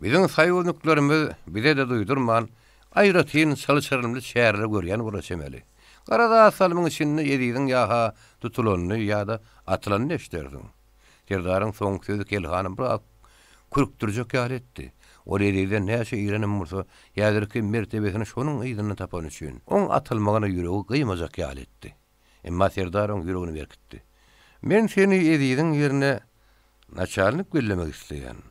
Speaker 2: Biziň soýuzniklerimiz bize-de duýdurman, aýratyn çylşyrymly çäreler görýän bolara çemeli. Garaz, az salymyň içinde Eziziň ýa-ha tutulanyny ýa-da atylanyny eşidersiň. Serdaryň soňky sözi Kelhany biraz kürkdürjek ýaly etdi. Ol Ezizden näçe irenem bolsa, häzirki mertebesini şonuň yzyndan tapany üçin, oň atylmagyna ýüregi gyýmajak ýaly etdi. Emma Serdar oň ýüregini berkitdi. Men seni Eziziň ýerine naçalnik bellemek isleýän.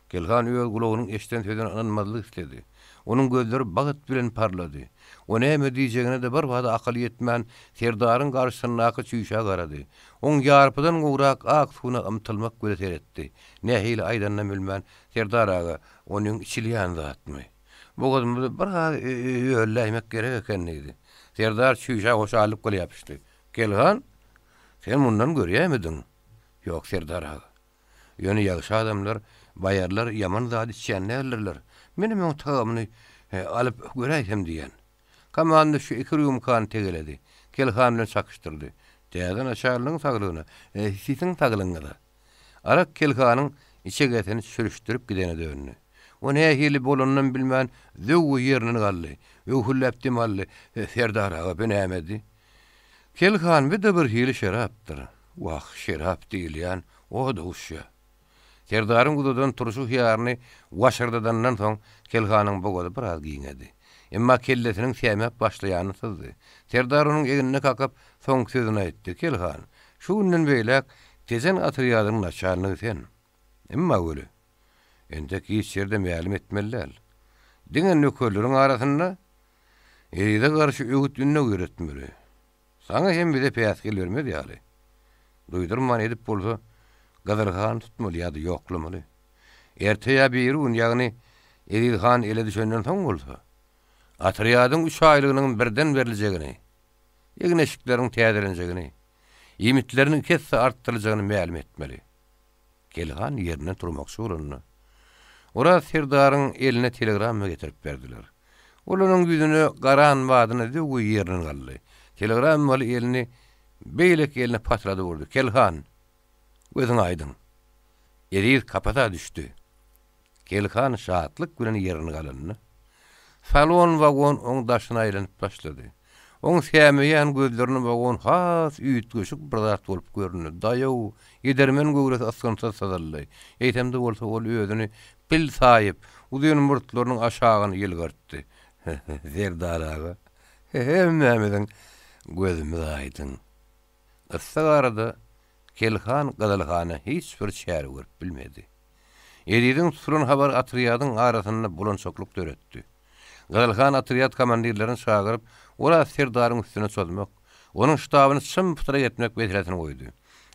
Speaker 2: Kelhan öz gulagynyň eşiden sözüne ynanmazlyk isledi. Onuň gözleri bagt bilen parlady. O näme diýjegine-de birbada akyly ýetmän, Serdaryň garşysyndaky çüýşä garady. Oň ýarpydan gowrak ak suwuna ymtylmak bile seretdi. Nähili aýdanynam bilmän, Serdar aga, onyň içilýän zatmy? Bogazymyzy biraz ölläýmek gerek eken diýdi. Serdar çüýşä hoşallyk bilen ýapyşdy. Kelhan, sen mundan görýämidiň? Ýok, Serdar aga. Ýöne ýagşy adamlar, baýarlar ýaman zat içýän däldirler. Menem oň tagamyny alyp göräýsem diýýän. Komanda şu iki rýumkany tegeledi. Kelhan bilen çakyşdyrdy. Täze naçalnigiň saglygyna, siziň saglygyňyza. Arak Kelhanyň. içegesini sürüşdirip gidene döndi. O nähili bolanynam bilmän, zöwwe ýerinden galdy. Öwhülläp dem aldy. Serdar aga, bu nämedi? Kelhan, bi-de bir hili şerapdyr. Wah, şerap diýilýän o-da uçýa. Serdaryň uzadan turşy hyýaryny waşyrdadandan soň, Kelhanyň bogazy biraz giňedi. Emma kellesiniň sämäp başlaýanyny syzdy. Serdar onuň egnine kakyp, soňky sözüni aýtdy, Kelhan, şu günden beýläk Tejen otrýadynyň naçalnigi sen. Emma weli, entek hiç ýerde mälim etmeli däl. Diňe nökerleriň arasynda Ezize garşy öwüt-ündew ýöretmeli. Saňa hem bize päsgel bermez ýaly, duýdurman edip bolsa, Gyzyl hany tutmaly ýa-da ýoklamaly. Erte ýa birigün, ýagny Eziz han ele düşenden soň bolsa, otrýadyň üç aýlygynyň birden beriljegini, egin-eşikleriň täzelenjegini, iýmitleriniň iki esse artdyryljagyny mälim etmeli. Kelhan ýerinden turmakçy bolanda, Oraz serdaryň eline telegramma getirip berdiler. Ol onuň ýüzüne garan badyna zöwwe ýerinden galdy. Telegrammaly elini beýleki eline patyrady urdy. Kelhan! Gözüň aýdyň! Eziz kapasa düşdi. Kelhan şatlyk bilen ýerinden galanda, salon wagon oň daşyna aýlanyp başlady. Oň sämeýän gözlerine wagon has üýtgeşik bir zat bolup göründi. Daýaw, edermen göwresi ysgynsyz syzyldy. Eýsem-de bolsa ol özüni pil saýyp, uzyn murtlarynyň aşagyny ýylgyrtdy. Serdar aga, hemmämiziň gözümiz aýdyň. Gyssag arada Kelhan Gyzylhana hiç bir çäre görüp bilmedi. Eziziň tutulan habary otrýadyň arasynda bulançaklyk döretdi. Gyzylhan otrýad komandirlerini çagyryp, Oraz serdaryň üstüne çozmak, onuň ştabyny çym-pytrak etmek meselesini goýdy.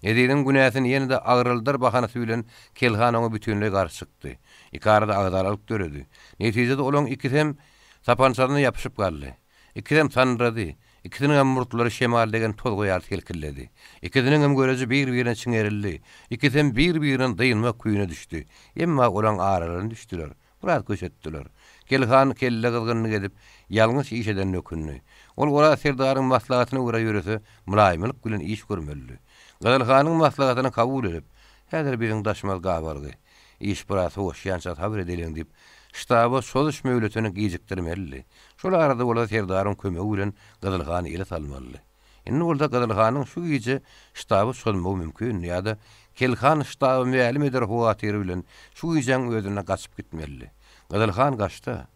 Speaker 2: Eziziň günäsini ýene-de agraldar bahanasy bilen Kelhan oňa bütinleý garşy çykdy. Ikarada agzalalyk döredi. Netijede olaň ikisem sapançasyna ýapyşyp galdy. Ikisem sandyrady. Ikisiniňem murtlary şemal degen tozga ýaly selkilledi. Ikisiniňem göreji bir-birine çiňerildi. Ikisem bir-birinden dynmak küýüne düşdi. Emma olaň aralaryna düşdüler. Biraz köşetdiler. Kelhan kelle gyzgynlyk edip, ýalňyş iş edenine ökündi. Ol Oraz serdaryň maslahatyna görä ýörese, mylaýymlyk bilen iş görmelidi. Gyzylhanyň maslahatyny kabul edip, Häzir biziň daşymyz gabalgy. Iş biraz sowaşýança sabyr edeliň diýip, ştaba çozuş möhletini gijikdirmelidi. Şol arada bolsa serdaryň kömegi bilen Gyzylhany ele salmalydy. Indi bolsa Gyzylhanyň şu gije ştaba çozmagy mümkindi ýa-da Kelhan ştaba mälim eder howatyry bilen şu gijäň özünde gaçyp gitmelidi. Gyzylhan gaçsa,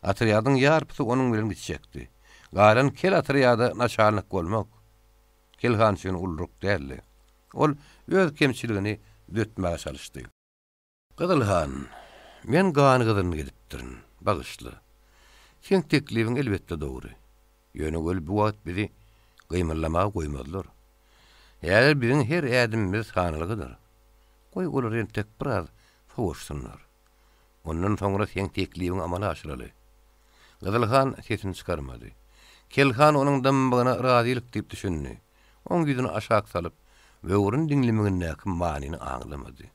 Speaker 2: otrýadyň ýarpysy onuň bilen gitjekdi. Galan kel otrýada naçalnik bolmak Kelhan üçin ululyk däldi. Ol öz kemçiligini düzetmäge çalyşdy. Gyzyl han, men gany gyzylyn gezipdirin, bagyşla. Seň teklibiň elbetde dogry. Ýöne weli bu wagt bizi gymyldamaga goýmazlar. Häzir biziň her ädimimiz sanalgydyr. Goý olar entek biraz sowaşsynlar. Ondan soňra seň teklibiňi amala aşyraly. Gyzyl han sesini çykarmady. Kel han onuň dymmagyna razylyk diýip düşündi. Oň ýüzüni aşak salyp, böwrüni diňlemegindäki manyny aňlamady.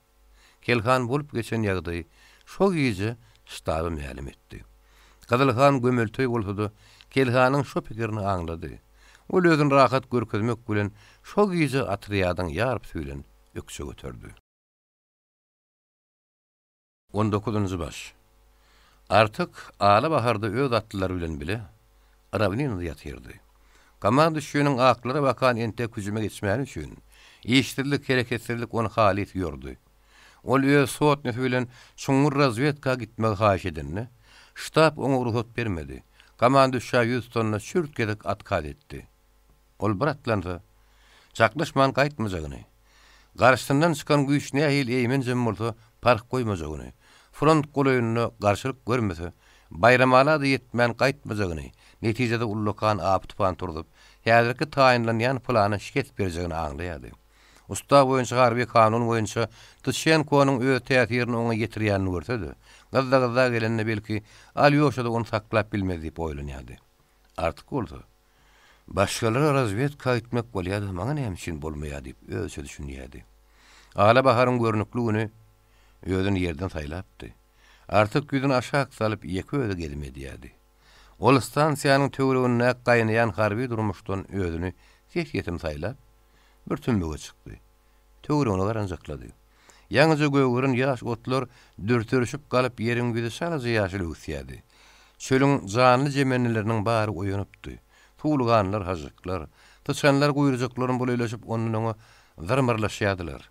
Speaker 2: Kelhan bolup geçen ýagdaýy şo gije ştaba mälim etdi. Gyzylhan gömelteý bolsa-da, Kelhanyň şo pikirini aňlady. Ol özüni rahat görkezmek bilen şo gije otrýadyň ýarpysy bilen ökje göterdi. On dokuzynjy baş. Artyk alabaharda öz atlylary bilen bile Rawninada ýatyrdy. Komanduşçynyň aklara bakan entek hüjüme geçmäni üçin, işsizlik, hereketsizlik ony halys ýordy. Ol öz sotnysy bilen çuňňur razwedka gitmegi haýyş edende, ştab oňa rugsat bermedi. Komanduşça ýüz tutanda çürt gezek otkaz etdi. Ol bir atlansa, çaknyşman gaýtmajagyny, garşysyndan çykan güýç nähili eýmenjem bolsa, parh goýmajagyny, front golaýynda garşylyk görmese, Baýramala-da ýetmän gaýtmajagyny, netijede ullakan apy-tupan turzup, häzirki taýynlanýan plana şikes berjegini aňlaýardy. Ustaw boýunça harby kanun boýunça Tyşenkonyň öz täsirini oňa ýetirýänini görse-de, gyzza-gyzza gelende belki Alýoşa-da ony saklap bilmez diýip oýlanýardy. Artyk bolsa, Başgalara razwedka gitmek bolýa-da, maňa näme üçin bolmaýar diýip özüçe düşünýärdi. Alabaharyň görnükli güni özüni ýerden saýlapdy. Artyk ýüzüni aşak salyp, ýeke özi gezim edýärdi. Ol stansiýanyň töweregindäki gaýnaýan harby durmuşdan özüni ses-ýetim saýlap, bir tümmege çykdy. Töweregine garanjaklady. Ýaňyja gögeren ýaş otlar dürterişip galyp ýeriň ýüzi çalaja ýaşyl öwüsýärdi. Çölüň janly jemenlileriniň bary oýanypdy. Suwluganlar, hažžyklar, syçanlar guýrujaklaryny bulaýlaşyp ondan-oňa zyrmyrlaşýardylar.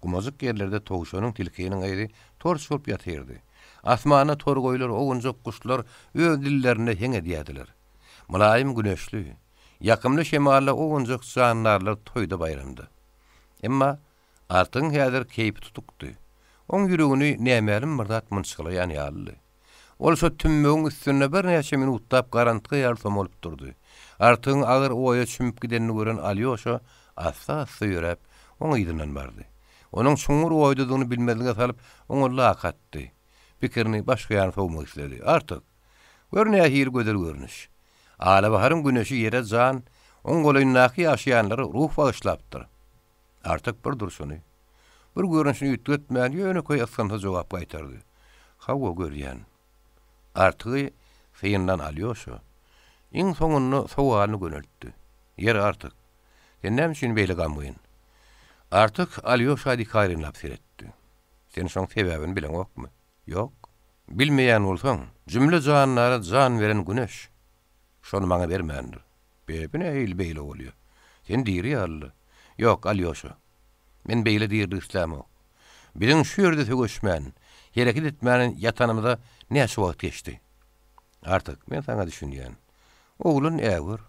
Speaker 2: Gumajyk ýerlerde towşanyň, tilkiniň yzy torç bolup ýatyrdy. Asmanda torgaýlar, owunjak guşlar öz dillerinde heň edýärdiler. Mylaýym güneşli, ýakymly şemally owunjak jandarlar toýda-baýramda. Emma Artygyň häzir keýpi tutukdy. Oň ýüregini nämälim bir zat mynçgalaýan ýalydy. Ol şo tümmegiň üstünde birnäçe minutlap garantga ýaly somalyp durdy. Artygyň agyr oýa çümüp gidenini gören Alýoşa assa-assa ýöräp, oň yzyndan bardy. Onuň çuňňur oýdadygyny bilmezlige salyp, oňa lak atdy. Pikirini başga ýana sowmak isledi. Artyk! Gör nähili gözel görnüş! Alabaharyň güneşi ýere jan, oň golaýyndaky ýaşaýanlara ruh bagyşlapdyr. Artyk bir durşuny, bir görnüşini üýtgetmän ýönekeý ysgynsyz jogap gaýtardy. Hawa, görýän. Artygy synlan Alýoşa, iň soňunda sowalyny göneltdi. Ýeri, Artyk, sen näme üçin beýle gamgyn? Artyk Alýoşa dikaýrynlap seretdi. Sen şoň sebäbini bileňokmy? Ýok. Bilmeýän bolsaň, jümle jandara jan beren Güneş, şony maňa bermändir. Be, bu nähili beýle bolýa? Sen diri ýaly-la. Ýok, Alýoşa. Men beýle dirilik islämok. Biziň şu ýerde söweşmän, hereket etmän ýatanymyza näçe wagt geçdi? Artyk, men saňa düşünýän. Oglan ägör.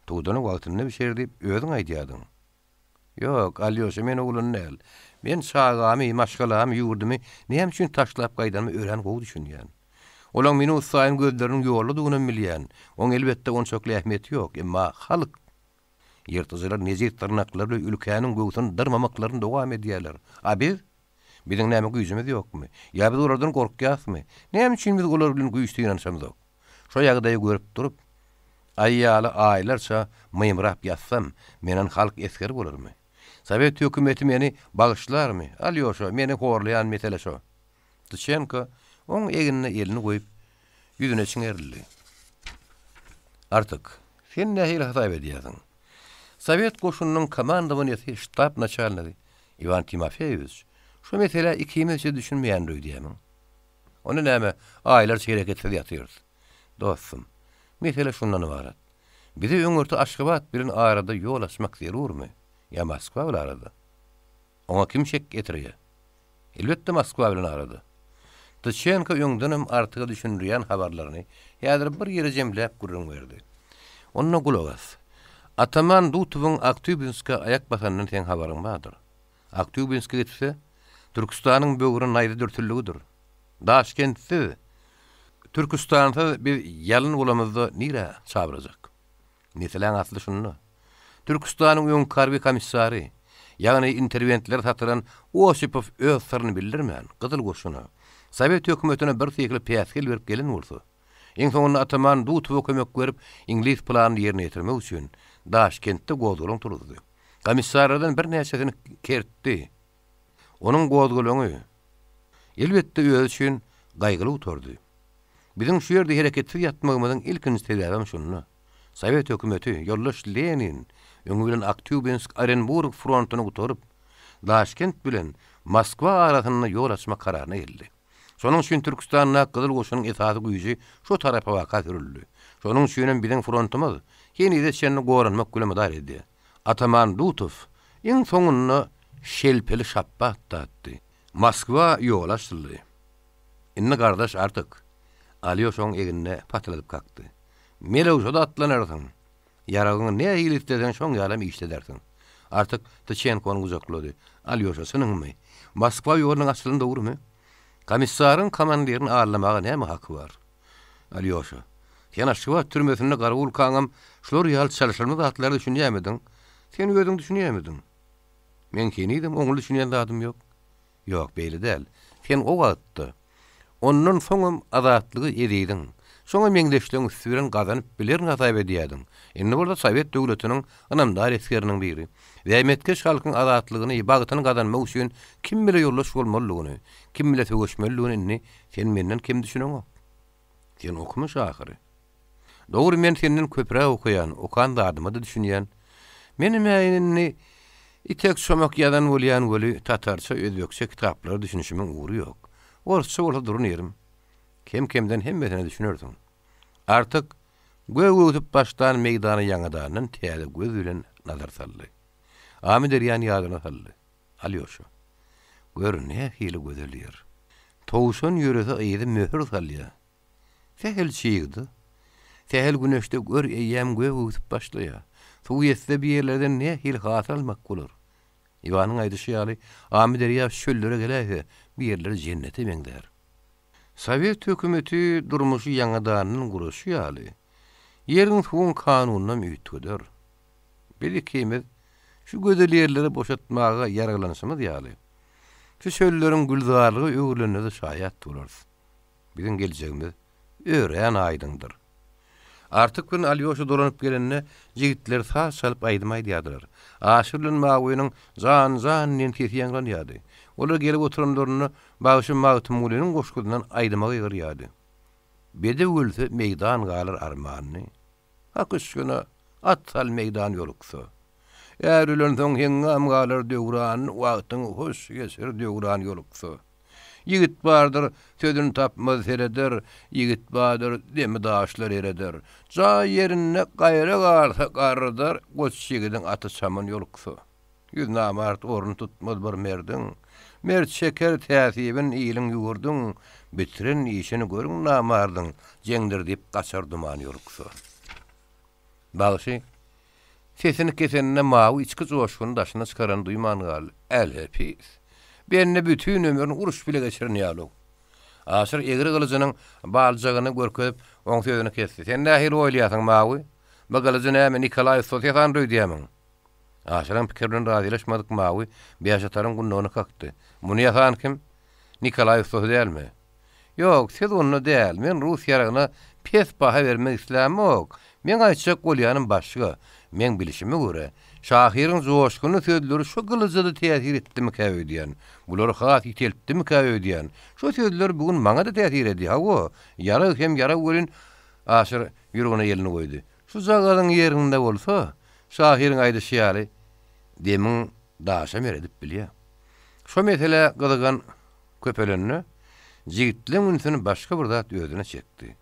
Speaker 2: Tudana wagtynda bişer diýip, özüň aýdýardyň. Ýok, Alýoşa, men oglan däl. Men çagamy, maşgalamy, ýurdumy näme üçin taşlap gaýdanyma örän gowy düşünýän. Olaň minut saýyn gözleriniň ýoldadygynam bilýän. Oň elbetde onçakly ähmiýeti ýok, emma halk! Ýyrtyjylar nejis dyrnaklary bilen ülkäniň göwsüni dyrmamaklaryny dowam edýärler. A biz? Biziň näme güýjümiz ýokmy? Ýa biz olardan gorkýasmy? Näme üçin biz olar bilen güýç synanyşamzok? Şo ýagdaýy görüp durup, aý ýaly aýlarça mymrap ýatsam, menen halk esgeri bolarmy? Sowet hökümeti meni bagyşlarmy? Alýoşa, meni horlaýan mesele şo. Dyçenko oň egnine elini goýup, ýüzüne çiňerildi. Artyk, sen nähili hasap edýärsiň? Sowet goşunynyň komandowaniýesi ştab naçalnigi Iwan Timofeýewiç şu meselä ikimizçe düşünmeýändir öýdýärmiň? Onda näme, aýlarça hereketsiz ýatyrys? Dostum, mesele şundan ybarat. Bize öňürti Aşgabat bilen arada ýol açmak zerurmy ýa Moskwa bilen arada? Oňa kim şek getirýär? Elbetde Moskwa bilen arada. Dyçenko öňdenem Artyga düşündirýän habarlaryny häzir bir ýere jemläp gürrüň berdi. Onda gulak as. Ataman Dutowyň Aktýubinske aýak basanyndan seň habaryň bardyr. Aktýubinske gitse, Türküstanyň böwri naýza dürtüldigidir. Daşkentsiz, Türküstansyz biz ýalyn bolamyzda nirä çabyrajak? Meseläň asly şunda. Türküstanyň öňki harby komissary, ýagny interwentlere satylan Osipow öz syryny bildirmän, Gyzyl Goşuna, Sowet hökümetine birsyhly päsgel berip gelen bolsa, iň soňunda ataman Dutowa kömek berip, iňlis planyny ýerine ýetirmek üçin Daşkentde gozgalaň turuzdy. Komissarlardan birnäçesini kertdi. Onuň gozgalaňy, elbetde, özi üçin gaýgyly gutardy. Biziň şu ýerde hereketsiz ýatmagymyzyň ilkinji sebäbem şunda. Sowet hökümeti, ýoldaş Lenin öňi bilen Aktýubinsk-Orenburg frontuny gutaryp, Daşkent bilen Moskwa arasynda ýol açmak kararyna geldi. Şonuň üçin Türküstandaky Gyzyl Goşunyň esasy güýji şo tarapa baka sürüldi. Şonuň üçinem biziň frontumyz henize çenli goranmak bilen mydar edýär. Ataman Dutow iň soňunda şelpeli şapbat datdy. Moskwa ýol açyldy. Indi gardaş Artyk, Alýoşa oň egnine patyladyp kakdy. Melewşe-de atlanarsyň. Ýaragyňy nähili isleseň şoň ýalam işledersiň. Artyk Tyçenkony gujaklady. Alýoşa, çynyňmy? Moskwa ýolunyň açylany dogrumy? Komissaryň komandirini aldamaga näme haky bar? Alýoşa, sen Aşgabat türmesinde garawulkaňam şular ýaly çalşyrymly zatlara düşünýärmidiň? Sen özüň düşünýärmidiň? Meň henizem oňly düşünýän zadym ýok. Ýok, beýle däl. Sen o wagtda, ondan soňam azatlygy eziziň, şoňa meňzeşleň üsti bilen gazanyp bilerin hasap edýärdiň. Indi bolsa sowet döwletiniň ynamdar esgeriniň biri. Zähmetkeş halkyň azatlygyny, bagtyny gazanmak üçin kim bile ýoldaş bolmalydygyny, kim bile söweşmelidigini indi sen menden kem düşüneňok. Sen okumyş ahyry. Dogry, men senden köpräk okaýan, okan zadyma-da düşünýän. Menem-ä indi. Itek-çomak ýazan bolýan weli tatarça, özbekçe kitaplara düşünişimiň ugry ýok. Orsça bolsa duran ýerim. Kem-kemden hemmesine düşünersiň. Artyk gök öwsüp başlan meýdana ýaňadandan täze göz bilen nazar saldy. Amyderýany ýadyna saldy. Alýoşa. Gör, nähili gözel ýer. Towşan ýörese yzy möhür salýa. Sähel çygda, sähel güneşde gör eýýäm gök öwsüp başlaýa. Suw ýetse bu ýerlerden nähili hasyl almak bolar. Iwanyň aýdyşy ýaly, Amyderýa çöllere geläýse, bu ýerler jennete meňzär. Sowet hökümeti durmuşy ýaňadandan guruşy ýaly, ýeriň-suwuň kanunynam üýtgeder. Biz ikimiz şu gözel ýerleri boşatmaga ýaraglanyşymyz ýaly, şu çölleriň gülzarlyga öwrülenine-de şaýat bolarys. Biziň geljegimiz örän aýdyňdyr. Artyk bilen Alýoşa dolanyp gelende, jigitler saz çalyp aýdym aýdýardylar. Aşyr bilen Mawynyň Jan, jan diýen sesi ýaňlanýardy. Olar gelip oturanlarynda bagşy Magtymgulynyň goşgusyndan aýdyma gygyrýardy. Bedew ölse, meýdan galar armanly. Hak yşkyna at sal meýdan ýoluksa. Är ölensoň heňňam galar döwran, Wagtyňy hoş geçir döwran ýoluksa. Ýigit bardyr, sözün tapmaz sereder, Ýigit bardyr, demi daşlar ereder. Jaý ýerinde gaýra galsa garrydar, Goç ýigidiň aty çaman ýoluksa. Ýüz namart orun tutmaz bir merdiň, Mert çeker täsibin iliň ýurduň, Bitiren işini görüň namardyň, Jeňdir diýip gaçar duman ýoluksa. Bagşy sesini kesende mawy içki joşguny daşyna çykarany duýman galdy. Älhepis! Bende bütin ömrüni uruş bile geçiren ýaly-ow. Aşyr egri gylyjynyň baljagyny görkezip, oň sözüni kesdi. Sen nähili oýlaýarsyň, Mawy? Bu gylyjy näme, Nikolaý ussasy ýasandyr öýdýärmiň? Aşyryň pikiri bilen razylaşmadyk Mawy bäşataryň gundagyny kakdy. Muny ýasan kim? Nikolaý ussasy dälmi? Ýok, söz onda däl. Men rus ýaragyna pes baha bermek islämok. Meň aýtjak bolýanym başga. Meň bilşime görä, şahyryň joşgunly sözleri şo gylyja-da täsir etdimikä öýdýän. Bulary has ýiteltdimikä öýdýän. Şo sözler bu gün maňa-da täsir edýär. Hawa, ýarag hem ýarag welin, Aşyr ýüregine elini goýdy. Şujagazyň ýerinde bolsa, şahyryň aýdyşy ýaly, demiň daşam eredip bilýär. Şo meselä gyzygan köpelende, jigitleň ünsüni başga bir zat özüne çekdi.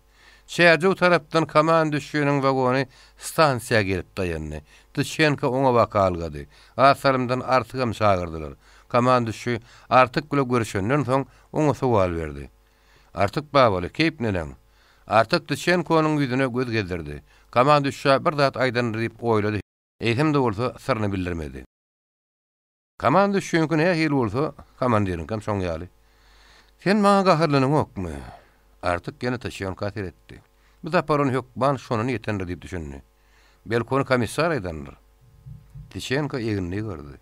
Speaker 2: Çärjew tarapdan komanduşçynyň wagony stansiýa gelip daýandy. Dyçenko oňa baka algady. Az salymdan Artygam çagyrdylar. Komanduşçy Artyk bile görüşenden soň, oňa sowal berdi. Artyk babaly, keýp neneň? Artyk Dyçenkonyň ýüzüne göz gezdirdi. Komanduşça bir zat aýdandyr diýip oýlady, eýsem-de bolsa syryny bildirmedi. Komanduşçyňky nähili bolsa, komandiriňkem şoň ýaly. Sen maňa gaharlanaňokmy? Artyk ýene Tyçenka seretdi. Bu sapar ony hökman şondan ýetendir diýip düşündi. Belki ony komissar aýdandyr. Tyçenko egnini ýygyrdy.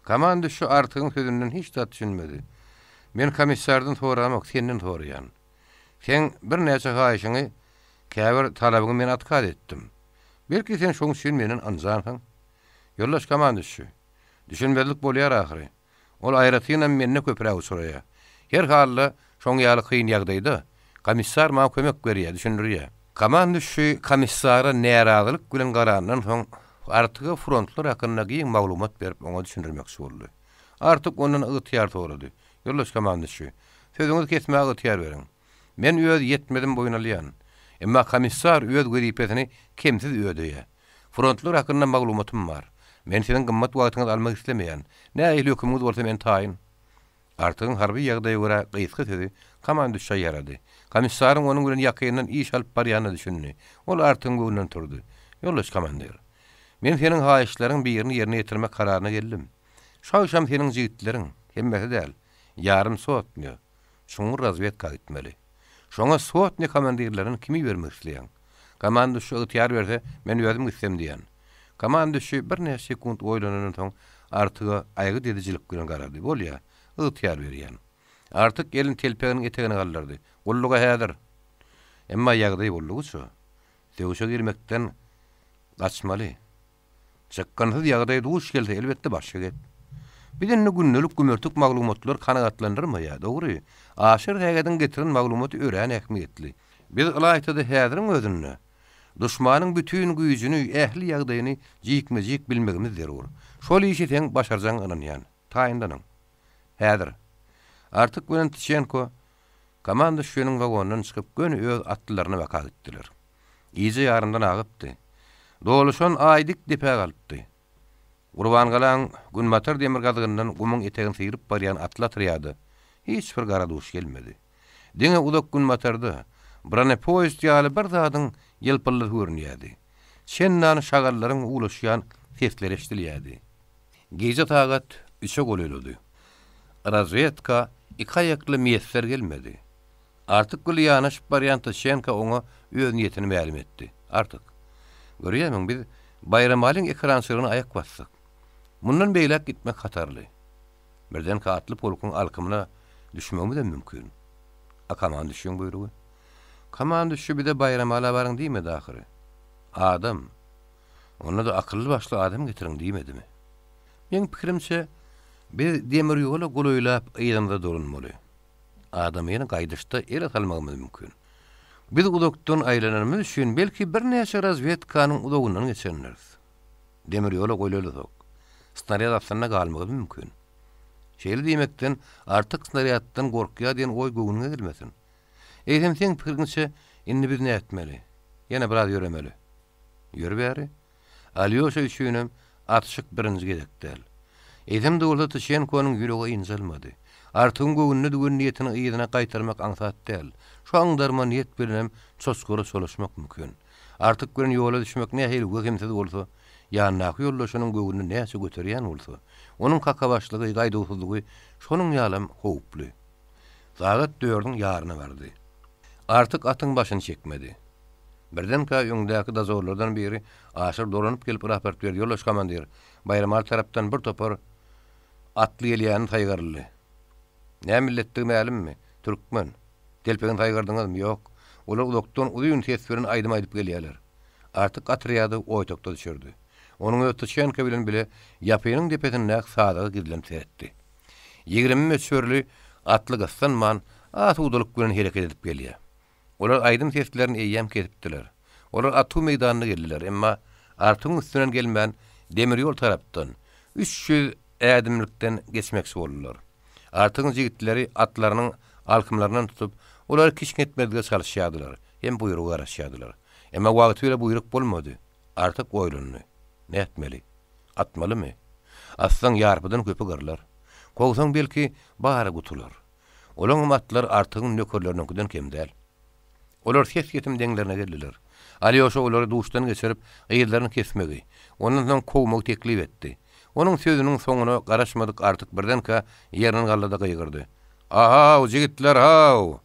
Speaker 2: Komanduşçy Artygyň sözünden hiç zat düşünmedi. Men komissardan soramok, senden soraýan. Seň birnäçe haýyşyňy, käbir talabyňy men otkaz etdim. Belki sen şoň üçin menden ynjansyň? Ýoldaş komanduşçy, düşünmezlik bolýar ahyry. Ol aýratynam mende köpräk uçraýar. Her halda, şoň ýaly kyn ýagdaýda, komissar maňa kömek berýär, düşündirýär. Komanduşçy komissara närazylyk bilen garandan soň, Artyga frontlar hakynda giň maglumat berip, oňa düşündirmekçi boldy. Artyk ondan ygtyýar sorady. Ýoldaş komanduşçy, sözüňizi kesmäge ygtyýar beriň. Men öz ýetmezimi boýun alýan. Emma komissar öz wezipesini kemsiz ödeýär. Frontlar hakynda maglumatym bar. Men siziň gymmat wagtyňyzy almak islemeýän. Nähili hökümiňiz bolsa men taýyn. Artygyň harby ýagdaýa görä gysga sözi komanduşça ýarady. Komissaryň onuň bilen ýakyndan iş alyp barýanyna düşündi. Ol Artygyň göwnünden turdy. Ýoldaş komandir. Men seniň haýyşlaryň birini ýerine ýetirmek kararyna geldim. Şu agşam seniň jigitleriň, hemmesi däl, ýarym sotnýa, çuňňur razwedka gitmeli. Şoňa sotnýa komandirlerinden kimi ibermek isleýäň? Komanduşçy ygtyýar berse, men özüm gitsem diýýän. Komanduşçy birnäçe sekunt oýlanandan soň Artyga aýgyt edijilik bilen garady. Bolýa, ygtyýar berýän. Artyk elini telpeginiň etegine galdyrdy. Gulluga häzir! Emma ýagdaý boldugyça, söweşe girmekden gaçmaly. Çykgynsyz ýagdaý duş gelse, elbetde, başga gep. Biz indi gündelik gümürtik maglumatlar kanagatlandyrmaýar. Dogry, Aşyr sägediň getiren maglumaty örän ähmiýetli. Biz ylaýta-da häziriň özünde. Duşmanyň bütin güýjüni, ähli ýagdaýyny jikme-jik bilmegimiz zerur. Şol işi seň başarjagyňa ynanýan. Taýynlanyň. Häzir. Artyk bilen Tyçenko komanda şüfeniň wagonyndan çykyp göni öz atlylaryna baka gitdiler. Gije ýarymdan agypdy. Doluşan Aý dik depä galypdy. Gurbangalaň günbatar-demirgazygyndan gumuň etegini syryp barýan atly otrýada hiç bir gara duş gelmedi. Diňe uzak günbatarda bronepoýezd ýaly bir zadyň ýylpyldysy görünýärdi. Çendan şagallaryň uwlaşýan sesleri eşidilýärdi. Gije sagat üçe golaýlady. Razwedka iki aýakly miýesser gelmedi. Artyk güli ýanaşyp barýan Tyşenko oňa öz niýetini mälim etdi. Artyk, görýärmiň, biz Baýramalyň ekrançylygyna aýak basdyk. Mundan beýläk gitmek hatarly. Birdenkä atly polkuň alkymyna düşmegimizem mümkin. A komanduşyň buýrugy? Komanduşy bize Baýramala baryň diýmedi ahyry. Adam, onda-da akylly-başly adam getiriň diýmedimi? Meň pikirimçe, biz demir ýola golaýlap yzymyza dolanmaly. Adamyny gaýdyşda ele salmagymyz mümkin. Biz uzakdan aýlananymyz üçin, belki, birnäçe razwedkanyň uzagyndan geçendiris. Demir ýola golaýlasak, snarýad astynda galmagymyz mümkin. Şeýle diýmekden artyk snarýaddan gorkýar diýen oý göwnüňe gelmesin. Eýsem, seň pikiriňçe, indi biz nätmeli? Ýene biraz ýöremeli. Ýör bäri. Alýoşa üçinem atyşyk birinji gezek däl. Eýsem-de bolsa Tyşenkonyň ýüregi ynjalmady. Artygyň göwnüne düwen niýetini yzyna gaýtarmak aňsat däl. Şu aňdarma niýet bilenem çoçgara çolaşmak mümkin. Artyk bilen ýola düşmek nähili wehimsiz bolsa, ýanyndaky ýoldaşynyň göwnüni näçe göterýän bolsa, onuň kakabaşlygy, gaýduwsyzlygy şonuň ýalam howply. Sagat dördüň ýaryna bardy. Artyk atyň başyny çekmedi. Birdenkä öňdäki dozorlardan biri Aşyr dolanyp gelip raport berdi, Ýoldaş komandir, Baýramaly tarapdan bir topar atly gelýäni saýgaryldy. Nä milletdigi mälimmi? Türkmen. Telpegini saýgardyňyzmy? Ýok. Olar uzakdan uzyn ses bilen aýdym aýdyp gelýärler. Artyk otrýady oýtakda düşürdi. Onuň özi Tyçenko bilen bile ýapynyň depesindäki sazaga gizlenip seretdi. 20 möçberli atly gyssanman, asudalyk bilen hereket edip gelýär. Olar aýdym seslerini eýýäm kesipdiler. Olar atuw meýdanyna geldiler, emma Artygyň üstünden gelmän, demir ýol tarapdan, 300 ädimlikden geçmekçi boldular. Artygyň jigitleri atlarynyň alkymlaryndan tutup, olary kişňetmezlige çalyşýardylar hem buýruga garaşýardylar. Emma wagty bile buýruk bolmady. Artyk oýlandy. Nätmeli? Atmalymy? Atsaň, ýarpydan köpi gyrlar. Kowsaň, belki, bary gutular. Olaňam atlary Artygyň nökerleriniňkiden kem däl. Olar ses-ýetim deňlerine geldiler. Alýoşa olary duşdan geçirip, yzlaryny kesmegi, ondan soň kowmagy teklip etdi. Onuň sözüniň soňuna garaşmadyk Artyk birdenkä ýerinden galdy-da gygyrdy. A-haw, jigitler, haw!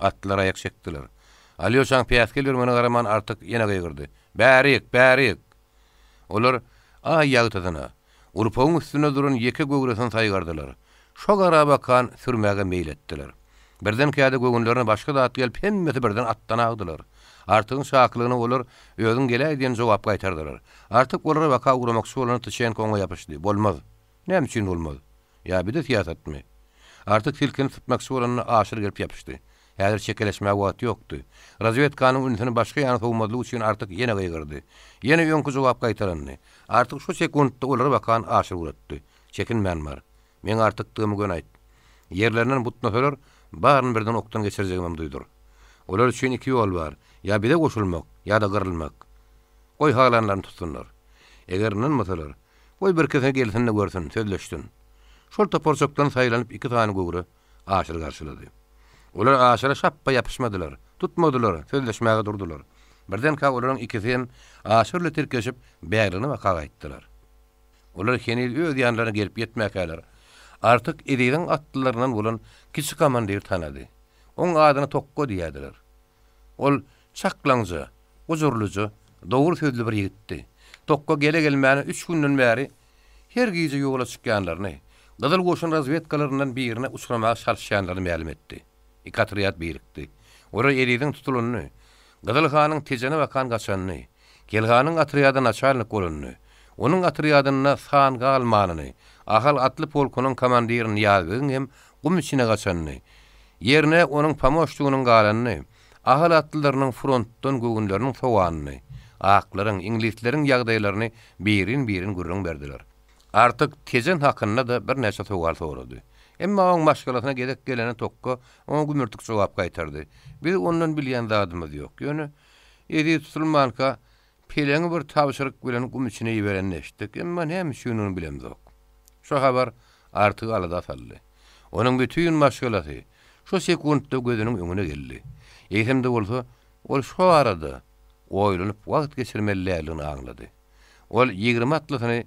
Speaker 2: Atlylar aýak çekdiler. Alýoşaň päsgel bermegine garaman Artyk ýene gygyrdy. Bärik, bärik! Olar Aý ýagtysyna, urpagyň üstünde duran ýeke göwresini saýgardylar. Şo gara bakan sürmäge meýil etdiler. Birdenkä-de göwünlerine başga zat gelip hemmesi birden atdan agdylar. Artygyň çakylygyna olar Özüň geläý diýen jogap gaýtardylar. Artyk olara baka ugramakçy bolanda Tyçenko oňa ýapyşdy. Bolmaz. Näme üçin bolmaz? Ýa bi-de syýasatmy? Artyk silkinip sypmakçy bolanda Aşyr gelip ýapyşdy. Häzir çekeleşmäge wagt ýokdy. Razwedkanyň ünsüni başga ýana sowmazlyk üçin Artyk ýene gygyrdy. Ýene öňki jogap gaýtalandy. Artyk şu sekuntda olara bakan Aşyr ugratdy. Çekinmän bar. Meň Artykdygymy göni aýt. Ýerlerinden butnasalar, baryny birden okdan geçirjegimem duýdur. Olar üçin iki ýol bar, ýa bize goşulmak, ýa-da gyrylmak. Goý halanlaryny tutsunlar. Eger ynanmasalar, goý birkisini gelsin-de görsün, sözleşsin. Şol toparçakdan saýlanyp iki sany göwre Aşyry garşylady. Olar Aşyra şapba ýapyşmadylar, tutmadylar, sözleşmäge durdular. Birdenkä olaryň ikisi hem Aşyr bilen tirkeşip, bägligine baka gaýtdylar. Olar heniz öz ýanlaryna gelip ýetmäkäler, Artyk Eziziň atlylaryndan bolan kiçi komandiri tanady. Oň adyna Tokga diýýärdiler. Ol çaklaňja, gujurlyja, dogry sözli bir ýigitdi. Tokga gele-gelmäne üç günden bäri her gije ýola çykýanlaryny, Gyzyl goşun razwedkalaryndan birine uçramaga çalyşýanlaryny mälim etdi. Iki otrýad birikdi. Olar Eziziň tutulanyny, Gyzyl hanyň Tejene bakan gaçanyny, Kelhanyň otrýada naçalnik bolanyny, onuň otrýadynda san galmanyny, Ahal atly polkunyň komandiri Nyýazbegiň hem gum içine gaçanyny, ýerine onuň pomoşniginiň galanyny, Ahal atlylarynyň frontdan göwünleriniň sowanyny, aklaryň, iňlisleriň ýagdaýlaryny birin-birin gürrüň berdiler. Artyk Tejen hakynda-da birnäçe sowal sorady. Emma oň maşgalasyna gezek gelende Tokga oňa gümürtik jogap gaýtardy, Biz ondan bilýän zadymyz ýok. Ýöne Eziz tutulmanka Peleňi bir tabşyryk bilen gum içine iberenini eşitdik, emma näme üçindigini bilemzok. Şo habar Artygy alada saldy. Onuň bütin maşgalasy şo sekuntda gözüniň öňüne geldi. Eýsem-de bolsa, ol şo arada oýlanyp wagt geçirmeli däldigini aňlady. Ol 20 atlysyny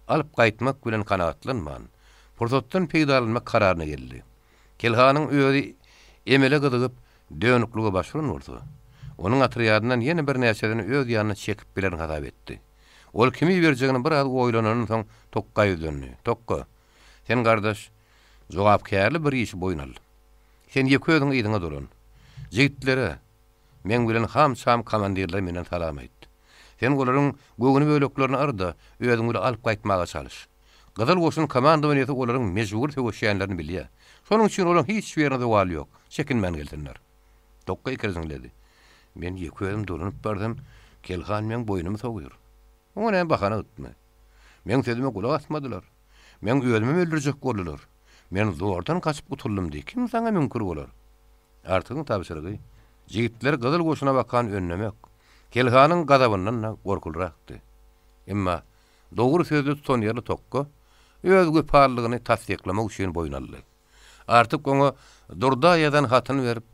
Speaker 2: alyp gaýtmak bilen kanagatlanman, pursatdan peýdalanmak kararyna geldi. Kelhanyň özi emele gyzygyp, dönüklige baş uran bolsa, onuň otrýadyndan ýene birnäçesini öz ýanyna çekip bilerin hasap etdi. Ol kimi iberjegini biraz oýlanandan soň Tokga ýüzlendi, Tokga, sen gardaş, jogapkärli bir işi boýun al. Sen ýeke özüň yzyňa dolan. Jigitlere, meň bilen ham-çam komandirlere menden salam aýt. Sen olaryň göwni böleklerini ar-da, özüň bile alyp gaýtmaga çalyş. Gyzyl Goşun komandowaniýesi olaryň mejbury söweşýänlerini bilýär. Şonuň üçin olaryň hiç birine zowaly ýok. Çekinmän gelsinler. Tokga ikirjiňledi. Men ýeke özüm dolanyp barsam, Kelhan meň boýnumy sogýar. Oňa näme bahana gytmy? Meň sözüme gulak asmadylar. Meň özümem öldürjek boldular. Men zordan gaçyp gutuldym diý, kim saňa müňkür bolar? Artygyň tabşyrygy, jigitleri Gyzyl Goşuna bakan önlemek, Kelhanyň gazabyndan-da gorkulyrakdy. Emma Dogry sözli tutanýerli Tokga öz wepalylygyny tassyklamak üçin boýun aldy. Artyk oňa Durda ýazan hatyny berip,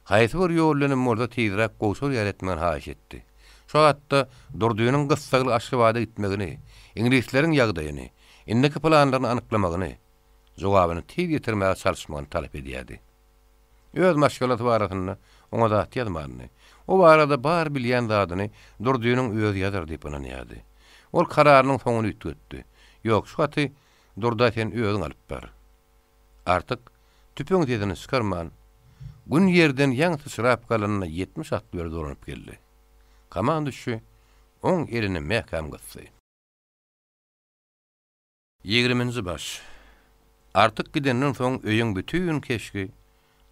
Speaker 2: haýsy bir ýol bilenem bolsa tizräk gowşar ýaly etmegini haýyş etdi. Şo hatda Durdynyň gyssagly Aşgabada gitmegini, iňlisleriň ýagdaýyny, indiki planlaryny anyklamagyny, jogabyny tiz getirmäge çalyşmagyny talap edýärdi. Öz maşgalasy barasynda oňa zat ýazmandy. O barada bar bilýän zadyny Durdynyň özi ýazar diýip ynanýardy. Ol kararynyň soňuny üýtgetdi. Ýok, şu haty Durda sen özüň alyp bar. Artyk tüpeň sesini çykarman, Gün ýerden ýaňy syçrap galanyna 70 atly beri dolanyp geldi. Komanduşçy oň elini mäkäm gysdy. Ýigriminji baş. Artyk gidenden soň öýüň bütin keşgi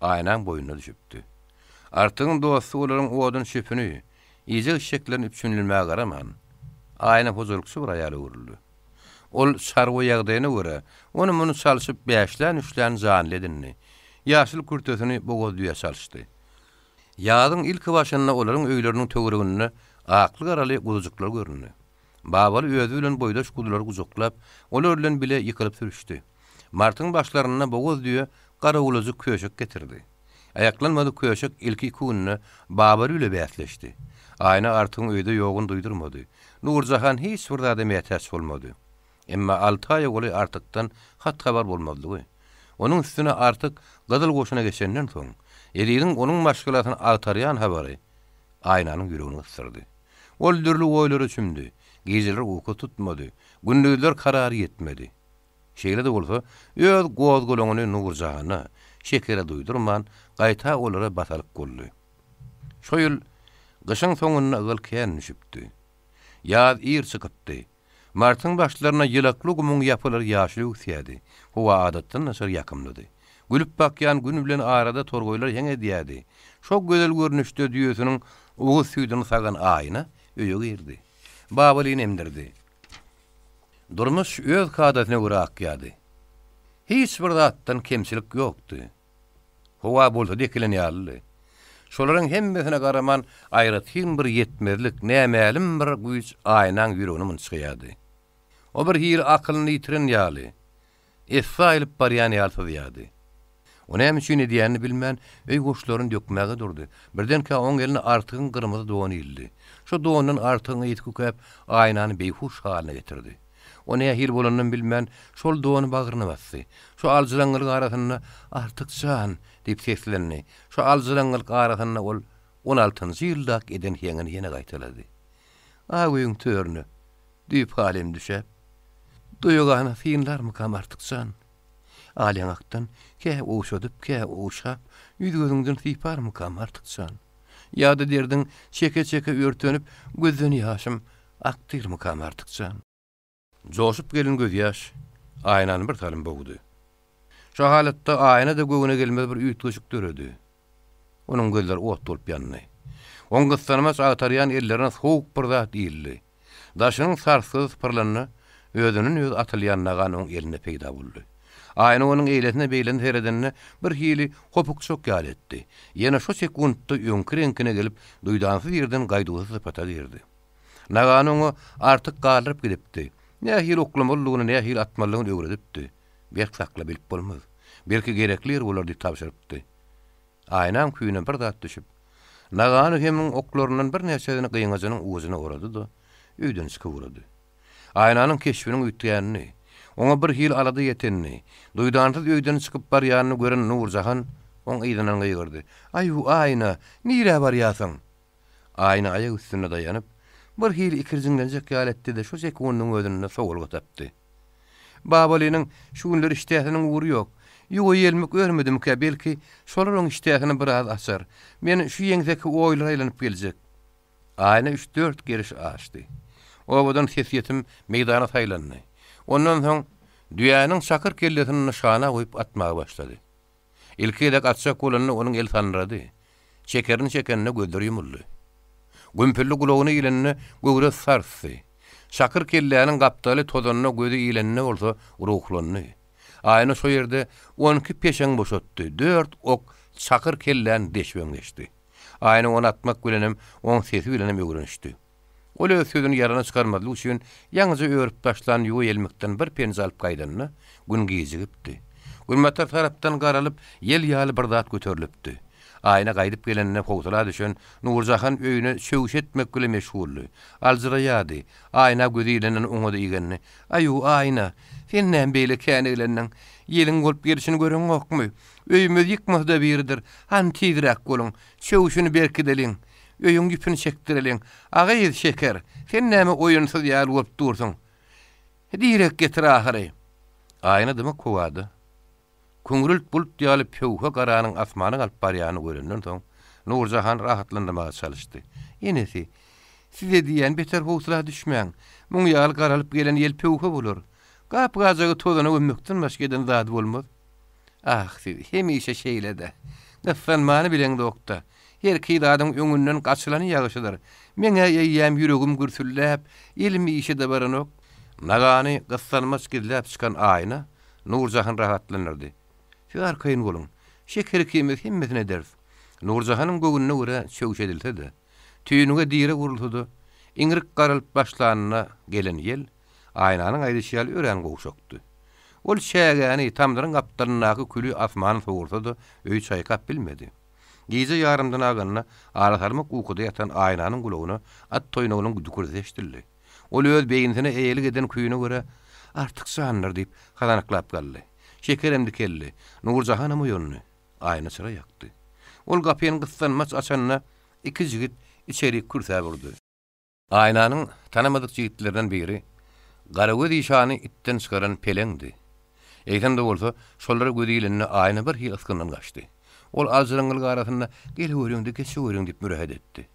Speaker 2: Aýnaň boýnuna düşüpdi. Artygyň dosty olaryň odun-çöpüni, iýjek-içjeklerini üpjünlemäge garaman, Aýna hojalykçy bir aýala öwrüldi. Ol çarwa ýagdaýyna görä, ony-muny çalşyp bäşlän-üçlän janly edindi. Ýaşyl kürtesini bogaz düýä çalyşdy. Ýazyň ilki başynda olaryň öýleriniň töwereginde akly-garaly guzujyklar göründi. Babaly özi bilen boýdaş guzulary gujaklap, olar bilen bile ýykylyp sürüşdi. Martyň başlarynda bogaz düýe garawulajyk köşek getirdi. Aýaklanmadyk köşek ilki iki günde Babaly bile bäsleşdi. Aýna Artygyň öýde ýoguny duýdurmady. Nurjahan hiç bir zada mätäç bolmady. Emma alty aýa golaý Artykdan hat-habar bolmazlygy, onuň üstüne Artyk Gyzyl goşuna geçenden soň, Eziziň onuň maşgalasyny agtarýan habary Aýnanyň ýüregini gysdyrdy. Ol dürli oýlara çümdi, gijeler uky tutmady, gündizler karary ýetmedi. Şeýle-de bolsa, öz gozgalaňyny Nurjahana, Şekere duýdurman, gaýta olara basalyk boldy. Şo ýyl gyşyň soňunda ygal kän düşüpdi. Ýaz ir çykypdy. Martyň başlarynda ýylakly gumuň ýapylary ýaşyl öwüsýärdi. Howa adatdan daşary ýakymlydy. Gülüp bakýan Gün bilen arada torgaýlar heň edýärdi. Şo gözel görnüşde düýesiniň owuz süýdüni sagan Aýna öýe girdi. Babalyny emdirdi. Durmuş öz kadasyna görä akýardy. Hiç bir zatdan kemçilik ýokdy. Howa bolsa-da ekilen ýalydy. Şolaryň hemmesine garaman, aýratyn bir ýetmezlik, nämälim bir güýç Aýnaň ýüregini mynçgaýardy. O bir hili akylyny ýitiren ýaly, esse aýlyp barýan ýaly syzýardy. O näme üçin edýänini bilmän, öý goşlaryny dökmäge durdy. Birdenkä oň eline Artygyň gyrmyzy dony ildi. Şo dondan Artygyň ysy kükäp, Aýnany beýhuş halyna getirdi. O nähili bolanynam bilmän, şol dony bagryna basdy. Şo aljyraňňylyk arasynda, Artyk jan! diýip seslendi. Şo aljyraňňylyk arasynda ol on altynjy ýyldak eden heňini ýene gaýtalady. Ak öýüň törüne düýp halym düşäp, doýagana synlarmykam Artyk jan? Al ýaňakdan kä ogşadyp, kä ogşap, ýüz-gözüňden syparmykam Artyk jan? Ýa-da derdiň çeke-çeke örtenip, gözden ýaşym Akdyrmykam Artyk jan? Joşup gelen gözýaş Aýnany bir salym bogdy. Şo halatda Aýna-da göwne gelmez bir üýtgeşik döredi. Onuň gözleri ot bolup ýandy. Oň gyssanmaç agtarýan ellerine sowuk bir zat ildi. Daşynyň sarsgyzy sypyrylanda, özünden özi atylýan nagan oň elinde peýda boldy. Aýna onuň eýlesine-beýlesine seredende, birhili hopukjak ýaly etdi. Ýene şo sekuntda öňki reňkine gelip, duýdansyz ýerden gaýduwsyz sypata girdi. Nagany oňa Artyk galdyryp gidipdi. Nähili oklamalydygyny, nähili atmalydygyny öwredipdi. Berk sakla, bilip bolmaz. Belki gerekli ýeri bolar diýip tabşyrypdy. Aýnaň küýüne bir zat düşüp, nagany hemiň oklaryndan birnäçesini gyňajynyň ujuna orady-da, öýden çykyp ugrady. Aýnanyň keşbiniň üýtgänini, oňa bir hili alada ýetenini, duýdansyz öýden çykyp barýanyny gören Nurjahan oň yzyndan gygyrdy, Aýu, Aýna, nirä barýasyň? Aýna aýak üstünde daýanyp, bir hili ikirjiňlenjek ýaly etdi-de, şo sekundyň özünde sowalga tapdy. Babalynyň şu günler işdäsiniň ugry ýok. Ýuwa ýelmik örmedimkä, belki, şolar oň işdäsini biraz açar. Men şu ýeňseki oýlara aýlanyp geljek. Aýna üç-dört geriş aşdy. Obadan sesýetim meýdana saýlandy. Ondan soň düýäniň çakyr kellesini nyşana goýup atmaga başlady. Ilki gezek atjak bolanda onuň eli sandyrady. Çekerini çekende gözleri ýumuldy. Gümpüldi gulagyna ilende göwresi sarsdy. Çakyr kelläniň gapdaly tozanda gözi ilende bolsa ruhlandy. Aýna şo ýerde on iki peşeň boşatdy, dört ok çakyr kelläni deşibem geçdi. Aýna ony atmak bilenem, oň sesi bilenem öwrenişdi. Ol öz sözüni ýalana çykarmazlyk üçin ýaňyja örüp başlan ýuwa ýelmikden bir penje alyp gaýdanda, gün gijigipdi. Günbatar tarapdan garalyp, ýel ýaly bir zat göterilipdi. Aýna gaýdyp gelende howsala düşen Nurjahan öýüne çöwüş etmek bile meşguldy. Aljyraýardy. Aýna gözi ilenden oňa-da igendi. Aýu, Aýna, sen näme beýle käniglendiň? Ýeliň bolup gelşini göreňokmy? Öýümizi ýykmasa-da biridir. Hany tizräk boluň, çöwüşini berkideliň. Öýüň ýüpüni çekdireliň. A gyz, Şeker, sen näme oýunsyz ýaly bolup dursuň? Direk getir ahyry. Aýna dymyk howada, küňrült bulut ýaly pöwhe garanyň asmana galyp barýanyny görenden soň, Nurjahan rahatlandyrmaga çalyşdy. Enesi, size diýýän, beter howsala düşmäň. Muň ýaly garalyp gelen ýel pöwhe bolar. Gap-gajagy tozana gömmekden başga eden zady bolmaz. Ah, siz hemişe şeýle-dä. Gyssanmany bileňzok-da. Herki zadyň öňünden gaçylany ýagşydyr. Meň-ä eýýäm ýüregim gürsülläp, elim işe-de baranok. Nagany gyssanmaç gizläp çykan Aýna Nurjahan rahatlandyrdy. Siz arkaýyn boluň. Şeker ikimiz hemmesini ederis. Nurjahanyň göwnüne görä çöwüş edilse-de, tüýnüge direg urulsa-da, iňrik garalyp başlanyna gelen ýel, Aýnanyň aýdyşy ýaly örän gowşakdy. Ol çägäni, tamdyryň gapdalyndaky küli asmana sowursa-da, öýi çaýkap bilmedi. Gije ýarymdan aganda, ara salmak ukuda ýatan Aýnanyň gulagyna at toýnagynyň dükürdisi eşidildi. Ol öz beýnisine eýelik eden küýüne görä, Artyk janlar diýip, hazanaklap galdy. Şekerem dikeldi. Nurjahanam oýandy. Aýna çyra ýakdy. Ol gapyny gyssanmaç açanda, iki jigit içerik kürsäp urdy. Aýnanyň tanamadyk jigitlerinden biri Garagöz işany itden çykaran Peleňdi. Eýsem-de bolsa, şolara gözi ilende Aýna bir hili ysgyndan gaçdy. Ol aljyraňňylyk arasynda Geleweriň-de, geçeweriň diýip mürähet etdi.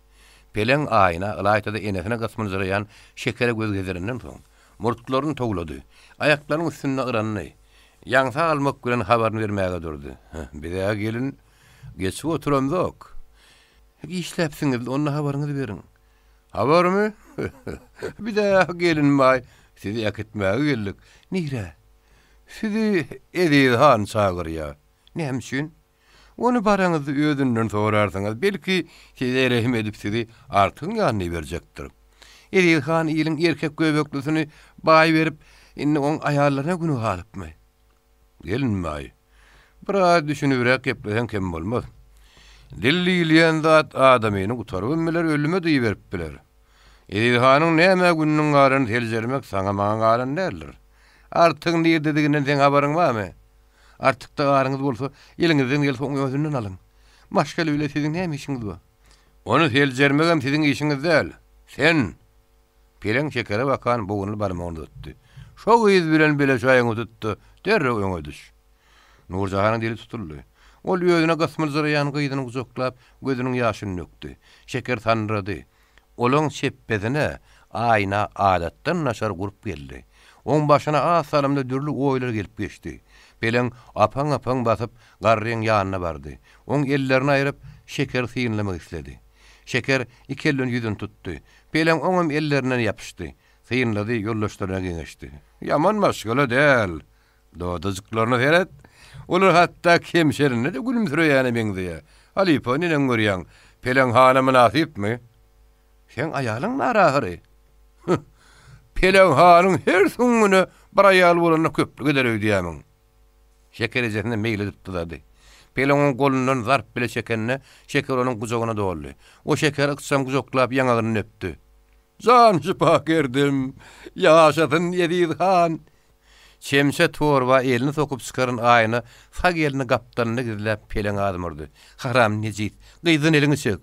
Speaker 2: Peleň Aýna, ylaýta-da enesine gysmyljyraýan Şekere göz gezdirenden soň, murtlaryny towlady. Aýaklarynyň üstünde yrandy. Ýaňsa almak bilen habaryny bermäge durdy. Biz-ä gelin, geçip oturamzok. Işläpsiňiz, onda habaryňyzy beriň. Habarmy? Biz-ä gelinbaý, sizi äkitmäge geldik. Nirä? Sizi Eziz han çagyrýar. Näme üçin? Ony baraňyzda özünden sorarsyňyz, belki, size rehim edip sizi Artygyň ýanyna iberjekdir. Eziz han iliň erkek göbeklisini baý berip, indi oň aýallaryna güni galypmy? Gelinbaý, biraz düşünibräk gepleseň kem bolmaz. Dil diýilýän zat adamyny gutarybam biler, ölüme-de iberip biler. Eziz hanyň nämä gününiň galanyny seljermek saňa-maňa galan däldir. Artygyň nirdediginden seň habaryň barmy? Artykda garyňyz bolsa, eliňizden gelse oň özünden alyň. Maşgala bile siziň näme işiňiz bar? Ony seljermegem siziň işiňiz däl. Sen! Peleň şekere bakan bogunly barmagyny uzatdy. Şo gyz bilen bile çaýyňy tut-da, derrew öňe düş. Nurjahanyň dili tutuldy. Ol özüne gysmyljyraýan gyzyny gujaklap, gözüniň ýaşyny dökdi. Şeker sandyrady. Olaň çepbesine Aýna adatdan daşary gurp geldi. Oň başyna az salymda dürli oýlar gelip geçdi. Peleň apaň-apaň basyp, garryň ýanyna bardy. Oň ellerini aýryp, Şekeri synlamak isledi. Şeker iki elden ýüzüni tutdy. Peleň oňam ellerinden ýapyşdy. Synlady, ýoldaşlaryna geňeşdi. Ýaman maşgala däl. Dodajyklaryna seret. Olar hatda kemşerinde-de gülümsireýäne meňzeýär. Halypa, neneň görýäň, Peleň hana mynasypmy? Seň aýalyň bar ahyry. Hüh! Peleň hanyň her süňňüne bir aýal bolanda köplük eder öýdýämiň? Şeker ejesine meýil edip dyzady. Peleň oň golundan zarp bile çekende, Şeker onuň gujagyna doldy. O Şekeri ykjam gujaklap ýaňagyndan öpdi. Jan şypakerdim! Ýaşasyn Eziz han! Çemçe torba elini sokup çykaran Aýna sag elini gapdalynda gizläp Peleň azmurdy. Haram nejis! Gyzdan eliňi çek!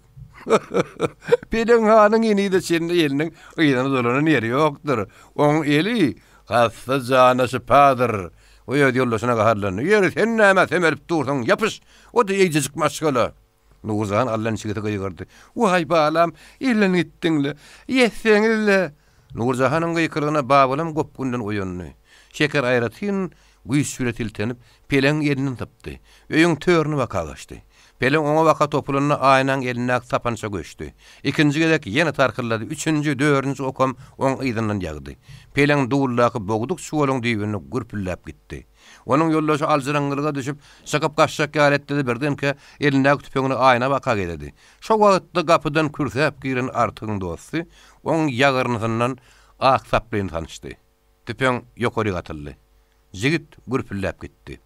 Speaker 2: Peleň hanyň henize çenli eliniň yzyna dolanan ýeri ýokdur. Oň eli hassa jana şypadyr. O öz ýoldaşyna gaharlandy. Ýeri, sen nämä semelip dursuň? Ýapyş! O-da eýjejik maşgala! Nurjan allançigisi gygyrdy. Waý, balam, elden gitdiň-le! Ýetseňiz-le! Nurjahanyň gykylygyna Babalam gopgundan oýandy. Şeker aýratyn güýç bile siltenip, Peleňiň elinden sypdy. Öýüň törüne baka gaçdy. Peleň oňa baka topulanda Aýnaň elindäki sapança göçdi. Ikinji gezek ýene tarkyldady, üçünji, dördünji okam oň yzyndan ýagdy. Peleň duldaky bogduk çuwalyň düýbünde gürpüldäp gitdi. Onuň ýoldaşy aljyraňňylyga düşüp, çykyp gaçjak ýaly etdi-de, birdenkä elindäki tüpeňini Aýna baka gezedi. Şo wagtda gapydan kürsäp giren Artygyň dosty oň ýagyrnysyndan ak saplyny sançdy. Tüpeň ýokaryk atyldy. Jigit gürpüldäp gitdi.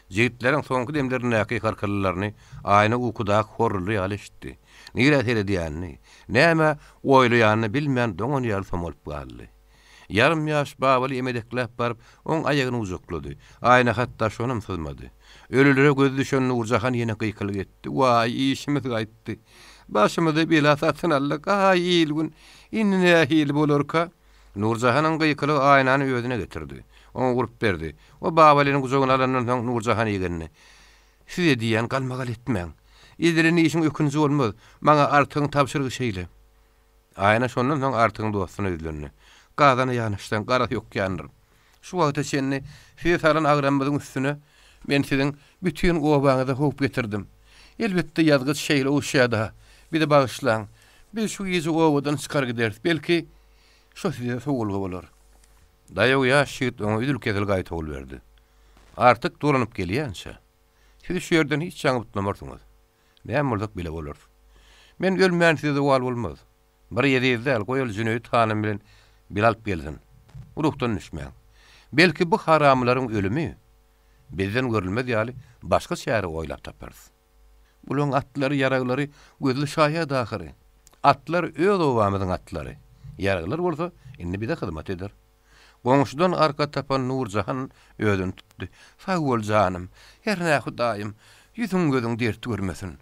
Speaker 2: Jigitleriň soňky demlerindäki hyrkyldylaryny Aýna ukudaky horruldy ýaly eşitdi. Nirä seredýänini, näme oýlaýanyny bilmän doňan ýaly somalyp galdy. Ýarym ýaş Babaly emedekläp baryp, oň aýagyny gujaklady. Aýna hatda şonam syzmady. Ölülere gözi düşen Nurjahan ýene gykylyk etdi. Waý, işimiz gaýtdy. Başymyza bela satyn aldyk. Aý, il-gün, indi nähili bolarka? Nurjahanyň gykylygy Aýnany özüne getirdi. Oňa gurp berdi. O Babalyny gujagyna alandan soň Nurjahan igendi. Size diýýän, galmagal etmäň. Edilen işiň ökünji bolmaz. Maňa Artygyň tabşyrygy şeýle. Aýna şondan soň Artygyň dostuna ýüzlendi. Gazana ýanaşsaň, garasy ýokýandyr. Şu wagta çenli size salan agramymyzyň üstüne men siziň bütin obaňyza howp getirdim. Elbetde, ýazgyt şeýle oguşýa-da. Bizi bagyşlaň. Biz şu gije obadan çykar gideris. Belki, şo size sowalga bolar. Daýaw ýaş ýigit oňa üzül-kesil gaýtawul berdi. Artyk dolanyp gelýänçä, siz şu ýerden hiç ýaňy butnamarsyňyz. Näme bolsak bile bolarys. Men ölmän size zowal bolmaz. Bir Eziz däl, goý ol Jüneýit hanym bilen bile alyp gelsin. Ruhdan düşmäň. Belki bu haramylaryň ölümi bizden görülmez ýaly başga çäre oýlap taparys. Bulaň atlary, ýaraglary gözli şaýat ahyry. Atlar öz obamyzyň atlary. Ýaraglar bolsa indi bize hyzmat eder. Goňşudan arka tapan Nurjahan özüni tutdy. Sag bol janym. Hernä Hudaýym, ýüzüň-gözüň dert görmesin.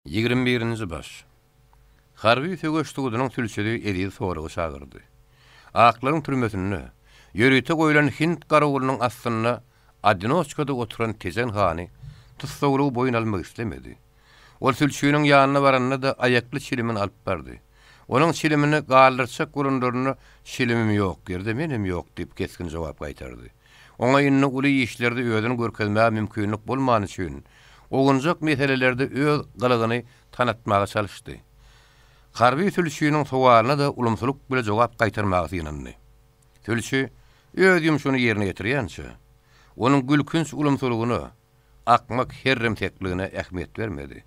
Speaker 2: 21-nji baş. Harby söweş sudunyň sülçüsi Eziz soraga çagyrdy. Aklaryň türmesinde, ýörite goýlan hind garawulynyň astynda odinoçkada oturan Tejen hany tussaglygy boýun almak islemedi. Ol sülçüniň ýanyna baranda-da aýakly çilimini alyp bardy. Onuň çilimini galdyrtjak bolanlarynda Çilimim ýok, ýerde menem ýok diýip kesgin jogap gaýtardy. Oňa indi uly işlerde özüni görkezmäge mümkinlik bolmany üçin, owunjak meselelerde öz gylygyny tanatmaga çalyşdy. Harby sülçüniň sowalyna-da ulumsylyk bile jogap gaýtarmaga synandy. Sülçi öz ýumşuny ýerine ýetirýänçä, onuň gülkünç ulumsylygyna, akmak herremsekligine ähmiýet bermedi.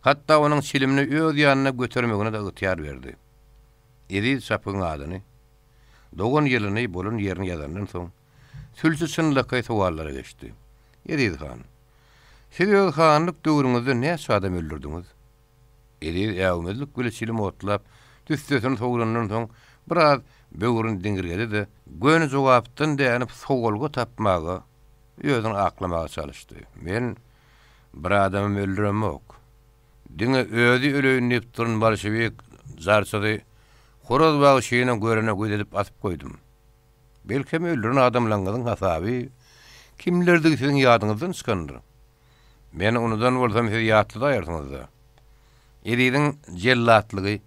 Speaker 2: Hatda onuň çilimini öz ýanyna götermegine-de ygtyýar berdi. Eziz çapygyň adyny, dogan ýylyny, bolan ýerini ýazandan soň, sülçi çynlakaý sowallara geçdi. Eziz han, siz öz hanlyk döwrüňizde näçe adam öldürdiňiz? Eziz äwmezlik bile çilim otlap, tüssesini sowrandan soň, biraz böwrüni diňirgedi-de, göni jogapdan dänip sowalga tapmaga, özüni aklamaga çalyşdy. Men bir adamam öldüremok. Diňe özi öleýin diýip duran bolşewik jarçysy Horaz bagşyny görene göz edip asyp goýdum. Belkem öldüren adamlaryňyzyň hasaby kimlerdigi siziň ýadyňyzdan çykandyr. Men unudan bolsam siz ýatladaýarsyňyz-da. Eziziň jellatlygy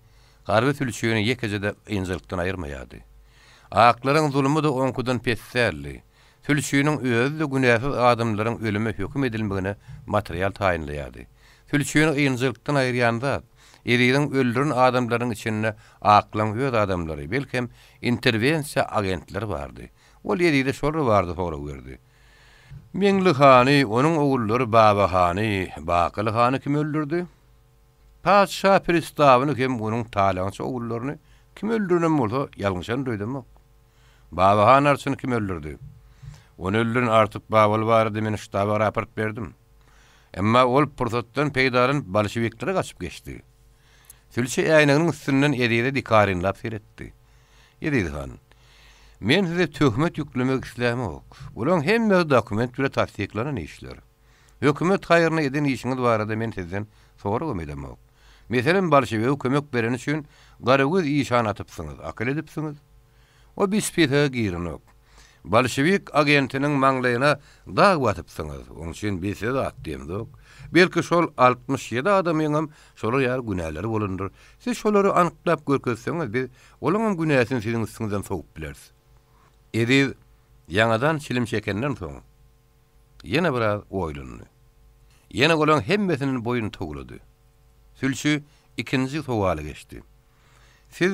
Speaker 2: harby sülçüni ýekeje-de ynjalykdan aýyrmaýardy. Aklaryň zulumy-da oňkudan pes däldi. Sülçiniň özi-de günäsiz adamlaryň ölüme höküm edilmegine material taýynlaýardy. Sülçini ynjalykdan aýyrýan zat, Eziziň öldüren adamlarynyň içinde Aklaň öz adamlary, belkem, interwensiýa agentleri bardy. Ol Ezize şolar barada sorag berdi. Meňli hany, onuň ogullary Baba hany, Bakyly hany kim öldürdi? Patyşa pristawyny hem onuň talaňçy ogullaryny kim öldürenem bolsa, ýalňyşandyr öýdemok. Baba han arçyny kim öldürdi? Ony öldüren Artyk Babaly barada men ştaba raport berdim. Emma ol pursatdan peýdalanyp bolşewiklere gaçyp geçdi. Sülçi äýneginiň üstünden Ezize dikarynlap seretdi. Eziz han, men size töhmet ýüklemek islämok. Bulaň hemmesi dokument bile tassyklanan işler. Hökümet haýryna eden işiňiz barada men sizden soragam edemok. Meselem, bolşewige kömek bereni üçin Garagöz işany atypsyňyz, akyl edipsiňiz. O bi spisege girenok. Bolşewik agentiniň maňlaýyna dag basypsyňyz, oň üçin biz size zat diýemzok. Belki şol 67 adamyňam şolar ýaly günäleri bolandyr. Siz şolary anyklap görkezseňiz, biz olaňam günäsini siziň üstüňizden sowup bileris. Eziz ýaňadan çilim çekenden soň, ýene biraz oýlandy. Ýene olaň hemmesinden boýun towlady. Sülçi ikinji sowala geçdi. Siz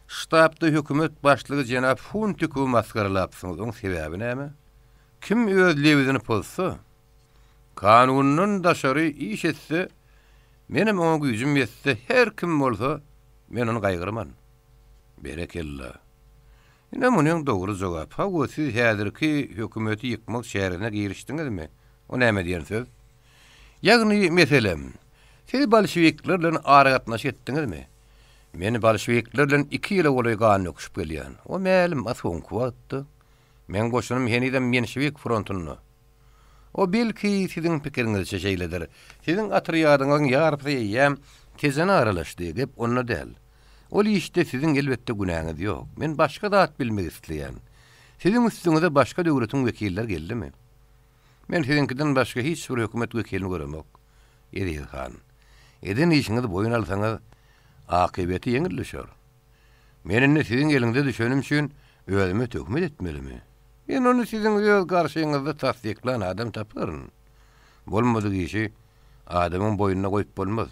Speaker 2: ştabda hökümet başlygy jenap Funtikowy masgaralapsyňyz, oň sebäbi näme? Kim öz lebizini pozsa, kanundan daşary iş etse, menem oňa güýjüm ýetse, her kim bolsa, men ony gaýgyrman. Berekella. Ine munyň dogry jogap. Hawa, siz häzirki hökümeti ýykmak çäresine girişdiňizmi? O näme diýen söz? Ýagny, meselem, siz bolşewikler bilen aragatnaşyk etdiňizmi? Men bolşewikler bilen iki ýyla golaý gan döküşip gelýän. O mälim, a soňky wagtda? Meň goşunym henizem menşewik frontunda. O belki, siziň pikiriňizçe şeýledir. Siziň otrýadyňyzyň ýarpysy eýýäm Tejene aralaşdy, gep onda däl. Ol işde siziň elbetde günäňiz ýok. Men başga zat bilmek isleýän. Siziň üstüňize başga döwletiň wekilleri geldimi? Men siziňkiden başga hiç bir hökümet wekilini göremok. Eziz han, eden işiňizi boýun alsaňyz, akybeti ýeňil düşer. Men indi siziň eliňize düşenim üçin özüme töhmet etmelimi? Men ony siziň öz garşyňyzda tassyklan adam taparyn. Bolmadyk işi adamyň boýnuna goýup bolmaz.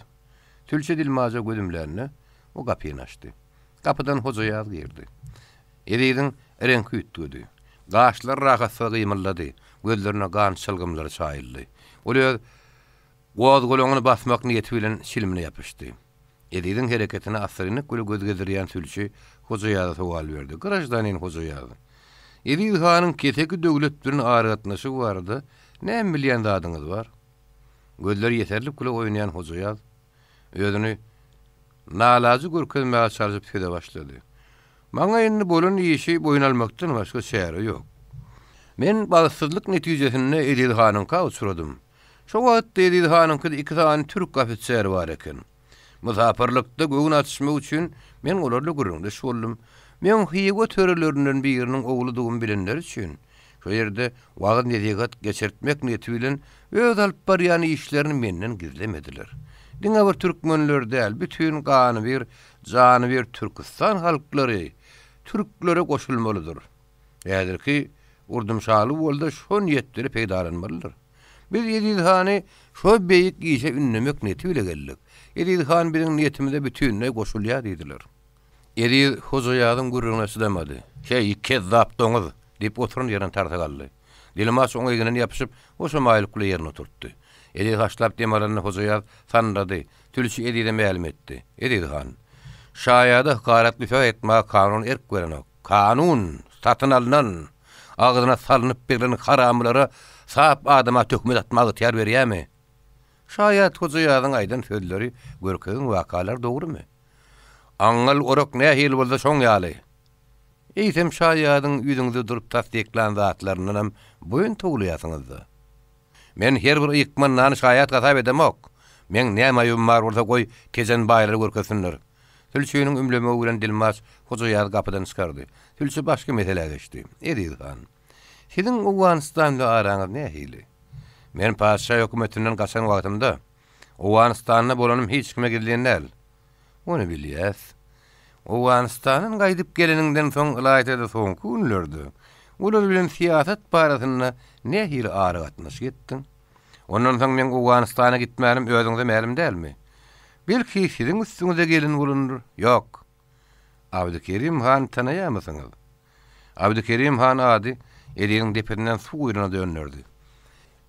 Speaker 2: Sülçi dilmaja göz ümlände, o gapyny açdy. Gapydan Hojaýaz girdi. Eziziň reňki üýtgedi. Gaşlary rahatsyz gymyldady, gözlerine gan çylgymlary çaýyldy. Ol öz gozgalaňyny basmak niýeti bilen çilimine ýapyşdy. Eziziň hereketine assyrynlyk bilen göz gezdirýän sülçi Hojaýaza sowal berdi, Graždanin Hojaýaz, Eziz hanyň keseki döwlet bilen aragatnaşygy barada näme bilýän zadyňyz bar? Gözleri ýeserlik bilen oýnaýan Hojaýaz özüni nalajy görkezmäge çalşyp söze başlady. Maňa indi bolan işi boýun almakdan başga çäre ýok. Men bagtsyzlyk netijesinde Eziz hanyňka uçradym. Şo wagtda Eziz hanyňkyda iki sany türk ofiseri bar eken. Mysapyrlykda göwün açyşmak üçin men olarla gürrüňdeş boldum. Meň Hywa törelerinden biriniň ogludygymy bilenleri üçin, şo ýerde wagyz-nesihat geçirtmek niýeti bilen öz alyp barýan işlerini menden gizlemediler. Diňe bir türkmenler däl, bütin ganybir, janybir Türküstan halklary türklere goşulmalydyr. Häzirki urdumşaly bolda şo niýetleri peýdalanmalydyr. Biz Eziz hany şo beýik işe ündemek niýeti bile geldik. Eziz han biziň niýetimize bütinleý goşulýar diýdiler. Eziz Hojaýazyň gürrüňine çydamady. Heý, kezzap doňuz! diýip oturan ýerinden tarsa galdy. Dilmaç oň egninden ýapyşyp, hoşamaýlyk bile ýerine oturtdy. Eziz haşlap dem alanda Hojaýaz sandyrady. Sülçi Ezize mälim etdi. Eziz han, şaýada hekaratly söz aýtmaga kanun erk berenok. Kanun, satyn alnan, agzyna salnyp berlen haramylara sap adama töhmet atmaga ygtyýar berýärmi? Şaýat Hojaýazyň aýdan sözleri, görkezen wakalar dogrumy? Aňňal orak nähili bolsa şoň ýaly. Eýsem şaýadyň ýüzüňize durup tassyklan zatlaryndanam boýun towlaýarsyňyz-da. Men her bir ykman nany şaýat hasap edemok. Meň näme aýybym bar bolsa goý Tejen baýlary görkezsinler. Sülçiniň ümlemegi bilen dilmaç Hojaýazy gapydan çykardy. Sülçi başga meselä geçdi. Eziz han, siziň Owganystan bilen araňyz nähili? Men patyşa hökümetinden gaçan wagtymda Owganystanda bolanym hiç kime gizlin däl. Ony bilýäs. Owganystandan gaýdyp geleniňden soň, ylaýta-da soňky günlerde. Olar bilen syýasat barasynda nähili aragatnaşyk etdiň? Ondan soň meň Owganystana gitmänim özüňize mälim dälmi? Belki, siziň üstüňize gelin bolundyr? Ýok. Abdykerim hany tanaýarmysyňyz? Abdykerim han ady Eziziň depesinden suw guýlana dönderdi.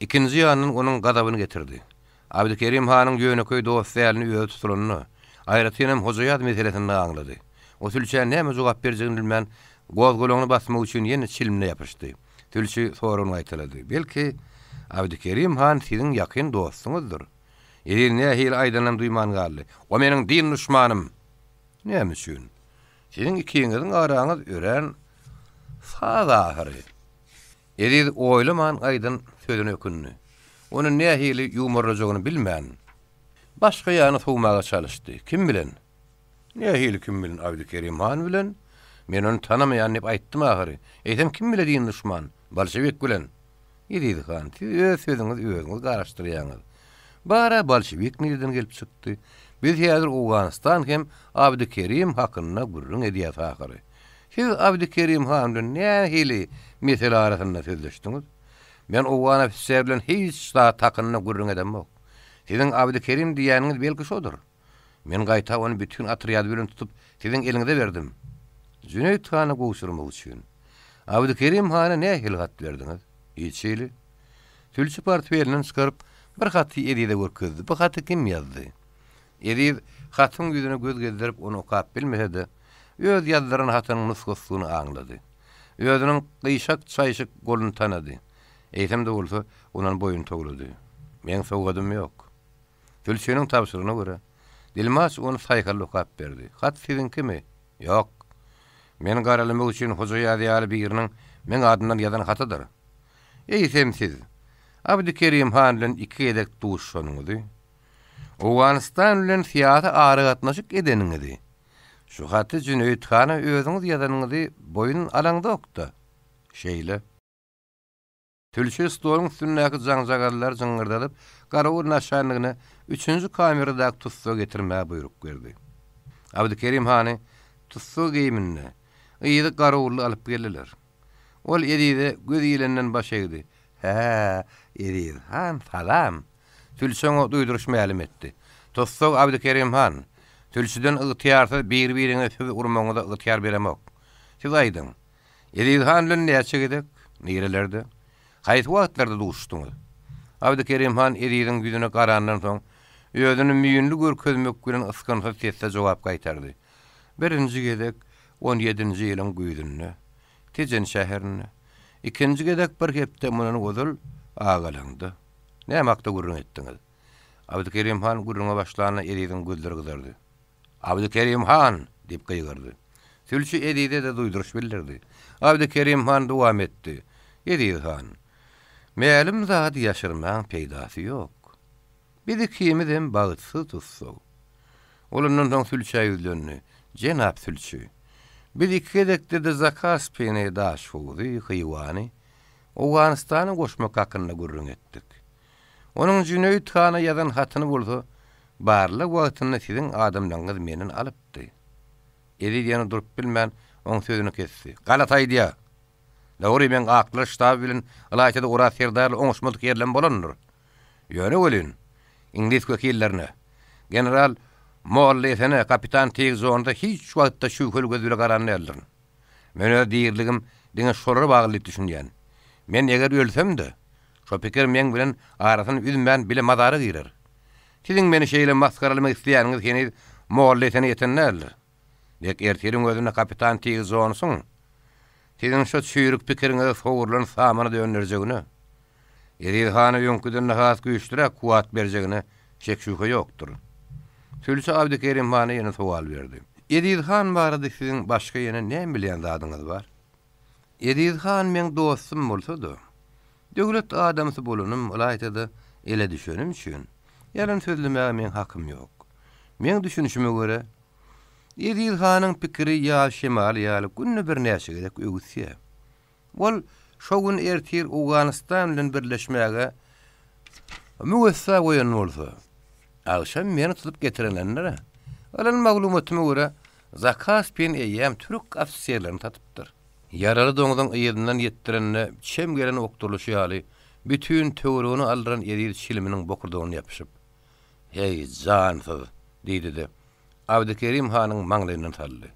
Speaker 2: Ikinji ýandan onuň gazabyny getirdi. Abdykerim hanyň ýönekeý dost dälini özi tutulanda, aýratynam Hojaýaz meselesinde aňlady. O sülçä näme jogap berjegini bilmän, gozgalaňyny basmak üçin ýene çilimine ýapyşdy. Sülçi soragyny gaýtalady. Belki, Abdykerim han siziň ýakyn dostuňyzdyr? Eziz nähili aýdanynam duýman galdy. O meniň din duşmanym! Näme üçin? Siziň ikiňiziň araňyz örän saz ahyry. Eziz oýlaman aýdan sözüne ökündi. Ony nähili ýuwmarlajagyny bilmän, başga ýana sowmaga çalyşdy. Kim bilen? Nähili kim bilen? Abdykerim han bilen? Men ony tanamaýan diýip aýtdym ahyry. Eýsem kim bile din duşman? Bolşewik bilen. Eziz han, siz öz sözüňizi özüňiz garyşdyrýaňyz. Bar-a bolşewik nireden gelip çykdy? Biz häzir Owganystan hem Abdykerim hakynda gürrüň edýäs ahyry. Siz Abdykerim han bilen nähili mesele arasynda sözleşdiňiz? Men owgan ofiseri bilen hiç zat hakynda gürrüň edemok. Siziň Abdykerim diýýäniňiz belki şodur. Men gaýta ony bütin otrýady bilen tutup, siziň eliňize berdim. Jüneýit hana gowşurmak üçin. Abdykerim hana nähili hat berdiňiz? Hiç hili. Sülçi portfelinden çykaryp, bir haty Ezize görkezdi. Bu haty kim ýazdy? Eziz hatyň ýüzüne göz gezdirip, ony okap bilmese-de, öz ýazdyran hatynyň nusgasydygyny aňlady. Özüniň gyşak-çaýşyk goluny tanady. Eýsem-de bolsa, ondan boýun towlady. Meň sowgadym ýok. Sülçiniň tabşyrygyna görä, dilmaç ony saýhally okap berdi. Hat siziňkimi? Ýok. Meni garalamak üçin Hojaýaz ýaly biriniň meň adymdan ýazan hatydyr. Eýsem siz, Abdykerim han bilen iki gezek duşuşanyňyzy, Owganystan bilen syýasy aragatnaşyk edeniňizi, şu haty Jüneýit hana özüňiz ýazanyňyzy boýun alaňzok-da? Şeýle. Sülçi stoluň üstündäki jaňjagazlary jyňňyrdadyp, garawul naçalnigine üçünji kameradaky tussagy getirmäge buýruk berdi. Abdykerim hany tussag geýiminde, yzy garawully alyp geldiler. Ol Ezize göz ilenden baş egdi. Hä, Eziz han, salam! Sülçi oňa duýduryş mälim etdi. Tussag Abdykerim han, sülçüden ygtyýarsyz bir-biriňize söz urmagyňyza ygtyýar beremok. Siz aýdyň, Eziz han bilen näçe gezek, nirelerde, haýsy wagtlarda duşuşdyňyz? Abdykerim han Eziziň ýüzüne garandan soň, özüni müýnli görkezmek bilen ysgynsyz sesde jogap gaýtardy. Birinji gezek on ýedinji ýylyň güýzünde, Tejen şäherinde. Ikinji gezek bir hepde mundan ozal Agalaňda. Näme hakda gürrüň etdiňiz? Abdykerim han gürrüňe başlanda Eziziň gözleri gyzardy. Abdykerim han! diýip gygyrdy. Sülçi Ezize-de duýduryş bildirdi. Abdykerim han dowam etdi. Eziz han, mälim zady ýaşyrmaň peýdasy ýok. Biz ikimizem bagtsyz tussag. Ol ondan soň sülçä ýüzlendi, Jenap sülçi, biz iki gezekde-de Zakaspini, Daşhowzy, Hywany Owganystana goşmak hakynda gürrüň etdik. Onuň Jüneýit hana ýazan hatyny bolsa, barlag wagtynda siziň adamlaryňyz menden alypdy. Eziz ýene durup bilmän, oň sözüni kesdi. Galat aýdýa! Dogry, meň aklar ştaby bilen, ylaýta-da Oraz serdar bilen oňuşmadyk ýerlem bolandyr. Ýöne welin, iňlis wekillerine, general Molla Esene, kapitan Tig Jonsa hiç wagtda şübheli göz bile garan däldirin. Men öz diriligim diňe şolara bagly diýip düşünýän. Men eger ölsem-de, şo pikir meň bilen arasyny üzmän bile mazara girer. Siziň meni şeýle masgaralamak isleýäniňiz heniz Molla Esene ýeten däldir. Dek ertiriň özünde kapitan Tig Jonsuň siziň şo çüýrük pikiriňizi sowrulan samana dönderjegine, Eziz hana öňküden-de has güýçlüräk kuwwat berjegine şek-şübhe ýokdur. Sülçi Abdykerim hana ýene sowal berdi. Eziz han barada siziň başga ýene näme bilýän zadyňyz bar? Eziz han meň dostum bolsa-da, döwlet adamsy bolanym, ylaýta-da ele düşenim üçin, ýalan sözlemäge meň hakym ýok. Meň düşünişime görä, Eziz hanyň pikiri ýaz şemaly ýaly günde birnäçe gezek öwüsýär. Ol şo gün ertir Owganystan bilen birleşmäge müwessa goýan bolsa, agşam meni tutup getirenlerine, alan maglumatyma görä, Zakaspin eýýäm türk ofiserlerini satypdyr. Ýaraly doňzuň yzyndan ýetdirende çem gelen okdurylyşy ýaly, bütin töweregini aldyran Eziz çiliminiň bokurdagyna ýapyşyp, Heý, jansyz! diýdi-de, Abdykerim hanyň maňlaýyndan saldy.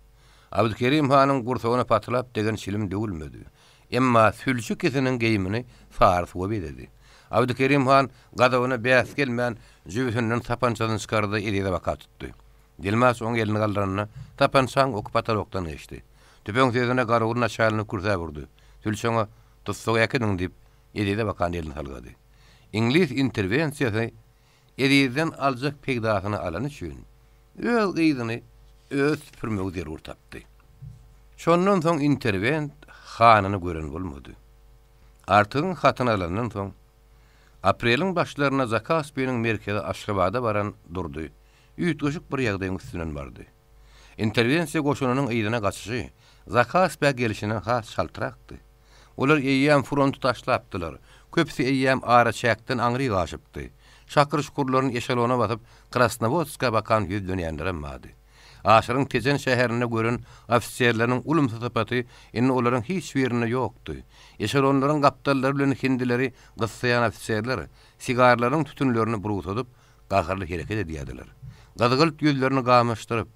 Speaker 2: Abdykerim hanyň gursagyna patylap degen çilim döwülmedi. Emma sülçi kisiniň geýimini sary suwa bezedi. Abdykerim han gazabyna bäs gelmän, jübüsinden sapançasyny çykardy-da Ezize baka tutdy. Dilmaç oň elini galdyranda, sapançaň oky potolokdan geçdi. Tüpeň sesine garawul naçalnik kürsä urdy. Sülçi oňa, Tussagy äkidiň diýip, Ezize bakan elini salgady. Iňlis interwensiýasy Ezizden aljak peýdasyny alany üçin, öz gyzyny özi süpürmegi zerur tapdy. Şondan soň interwent hanyny gören bolmady. Artygyň hatyny alandan soň, apreliň başlarynda Zakaspiniň merkezi Aşgabada baran Durdy üýtgeşik bir ýagdaýyň üstünden bardy. Interwensiýa goşunynyň yzyna gaçyşy Zakaspä gelşinden has çaltrakdy. Olar eýýäm fronty taşlapdylar. Köpüsi eýýäm araçäkden aňryk aşypdy. Şakyr-şukurlaryny eşelona basyp, Krasnowodska bakan ýüzlenýänlerem bardy. Aşyryň Tejen şäherinde gören ofiserleriniň ulumsy sypaty indi olaryň hiç birinde ýokdy. Eşelonlaryň gapdallary bilen hindileri gyssaýan ofiserler sigarlarynyň tütünlerini burugsadyp, gaharly hereket edýärdiler. Gyzgylt ýüzlerini gamaşdyryp,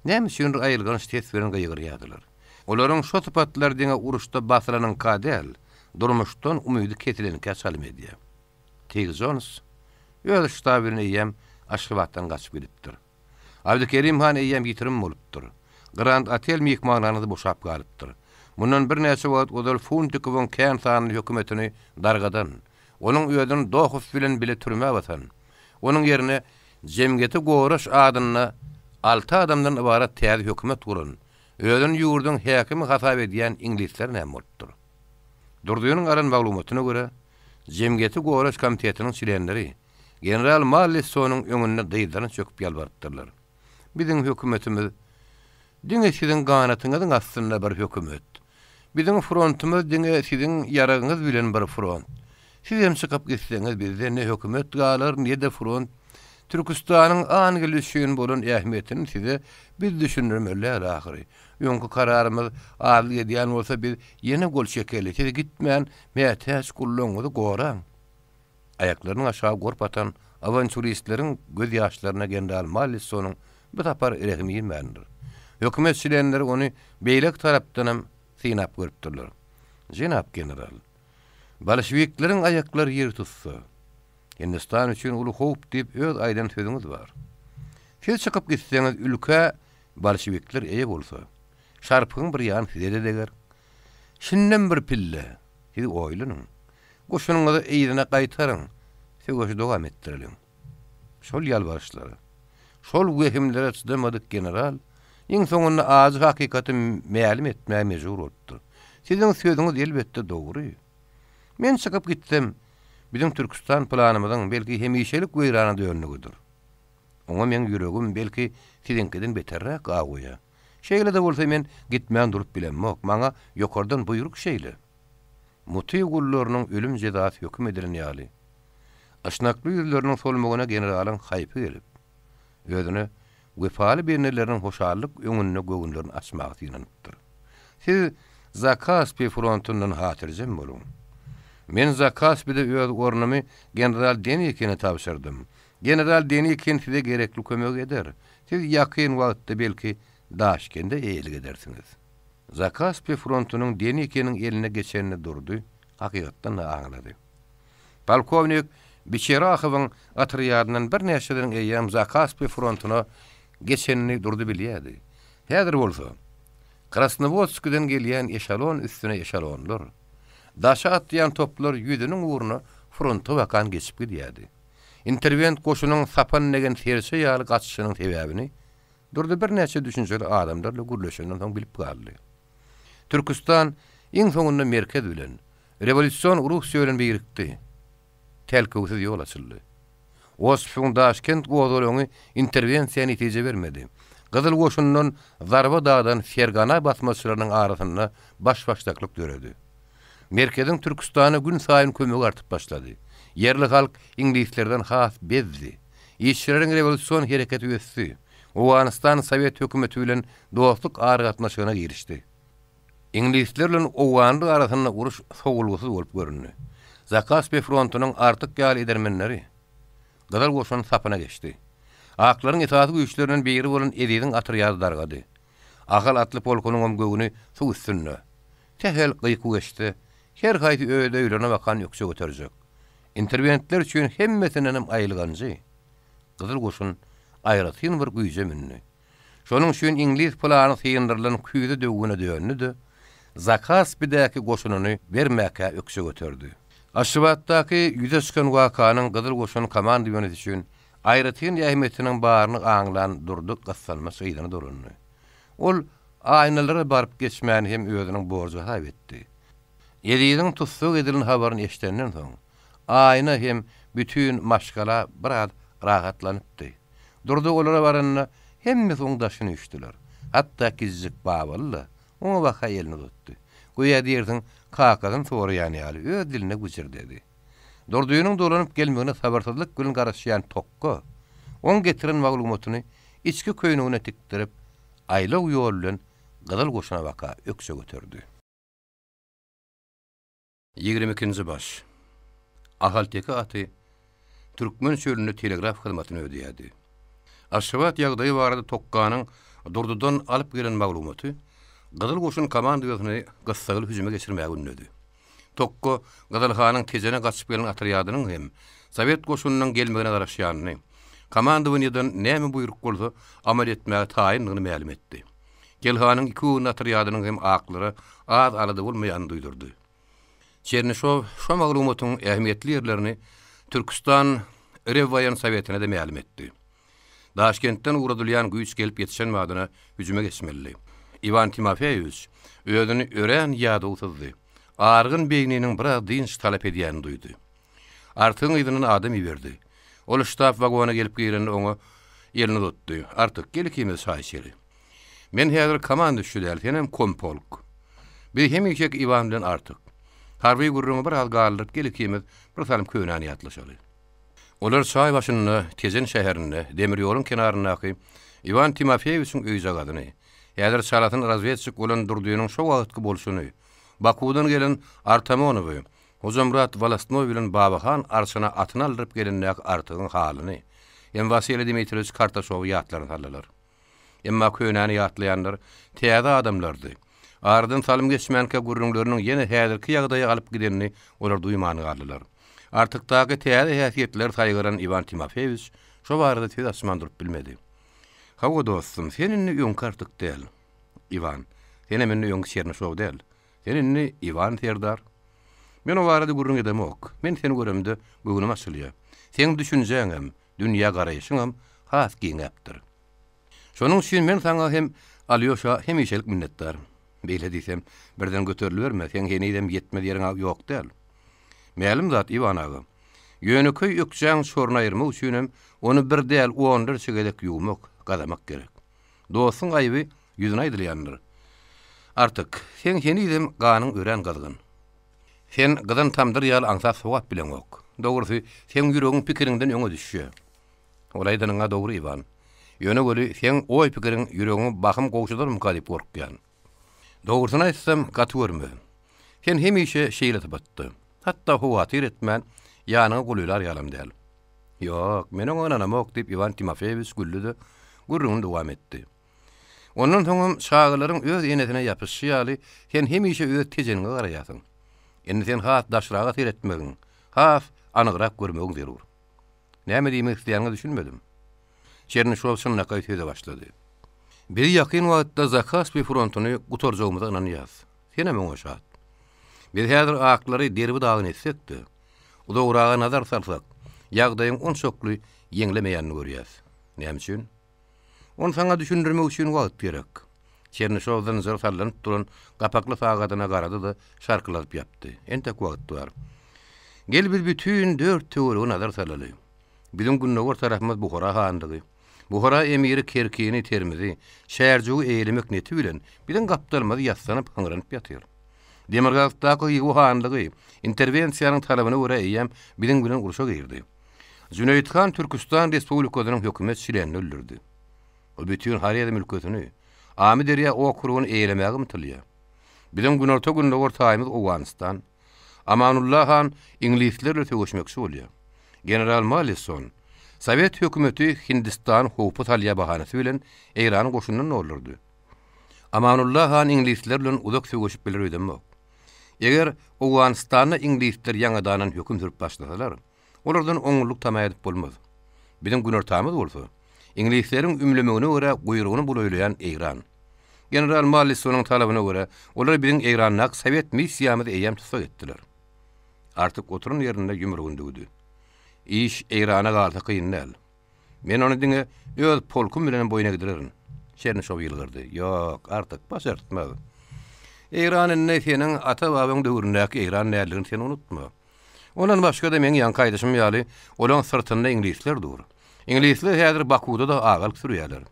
Speaker 2: näme üçindir aýylganç ses bilen gygyrýardylar. Olaryň şo sypatlary diňe uruşda basylanyňka däl, durmuşdan umydy kesileniňkä çalym edýär. Tig Jons öz ştaby bilen eýýäm Aşgabatdan gaçyp gidipdir. Abdykerim han eýýäm ýitirim bolupdyr. Grand Otel myhmanhanasy boşap galypdyr. Mundan birnäçe wagt ozal Funtikowyň kän sanly hökümetini dargadan, onuň özüni Dohow bilen bile türmä basan, onuň ýerine Jemgyýeti goraş adynda alty adamdan ybarat täze hökümet guran, özüni ýurduň häkimi hasap edýän iňlisler näme bolupdyr? Durdynyň alan maglumatyna görä, Jemgyýeti goraş komitetiniň çlenleri general Mallissonyň öňünde dyzlaryna çöküp ýalbarypdyrlar. Biziň hökümetimiz diňe siziň ganatyňyzyň astynda bir hökümet. Biziň frontumyz diňe siziň ýaragyňyz bilen bir front. Sizem çykyp gitseňiz bizde ne hökümet galar, ne-de front. Türküstanyň Angliýa üçin bolan ähmiýetini size biz düşündirmeli däl ahyry. Öňki kararymyz azlyk edýän bolsa biz ýene gol çekeli, siz gitmän mätäç gullaryňyzy goraň. Aýaklarynyň aşagy gorp atan awanturistleriň göz ýaşlaryna general Mallissonyň bu sapar rehimi inmändir. Hökümet çlenleri ony beýleki tarapdanam synap görüpdirler. Jenap general, bolşewikleriň aýaklary ýer tutsa, Hindistan üçin uly howp diýip öz aýdan sözüňiz bar. Siz çykyp gitseňiz ülkä bolşewikler eýe bolsa, şarpygyň bir ýany size-de deger. Şindem bir pille, siz oýlanyň. Goşunyňyzy yzyna gaýtaryň, söweşi dowam etdireliň. Şol ýalbaryşlara, şol wehimlere çydamadyk general iň soňunda ajy hakykaty mälim etmäge mejbur bolupdyr. Siziň sözüňiz elbetde dogry. Men çykyp gitsem, biziň Türküstan planymyzyň belki hemişelik weýrana döndügidir. Oňa meň ýüregim belki siziňkiden beterräk awaýar. Şeýle-de bolsa men gitmän durup bilemok, maňa ýokardan buýruk şeýle. Muty gullarynyň ölüm jezasy höküm edilen ýaly, yşnakly ýüzleriniň solmagyna generalyň haýpy gelip, özüne wepaly bendeleriniň hoşallyk öňünde göwünlerini açmaga synanypdyr. Siz Zakaspi frontundan hatyrjem boluň. Men Zakaspide öz ornumy general Denikine tabşyrdym. General Denikin size gerekli kömegi eder. Siz ýakyn wagtda belki Daşkende eýelik edersiňiz. Zakaspi frontunyň Denikiniň eline geçenini Durdy hakykatdan-da aňlady. Polkownik Biçerahowyň otrýadyndan birnäçesiniň eýýäm Zakaspi frontuna geçenini Durdy bilýärdi. Häzir bolsa, Krasnowodskiden gelýän eşelon üstüne eşelonlar, daşa atýan toplar ýüzüniň ugruna fronta bakan geçip gidýärdi. Interwent goşunyň sapan degen serçe ýaly gaçyşynyň sebäbini Durdy birnäçe düşünjeli adamlar bilen gürleşenden soň bilip galdy. Türküstan iň soňunda merkez bilen, rewolýusion Russiýa bilen birikdi. Tälkewsiz ýol açyldy. Osipowyň Daşkent gozgalaňy interwensiýa netije bermedi. Gyzyl goşundan zarba dadan Fergana basmaçylarynyň arasynda baş-başdaklyk döredi. Merkeziň Türküstana günsaýyn kömegi artyp başlady. Ýerli halk iňlislerden has bezdi. Işçileriň rewolýusion hereketi ösdi. Owganystan sowet hökümeti bilen dostluk aragatnaşygyna girişdi. Iňlisler bilen owganlyk arasynda uruş sowulgysyz bolup göründi. Zakaspi frontunyň Artyk ýaly edermenleri Gyzyl goşun sapyna geçdi. Aklaryň esasy güýçlerinden biri bolan Eziziň otrýady dargady. Ahal atly polkunyňam göwni suw üstünde. Sähel gykuw eşitse, her haýsy öz öýlerine bakan ökje göterjek. Interwentler üçin hemmesindenem aýylganjy, Gyzyl goşun aýratyn bir güýje mündi. Şonuň üçin iňlis plany syndyrylan küýze döwüne döndi-de, Zakaspidäki goşunyny bermäkä ökje göterdi. Aşgabatdaky ýüze çykan wakanyň Gyzyl goşun komandowaniýasy üçin aýratyn ähmiýetiniň baryny aňlan Durdy gyssanmaç yzyna dolandy. Ol aýnalara baryp geçmäni hem özüniň borjy hasap etdi. Eziziň tussag edilen habaryny eşidenden soň, Aýna hem bütin maşgala biraz rahatlanypdy. Durdy olara baranda, hemmesi oň daşyna üýşdüler. Hatda kiçijik Babaly-da oňa baka elini uzatdy. Göýä diýersiň, kakasyny soraýan ýaly öz dilinde güjürdedi. Durdynyň dolanyp gelmegine sabyrsyzlyk bilen garaşýan Tokga, oň getiren maglumatyny içki köýnegine tikdirip, aýlaw ýol bilen Gyzyl goşuna baka ökje göterdi. 22-nji baş. Ahalteke aty türkmen çölünde telegraf hyzmatyny ödeýärdi. Aşgabat ýagdaýy barada Tokganyň Durdudan alyp gelen maglumaty Gyzyl goşun komandosyny gyssagly hüjüme geçirmäge ündedi. Tokga Gyzyl hanyň Tejene gaçyp gelen otrýadynyň hem sowet goşunynyň gelmegine garaşýanyny, komandowaniýeden näme buýruk bolsa, amal etmäge taýyndygyny mälim etdi. Kelhanyň iki göwünli otrýadynyň hem aklara az alada bolmaýanyny duýdurdy. Çernyşow şo maglumatyň ähmiýetli ýerlerini Türküstan Rewwoýensowetine-de mälim etdi. Daşkentden ugradylýan güýç gelip ýetişen badyna hüjüme geçmelidi. Iwan Timofeýewiç özüni örän ýadaw syzdy. Argyn beýniniň biraz dynç talap edýänini duýdy. Artygyň yzyndan adam iberdi. Ol ştab wagona gelip girende oňa elini uzatdy. Artyk, gel ikimiz çaý içeli. Men häzir komanduşçy däl, senem kompolk. Biz hemişeki Iwan bilen Artyk. Harby gürrüňi biraz galdyryp gel ikimiz bir salym könäni ýatlaşaly. Olar çaý başynda Tejen şäherinde, demir ýoluň kenaryndaky Iwan Timofeýewiçiň öýjagazyny, häzir çalasyn razwedçik bolan Durdynyň şo wagtky bolşuny, Bakuwdan gelen Artamonowy, Hojamyrat wolostnoý bilen Babahan arçana atyny aldyryp gelendäki Artygyň halyny hem Wasiliý Dmitriýewiç Kartaşowy ýatlaryna saldylar. Emma könäni ýatlaýanlar täze adamlardy. Aradan salym geçmänkä gürrüňleriniň ýene häzirki ýagdaýa alyp gidenini olar duýman galdylar. Artykdaky täze häsiýetleri saýgaran Iwan Timofeýewiç şo barada söz açman durup bilmedi. Hawa, dostum, sen indi öňki Artyk däl. Iwan, senem indi öňki Çernyşow däl. Sen indi Iwan serdar. Men o barada gürrüň edemok. Men seni göremde göwnüm açylýar. Seň düşünjäňem, dünýä garaýşyňam has giňäpdir. Şonuň üçin men saňa hem Alýoşa hemişelik minnetdar. Beýle diýsem, birden göteriliberme, seň henizem ýetmez ýeriň ýok däl. Mälim zat, Iwan aga. Ýönekeý ökjäň çoruny aýyrmak üçinem ony bir däl, onlarça gezek ýuwmak, gazamak gerek. Dostuň aýby ýüzüne aýdylýandyr. Artyk, seň henizem ganyň örän gyzgyn. Sen gyzan tamdyr ýaly aňsat sogap bileňok. Dogrusy, seň ýüregiň pikiriňden öňe düşýä. Ol aýdanyň-a dogry, Iwan. Ýöne weli, seň oý-pikiriň ýüregiňi bahym gowşadarmyka diýip gorkýan. Dogrusyny aýtsam, gaty görme. Sen hemişe şeýle sypatda. Hatda howatyr etmän, ýanyňa golaýlar ýalam däl. Ýok, men oňa ynanamok, diýip, Iwan Timofeýewiç güldi-de, gürrüňini dowam etdi. Ondan soňam çagalaryň öz enesine ýapyşşy ýaly, sen hemişe öz tejeniňe garaýarsyň. Indi sen has daşraga seretmegiň, has anygrak görmegiň zerur. Näme diýmek isleýäniňe düşünmedim. Çernyşow çynlakaý söze başlady. Biz ýakyn wagtda Zakaspi frontuny gutarjagymyza ynanýas. Senem oňa şat. Biz häzir aklary derbi-dagyn etsek-de, uzagraga nazar salsak, ýagdaýyň onçakly ýeňlemeýänini görýäs. Näme üçin? Ony saňa düşündirmek üçin wagt gerek. Çernyşow zynjyr sallanyp duran gapakly sagadyna garady-da, şarkyladyp ýapdy. Entek wagt bar. Gel biz bütin dört töwerege nazar salaly. Biziň gündogar tarapymyz Buhara hanlygy. Buhara emiri Kerkini, Termizi, Çärjewi eýelemek neti bilen biziň gapdalymyzy ýassanyp, hyňranyp ýatyr. Demirgazykdaky Hywa hanlygy interwensiýanyň talabyna görä eýýäm biziň bilen urşa girdi. Jüneýit han Türküstan Respublikasynyň hökümet çlenini öldürdi. Ol bütin Horezm ülkesini, Amyderýa okrugyny eýelemäge ymtylýar. Biziň günorta-gündogar taýymyz Owganystan. Amanulla han iňlisler bilen söweşmekçi bolýar. General Mallisson Sowet hökümeti Hindistany howpa salýar bahanasy bilen Eýrany goşundan doldurdy. Amanulla han iňlisler bilen uzak söweşip biler öýdemok. Eger Owganystanda iňlisler ýaňadandan höküm sürüp başlasalar, olardan oňňullyk tama edip bolmaz. Biziň günortamyz bolsa, iňlisleriň ümlemegine görä guýrugyny bulaýlaýan Eýran. General Mallissonyň talabyna görä, olar biziň Eýrandaky sowet missiýamyzy eýýäm tussag etdiler. Artyk oturan ýerinde ýumrugyny düwdi. Iş Eýrana galsa kyn däl. Men ony diňe öz polkum bilenem boýun egdirerin. Çernyşow ýylgyrdy. Ýok, Artyk, başartmaz. Eýran indi seniň ata-babaň döwründäki Eýran däldigini sen unutma. Ondan başga-da meň ýaňky aýdyşym ýaly, olaň syrtynda iňlisler dur. Iňlisler häzir Bakuda-da agalyk sürýärler.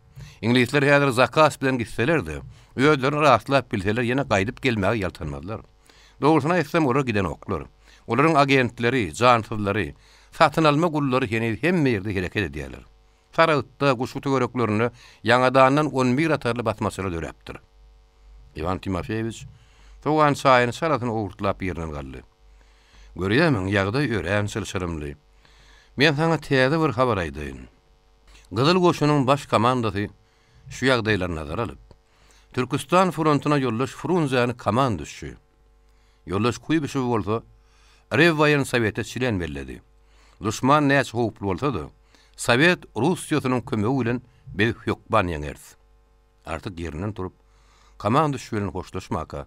Speaker 2: Iňlisler häzir zakaz bilen gitseler-de, özlerini rastlap bilseler ýene gaýdyp gelmäge ýaltanmazlar. Dogrusyny aýtsam, olar gidenoklar. Olaryň agentleri, jansyzlary, satyn alma gullary heniz hemme ýerde hereket edýärler. Saragtda, Guşgy töwereklerinde ýaňadandan on bir atarly basmaçylar döräpdir. Iwan Timofeýewiç sowan çaýyny çalasyn owurtlap ýerinden galdy. Görýärmiň, ýagdaý örän çylşyrymly. Men saňa täze bir habar aýdaýyn. Gyzyl Goşunyň baş komandasy şu ýagdaýlary nazara alyp, Türküstan frontuna ýoldaş Frunzäni komanduşçy, ýoldaş Kuýbyşewi bolsa Rewwoýensowete çlen belledi. Duşman näçe howply bolsa-da, Sowet Russiýasynyň kömegi bilen biz hökman ýeňeris. Artyk ýerinden turup, komanduşçy bilen hoşlaşmaka,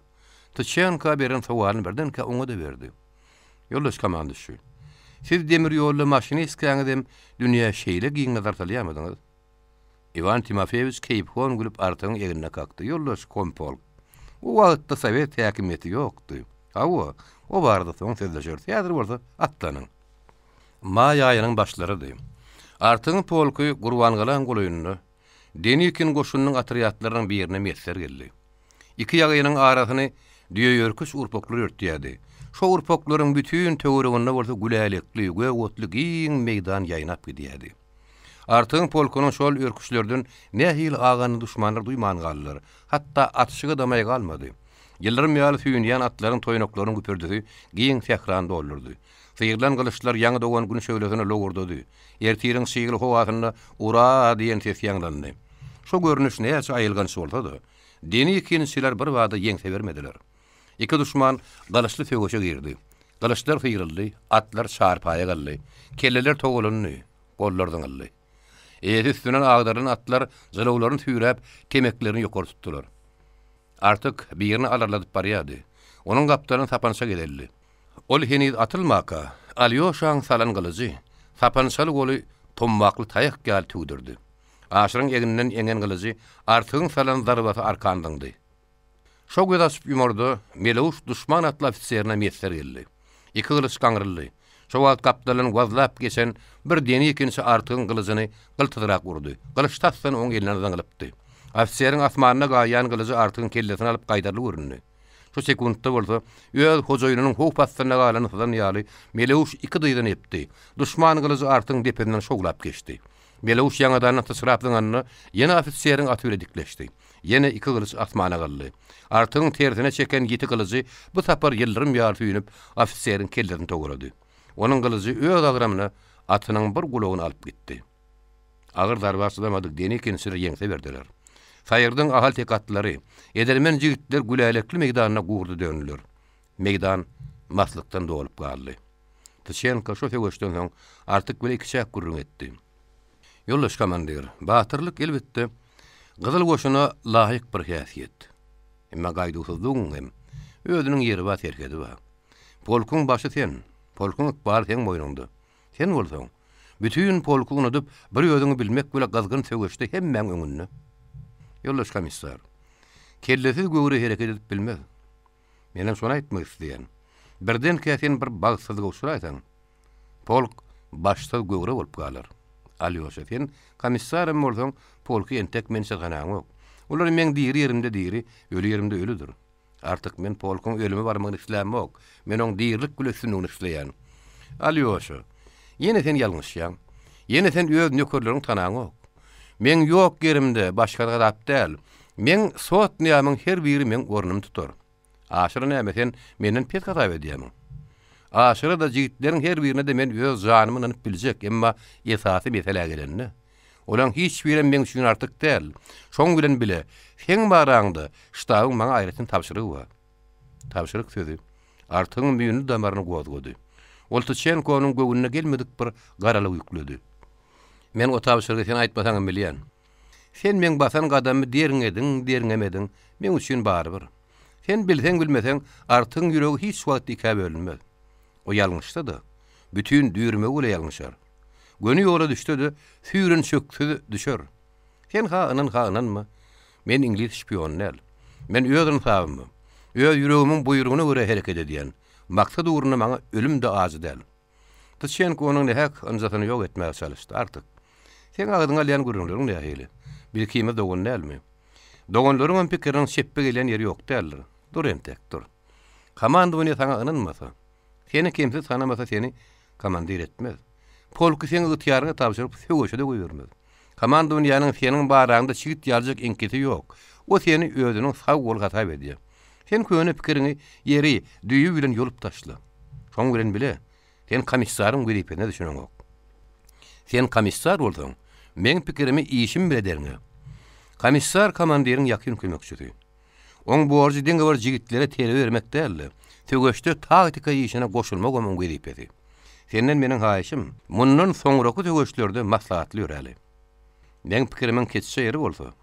Speaker 2: Tyçenka beren sowalyny birdenkä oňa-da berdi. Ýoldaş komanduşçy, siz demir ýolda maşinistkäňizem dünýä şeýle giň nazar salýarmydyňyz? Iwan Timofeýewiç keýpihon gülüp Artygyň egnine kakdy, Ýoldaş kompolk, o wagtda sowet häkimiýeti ýokdy. Hawa, o barada soň sözleşeris, häzir bolsa atlanyň. Maý aýynyň başlarydy. Artygyň polky Gurbangalaň golaýynda Denikin goşunynyň otrýadlarynyň birine miýesser geldi. Iki ýagynyň arasyny düýeýörküç urpaklar örtýärdi. Şo urpaklaryň bütin töwereginde bolsa gülälekli, gök otly giň meýdan ýaýnap gidýärdi. Artygyň polkunyň şol örküçlerden nähili aganyny duşmanlar duýman galdylar. Hatda atyşyga-da maý galmady. Ýyldyrym ýaly süýnýän atlaryň toýnaklarynyň güpürdisi giň sährany doldurdy. Syrylan gylyçlar ýaňy dogan gün şöhlesine lowurdady. Ertiriň çygly howasynda Ura! diýen ses ýaňlandy. Şo görnüş näçe aýylganç bolsa-da, Denikinçiler birbada ýeňse bermediler. Iki duşman gylyçly söweşe girdi. Gylyçlar syryldy, atlar çarpaýa galdy. Kelleler togalandy, gollar zyňyldy. Eýesi üstünden agdarylan atlar jylawlaryny süýräp, temeklerini ýokary tutdular. Artyk birini alarladyp barýardy. Onuň gapdalyna sapança gezeldi. Ol heniz atylmaka, Alýoşaň salan gylyjy, sapançaly goly tommakly taýak ýaly tüwdürdi. Aşyryň egninden eňen gylyjy Artygyň salan zarbasy arkan zyňdy. Şo göz açyp ýumarda Melewuş duşman atly ofiserine miýesser geldi. Iki gylyç gaňryldy. Şo wagt gapdaldan wazlap geçen bir denikinçi Artygyň gylyjyny gyltyzrak urdy. Gylyç tasdan oň elinden zyňylypdy. Ofiseriň asmanda gaýýan gylyjy Artygyň kellesini alyp gaýdarly göründi. Şu sekuntda bolsa, öz hojaýynynyň howp astynda galanyny syzan ýaly, Melewuş iki dyzyny epdi. Duşman gylyjy Artygyň depesinden şowlap geçdi. Melewuş ýaňadandan syçrap zyňanda, ýene ofiseriň aty bile dikleşdi. Ýene iki gylyç asmana galdy. Artygyň tersine çeken ýiti gylyjy bu sapar ýyldyrym ýaly süýnüp, ofiseriň kellesini togalady. Onuň gylyjy öz agramyna atynyň bir gulagyny alyp gitdi. Agyr zarba çydamadyk Denikinçiler ýeňse berdiler. Saýyrdyň ahal-teke atlary, edermen jigitler gülälekli meýdanda gurda döndüler. Meýdan maslykdan dolup galdy. Tyçenko şo söweşden soň Artyk bile ikiçäk gürrüň etdi. Ýoldaş komandir, batyrlyk elbetde Gyzyl Goşuna laýyk bir häsiýet. Emma gaýduwsyzlygyň hem özüniň ýeri bar, serhedi bar. Polkuň başy sen, polkuň ykbaly seň boýnuňda. Sen bolsaň, bütin polky unudyp, bir özüňi bilmek bile gyzgyn söweşde hemmäň öňünde. Ýoldaş komissar, kellesiz göwre hereket edip bilmez. Menem şony aýtmak isleýän. Birdenkä sen bir bagtsyzlyga uçraýsaň, polk başsyz göwre bolup galar. Alýoşa, sen komissaram bolsaň, polky entek men çyzganaňok. Olar meň diri ýerimde diri, öli ýerimde ölüdir. Artyk men polkuň ölüme barmagyny islämok. Men oň dirilik bile üstünligini isleýän. Alýoşa, ýene sen ýalňyşýaň. Ýene sen öz nökerleriňi tanaňok. Meň ýok ýerimde başga zat däl. Meň sotnýamyň her biri meň ornumy tutar. Aşyry näme, sen menden pes hasap edýärmiň? Aşyra-da, jigitleriň her birine-de men öz janymy ynanyp biljek, emma esasy meselä gelende, olaň hiç birem meň üçin artyk däl. Şoň bilen bile, seň baraňda ştabyň maňa aýratyn tabşyrygy bar. Tabşyryk sözi Artygyň müýnli damaryny gozgady. Ol Tyçenkonyň göwnüne gelmedik bir garalyk ýükledi. Men o tabşyrygy sen aýtmasaňam bilýän. Sen meň basan gadamymy derňediň, derňemediň, meň üçin barybir. Sen bilseň-bilmeseň, Artygyň ýüregi hiç wagt ikä bölünmez. O ýalňyşsa-da, bütin düýrmegi bile ýalňyşar. Göni ýola düşse-de, süýrençeksiz düşer. Sen ha ynan, ha ynanma, men iňlis şpiony däl. Men öz ynsabyma, öz ýüregimiň buýrugyna görä hereket edýän. Maksat ugrunda maňa ölüm-de ajy däl. Tyçenko onuň nähak ynjasyny ýok etmäge çalyşdy. Artyk. Seň agzyňa alýan gürrüňleriň nähili? Biz ikimiz dogan dälmi? Doganlaryňam pikiriniň çepbe gelýän ýeri ýok däldir. Dur entek, dur. Komandowaniýe saňa ynanmasa, seni kemsiz tanamasa seni komandir etmez. Polky seň ygtyýaryňa tabşyryp söweşe-de goýbermez. Komandowaniýäniň seniň baraňda çigit ýaljak iňkisi ýok. O seni özüniň sag goly hasap edýär. Sen köne pikiriňi ýeri, düýbi bilen ýolup taşla. Şoň bilen bile, sen komissaryň wezipesine düşüneňok. Sen komissar bolsaň, meň pikirimi işim bile derňe. Komissar komandiriň ýakyn kömekçisi. Oň borjy diňe bir jigitlere terbiýe bermek däl-de, söweşde taktika işine goşulmagam oň wezipesi. Senden meniň haýyşym, mundan soňraky söweşlerde maslahatly ýöräli. Meň pikirimiň keçje ýeri bolsa,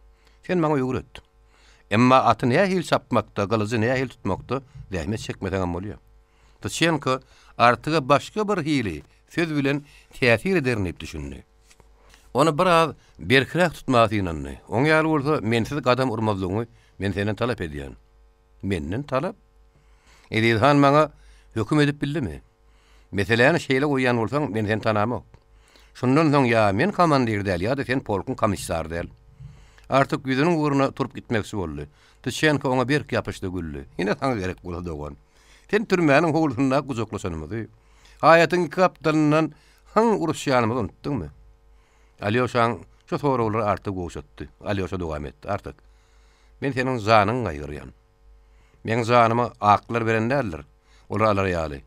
Speaker 2: sen maňa öwret. Emma aty nähili çapmakda, gylyjy nähili tutmakda zähmet çekmeseňem bolýar. Tyçenko Artyga başga bir hili söz bilen täsir ederin diýip düşündi. Ony biraz berkräk tutmaga synandy. Oň ýaly bolsa, mensiz gadam urmazlygyňy men senden talap edýän. Menden talap? Eziz han maňa höküm edip bildimi? Meseläni şeýle goýýan bolsaň, men seni tanamok. Şundan soň ýa men komandir däl, ýa-da sen polkuň komissary däl. Artyk ýüzüniň ugruna turup gitmekçi boldy. Tyçenko oňa berk ýapyşdy, güldi. Ine saňa gerek bolsa dogan. Sen türmäniň howlusynda gujaklaşanymyzy, haýatyň iki gapdalyndan hyň uruşýanymyzy unutdyňmy? Alýoşaň şu soraglary Artygy gowşatdy. Alýoşa dowam etdi, Artyk, men seniň janyňy gaýgyrýan. Meň janymy aklar beren däldir, olar alar ýaly.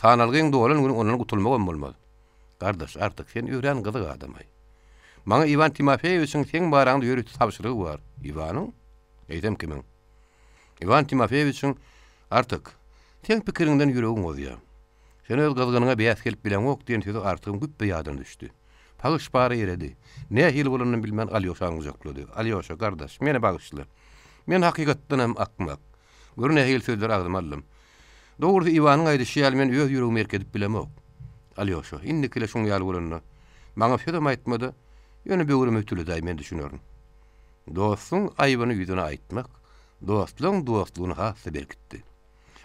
Speaker 2: Sanalgyň dolan güni ondan gutulmagam bolmaz. Gardaş, Artyk, sen örän gyzyk adam-aý. Maňa Iwan Timofeýewiçiň seň baraňda ýörite tabşyrygy bar. Iwanyň? Eýsem kimiň? Iwan Timofeýewiçiň, Artyk, seň pikiriňden ýüregim gozýar. Sen öz gyzgynyňa bäs gelip bileňok diýen sözi Artygyň güpbe ýadyna düşdi. Pagyş para eredi. Nähili bolanyny bilmän Alýoşany gujaklady. Alýoşa, gardaş, meni bagyşla. Men hakykatdanam akmak. Gör nähili sözleri agzyma aldym. Dogrusy Iwanyň aýdyşy ýaly men öz ýüregimi erk edip bilemok. Alýoşa, indikile şuň ýaly bolanda, maňa sözem aýtma-da, ýöne böwrüme ütüledäý, men düşünerin. Dostuň aýbyny ýüzüne aýtmak, dostlaň dostlugyny has-da berkitdi.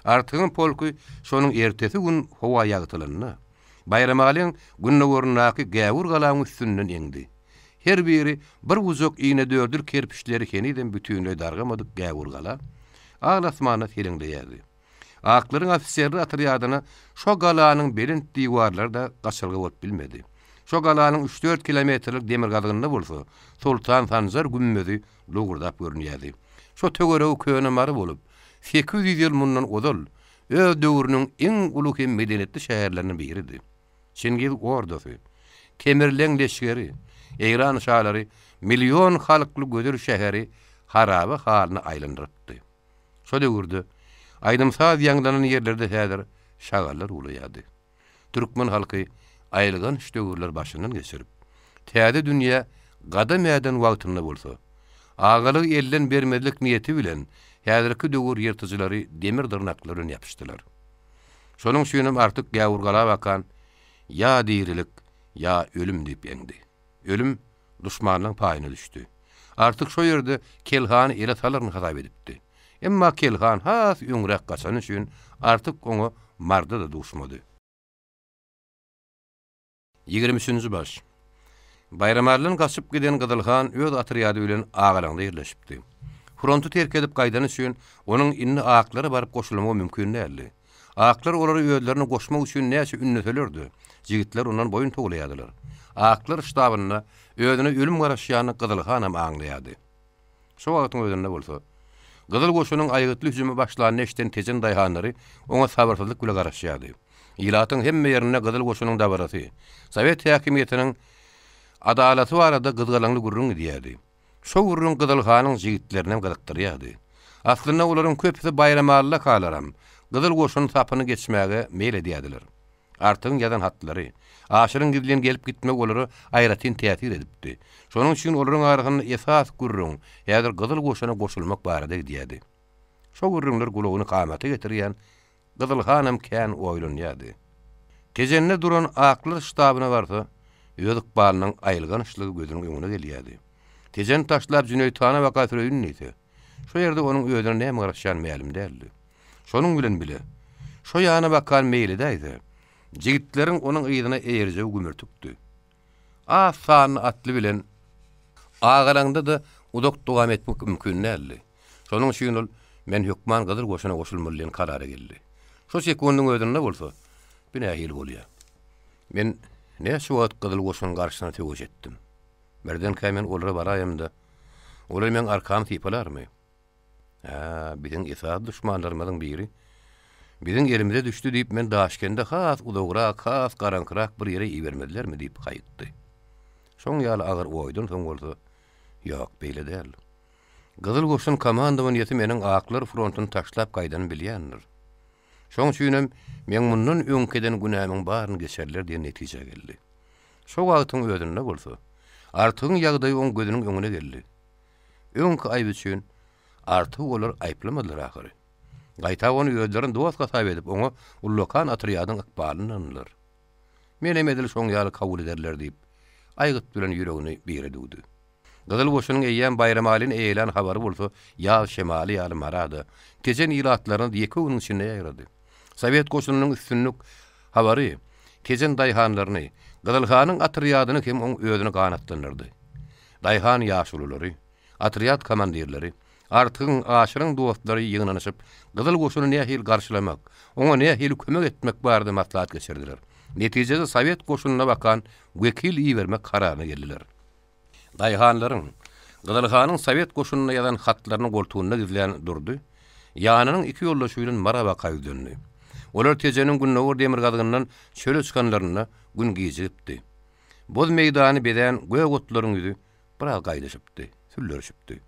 Speaker 2: Artygyň polky şonuň ertesi gün howa ýagtylanda, Baýramalyň gündogaryndaky Gäwür galaň üstünden eňdi. Her biri bir gujak inedördül kerpiçleri henizem bütinleý dargamadyk Gäwür gala al asmanda seleňleýärdi. Aklaryň ofiserler otrýadyna şo galanyň belent diwarlary-da gaçalga bolup bilmedi. Şo galanyň üç-dört kilometrlik demirgazygynda bolsa Soltan Sanjar gümmezi lowurdap görünýärdi. Şo töweregi köne Mary bolup, 800 ýyl mundan ozal öz döwrüniň iň uly hem medeniýetli şäherleriniň biridi. Çingiz ordasy, Temirleň leşgeri, Eýran şalary million halkly gözel şäheri haraba halyna aýlandyrypdy. Şo döwürde aýdym-saz ýaňlanan ýerlerde häzir şagallar uwlaýardy. Türkmen halky aýylganç döwürleri başyndan geçirip, täze dünýä gadam äden wagtynda bolsa, agalygy elden bermezlik niýeti bilen häzirki döwür ýyrtyjylary demir dyrnaklar bilen ýapyşdylar. Şonuň üçinem Artyk Gäwürgala bakan Ýa dirilik, ýa ölüm diýip eňdi. Ölüm duşmanyň paýyna düşdi. Artyk şo ýerde Kelhany ele salaryn hasap edipdi. Emma Kelhan has öňräk gaçany üçin Artyk oňa Marda-da duşmady. Ýigrimi üçünji baş. Baýramalydan gaçyp giden Gyzyl han öz otrýady bilen Agalaňda ýerleşipdi. Fronty terk edip gaýdany üçin onuň indi aklara baryp goşulmagy mümkin däldi. Aklar olary özlerine goşmak üçin näçe ündeseler-de, jigitler ondan boýun towlaýardylar. Aklar ştabynda özüne ölüm garaşýanyny Gyzyl hanam aňlaýardy. Şo wagtyň özünde bolsa, Gyzyl goşunyň aýgytly hüjümi başlanyny eşiden Tejen daýhanlary oňa sabyrsyzlyk bile garaşýardy. Ilatyň hemme ýerinde Gyzyl goşunyň dabarasy, sowet häkimiýetiniň adalaty barada gyzgalaňly gürrüň gidýärdi. Şo gürrüň Gyzyl hanyň jigitlerinem gyzykdyrýardy. Aslynda olaryň köpüsi Baýramalla kalaram, Gyzyl goşun sapyny geçmäge meýil edýärdiler. Artygyň ýazan hatlary, Aşyryň gizlin gelip gitmegi olara aýratyn täsir edipdi. Şonuň üçin olaryň arasynda esas gürrüň häzir Gyzyl goşuna goşulmak barada gidýärdi. Şo gürrüňler gulagyny kamata getirýän Gyzyl hanam kän oýlanýardy. Tejende duran aklar ştabyna barsa, öz ykbalynyň aýylgançlygy gözüniň öňüne gelýärdi. Tejeni taşlap Jüneýit hana baka süreýin diýse, şo ýerde onuň özüne näme garaşýany mälim däldi. Şonuň bilen bile, şo ýana bakan meýil edäýse, jigitleriň onuň yzyna eýerjegi gümürtikdi. Az sanly atly bilen agalaňda-da uzak dowam etmek mümkin däldi. Şonuň üçin ol, Men hökman Gyzyl goşuna goşulmaly diýen karara geldi. Şo sekundyň özünde bolsa, Bu nähili bolýar? Men näçe wagt Gyzyl goşunyň garşysyna söweş etdim. Birdenkä men olara baraýamda, olar meň arkamy sypalarmy? Hä, biziň esasy duşmanlarymyzyň biri biziň elimize düşdi diýip, men Daşkende has uzagrak, has garaňkyrak bir ýere ibermezlermi diýip haýykdy. Şoň ýaly agyr oýdan soň bolsa, Ýok, beýle däl. Gyzyl goşun komandowaniýesi meniň Aklar frontuny taşlap gaýdanymy bilýändir. Şoň üçinem meň mundan öňki eden günämiň baryny geçerler diýen netijä geldi. Şo wagtyň özünde bolsa, Artygyň ýagdaýy oň gözüniň öňüne geldi. Öňki aýby üçin Artygy olar aýyplamadylar ahyry. Gaýta ony özlerine dost hasap edip, oňa ullakan otrýadyň ykbalyny ynandylar. Menem edil şoň ýaly kabul ederler diýip, aýgyt bilen ýüregini bire düwdi. Gyzyl goşunyň eýýäm Baýramalyny eýelän habary bolsa ýaz şemaly ýaly Marada, Tejen ilatlaryna ýeke günüň içinde ýaýrady. Sowet goşunynyň üstünlik habary Tejen daýhanlaryny, Gyzyl hanyň otrýadyny hem oň özüni ganatlandyrdy. Daýhan ýaşululary, otrýad komandirleri, Artygyň, Aşyryň dostlary ýygnanyşyp, Gyzyl goşuny nähili garşylamak, oňa nähili kömek etmek barada maslahat geçirdiler. Netijede sowet goşunyna bakan wekil ibermek kararyna geldiler. Daýhanlaryň, Gyzyl hanyň sowet goşunyna ýazan hatlaryny goltugynda gizlän Durdy, ýanynyň iki ýoldaşy bilen Mara baka ýüzlendi. Olar Tejeniň gündogar-demirgazygyndan çöle çykanlarynda gün gijigipdi. Boz meýdany bezän gök otlaryň ýüzi biraz gaýdyşypdy, süllerişipdi.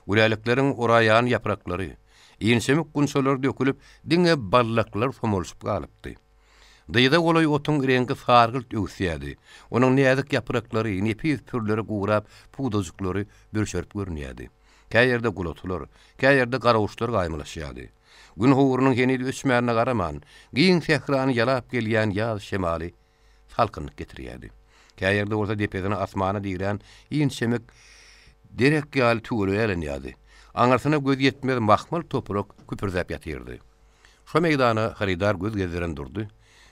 Speaker 2: Gülälekleriň oraýan ýapraklary, inçemik gunçalary dökülip, diňe ballaklar somalyşyp galypdy. Dyza golaý otuň reňki sargylt öwüsýärdi. Onuň näzik ýapraklary, nepis pürleri gurap, pudajyklary bürşerip görünýärdi. Kä ýerde gulatylar, kä ýerde garaguşlar gaýmalaşýardy. Gün howrunyň heniz öçmänine garaman, giň sährany ýalap gelýän ýaz şemaly salkynlyk getirýärdi. Kä ýerde bolsa depesini asmana dirän inçemik derek ýaly tüwelek älenýärdi. Aňyrsyna göz ýetmez mahmal toprak küpürdäp ýatyrdy. Şo meýdana hyrydar göz gezdiren Durdy,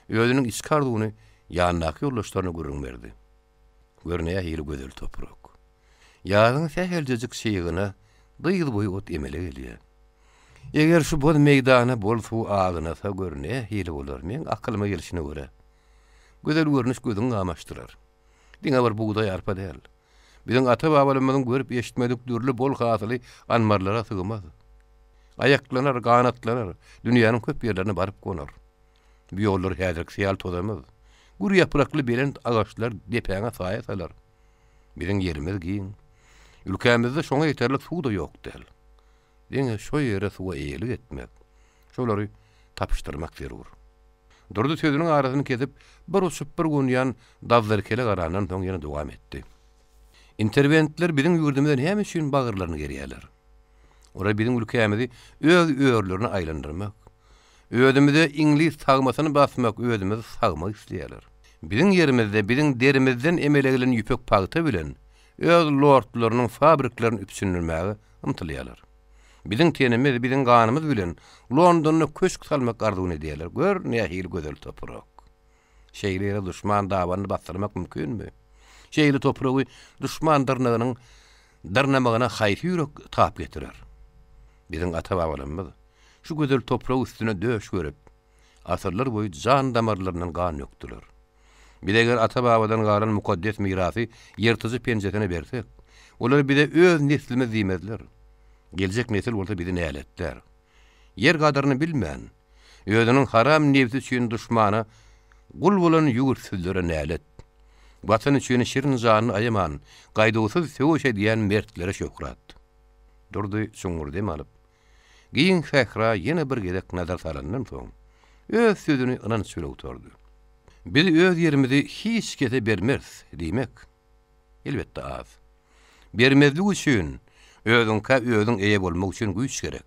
Speaker 2: özüniň içki arzuwyny ýanyndaky ýoldaşlaryna gürrüň berdi. Gör nähili gözel toprak. Ýazyň säheljejik çygyna dyz boýy ot emele gelýär. Eger şu boz meýdana bol suw agynasa gör nähili bolar, meň akylyma gelşine görä, gözel görnüş gözüňi gamaşdyrar. Diňe bir bugdaý-arpa däl. Biziň ata-babalarymyzyň görüp-eşitmedik dürli bol hasyly anbarlara sygmaz. Aýaklanar, ganatlanar, dünýäniň köp ýerlerine baryp gonar. Bu ýollar häzirkisi ýaly tozamaz. Gür ýaprakly belent agaçlar depäňe saýa salar. Biziň ýerimiz giň. Ülkämizde şoňa ýeterlik suw-da ýok däl. Diňe şo ýere suwa eýelik etmek, şolary tapyşdyrmak zerur. Durdy sözüniň arasyny kesip, bir uçup bir gonýan Dazzarkele garandan soň ýene dowam etdi. Interwentler biziň ýurdumyza näme üçin bagyrlaryny gerýärler? Olar biziň ülkämizi öz örlerine aýlandyrmak, özümize iňlis tagmasyny basmak, özümizi sagmak isleýärler. Biziň ýerimizde biziň derimizden emele gelen ýüpek pagta bilen öz lordlarynyň fabriklerini üpjündirmäge ymtylýarlar. Biziň tenimiz, biziň ganymyz bilen Londonda köşk salmak arzuwyny edýärler. Gör, nähili gözel toprak! Şeýle ýere duşman dabanyny basdyrmak mümkinmi? Şeýle topragy duşman dyrnagynyň dyrnamagyna haýsy ýürek tap getirer? Biziň ata-babalarymyz şu gözel toprak üstüne döş gerip, asyrlar boýy jan damarlaryndan gan dökdüler. Biz eger ata-babadan galan mukaddes mirasy ýyrtyjy penjesine bersek, olar bize öz neslimiz diýmezler. Geljek nesil bolsa bizi näletlär. Ýer gadyryny bilmän, özüniň haram nebsi üçin duşmana gul bolan ýurtsuzlara nälet. Watan üçin şirin janyny aýaman, gaýduwsyz söweş edýän mertlere şöhrat. Durdy çuňňur dem alyp, giň sähra ýene bir gezek nazar salandan soň, öz sözüni ynanç bile gutardy. Biz öz ýerimizi hiç kese bermeris diýmek, elbetde, az. Bermezlik üçin, özüňkä özüň eýe bolmak üçin güýç gerek.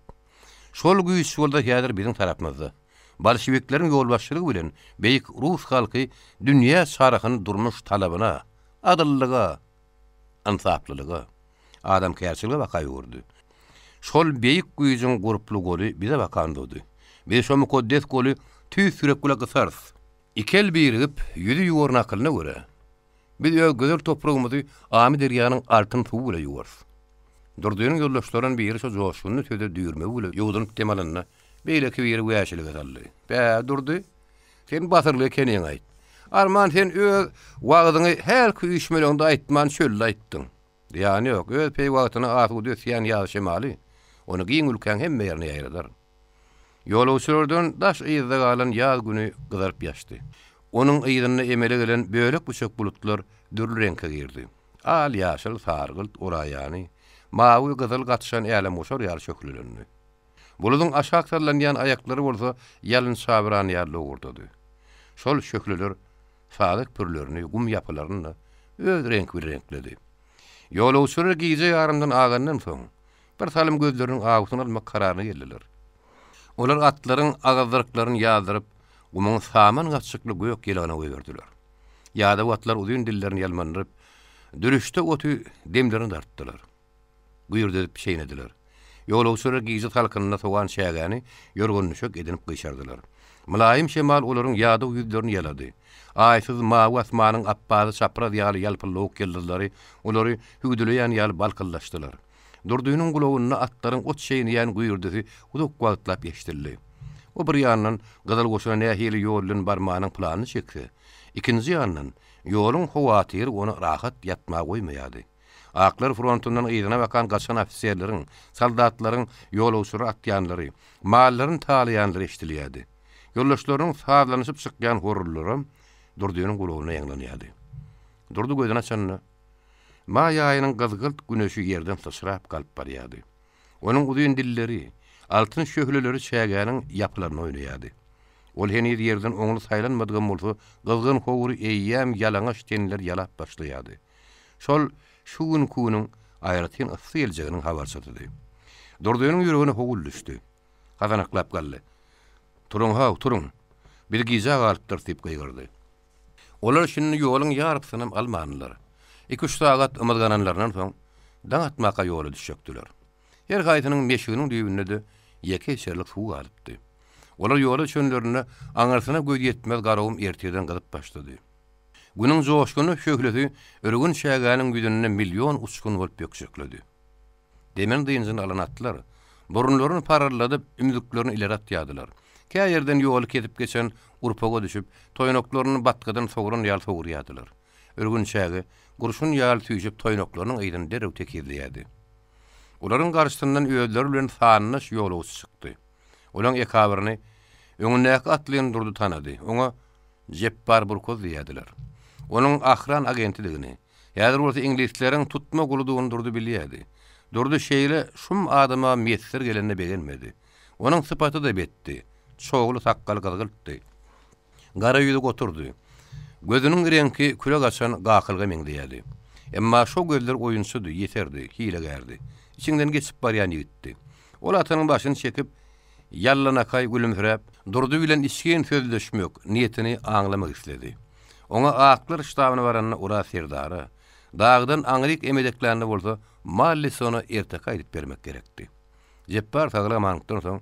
Speaker 2: Şol güýç bolsa häzir biziň tarapymyzda. Bolşewikleriň ýolbaşçylygy bilen beýik rus halky dünýä çarhyny durmuş talabyna, adyllyga, ynsaplylyga, adamkärçilige baka öwürdi. Şol beýik güýjüň gurply goly bize bakan durdy. Biz şo mukaddes goly tüýs ýürek bile gysarys. Iki el birigip, ýüzi ýuwaryn akylyna görä, biz öz gözel topragymyzy Amyderýanyň altyn suwy bile ýuwarys. Durdynyň ýoldaşlaryndan biri şo joşgunly söze düýrmegi bile ýuwdunyp dem alanda, beýleki biri wäşilige saldy. Bä, Durdy, sen batyrly ekeniň-aýt. Arman sen öz wagzyňy hälki üýşmeleňde aýtman çölde aýtdyň. Zyýany ýok, öz peýwagtyna asuda ösýän ýaz şemaly ony giň ülkäň hemme ýerine ýaýradar. Ýolagçylardan daş yzda galan ýaz güni gyzaryp ýaşdy. Onuň yzynda emele gelen bölek-büçek bulutlar dürli reňke girdi. Al-ýaşyl, sargylt, oraýany, mawy, gyzyl gatyşan älemgoşar ýaly şöhlelendi. Buludyň aşak sallanýan aýaklary bolsa ýalyn çabran ýaly lowurdady. Şol şöhleler sazak pürlerini, gum ýapylaryny-da öz reňki bilen reňkledi. Ýolagçylar gije ýarymdan agandan soň, bir salym gözleriniň awusyny almak kararyna geldiler. Olar atlaryň agyzdyryklaryny ýazdyryp, gumuň saman gaçjykly gök ýylagyna goýberdiler. Ýadaw atlar uzyn dillerini ýalmandyryp, dürüşde oty demlerine dartdylar. Güýrdedip çeýnediler. Ýolagçylar gije salkynynda sowan çägäni ýorgan-düşek edinip gyşardylar. Mylaýym şemal olaryň ýadaw ýüzlerini ýalady. Aýsyz mawy asmanyň apbazy çapraz ýaly ýalpyldawuk ýyldyzlary olary hüwdüleýän ýaly balkyldaşdylar. Durdynyň gulagynda atlaryň ot çeýneýän güýrdüsi uzak wagtlap eşidildi. O bir ýandan Gyzyl goşuna nähili ýol bilen barmanyň planyny çekse, ikinji ýandan ýoluň howatyry ony rahat ýatmaga goýmaýardy. Aklar frontundan yzyna bakan gaçan ofiserleriň, soldatlaryň ýolagçylary atýanlary, mallaryny talaýanlary eşidilýärdi. Ýoldaşlarynyň sazlanyşyp çykýan horrullaram Durdynyň gulagyna ýaňlanýardy. Durdy gözüni açanda, maý aýynyň gyzgylt güneşi ýerden syçrap galyp barýardy. Onuň uzyn dilleri, altyn şöhleleri çägäniň ýapylarynda oýnaýardy. Ol heniz ýerden oňly saýlanmadygam bolsa, gyzgyn howry eýýäm ýalaňaç tenleri ýalap başlaýardy. Şol şu günki günüň aýratyn yssy geljeginiň habarçysydy. Durdynyň ýüregine howul düşdi. Hasanaklap galdy. Turuň-haw, turuň! Biz gijä galypdyrys diýip gygyrdy. Olar şindi ýoluň ýarpysynam almandylar. Iki-üç sagat ymyzgananlaryndan soň, daň atmaka ýola düşjekdiler. Her haýsynyň meşiginiň düýbünde-de ýeke içerlik suw galypdy. Olar ýola düşenlerinde aňyrsyna göz ýetmez Garagum ertirden gyzyp başlady. Günüň joşgunly şöhlesi ürgün çägäniň ýüzünde million uçgun bolup bökjekledi. Demin dynjyny alan atlar, burunlaryny paryrladyp, ümzüklerini ileri atýardylar. Kä ýerden ýoly kesip geçen urpaga düşüp, toýnaklaryny batgadan sogran ýaly sogurýardylar. Ürgün çäge, gurşun ýaly süýşüp toýnaklarynyň yzyny derrew tekizleýärdi. Olaryň garşysyndan özleri bilen sandaş ýolagçy çykdy. Olaň ekabyryny öňündäki atlyny Durdy tanady. Oňa Jepbar Burkoz diýýärdiler. Onuň ahran agentidigini, häzir bolsa iňlisleriň tutma guludygyny Durdy bilýärdi. Durdy şeýle şum adama miýesser gelenine begenmedi. Onuň sypaty-da betdi. Çogly sakgaly gyzgyltdy. Gara ýüzi goturdy. Gözüniň reňki küle gaçan gakylga meňzeýärdi. Emma şo gözler oýunçydy, ýeserdi, hilegärdi. Içiňden geçip barýan ýigitdi. Ol atynyň başyny çekip, ýallanakaý gülümsiräp, Durdy bilen içgin sözleşmek niýetini aňlamak isledi. Oňa Aklar ştabyna baranda Oraz serdara, dagdan aňryk emedeklände bolsa Mallisona erteki aýdyp bermek gerekdi. Jepbar saglyk-amanlykdan soň,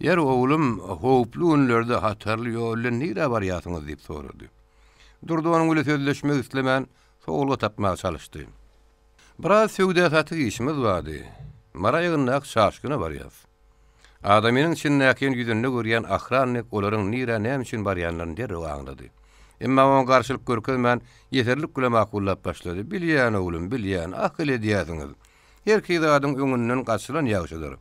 Speaker 2: Ýer, oglum, howply günlerde hatarly ýol bilen nirä barýarsyňyz? diýip sorady. Durdy onuň bile sözleşmek islemän, sowalga tapmaga çalyşdy. Biraz söwda-satyk işimiz bardy. Mara ýygyndaky çaşgyna barýas. Adamynyň içindäkini ýüzünde görýän ahrannik olaryň nirä näme üçin barýanlaryny derrew aňlady. Emma oňa garşylyk görkezmän, ýeserlik bile makullap başlady, Bilýän, oglum, bilýän, akyl edýärsiňiz. Herki zadyň öňünden gaçylan ýagşydyr.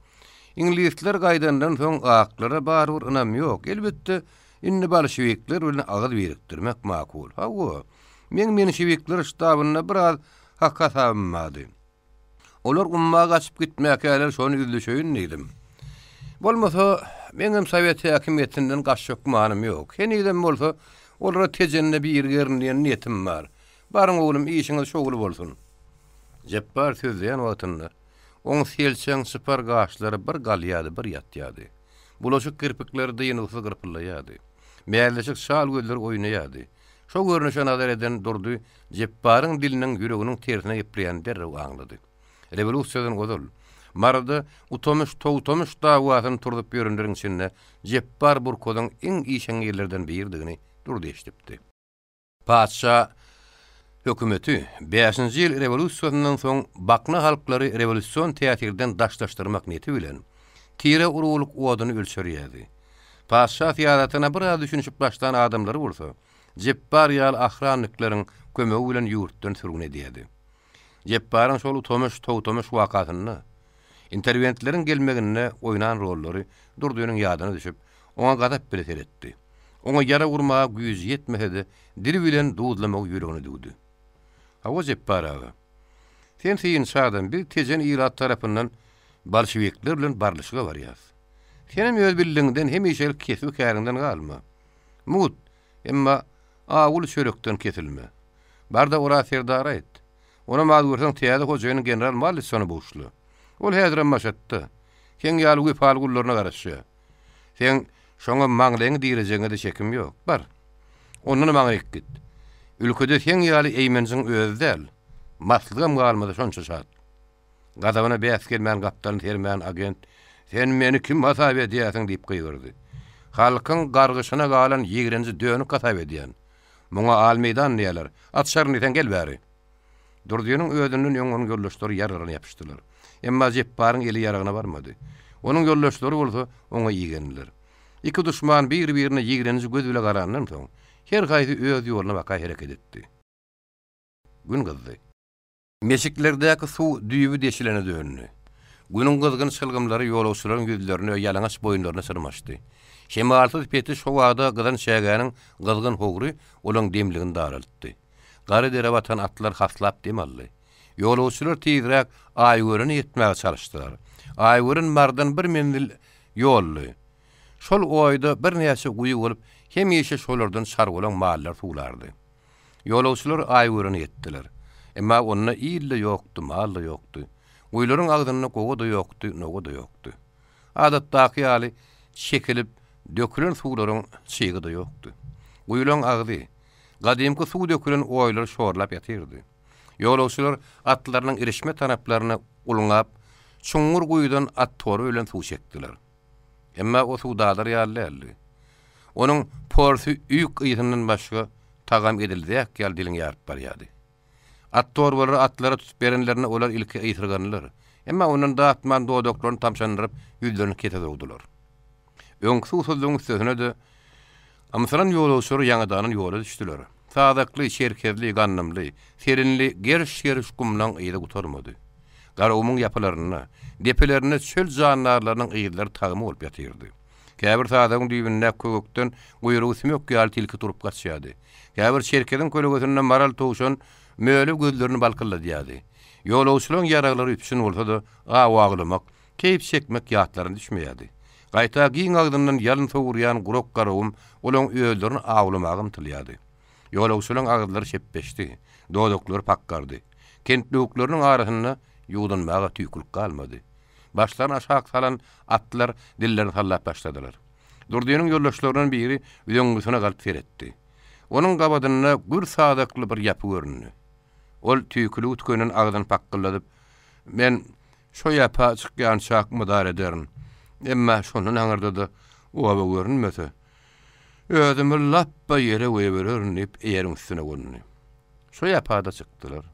Speaker 2: Iňlisler gaýdandan soň aklara barybir ynam ýok. Elbetde, indi bolşewikler bilen agyz birikdirmek makul. Hawa, meň menşewikler ştabynda biraz hak-hasabym bardy. Olar umma gaçyp gitmäkäler şony üzlüşeýin diýdim. Bolmasa, meňem sowet häkimiýetinden gaçjak gümanym ýok. Henizem bolsa, olara Tejende birigerin diýen niýetim bar. Baryň oglum, işiňiz şowly bolsun. Jepbar sözleýän wagtynda, oň selçeň çypar gaşlary bir galýardy, bir ýatýardy. Bulaşyk kirpikleri dynuwsyz gyrpyldaýardy. Mäzleşik çal gözleri oýnaýardy. Şo görnüşe nazar eden Durdy Jepbaryň diliniň ýüreginiň tersine gepleýänini derrew aňlady. Rewolýusiýadan ozal, Maryda Utamyş-Togtamyş dawasyny turzup ýörenleriň içinde Jepbar Burkazyň iň işeňňirlerden biridigini Durdy eşidipdi. Patyşa hökümeti bäşinji ýyl rewolýusiýasyndan soň bakna halklary rewolýusion täsirden daşlaşdyrmak niýeti bilen, tire-uruglyk oduny ölçerýärdi. Patyşa syýasatyna biraz düşünişip başlan adamlary bolsa, Jepbar ýaly ahrannikleriň kömegi bilen ýurtdan sürgün edýärdi. Jepbaryň şol Utamyş-Togtamyş wakasynda interwentleriň gelmeginde oýnan rollary Durdynyň ýadyna düşüp, oňa gazap bile seretdi. Oňa ýara urmaga güýji ýetmese-de, dili bilen duzlamagy ýüregine düwdi. Hawa, Jepbar aga. Sen synçy adam, biz Tejen ilaty tarapyndan bolşewikler bilen barlyşyga barýas. Senem öz bildigiňden, hemişelik kesbi-käriňden galma. Mugt, emma awuly çörekden kesilme. Bar-da Oraz serdara aýt. Onam az görseň täze hojaýynyň general Mallissony buşla. Ol häzirem Maşatda. Seň ýaly wepaly gullaryna garaşýar. Seň şoňa maňlaýyňy direjegiňe-de şekim ýok. Bar. Ondanam aňryk git. Ülkede seň ýaly eýmenjiň özi däl, maslygam galmasa şonça şat. Gazabyna bäs gelmän gapdalyny sermän agent, Sen meni kim hasap edýärsiň diýip gygyrdy. Halkyň gargyşyna galan ýigrenji dönük hasap edýän. Muňa al meýdan diýerler. At çaryn diýseň gel bäri. Durdynyň özünden öň onuň ýoldaşlary ýaralaryna ýapyşdylar. Emma Jepbaryň eli ýaragyna barmady. Onuň ýoldaşlary bolsa oňa igendiler. Iki duşman bir-birine ýigrenji göz bile garandan soň, her haýsy öz ýoluna baka hereket etdi. Gün gyzdy. Meşiklerdäki suw düýbi deşilene döndi. Günüň gyzgyn çylgymlary ýolagçylaryň ýüzlerine, ýalaňaç boýunlaryna çyrmaşdy. Şemalsyz petiş howada gyzan çägäniň gyzgyn howry olaň demligini daraltdy. Gara dere batan atlar haslap dem aldy. Ýolagçylar tizräk Aýgörene ýetmäge çalyşdylar. Aýgören Marydan bir menzil ýoldy. Şol oýda birnäçe guýy bolup, hemişe şolardan çarwalaň mallar suwlardy. Ýolagçylar Aýgörene ýetdiler. Emma onda il-de ýokdy, mal-da ýokdy. Guýularyň agzynda gowa-da ýokdy, nowa-da ýokdy. Adatdaky ýaly, çekilip, dökülen suwlaryň çygy-da ýokdy. Guýulaň agzy, gadymky suw dökülen oýlar şorlap ýatyrdy. Ýolagçylar atlarynyň irişme tanaplaryna ulňap, çuňňur guýudan at torba bilen suw çekdiler. Emma o suw dadar ýaly däldi. Onuň porsy üýk ysyndan başga tagam edil zäk ýaly diliňi ýaryp barýardy. At torbalary atlara tutup berenlerinde olar ilki ysyrgandylar. Emma ondan datman dodaklaryny tamşandyryp, ýüzlerini kese sowdular. Öňki suwsuzlygyň üstesine-de, ymsyran ýolagçylar ýaňadandan ýola düşdüler. Sazakly, çerkezli, gandymly, serinli geriş-geriş gumlaň yzy gutarmady. Garagumuň ýapylarynda, depelerinde çöl jandarlarynyň yzlary tagma bolup ýatyrdy. Käbir sazagyň düýbündäki köwekden guýrugy sümek ýaly tilki turup gaçýardy. Käbir çerkeziň kölegesinde maral towşan möle gözlerini balkylladýardy. Ýolagçylaryň ýaraglary üpjün bolsa-da, aw awlamak, keýp çekmek ýatlaryna düşmeýärdi. Gaýta giň agzyndan ýalyn sowurýan gurak Garagum olaň özlerini awlamaga ymtylýardy. Ýolagçylaryň agyzlary şepbeşdi, dodaklary pakgardy. Kentlewükleriniň arasynda ýuwdunmaga tüýkülik galmady. Başlaryny aşak salan atlar dillerini sallap başladylar. Durdynyň ýoldaşlaryndan biri üzeňňisine galyp seretdi. Onuň gabadynda gür sazakly bir ýapy göründi. Ol tüýküligi tükenen agzyny pakgyldadyp, Men şo ýapa çykýançak mydar ederin. Emma şondan aňyrda-da oba görünmese, özümi lapba ýere goýbererin diýip, eýeriň üstüne gondy. Şo ýapa-da çykdylar.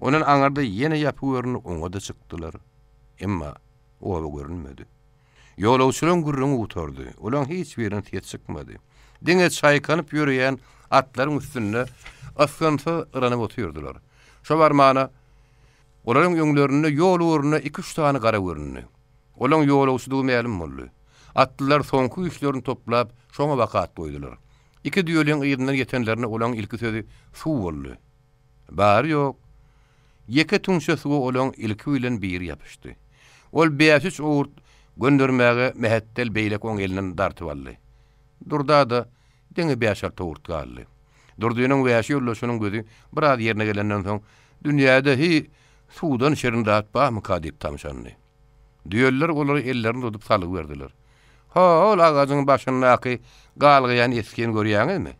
Speaker 2: Ondan aňyrda ýene ýapy göründi, oňa-da çykdylar. Emma oba görünmedi. Ýolagçylaryň gürrüňi gutardy. Olaryň hiç birinden ses çykmady. Diňe çaýkanyp ýöreýän atlaryň üstünde ysgynsyz yranyp otyrdylar. Şo barmana. Olaryň öňlerinde ýol ugrunda iki-üç sany gara göründi. Olaň ýolagçydygy mälim boldy. Atlylar soňky güýçlerini toplap, şoňa baka at goýdular. Iki düýeliň yzyndan ýetenlerinde olaň ilki sözi suw boldy. Bary-ýok, ýeke tüňçe suwa olaň ilki bilen biri ýapyşdy. Ol bäş-üç owurt göndermäge mähetdel beýleki oň elinden dartyp aldy. Durda-da diňe bäş-alty owurt galdy. Durdynyň wäşi ýoldaşynyň gözi biraz ýerine gelenden soň, Dünýäde hi suwdan şirin zat barmyka diýip tamşandy. Düýeliler olara ellerini uzadyp salgy berdiler. Ho-ol agajyň başyndaky galgaýan esgini görýäňizmi?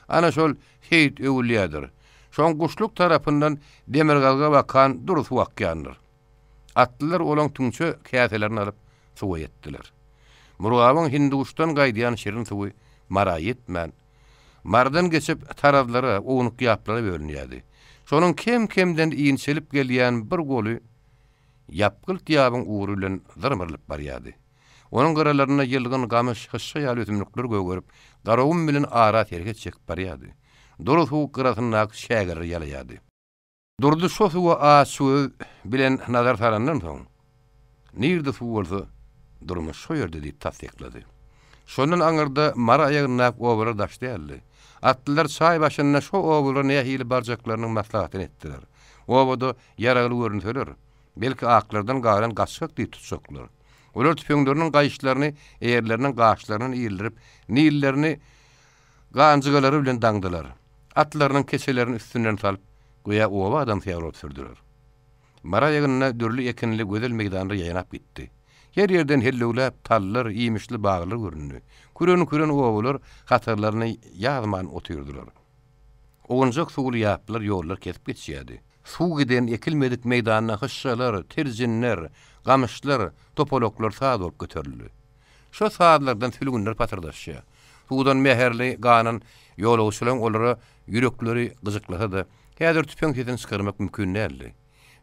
Speaker 2: Ana şol Seýit öwülýädir. Şoň guşluk tarapyndan demirgazyga bakan dury suw akýandyr. Atlylar olaň tüňçe käselerini alyp, suwa ýetdiler. Murgabyň Hinduguşdan gaýdýan şirin suwy Mara ýetmän, Marydan geçip tarazlara, ownuk ýaplara bölünýärdi. Şonuň kem-kemden inçelip gelýän bir goly ýapgylt ýabyň ugry bilen zyrmyrylyp barýardy. Onuň gyralarynda ýylgyn, gamyş, hyşşa ýaly ösümlikler gögerip, Garagum bilen ara serhet çekip barýardy. Dury suw gyrasyndaky şägerleri ýalaýardy. Durdy şo suwa açgöz bilen nazar salandan soň, Nirde suw bolsa, durmuş şo ýerde diýip tassyklady. Şondan aňyrda Mary aýagyndaky obalar daş däldi. Atlylar çaý başynda şo obalara nähili barjaklarynyň maslahatyny etdiler. Obada ýaragly görünseler, belki aklardan galan gaçgak diýip tutjaklar. Olar tüpeňleriniň gaýyşlaryny eýerleriniň gaşlaryndan ildirip, nillerini ganjygalary bilen daňdylar. Atlarynyň keçelerini üstünden salyp, göýä oba adamsy ýaly bolup sürdüler. Mary aýagynda dürli ekinli gözel meýdanlar ýaýnap gitdi. Her ýerden hellewläp tallar, iýmişli baglar göründi. Küren-küren obalar hatarlaryny ýazman otyrdylar. Owunjak suwly ýaplar ýollar kesip geçýärdi. Suw giden ekilmedik meýdanda hyşşalar, terjinler, gamyşlar, topalaklar saz bolup göterildi. Şo sazlardan sülgünler pasyrdaşýar. Suwdan mähirli ganan ýolagçylaryň olara ýürekleri gyjyklasa-da, häzir tüpeň sesini çykarmak mümkin däldi.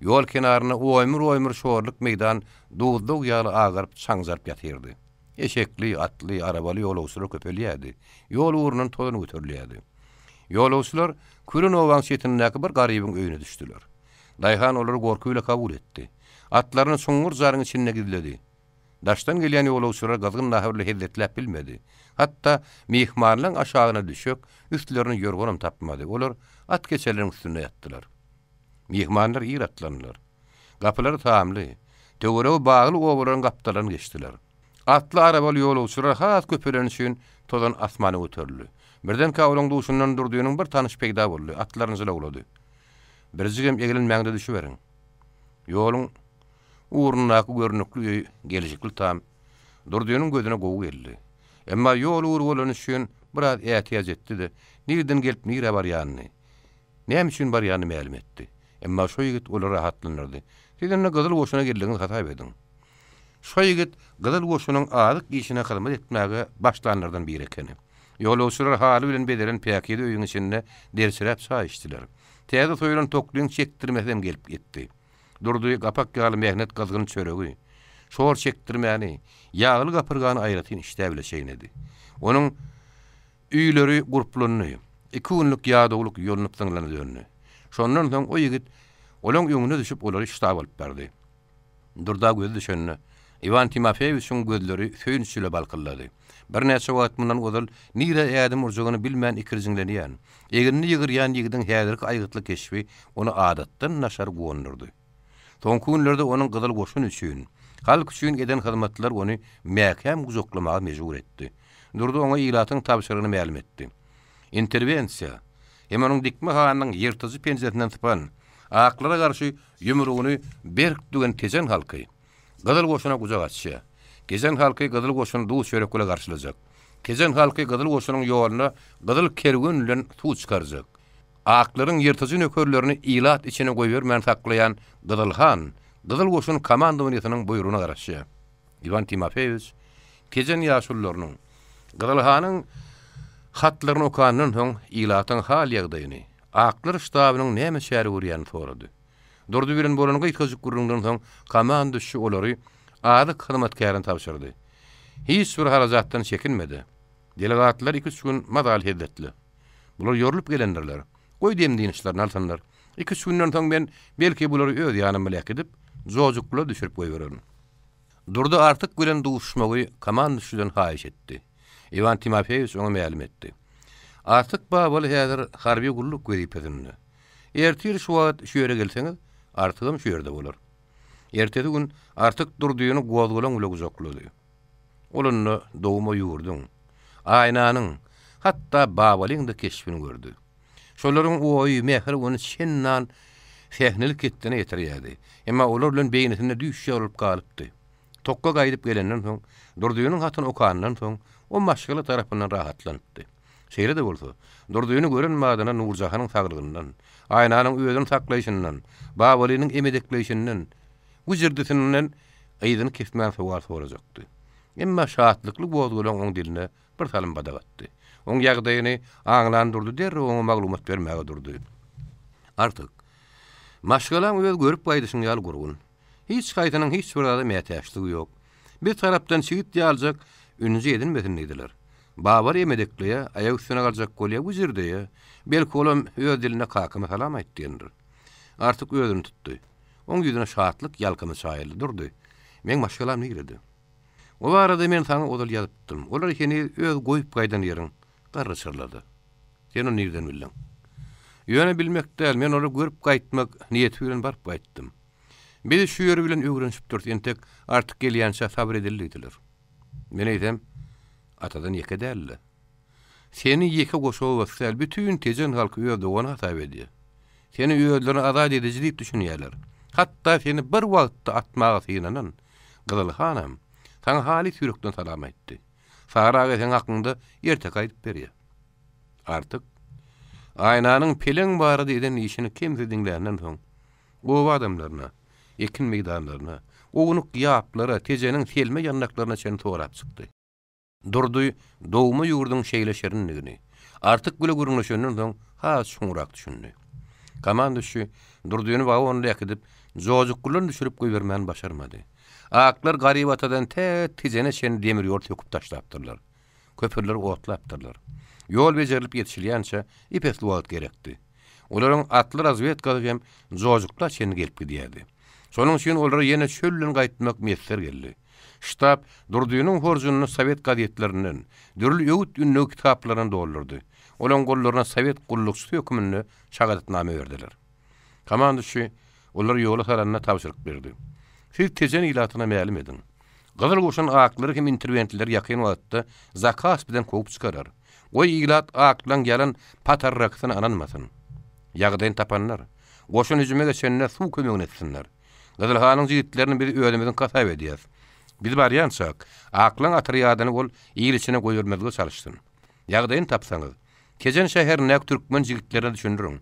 Speaker 2: Ýol kenarynda oýmur-oýmur şorluk meýdan duzdag ýaly agaryp, çaňjaryp ýatyrdy. Eşekli, atly, arabaly ýolagçylar köpelýärdi. Ýol ugrundan tozan göterilýärdi. Ýolagçylar Küren obaň çetindäki bir garybyň öýüne düşdüler. Daýhan olary gorky bile kabul etdi. Atlaryny çuňňur jaryň içinde gizledi. Daşdan gelýän ýolagçylar gyzgyn nahar bile hezzetläp bilmedi. Hatda myhmanlaň aşagyna düşek, üstlerine ýorganam tapmady. Olar at keçeleriň üstünde ýatdylar. Myhmanlar ir atlandylar. Gapylary tamly, töweregi bagly obalaryň gapdalyndan geçdiler. Atly-arabaly ýolagçylar has köpeleni üçin tozan asmana göterildi. Birdenkä olaň duşundan Durdynyň bir tanyşy peýda boldy, atlaryny jylawlady. Birjigem eglenmäň-de düşüberiň. Ýoluň ugrundaky görnükli öý gelşikli tam Durdynyň gözüne gowy geldi. Emma ýol ugry bolany üçin biraz ätiýaç etdi-de, nireden gelip nirä barýanyny, näme üçin barýanyny mälim etdi. Emma şo ýigit olary rahatlandyrdy. Siz indi Gyzyl goşuna geldigiňizi hasap ediň. Şo ýigit Gyzyl goşunyň azyk işine hyzmat etmäge başlanlardan biri ekeni. Ýolagçylar haly bilen bezelen päkize öýüň içinde derçiräp çaý içdiler. Täze soýlan toklyň çekdirmesi hem gelip ýetdi. Durdy gapak ýaly mähnet gyzgyn çöregi, şor çekdirmäni, ýagly gapyrgany aýratyn işdä bile çeýnedi. Onuň Öýleri gurplandy. Iki günlük ýadawlyk ýolnup zyňlana döndi. Şondan soň o ýigit olaň öňüne düşüp olary ştaba alyp bardy. Durda gözi düşende, Iwan Timofeýewiçiň gözleri söýünç bile balkyldady. Birnäçe wagt mundan ozal nirä ädim urjagyny bilmän ikirjiňlenýän, egnini ýygyrýan ýigidiň häzirki aýgytly keşbi ony adatdan daşary guwandyrdy. Soňky günlerde onuň Gyzyl Goşun üçin, halk üçin eden hyzmatlary ony mäkäm gujaklamaga mejbur etdi. Durdy oňa ilatyň tabşyrygyny mälim etdi. Interwensiýa hem onuň dikme hanynyň ýyrtyjy penjesinden sypan, aklara garşy ýumrugyny berk düwen Tejen halky Gyzyl Goşuna gujak açýar. Tejen halky Gyzyl Goşuny duz-çörek bile garşylajak. Tejen halky Gyzyl Goşunyň ýoluna gyzyl kerwen bilen suw çykarjak. Aklaryň ýyrtyjy nökerlerini ilat içine goýbermän saklaýan Gyzyl han Gyzyl Goşun komandowaniýesiniň buýrugyna garaşýar. Iwan Timofeýewiç Tejen ýaşulularynyň, Gyzyl hanyň hatlaryny okandan soň ilatyň hal-ýagdaýyny, aklar ştabynyň näme çäre görýänini sorady. Durdy bilen bolan gysgajyk gürrüňden soň komanduşçy olary azyk hyzmatkärine tabşyrdy. Hiç bir harajatdan çekinmedi. Delegatlar iki-üç gün mazaly hezzetli. Bular ýorlup gelendirler. Goý dem-dynçlaryny alsynlar. Iküç günden soň men belki bulary öz ýanym bile äkidip, Jojukgula düşürip goýbererin. Durdy Artyk bilen duşuşmagy komanduşydan haýyş etdi. Iwan Timofeýewiç oňa mälim etdi. Artyk Babaly häzir harby gulluk wezipesinde. Ertir şu wagt şu ýere gelseňiz, Artygam şu ýerde bolar. Ertesi gün Artyk Durdyny gozgalaň bile gujaklady. Ol onda dogma ýurduň, Aýnanyň, hatda Babalyň-da keşbini gördi. Şolaryň oýy, mähri ony çendan sähnelik hetdine ýetirýärdi. Emma olar bilen beýnisinde düýş ýaly bolup galypdy. Tokga gaýdyp gelenden soň, Durdynyň hatyny okandan soň, o maşgala tarapyndan rahatlanypdy. Şeýle-de bolsa, Durdyny gören badyna Nurjahanyň saglygyndan, Aýnanyň özüni saklaýşyndan, Babalynyň emedekleýşinden, güjürdisinden yzyny kesmän sowal sorajakdy. Emma şatlykly gozgalaň oň diline bir salym badak atdy. Oň ýagdaýyny aňlan Durdy derrew oňa maglumat bermäge durdy. Artyk, maşgalaň öz görüp gaýdyşyň ýaly gurgun. Hiç haýsynyň hiç bir zada mätäçligi ýok. Biz tarapdan çigit ýaljak ünji edinmesin diýdiler. Babar emedekleýä, aýak üstüne galjak bolýa, güjürdeýä. Belki olam öz dilinde kakama salam aýt diýendir. Artyk özüni tutdy. Oň ýüzüne şatlyk ýalkymy çaýyldy durdy. Meň maşgalam nirede? O barada men saňa ozal ýazypdym. Olar heniz öz goýup gaýdan ýeriň Garryçyrlada. Sen ony nirden bildiň? Ýöne bilmek däl, men olary görüp gaýtmak niýeti bilen baryp gaýtdym. Biz şu ýeri bilen öwrenişip durus, entek Artyk gelýänçä sabyr edeli diýdiler. Men eýsem, atadan ýeke däl-le. Seni ýeke goşawbasy däl, bütin Tejen halky öz dogany hasap edýär. Seni özlerini azat ediji diýip düşünýärler. Hatda seni bir wagtda atmaga synanan Gyzyl hanam saňa halys ýürekden salam aýtdy. Sary aga seň hakyňda erteki aýdyp berýär. Artyk, Aýnanyň Peleň barada eden işini kemsiz diňländen soň, oba adamlaryna, ekin meýdanlaryna, ownuk ýaplara, Tejeniň selme ýandaklaryna çenli sorap çykdy. Durdy dogma ýurduň şeýle şirindigini Artyk bile gürrüňleşenden soň has çuňrak düşündi. Komanduşy Durdyny wagonda äkidip, Jojukguldan düşürip goýbermän başarmady. Aklar Garybatadan tä Tejene çenli demir ýol söküp taşlapdyrlar. Köprüleri otlapdyrlar. Ýol bejerilip ýetişilýänçä ep-esli wagt gerekdi. Olaryň atly razwedkasy hem Jojukla çenli gelip gidýärdi. Şonuň üçin olara ýene çölden gaýtmak miýesser geldi. Ştab Durdynyň horjunyny sowet gazetlerinden, dürli öwüt-ündew kitaplaryndan doldurdy. Olaň gollaryna sowet gullukçysy hökmünde şahadatnama berdiler. Komanduşy olary ýola salanda tabşyryk berdi. Siz Tejen ilatyna mälim ediň. Gyzyl goşun aklary hem interwentleri ýakyn wagtda Zakaspiden kowup çykarar. Goý ilat aklaň ýalan patarrakysyna ynanmasyn. Ýagdaýyny tapanlar, goşun hüjüme geçende suw kömegini etsinler. Gyzyl hanyň jigitlerini biz özümiziňki hasap edýäs. Biz barýançak, aklaň otrýadyny ol il içine goýbermezlige çalyşsyn. Ýagdaýyny tapsaňyz, Tejen şäherindäki türkmen jigitlerine düşündiriň.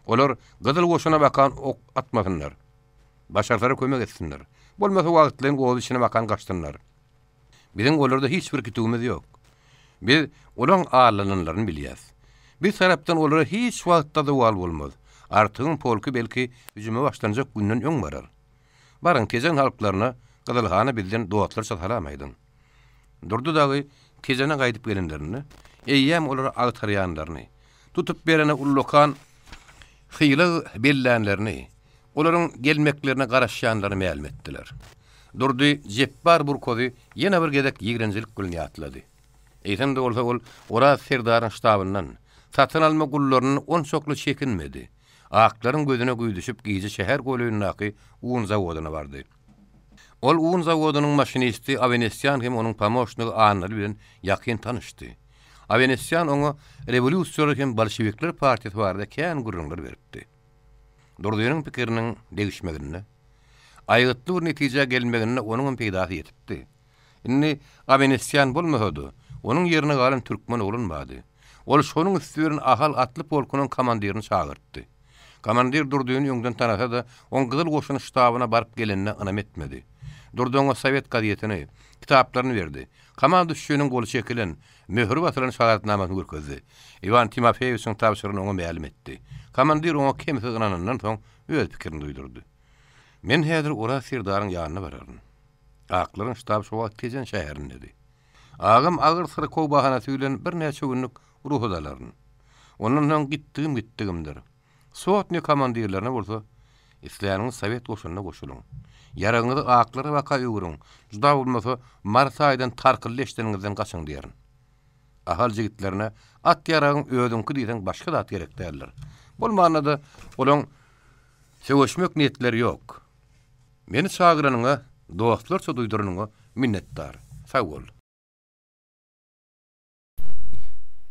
Speaker 2: Olar Gyzyl goşuna bakan ok atmasynlar. Başarsalar kömek etsinler. Bolmasa wagtlaýyn oba içine bakan gaçsynlar. Biziň olarda hiç bir kitüwimiz ýok. Biz olaň allananlaryny bilýäs. Biz tarapdan olara hiç wagtda zowal bolmaz. Artygyň polky belki hüjüme başlanjak günden öň barar. Baryň, Tejen halklaryna, Gyzyl hana bizden dostlarça salam aýdyň. Durdy dagy Tejene gaýdyp gelenlerinde, eýýäm olary agtarýanlaryny, tutup berene ullakan sylag bellänlerini, olaryň gelmeklerine garaşýanlaryny mälim etdiler. Durdy Jepbar Burkozy ýene bir gezek ýigrenjilik bilen ýatlady. Eýsem-de bolsa ol Oraz serdaryň ştabyndan, satyn alma gullaryndan onçakly çekinmedi. Aklaryň gözüne güýdüşip gije şäher golaýyndaky un zawodyna bardy. Ol un zawodynyň maşinisti Awenesýan hem onuň pomoşnigi Annaly bilen ýakyn tanyşdy. Awenesýan oňa rewolýusiýalar hem bolşewikler partiýasy barada kän gürrüňler beripdi. Durdynyň pikiriniň degişmeginde, aýgytly bir netijä gelmeginde onuňam peýdasy ýetipdi. Indi Awenesýan bolmasa-da, onuň ýerine galan türkmen oglan bardy. Ol şonuň üsti bilen Ahal atly polkunyň komandirini çagyrtdy. Komandir Durdyny öňden tanasa-da, oň Gyzyl goşun ştabyna baryp gelenine ynam etmedi. Durdy oňa sowet gazetini, kitaplaryny berdi. Komanduşçynyň goly çekilen, möhüri basylan şahadatnamasyny görkezdi. Iwan Timofeýewiçiň tabşyrygyny oňa mälim etdi. Komandir oňa kemsiz ynanandan soň, öz pikirini duýdurdy. Men häzir Oraz serdaryň ýanyna bararyn. Aklaryň ştaby şo wagt Tejen şäherindedi. Agam agyr syrkaw bahanasy bilen birnäçe günlük rugsat alaryn. Ondan soň gitdigim gitdigimdir. Sotnýa komandirlerine bolsa, Isläniňiz sowet goşunyna goşulyň. Ýaragyňyzy aklara baka öwrüň, juda bolmasa Mary taýdan tarkyldy eşideniňizden gaçyň diýerin. Ahal jigitlerine at-ýaragyň özüňki diýseň başga zat gerek däldir. Bolmanda-da olaň söweşmek niýetleri ýok. Meni çagyranyňa, dostlarça duýduranyňa minnetdar. Sag bol.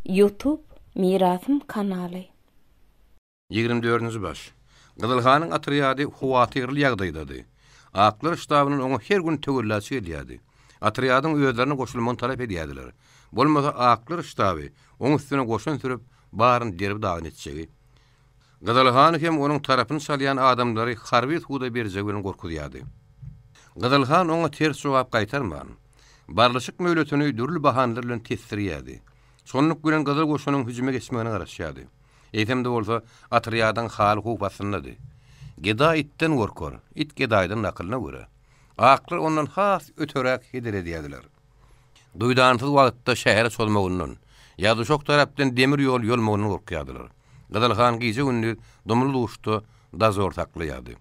Speaker 1: Youtube Mirasym kanaly.
Speaker 2: 24-nji baş. Gyzylhanyň otrýady howatyrly ýagdaýdady. Aklar ştabyndan oňa her gün töwellaçy gelýärdi. Otrýadyň özlerine goşulmagyny talap edýärdiler. Bolmasa aklar ştaby oň üstüne goşun sürüp, baryny derbi-dagyn etjegi. Gyzylhany hem onuň tarapyny çalýan adamlary harby suda berjegi bilen gorkuzýardy. Gyzylhan oňa ters jogap gaýtarman, barlyşyk möhletini dürli bahanalar bilen tesdirýärdi. Şonluk bilen Gyzyl goşunyň hüjüme geçmegine garaşýardy. Eýsem-de bolsa, otrýadyň haly howp astyndady. Gedaý itden gorkar, it gedaýdan nakylyna görä, aklar ondan has öteräk heder edýärdiler. Duýdansyz wagtda şähere çozmagyndan, ýa Duşak tarapdan demir ýol ýolmagyndan gorkýardylar. Gyzyl han gije-gündiz dumly-duşda dozor saklaýardy.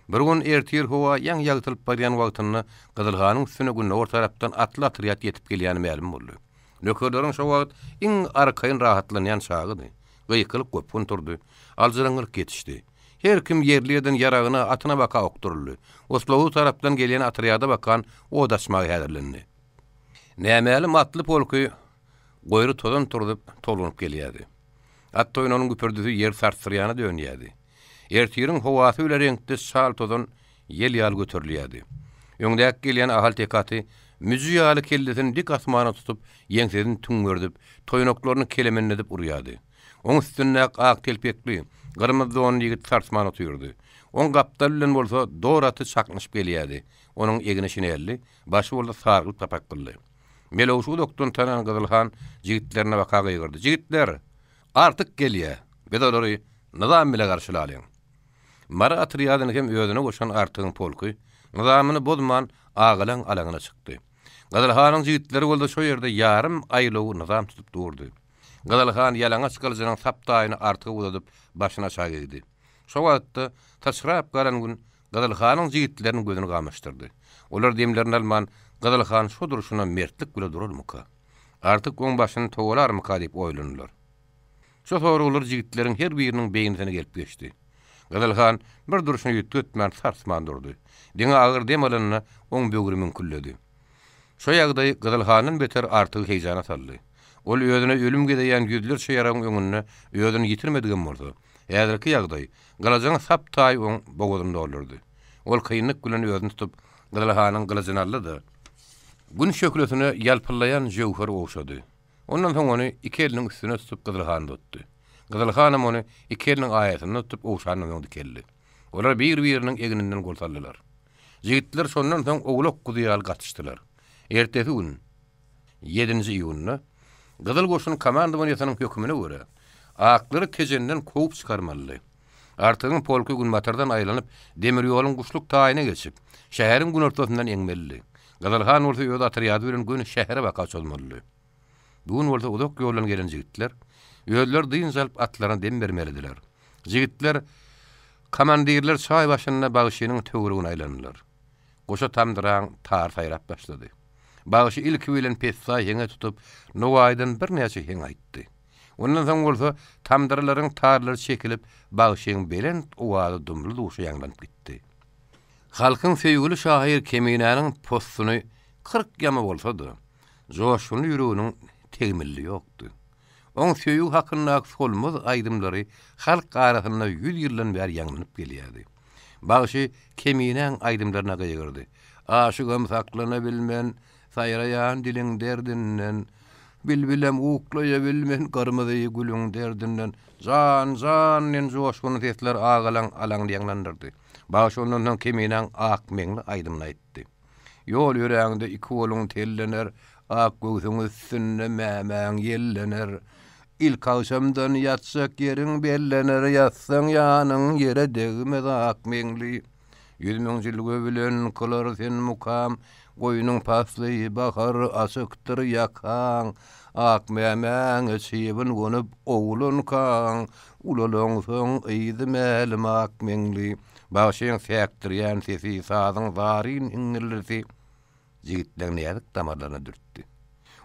Speaker 2: Bir gün ertir howa ýaňy ýagtylyp barýan wagtynda Gyzyl hanyň üstüne gündogar tarapdan atly otrýad ýetip gelýäni mälim boldy. Nökerleriň şo wagt iň arkaýyn rahatlanýan çagydy. Gykylyk gopgun turdy. Aljyraňňylyk ýetişdi. Her kim ýerli-ýerden ýaragyna, atyna baka okduryldy. Oslaguz tarapdan gelýän otrýada bakan ot açmaga häzirlendi. Nämälim atly polky goýry tozan turzup, tolgunyp gelýärdi. At toýnagynyň güpürdisi ýer sarsdyrýana dönýärdi. Ertiriň howasy bile reňkdeş çal tozan ýel ýaly göterilýärdi. Öňdäki gelýän ahalteke aty müji ýaly kellesini dik asmana tutup, ýeňsesini tüňňerdip, toýnaklaryny kelemenledip urýardy. Oň üstündäki ak telpekli, gyrmyzy donly ýigit sarsman otyrdy. Oň gapdaly bilen bolsa dor aty çaknyşyp gelýärdi. Onuň egni şineldi, başy bolsa sargylt papakgyldy. Melewşi uzakdan tanan Gyzyl han jigitlerine baka gygyrdy, Jigitler! Artyk gelýä! Biz olary nyzam bile garşylalyň! Mary otrýadyny hem özüne goşan Artygyň polky nyzamyny bozman Agalaň alaňyna çykdy. Gyzyl hanyň jigitleri bolsa şo ýerde ýarym aýlaw nyzam tutup durdy. Gyzyl han ýalaňaç gylyjynyň sap taýyny Artyga uzadyp, başyny aşak egdi. Şo wagtda syçrap galan gün Gyzyl hanyň jigitleriniň gözüni gamaşdyrdy. Olar demlerini alman, Gyzyl han şo durşuna mertlik bile durarmyka? Artyk oň başyny togalarmyka diýip oýlandylar. Şo soraglar jigitleriň her biriniň beýnisine gelip geçdi. Gyzyl han bir durşuny üýtgetmän, sarsman durdy. Diňe agyr dem alanda oň böwri müňkülledi. Şo ýagdaý Gyzyl handan beter Artygy heýjana saldy. Ol özüne ölüm gezeýän ýüzlerçe ýaragyň öňünde özüni ýitirmedigem bolsa, häzirki ýagdaý gylyjyň sap taýy oň bogazyny doldurdy. Ol kynlyk bilen özüni tutup, Gyzyl hanyň gylyjyny aldy-da, Gün şöhlesine ýalpyllaýan jöwher ogşady. Ondan soň ony iki eliniň üstüne tutup Gyzyl hany tutdy. Gyzyl hanam ony iki eliniň aýasynda tutup ogşandan soň dikeldi. Olar bir-biriniň egninden gol saldylar. Jigitler şondan soň owlak-guzy ýaly gatyşdylar. Ertesi gün, ýedinji iýunda, Gyzyl goşun komandowaniýesiniň hökümine görä, aklary Tejenden kowup çykarmalydy. Artygyň polky günbatardan aýlanyp, demir ýoluň guşluk taýyna geçip, şäheriň günortasyndan eňmelidi. Gyzyl han bolsa öz otrýady bilen göni şähere baka çozmalydy. Bu gün bolsa uzak ýoldan gelen jigitler, özleri dynç alyp atlaryna dem bermelidiler. Jigitler, komandirler çaý başynda bagşynyň töweregine aýlandylar. Goşa tamdyraň tary saýrap başlady. Bagşy ilki bilen pessaý heňe tutup, Nowaýydan birnäçe heň aýtdy. Ondan soň bolsa tamdyralaryň tarlary çekilip, bagşyň belent owazy dumly-duşa ýaňlanyp gitdi. Halkyň söýgüli şahyr Keminäniň possuny 40 ýama bolsa-da, joşgunly ýüreginiň tegmilli ýokdy. Oň söýgi hakyndaky solmaz aýdymlary halk arasynda ýüz ýyldan bäri ýaňlanyp gelýärdi. Bagşy Keminäň aýdymlaryna gygyrdy. Aşygam saklanabilmen, Saýraýan diliň derdinden, Bilbilem uklaýa bilmen Gyrmyzy gülüň derdinden. Jan, jan diýen joşgunly sesler agalaň alaňyny ýaňlandyrdy. Bagşy ondan soň Keminäň Akmeňli aýdymyny aýtdy. Ýol ýöräňde iki goluň tellener, Ak göwsüň üstünde mämäň ýellener. Ilkagşamdan ýatjak ýeriň bellener, Ýatsaň ýanyň ýere degmez Akmeňli. 100.000 jilwe bilen kylar sen mukam, Goýnuň pasly bahar açykdyr ýakaň, Ak mämäňe çybyn gonup owlankaň, Ulalaňsoň yzy mälim ak meňli. Bagşyň säkdirýän sesi, sazyň zaryn iňňildisi jigitleň näzik damarlaryna dürtdi.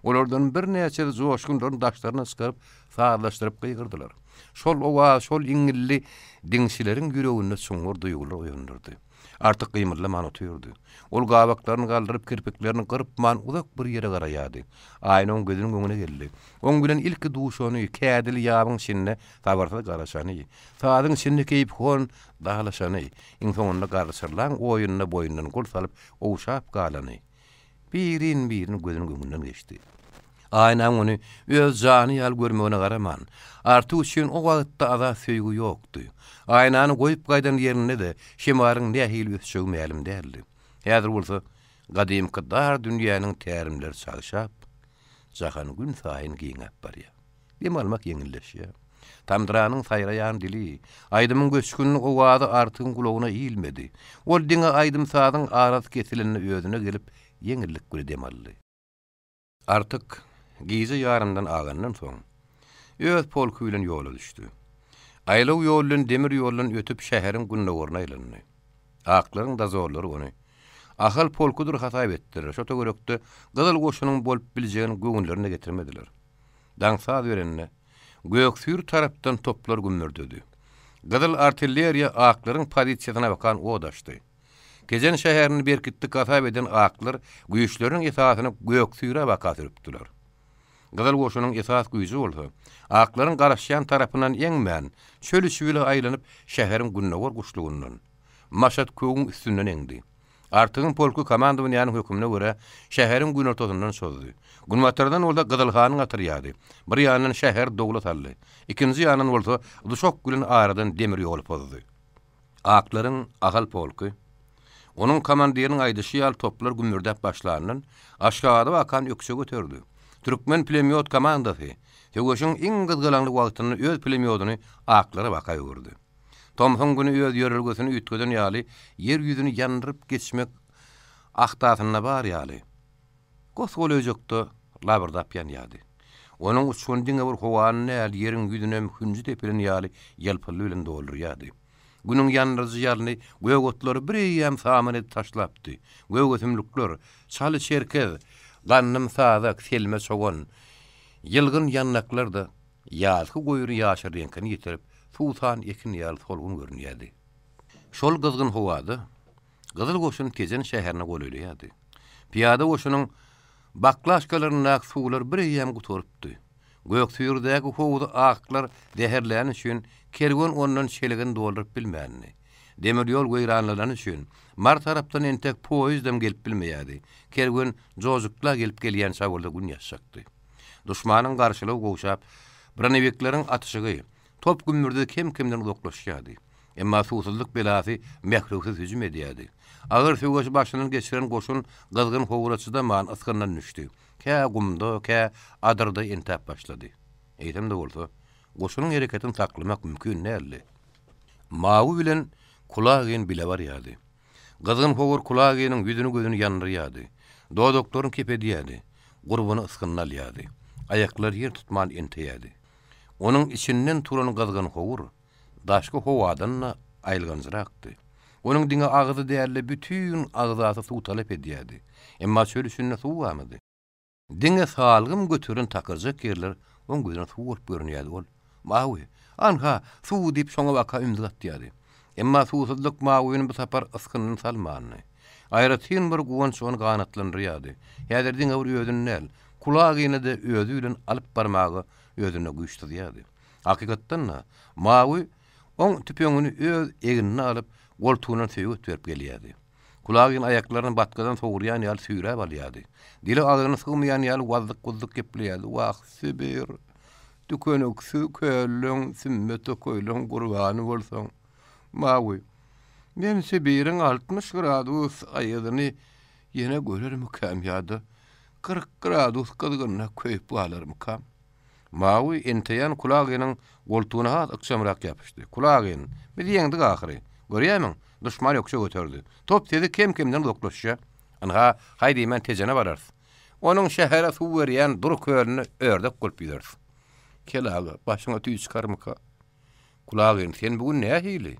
Speaker 2: Olardan birnäçesi joşgunlaryny daşlaryna çykaryp, sazlaşdyryp gygyrdylar. Şol owaz, şol iňňildi diňçileriň ýüreginde çuňňur duýgular oýandyrdy. Artyk gymyldaman otyrdy. Ol gabaklaryny galdyryp, kirpiklerini gyrpman uzak bir ýere garaýardy. Aýna oň gözüniň öňüne geldi. Oň bilen ilki duşany, kädili ýabyň içinde sabyrsyz garaşany, sazyň içinde keýpihon dalaşany, iň soňunda garryçyrlaň oýunda boýnundan gol salyp ogşap galany birin-birin gözüniň öňünden geçdi. Aýnaň ony öz jany ýaly görmegine garaman, Artyk üçin o wagtda azat söýgi ýokdy. Aýnany goýup gaýdan ýerinde-de şemalyň nähili ösjegi mälim däldi. Häzir bolsa gadymky dar dünýäniň tärimleri çagşap, jahan günsaýyn giňäp barýar. Dem almak ýeňilleşýär. Tamdyranyň saýraýan dili, aýdymyň göçgünli owazy Artygyň gulagyna ilmedi. Ol diňe aýdym-sazyň arasy kesilende özüne gelip, ýeňillik bile dem aldy. Artyk gije ýarymdan agandan soň, öz polky bilen ýola düşdi. Aýlaw ýol bilen demir ýoldan ötüp şäheriň gündogaryna aýlandy. Aklaryň dozorlary ony Ahal polkudyr hasap etdiler, şo töwerekde Gyzyl goşunyň bolup biljegini göwünlerine getirmediler. Daň saz berende, Göksüýri tarapdan toplar gümmürdedi. Gyzyl artilleriýa aklaryň pozisiýasyna bakan ot açdy. Tejen şäherini berkitdik hasap eden aklar güýçleriniň esasyny Göksüýrä baka sürüpdiler. Gyzyl goşunyň esas güýji bolsa, aklaryň garaşýan tarapyndan eňmän, çöl içi bile aýlanyp, şäheriň gündogar guşlugyndan, Maşat köwüň üstünden eňdi. Artygyň polky komandowaniýanyň hökümine görä, şäheriň günortasyndan çozdy. Günbatardan bolsa Gyzyl hanyň otrýady, bir ýandan şäheri dowla saldy, ikinji ýandan bolsa Duşak bilen aradan demir ýoly pozdy. Aklaryň Ahal polky, onuň komandiriniň aýdyşy ýaly toplar gümmürdäp başlandan, Aşgabada bakan ökje göterdi. Türkmen pulemýot komandasy söweşiň iň gyzgalaňly wagtynda öz pulemýodyny aklara baka öwürdi. Tomsuň güni öz ýörelgesini üýtgeden ýaly ýer ýüzüni ýandyryp geçmek ahtasynda bar ýaly, gos-golaýjakda labyrdap ýanýardy. Onuň uçguny diňe bir howany däl, ýeriň ýüzünem hünji depilen ýaly ýalpyldy bilen doldurýardy. Günüň ýandyryjy ýalny gök otlary bireýýäm saman edip taşlapdy. Gök ösümlikler, çaly çerkez, gandym sazak, selme çogan, ýylgyn ýandaklar-da ýazky goýry ýaşyl reňkini ýitirip, suwsan ekin ýaly solgun görünýärdi. Şol gyzgyn howada Gyzyl goşun Tejen şäherine golaýlaýardy. Pyýada goşunyň baklaşkalaryndaky suwlar bireýýäm gutarypdy. Göksüýridäki howuzy aklar zäherläni üçin kerwen ondan çelegini dolduryp bilmändi. Demir ýol weýranlanany üçin Mary tarapdan entek poýezdem gelip bilmeýärdi. Kerwen Jojukla gelip gelýänçä bolsa gün ýaşjakdy. Duşmanyň garşylygy gowşap, bronewikleriň atyşygy, Top gümmürdi kem-kemden uzaklaşýardy. Emma suwsuzlyk belasy mährewsiz hüjüm edýärdi. Agyr söweşi başyndan geçiren goşun gyzgyn howura çydaman ysgyndan düşdi. Kä gumda, kä adyrda entäp başlady. Eýsem-de bolsa, goşunyň hereketini saklamak mümkin däldi. Mawy bilen Kulagin bile barýardy. Gyzgyn howur Kulaginiň ýüzüni-gözüni ýandyrýardy. Dodaklaryny kepedýärdi. Gurbuny ysgynyny alýardy. Aýaklary ýer tutman enteýärdi. Onuň içinden turan gyzgyn howur daşky howadan-da aýylganjyrakdy. Onuň diňe agzy däl-de, bütin agzasy suw talap edýärdi. Emma çöl içinde suw barmydy? Diňe salgym göteren takyrjak ýerler oň gözüne suw bolup görünýärdi. Ol, Mawy, anha, suw diýip şoňa baka ümzük atýardy. Emma suwsuzlyk Mawyny bu sapar ysgyndan salmandy. Aýratyn bir guwanç ony ganatlandyrýardy. Häzir diňe bir özüni däl, Kulagyny-da özi bilen alyp barmaga özünde güýç syzýardy. Hakykatdan-da, Mawy oň tüpeňini öz egnine alyp, goltugyndan söýget berip gelýärdi. Kulagin aýaklaryny batgadan sogurýan ýaly süýräp alýardy. Dili agzyna sygmaýan ýaly wazzyk-wuzzyk gepleýärdi, Wah, Sibir! Tükeniksiz kölleň, sümme tokaýlaň gurbany bolsaň! Mawy, men Sibiriň 60 gradus aýazyny ýene görermikäm ýa-da 40 gradus gyzgynda köýüp galarmykam? Mawy enteýän Kulaginiň goltugyna has ykjamrak ýapyşdy. Kulagin, biz ýeňdik ahyry. Görýärmiň? Duşman ökje göterdi. Top sesi kem-kemden uzaklaşýar. Ynha, haý diýmän Tejene bararys. Onuň şähere suw berýän dury kölünde ördek bolup ýüzeris. Kel aga, başyňa tüý çykarmyka? Kulagyn, sen bu gün nähili?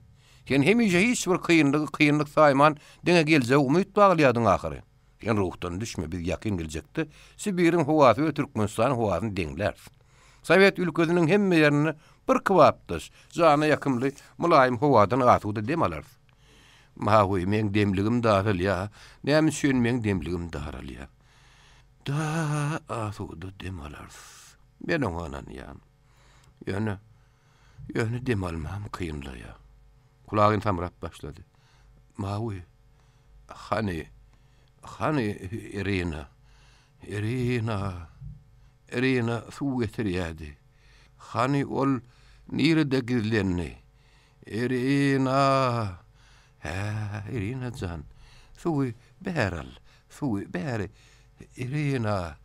Speaker 2: Sen hemişe hiç bir kynlygy kynlyk saýman, diňe geljege umyt baglaýardyň ahyry. Sen ruhdan düşme, biz ýakyn geljekde Sibiriň howasy we Türkmenistanyň howasyny deňläris. Sowet ülkesiniň hemme ýerinde bir kybapdaş, jana ýakymly, mylaýym howadan asuda dem alarys. Mawy, meň demligim daralýar. Näme üçin meň demligim daralýar? Da asuda dem alarys. Men oňa ynanýan. Ýöne, ýöne dem almam kynlaýar. Kulagyn samrap başlady. Mawy, hany, hany Irina? Irina, Irina suw getirýärdi. Hany ol nirede gizlendi? Irina! Hä, Irina jan, suwy bäri al, suwy bäri. Irina,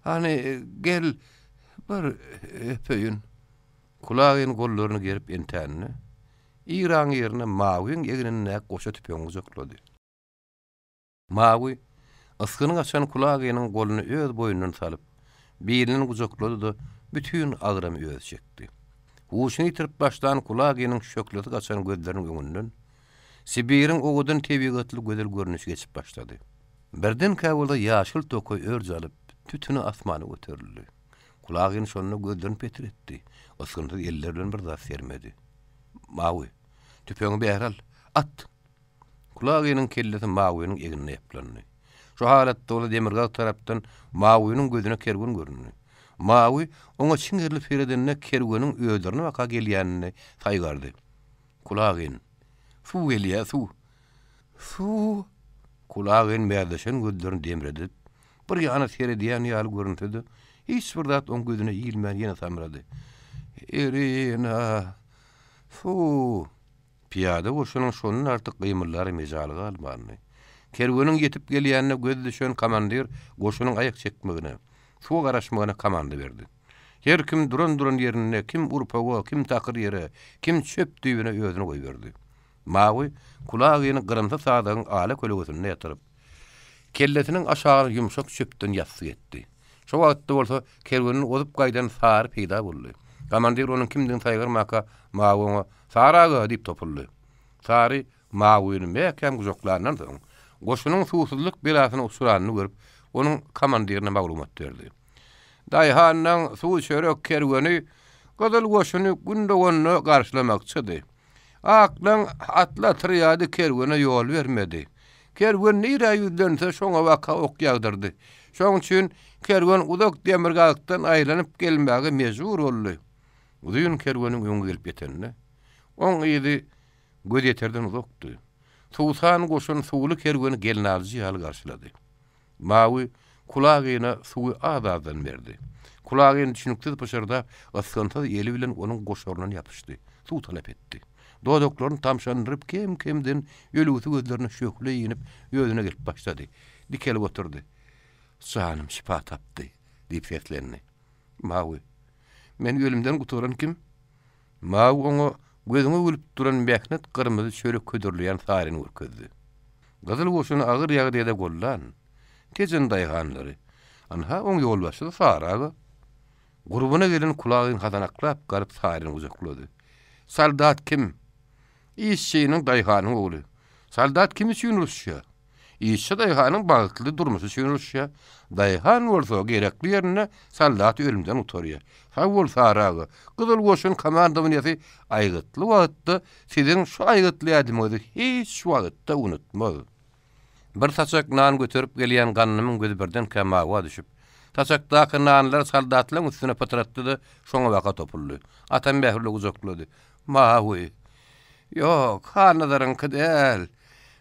Speaker 2: hany gel, bir öpeýin. Kulagin gollaryny gerip entände, Iraň ýerine Mawyň egnindäki goşa tüpeňi gujaklady. Mawy, ysgyny gaçan Kulaginiň goluny öz boýnundan salyp, bilinden gujaklady-da, bütin agramy özi çekdi. Huşuny ýitirip başlan Kulaginiň şöhlesi gaçan gözleriniň öňünden Sibiriň owadan tebigatly gözel görnüşi geçip başlady. Birdenkä bolsa ýaşyl tokaý örç alyp, tütüni asmana göterildi. Kulagin şonda gözlerini petretdi, ysgynsyz elleri bilen bir zat sermedi. Mawy, tüpeňi bäri al, at! Kulagynyň kellesi Mawynyň egnine ýaplandy. Şu halatda bolsa demirgazyk tarapdan Mawynyň gözüne kerwen göründi. Mawy oňa çiňerilip seredende kerweniň özlerine baka gelýänini saýgardy. Kulagyn, suw gelýä, suw! Suw! Kulagyn mäzleşen gözlerini demredip, bir ýana seredýän ýaly görünse-de, hiç bir zat oň gözüne ilmän ýene samrady. Irina! Suw! Pyýada goşunyň şondan artyk gymyldara mejaly galmandy. Kerweniň ýetip gelýänine gözi düşen komandir goşunyň aýak çekmegine, suwa garaşmagyna komanda berdi. Her kim duran-duran ýerinde kim urpaga, kim takyr ýere, kim çöp düýbüne özüni goýberdi. Mawy Kulagyny gyrymsy sazagyň ala kölegesinde ýatyryp, kellesiniň aşagyny ýumşak çöpden ýassyk etdi. Şo wagtda bolsa kerwenden ozup gaýdan Sary peýda boldy. Komandir onuň kimdigini saýgarmaka, Mawy oňa, Sary aga! diýip topuldy. Sary Mawyny mäkäm gujaklandan soň, goşunyň suwsuzlyk belasyna uçranyny görüp, onuň komandirine maglumat berdi. Daýhanlaň suw-çörek kerweni Gyzyl goşuny Gün doganda garşylamakçydy. Aklaň atly otrýady kerwene ýol bermedi. Kerwen nirä ýüzlense, şoňa baka ok ýagdyrdy. Şoň üçin kerwen uzak demirgazykdan aýlanyp gelmäge mejbur boldy. Uzyn kerweniň öňi gelip ýetende, oň yzy gözýeterden uzakdy. Suwsan goşun suwly kerweni gelnalyjy ýaly garşylady. Mawy Kulagyna suwy az-azdan berdi. Kulagyn düşüniksiz pyşyrdap, ysgynsyz eli bilen onuň goşaryndan ýapyşdy. Suw talap etdi. Dodaklaryny tamşandyryp, kem-kemden ölügsi gözlerine şöhle inip, özüne gelip başlady. Dikelip oturdy. Janym şypa tapdy, diýip seslendi. Mawy, Meni ölümden gutaran kim? Mawy oňa gözüňe gülüp duran mähnet gyrmyzy çörek hödürleýän Saryny görkezdi. Gyzyl goşuny agyr ýagdaýda gollan Tejen daýhanlary, Anha, oň ýolbaşçysy Sary aga. Gurbuna gelen Kulagyn hasanaklap galyp Saryny gujaklady. Soldat kim? Işçiniň, daýhanyň ogly. Soldat kim üçin uruşýar? Işçi daýhanyň bagtly durmuşy üçin uruşýar. Daýhan bolsa gerekli ýerinde soldaty ölümden gutarýar. Sag bol, Sary aga. Gyzyl goşun komandowaniýasy aýgytly wagtda siziň şu aýgytly ädimiňizi hiç wagtda unutmaz. Bir saçak nan göterip gelýän Gandymyň gözi birdenkä Mawa düşüp, saçakdaky nanlary soldatlaryň üstüne pytratdy-da, şoňa baka topuldy. Atam mähirli gujaklady. Mawy! Ýok, Hannazaryňky däl.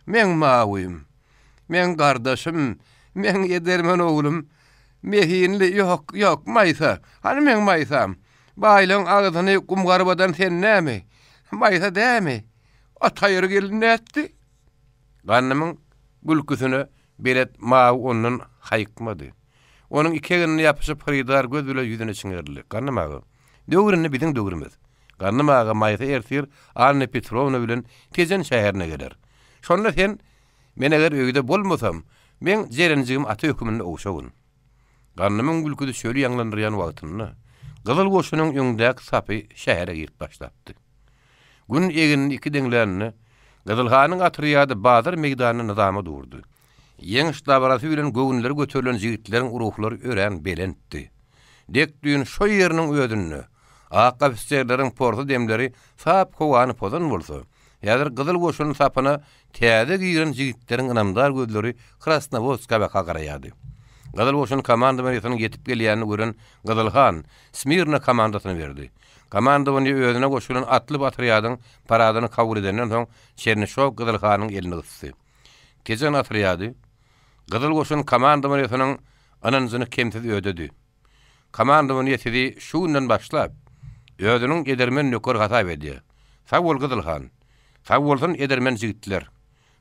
Speaker 2: Meň Mawym. Meň gardaşym, meň edermen oglum. Mehinli, ýok, ýok, Maýsa. Hany meň Maýsam? Baýlaň agzyny gum garbadan sen näme? Maýsa dämi? O taýyr gelin nätdi? Gandymyň gülküsine belet Mawy ondan haýykmady. Onuň iki egnine ýapyşyp hyrydar göz bile ýüzüne çiňerildi. Gandym aga, döwür indi biziň döwrümiz. Gandym aga Maýsa ertir Anna Petrowna bilen Tejen şäherine geler. Şonda sen, men eger öýde bolmasam, meň jerenjigim ata höküminde ogşagyn. Gandymyň gülküsi çöli ýaňlandyrýan wagtynda, Gyzyl goşunyň öňdäki sapy şähere girip başlapdy. Gün eginini iki deňlände, Gyzyl hanyň otrýady bazar meýdanynda nyzama durdy. Ýeňiş dabarasy bilen göwünleri göterilen jigitleriň ruhlary örän belentdi. Dek düýn şo ýeriniň özünde ak ofiserleriň porsy demleri sap howany pozan bolsa, häzir Gyzyl goşunyň sapyna täze giren jigitleriň ynamdar gözleri Krasnowodska baka garaýardy. Gyzyl goşun komandowaniýesiniň ýetip gelýänini gören Gyzyl han Smirna komandasyny berdi. Komandowaniýe özüne goşulan atly otrýadyň paradyny kabul edenden soň Çernyşow Gyzyl hanyň elini gysdy. Tejen otrýady Gyzyl goşun komandowaniýesiniň ynanjyny kemsiz ödedi. Komandowaniýe sizi şu günden başlap, özüniň edermen nökeri hasap edýär. Sag bol, Gyzyl han! Sag bolsun, edermen jigitler!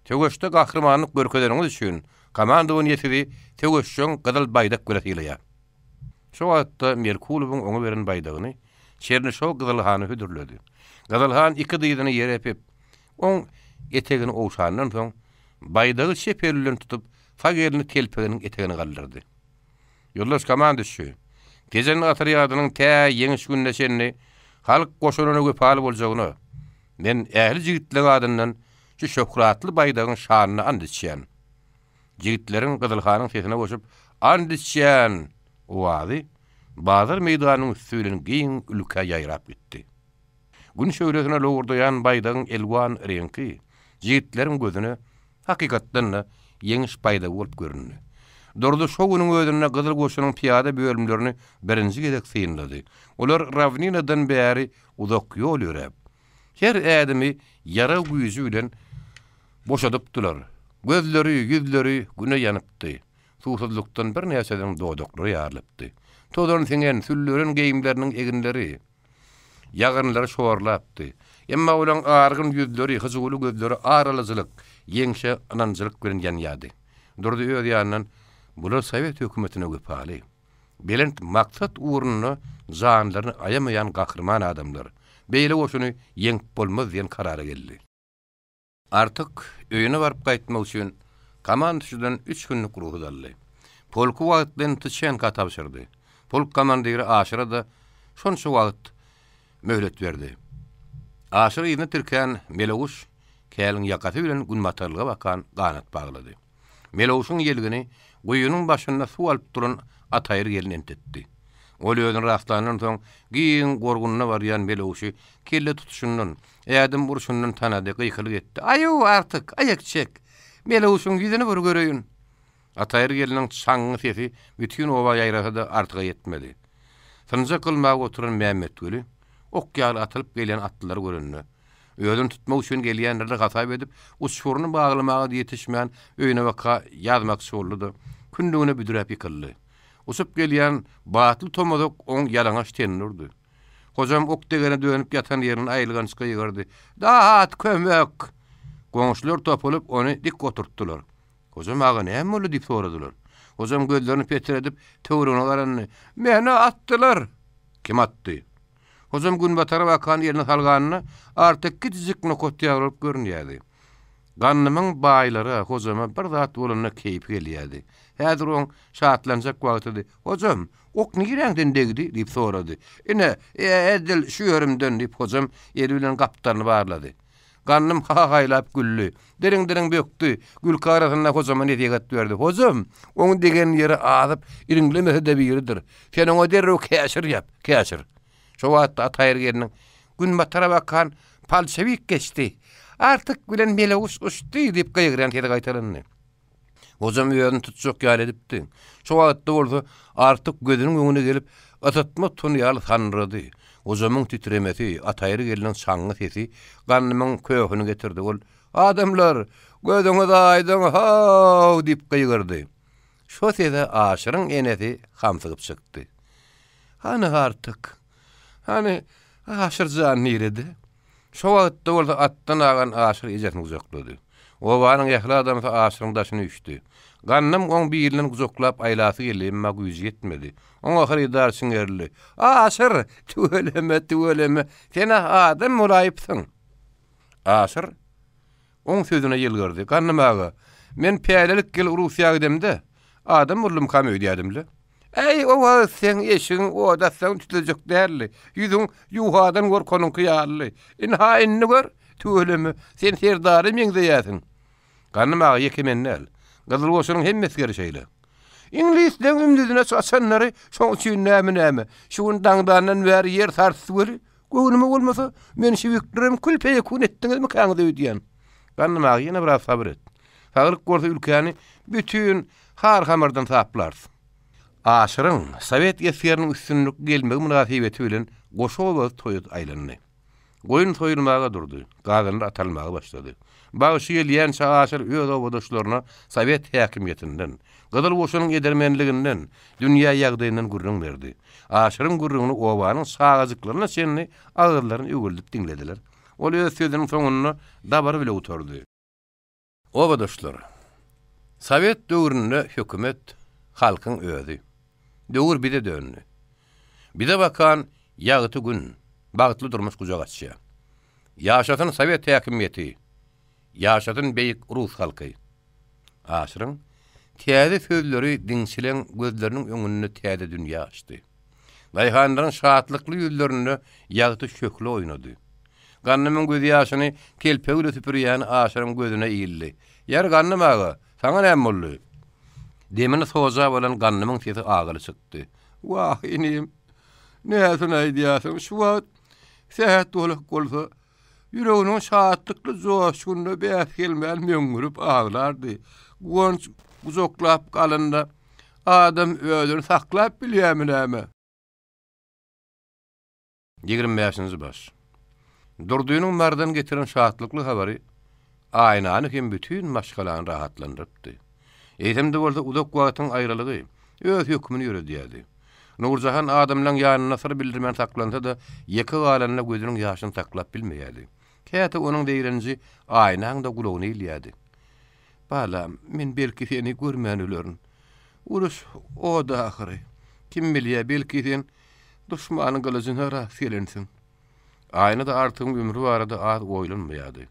Speaker 2: Söweşde gahrymanlyk görkezeniňiz üçin komandowaniýe sizi söweşjeň Gyzyl baýdak bile sylaýar. Şo wagtda Merkulowyň oňa beren baýdagyny Çernyşow Gyzyl hana hödürledi. Gyzyl han iki dyzyny ýere epip, oň etegini ogşandan soň, baýdagy çep eli bilen tutup, sag elini telpeginiň etegine galdyrdy. Ýoldaş komanduşçy, Tejen otrýadynyň tä ýeňiş gününe çenli halk goşunyna wepaly boljagyna, men ähli jigitleň adyndan şu şöhratly baýdagyň şanyna ant içýän. Jigitleriň Gyzyl hanyň sesine goşup, Ant içýän! owazy bazar meýdanynyň üsti bilen giň ülkä ýaýrap gitdi. Gün şöhlesine lowurdaýan baýdagyň elwan reňki jigitleriň gözüne, hakykatdan-da, ýeňiş baýdagy bolup göründi. Durdy şo günüň özünde Gyzyl goşunyň pyýada bölümlerini birinji gezek synlady. Olar rawninadan bäri uzak ýol ýöräp, her ädimi ýarag güýji bilen boşadypdylar. Gözleri, ýüzleri güne ýanypdy. Suwsuzlykdan birnäçesiniň dodaklary ýarylypdy. Tozan siňen, sülleren geýimleriniň eginleri, Ýagynlary şorlapdy. Emma olaň argyn ýüzleri, hyjuwly gözleri ar alyjylyk, ýeňşe ynanjylyk bilen ýanýardy. Durdy öz ýanyndan, Bular sowet hökümetine wepaly. Belent maksat ugrunda janlaryny aýamaýan gahryman adamlar. Beýle goşuny ýeňip bolmaz diýen karara geldi. Artyk öýüne baryp gaýtmak üçin komandşydan üç günlük rugsat aldy. Polky wagtlaýyn Tyçenka tabşyrdy. Polk komandiri Aşyra-da şonça wagt möhlet berdi. Aşyr yzyny tirkän Meleguş käliň ýakasy bilen günbatarlyga bakan ganat baglady. Melewşiň ýelgini guýynyň başynda suw alyp duran Ataýry gelin entetdi. Ol özüni rastlandan soň, giň gorgunyna barýan Melewşi kelle tutuşyndan, ädim urşundan tanady, gykylyk etdi, Aýu, Artyk, aýak çek! Melewşiň ýüzüni bir göreýin! Ataýry gelniň çaňňy sesi bütin oba ýaýrasa-da Artyga ýetmedi. Synjak kylmaga oturan Mämmetweli ok ýaly atylyp gelýän atlylary görende, Özüni tutmak üçin gelýändir-de hasap edip, uçguryny baglamaga-da ýetişmän, öýüne baka ýazmakçy boldy-da, kündügine büdräp ýykyldy. Uçup gelýän batly tomazak oň ýalaňaç tenini urdy. Hojam ok degene dönüp ýatan ýerinden aýylganç gygyrdy, Dat! Kömek! Goňşular topulyp, ony dik oturtdylar. Hojam aga näme boldy diýip soradylar. Hojam gözlerini petredip, töweregine garandy. Meni atdylar! Kim atdy? Hojam günbatara bakan elini salganda, artyk kiçijik nokat ýaly bolup görünýärdi. Gandymyň baýlara, hojama bir zat bolanda keýpi gelýärdi. Häzir oň şatlanjak wagtydy. Hojam, ok niräňden degdi? diýip sorady. Ine, edil şu ýerimden, diýip, hojam eli bilen gapdalyny barlady. Gandym ha-haýlap güldi. Diriň-diriň bökdi. Gülki arasynda hojama nesihat berdi. Hojam, oň degen ýeri azyp, iriňlemese-de biridir. Sen oňa derrew käşir ýap, käşir. Şo wagtda Ataýry gelniň, Günbatara bakan palçewik geçdi. Artyk bilen meleguş uçdy diýip gygyrýan sesi gaýtalandy. Hojam özüni tutjak ýaly edipdi. Şo wagtda bolsa Artyk gözüniň öňüne gelip, ysytma tun ýaly sandyrady. Hojamyň titremesi, Ataýry gelniň çaňňy sesi Gandymyň köhüni getirdi. Ol, Adamlar, gözüňiz aýdyň, how! diýip gygyrdy. Şo sese Aşyryň enesi hamsygyp çykdy. Hany Artyk? Hany, Aşyr jan nirede? Şo wagtda bolsa atdan agan Aşyr ejesini gujaklady. Obanyň ähli adamsy Aşyryň daşyna üýşdi. Gandym oň birinden gujaklap aýlasy geldi, emma güýji ýetmedi. Oňa hyrydar çiňerildi. Aşyr! Tüweleme, tüweleme! Sen-ä adam bolaýypsyň! Aşyr. Oň sözüne ýylgyrdy. Gandym aga, men pälelik ýyl Russiýa gidemde, adam boldumkam öýdýädim-le. Äý, o wagt seň eşigiň oda atsaň tütejek däldi. Ýüzüň ýuwhadan gorkanyňky ýalydy. Ynha, indi gör, tüweleme, sen serdara meňzeýärsiň. Gandym aga, ýeke men däl. Gyzyl goşunyň hemme esgeri şeýle. Iňlisleň ümdüzine çaçanlary şoň üçin näme-näme. Şu gün daňdandan bäri ýer sarsdy weli, göwnüme bolmasa, menşewiklerem kül-peýekun etdiňizmikäňiz öýdýän. Gandym aga, ýene biraz sabyr et. Saglyk bolsa ülkäni bütin har-hamardan saplarys. Aşyryň sowet esgeriniň üstünlikli gelmegi mynasybeti bilen goşa owaz toýa aýlandy. Goýun soýulmaga durdy, gazanlar atalmaga başlady. Bagşy gelýänçä Aşyr öz obadaşlaryna sowet häkimiýetinden, Gyzyl goşunyň edermenliginden, dünýä ýagdaýyndan gürrüň berdi. Aşyryň gürrüňini obanyň çagajyklaryna çenli agyzlaryny öwüldip diňlediler. Ol öz sözüniň soňunda dabara bile gutardy. Obadaşlar! Sowet döwründe hökümet halkyň özi. Döwür bize döndi. Bize bakan ýagty gün, bagtly durmuş gujak açýar. Ýaşasyn sowet häkimiýeti! Ýaşasyn beýik rus halky! Aşyryň täze sözleri diňçileň gözleriniň öňünde täze dünýä açdy. Daýhanlaryň şatlykly ýüzlerinde ýagty şöhle oýnady. Gandymyň gözýaşyny telpegi bilen süpürýäni Aşyryň gözüne ildi. Ýeri, Gandym aga, saňa näme boldy? Demini sojap alan Gandymyň sesi agyly çykdy. Wah, inim, näsini aýdýarsyň, şu wagt sähet bolak bolsa, ýüreginiň şatlykly joşgunyna bäs gelmän möňňürip aglardy. Guwanç gujaklap galanda, adam özüni saklap bilýärmi näme? 25-nji baş. Durdynyň Marydan getiren şatlykly habary Aýnany hem bütin maşgalany rahatlandyrypdy. Eýsem-de bolsa uzak wagtyň aýralygy öz hökmüni ýöredýärdi. Nurjahan adamlaň ýanynda syr bildirmän saklansa-da, ýeke galanda gözüniň ýaşyny saklap bilmeýärdi. Käte onuň zeýrenji Aýnaň-da gulagyna ilýärdi. Balam, men belki seni görmän ölerin. Uruş ody ahyry. Kim bilýär, belki sen duşmanyň gylyjyna rast gelensiň. Aýna-da Artygyň ömri barada az oýlanmaýardy.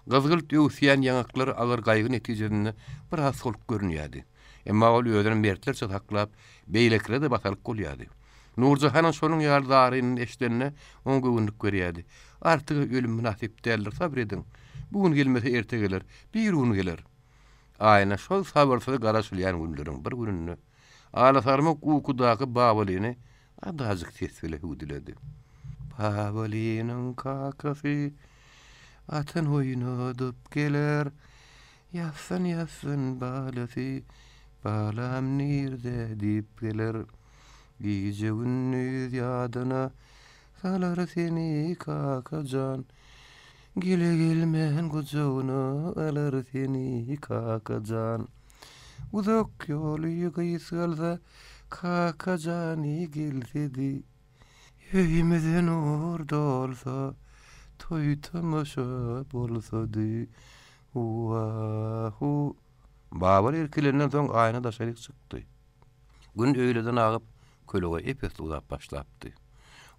Speaker 2: Gyzgylt öwüsýän ýaňaklary agyr gaýgy netijesinde biraz soluk görünýärdi. Emma ol özüni mertlerçe saklap, beýlekilere-de basalyk bolýardy. Nurjahanyň şonuň ýaly zarynyny eşidende, oňa göwünlik berýärdi. Artyga ölüm mynasyp däldir, sabyr ediň. Bu gün gelmese erte geler, birigün geler. Aýna şol sabyrsyz garaşylýan günleriň bir gününde alasarmyk ukudaky Babalyny Adajyk ses bile hüwdüledi. Babalynyň kakasy atyn oýnadyp geler, Ýatsyn-ýatsyn balasy, balam nirde diýip geler. Gije-gündiz ýadyna salar seni kaka jan, Gele-gelmän gujagyna alar seni kaka jan. Uzak ýoly gysgalsa kaka jany gelsedi, Öýümize nur dolsa, toý-tomaşa bolsady, Wah-u. Babyr irkilenden soň aýna daşaryk çykdy. Gün öýleden agyp, kölege ep-esli uzap başlapdy.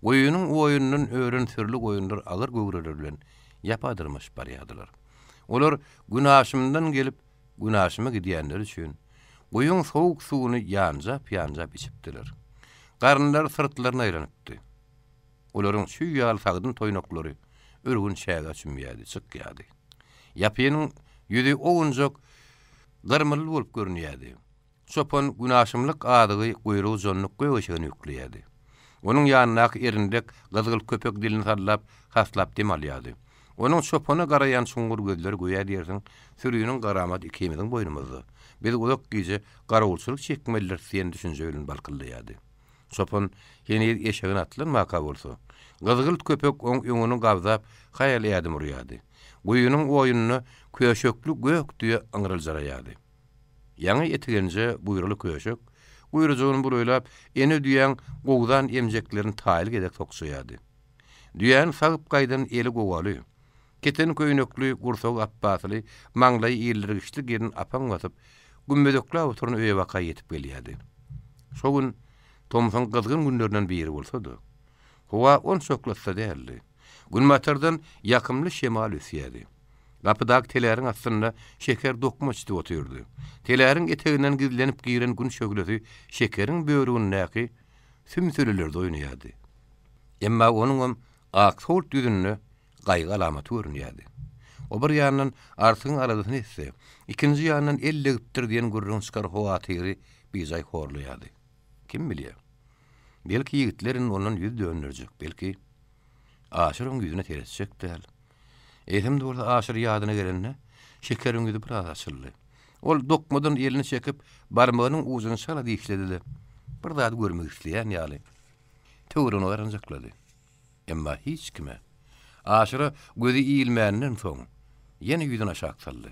Speaker 2: Guýynyň oýundan ören sürli goýunlar agyr göwreleri bilen ýapa dyrmaşyp barýardylar. Olar günaşymdan gelip, günaşyma gidýänleri üçin, guýyň sowuk suwuny ýanjap-ýanjap içipdiler. Garynlary syrtlaryna aýlanypdy. Olaryň çüý ýaly sagdyn toýnaklary ürgün çägä çümýärdi, çykýardy. Ýapynyň ýüzi owunjak gyrmyly bolup görünýärdi. Çopan günaşymlyk azygy guýrugy jonnuk gök eşegine ýükleýärdi. Onuň ýanyndaky erindek gyzgylt köpek dilini sallap, haslap dem alýardy. Onuň çopana garaýan çuňňur gözleri göýä diýersiň, süriniň garamaty ikimiziň boýnumyzda. Biz uzak gije garawulçylyk çekmelidiris diýen düşünje bilen balkyldaýardy. Çopan heniz eşegine atlanmaka bolsa, gyzgylt köpek oň öňüni gabzap, haýal ädim urýardy. Guýynyň oýunda köşekli gök düýe yňryljyraýardy. Ýaňy etigenje buýraly köşek, guýrujygyny bulaýlap, ene düýäň gowzan emjeklerini taýly gezek sokjaýardy. Düýäni sagyp gaýdan eli gowaly, keten köýnekli, gursagy apbasyly, maňlaýy ildirgiçli gelin apaň basyp, gümmezekläp oturan öýe baka ýetip gelýärdi. Şo gün tomsuň gyzgyn günlerinden biri bolsa-da, howa onçakly yssy däldi. Günbatardan ýakymly şemal ösýärdi. Gapydaky teläriň astynda Şeker dokma çitip otyrdy. Teläriň eteginden gizlenip giren gün şöhlesi Şekeriň börügindäki sümsülelerde oýnaýardy. Emma onuňam aksowult ýüzünde gaýgy alamaty görünýärdi. O bir ýandan Artygyň aladasyny etse, ikinji ýandan el degipdir diýen gürrüň çykar howatyry bijaý horlaýardy. Kim bilýär? Belki ýigitler indi ondan ýüz dönderjek, belki, Aşyr oň ýüzüne seretjek däl. Eýsem-de bolsa Aşyr ýadyna gelende, Şekeriň ýüzi biraz açyldy. Ol dokmadan elini çekip, barmagynyň ujuny çala dişledi-de, bir zady görmek isleýän ýaly, töweregine garanjaklady. Emma hiç kime, Aşyra gözi ilmäninden soň, ýene ýüzüni aşak saldy.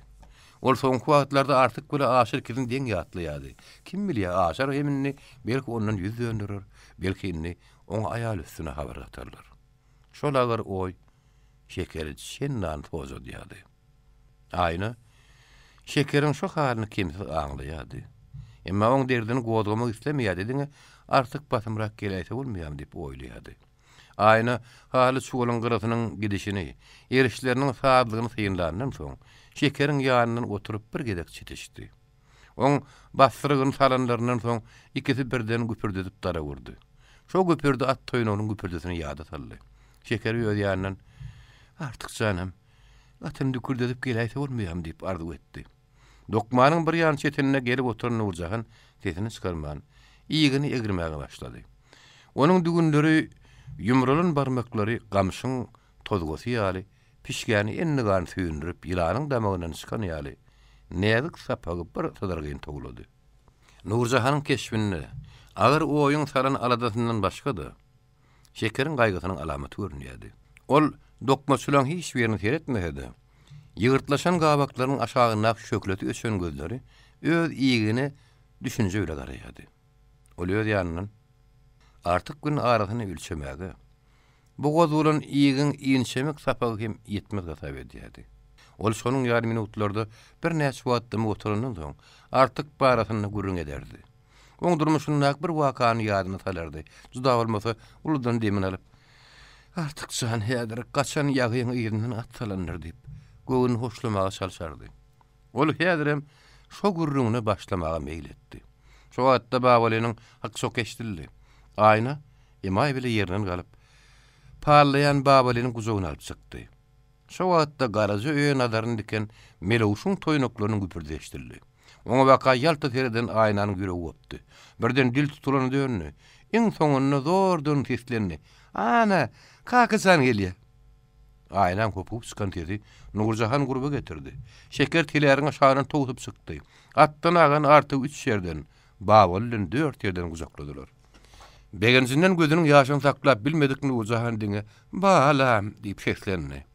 Speaker 2: Ol soňky wagtlarda Artyk bile Aşyr ikisini deň ýatlaýardy. Kim bilýär, Aşyr hem indi belki ondan ýüz dönderer, belki indi oňa aýal üstüne habar gatarlar. Şol agyr oý Şekeri çendan sojadýardy. Aýna Şekeriň şo halyny kemsiz aňlaýardy. Emma oň derdini gozgamak islemeýärdi, diňe Artyk basymrak geläýse bolmaýarmy diýip oýlaýardy. Aýna haly çuwalyň gyrasynyň gidişini, erişleriniň sazlygyny synlandan soň, Şekeriň ýanyndan oturyp bir gezek çitişdi. Oň bassyrygyny salanlaryndan soň ikisi birden güpürdedip dara urdy. Şo güpürdi at toýnagynyň güpürdisini ýada saldy. Şeker öz ýanyndan, Artyk janam, atyny dükürdedip geläýse bolmaýamy diýip arzuw etdi. Dokmanyň bir ýan çetinde gelip oturan Nurjahan sesini çykarman, igini egirmäge başlady. Onuň düwünleri ýumrulan barmaklary gamşyň tozgasy ýaly pişgäni endigan süýndürip ýylanyň damagyndan çykan ýaly näzik sapagy bir sydyrgyn towlady. Nurjahanyň keşbinde agyr oýuň salan aladasyndan başga-da, Şekeriň gaýgysynyň alamaty görünýärdi. Ol dokmaçylaryň hiç birine seretmese-de, ýygyrtlaşan gabaklarynyň aşagyndaky şöhlesi öçen gözleri öz igine düşünje bile garaýardy. Ol öz ýanyndan, Artyk gün arasyny ölçemäge, bu gozulan igiň inçemik sapagy hem ýetmez hasap edýärdi. Ol şonuň ýaly minutlarda birnäçe wagt dymyp oturandan soň, Artyk barasynda gürrüň ederdi. Oň durmuşyndaky bir wakany ýadyna salardy. Juda bolmasa, uludan demini alyp, Artyk jan häzir gaçan ýagyň yzyndan at salandyr diýip, göwnüni hoşlamaga çalşardy. Ol häzirem şo gürrüňine başlamaga meýil etdi. Şo wagtda Babalynyň hyk-çoky eşidildi. Aýna emaý bile ýerinden galyp, pallaýan Babalynyň gujagyna alyp çykdy. Şo wagtda garaja öýe nazaryny diken Melewşiň toýnaklarynyň güpürdisi eşidildi. Oňa baka ýalta sereden Aýnanyň ýüregi gopdy. Birden dil tutulana döndi. Iň soňunda zordan seslendi, Ana, Kakajan gelýär. Aýnaň hopugyp çykan sesi Nurjahan gurba getirdi. Şeker teläriň aşagyndan towsup çykdy. Atdan agan Artygy üç ýerden, Babaly bilen dört ýerden gujakladylar. Begenjinden gözüniň ýaşyny saklap bilmedik Nurjahan diňe, Balam! diýip seslendi.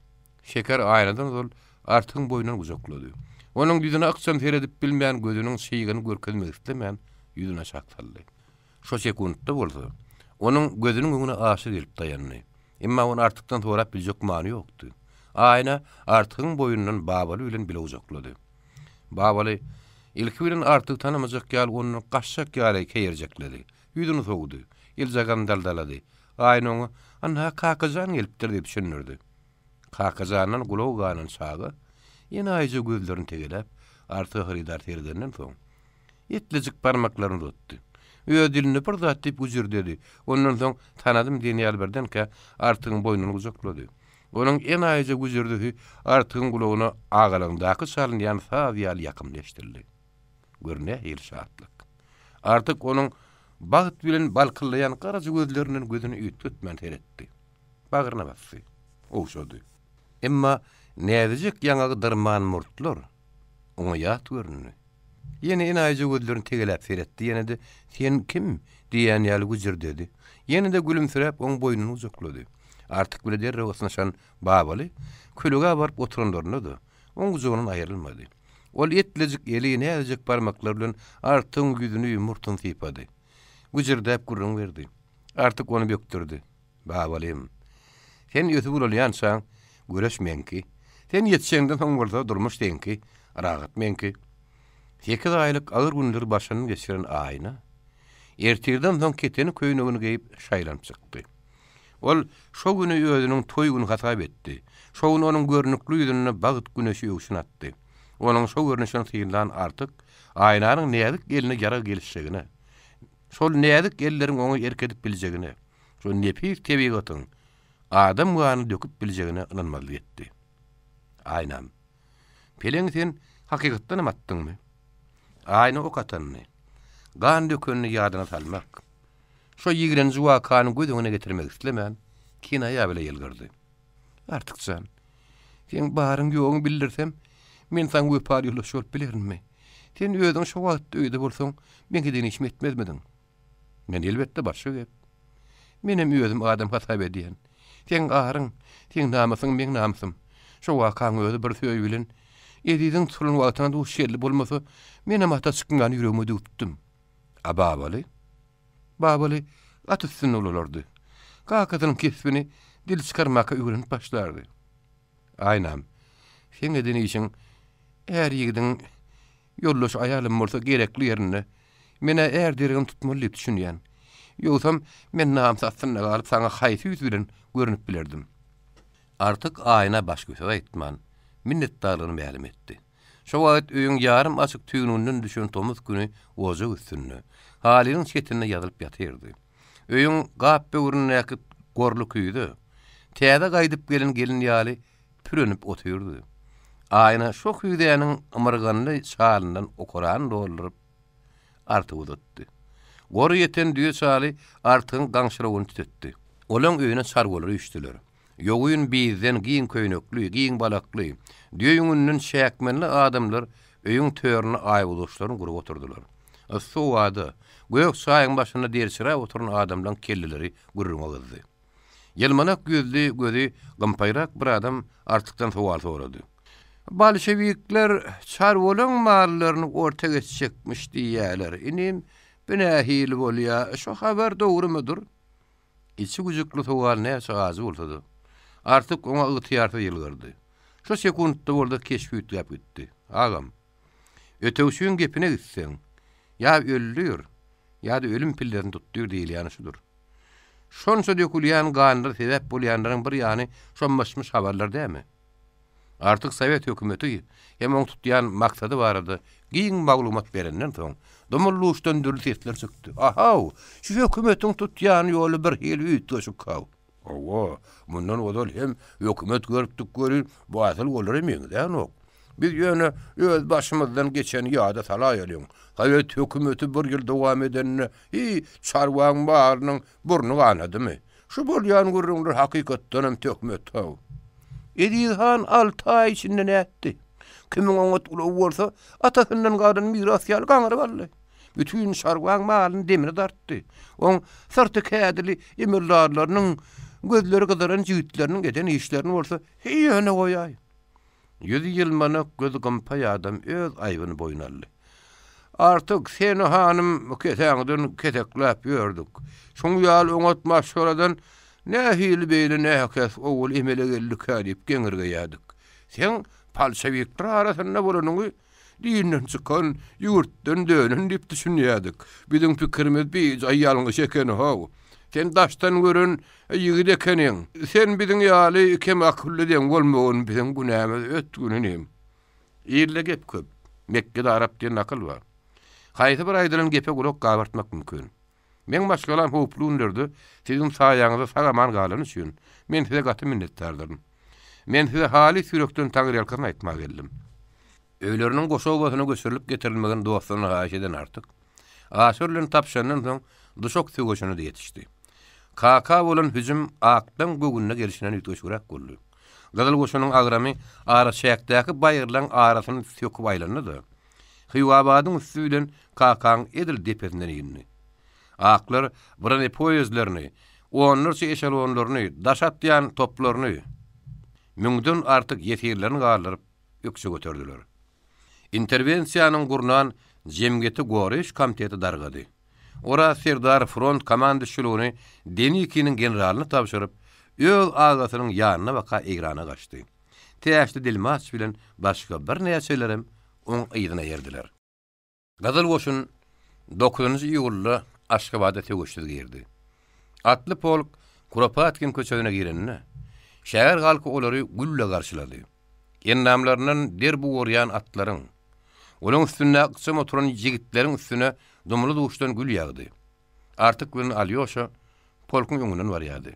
Speaker 2: Şeker aýnadan ozal Artygyň boýnundan gujaklady. Onuň ýüzüne ykjam seredip bilmän, gözüniň çygyny görkezmek islemän, ýüzüni aşak saldy. Şo sekuntda bolsa, onuň gözüniň öňüne Aşyr gelip daýandy. Emma ony Artykdan sorap biljek gümany ýokdy. Aýna Artygyň boýnundan Babaly bilen bile gujaklady. Babaly ilki bilen Artygy tanamajak ýaly ondan gaçjak ýaly keýerjekledi. Ýüzüni sowdy. Eljagam daldalady. Aýna oňa, Anha, Kakajan gelipdir diýip düşündirdi. Kakajandan gulagy ganan çaga enaýyja gözlerini tegeläp, Artyga hyrydar seredenden soň, etlejik barmaklaryny uzatdy. Öz dilinde bir zat diýip güjürdedi. Ondan soň tanadym diýen ýaly birdenkä Artygyň boýnuna gujaklady. Onuň enaýyja güjürdisi Artygyň gulagyna agalaňdaky çalynýan saz ýaly ýakymly eşidildi. Gör nähili şatlyk! Artyk onuň bagt bilen balkyllaýan garaja gözlerinden gözüni üýtgetmän seretdi. Bagryna basdy. Ogşady. Emma näzijek ýaňagy dyrman murtlar oňa ýat göründi. Ýene enaýyja gözlerini tegeläp seretdi, ýene-de Sen kim? diýýän ýaly güjürdedi. Ýene-de gülümsiräp oň boýnuny gujaklady. Artyk bile derrew ysnyşan Babaly kölegä baryp oturanlarynda-da, oň gujagyndan aýrylmady. Ol etlejik eli näzijek barmaklary bilen Artygyň ýüzüni, murtuny sypady. Güjürdäp gürrüň berdi. Artyk ony bökdürdi. Babalym, sen ösüp ulalýançaň, göreş meňki. Sen ýetişeňden soň bolsa durmuş seňki, rahat meňki. Sekiz aýlyk agyr günleri başyndan geçiren Aýna, ertirden soň keteni köýnegini geýip şaýlanyp çykdy. Ol şo güni özüniň toý güni hasap etdi. Şo gün onuň görnükli ýüzünde bagt güneşi öwşün atdy. Onuň şo görnüşini synlan Artyk Aýnanyň näzik eline ýarag gelişjegine, şol näzik elleriň oňa erk edip biljegine, şol nepis tebigatyň adam ganyny döküp biljegine ynanmazlyk etdi. Aýnam, Peleňi sen hakykatdanam atdyňmy? Aýna ok atanyny, gan dökenini ýadyna salmak, şo ýigrenji wakany göz öňüne getirmek islemän, kinaýa bile ýylgyrdy. Artyk jan, seň baryň-ýoguňy bildirsem, men saňa wepaly ýoldaş bolup bilerinmi? Sen özüň şo wagt öýde bolsaň, meň eden işimi etmezmidiň? Men elbetde başga gep. Menem özüm adam hasap edýän. Seň aryň, seň namysyň meň namysym. Şo wakaň özi bir söý bilen Eziziň tutulan wagtyna duş geldi bolmasa, menem ata çykmany ýüregime düwüpdim. A Babaly? Babaly at üstünde ulalardy. Kakasynyň kesbini dil çykarmaka öwrenip başlardy. Aýnam, seň eden işiň är ýigidiň ýoldaşy aýalym bolsa gerekli ýerinde men-ä är deregini tutmaly diýip düşünýän. Ýogsam men namys astynda galyp saňa haýsy ýüz bilen görnüp bilerdim. Artyk Aýna başga söz aýtman, minnetdarlygyny mälim etdi. Şo wagt öýüň ýarym açyk tüýnüginden düşen tomus güni ojak üstünde, halynyň çetinde ýazylyp ýatyrdy. Öýüň gap böwründäki gorly küýze, täze gaýdyp gelen gelin ýaly pürenip otyrdy. Aýna şo küýzäniň ymyrganly çalyndan okarany dolduryp, Artyga uzatdy. Gory ýeten düýe çaly Artygyň gaňşyrawyny tütetdi. Olaň öýüne çarwalar üýşdüler. Ýogyn bizden giň köýnekli, giň balakly, düýe ýüňünden çäkmenli adamlar öýüň töründe aýbogdaşlaryny gurup oturdylar. Yssy howada, gök çaýyň başynda derçiräp oturan adamlaň kelleleri gürrüňe gyzdy. Ýylmanak ýüzli, gözi gympaýrak bir adam Artykdan sowal sorady. Bolşewikler çarwalaň mallaryny orta geçjekmiş diýýäler, inim, bu nähili bolýa, şo habar dogrumydyr? Içi güjükli sowal näçe ajy bolsa-da, Artyk oňa ygtyýarsyz ýylgyrdy. Şo sekuntda bolsa keşbi üýtgäp gitdi. Agam, ötegçiň gepine gitseň, ýa öldür, ýa-da ölüm pillesini tutdur diýilýäni şudur. Şonça dökülýän ganlara sebäp bolýanlaryň bir ýany şo myş-myş habarlar dämi? Artyk sowet hökümeti hem oň tutýan maksady barada giň maglumat berenden soň, dumly-duşdan dürli sesler çykdy. A-haw, şu hökümetiň tutýan ýoly birhili üýtgeşik-haw. Hawa, mundan ozal hem hökümet görüpdik welin, bu asyl olara meňzänok. Biz ýöne öz başymyzdan geçeni ýada salaýalyň. Sowet hökümeti bir ýyl dowam edende, hiý, çarwaň malynyň burny ganadymy? Şu bolýan gürrüňler hakykatdanam töhmet-haw. Eziz han alty aý içinde nätdi? Kimiň oňat ulagy bolsa, atasyndan galan miras ýaly gaňryp aldy. Bütin çarwaň malyny demine dartdy. Oň syrty kädili emeldarlarynyň, gözleri gyzaran jigitleriniň eden işlerini bolsa, heý ýöne goýaý. Ýüzi ýylmanak, gözi gympaý adam öz aýbyny boýun aldy. Artyk, seni hanym kesäňden kesekläp ýördük. Şuň ýaly oňat maşgaladan nähili beýle näkes ogul emele geldikä diýip geňirgeýärdik. Seň polşewikler arasynda bolanyňy dinden çykan, ýurtdan dönen diýip düşünýärdik. Biziň pikirimiz bijaý ýalňyş eken-how. Sen daşdan gören ýigit ekeniň. Sen biziň ýaly kemakylly deň bolmagyn biziň günämiz ötgün inim. Ilde gep köp, Mekgede arap diýen nakyl bar. Haýsy bir aýdylan gepe gulak gabartmak mümkin. Meň maşgalam howply günlerde siziň saýaňyzda sag-aman galany üçin, men size gaty minnetdardyryn. Men size halys ýürekden taňryýalkasyn aýtmaga geldim. Öýleriniň goşa obasyna göçürilip getirilmegini dostlaryndan haýyş eden Artyk, Aşyr bilen tapyşandan soň Duşak söweşine-de ýetişdi. Kaka bolan hüjüm Akdaň göwnüne gelşinden üýtgeşigräk boldy. Gyzyl goşunyň agramy araçäkdäki baýyrlaryň arasyny söküp aýlandy-da, Hywabadyň üsti bilen Kakaň edil depesinden indi. Aklar bronepoýezdlerini, onlarça eşelonlaryny, daş atýan toplaryny, müňden artyk ýesirlerini galdyryp, ökje göterdiler. Interwensiýanyň gurnan Jemgyýeti goraýyş komiteti dargady. Oraz serdar front komanduşçylygyny Denikiniň generalyna tabşyryp, öz agasynyň ýanyna baka Eýrana gaçdy. Täçli dilmaç bilen başga birnäçelerem oň yzyna erdiler. Gyzyl goşun dokuzynjy iýulda Aşgabada söweşsiz girdi. Atly polk Kuropatkin köçesine girende, Şäher halky olary gülle garşylady. Endamlaryndan der bugarýan atlaryň, olaň üstünde ykjam oturan ýigitleriň üstüne dumly-duşdan gül ýagdy. Artyk bilen Alýoşa polkuň öňünden barýardy.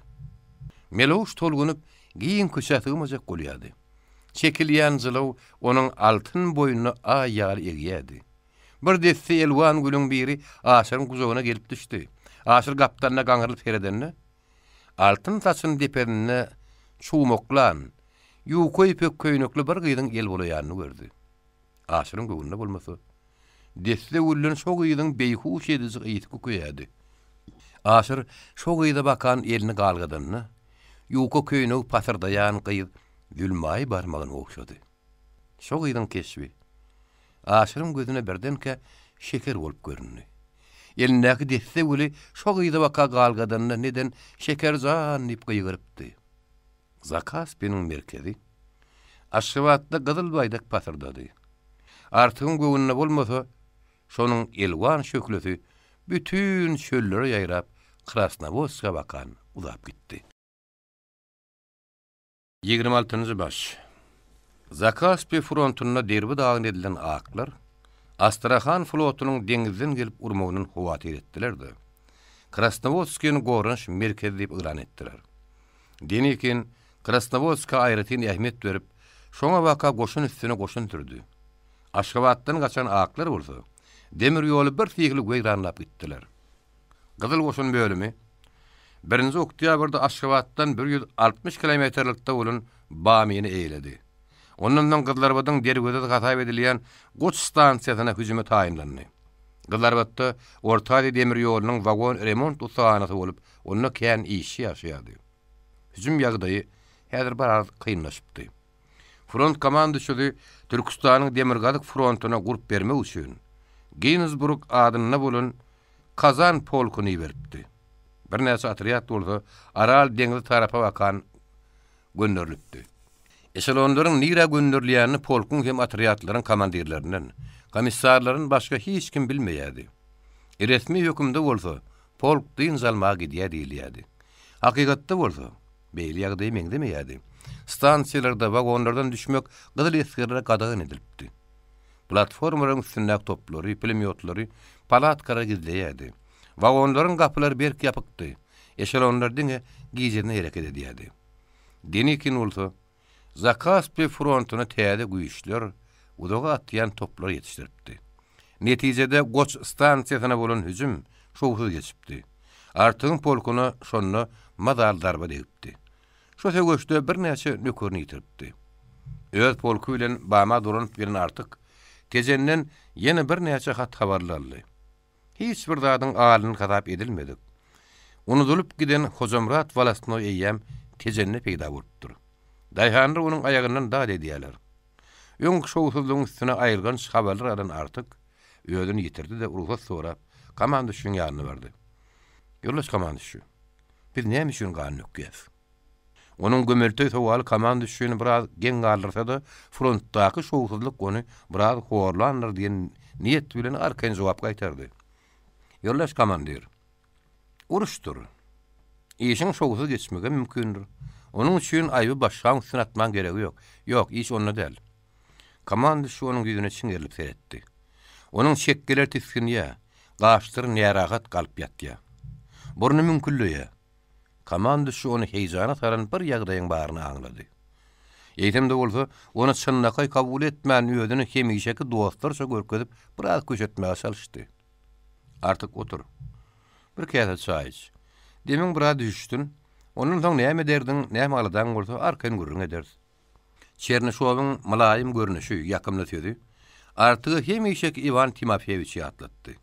Speaker 2: Meloş tolgunyp, giň köçä sygmajak bolýardy. Çekilýän jylaw onuň altyn boýnuna aý ýaly egýärdi. Bir desse elwan gülüň biri Aşyryň gujagyna gelip düşdi. Aşyr gapdalyna gaňrylyp seredende, altyn saçyny depesinde çumaklan, ýuka ýüpek köýnekli bir gyzyň el bulaýanyny gördi. Aşyryň göwnüne bolmasa, desse gülden şo gyzyň beýhuş ediji ysy kükeýärdi. Aşyr şo gyza bakan elini galgadanda, ýuka köýnegi pasyrdaýan gyz Zülmaýy barmagyny ogşady. Şo gyzyň keşbi Aşyryň gözüne birdenkä şeker bolup göründi. Elindäki desse güli şo gyza baka galgadanda neden Şeker jan diýip gygyrypdy. Zakaspiniň merkezi Aşgabatda gyzyl baýdak pasyrdady. Artygyň göwnüne bolmasa, şonuň elwan şöhlesi bütin çöllere ýaýrap, Krasnowodska bakan uzap gitdi. Ýigrimi altynjy baş. Zakaspi frontunda derbi-dagyn edilen aklar Astrahan flotunyň deňizden gelip urmagyndan howatyr etdiler-de, Krasnowodskini goranyş merkezi diýip yglan etdiler. Denikin Krasnowodska aýratyn ähmiýet berip, şoňa baka goşun üstüne goşun sürdi. Aşgabatdan gaçan aklar bolsa, demir ýoly birsyhly weýranlap gitdiler. Gyzyl goşun bölümi birinji oktýabrda Aşgabatdan 160 kilometrlikde bolan Bamyny eýeledi. Ondan soň Gyzylarbadyň derwezesi hasap edilýän Goç stansiýasyna hüjüme taýynlandy. Gyzylarbatda Orta Aziýa demir ýolunyň wagon remont ussahanasy bolup, onda kän işçi ýaşaýardy. Hüjüm ýagdaýy häzir biraz kynlaşypdy. Front komandaçysy Türküstanyň Demirgazyk frontuna gurp bermek üçin Ginzburg adynda bolan Kazan polkuny iberipdi. Birnäçe otrýad bolsa Aral deňzi tarapa bakan gönderilipdi. Eşelonlaryň nirä gönderilýänini polkuň hem otrýadlaryň komandirlerinden, komissarlaryn başga hiç kim bilmeýärdi. Resmi hökümde bolsa polk dynç almaga gidýär diýilýärdi. Hakykatda bolsa, beýle ýagdaýa meňzemeýärdi. Stansiýalarda wagonlardan düşmek gyzyl esgerlere gadagan edilipdi. Platformalaryň üstündäki toplary, pulemýotlary palatkalar gizleýärdi. Wagonlaryň gapylary berk ýapykdy. Eşelonlar diňe gijesine hereket edýärdi. Denikin bolsa Zakaspi frontuna täze güýçler, uzaga atýan toplar ýetişdiripdi. Netijede Goç stansiýasyna bolan hüjüm şowsuz geçipdi. Artygyň polkuna şonda mazaly zarba degipdi. Şo söweşde birnäçe nökerini ýitiripdi. Öz polky bilen Bama dolanyp gelen Artyk Tejenden ýene birnäçe hat-habarlar aldy. Hiç bir zadyň alyny hasap edilmedik, unudylyp giden Hojamyrat wolostnoý eýýäm Tejende peýda bolupdyr. Daýhanlar onuň aýagyndan dat edýärler. Öňki şowsuzlygyň üstüne aýylganç habarlar alan Artyk özüni ýitirdi-de rugsat sorap, komanduşyň ýanyna bardy. Ýoldaş komanduşy, biz näme üçin gan dökýäs? Onuň gömelteý sowaly komanduşyny biraz geň galdyrsa-da, frontdaky şowsuzlyk ony biraz horlandyr diýen niýet bilen arkaýyn jogap gaýtardy. Ýoldaş komandir, uruşdyr. Işiň şowsuz geçmegem mümkindir. Onuň üçin aýby başgaň üstüne atmaň geregi ýok. Ýok, iş onda däl. Komanduşy onuň ýüzüne çiňerilip seretdi. Onuň çekgeleri tisginýär, gaşlary närahat galyp ýatýar. Burny müňkülleýär. Komanduşy ony heýjana salan bir ýagdaýyň baryny aňlady. Eýsem-de bolsa, ony çynlakaý kabul etmän özüni hemişeki dostlarça görkezip biraz köşetmäge çalyşdy. Artyk otur. Bir käse çaý iç. Demiň biraz düşüşsin. Ondan soň näme derdiň, näme aladaň bolsa arkaýyn gürrüň ederis. Çernyşowyň mylaýym görnüşi, ýakymly sözi Artyga hemişeki Iwan Timofeýewiçi ýatlatdy.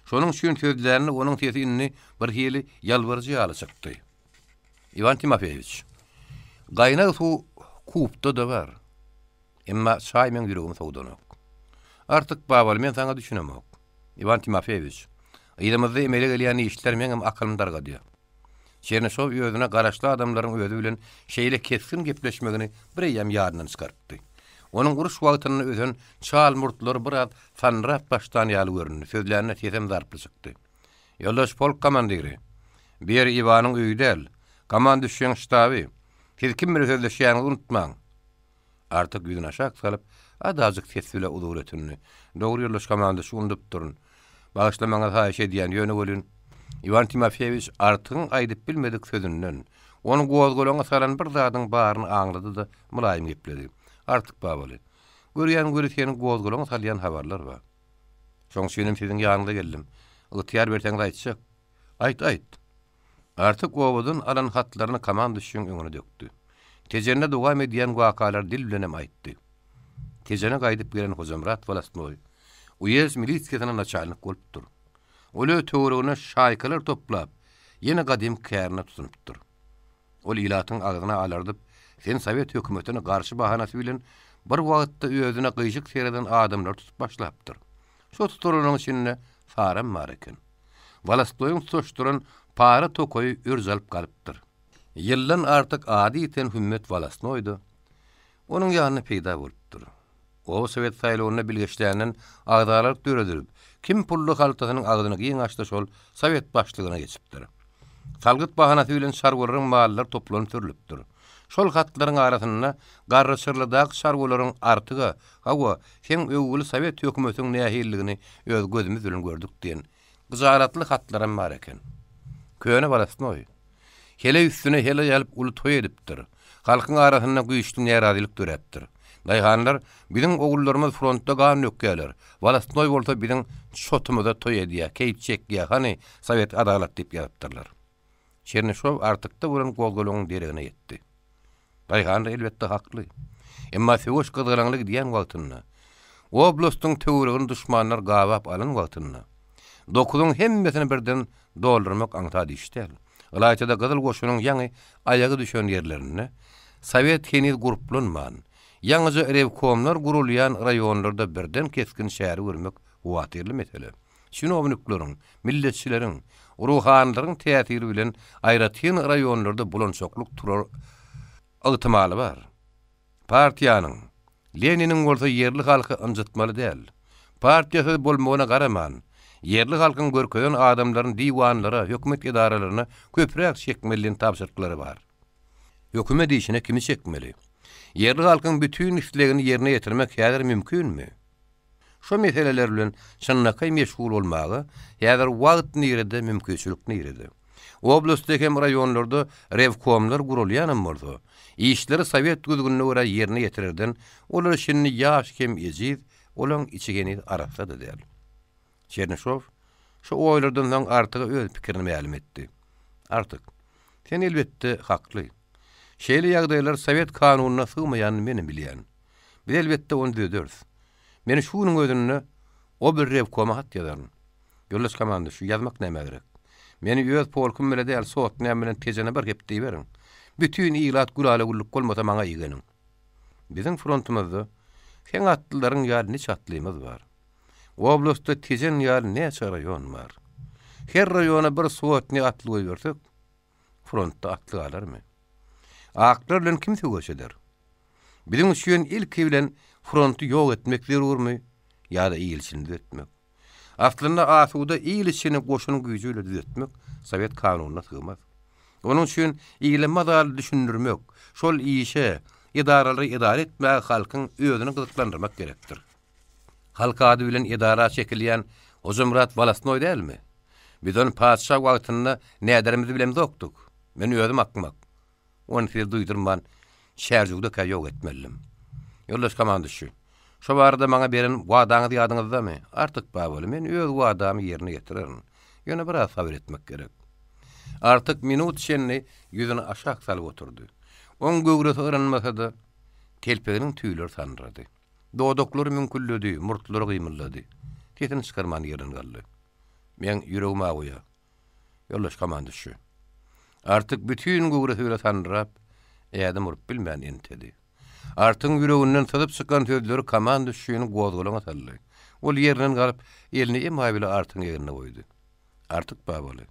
Speaker 2: Şonuň üçin sözlände onuň sesi indi birhili ýalbaryjy ýaly çykdy. Iwan Timofeýewiç, gaýnag suw kubda-da bar. Emma çaý meň ýüregimi sowdanok. Artyk Babaly, men saňa düşünemok. Iwan Timofeýewiç, yzymyzda emele gelýän işler meňem akylymy dargadýar. Çernyşow özüne garaşly adamlaryň özi bilen şeýle kesgin gepleşmegini bireýýäm ýadyndan çykarypdy. Onuň uruş wagtynda ösen çal murtlary biraz sandyrap başlan ýaly göründi, sözlände sesem zarply çykdy. Ýoldaş polk komandiri! Bu ýer Iwanyň öýi däl, komanduşşyň ştaby. Siz kim bilen sözleşýäniňizi unutmaň! Artyk ýüzüni aşak salyp, azajyk ses bile uzur ötündi. Dogry ýoldaş komandaçy unudypdyryn. Bagyşlamagyňyzy haýyş edýän, ýöne welin, Iwan Timofeýewiç Artygyň aýdyp bilmedik sözünden, ony gozgalaňa salan bir zadyň baryny aňlady-da, mylaýym gepledi. Artyk babaly, görýän weli seni gozgalaňa salýan habarlar bar. Şoň üçinem siziň ýanyňyza geldim. Ygtyýar berseňiz aýtjak. Aýt, aýt. Artyk obadan alan hatlaryny komanduşyň öňüne dökdi. Tejende dowam edýän wakalary dil bilenem aýtdy. Tejene gaýdyp gelen Hojamyrat wolostnoý uýezd milisiýasyna naçalnik bolupdyr. Ol öz töweregine şaýkalar toplap, ýene gadymky kärine tutunypdyr. Ol ilatyň agzyny alardyp, sen sowet hökümetine garşy bahanasy bilen bir wagtda özüne gyşyk sereden adamlary tutup başlapdyr. Şo tutulanlaryň içinde Saram bar eken. Wolostnoýyň tutaşdyran para tokaýy örz alyp galypdyr. Ýyldan artyk ady ýiten Hümmet wolostnoýda onuň ýanynda peýda bolupdyr. Oba sowet saýlawynda bilgeşländen agzalalyk döredilip, kim pully haltasynyň agzyny giň açsa şol sowet başlygyna geçipdir. Salgyt bahanasy bilen çarwalaryň mallary toplanyp sürlüpdir. Şol hatlaryň arasynda Garryçyrlydaky çarwalaryň Artyga, Hawa, seň öwgüli sowet hökümetiň nähililigini öz gözümiz bilen gördük diýen gyjalatly hatlaram bar eken. Köne wolostnoý. Heleý üstüne heleý alyp uly toý edipdir. Halkyň arasynda güýçli närazylyk döräpdir. Daýhanlar, Biziň ogullarymyz frontda gan dökýärler, wolostnoý bolsa biziň çotumyza toý edýär, keýp çekýär, hany, sowet adalat diýip ýazypdyrlar. Çernyşow Artykda bolan gozgalaňyň deregine ýetdi. Daýhanlar elbetde hakly. Emma söweş gyzgalaňly gidýän wagtynda, oblastyň töweregini duşmanlar gabap alan wagtynda, dokuzyň hemmesini birden doldurmak aňsat iş däl. Ylaýta-da Gyzyl goşunyň ýaňy aýagy düşen ýerlerinde, sowet heniz gurplanman, ýaňyja rewkomlar gurulýan raýonlarda birden kesgin çäre görmek howatyrly mesele. Çinownikleriň, milletçileriň, ruhanylaryň täsiri bilen aýratyn raýonlarda bulançaklyk turar ygtymaly bar. Partiýanyň, Leniniň bolsa ýerli halky ynjytmaly däl. Partiýasyz bolmagyna garaman, ýerli halkyň görkezen adamlaryny diwanlara, hökümet edaralaryna köpräk çekmeli diýen tabşyryklary bar. Hökümet işine kimi çekmeli? Ýerli halkyň bütin islegini ýerine ýetirmek häzir mümkinmi? Şo meseleler bilen çynlakaý meşgul bolmaga häzir wagt nirede, mümkinçilik nirede? Oblastda hem raýonlarda rewkomlar guralýanam bolsa, işleri sowet düzgünine görä ýerine ýetirerden olar şindi ýaş hem ejiz, olaň içi heniz arassa-da däl. Çernyşow şu oýlardan soň Artyga öz pikirini mälim etdi. Artyk, sen elbetde hakly. Şeýle ýagdaýlar sowet kanunyna sygmaýanyny menem bilýän. Biz elbetde ony düzederis. Men şu günüň özünde oblrewkoma hat ýazaryn. Ýoldaş komandir, şu ýazmak nämä gerek? Meni öz polkum bile däl, sotnýam bilen Tejene bir hepde iberiň. Bütin ilat gülala-güllük bolmasa maňa igeniň. Biziň frontumyzda seň atlylaryň ýaly niçe atlymyz bar. Oblastda Tejen ýaly näçe raýon bar. Her raýona bir sotnýa atly goýbersek, frontda atly galarmy? Aklar bilen kim söweş eder? Biziň üçin ilki bilen fronty ýok etmek zerurmy ýa-da il içini düzetmek? Aslynda asuda il içini goşun güýji bilen düzetmek sowet kanunyna sygmaz. Onuň üçin ile mazaly düşündirmek, şol işe, edaralary edara etmäge halkyň özüni gyzyklandyrmak gerekdir. Halk ady bilen edara çekilýän Hojamyrat wolostnoý dälmi? Biz ony patyşa wagtynda näderimizi bilemzokdyk. Men özüm akmak. Ony size duýdurman, Çärjewdekä ýok etmelidim. Ýoldaş komanduşy, şo barada maňa beren wadaňyz ýadyňyzdamy? Artyk Babaly, men öz wadamy ýerine ýetirerin. Ýöne biraz sabyr etmek gerek. Artyk minut çenli ýüzüni aşak salyp oturdy. Oň göwresi yrynmasa-da, telpeginiň tüýleri sandyrady. Dodaklary müňküldedi, murtlary gymyldady. Sesini çykarman ýerinden galdy. Meň ýüregim agýa. Ýoldaş komanduşy. Artyk bütin göwresi bile sandyrap, ädim urup bilmän entedi. Artygyň ýüreginden syzyp çykan sözleri komanduşyny gozgalaňa saldy. Ol ýerinden galyp, elini emaý bile Artygyň egnine goýdy. Artyk babaly,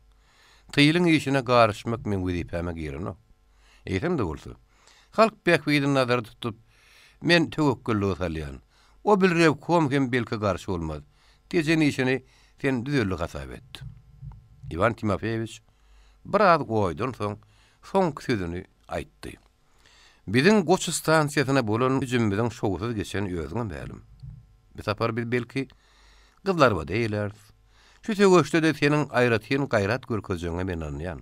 Speaker 2: tylyň işine garyşmak meň wezipäme girenok. Eýsem-de bolsa, halk bähbidini nazarda tutup, men töwekgellige salýan. O bil rewkom hem belki garşy bolmaz. Tejen işini sen düzeldi hasap et. Iwan Timofeýewiç biraz oýdan soň, soňky sözüni aýtdy. Biziň Goç stansiýasyna bolan hüjümimiziň şowsuz geçeni özüňe mälim. Bu sapar biz belki Gyzlarbada eýläris. Şu söweşde-de seniň aýratyn gaýrat görkezjegiňe men ynanýan.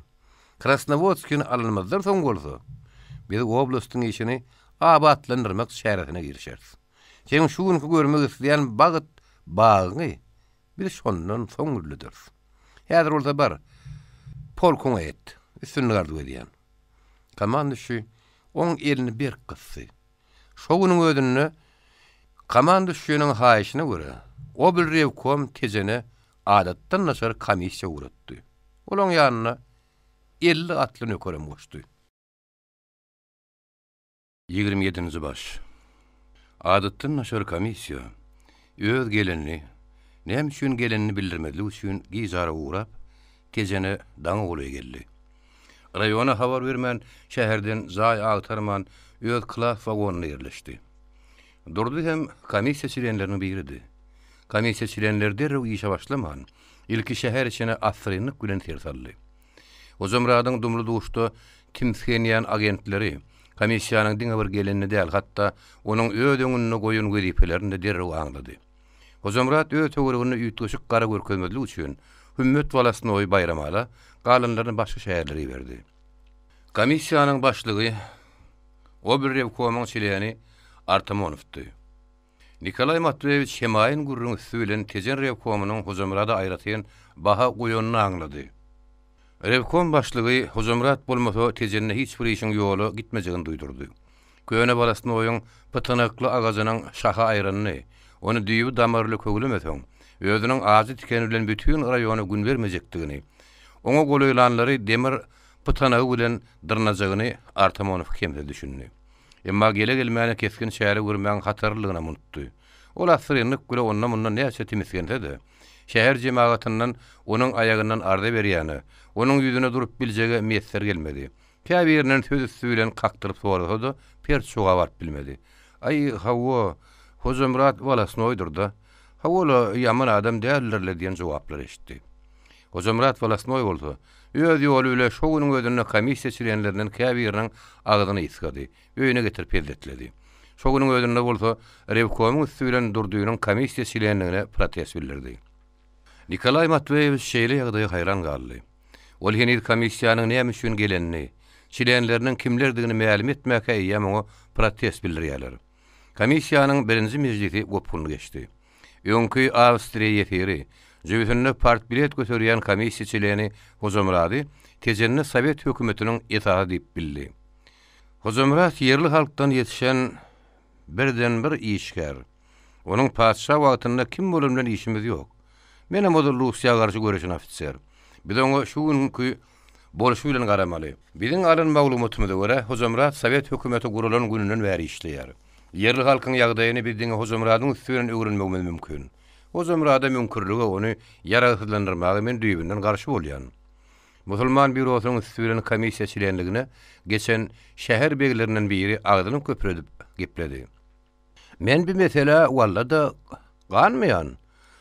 Speaker 2: Krasnowodskini alanymyzdan soň bolsa, biz oblastyň işini abatlandyrmak çäresine girişeris. Seň şu günki görmek isleýän bagt bagyňy biz şondan soň gürlederis. Häzir bolsa bar, polkuňa ýet. Üstünlik arzuw edýän. Komanduşi oň elini berk gysdy. Şo günüň özünde komanduşiniň haýyşyna görä, oblrewkom Tejene adatdan daşary komissiýa ugratdy. Olaň ýanyna 50 atly nökerem goşdy. 27-nji baş. Adatdan daşary komissiýa öz gelenini, näme üçin gelenini bildirmezlik üçin gijara ugrap, Tejene daňa golaý geldi. Raýona habar bermän, şäherden jaý agtarman, öz klas wagonynda ýerleşdi. Durdy hem komissiýa çlenleriniň biridi. Komissiýa çlenleri derrew işe başlaman, ilki şäher içine assyrynlyk bilen ser saldy. Hojamyradyň dumly-duşda timsgenýän agentleri komissiýanyň diňe bir gelenini däl, hatda onuň öz öňünde goýan wezipelerini-de derrew aňlady. Hojamyrat öz töwereginde üýtgeşik gara görkezmezlik üçin Hümmet Walasnoýy Baýramala, galanlaryny başga şäherlere iberdi. Komissiýanyň başlygy oblrewkomyň çleni Artamonowdy. Nikolaý Matweýewiç hemaýyn gürrüň üsti bilen Tejen rewkomynyň Hojamyrada aýratyn baha goýanyny aňlady. Rewkom başlygy Hojamyrat bolmasa Tejende hiç bir işiň ýola gitmejegini duýdurdy. Köne wolostnoýyň pytanakly agajynyň şaha aýranyny, ony düýbi damarly köwlemeseň, özüniň ajy tikeni bilen bütin raýona gün bermejekdigini, oňa golaýlanlary demir pytanagy bilen dyrnajagyny Artamonow kemsiz düşündi. Emma gele-gelmäne kesgin çäre görmäň hatarlylygynam unutdy. Ol assyrynlyk bile onda-munda näçe timisgense-de, şäher jemagatyndan onuň aýagyndan arza berýäne, onuň ýüzüne durup biljege miýesser gelmedi. Käbirinden söz üsti bilen kakdyryp sorasa-da, pert jogap alyp bilmedi. Aý, hawa, Hojamyrat wolosnoýdyr-da. Hawa-la, ýaman adam däldir-le diýen jogaplary eşitdi. Hojamyrat wolosnoý bolsa, öz ýoly bile şo günüň özünde komissiýa çlenlerinden käbiriniň agzyny ysgady, öýüne getirip hezzetledi. Şo günüň özünde bolsa, rewkomyň üsti bilen Durdynyň komissiýa çlenligine protest bildirdi. Nikolaý Matweýewiç şeýle ýagdaýa haýran galdy. Ol heniz komissiýanyň näme üçin gelenini, çlenleriniň kimlerdigini mälim etmäkä eýýäm oňa protest bildirýärler. Komissiýanyň birinji mejlisi gopgunly geçdi. Öňki awstriýa ýesiri, jübüsinde partbilet göterýän komissiýa çleni Hojamyrady Tejende sowet hökümetiniň esasy diýip bildi. Hojamyrat ýerli halkdan ýetişen birden-bir işgär. Onuň patyşa wagtynda kim bolany bilen işimiz ýok. Menem ozal Russiýa garşy göreşen ofiser. Biz oňa şu günki bolşy bilen garamaly. Biziň alan maglumatymyza görä, Hojamyrat sowet hökümeti gurulan gününden bäri işleýär. Ýerli halkyň ýagdaýyny biz diňe Hojamyradyň üsti bilen öwrenmegimiz mümkin. Hojamyrada müňkürlige, ony ýaragsyzlandyrmaga men düýbünden garşy bolýan. Musulman býurosynyň üsti bilen komissiýa çlenligine geçen şäher beglerinden biri agzyny köpüredip gepledi. Men bi meselä walla-da ganmaýan.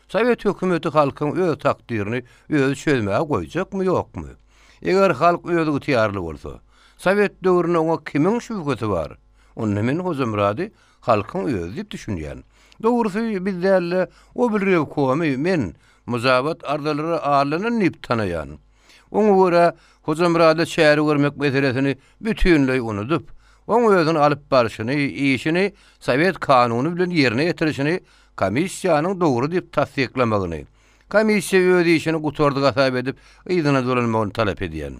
Speaker 2: Sowet hökümeti halkyň öz takdyryny özi çözmäge goýjakmy, ýokmy? Eger halk özygtyýarly bolsa, sowet döwründe oňa kimiň şübhesi bar? Onda men Hojamyrady halkyň özi diýip düşünýän. Dogrusy, biz däl-de, oblrewkomy men myjabat arzalara aldanan diýip tanaýan. Oňa görä, Hojamyrada çäre görmek meselesini bütinleý unudyp, oň özüni alyp barşyny, işini sowet kanuny bilen ýerine ýetirişini komissiýanyň dogry diýip tassyklamagyny, komissiýa öz işini gutardy hasap edip, yzyna dolanmagyny talap edýän.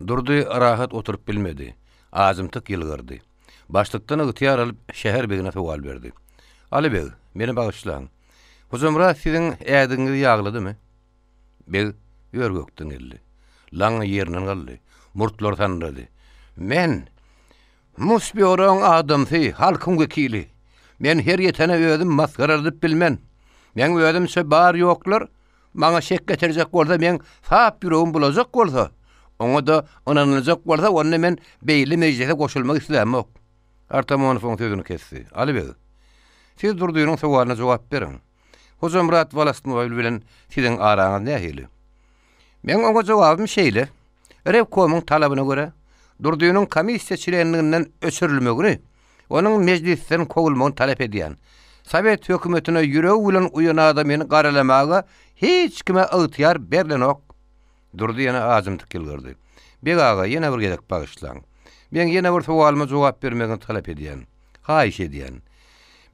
Speaker 2: Durdy rahat oturyp bilmedi. Ajymtyk ýylgyrdy. Başlykdan ygtyýar alyp, şäher begine sowal berdi. Aly beg, meni bagyşlaň. Hojamyrat siziň ädigiňizi ýagladymy? Beg ör-gökden geldi. Laňňa ýerinden galdy. Murtlary sandyrady. Men, Musbýoraň adamsy, halkyň wekili. Men her ýetene özüm masgaradyp bilmen. Meň özümçe bar-ýoklar maňa şek getirjek bolsa, meň sap ýüregim bulajak bolsa, oňa-da ynanyljak bolsa, onda men beýle mejlise goşulmak islämok. Artamonow oň sözüni kesdi. Aly beg, siz Durdynyň sowalyna jogap beriň. Hojamyrat Wolostnoý bilen siziň araňyz nähili? Meň oňa jogabym şeýle, Rewkomyň talabyna görä, Durdynyň komissiýa çlenliginden öçürilmegini, onuň mejlisden kowulmagyny talap edýän. Sowet hökümetine ýüregi bilen uýan adamyny garalamaga hiç kime ygtyýar berlenok. Durdy ýene ajymtyk ýylgyrdy. Beg aga, ýene bir gezek bagyşlaň. Meň ýene bir sowalyma jogap bermegiňizi talap edýän. Haýyş edýän.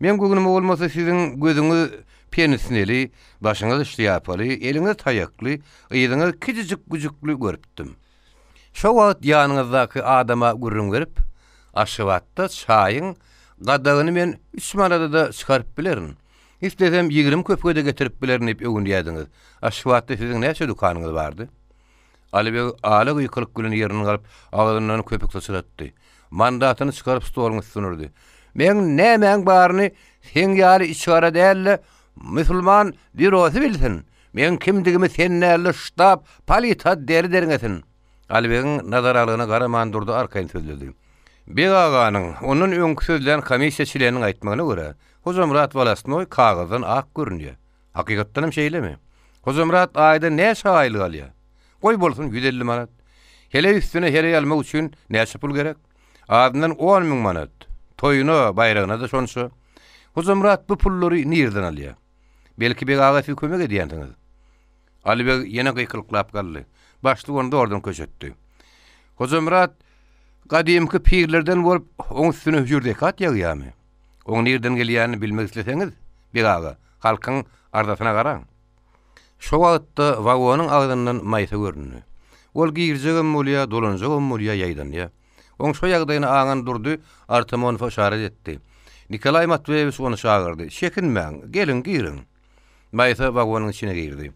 Speaker 2: Meň göwnüme bolmasa siziň gözüňiz penisneli, başyňyz şlýapaly, eliňiz taýakly, yzyňyz kiçijik güjükli görüpdim. Şo wagt ýanyňyzdaky adama gürrüň berip, Aşgabatda çaýyň gadagyny men üç manada-da çykaryp bilerin. Islesem 20 köpüge-de getirip bilerin diýip öwünýärdiňiz. Aşgabatda siziň näçe dükanyňyz bardy? Alybeg ala gykylyk bilen ýerinden galyp, agzyndan köpük syçratdy. Mandatyny çykaryp stoluň üstüne urdy. Meň nämäň baryny seň ýaly içigara däl-de, musulman býurosy bilsin! Meň kimdigimi sen däl-de ştab politotdeli derňesin! Alybegiň nazaralygyna garaman Durdy arkaýyn sözledi. Beg aganyň, ondan öňki sözlän komissiýa çleniniň aýtmagyna görä, Hojamyrat wolostnoý kagyzdan ak görünýär. Hakykatdanam şeýlemi? Hojamyrat aýda näçe aýlyk alýar? Goý bolsun 150 manat. Heleý üstüne heleý almak üçin näçe pul gerek? Azyndan 10 müň manat. Toýuna, baýragyna-da şonça. Hojamyrat bu pullary nireden alýar? Belki Beg aga siz kömek edýänsiňiz? Alybeg ýene gykylyklap galdy. Başlyk ony zordan köşetdi. Hojamyrat gadymky pirlerden bolup, oň üstüne hüjür-zekat ýagýarmy? Oň nirden gelýänini bilmek isleseňiz, Beg aga, halkyň arzasyna garaň. Şo wagtda wagonyň agzyndan Maýsa göründi. Ol girjegem bolýar, dolanjagam bolýar, ýaýdanýar. Oň şo ýagdaýyny aňan Durdy Artamonowa yşarat etdi. Nikolaý Matweýewiç ony çagyrdy. Çekinmäň, geliň, giriň. Maýsa wagonyň içine girdi.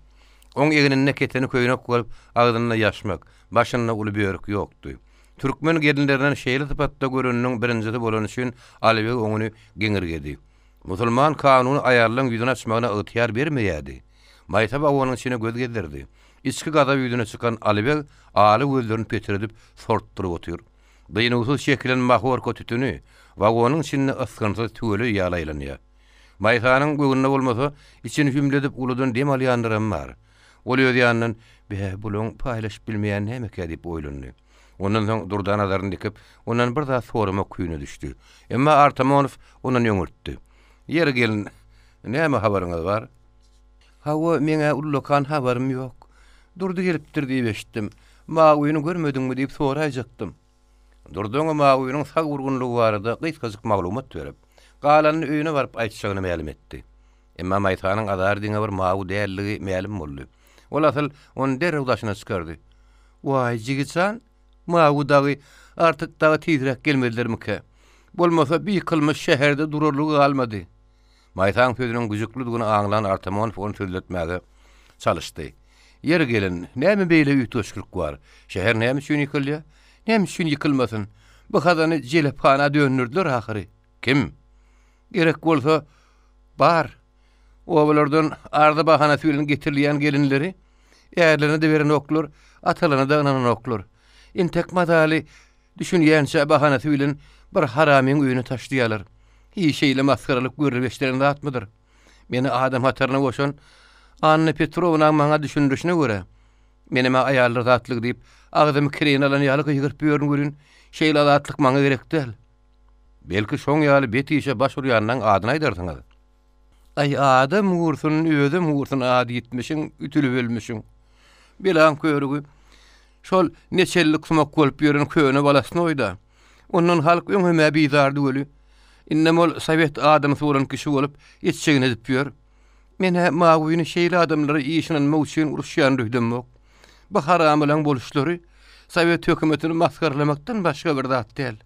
Speaker 2: Oň egninde keteni köýnek bolup, agzynda ýaşmak, başynda uly börük ýokdy. Türkmen gelinlerinden şeýle sypatda göreniniň birinjisi bolany üçin Alybeg oňuny geňirgedi. Musulman kanuny aýallaň ýüzüni açmagyna ygtyýar bermeýärdi. Maýsa wagonyň içine göz gezdirdi. Içki gazap ýüzüne çykan Alybeg aly gözlerini petredip sortduryp otyr. Dynuwsyz çekilen mahorka tütüni wagonyň içinde ysgynsyz tüweleý ýaly aýlanýar. Maýsanyň göwnüne bolmasa, içini hümledip uludan dem alýanlaram bar. Ol öz ýanyndan, Bä, bulaň paýlaşyp bilmeýäni nämekä diýip oýlandy. Ondan soň Durda nazaryny dikip, ondan bir zat soramak küýüne düşdi. Emma Artamonow ondan öňürtdi. Ýeri gelin, näme habaryňyz bar? Hawa, meň-ä ullakan habarym ýok. Durdy gelipdir diýip eşitdim. Mawyny görmediňmi diýip soraýjakdym. Durdy oňa Mawynyň sag gurgunlygy barada gysgajyk maglumat berip, galanyny öýüne baryp aýtjagyny mälim etdi. Emma Maýsanyň azary diňe bir Mawy däldigi mälim boldy. Ol asyl ony derrew daşyna çykardy. Waý, jigi jan, Mawy dagy Artyk dagy tizräk gelmedilermikä? Bolmasa bi kylmyş şäherde durarlygy galmady. Maýsaň sözüniň güjüklidigini aňlan Artamonow ony sözletmäge çalyşdy. Ýeri gelin, näme beýle üýtgeşiklik bar? Şäher näme üçin ýykylýar? Näme üçin ýykylmasyn? Bu hazany jelephana döndürdiler ahyry. Kim? Gerek bolsa, bar. Obalardan arza bahanasy bilen getirilýän gelinleri ärlerine-de berenoklar, atalaryna-da ynananoklar. Entek mazaly Düşünýänçä bahanasy bilen bir haramyň öýüne taşlaýarlar. Hiý, şeýle masgaralyk görlüp eşidilen zatmydyr? Meni adam hataryna goşan Anna Petrownaň maňa düşündirişine görä, menem-ä aýallar zatlygy diýip, agzymy kireýine alan ýaly gygyryp ýörün welin, şeýle azatlyk maňa gerek däl. Belki, şoň ýaly bet işe baş urýanlaň adyny aýdarsyňyz? Aý, adam gursun, özem gursun, ady ýitmişiň, ütülip ölmüşiň. Belaň körügi. Şol neçellik sumak bolup ýören köne balasnoý-da. Ondan halk öňem-ä bizardy weli, indem ol sowet adamsy bolan kişi bolup, etjegini edip ýör. Men-ä Mawyny şeýle adamlara iş ynanmak üçin uruşýan öýdemok. Bu haramylaň boluşlary sowet hökümetini masgaralamakdan başga bir zat däl.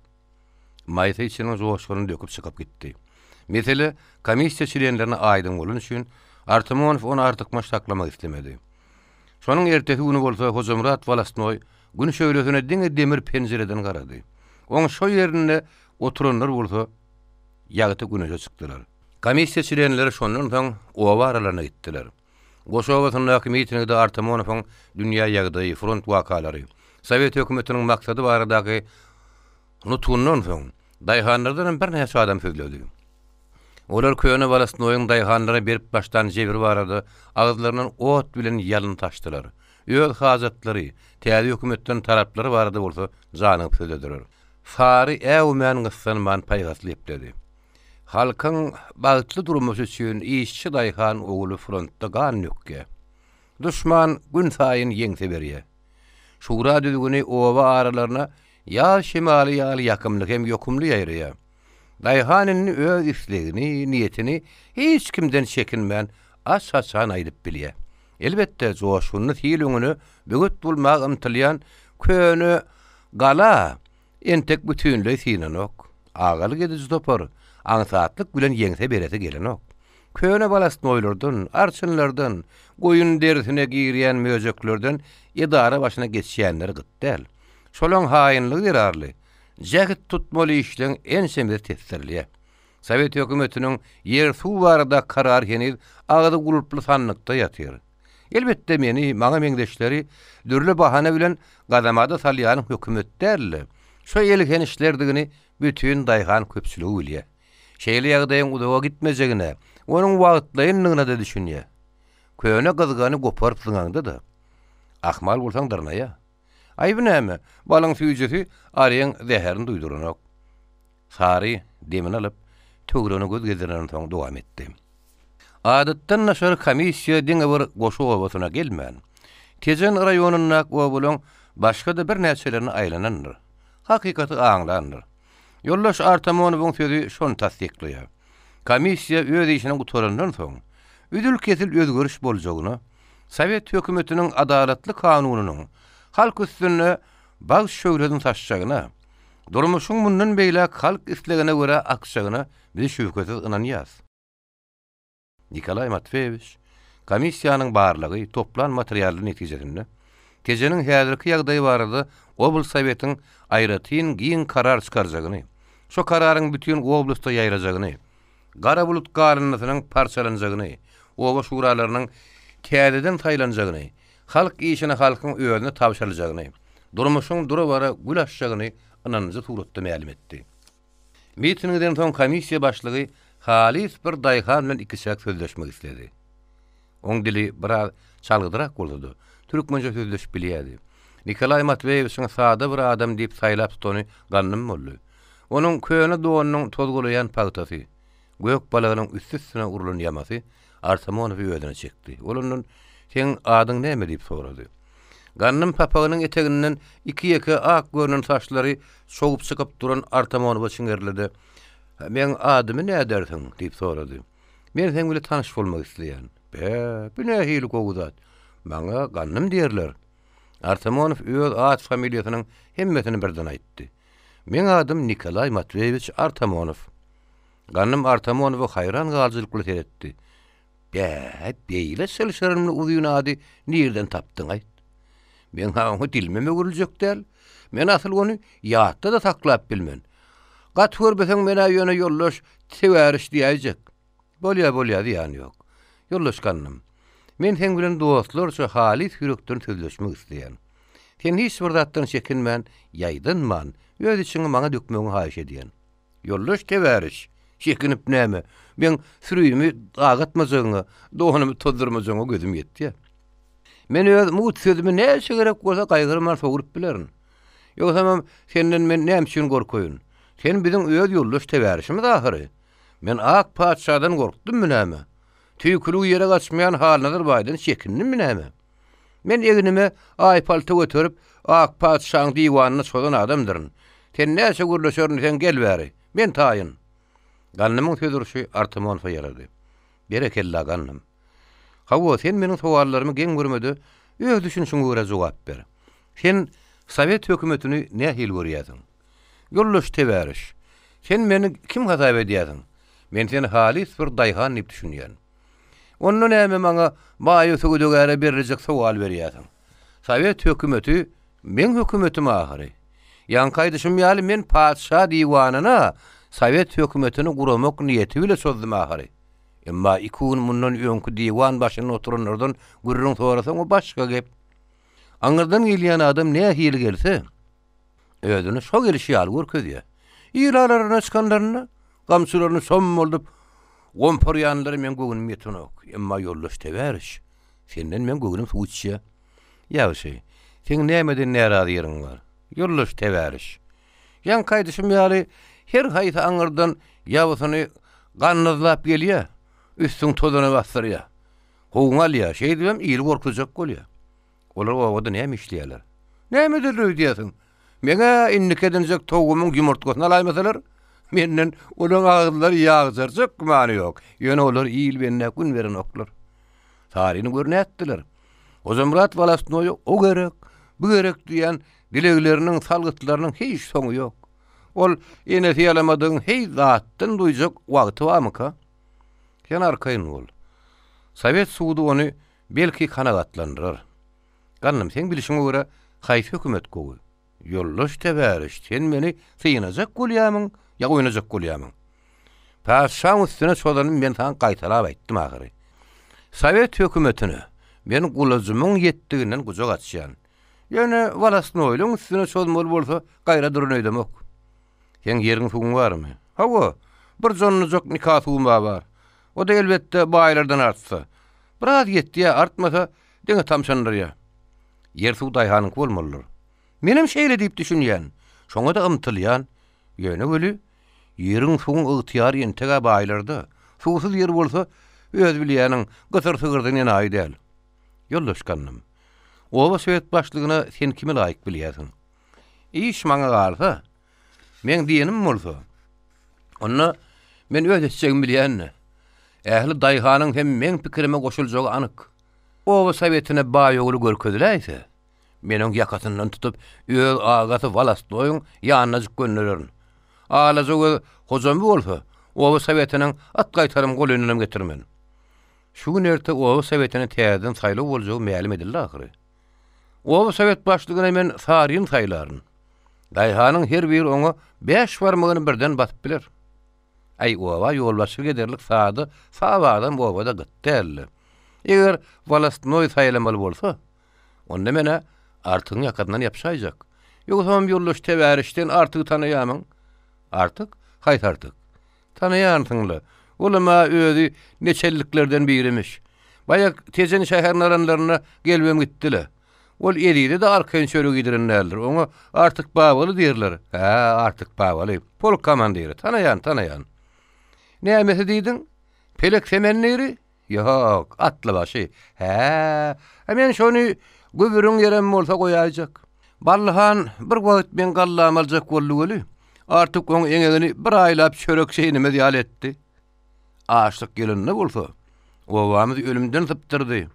Speaker 2: Maýsa içiniň joşgunyny döküp çykyp gitdi. Mesele komissiýa çlenlerine aýdyň bolany üçin, Artamonow ony artykmaç saklamak islemedi. Şonuň ertesi güni bolsa Hojamyrat wolostnoý Gün şöhlesine diňe demir penjireden garady. Oň şo ýerinde oturanlar bolsa ýagty güneşe çykdylar. Komissiýa çlenleri şondan soň oba aralaryna gitdiler. Goş obasyndaky mitingde Artamonowyň dünýä ýagdaýy, front wakalary, sowet hökümetiniň maksady baradaky nutgyndan soň, daýhanlardanam birnäçe adam sözledi. Olar köne wolostnoýyň daýhanlara berip başlan jebri barada agyzlaryndan ot bilen ýalyn saçdylar. Öz hajatlary, täze hökümetden talaplary barada bolsa janygyp sözlediler. Sary äwmän-gyssanman paýhasly gepledi. Halkyň bagtly durmuşy üçin işçi-daýhan ogly frontda gan dökýär. Duşman günsaýyn ýeňse berýär. Şura düzgüni oba aralaryna ýaz şemaly ýaly ýakymly hem ýokumly ýaýraýar. Daýhan indi öz islegini, niýetini hiç kimden çekinmän, aç-açan aýdyp bilýär. Elbetde, joşgunly sil öňüne böwet bolmaga ymtylýan köne gala entek bütinleý synanok. Agalyk ediji topar aňsatlyk bilen ýeňse beresi gelenok. Köne wolostnoýlardan, arçynlardan, goýun derisine girýän möjeklerden edara başyna geçýänler gyt däl. Şolaň haýynlygy zerarly, jäht tutmaly işleň ençemesi tesdirilýär. Sowet hökümetiniň ýer-suw barada karary heniz agzy gulply sandykda ýatyr. Elbetde, meni, maňa meňzeşleri dürli bahana bilen gazamada salýanyň hökümet däl-de, şo elhençlerdigini bütin daýhan köpçüligi bilýär. Şeýle ýagdaýyň uzaga gitmejegine, onuň wagtlaýyndygyna-da düşünýär. Köne gyzgany goparyp zyňaňda-da, ahmal bolsaň dyrnaýar. Aýby näme, balyň süýjüsi aryň zäherini duýduranok. Sary demini alyp, töweregine göz gezdirenden soň dowam etdi. Adatdan daşary komissiýa diňe bir Goşa obasyna gelmän, Tejen raýonyndaky obalaň başga-da birnäçelerine aýlanandyr, hakykaty aňlandyr. Ýoldaş Artamonowyň sözi şony tassyklaýar. Komissiýa öz işini gutarandan soň, üzül-kesil özgeriş boljagyna, Sowet hökümetiniň adalatly kanunynyň halk üstünde bagt şöhlesini saçjagyna, durmuşyň mundan beýläk halk islegine görä akjagyna biz şübhesiz ynanýas. Nikolaý Matweýewiç komissiýanyň barlagy, toplan materially netijesinde Tejeniň häzirki ýagdaýy barada oblsowetiň aýratyn giň karar çykarjagyny, şo kararyň bütin oblasta ýaýrajagyny, gara bulut garyndysynyň parçalanjagyny, oba şuralarynyň täzeden saýlanjagyny, halk işini halkyň özüne tabşyryljagyny, durmuşyň dura-bara gül açjagyny ynanyjy suratda mälim etdi. Mitingden soň komissiýa başlygy halys bir daýhan bilen ikiçäk sözleşmek isledi. Oň dili biraz çalgydyrak bolsa-da, türkmençe sözleşip bilýärdi. Nikolaý Matweýewiçiň sada bir adam diýip saýlap tutany gandym boldy. Onuň köne donunyň tozgalaýan pagtasy, gök balagynyň üsti-üstüne urlan ýamasy Artamonowy özüne çekdi. Ol ondan, Seň adyň näme? diýip sorady. Gandym papagynyň eteginden iki-ýeke ak görnen saçlary çogup çykyp duran Artamonowa çiňerildi-de, Meň adymy nädersiň? diýip sorady. Men seň bile tanyş bolmak isleýän. Bä, bu nähili gowy zat? Maňa Gandym diýerler. Artamonow öz at-familiýasynyň hemmesini birden aýtdy. Meň adym Nikolaý Matweýewiç Artamonow. Gandym Artamonowa haýran galyjylykly seretdi. Bä, beýle çylşyrymly uzyn ady nirden tapdyň-aýt? Meň-ä oňa dilimem öwrüljek däl. Men asyl ony ýatda-da saklap bilmen. Gaty görmeseň men-ä ýöne ýoldaş Tewäriş diýäýjek. Bolýa, bolýa, zyýany ýok. Ýoldaş Gandym, men seň bilen dostlarça halys ýürekden sözleşmek isleýän. Sen hiç bir zatdan çekinmän, ýaýdanman, öz içiňi maňa dökmegiňi haýyş edýän. Ýoldaş tewäriş, çekinip näme, meň sürimi dagatmajagyňa, donumy tozdurmajagyňa gözüm ýetýär. Men öz mugt sözümi näçe gerek bolsa gaýgyrman sowrup bilerin. Ýogsamam senden men näme üçin gorkaýyn? Sen biziň öz ýoldaş tewärişimiz ahyry. Men ak patyşadan gorkdummy näme? Tüýküligi ýere gaçmaýan Halnazar baýdan çekindimmi näme? Men egnime aýpalta göterip, ak patyşaň diwanyna çozan adamdyryn. Sen näçe gürleşerin diýseň gel bäri. Men taýyn. Gandymyň söz urşy Artamonowa ýarady. Berekella, Gandym. Hawa, sen meniň sowallarymy geň görme-de, öz düşünişiňe görä jogap ber. Sen sowet hökümetini nähili görýärsiň? Ýoldaş tewäriş, sen meni kim hasap edýärsiň? Men seni halys bir daýhan diýip düşünýän. Onda näme maňa baýa söwdagäre beriljek sowal berýärsiň? Sowet hökümeti meň hökümetim ahyry. Ýaňky aýdyşym ýaly men patyşa diwanyna sowet hökümetini guramak niýeti bile çozdum ahyry. Emma iki gün mundan öňki diwan başynda oturanlardan gürrüň sorasaň o başga gep. Aňyrdan gelýän adam nähili gelse, özüni şo gelişi ýaly görkezýär. Il araryna çykanlarynda gamçylaryny sommaldyp. Gomparýanlara meň göwnüm ýetenok. Emma ýoldaş tebäriş, senden meň göwnüm suw içýä. Ýagşy, seň nämeden närazy ýeriň bar? Ýoldaş tebäriş. Ýaňky aýdyşym ýaly, her haýsy aňyrdan ýabysyny gandyzlap gelýä, üstüň tozana basdyrýa. Howuňy alýa, şeýdibem ili gorkuzjak bolýa. Olar obada näme işleýärler? Näme ederler öýdýärsiň? Meň-ä indiki edinjek towugymyň ýumurtgasyny alaýmasalar, menden olaň agyzlary ýagjarjak gümany ýok. Ýöne olar il bendä gün berenoklar. Saryny gör nätdiler. Hojamyrat wolostnoýa o gerek, bu gerek diýýän dilegleriniň, salgytlarynyň hiç soňy ýok. Ol enesi ýalamadygyň heý zatdan duýjak wagty barmyka? Sen arkaýyn bol. Sowet sudy ony Belki kanagatlandyrar. Gandym, seň bilşiňe görä, haýsy hökümet gowy? Ýoldaş tebäriş, sen meni synajak bolýamyň ýa oýnajak bolýamyň? Patyşaň üstüne çozanymy men saňa gaýtalap aýtdym ahyry. Sowet hökümetine men gulajymyň ýetdiginden gujak açýan. Ýöne wolostnoýlaň üstüne çozmaly bolsa, gaýra durun öýdemok. Seň ýeriň-suwuň barmy? Hawa, bir jonnujak nika suwum-a bar. O-da elbetde baýlardan artsa. Biraz ýetýär, artmasa, diňe tamşandyrýar. Ýer-suw daýhanyňky bolmalydyr. Menem şeýle diýip düşünýän, şoňa-da ymtylýan. Ýöne weli, ýeriň-suwuň ygtyýary entek-ä baýlarda. Suwsuz ýer bolsa, öz bilýäniň, gysyr sygyrdan enaýy däl. Ýoldaş Gandym, oba sowet başlygyna sen kimi laýyk bilýärsiň? Iş maňa galsa, meň diýenim bolsa, onda men öz etjegimi bilýän-de. Ähli daýhanyň hem meň pikirime goşuljagy anyk. Oba sowetine baý ogly görkeziläýse, men oň ýakasyndan tutup, öz agasy wolostnoýyň ýanynajyk göndererin. Alajagöz Hojamby bolsa, oba sowetiniň at gaýtarym golundanam getirmen. Şu gün-erte oba sowetine täzeden saýlaw boljagy mälim edildi ahyry. Oba sowet başlygyna men Saryny saýlaryn. Daýhanyň her biri oňa bäş barmagyny birden basyp biler. Äý, oba ýolbaşçylyk ederlik sada, sap adam obada gyt däldi. Eger wolostnoý saýlamaly bolsa, onda men-ä Artygyň ýakasyndan ýapyşaýjak. Ýogsamam ýoldaş Tebäriş, sen Artygy tanaýamyň? Artyk? Haýsy Artyk? Tanaýansyň-la. Olam-a özi neçelliklerden birimiş. Baýak Tejen şäherini alanlarynda gelibem gitdi-le. Ol Ezize-de arkaýyn çörek iýdiren däldir. Oňa Artyk Babaly diýerler. Hä, Artyk Babaly. Polk komandiri. Tanaýan, tanaýan. Nämesi diýdiň? Pelek semendiri? Ýok, atlybaşy. Hä, men şony gübüriň ýerem bolsa goýaýjak. Bally han bir wagt meň gallamy aljak boldy weli, Artyk oň eňegini bir aýlap çörek çeýnemez ýaly etdi. Açlyk ýylynda bolsa, obamyzy ölümden sypdyrdy.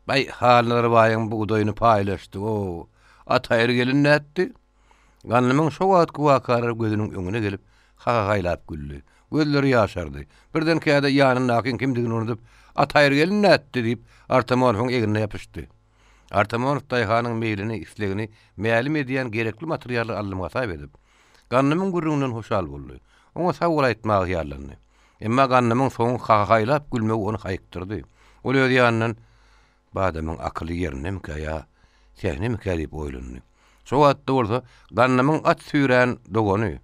Speaker 2: Baý, Halnazar baýyň bugdaýyny paýlaşdy-ow. Ataýry gelin nätdi? Gandymyň şo wagtky wakalar gözüniň öňüne gelip, hahahaýlap güldi. Gözleri ýaşardy. Birdenkä-de ýanyndakyň kimdigini unudyp, Ataýry gelin nätdi? diýip, Artamonowyň egnine ýapyşdy. Artamonow daýhanyň meýlini, islegini mälim edýän gerekli materially aldym hasap edip, Gandymyň gürrüňinden hoşal boldy. Oňa sag bol aýtmaga hyýallandy. Emma Gandymyň soň hahahaýlap gülmegi ony haýykdyrdy. Ol öz ýanyndan, Bu adamyň akyly ýerindemikä ýa sähnemikä diýip oýlandy. Şo wagtda bolsa Gandymyň at süýrän dogany,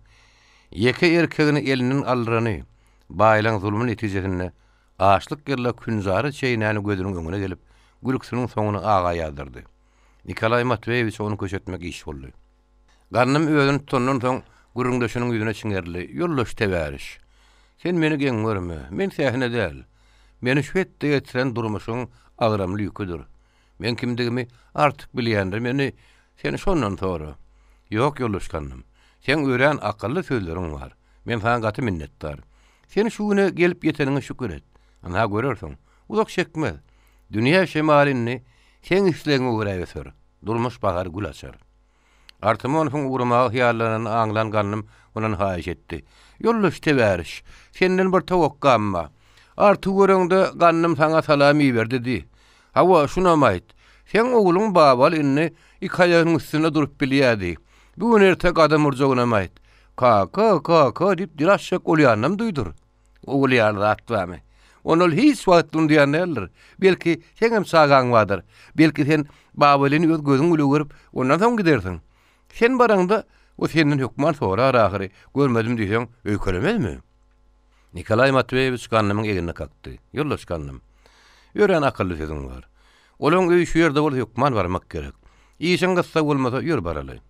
Speaker 2: ýeke erkegini elinden aldyrany, baýlaň zulmy netijesinde açlyk ýylda künjara çeýnäni gözüniň öňüne gelip, gülküsiniň soňuny aga ýazdyrdy. Nikolaý Matweýewiçe ony köşetmek iş boldy. Gandym özüni tutandan soň gürrüňdeşiniň ýüzüne çiňerildi, Ýoldaş tebäriş, sen meni geň görme, men sähne däl. Meni şu hetde getiren durmuşyň agramly ýüküdir. Meň kimdigimi Artyk bilýändir, meni sen şondan sora. Ýok, ýoldaş Gandym, seň örän akylly sözleriň bar. Men saňa gaty minnetdar. Sen şu güne gelip ýeteniňe şükür et. Ynha görersiň, uzak çekmez. Dünýä şemaly indi seň islegiňe görä öser. Durmuş bahary gül açar. Artamonowyň ugramaga hyýallananyny aňlan Gandym ondan haýyş etdi. Ýoldaş tebäriş, senden bir towakgam bar. Artygy göreňde Gandym saňa salam iberdi diý. Hawa, şunam aýt. Seň ogluň Babaly indi iki aýagynyň üstünde durup bilýär diý. Bu gün-erte gadam urjagynam aýt. Kaka, kaka diýip dil açjak bolýanynam duýdur. Ogul ýaly zat barmy? Ony ol hiç wagt unudýan däldir. Belki, seňem çagaň bardyr. Belki, sen Babalyny öz gözüň bile görüp, ondan soň gidersiň. Sen baraňda, o senden hökman sorar ahyry, görmedim diýseň, öýkelemezmi? Nikolaý Matweýewiç Gandymyň egnine kakdy. Ýoldaş Gandym, örän akylly sözüň bar. Olaň öýi şu ýerde bolsa hökman barmak gerek. Işiň gyssag bolmasa, ýör baraly.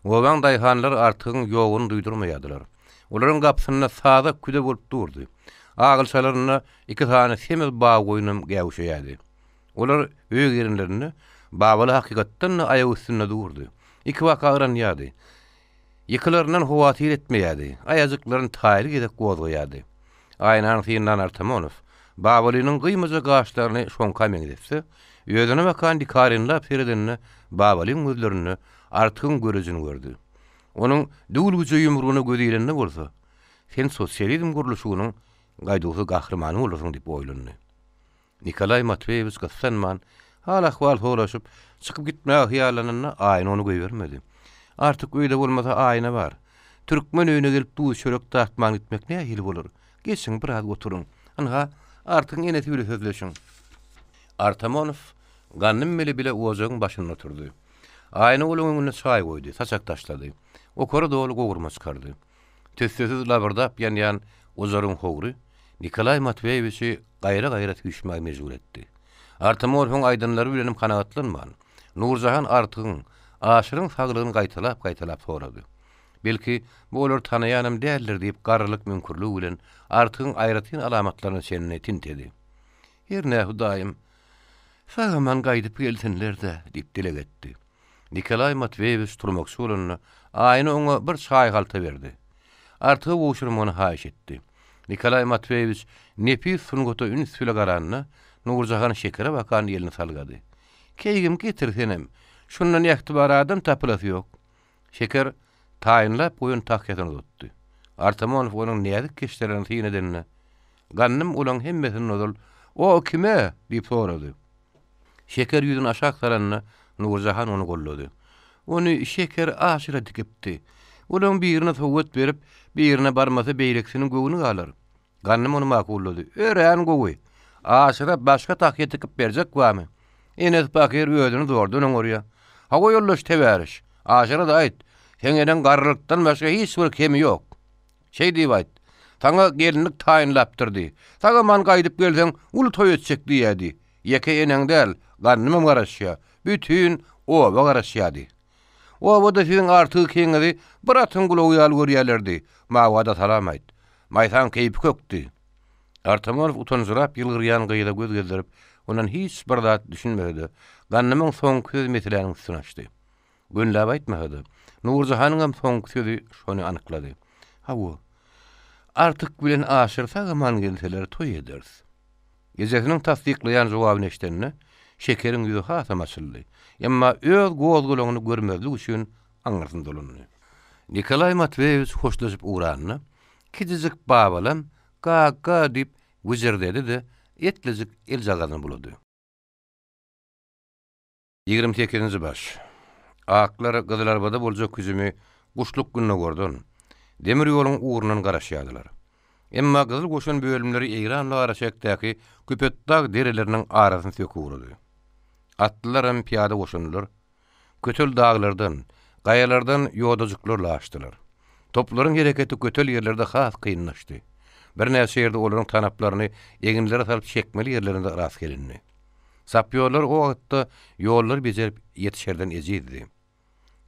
Speaker 2: Obaň daýhanlary Artygyň ýoguny duýdurmaýardylar. Olaryň gapysynda sazak küde bolup durdy. Agylçalarynda iki sany semiz baggoýunam gäwüşeýärdi. Olar öýe girenlerinde, Babaly hakykatdan-da aýak üstünde durdy. Ikibaka yranýardy. Ýykylaryndan howatyr etmeýärdi, aýajyklaryny taýly gezek gozgaýardy. Aýnany synlan Artamonow, Babalynyň gyýmaja gaşlaryny şoňka meňzetse, özüne bakan dikarinlap seredende Babalyň gözlerinde Artygyň görejini gördi. Onuň düwülgije ýumrugyna gözi ilende bolsa, Sen sosializm gurluşygynyň gaýduwsyz gahrymany bolarsyň diýip oýlandy. Nikolaý Matweýewiç gyssanman, hal-ahwal soraşyp, çykyp gitmäge hyýallananda Aýna ony goýbermedi. Artyk öýde bolmasa Aýna bar. Türkmen öýüne gelip duz-çörek datman gitmek nähili bolar? Geçiň, biraz oturyň. Ynha, Artygyň enesi bile sözleşiň. Artamonow Gandym bile bile ojagyň başynda oturdy. Aýna olaň öňünde çaý goýdy, saçak taşlady. Okara doly gowurma çykardy. Tüssesiz labyrdap ýanýan ojaryň howry Nikolaý Matweýewiçi gaýra-gaýra süýşmäge mejbur etdi. Artamonowyň aýdanlary bilenem kanagatlanman, Nurjahan Artygyň, Aşyryň saglygyny gaýtalap-gaýtalap sorady. Belki, bu olary tanaýanam däldir diýip garrylyk müňkürligi bilen Artygyň aýratyn alamatlaryna çenli tintedi. Hernä Hudaýym, sag-aman gaýdyp gelsinler-dä diýip dileg etdi. Nikolaý Matweýewiç turmakçy bolanda, Aýna oňa bir çaý halta berdi. Artyga gowşurmagyny haýyş etdi. Nikolaý Matweýewiç nepis sungata üns bile garanda, Nurjahan şekere bakan elini salgady. Keýgim, getir senem. Şundan ähtibar adam tapylasy ýok. Şeker taýynlap goýan tahýasyny uzatdy. Artamonow onuň näzik keşdelerini syn edende, Gandym olaň hemmesinden ozal, O kime? diýip sorady. Şeker ýüzüni aşak salanda, Nurjahan ony gollady. Ony Şeker Aşyra dikipdi. Olaň birine sowgat berip, birine barmasa beýlekisiniň göwni galar. Gandym ony makullady. Örän gowy. Aşyra başga tahýa tikip berjek barmy? Enesi pahyr özüni zordan oňarýar. Hawa ýoldaş tebäriş, Aşyra-da aýt, seň eneň garrylykdan başga hiç bir kemi ýok. Şeý diýip aýt. Saňa gelinlik taýynlapdyr diý. Sag-aman gaýdyp gelseň, uly toý etjek diýýä diý. Ýeke eneň däl, Gandymam garaşýa. Bütin oba garaşýa diý. Obada siziň Artyk ikiňizi bir atyň gulagy ýaly görýäler diý. Mawa-da salam aýt. Maýsaň keýpi kök diý. Artamonow utanjyrap ýylgyrýan gyza göz gezdirip, ondan hiç bir zat düşünmese-de, Gandymyň soňky sözi meseläniň üstüni açdy. Gönüläp aýtmasa-da, Nurjahanyňam soňky sözi şony anyklady. Hawa, Artyk bilen Aşyr sag-aman gelseler toý ederis. Ejesiniň tassyklaýan jogabyny eşidende, Şekeriň ýüzi hasam açyldy. Emma öz gozgalaňyny görmezlik üçin aňyrsyna dolandy. Nikolaý Matweýewiç hoşlaşyp ugranda, kiçijik Babalam Ga-ga diýip wyžyrdady-da, etlejik eljagazyny bulady. Ýigrimi sekizinji baş. Aklar Gyzylarbada boljak hüjümi guşluk gündogardan, demir ýoluň ugrundan garaşýardylar. Emma Gyzyl goşun bölümleri Eýranly araçäkdäki Küpetdag dereleriniň arasyny söküp ugrady. Atlylaram, pyýada goşunlar kötel daglardan, gaýalardan ýodajyklarla aşdylar. Toplaryň hereketi kötel ýerlerde has kynlaşdy. Birnäçe ýerde olaryň tanaplaryny eginlere salyp çekmeli ýerlerine-de rast gelindi. Sapýorlar o wagtda ýollary bejerip ýetişerden ejizdi.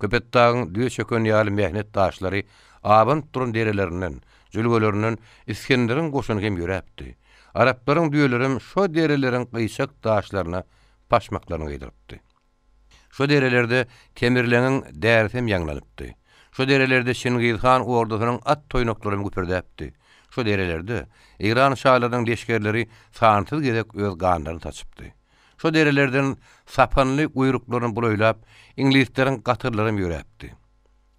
Speaker 2: Köpetdagyň düýe çöken ýaly mähnet daşlary abanyp duran derelerinden, jülgelerinden Isgenderiň goşuny hem ýöräpdi. Araplaryň düýelerem şo dereleriň gyýçak daşlaryna paşmaklaryny gyýdyrypdy. Şo derelerde Temirleňiň därisem ýaňlanypdy. Şo derelerde Çingiz han ordasynyň at toýnaklaram güpürdäpdi. Şo derelerde Eýran şalarynyň leşgerleri sansyz gezek öz ganlaryny saçypdy. Şo derelerden sapanly guýruklaryny bulaýlap, iňlisleriň gatyrlaram ýöräpdi.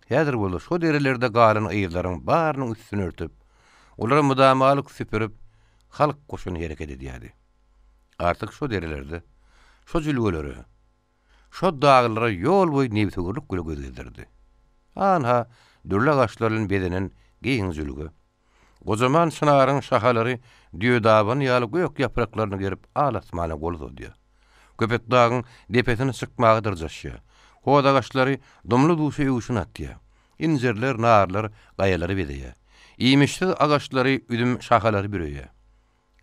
Speaker 2: Häzir bolsa şo derelerde galan yzlaryň barynyň üstüni örtüp, olary mydamalyk süpürip, halk goşuny hereket edýärdi. Artyk şo derelerde, şo jülgelere, şo daglara ýol boýy nebsewürlik bile göz gezdirdi. Anha, dürli agaçlar bilen bezenen giň jülge. Gojaman çynaryň şahalary düýedaban ýaly gök ýapraklaryny gerip al-asmana gol uzadýar. Köpetdagyň depesine çykmaga dyrjaşýar. Hoz agaçlary dumly-duşa öwşün atýar. Injirler, narlar gaýalary bezeýär. Iýmişsiz agaçlary üzüm şahalary büreýär.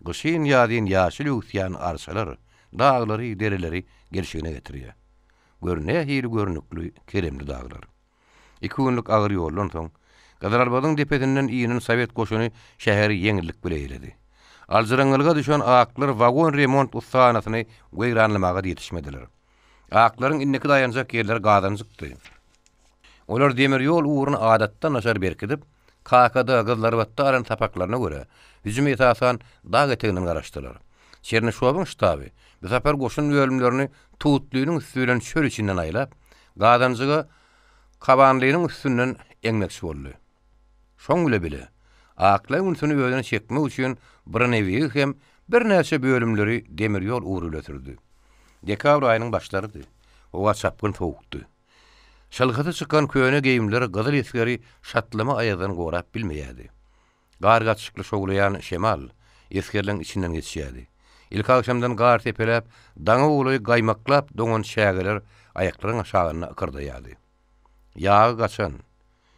Speaker 2: Gyşyn-ýazyn ýaşyl öwüsýän arçalar daglary, dereleri gelşigine getirýär. Gör nähili görnükli, keremli daglar. Iki günlük agyr ýoldan soň, Gyzylarbadyň depesinden inen sowet goşuny şäheri ýeňillik bile eýeledi. Aljyraňňylyga düşen aklar wagon-remont ussahanasyny weýranlamaga-da ýetişmediler. Aklaryň indiki daýanjak ýerleri Gazanjykdy. Olar demir ýol ugruny adatdan daşary berkidip, Kakada, Gyzlarbatda alan sapaklaryna görä, hüjüme esasan dag eteginden garaşdylar. Çernyşowyň ştaby bu sapar goşun bölümlerini Tutlynyň üsti bilen çöl içinden aýlap, Gazanjyga Kabanlynyň üstünden eňmekçi boldy. Şoň bile bile, Aklaý ünsüni özüne çekmek üçin Bronewigi hem birnäçe bölümleri demir ýol ugry bile sürdi. Dekabr aýynyň başlarydy. Howa çapgyn sowukdy. Şylhasy çykan köne geýimler gyzyl esgeri şatlama aýazdan gorap bilmeýärdi. Gar gatyşykly şowlaýan şemal esgerleň içinden geçýärdi. Ilkagşamdan gar sepeläp, daňa golaý gaýmaklap doňan çägeler aýaklaryň aşagynda ykyrdaýardy. Ýagy gaçan,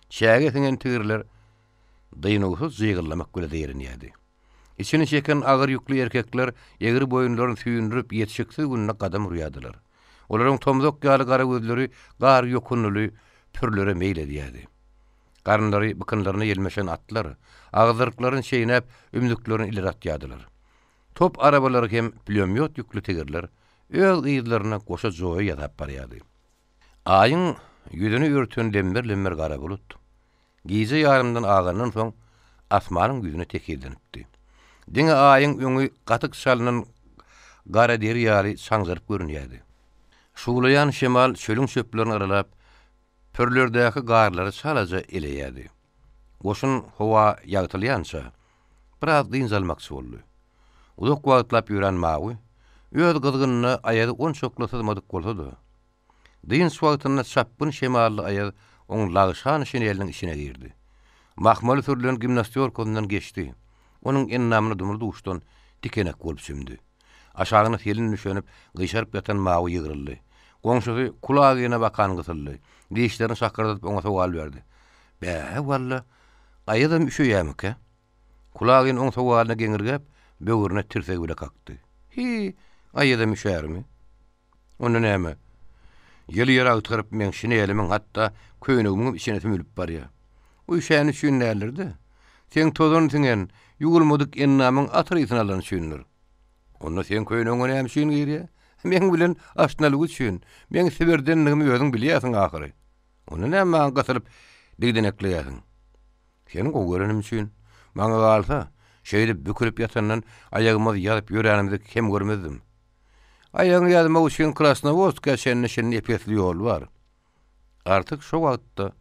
Speaker 2: çäge siňen tigirler dynuwsyz jygyllamak bile zeýrenýärdi. Içini çeken agyr ýükli erkekler egri boýunlaryny süýndürip ýetişiksiz günde gadam urýardylar. Olaryň tomzak ýaly gara gözleri gar ýokundyly pürlere meýil edýärdi. Garynlary bykynlaryna ýelmeşen atlar, agyzdyryklaryny çeýnäp, ümzüklerini ileri atýardylar. Top arabalary hem pulýomýot ýükli tigirler öz yzlaryna goşa joýa ýasap barýardy. Aýyň ýüzüni örten lemmer-lemmer gara bulut, gije ýarymdan agandan soň asmanyň ýüzüne tekizlenipdi. Diňe Aýyň öňi gatyk çalnan gara deri ýaly çaňjaryp görünýärdi. Şuwlaýan şemal çölüň çöplerini yralap, Pürlerdäki garlary çalaja eleýärdi. Goşun howa ýagtylýança, biraz dynç almakçy boldy. Uzak wagtlap ýörän Mawy, öz gyzgynyna aýazy onçakly syzmadyk bolsa-da, dynç wagtynda çapgyn şemally aýaz oň lagşan şineliniň içine girdi. Mahmaly sürlen gimnastýorkasyndan geçdi. Onuň endamyna dumly-duşdan tikenek bolup çümdi. Aşagyna selin düşenip, gyşaryp ýatan Mawy ýygryldy. Goňşusy Kulagyna bakan gysyldy. Dişlerini şakyrdadyp oňa sowal berdi. Bä-hä, walla, aýazam üşeýämikä? Kulagin oň sowalyna geňirgäp, böwrüne tirsegi bile kakdy. Hi, aýazam üşärmi? Onda näme? Ýyly ýer agtaryp meň şinelimiň, hatda köýnegimiňem içine sümülip barýar. O üşäni üçin däldir-de. Seň tozan siňen, ýuwulmadyk endamyň atyr ysyny alany üçindir. Onda seň köýnegiňe näme üçin girýär? Meň bilen aşnalygy üçin. Meň sibirdendigimi özüň bilýärsiň ahyry. Onda näme maňa gysylyp digdenekleýärsiň? Seni gowy görenim üçin. Maňa galsa, şeýdip bükülip ýatandan aýagymyzy ýazyp ýöränimizi kem görmezdim. Aýagyňy ýazmak üçin Krasnowodska çenli şindi ep-esli ýol bar. Artyk şo wagtda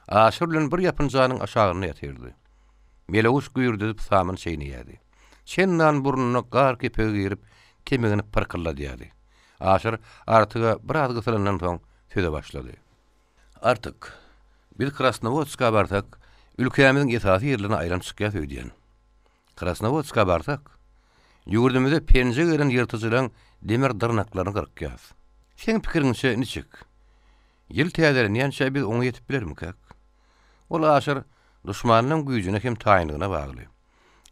Speaker 2: Aşyr bilen bir ýapynjanyň aşagynda ýatyrdy. Meleguş güýrdedip samyn çeýneýärdi. Çendan burnuna gar kepegi girip, temegini pyrkylladýardy. Aşyr Artyga biraz gysylandan soň söze başlady. Artyk, biz Krasnowodska barsak, ülkämiziň esasy ýerlerine aýlanyp çykýas öýdýän. Krasnowodska barsak, ýurdumyza penje gelen ýyrtyjylaň demir dyrnaklaryny gyrkýas. Seň pikiriňçe niçik? Ýyl täzelenýänçä biz oňa ýetip bilermikäk? Ol Aşyr duşmanynyň güýjüne hem taýynlygyna bagly.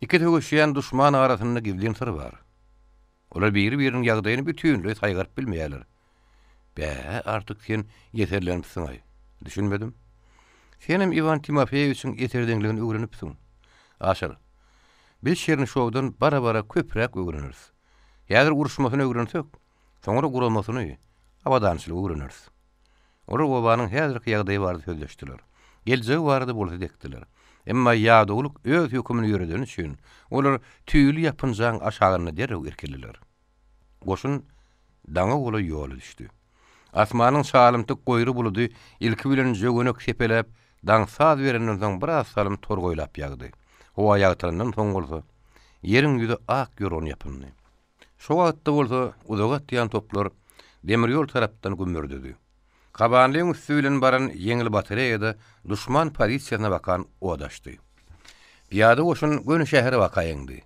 Speaker 2: Iki söweşýän duşman arasynda gizlin syr bar. Olar biri-biriniň ýagdaýyny bütinleý saýgaryp bilmeýärler. Bä, Artyk sen ýeserlenipsiň-aý. Düşünmedim. Senem Iwan Timofeýewiçiň eserdeňligini öwrenipsiň. Aşyr, biz Çernyşowdan bara-bara köpräk öwreneris. Häzir uruşmasyny öwrensek, soňra guramasyny, abadançylygy öwreneris. Olar obanyň häzirki ýagdaýy barada sözleşdiler. Geljegi barada bolsa dekdiler. Emma ýadawlyk öz hökümini ýöredeni üçin, olar tüýli ýapynjaň aşagynda derrew irkildiler. Goşun daňa golaý ýola düşdi. Asmanyň çalymtyk goýry buludy ilki bilen jöwenek sepeläp, daň saz berenden soň biraz salym torgaýlap ýagdy. Howa ýagtylandan soň bolsa, ýeriň ýüzi ak ýorgan ýapyndy. Şo wagtda bolsa uzaga atýan toplar demir ýol tarapdan gümmürdedi. Kabanlyň üsti bilen baran ýeňil batareýa-da duşman pozisiýasyna bakan ot açdy. Pyýada goşun göni şähere baka eňdi.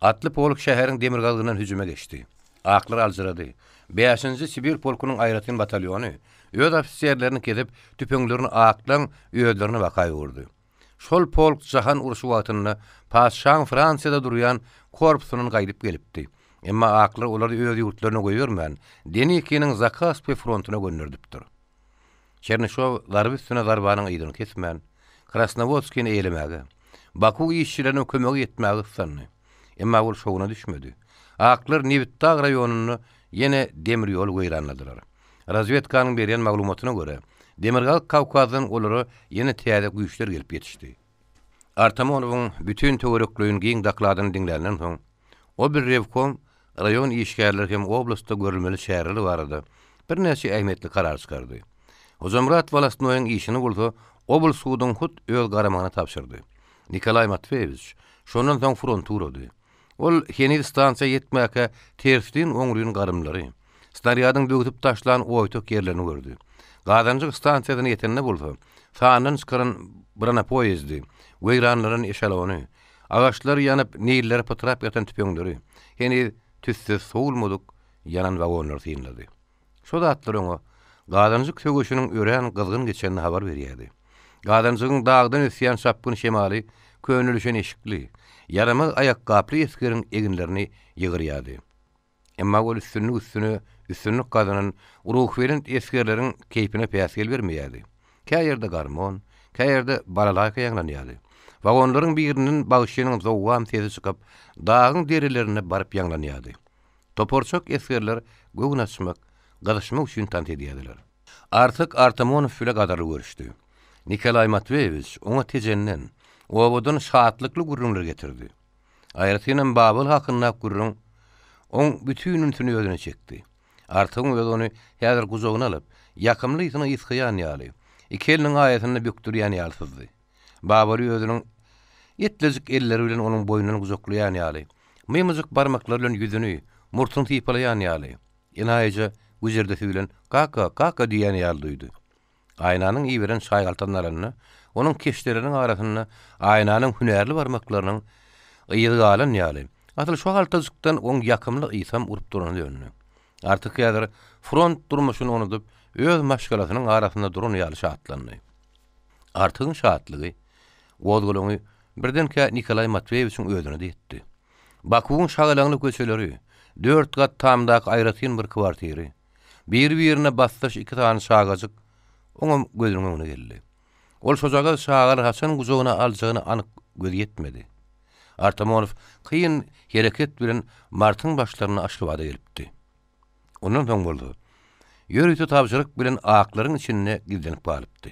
Speaker 2: Atly polk şäheriň demirgazygyndan hüjüme geçdi. Aklar aljyrady. Bäşinji Sibir polkunyň aýratyn batalýony öz ofiserlerini kesip, tüpeňlerini aklaň özlerine baka öwürdi. Şol polk jahan urşy wagtynda patyşaň Fransiýada durýan korpusyndan gaýdyp gelipdi. Emma aklar olary öz ýurtlaryna goýbermän, Denikiniň Zakaspi frontuna gönderdipdir. Çernyşow zarba üstüne zarbanyň yzyny kesmän, Krasnowodskini eýelemäge, Baku işçilerine kömege ýetmäge gyssandy. Emma ol şowuna düşmedi. Aklar Nebitdag raýonynda ýene demir ýol weýranladylar. Razwedkanyň berýän maglumatyna görä, Demirgazyk Kawkazdan olara ýene täze güýçler gelip ýetişdi. Artamonowyň bütin töwerekleýin giň dokladyny diňländen soň, oberrewkom, raýon işgärleri hem oblastda görülmeli çäreler barada birnäçe ähmiýetli karar çykardy. Hojamyrat wolostnoýyň işini bolsa oblsudyň hut öz garamagyna tabşyrdy. Nikolaý Matweýewiç şondan soň fronta ugrady. Ol heniz stansiýa ýetmäkä terslin-oňryn garymlary, snarýadyň böwsüp taşlan oýtak ýerlerini gördi. Gazanjyk stansiýasyna ýetende bolsa, sandan çykaran bronopoýezdi, weýranlanan eşelony, agaçlary ýanyp, nilleri pytrap ýatan tüpeňleri, heniz tüssesi sowulmadyk ýanan wagonlary synlady. Şo zatlar oňa Gazanjyk söweşiniň örän gyzgyn geçenini habar berýärdi. Gazanjygyň dagdan ösýän çapgyn şemaly könelişen eşikli, ýaramaz aýakgaply esgeriň eginlerini ýygyrýardy. Emma ol üstünlik üstüne üstünlik gazanan ruhubelent esgerleriň keýpine päsgel bermeýärdi. Kä ýerde garmon, kä ýerde balalaýka ýaňlanýardy. Wagonlaryň birinden bagşynyň zowwam sesi çykyp, dagyň derelerine baryp ýaňlanýardy. Toparçak esgerler göwün açmak, gyzyşmak üçin tans edýärdiler. Artyk Artamonow bile gadyrly görüşdi. Nikolaý Matweýewiç oňa Tejenden, obadan şatlykly gürrüňler getirdi. Aýratynam Babyl hakyndaky gürrüň oň bütin ünsüni özüne çekdi. Artygyň özi ony häzir gujagyna alyp, ýakymly ysyny ysgaýan ýaly, iki eliniň aýasynda bökdürýän ýaly syzdy. Babaly özüniň etlejik elleri bilen onuň boýnundan gujaklaýan ýaly, mymyjyk barmaklary bilen ýüzüni, murtuny sypalaýan ýaly, enaýyja güjürdisi bilen Kaka, kaka diýýän ýaly duýdy. Aýnanyň iberen çaý galtasyny alanda, onuň keşdeleriniň arasynda Aýnanyň hünärli barmaklarynyň yzy galan ýaly, asyl şo galtajykdan oň ýakymly ysam urup durana döndi. Artyk häzir front durmuşyny unudyp, öz maşgalasynyň arasynda duran ýaly şatlandy. Artygyň şatlygy, gozgalaňy birdenkä Nikolaý Matweýewiçiň özüne-de ýetdi. Bakuwyň şagalaňly köçeleri, dört gat tamdaky aýratyn bir kwartiri, biri-birine basdaş iki sany çagajyk oňam gözüniň öňüne geldi. Ol şojagaz çagalary haçan gujagyna aljagyna anyk gözi ýetmedi. Artamonow kyn hereket bilen martyň başlarynda Aşgabada gelipdi. Ondan soň bolsa, ýörite tabşyryk bilen aklaryň içinde gizlenip galypdy.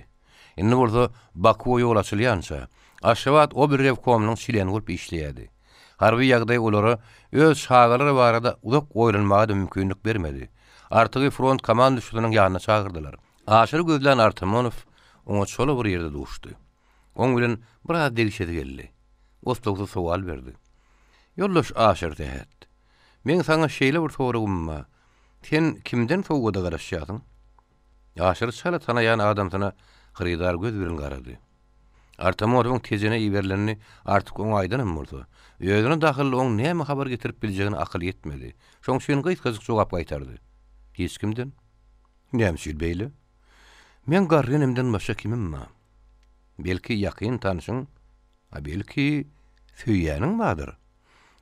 Speaker 2: Indi bolsa Bakuwa ýol açylýança, Aşgabat oberrewkomynyň çleni bolup işleýärdi. Harby ýagdaý olara öz çagalary barada uzak oýlanmaga-da mümkinlik bermedi. Artygy front komanduşysynyň ýanyna çagyrdylar. Aşyry gözlän Artamonow oňa çola bir ýerde duşdy. Oň bilen biraz degişesi geldi. Oslagsyz sowal berdi. Ýoldaş Aşyr Sähet, Meň saňa şeýle bir soragym bar. Sen kimden sowgada garaşýarsyň? Aşyry çala tanaýan adamsyna hyrydar göz bilen garady. Artamonowyň Tejene iberilenini Artyk oňa aýdanam bolsa, özüne dahylly oň näme habar getirip biljegine akyly ýetmedi. Şoň üçin gysgajyk jogap gaýtardy. Hiç kimden. Näme üçin beýle? Meň garry enemden başga kimim bar? Belki ýakyn tanşyň, a belki söýýäniň bardyr?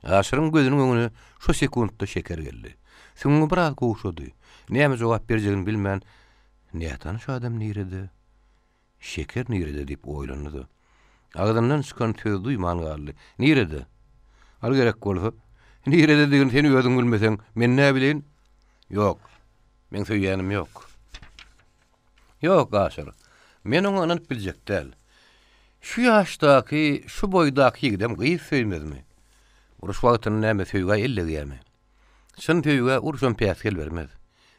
Speaker 2: Aşyryň gözüniň öňüne şo sekuntda Şeker geldi. Süňňi biraz gowşady. Näme jogap berjegini bilmän, Nätanyş adam nirede? Şeker nirede diýip oýlandy-da, agzyndan çykan sözi duýman galdy. Nirede? Al gerek bolsa. Nirededigini sen özüň bilmeseň, men näbileýin? Ýok. Meň söýýänim ýok. Ýok, Aşyr, men oňa ynanyp biljek däl. Şu ýaşdaky, şu boýdaky ýigidem gyz söýmezmi? Uruş wagtynda näme söýgä el degýärmi? Çyn söýgä uruşam päsgel bermez.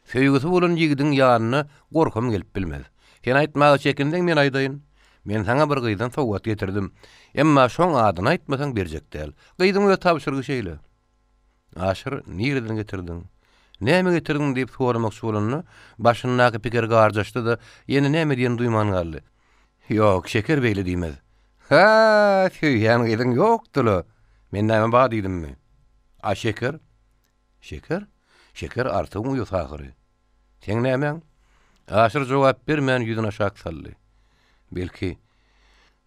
Speaker 2: Söýgüsi bolan ýigidiň ýanyna gorkam gelip bilmez. Sen aýtmaga çekinseň, men aýdaýyn. Men saňa bir gyzdan sowgat getirdim. Emma şoň adyny aýtmasaň berjek däl. Gyzyň öz tabşyrygy şeýle. Aşyr, nireden getirdiň? Näme getirdiň diýip soramakçy bolanda, başyndaky pikir garjaşdy-da, ýene näme diýenini duýman galdy. Ýok, Şeker beýle diýmez. Hä, söýýän gyzyň ýokdy-la. Men näme bar diýdimmi? A Şeker? Şeker? Şeker Artygyň uýasy ahyry. Seň nämäň? Aşyr jogap bermän ýüzüni aşak saldy. Belki.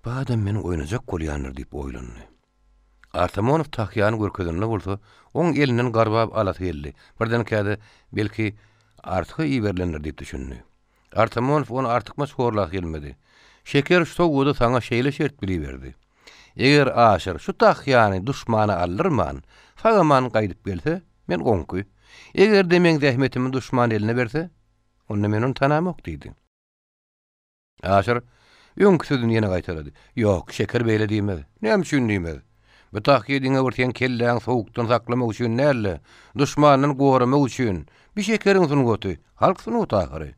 Speaker 2: Bu adam meni oýnajak bolýandyr diýip oýlandy. Artamonow tahýany görkezende bolsa, oň elinden garbap alasy geldi. Birdenkä-de, belki, Artyga iberilendir diýip düşündi. Artamonow ony artykmaç horlasy gelmedi. Şeker şu sowgady saňa şeýle şert bile iberdi. Eger Aşyr şu tahýany duşmana aldyrman, sag-aman gaýdyp gelse, men oňky. Eger-de meň zähmetimi duşman eline berse, onda men ony tanamok diýdi. Aşyr öňki sözüni ýene gaýtalady. Ýok, Şeker beýle diýmez. Näme üçin diýmez? Bu tahýa diňe bir seň kelläňi sowukdan saklamak üçin däl-de, duşmandan goramak üçin. Bi Şekeriň sungaty, halk sungaty ahyry.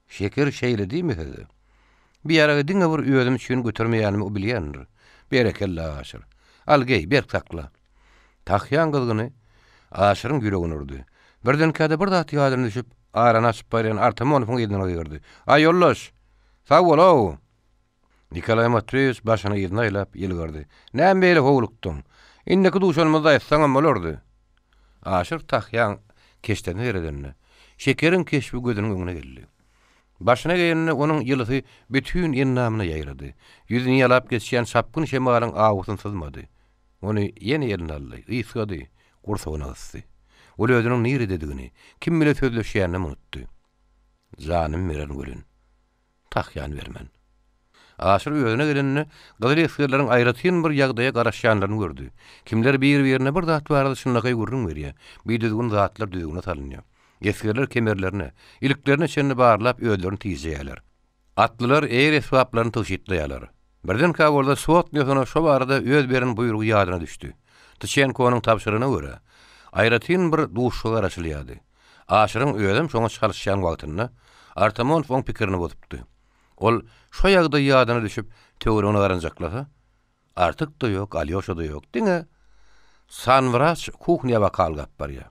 Speaker 2: Şeker şeýle diýmese-de, bi ýaragy diňe bir özüm üçin götermeýänimi o bilýändir. Berekella, Aşyr. Al, geý, berk sakla. Tahýaň gyzgyny Aşyryň ýüregini urdy. Birdenkä-de bir zat ýadyna düşüp, arany açyp barýan Artamonowyň yzyndan gygyrdy. Aý, ýoldaş! Sag bol-ow! Nikolaý Matweýewiç başyny yzyna aýlap, ýylgyrdy. Näme beýle howlukdyň? Indiki duşanymyzda aýtsaňam bolardy. Aşyr tahýaň keşdesine seredende, Şekeriň keşbi gözüniň öňüne geldi. Başyna geýende onuň ýylysy bütin endamyna ýaýrady. Ýüzüni ýalap geçýän çapgyn şemalyň awusyny syzmady. Ony ýene eline aldy, ysgady, gursagyna gysdy. Ol özüniň nirededigini, kim bile sözleşýäninem unutdy. Janym bererin welin, tahýany bermen. Aşyr özüne gelende, gyzyl esgerleriň aýratyn bir ýagdaýa garaşýanlaryny gördi. Kimler bir-birine bir zat barada çynlakaý gürrüň berýär, bidüzgün zatlar düzgüne salynýar. Esgerler kemerlerine, iliklerine çenli barlap özlerini tijeýärler. Atlylar eýer-esbaplaryny tygşytlaýarlar. Birdenkä bolsa sotnýasyna şo barada öz beren buýrugy ýadyna düşdi. Tyçenkonyň tabşyrygyna görä, aýratyn bir duşuşyga garaşylýardy. Aşyryň özem şoňa çalyşýan wagtynda Artamonow oň pikirini bozupdy. Ol şo ýagdaý ýadyna düşüp, töweregine garanjaklasa, Artyk-da ýok, Alýoşa-da ýok, diňe sanwraç kuhnýa bakalgap barýar.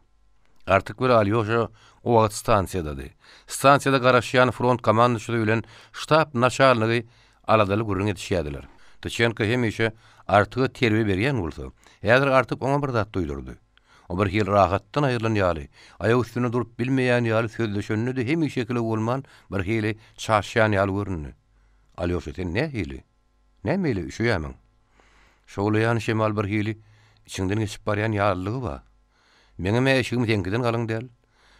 Speaker 2: Artyk bilen Alýoşa o wagt stansiýadady. Stansiýada garaşýan front komandaçysy bilen ştab naçalnigi aladaly gürrüň edişýärdiler. Tyçenko hemişe Artyga terbiýe berýän bolsa, häzir Artyk oňa bir zat duýdurdy. O bir hili rahatdan aýrylan ýaly, aýak üstünde durup bilmeýän ýaly sözleşende-de hemişekiligi bolman, bir hili çaşýan ýaly göründi. Alýoşa, sen nähili? Näme beýle üşeýärmiň? Şowlaýan şemal birhili içiňden geçip barýan ýalylygy bar. Meňem-ä eşigim seňkiden galyň däl.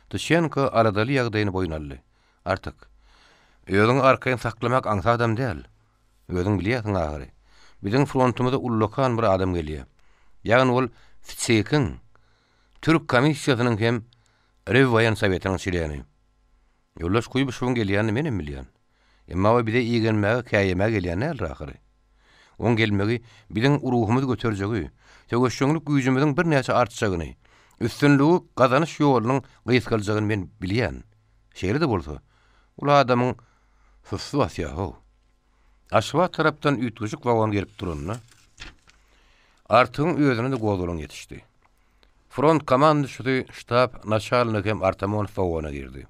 Speaker 2: Tyçenko aladaly ýagdaýyny boýun aldy. Artyk, özüňi arkaýyn saklamak aňsadam däl. Özüň bilýärsiň ahyry. Biziň frontumyza ullakan bir adam gelýär. Ýagny ol WÇK-iň, Türk komissiýasynyň hem Rewwoýen sowetiniň çleni. Ýoldaş Kuýbyşewiň gelýänini menem bilýän. Emma o bize igenmäge, käýemäge gelýän däldir ahyry. Oň gelmegi biziň ruhumyzy göterjegi, söweşjeňlik güýjümiziň birnäçe artjagyny, üstünligi gazanyş ýolunyň gysgaljagyny men bilýän. Şeýle-de bolsa, ol adamyň sussy basýar-how. Aşgabat tarapdan üýtgeşik wagon gelip duranda, Artygyň özüne-de gozgalaň ýetişdi. Front komandaçysy, ştab naçalnigi hem Artamonow wagona girdi.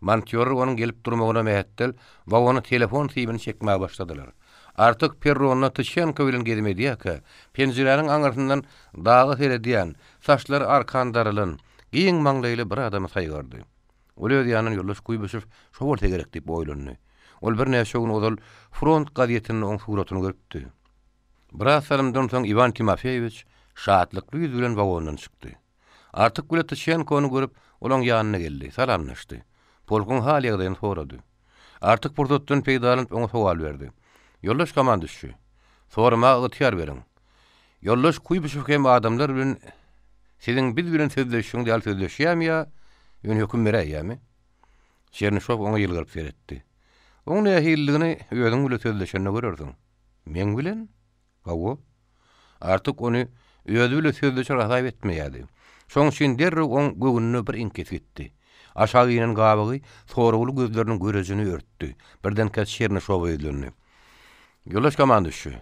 Speaker 2: Montýorlar onuň gelip durmagyna mähetdel, wagona telefon simini çekmäge başladylar. Artyk perronda Tyçenko bilen gezim edýärkä, penjiräniň aňyrsyndan daga seredýän, saçlary arkan daralan, giň maňlaýly bir adamy saýgardy. Ol öz ýanyndan ýoldaş Kuýbyşew şo bolsa gerek diýip oýlandy. Ol birnäçe gün ozal front gazetinde oň suratyny görüpdi. Biraz salymdan soň Iwan Timofeýewiç şatlykly ýüz bilen wagondan çykdy. Artyk bile Tyçenkony görüp, olaň ýanyna geldi, salamlaşdy. Polkuň hal-ýagdaýyny sorady. Artyk pursatdan peýdalanyp oňa sowal berdi. Ýoldaş komanduşçy, soramaga ygtyýar beriň. Ýoldaş Kuýbyşew hem adamlar bilen siziň biz bilen sözleşişiňiz ýaly sözleşýärmi ýa ýöne höküm beräýýärmi? Çernyşow oňa ýylgyryp seretdi. Oň nähililigini özüň bile sözleşende görersiň. Meň bilen? Hawa. Artyk ony özi bile sözleşer hasap etmeýärdi. Şoň üçin derrew oň göwnüne bir iňkis gitdi. Aşak inen gabygy soragly gözleriniň görejini örtdi. Birdenkä Çernyşowa ýüzlendi. Ýoldaş komanduşçy,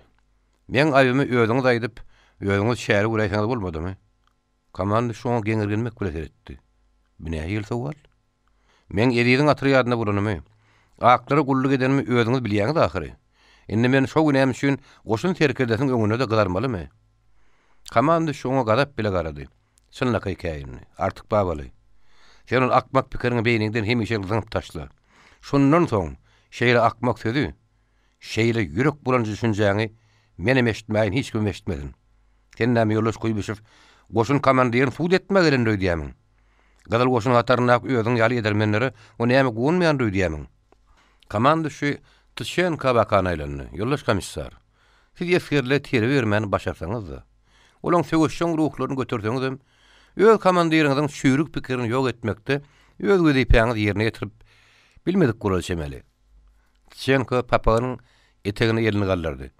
Speaker 2: meň aýbymy özüňiz aýdyp, özüňiz çäre göräýseňiz bolmadymy? Komanduşçy oňa geňirgenmek bile seretdi. Bu nähili sowal? Meň Eziziň otrýadynda bolanymy, aklara gulluk edenimi özüňiz bilýäňiz ahyry. Indi men şo günäm üçin goşun serkerdesiniň öňünde-de gyzarmalymy? Komanduşçy oňa gazap bile garady. Çynlakaý käýindi. Artyk babaly. Sen ol akmak pikiriňi beýniňden hemişelik zyňyp taşla. Şundan soň şeýle akmak sözi. Şeýle ýürek bulanjy düşünjäňi menem eşitmäýin, hiç kimem eşitmesin. Sen näme, ýoldaş Kuýbyşew, goşun komandirini sud etmäge gelendir öýdýämiň? Gyzyl goşun hataryndaky özüň ýaly edermenlere o näme guwanmaýandyr öýdýämiň? Komanduşy Tyçenka bakan aýlandy. Ýoldaş komissar, siz esgerlere terbiýe bermäni başarsaňyz-da, olaň söweşjeň ruhlaryny göterseňizem, öz komandiriňiziň çüýrük pikirini ýok etmekde öz wezipäňizi ýerine ýetirip bilmedik bolar çemeli. Tyçenko papagynyň etegine elini galdyrdy.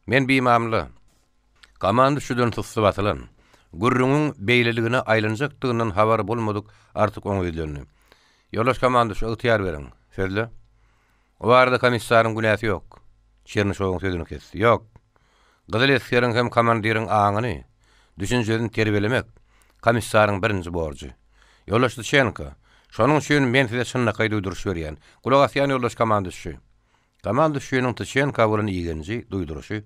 Speaker 2: Men bimamla. Komanduşydan sussy basylan, gürrüňiň beýleligine aýlanjakdygyndan habary bolmadyk Artyk oňa ýüzlendi. Ýoldaş komanduşy, ygtyýar beriň. Sözle. O barada komissaryň günäsi ýok. Çernyşowyň sözüni kesdi. Ýok. Gyzyl esgeriň hem komandiriň aňyny, düşünjesini terbiýelemek, komissaryň birinji borjy. Ýoldaş Dyçenko, şonuň üçin men size çynlakaý duýduryş berýän. Gulak asýan ýoldaş komanduşy. Komanduşynyň Tyçenka bolan igenji, duýduryşy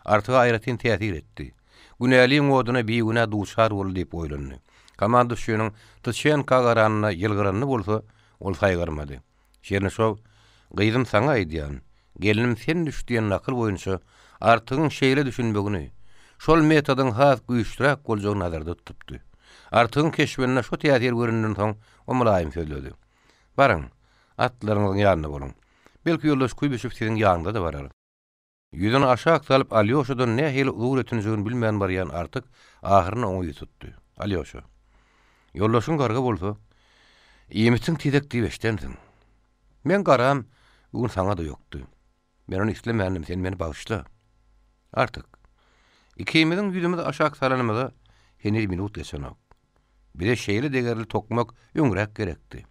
Speaker 2: Artyga aýratyn täsir etdi. Günäliň oduna bigünä duçar boldy diýip oýlandy. Komanduşynyň Tyçenka garanyna ýylgyranyny bolsa, ol saýgarmady. Çernyşow, Gyzym saňa aýdýan, gelnim sen düş diýen nakyl boýunça Artygyň şeýle düşünmegini, şol metodyň has güýçlüräk boljagyny nazarda tutupdy. Artygyň keşbinde şo täsir göründen soň, o mylaýym sözledi. Baryň, atlaryňyzyň ýanynda boluň. Belki ýoldaş Kuýbyşew siziň ýanyňyza-da barar. Ýüzüni aşak salyp Alýoşadan nähili ugur ötünjegini bilmän barýan Artyk ahyrynda oňa ýüz tutdy. Alýoşa. Ýoldaşyň garga bolsa, iýmitiň tezek diýip eşidensiň. Meň garam bu gün saňa-da ýokdy. Men ony islemändim, sen meni bagyşla. Artyk. Ikimiziň ýüzümizi aşak salanymyza heniz minut geçenok. Bize şeýle degerli tokmak öňräk gerekdi.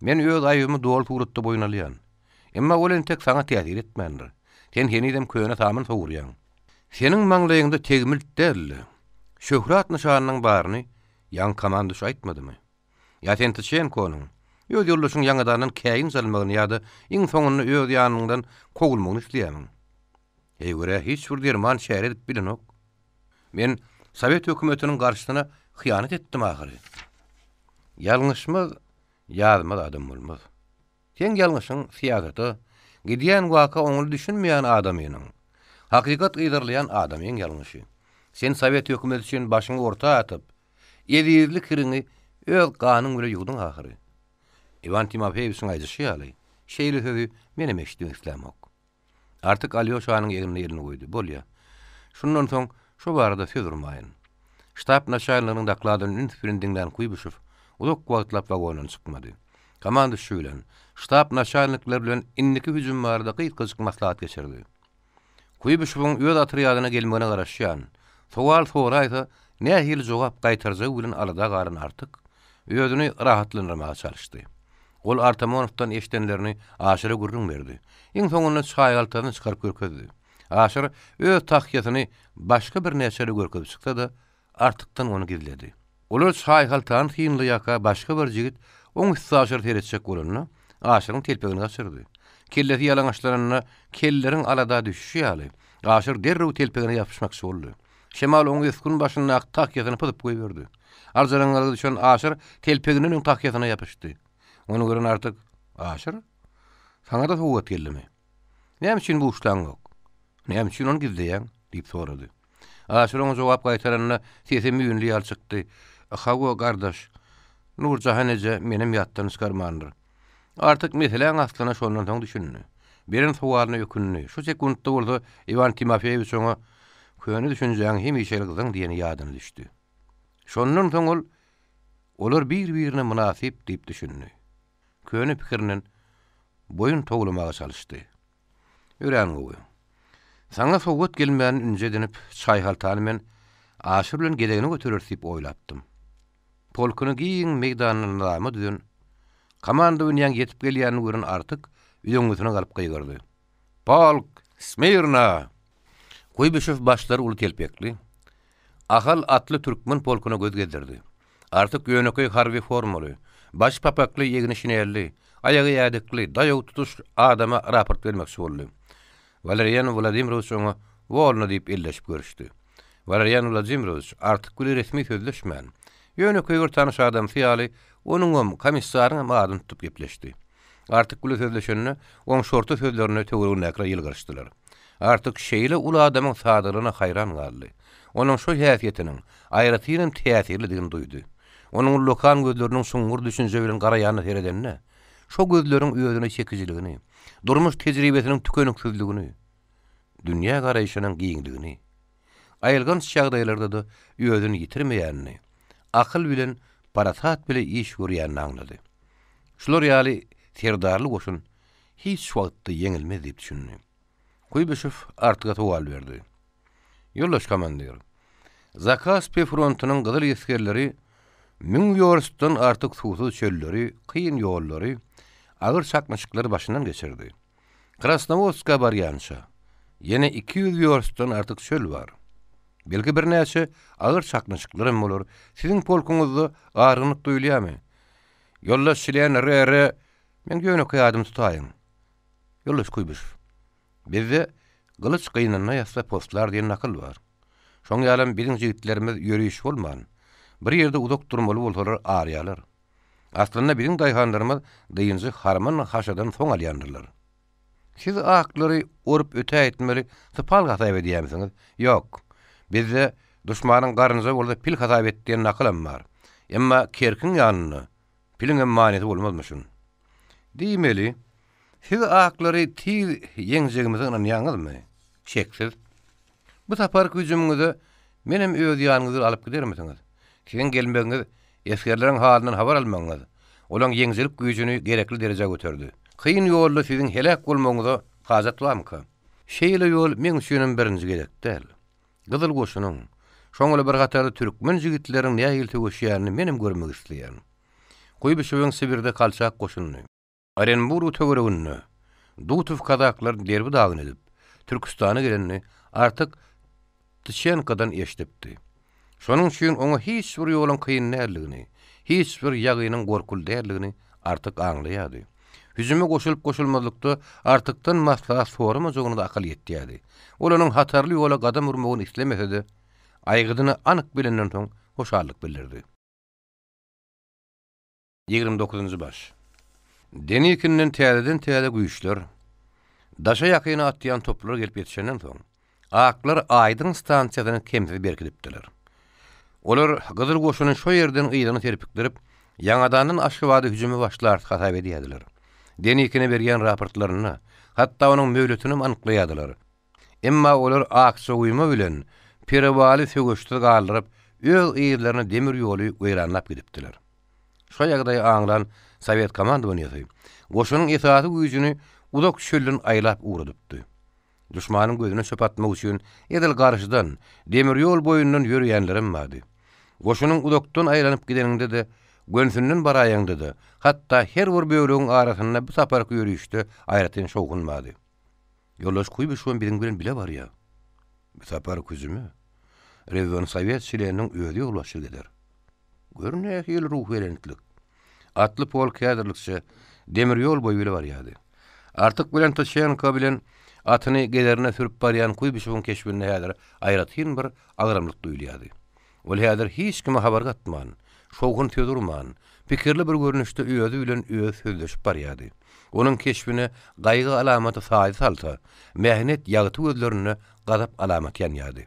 Speaker 2: Men öz aýybymy doly suratda boýun alýan. Emma ol entek saňa täsir etmändir. Sen henizem köne samyn sowurýaň. Seniň maňlaýyňda tegmilt däl-de, şöhrat nyşanynyň baryny ýaňy komanduş aýtmadymy? Ýa sen Tyçenkonyň, öz ýoldaşyň ýaňadandan käýinç almagyny ýa-da iň soňunda öz ýanyňdan kowulmagyny isleýärmiň? Eý görä hiç bir derman çäre edip bilenok. Men sowet hökümetiniň garşysyna hyýanat etdim ahyry. Ýalňyşmaz, ýazmaz adam bolmaz. Seň ýalňyşyň syýasata, gidýän waka oňly düşünmeýän adamynyň, hakykat yzarlaýan adamyň ýalňyşy. Sen sowet hökümeti üçin başyňy orta atyp, ezizli kiriňi öz ganyň bile ýuwduň ahyry. Iwan Timofeýewiçiň aýdyşy ýaly, şeýle sözi menem eşitmek islämok. Artyk Alýoşanyň egnine elini goýdy. Bolýa. Şundan soň şo barada söz urmaýyn. Ştab naçalniginiň dokladyny üns bilen diňlän Kuýbyşew uzak wagtlap wagondan çykmady. Komanduşçy bilen, ştab naçalnikleri bilen indiki hüjüm barada gysgajyk maslahat geçirdi. Kuýbyşewiň öz otrýadyna gelmegine garaşýan, sowal soraýsa nähili jogap gaýtarjagy bilen alada galan Artyk özüni rahatlandyrmaga çalyşdy. Ol Artamonowdan eşidenlerini Aşyra gürrüň berdi. Iň soňunda çaýhaltasyny çykaryp görkezdi. Aşyr öz tahýasyny başga birnäçelere görkezip çyksa-da, Artykdan ony gizledi. Olar çaýhaltany synlaýarka başga bir jigit oň üstaşyr seretjek bolanda, Aşyryň telpegini gaçyrdy. Kellesi ýalaňaçlananda kelleriň alada düşüşi ýaly, Aşyr derrew telpegine ýapyşmakçy boldy. Şemal oň ösgün başyndaky tahýasyny pyzyp goýberdi. Aljyraňňylyga düşen Aşyr telpeginden öň tahýasyna ýapyşdy. Ony gören Artyk, Aşyr, saňa-da sowgat geldimi? Näme üçin buşlaňok? Näme üçin ony gizleýäň? diýip sorady. Aşyr oňa jogap gaýtaranda sesi müýnli ýaly çykdy. Hawa, gardaş, Nurjahan eje menem ýatdan çykarmandyr. Artyk meseläň aslyna şondan soň düşündi. Beren sowalyna ökündi. Şu sekuntda bolsa Iwan Timofeýewiç oňa, Köne düşünjäň hemişelik zyň diýeni ýadyna düşdi. Şondan soň ol, Olar bir-birine mynasyp diýip düşündi. Köne pikirinden boýun towlamaga çalyşdy. Örän gowy. Saňa sowgat gelmänini ünji edinip, çaýhaltany men Aşyr bilen gezegine götereris diýip oýlapdym. Polkuny giň meýdanda nyzama düzen komandowaniýaň ýetip gelýänini gören Artyk üzeňňisine galyp gygyrdy. Polk! Smirna! Kuýbyşew başlary uly telpekli, Ahal atly türkmen polkuna göz gezdirdi. Artyk ýönekeý harby formaly, başy papakly, egni şinelli, aýagy ädikli, daýaw tutuş adama raport bermekçi boldy. Walerian Wladimirowiç oňa Wolno diýip elleşip görüşdi. Walerian Wladimirowiç Artyk bile resmi sözleşmän, ýönekeý bir tanyş adamsy ýaly onuňam, komissaryňam adyny tutup gepleşdi. Artyk bile sözleşende, oň şorta sözlerine töweregindäkiler ýylgyryşdylar. Artyk şeýle uly adamyň sadalygyna haýran galdy. Onuň şo häsiýetiniň aýratynam täsirlidigini duýdy. Onuň ullakan gözleriniň çuňňur düşünje bilen garaýanyna seredende, şo gözleriň özüne çekijiligini, durmuş tejribesiniň tükeniksizligini, dünýä garaýşynyň giňligini, aýylganç ýagdaýlarda-da özüni ýitirmeýänini, akyl bilen parasat bile iş görýänini aňlady. Şular ýaly serdarly goşun hiç wagtda ýeňilmez diýip düşündi. Kuýbyşew Artyga sowal berdi. Ýoldaş komandir, Zakaspi frontunyň gyzyl esgerleri müň wýorstdan artyk suwsuz çölleri, kyn ýollary, agyr çaknyşyklary başyndan geçirdi. Krasnowodska barýança, ýene 200 wýorstdan artyk çöl bar. Belki birnäçe agyr çaknyşyklar hem bolar. Siziň polkuňyzda argynlyk duýulýarmy? Ýoldaş çlen RR. Meň ýönekeý adymy tutaýyň. Ýoldaş Kuýbyşew. Bizde Gylyç gynynda ýatsa poslar diýen nakyl bar. Şoň ýalam biziň jigitlerimiz ýöriş bolman, bir ýerde uzak durmaly bolsalar arýalar. Aslynda biziň daýhanlarymyz dynjy harman-haşadan soň alýandyrlar. Siz aklary orup ötäýtmeli sypal hasap edýämisiňiz? Ýok. Bizde Duşmanyň garynja bolsa pil hasap et diýen nakylam bar. Emma kerkiň ýanynda piliňem manysy bolmazmyşyn. Diýmeli, siz aklary tiz ýeňjegimize ynanýaňyzmy? Şeksiz. Bu saparky hüjümiňize menem öz ýanyňyz bilen alyp gidermisiňiz? Siziň gelmegiňiz, esgerleriň halyndan habar almagyňyz, olaň ýeňijilik güýjüni gerekli derejä göterdi. Kyn ýolda siziň heläk bolmagyňyza hajat barmyka? Şeýle ýol meň üçinem birinji gezek däl. Gyzyl goşunyň, şoň bilen bir hatarda türkmen jigitleriniň nähili söweşýänini menem görmek isleýän. Kuýbyşewiň Sibirde Kolçak goşunyny, Orenburg töwereginde Dutow kazaklaryny derbi-dagyn edip, Türküstana gelenini Artyk Tyçenkodan eşidipdi. Şonuň üçin oňa hiç bir ýoluň kyn däldigini, hiç bir ýagynyň gorkuly däldigini Artyk aňlaýardy. Hüjüme goşulyp-goşulmazlykda Artykdan maslahat soramajagyna-da akyl ýetýärdi. Ol onuň hatarly ýola gadam urmagyny islemese-de, aýgydyny anyk bilenden soň hoşallyk bildirdi. 29-njy baş. Denikinden täzeden-täze güýçler, daşa ýakyna atýan toplar gelip ýetişenden soň, aklar Aýdyň stansiýasyny kemsiz berkidipdiler. Olar Gyzyl goşuny şo ýerden yzyna serpikdirip, ýaňadandan Aşgabada hüjüme başlarys hasap edýärdiler. Denikine berýän raportlarynda, hatda onuň möhletinem anyklaýardylar. Emma olar Akjaguýma bilen Perewaly söweşsiz galdyryp, öz yzlaryna demir ýoly weýranlap gidipdiler. Şo ýagdaýy aňlan sowet komandowaniýasy goşunyň esasy güýjüni uzak çölden aýlap ugradypdy. Duşmanyň gözüne çöp atmak üçin edil garşydan, demir ýol boýundan ýöreýänlerem bardy. Goşunyň uzakdan aýlanyp gideniňde-de, gönüsinden baraýaňda-da, hatda her bir bölegiň arasynda bu saparky ýörişde aýratyn şowhun bardy. Ýoldaş Kuýbyşewem biziň bilen bile barýar. Bu sapar hüjüme Rewensowet çleniniň özi ýolbaşçylyk eder. Gör nähili ruhubelentlik! Atly polk häzirlikçe demir ýol boýy bile barýardy. Artyk bilen Tyçenko bilen atyny gezerine sürüp barýan Kuýbyşewiň keşbinde häzir aýratyn bir agramlyk duýulýardy. Ol häzir hiç kime habar gatman, şowhun söz urman, pikirli bir görnüşde özi bilen özi sözleşip barýardy. Onuň keşbine gaýgy alamaty saýa salsa, mähnet ýagty gözlerinde gazap alamaty ýanýardy.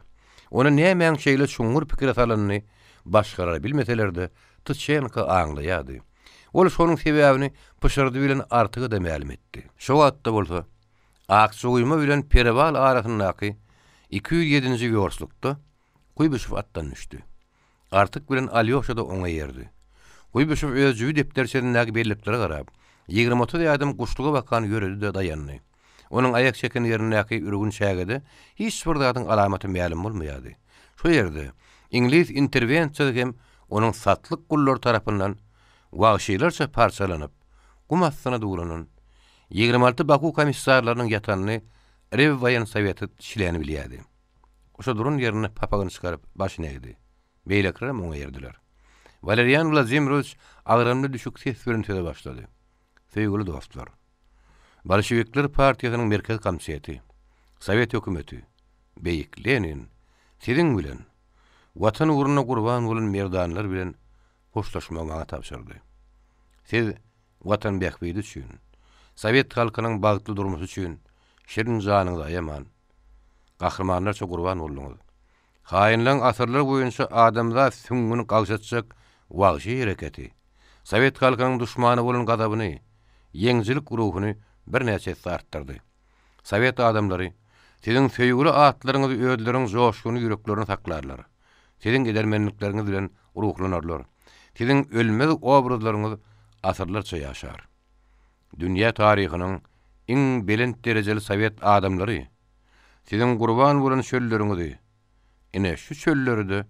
Speaker 2: Ony nämäň şeýle çuňňur pikire salanyny başgalar bilmeseler-de, Tyçenko aňlaýardy. Ol şonuň sebäbini pyşyrdy bilen Artyga-da mälim etdi. Şo wagtda bolsa, Akjaguýma bilen Perewal arasyndaky 207-nji wýorstlukda Kuýbyşew atdan düşdi. Artyk bilen Alýoşa-da oňa eýerdi. Kuýbyşew öz jübi depderçesindäki belliklere garap, ýigrimi-otuz ädim guşluga bakan ýöredi-de daýandy. Onuň aýak çeken ýerindäki ürgün çägede hiç bir zadyň alamaty mälim bolmaýardy. Şo ýerde iňlis interwensiýasy hem onuň satlyk gullary tarapyndan wagşylarça parçalanyp, gum astyna duwlanan 26 Baku komissarlarynyň ýatanyny Rewwoýensoweti çleni bilýärdi. Şo duran ýerinde papagyny çykaryp, başyny egdi. Beýlekilerem oňa eýerdiler. Walerian Wladimirowiç agramly düşük ses bilen söze başlady. Söýgüli dostlar! Bolşewikler partiýasynyň Merkezi Komiteti, Sowet hökümeti, beýik Lenin siziň bilen, Watan ugrunda gurban bolan merdanlar bilen hoşlaşmagy maňa tabşyrdy. Siz Watan bähbidi üçin. Sowet halkynyň bagtly durmuşy üçin şirin janyňyzy aýaman, gahrymanlarça gurban bolduňyz. Haýynlaryň asyrlar boýunça adamzat süňňüni gagşatjak wagşy hereketi, sowet halkynyň duşmana bolan gazabyny, ýeňijilik ruhuny birnäçe esse artdyrdy. Sowet adamlary siziň söýgüli atlaryňyzy özleriniň joşgunly ýüreklerinde saklarlar. Siziň edermenlikleriňiz bilen ruhlanarlar. Siziň ölmez obrazlaryňyz asyrlarça ýaşar. Dünýä taryhynyň iň belent derejeli sowet adamlary siziň gurban bolan çölleriňizi, ine, şu çölleri-de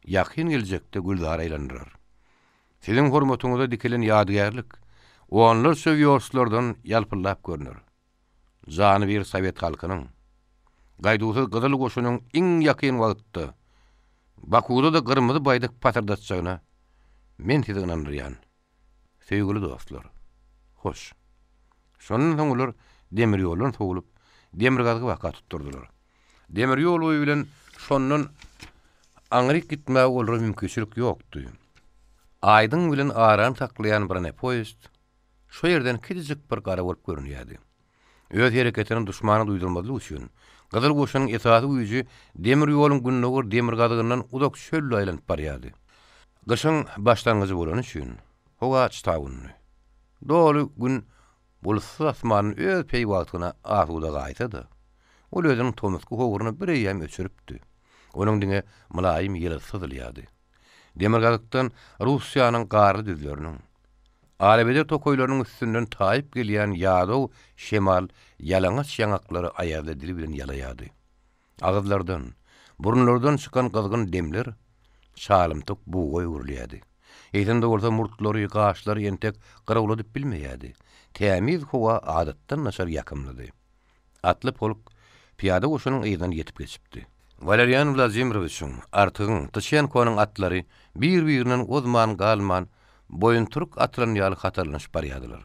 Speaker 2: ýakyn geljekde gülzara aýlandyrar. Siziň hormatyňyza dikilen ýadygärlik onlarça wýorstlardan ýalpyldap görner. Jany bir sowet halkynyň, gaýduwsyz Gyzyl goşunyň iň ýakyn wagtda Bakuwda-da gyrmyzy baýdak pasyrdatjagyna men sizi ynandyrýan. Söýgüli dostlar, hoş! Şondan soň olar demir ýoldan sowlup, demirgazyga baka tutdurdylar. Demir ýol boýy bilen şondan aňryk gitmäge olara mümkinçilik ýokdy. Aýdyň bilen arany saklaýan bronepoýezd şo ýerden kiçijik bir gara bolup görünýärdi. Öz hereketini duşmana duýdurmazlyk üçin, Gyzyl goşunyň esasy güýji demir ýoluň gündogar-demirgazygyndan uzak çölde aýlanyp barýardy. Gyşyň başlangyjy bolany üçin, howa çytabyndy. Doly gün bulutsyz asmanda öz peýwagtyna asuda gaýsa-da, ol özüniň tomusky howruny bireýýäm öçüripdi. Onuň diňe mylaýym ýylysy syzylýardy. Demirgazykdan Russiýanyň garly düzleriniň, alabeder tokaýlarynyň üstünden taýyp gelýän ýadaw şemal ýalaňaç ýaňaklary aýazly dili bilen ýalaýardy. Agyzlardan, burunlardan çykan gyzgyn demler çalymtyk buga öwrülýärdi. Eýsem-de bolsa murtlary, gaşlary entek gyrawladyp bilmeýärdi. Tämiz howa adatdan daşary ýakymlydy. Atly polk pyýada goşunyň yzyndan ýetip geçipdi. Walerýan Wladimirowiçiň, Artygyň, Tyçenkonyň atlary bir-birinden ozman-galman, boýuntyryk atylan ýaly hatarlanyşyp barýardylar.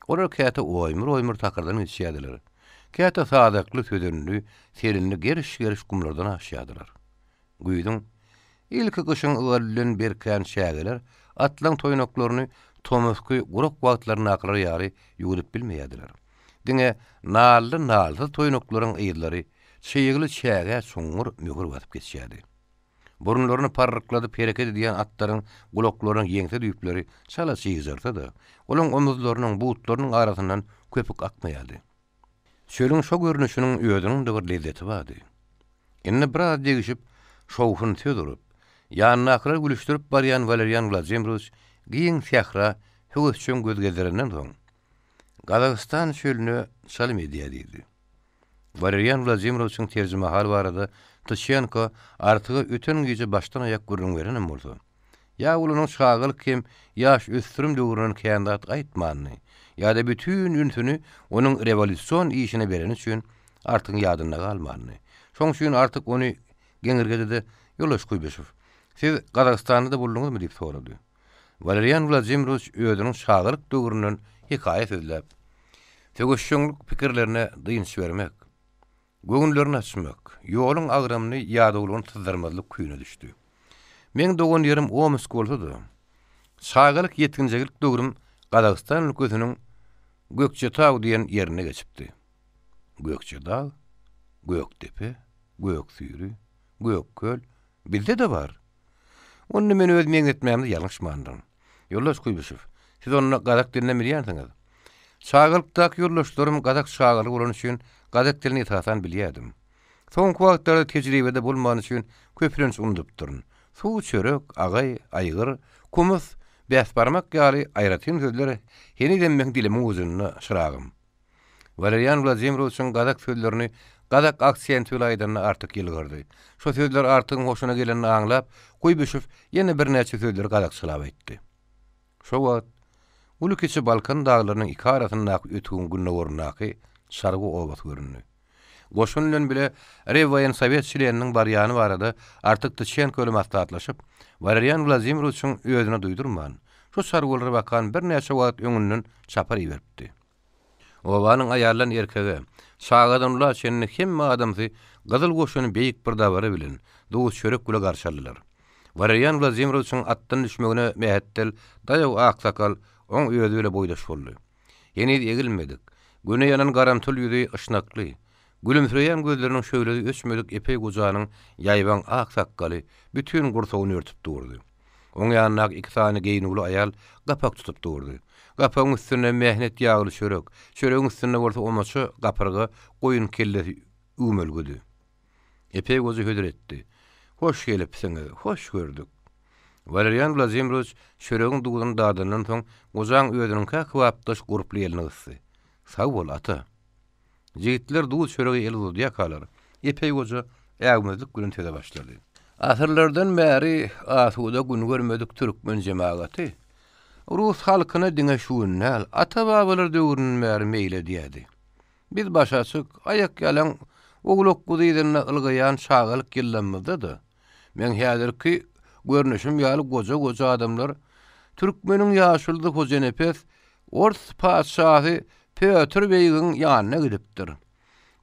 Speaker 2: Olar käte oýmur-oýmur takyrdan geçýärdiler, käte sazakly, sözenli, selinli geriş-geriş gumlardan aşýardylar. Güýzüň, ilki gyşyň ygaly bilen berkän çägeler atlaň toýnaklaryny tomusky gurak wagtlaryndakylar ýaly ýuwudyp bilmeýärdiler. Diňe nally-nalsyz toýnaklaryň yzlary çygly çägä çuňňur möhür basyp geçýärdi. Burunlaryny parrykladyp hereket edýän atlaryň gulaklarynyň ýeňse düýpleri çala çygjarsa-da, olaň omuzlarynyň, butlarynyň arasyndan köpük akmaýardy. Çölüň şo görnüşiniň özüniň-de bir lezzeti bardy. Indi biraz degişip, şowhun söz urup, ýanyndakylary gülüşdirip barýan Walerýan Wladimirowiç giň sähra höwesjeň göz gezdirenden soň, Gazagystan çölüne çalym edýär diýdi. Walerýan Wladimirowiçiň terjimehaly barada Tyçenko Artyga öten gije başdan-aýak gürrüň berenem bolsa, Ýa ol onuň çagalyk hem ýaş ösdürim döwründen kän zat aýtmandy, ýa-da bütin ünsüni onuň rewolýusion işine bereni üçin Artygyň ýadynda galmandy. Şoň üçin Artyk ony geňirgedi-de, Ýoldaş Kuýbyşew, siz Gazagystanda-da bolduňyzmy diýip sorady. Walerýan Wladimirowiç özüniň çagalyk döwründen hekaýa sözläp, söweşjeňlik pikirlerine dynç bermek, Göwünlerini açmak, ýoluň agramyny ýadawlygyny syzdyrmazlyk küýüne düşdi. Meň dogan ýerim Omsk bolsa-da, çagalyk ýetginjeklik döwrüm Gazagystan ülkesiniň Gökçetau diýen ýerinde geçipdi. Gökçedag, Gökdepe, Göksüýri, Gökköl bizde-de bar. Onda men öz meňzetmämde ýalňyşmandyryn. Ýoldaş Kuýbyşew, siz onda gazak dilinem bilýänsiňiz. Çagalykdaky ýoldaşlarym gazak çagalary bolany üçin gazak dilini esasan bilýärdim. Soňky wagtlarda tejribede bolmany üçin köplenç unudypdyryn. Suw, çörek, agaý, aýgyr, kumus, bäsbarmak ýaly aýratyn sözler henizem meň dilimiň ujunda, şyragym. Walerýan Wladimirowiçiň gazak sözlerini gazak aksenti bilen aýdanda Artyk ýylgyrdy. Şo sözler Artygyň hoşuna gelenini aňlap, Kuýbyşew ýene birnäçe sözleri gazakçalap aýtdy. Şo wagt uly-kiçi Balkan daglarynyň iki arasyndaky ötügiň gündogaryndaky Çarwa obasy göründi. Goşun bilen bile Rewwoýensowet çleniniň barýany barada Artyk Tyçenko bilen maslahatlaşyp, Walerýan Wladimirowiçiň özüne duýdurman, şu çarwalara bakan birnäçe wagt öňünden çapar iberipdi. Obanyň aýaldan erkege, çagadan ula çenli hemme adamsy Gyzyl goşuny beýik bir dabara bilen, duz-çörek bile garşy aldylar. Walerýan Wladimirowiçiň atdan düşmegine mähetdel daýaw aksakal oň özi bile boýdaş boldy. Heniz egilmedik, Güne ýanan garamtyl ýüzi yşnakly, gülümsireýän gözleriniň şöhlesi öçmedik epeý gojanyň ýaýbaň ak sakgaly bütin gursagyny örtüp durdy. Oň ýanyndaky iki sany geýnüwli aýal gapak tutup durdy. Gapagyň üstünde mähnet ýagly çörek, çöregiň üstünde bolsa omaça gapyrga goýun kellesi üwmelgidi. Epeý goja hödür etdi. Hoş gelipsiňiz, hoş gördük. Walerian Wladimirowiç çöregiň duzuny dadandan soň, gojaň özüniňkä kybapdaş gurply elini gysdy. Sag bol, ata. Jigitler duz çörege el uzadýarkalar, epeý goja äwmezlik bilen söze başlady. Asyrlardan bäri asuda gün görmedik türkmen jemagaty rus halkyna diňe şu gün däl, ata-babalar döwründen bäri meýil edýärdi. Biz başaçyk, aýakýalaň owlak-guzy yzynda ylgaýan çagalyk ýyllarymyzda-da, meň häzirki görnüşim ýaly goja-goja adamlar türkmeniň ýaşulusy Hojanepes ors patyşasy Pýotr Beýigiň ýanyna gidipdir.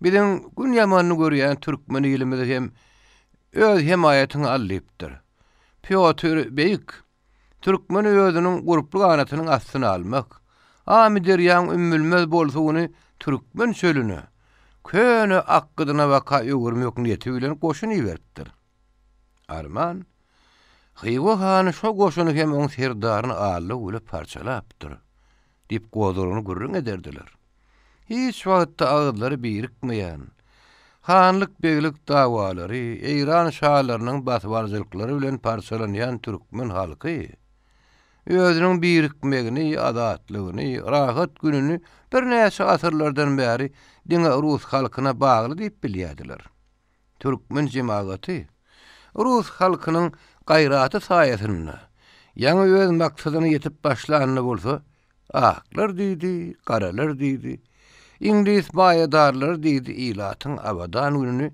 Speaker 2: Biziň gün ýamanyny görýän türkmen ilimizi hem öz hemaýatyňa al diýipdir. Pýotr Beýik Türkmeni özüniň gurply ganatynyň astyna almak, Amyderýaň ümmülmez bol suwuny türkmen çölüne, köne akgydyna baka öwürmek niýeti bilen goşun iberipdir. Arman, Hywa hany şo goşuny hem oň serdaryny alla-güle parçalapdyr, diýip gozgalaňly gürrüň ederdiler. Hiç wagtda agyzlary birikmeýän, hanlyk-beglik dawalary, Eýran şalarynyň basybalyjylyklary bilen parçalanýan türkmen halky özüniň birikmegini, azatlygyny, rahat gününi birnäçe asyrlardan bäri diňe rus halkyna bagly diýip bilýärdiler. Türkmen jemagaty rus halkynyň gaýraty saýasynda ýaňy öz maksadyna ýetip başlanda bolsa, Aklar diýdi, garalar diýdi, iňlis maýadarlary diýdi, ilatyň abadan gününi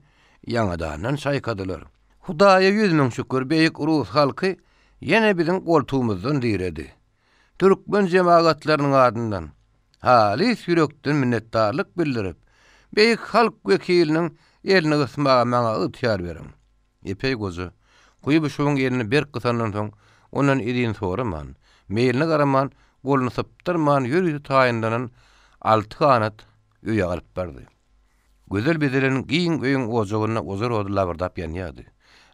Speaker 2: ýaňadandan çaýkadylar. Hudaýa 100 müň şükür, beýik rus halky ýene biziň goltugymyzdan diredi. Türkmen jemagatlarynyň adyndan halys ýürekden minnetdarlyk bildirip, beýik halk wekiliniň elini gysmaga maňa ygtyýar beriň. Epeý goja, Kuýbyşewiň elini berk gysandan soň, ondan izin soraman, meýline garaman, goluny sypdyrman ýörite taýynlanan alty ganat öýe alyp bardy. Gözel bezelen giň öýüň ojagynda ojar ody labyrdap ýanýardy.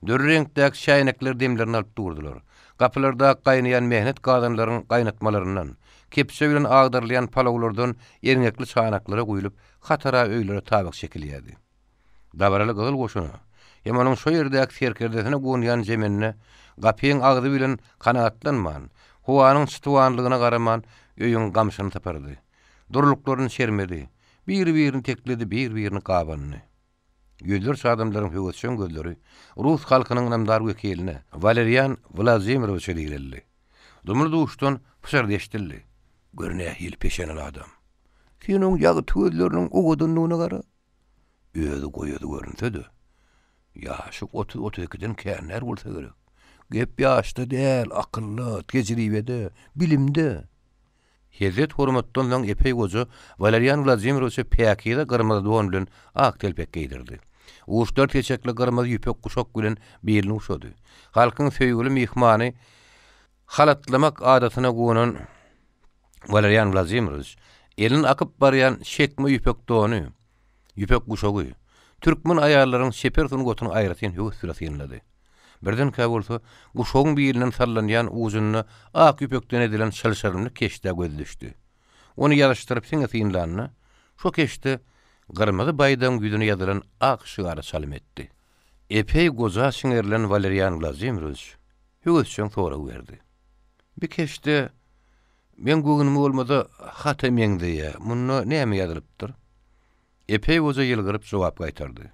Speaker 2: Dürli reňkdäki çäýnekler demlerini alyp durdular. Gapylardaky gaýnaýan mähnet gazanlaryň gaýnatmalaryndan, kepje bilen agdarylýan palawlardan erňekli çanaklara guýlup, hatara öýlere tabak çekilýärdi. Dabaraly gyzyl goşuna hem onuň şo ýerdäki serkerdesine gonýan jemende gapyň agzy bilen kanagatlanman, howanyň çytywanlygyna garaman, öýüň gamşyny sypyrdy. Durluklaryny çermedi. Biri-birini tekledi, bir-birini gabandy. Ýüzlerçe adamlaryň höwesjeň gözleri rus halkynyň ynamdar wekiline, Walerian Wladimirowiçe direldi. Dumly-duşdan pyşyrdy eşidildi. Gör nähili peşeneli adam. Sen oň ýagty gözleriniň owadanlygyna gara. Özi goýazy görünse-de, ýaşy otuz-otuz ikiden känär bolsa gerek. Gep ýaşda däl, akylda, tejribede, bilimde. Hezzet-hormatdan soň epeý goja Walerian Wladimirowiçe päkize gyrmyzy don bilen ak telpek geýdirdi. Uçlar seçekli gyrmyzy ýüpek guşak bilen bilini guşady. Halkyň söýgüli myhmany halatlamak adatyna gonan Walerian Wladimirowiç elin akyp barýan çekme ýüpek dony, ýüpek guşagy, türkmen aýallaryň çeper sungatyny aýratyn höwes bilen synlady. Birdenkä bolsa, guşagyň bilinden sallanýan ujunda ak ýüpekden edilen çylşyrymly keşdä gözi düşdi. Ony ýazyşdyryp siňe synlanda, şo keşde gyrmyzy baýdagyň ýüzüne ýazylan ak şygara çalym etdi. Epeý goja siňerilen Walerian Wladimirowiç höwesjeň sorag berdi. Bi keşde meň göwnüme bolmasa hata meňzeýä, munda näme ýazylypdyr? Epeý goja ýylgyryp jogap gaýtardy.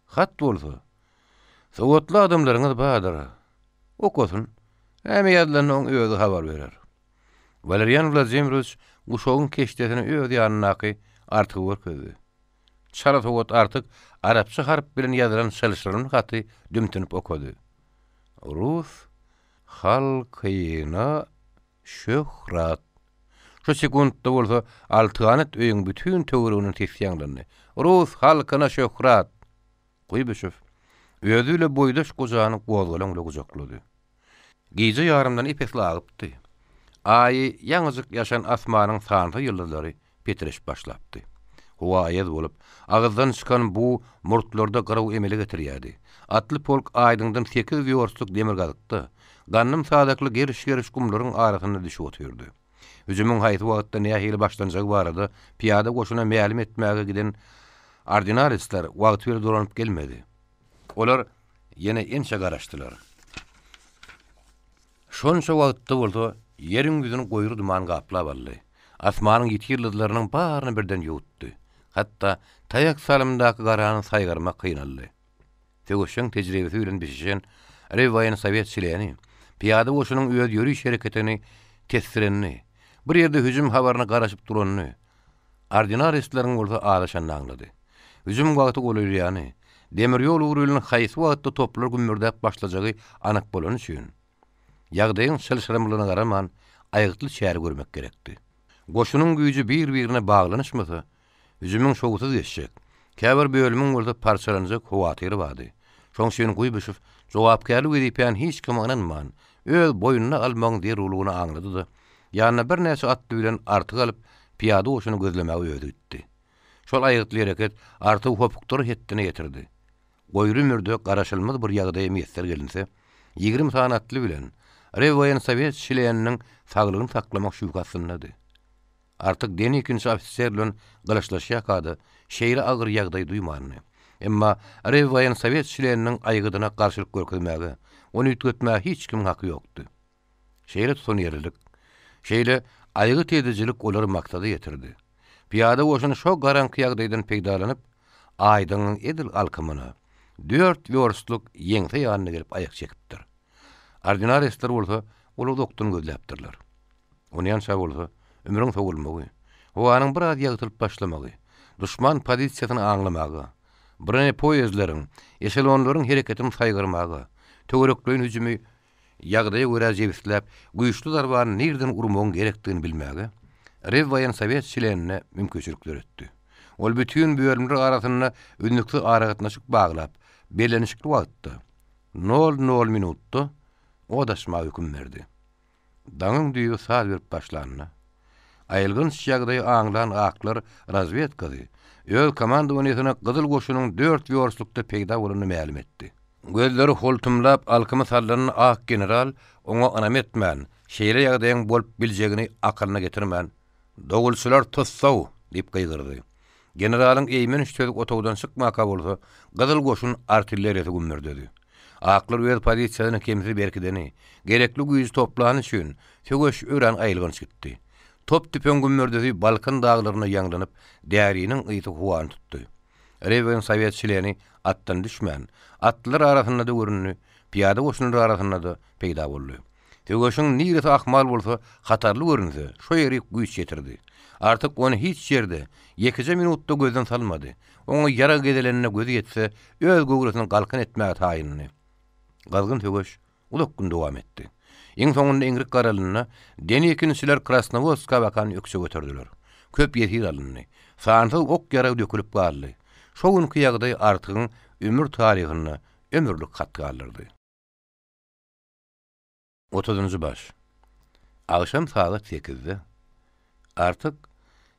Speaker 2: Hat bolsa, sowatly adamlaryňyz bardyr. Okasyn, näme ýazylanyny oň özi habar berer. Walerian Wladimirowiç guşagyň keşdesini öz ýanyndaky Artyga görkezdi. Çala sowat Artyk arapça harp bilen ýazylan çylşyrymly haty dümtünip okady. Rus halkyna şöhrat. Şu sekuntda bolsa altyganat öýüň bütin töwereginden ses ýaňlandy. Rus halkyna şöhrat! Kuýbyşew özi bile boýdaş gojany gozgalaň bile gujaklady. Gije ýarymdan ep-esli agypdy. Aýy ýaňyjyk ýaşan asmanyň sansyz ýyldyzlary. petreşip başlapdy. Howa aýaz bolup, agyzdan çykan bug murtlarda gyraw emele getirýärdi. Atly polk Aýdyňdan sekiz wýorstluk demirgazykda, gandym sazakly geriş-geriş gumlaryň arasynda düşüp otyrdy. Hüjümiň haýsy wagtda nähili başlanjagy barada pyýada goşuna mälim etmäge giden ordinarisler wagty bile dolanyp gelmedi. Olar ýene ençe garaşdylar. Şonça wagtda bolsa ýeriň ýüzüni goýry duman gaplap aldy. Asmanyň ýiti ýyldyzlarynyň baryny birden ýuwutdy. Hatda taýak salymdaky garany saýgarmak kynaldy. Söweşjeň tejribesi bilen bişişen Rewwoýensowet çleni pyýada goşunyň öz ýöriş hereketini tesdirenini, bir ýerde hüjüm habaryna garaşyp duranyny, ordinaristleriň bolsa azaşanyny aňlady. Hüjüm wagty golaýlaýany, demir ýol ugry bilen haýsy wagtda toplar gümmürdäp başlajagy anyk bolany üçin, ýagdaýyň çylşyrymlygyna garaman, aýgytly çäre görmek gerekdi. Goşunyň güýji bir-birine baglanyşmasa, hüjümiň şowsuz geçjek, käbir bölümiň bolsa parçalanjak howatyry bardy. Şoň üçin Guýbyşew jogapkärli wezipäni hiç kime ynanman, öz boýnuna almagyň zerurlygyny aňlady-da, ýanyna birnäçe atly bilen Artygy alyp, pyýada goşuny gözlemäge özi gitdi. Şol aýgytly hereket Artygy hopukdyr hetdine ýetirdi. Goýry mürde garaşylmaz bir ýagdaýa miýesser gelinse, 20 sany atly bilen Rewwoýensowet çleniniň saglygyny saklamak şübhe astyndady. Artyk Denikinçi ofiser bilen gylyçlaşýarka-da şeýle agyr ýagdaý duýmandy. Emma Rewwoýensowet çleniniň aýgydyna garşylyk görkezmäge, ony üýtgetmäge hiç kimiň haky ýokdy. Şeýle tutanýerlilik, şeýle aýgyt edijilik olary maksada ýetirdi. Pyýada goşun şo garaňky ýagdaýdan peýdalanyp, Aýdyňyň edil alkymyna, dört wýorstluk ýeňse ýanyna gelip aýak çekipdir. Ordinarisler bolsa olary uzakdan gözläpdirler. Onýança bolsa, ümrüň sowulmagy, howanyň biraz ýagtylyp başlamagy, duşman pozisiýasyny aňlamaga, bronepoýezdleriň, eşelonlaryň hereketini saýgarmaga, töwerekleýin hüjümi Ýagdaýa görä jebisläp, güýçli zarbany nirden urmagyň gerekdigini bilmäge Rewwoýensowet çlenine mümkinçilik döretdi. Ol bütin bölümler arasynda üznüksiz aragatnaşyk baglap, bellenişikli wagtda, nol nol minutda ot açmaga höküm berdi. Daňyň düýbi saz berip başlanda, aýylganç ýagdaýy aňlan aklar razwedkasy öz komandowaniýesine Gyzyl goşunyň dört wýorstlukda peýda bolanyny mälim etdi. Gözleri holtumlap alkymy sallan ak general oňa ynam etmän, şeýle ýagdaýyň bolup biljegini akylyna getirmän, Dowulçylar tussag! diýip gygyrdy. Generalyň eýmenç sözi otagdan çykmaka bolsa, gyzyl goşun artilleriýasy gümmürdedi. Aklar öz pozisiýasyny kemsiz berkideni, gerekli güýji toplany üçin, söweş örän aýylganç gitdi. Top-tüpeň gümmürdisi Balkan daglarynda ýaňlanyp, däriniň ysy howany tutdy. Rewin sowet çleni atdan düşmän, atlylar arasynda-da göründi, pyýada goşunlar arasynda-da peýda boldy. Söweşiň niresi ahmal bolsa, hatarly görünse, şo ýerik güýç ýetirdi. Artyk ony hiç ýerde, ýekeje minutda gözden salmady. Oňa ýarag gezelenine gözi ýetse, öz göwresini galkan etmäge taýyndy. Gyzgyn söweş Uzak gün dowam etdi. Iň soňunda iňrik garalynda denikinçiler Krasnowodska bakan ökje göterdiler. Köp ýesir alyndy. Sansyz ok-ýarag dökülip galdy. Şo günki ýagdaý Artygyň ömür taryhynda ömürlik hat galdyrdy. Otuzynjy baş. Agşam sagat sekizde Artyk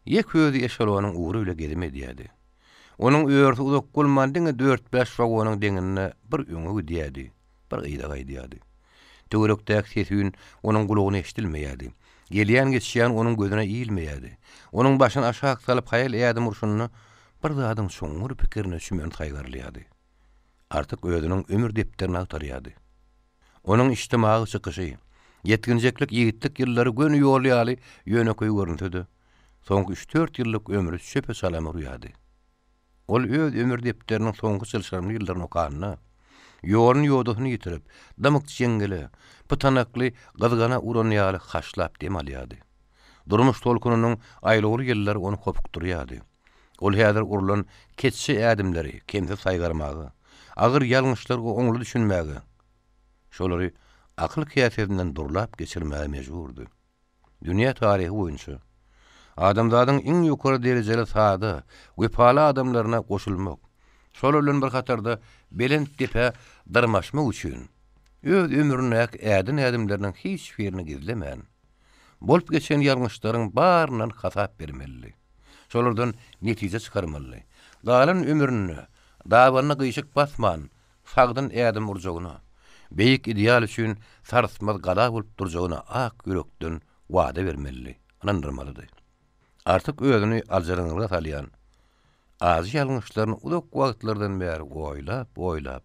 Speaker 2: ýek özi eşelonyň ugry bile gezim edýärdi. Onuň örüsi uzak bolman diňe dört-bäş wagonyň deňinde bir öňe gidýärdi, bir yza gaýdýardy. Töwerekdäki ses-üýn onuň gulagyna eşidilmeýärdi. Gelýän-geçýän onuň gözüne ilmeýärdi. Onuň başyny aşak salyp haýal ädim urşunda bir zadyň çuňňur pikirine çümen saýgarylýardy. Artyk özüniň ömür depderini agtarýardy. Onuň içtimagy çykyşy, ýetginjeklik, ýigitlik ýyllary göni ýol ýaly ýönekeý görünse-de, soňky üç-dört ýyllyk ömri çöpe-çalam urýardy. Ol öz ömür depderiniň soňky çylşyrymly ýyllaryny okanda, ýoluny-ýodasyny ýitirip, dymyk jeňňele, pytanakly gyzgana uran ýaly haşlap dem alýardy. Durmuş tolkunynyň aýlawly ýyllary ony hopukdyrýardy. Ol häzir urlan keçje ädimleri kemsiz saýgarmaga, agyr ýalňyşlaryga oňly düşünmäge, şolary akyl käsesinden durlap geçirmäge mejburdy. Dünýä taryhy boýunça adamzadyň iň ýokary derejeli sada, wepaly adamlaryna goşulmak, şolar bilen bir hatarda belent depä dyrmaşmak üçin öz ömründäki äden ädimleriniň hiç birini gizlemän, bolup geçen ýalňyşlaryň baryndan hasap bermelidi. Şolardan netije çykarmalydy. Galan ömründe dabanyna gyşyk basman, sagdyn ädim urjagyna, beýik ideal üçin sarsmaz gala bolup durjagyna ak ýürekden wada bermelidi, ynandyrmalydy. Artyk özüni aljyraňňylyga salýan ajy ýalňyşlaryny uzak wagtlardan bäri oýlap-oýlap,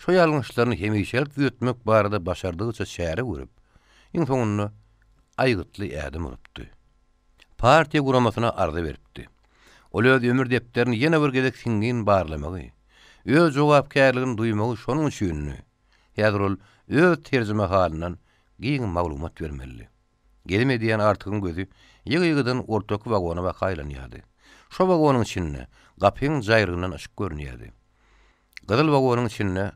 Speaker 2: şo ýalňyşlaryny hemişelik düzetmek barada başardygyça çäre görüp, iň soňunda aýgytly ädim urupdy. Partiýa guramasyna arza beripdi. Ol öz ömür depderini ýene bir gezek siňňin barlamagy, öz jogapkärligini duýmagy şonuň üçindi. Häzir ol öz terjimehalyndan giň maglumat bermelidi. Gezim edýän Artygyň gözi ýygy-ýygydan ortaky wagona baka aýlanýardy. Şo wagonyň içinde gapyň jaýrygyndan yşyk görünýärdi. Gyzyl wagonyň içinde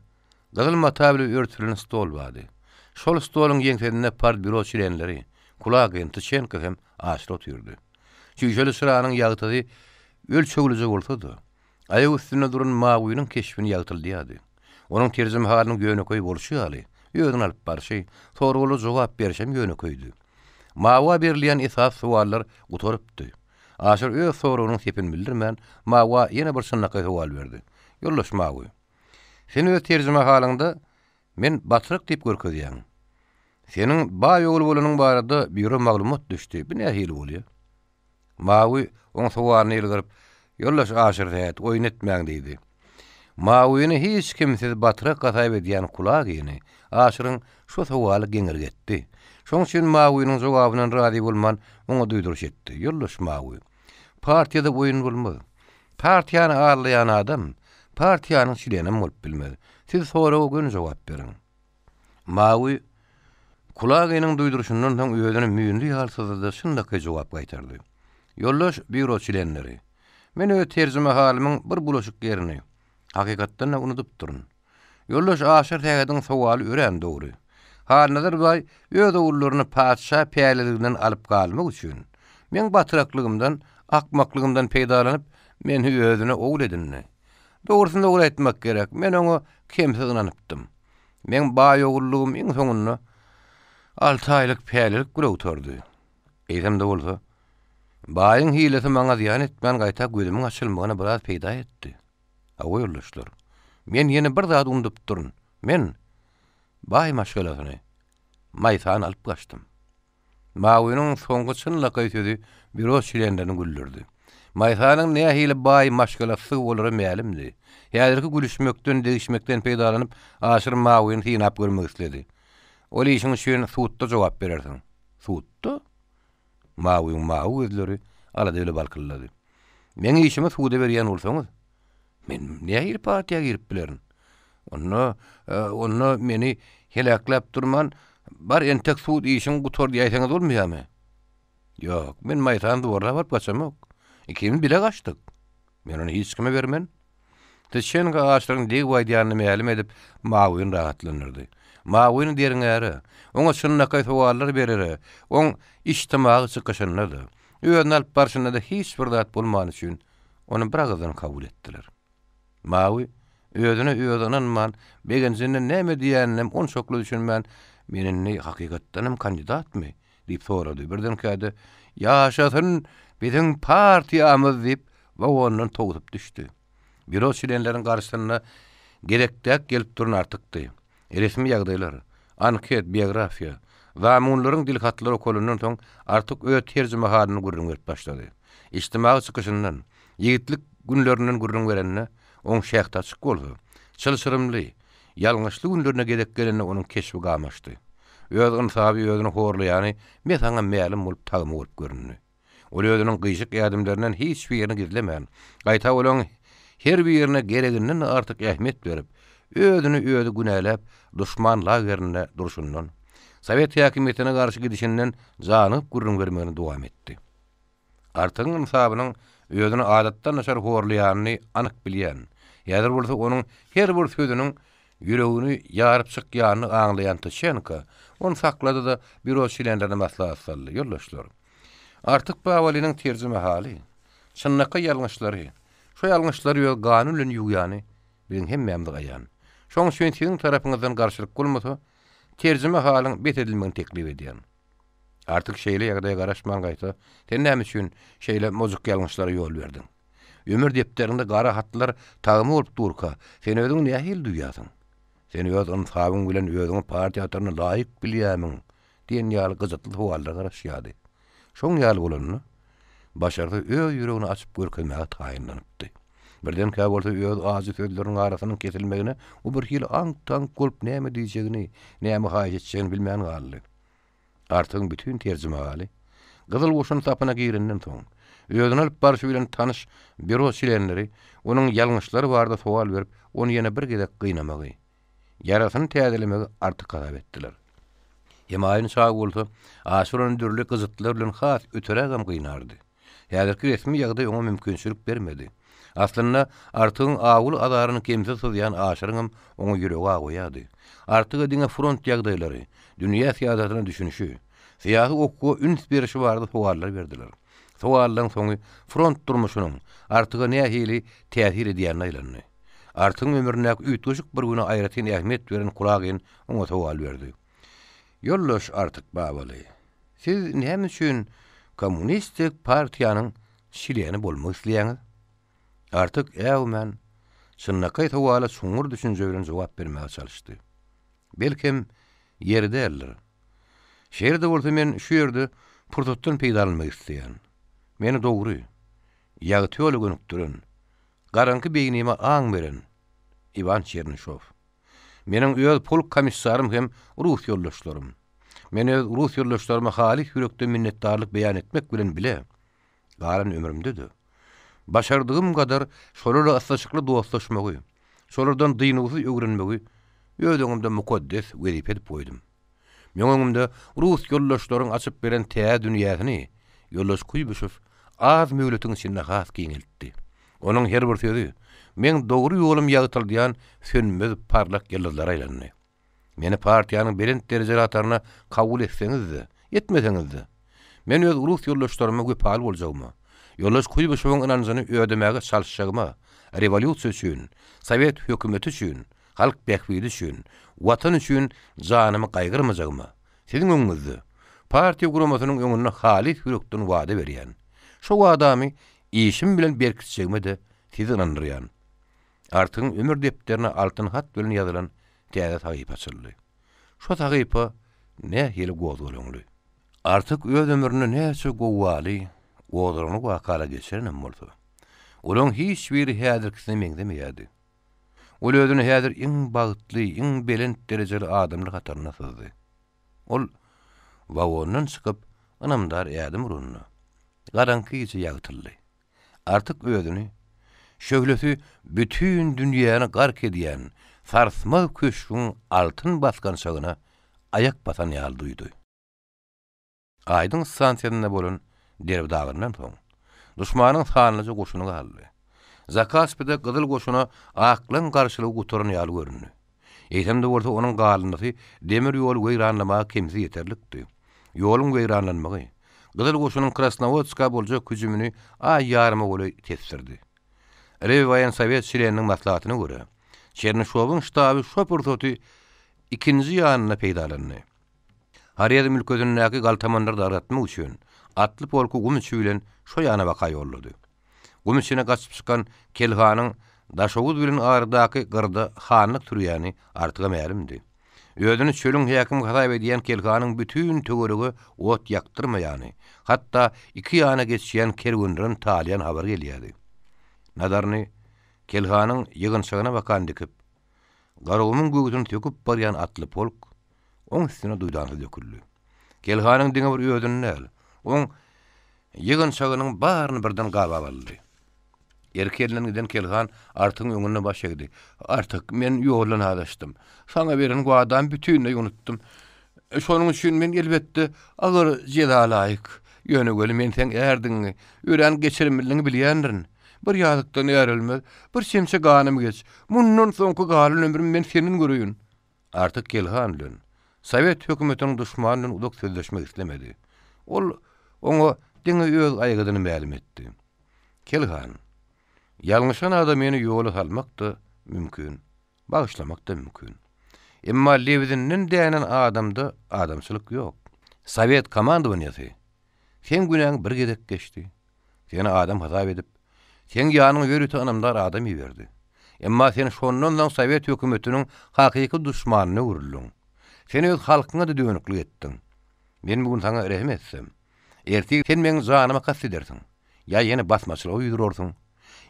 Speaker 2: gyzyl mata bilen örtülen stol bardy. Şol stoluň ýeňsesinde partbýuro çlenleri Kulagin, Tyçenko hem Aşyr otyrdy. Çüýşeli çyranyň ýagtysy ölçeglije bolsa-da, Aýak üstünde duran Mawynyň keşbini ýagtyldýardy. Onuň terjimehalynyň ýönekeý bolşy ýaly, özüni alyp barşy, soraglara jogap berşem ýönekeýdi. Mawa berilýän esasy sowallar gutarypdy. Aşyr öz soragynyň sepini bildirmän, Mawa ýene bir çynlakaý sowal berdi. Ýoldaş Mawy, sen öz terjimehalyňda men batrak diýip görkezýäň. Seniň baý ogul bolanyň barada býuro maglumat düşdi, bu nähili bolýar? Mawy oň sowalyna ýylgyryp, Ýoldaş Aşyr Sähet, oýun etmäň diýdi. Mawyny hiç kimsiz batrak hasap edýän Kulagini Aşyryň şu sowaly geňirgetdi. Şoň üçin Mawynyň jogabyndan razy bolman, oňa duýduryş etdi, Ýoldaş Mawy, partiýada oýun bolmaz. Partiýany aldaýan adam partiýanyň çlenem bolup bilmez. Siz soraga göni jogap beriň. Mawy Kulagynyň duýduryşyndan soň özüni müýnli ýaly syzdy-da çynlakaý jogap gaýtardy. Ýoldaş býuro çlenleri, men öz terjimehalymyň bir bulaşyk ýerini, hakykatdan-da unudypdyryn. Ýoldaş Aşyr Sähediň sowaly örän dogry. Halnazar baý öz ogullaryny patyşa päliliginden alyp galmak üçin, meň batyraklygymdan, akmaklygymdan peýdalanyp, meni özüne ogul edindi. Dogrusyny dogry aýtmak gerek, men oňa kemsiz ynanypdym. Meň baý ogullygym iň soňunda alty aýlyk pälilik bile gutardy. Eýsem-de bolsa, baýyň hilesi maňa zyýan etmän, gaýta gözümiň açylmagyna biraz peýda etdi. Hawa, ýoldaşlar, men ýene bir zat unudypdyryn. Men baý maşgalasyny, Maýsany alyp gaçdym. Mawynyň soňky çynlakaý sözi býuro çlenlerini güldürdi. Maýsanyň nähili baý maşgalasydygy olara mälimdi. Häzirki gülüşmekden, degişmekden peýdalanyp, Aşyr Mawyny synap görmek isledi. Ol işiň üçin sudda jogap berersiň. Sudda? Mawyň mawy gözleri alada bile balkyldady. Meň işimi suda berýän bolsaňyz, men nähili partiýa girip bilerin? Onda, onda meni heläkläp durman, bar entek sud işiň gutar diýäýseňiz bolmaýarmy? Ýok, men Maýsany zorlap alyp gaçamok. Ikimiz bile gaçdyk. Men ony hiç kime bermen. Tyçenko Aşyryň degip aýdýanyny mälim edip, Mawyny rahatlandyrdy. Mawyny derňäre, oňa çynlakaý sowallar berere, oň içtimagy çykyşynda-da, özüni alyp barşynda-da hiç bir zat bolmany üçin ony biragyzdan kabul etdiler. Mawy özüne özi ynanman, begenjinden näme diýýäninem onçakly düşünmän, Men indi hakykatdanam kandidatmy? diýip sorady. Birdenkä-de, Ýaşasyn biziň partiýamyz! diýip, wagondan towsup düşdi. Býuro çlenleriň garşysynda gezekdäk gelip duran Artykdy. Resmi ýagdaýlar, anket, biografiýa, zamunlaryň dilhatlary okalandan soň Artyk öz terjimehalyny gürrüň berip başlady. Içtimagy çykyşyndan, ýigitlik günlerinden gürrüň berende, oň şähdi açyk bolsa, çylşyrymly, ýalňyşly günlerine gezek gelende onuň keşbi gamaşdy. Öz ynsaby özüni horlaýany mesaňa mälim bolup tagma bolup göründi. Ol özüniň gyşyk ädimlerinden hiç birini gizlemän, gaýta olaň her birine gereginden-de artyk ähmiýet berip, özüni özi günäläp, duşman lagerinde durşundan, sowet häkimiýetine garşy gidişinden janygyp gürrüň bermegini dowam etdi. Artygyň ynsabynyň özüni adatdan daşary horlaýanyny anyk bilýän, häzir bolsa onuň her bir sözüniň ýüregini ýaryp çykýanyny aňlaýan Tyçenko ony saklady-da, býuro çlenlerine maslahat saldy, Ýoldaşlar! Artyk Babalynyň terjimehaly, çynlakaý ýalňyşlary, şo ýalňyşlary öz gany bilen ýuwýany biziň hemmämize aýan. Şoň üçin siziň tarapyňyzdan garşylyk bolmasa, terjimehalyň bes edilmegini teklip edýän. Artyk şeýle ýagdaýa garaşman gaýta, Sen näme üçin şeýle mojuk ýalňyşlara ýol berdiň? Ömür depderiňde gara hatlar tagamy bolup durka, sen özüňi nähili duýýarsyň? Sen öz ynsabyň bilen özüňi partiýa hataryna laýyk bilýärmiň? diýen ýaly gyjytly sowallar garaşýardy. Şoň ýaly bolanda, başarsa öz ýüregini açyp görkezmäge taýynlanypdy. Birdenkä bolsa öz ajy sözleriniň arasynyň kesilmegine o bir hili aňk-taňk bolup näme diýjegini, näme haýyş etjegini bilmän galdy. Artygyň bütin terjimehaly Gyzyl goşun sapyna girenden soň, özüni alyp barşy bilen tanyş býuro çlenleri onuň ýalňyşlary barada sowal berip, ony ýene bir gezek gynamagy, ýarasyny täzelemegi artyk hasap etdiler. Hemaýun şa bolsa Aşyr ony dürli gyjytlar bilen has öterägem gynardy. Häzirki resmi ýagdaý oňa mümkinçilik bermedi. Aslynda, Artygyň awuly azaryny kemsiz syzýan Aşyryňam oňa ýüregi awaýardy. Artyga diňe front ýagdaýlary, dünýä syýasatyna düşünişi, syýasy okuwa üns berişi barada sowallar berdiler. Sowallaryň soňy front durmuşynyň Artyga nähili täsir edýänine aýlandy. Artygyň ömründäki üýtgeşik bir güne aýratyn ähmiýet beren Kulagin oňa sowal berdi. Ýoldaş Artyk Babaly, siz näme üçin Kommunistik partiýanyň çleni bolmak isleýäňiz? Artyk äwmän, çynlakaý sowala çuňňur düşünje bilen jogap bermäge çalyşdy. Belkem, ýeri däldir. Şeýle-de bolsa men şu ýerde pursatdan peýdalanmak isleýän. Meni dogry, ýagty ýola gönükdiren, garaňky beýnime aň beren Iwan Çernyşow. Meniň öz polk komissarym hem rus ýoldaşlarym. Men öz rus ýoldaşlaryma halys ýürekden minnetdarlyk beýan etmek bilen bile, galan ömrümde-de, başardygym gadar şolarla ysnyşykly dostlaşmagy, şolardan dynuwsyz öwrenmegi öz öňümde mukaddes wezipe edip goýdum. Meň öňümde rus ýoldaşlaryň açyp beren täze dünýäsini ýoldaş Kuýbyşew az möhletiň içinde has giňeltdi. Onuň her bir sözi meň dogry ýolumy ýagtyldýan sönmez parlak ýyldyzlara aýlandy. Meni partiýanyň belent derejeli hataryna kabul etseňiz-de, etmeseňiz-de, men öz rus ýoldaşlaryma wepaly boljagyma, ýoldaş Kuýbyşewiň ynanjyny ödemäge çalyşjagyma, rewolýusiýa üçin, sowet hökümeti üçin, halk bähbidi üçin, Watan üçin janymy gaýgyrmajagyma, siziň öňüňizde, partiýa guramasynyň öňünde halys ýürekden wada berýän. Şo wadamy işim bilen berkitjegime-de sizi ynandyrýan. Artygyň ömür depderine altyn hat bilen ýazylan täze sahypa açyldy. Şo sahypa nähili gozgalaňly. Artyk öz ömründe näçe gowgaly, gozgalaňly wakalar geçirenem bolsa, olaň hiç biri häzirkisine meňzemeýärdi. Ol özüni häzir iň bagtly, iň belent derejeli adamlar hatarynda syzdy. Ol wagondan çykyp, ynamdar ädim uranda, garaňky gije ýagtyldy. Artyk özüni, şöhlesi bütin dünýäni gark edýän sarsmaz köşgüň altyn basgançagyna aýak basan ýaly duýdy. Aýdyň stansiýasynda bolan derbi-dagyndan soň, duşmanyň sanlyja goşuny galdy. Zakaspide gyzyl goşuna aklaň garşylygy gutaran ýaly göründi. Eýsem-de bolsa onuň galyndysy demir ýoly weýranlamaga kemsiz ýeterlikdi. Ýoluň weýranlanmagy, gyzyl goşunyň Krasnowodska boljak hüjümini aý ýaryma golaý tesdirdi. Rewwaýensowet çleniniň maslahatyna görä, Çernyşowyň ştaby şo pursaty ikinji ýanynda peýdalandy. Horezm ülkesindäki galtamanlary dargatmak üçin atly polky gum içi bilen şo ýana baka ýollady. Gum içine gaçyp çykan Kelhanyň Daşoguz bilen aradaky gyrda hanlyk sürýäni artyga mälimdi. Özüni çölüň häkimi hasap edýän Kelhanyň bütin töwerege ot ýakdyrmaýany, hatda iki ýana geçýän kerwenlerem talaýan habar gelýärdi. Nazaryny Kelhanyň ýygynçagyna bakan dikip, Garagumuň göwsüni söküp barýan atly polk oň üstüne duýdansyz döküldi. Kelhanyň diňe bir özüni däl, oň ýygynçagynyň baryny birden gabap aldy. Erki elinden giden Kelhan Artygyň öňünde baş egdi. Artyk, men ýoldan azaşdym. Saňa beren wadamy bütinleý unutdym. Şonuň üçin men, elbetde, agyr jeza laýyk. Ýöne weli men seň ärdigiňi, örän geçirimliligiňi bilýändirin. Bir ýazykdan är ölmez, bir çemçe ganym geç. Mundan soňky galan ömrümi men senden göreýin. Artyk Kelhan bilen, sowet hökümetiniň duşmany bilen uzak sözleşmek islemedi. Ol oňa diňe öz aýgydyny mälim etdi. Kelhan, ýalňyşan adamyny ýola salmak-da mümkin, bagyşlamak-da mümkin. Emma lebizinden dänen adamda adamçylyk ýok. Sowet komandowaniýasy seň günäň bir gezek geçdi. Seni adam hasap edip, seň ýanyňa ýörite ynamdar adam iberdi. Emma sen şondan soň sowet hökümetiniň hakyky duşmanyna öwrüldiň. Sen öz halkyňa-da dönüklik etdiň. Men bu gün saňa rehim etsem, ertir sen meň janyma kast edersiň, ýa ýene basmaçylyga ýüz urarsyň.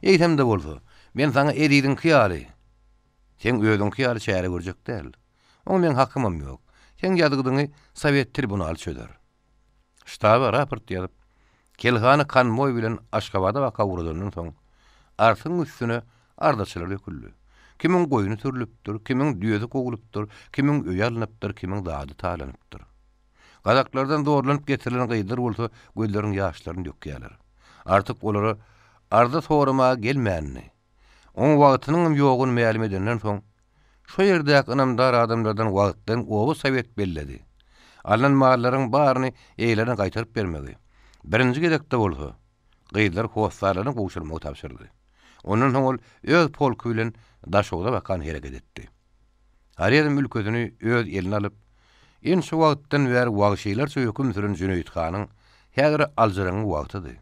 Speaker 2: Eýsem-de bolsa, men saňa Eziziňki ýaly, seň özüňki ýaly çäre görjek däl. Oňa meň hakymam ýok. Seň ýazgydyňy sowet tribunaly çözer. Ştaba raport ýazyp, Kelhany konwoý bilen Aşgabada baka ugradandan soň, Artygyň üstüne arzaçylar döküldi. Kimiň goýny sürlüpdir, kimiň düýesi kowlupdyr, kimiň öýi alnypdyr, kimiň zady talanypdyr. Gazaklardan zorlanyp getirilen gyzlar bolsa gözleriniň ýaşlaryny dökýärler. Artyk olara arza soramaga gelmänini, Oň wagtynyňam ýoguny mälim edenden soň, şo ýerdäki ynamdar adamlardan wagtlaýyn oba sowet belledi. Alnan mallaryň baryny eýelerine gaýtaryp bermegi, birinji gezekde bolsa, gyzlary hossarlaryna gowşurmagy tabşyrdy. Ondan soň ol öz polky bilen Daşogza bakan hereket etdi. Horezm ülkesini öz eline alyp, ençe wagtdan bäri wagşylarça höküm süren Jüneýit hanyň häzir aljyraňňy wagtydy.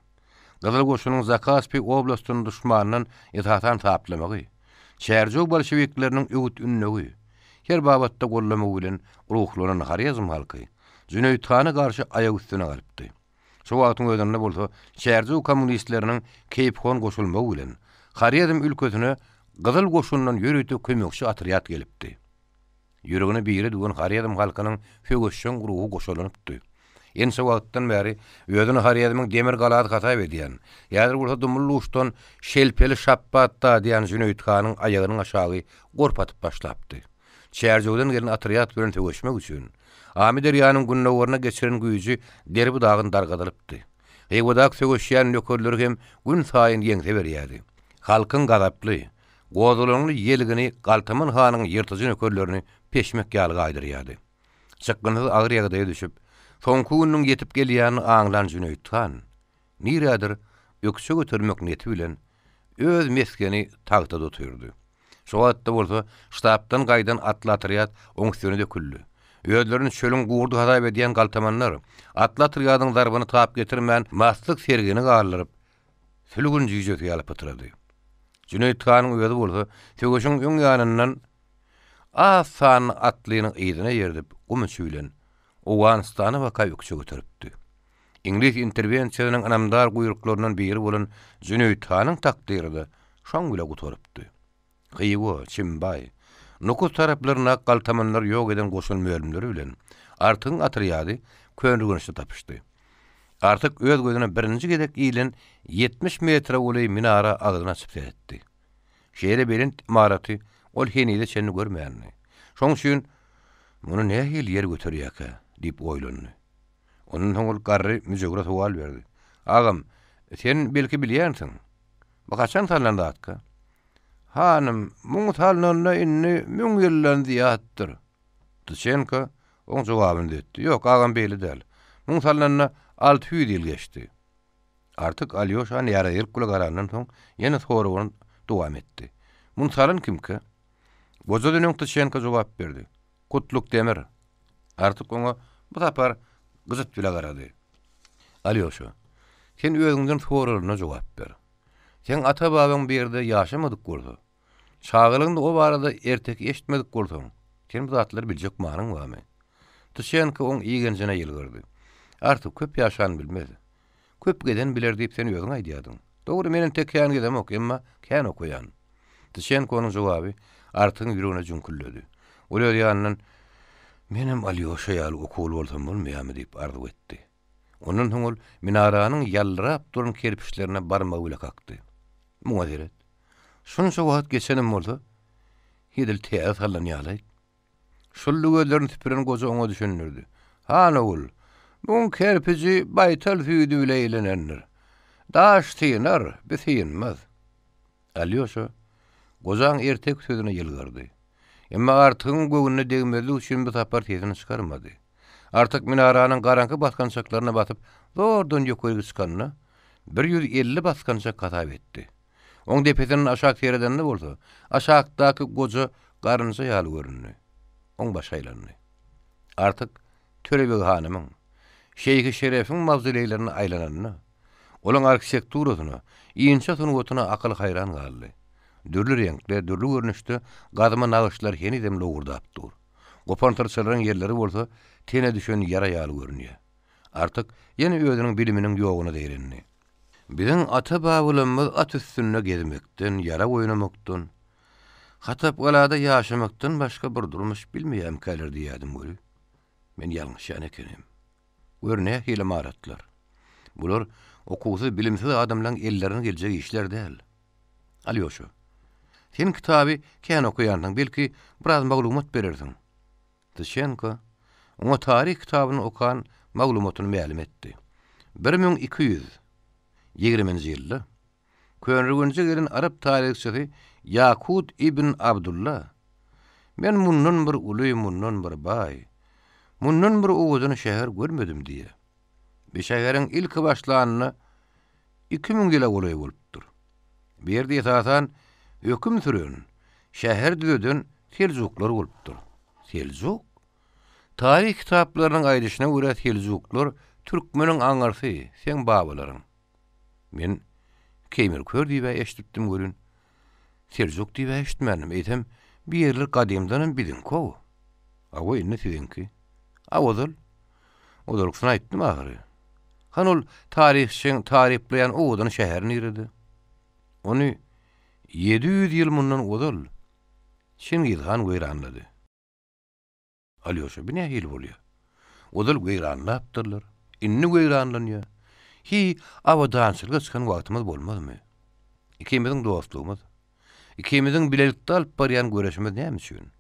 Speaker 2: Gyzyl Goşunyň Zakaspi oblastyny duşmandan esasan saplamagy, Çärjew bolşewikleriniň öwüt-ündegi, her babatda goldamagy bilen ruhlanan Horezm halky Jüneýit hana garşy aýak üstüne galypdy. Şo wagtyň özünde bolsa Çärjew kommunistleriniň keýpihon goşulmagy bilen Horezm ülkesine Gyzyl Goşundan ýörite kömekçi otrýad gelipdi. Ýüregine bire düwen Horezm halkynyň söweşjeň ruhy goşalanypdy. Ençe wagtdan bäri özüni Horezmiň demir galasy hasap edýän, häzir bolsa dumly-duşdan şelpeli şapbat dadýan Jüneýit hanyň aýagynyň aşagy gorp atyp başlapdy. Çärjewden gelen otrýad bilen söweşmek üçin, Amyderýanyň gündogaryna geçiren güýji derbi-dagyn dargadylypdy. Hywadak söweşýän nökerleri hem günsaýyn ýeňse berýärdi. Halkyň gazaply, Gozgalaňly ýelgini Galtaman hanyň ýyrtyjy nökerlerini peşmek ýaly gaýdyrýardy. Çykgynsyz agyr ýagdaýa düşüp, soňky gününiň ýetip gelýänini aňlan Jüneýit han, nirädir ökje götermek niýeti bilen, öz mesgeni tagtada otyrdy. Şo wagtda bolsa ştabdan gaýdan atly otrýad oň üstüne döküldi. Özlerini çölüň gurdy hasap edýän galtamanlar atly otrýadyň zarbyny tap getirmän maslyk sergini galdyryp, Sülgün jüýjesi ýaly pytrady. Jüneýit hanyň özi bolsa söweşiň öň ýanyndan az sanly atlyny yzyna ýerdip, gum içi bilen Owganystana baka ökje göteripdi. Iňlis interwensiýasynyň ynamdar guýruklaryndan biri bolan Jüneýit hanyň takdyry-da şoň bile gutarypdy. Hywa, Çimbaý, Nukus taraplaryndaky galtamanlary ýok eden goşun bölümleri bilen Artygyň otrýady Köneürgençde tapyşdy. Artyk öz gözüne birinji gezek ilen 70 metre golaý minara agzyny açyp seretdi. Şeýle belent ymaraty ol henize çenli görmändi. Şoň üçin Muny nähili ýer göterýärkä? diýip oýlandy. Ondan soň ol garry müjewüre sowal berdi. Agam, sen belki bilýänsiň? Bu haçan salnan zatka? Hanym, muň salnanyna indi müň ýyldan zyýatdyr. Tyçenko oň jogabyny düzetdi. Ýok, agam beýle däl. Muň salnanyna 600 ýyl geçdi. Artyk Alýoşa närazylyk bilen garandan soň, ýene soragyny dowam etdi. Muny salan kimkä? Gojadan öň Tyçenko jogap berdi. Kutluk Demir. Artyk oňa bu sapar gyjyt bile garady. Alýoşa, sen özüňden soralanyna jogap ber. Seň ata-babaň bu ýerde ýaşamadyk bolsa, çagalygyňda o barada erteki eşitmedik bolsaň, sen bu zatlary biljek manyň barmy? Tyçenko oň igenjine ýylgyrdy. Artyk köp ýaşan bilmez. Köp gezen biler diýip sen özüň aýdýardyň. Dogry, men entek kän gezemok, emma kän okaýan. Tyçenkonyň jogaby Artygyň ýüregine jüňküldedi. Ol öz ýanyndan, Menem Alýoşa ýaly okuwly bolsam bolmaýarmy diýip arzuw etdi. Ondan soň ol minaranyň ýaldyrap duran kerpiçlerine barmagy bile kakdy. Muňa seret. Şunça wagt geçenem bolsa, edil täze salnan ýaly-aýt. Şully gözlerini süpüren goja oňa düşündirdi. Han ogul, muň kerpiji baýtal süýdi bile eýlenendir. Daş synar, bi synmaz. Alýoşa gojaň erteki sözüne ýylgyrdy. Emma Artygyň göwnüne degmezlik üçin bu sapar sesini çykarmady. Artyk minaranyň garaňky basgançaklaryna basyp, zordan ýokaryk çykanda, 150 basgançak hasap etdi. Oň depesinden aşak seredende bolsa, aşakdaky goja garynja ýaly göründi. Oň başy aýlandy. Artyk Törebeg hanymyň. Şeýhi Şerefiň mawzoleýlerine aýlananda, olaň arhitekturasyna, inçe sungatyna akyl haýran galdy. Dürli reňkde, dürli görnüşde gazma nagyşlar henizem lowurdap dur. Gopan syrçalaryň ýerleri bolsa tene düşen ýara ýaly görünýär. Artyk ýene özüniň biliminiň ýoguna zeýrendi. Biziň ata-babalarymyz at üstünde gezmekden, ýarag oýnamakdan, Hatapgalada ýaşamakdan başga bir durmuş bilmeýärmikäler diýýärdim weli, men ýalňyşýan ekenim. Gör nähili ymaratlar. Bular okuwsyz, bilimsiz adamlaň ellerine geljek işler däl. Alýoşa, sen kitaby kän okaýansyň, belki, biraz maglumat berersiň. Tyşenko oňa taryh kitabyny okan maglumatyny mälim etdi. 1220-nji ýylda Köneürgenje gelen arap taryhçysy Ýakut ibn Abdulla, Men mundan bir uly, mundan bir baý, mundan bir owadan şäher görmedim diýýär. Bu şäheriň ilki başlanyna 2000 ýyla golaý bolupdyr. Bu ýerde esasan höküm süren, şäher düzeden seljuklar bolupdyr. Seljuk? Taryh kitaplarynyň aýdyşyna görä seljuklar türkmeniň aňyrsy, seň babalaryň. Men Keýmir kör diýib-ä eşidipdim welin, seljuk diýib-ä eşitmändim. Eýsem, bu ýerler gadymdanam biziňki-ow. Hawa, indi siziňki. A ozal? Ozalkysyny aýtdym ahyry. Hany ol taryhçyň taryplaýan owadan şäheri nirede? Ony 700 ýyl mundan ozal Çingiz han weýranlady. Alýoşa, bu nähili bolýar? Ozal weýranlapdyrlar, indi weýranlanýar. Hiý, abadançylyga çykan wagtymyz bolmazmy? Ikimiziň dostlugymyz, ikimiziň bilelikde alyp barýan göreşimiz näme üçin?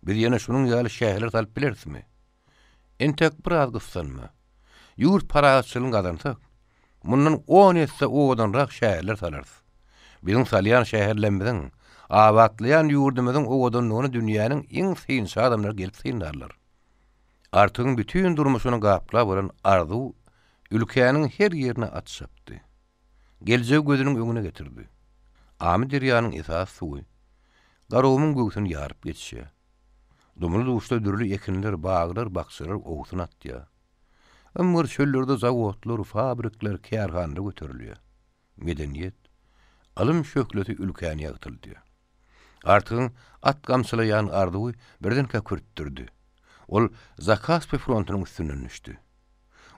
Speaker 2: Biz ýene şunuň ýaly şäherler salyp bilerismi? Entek biraz gyssanma. Ýurt parahatçylygyny gazansak, mundan on esse owadanrak şäherler salarys. Biziň salýan şäherlerimiziň, abatlaýan ýurdumyzyň owadanlygyny dünýäniň iň synçy adamlary gelip synlarlar. Artygyň bütin durmuşyny gaplap alan arzuw ülkäniň her ýerine at çapdy. Geljegi gözüniň öňüne getirdi. Amyderýanyň esasy suwy Garagumuň göwsüni ýaryp geçýär. Dumly-duşda dürli ekinler, baglar, bakjalar owsun atýar. Ymgyr çöllerde zawodlar, fabrikler, kärhanalar göterilýär. Medeniýet, ylym şöhlesi ülkäni ýagtyldýar. Artygyň at gamçylaýan arzuwy birdenkä kürtdürdi. Ol Zakaspi frontunyň üstünden düşdi.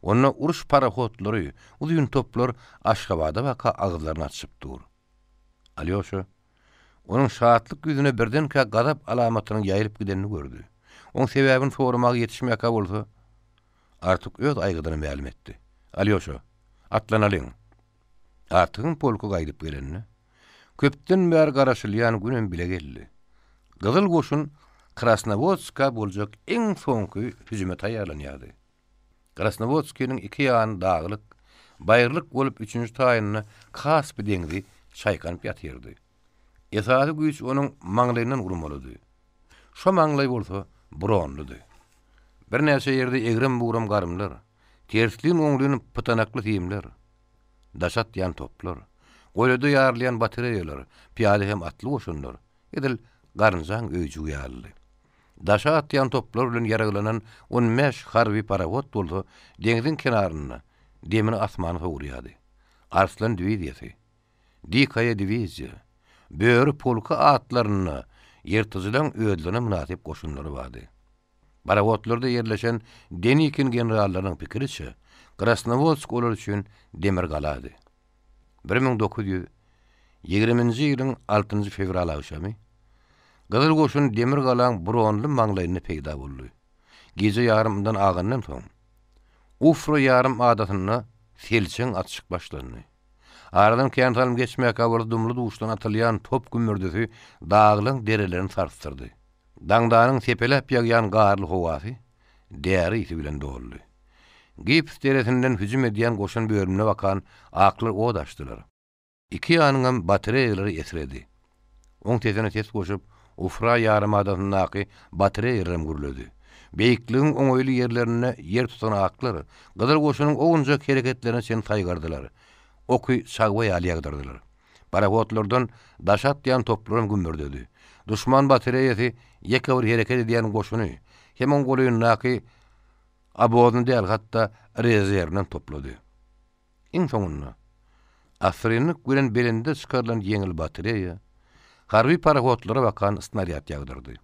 Speaker 2: Onda uruş parohodlary, uzyn toplar Aşgabada baka agyzlaryny açyp dur. Alýoşa onuň şatlyk ýüzüne birdenkä gazap alamatynyň ýaýylyp gidenini gördi. Oň sebäbini soramaga ýetişmäkä bolsa, Artyk öz aýgydyny mälim etdi. Alýoşa, atlanalyň. Artygyň polky gaýdyp gelende, köpden bäri garaşylýan günem bile geldi. Gyzyl goşun Krasnowodska boljak iň soňky hüjüme taýýarlanýardy. Krasnowodskiniň iki ýany daglyk, baýyrlyk bolup üçünji taýynda Kaspi deňzi çaýkanyp ýatyrdy. Esasy güýç onuň maňlaýyndan urmalydy. Şo maňlaý bolsa bronludy. Birnäçe ýerde egrem-bugram garymlar, terslin-oňlyn pytanakly simler, daş atýan toplar, golaýda ýarylýan batareýalar, pyýada hem atly goşunlar, edil garynjaň öýjügi ýalydy. Daşa atýan toplar bilen ýaraglanan on bäş harby parahod bolsa deňziň kenarynda demini asmana sowurýardy. Arslan diwiziýasy, Dikaýa diwiziýa, Böri polky atlarynda ýyrtyjylaň özlerine mynasyp goşunlary bardy. Parahodlarda ýerleşen Denikin generallarynyň pikiriçe, Krasnowodsk olar üçin demir galady. 1920-nji ýylyň altynjy fewral agşamy Gyzyl goşun demir galaň bronly maňlaýynda peýda boldy. Gije ýarymdan agandan soň, Ufra ýarym adasynda selçeň atyşyk başlandy. Aradan kän salym geçmäkä bolsa dumly-duşdan atylýan top gümmürdisi daglaň derelerini sarsdyrdy. Daňdanyň sepeläp ýagýan garly howasy däri ysy bilen doldy. Gips deresinden hüjüm edýän goşun bölümine bakan aklar ot açdylar. Iki ýanyňam batareýalary esredi. Oň sesine ses goşup, Ufra ýarymadasyndaky batareýalaram gürledi. Beýikligiň oňaýly ýerlerinde ýer tutan aklar Gyzyl goşunyň owunjak hereketlerine çen saýgardylar. Oky çagba ýaly ýagdyrdylar. Parohodlardan daş atýan toplaram gümmürdedi. Duşman batareýasy ýeke bir hereket edýän goşuny hem oň golaýyndaky. Obozyny däl, hatda rezerwinem toplady. Iň soňunda, assyrynlyk bilen belende çykarylan ýeňil batareýa harby parohodlara bakan snarýad ýagdyrdy.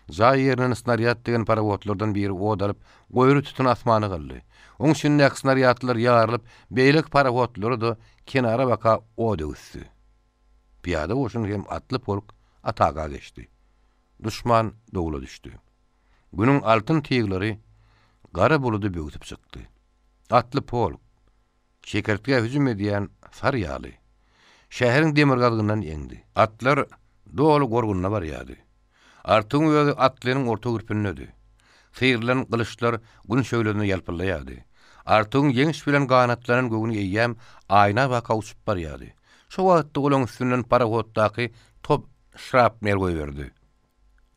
Speaker 2: Jaý ýerinden snarýad degen parohodlardan biri ot alyp, goýry tütün asmana galdy. Oň içindäki snarýadlar ýarylyp, beýleki parohodlary-da kenara baka ot öwüsdi. Pyýada goşun hem atly polk ataka geçdi. Duşman dowla düşdi. Günüň altyn tyglary gara buludy böwsüp çykdy. Atly polk, çekirtgä hüjüm edýän sar ýaly, şäheriň demirgazygyndan eňdi. Atlar doly gorgunda barýardy. Artygyň özi atlynyň orta gürpündedi. Syrylan gylyçlar Gün şöhlesinde ýalpyldaýardy. Artygyň ýeňiş bilen ganatlanan göwni eýýäm aýna baka uçup barýardy. Şo wagtda olaň üstünden parohoddaky top şrapnel goýberdi.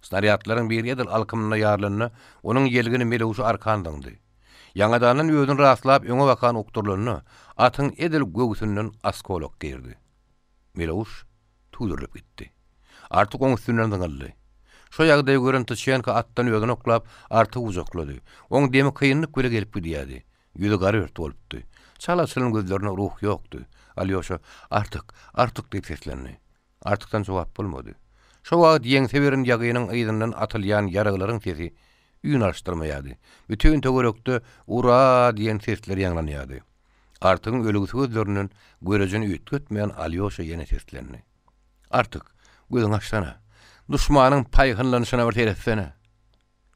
Speaker 2: Snarýadlaryň biri edil alkymynda ýarylanda, onuň ýelgini melewşe arkan zyňdy. Ýaňadandan özüni rastlap öňe bakan okdurylanda, atyň edil göwsünden oskolok girdi. Melewş tüwdürilip gitdi. Artyk oň üstünden zyňyldy. Şo ýagdaýy gören Tyçenko atdan özüni oklap, Artygy gujaklady. Oň demi kynlyk bile gelip gidýärdi. Ýüzi gara-ört bolupdy. Çal açylan gözlerinde ruh ýokdy. Alýoşa, Artyk! Artyk! diýip seslendi. Artykdan jogap bolmady. Şo wagt ýeňse beren ýagynyň yzyndan atylýan ýaraglaryň sesi üýn alyşdyrmaýardy. Bütin töwerekde Ura! diýen sesler ýaňlanýardy. Artygyň ölügsi gözlerinden görejini üýtgetmän Alýoşa ýene seslendi. Artyk, gözüňi açsana. Duşmanyň paýhynlanyşyna bir seretsene.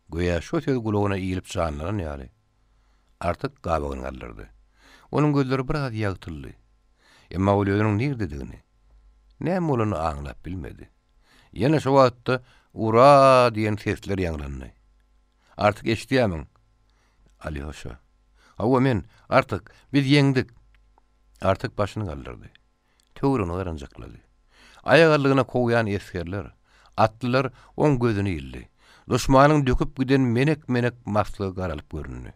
Speaker 2: Göýä şo söz gulagyna ilip janlanan ýaly, Artyk gabagyny galdyrdy. Onuň gözleri biraz ýagtyldy. Emma ol özüniň nirdedigini, näme bolanyny aňlap bilmedi. Ýene şo wagtda Ura! diýen sesler ýaňlandy. Artyk eşidýärmiň? Alýoşa. Hawa, men, Artyk, biz ýeňdik! Artyk başyny galdyrdy. Töweregine garanjaklady. Aýagallygyna kowýan esgerler, atlylar oň gözüne ildi. Duşmanyň döküp giden menek-menek maslygy garalyp göründi.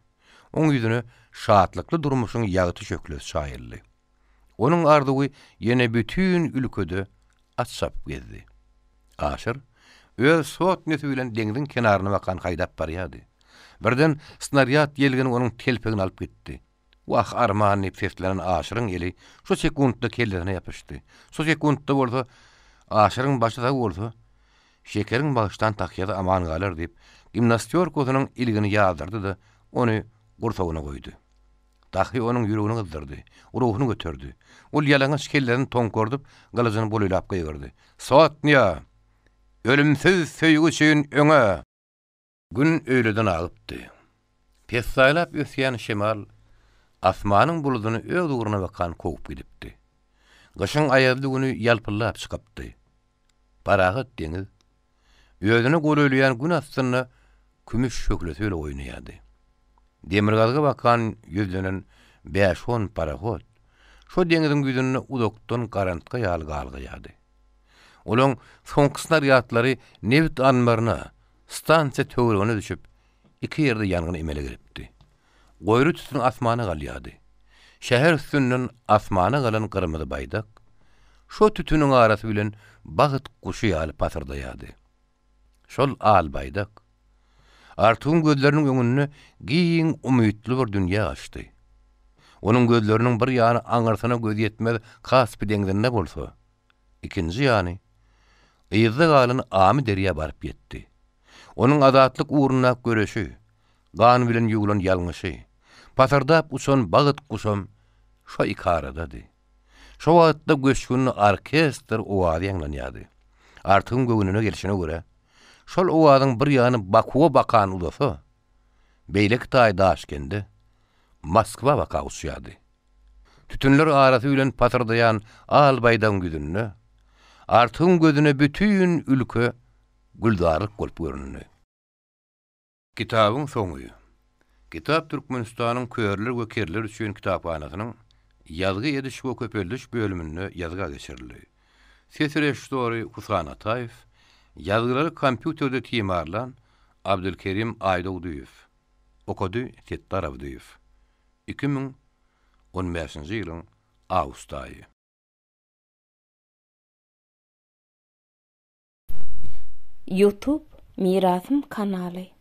Speaker 2: Oň ýüzüne şatlykly durmuşyň ýagty şöhlesi çaýyldy. Onuň arzuwy ýene bütin ülkede at çapyp gezdi. Aşyr öz sotnýasy bilen deňziň kenaryna bakan haýdap barýardy. Birden snarýad ýelgini onuň telpegini alyp gitdi. Wah, arman! diýip seslenen Aşyryň eli şo sekuntda kellesine ýapyşdy. Şo sekuntda bolsa, Aşyryň başy sag bolsa, Şekeriň bagyşlan tahýasy aman galar diýip, gimnastýorkasynyň ilgini ýazdyrdy-da, ony gursagyna goýdy. Tahýa onuň ýüregini gyzdyrdy, ruhuny göterdi. Ol ýalaňaç kellesini toňkardyp, gylyjyny bulylap gygyrdy. Sotnýa! Ölümsiz söýgi üçin öňe! Gün öýleden agypdy. Pessaýlap ösýän şemal asmanyň buludyny öz ugruna bakan kowup gidipdi. Gyşyň aýazly güni ýalpyldap çykypdy. Parahat deňiz özüne golaýlaýan gün astynda kümüş şöhlesi bile oýnaýardy. Demirgazyga bakan ýüzlenen bäş-on parohod şo deňziň ýüzünde uzakdan garantga ýaly galgaýardy. Olaň soňky snarýadlary nebit anbaryna, stansiýa töweregine düşüp, iki ýerde ýangyn emele gelipdi. Goýry tütün asmana galýardy. Şäher üstünden asmana galan gyrmyzy baýdak şo tütüniň arasy bilen bagt guşy ýaly pasyrdaýardy. Şol al baýdak Artygyň gözleriniň öňünde giň umytly bir dünýä açdy. Onuň gözleriniň bir ýany aňyrsyna gözýetmez Kaspi deňzinde bolsa, ikinji ýany yzda galan Amy derýa baryp ýetdi. Onuň azatlyk ugrundaky göreşi, gan bilen ýuwlan ýalňyşy, pasyrdap uçan bagt guşam şo ikaradady. Şo wagtda göçgünli orkestr owazy ýaňlanýardy. Artygyň göwnüne gelşine görä, şol owazyň bir ýany Bakuwa bakan uzasa, beýleki taýy Daşkende, Moskwa baka uçýardy. Tütünler arasy bilen pasyrdaýan al baýdagyň ýüzünde Artygyň gözüne bütin ülke gülzarlyk bolup göründi. Kitabyň soňy. Kitap Türkmenistanyň körler we kerler üçin kitaphanasynyň Ýazgy ediş we köpeldiş bölüminde ýazga geçirildi. Ses režissýory Husan Ataýew, ýazgylary kompýuterde timarlan Abdylkerim Aýdogdyýew. Okady Setdar Abdyýew. 2015-nji ýylyň awgust aýy.
Speaker 1: Youtube Mirasym kanaly.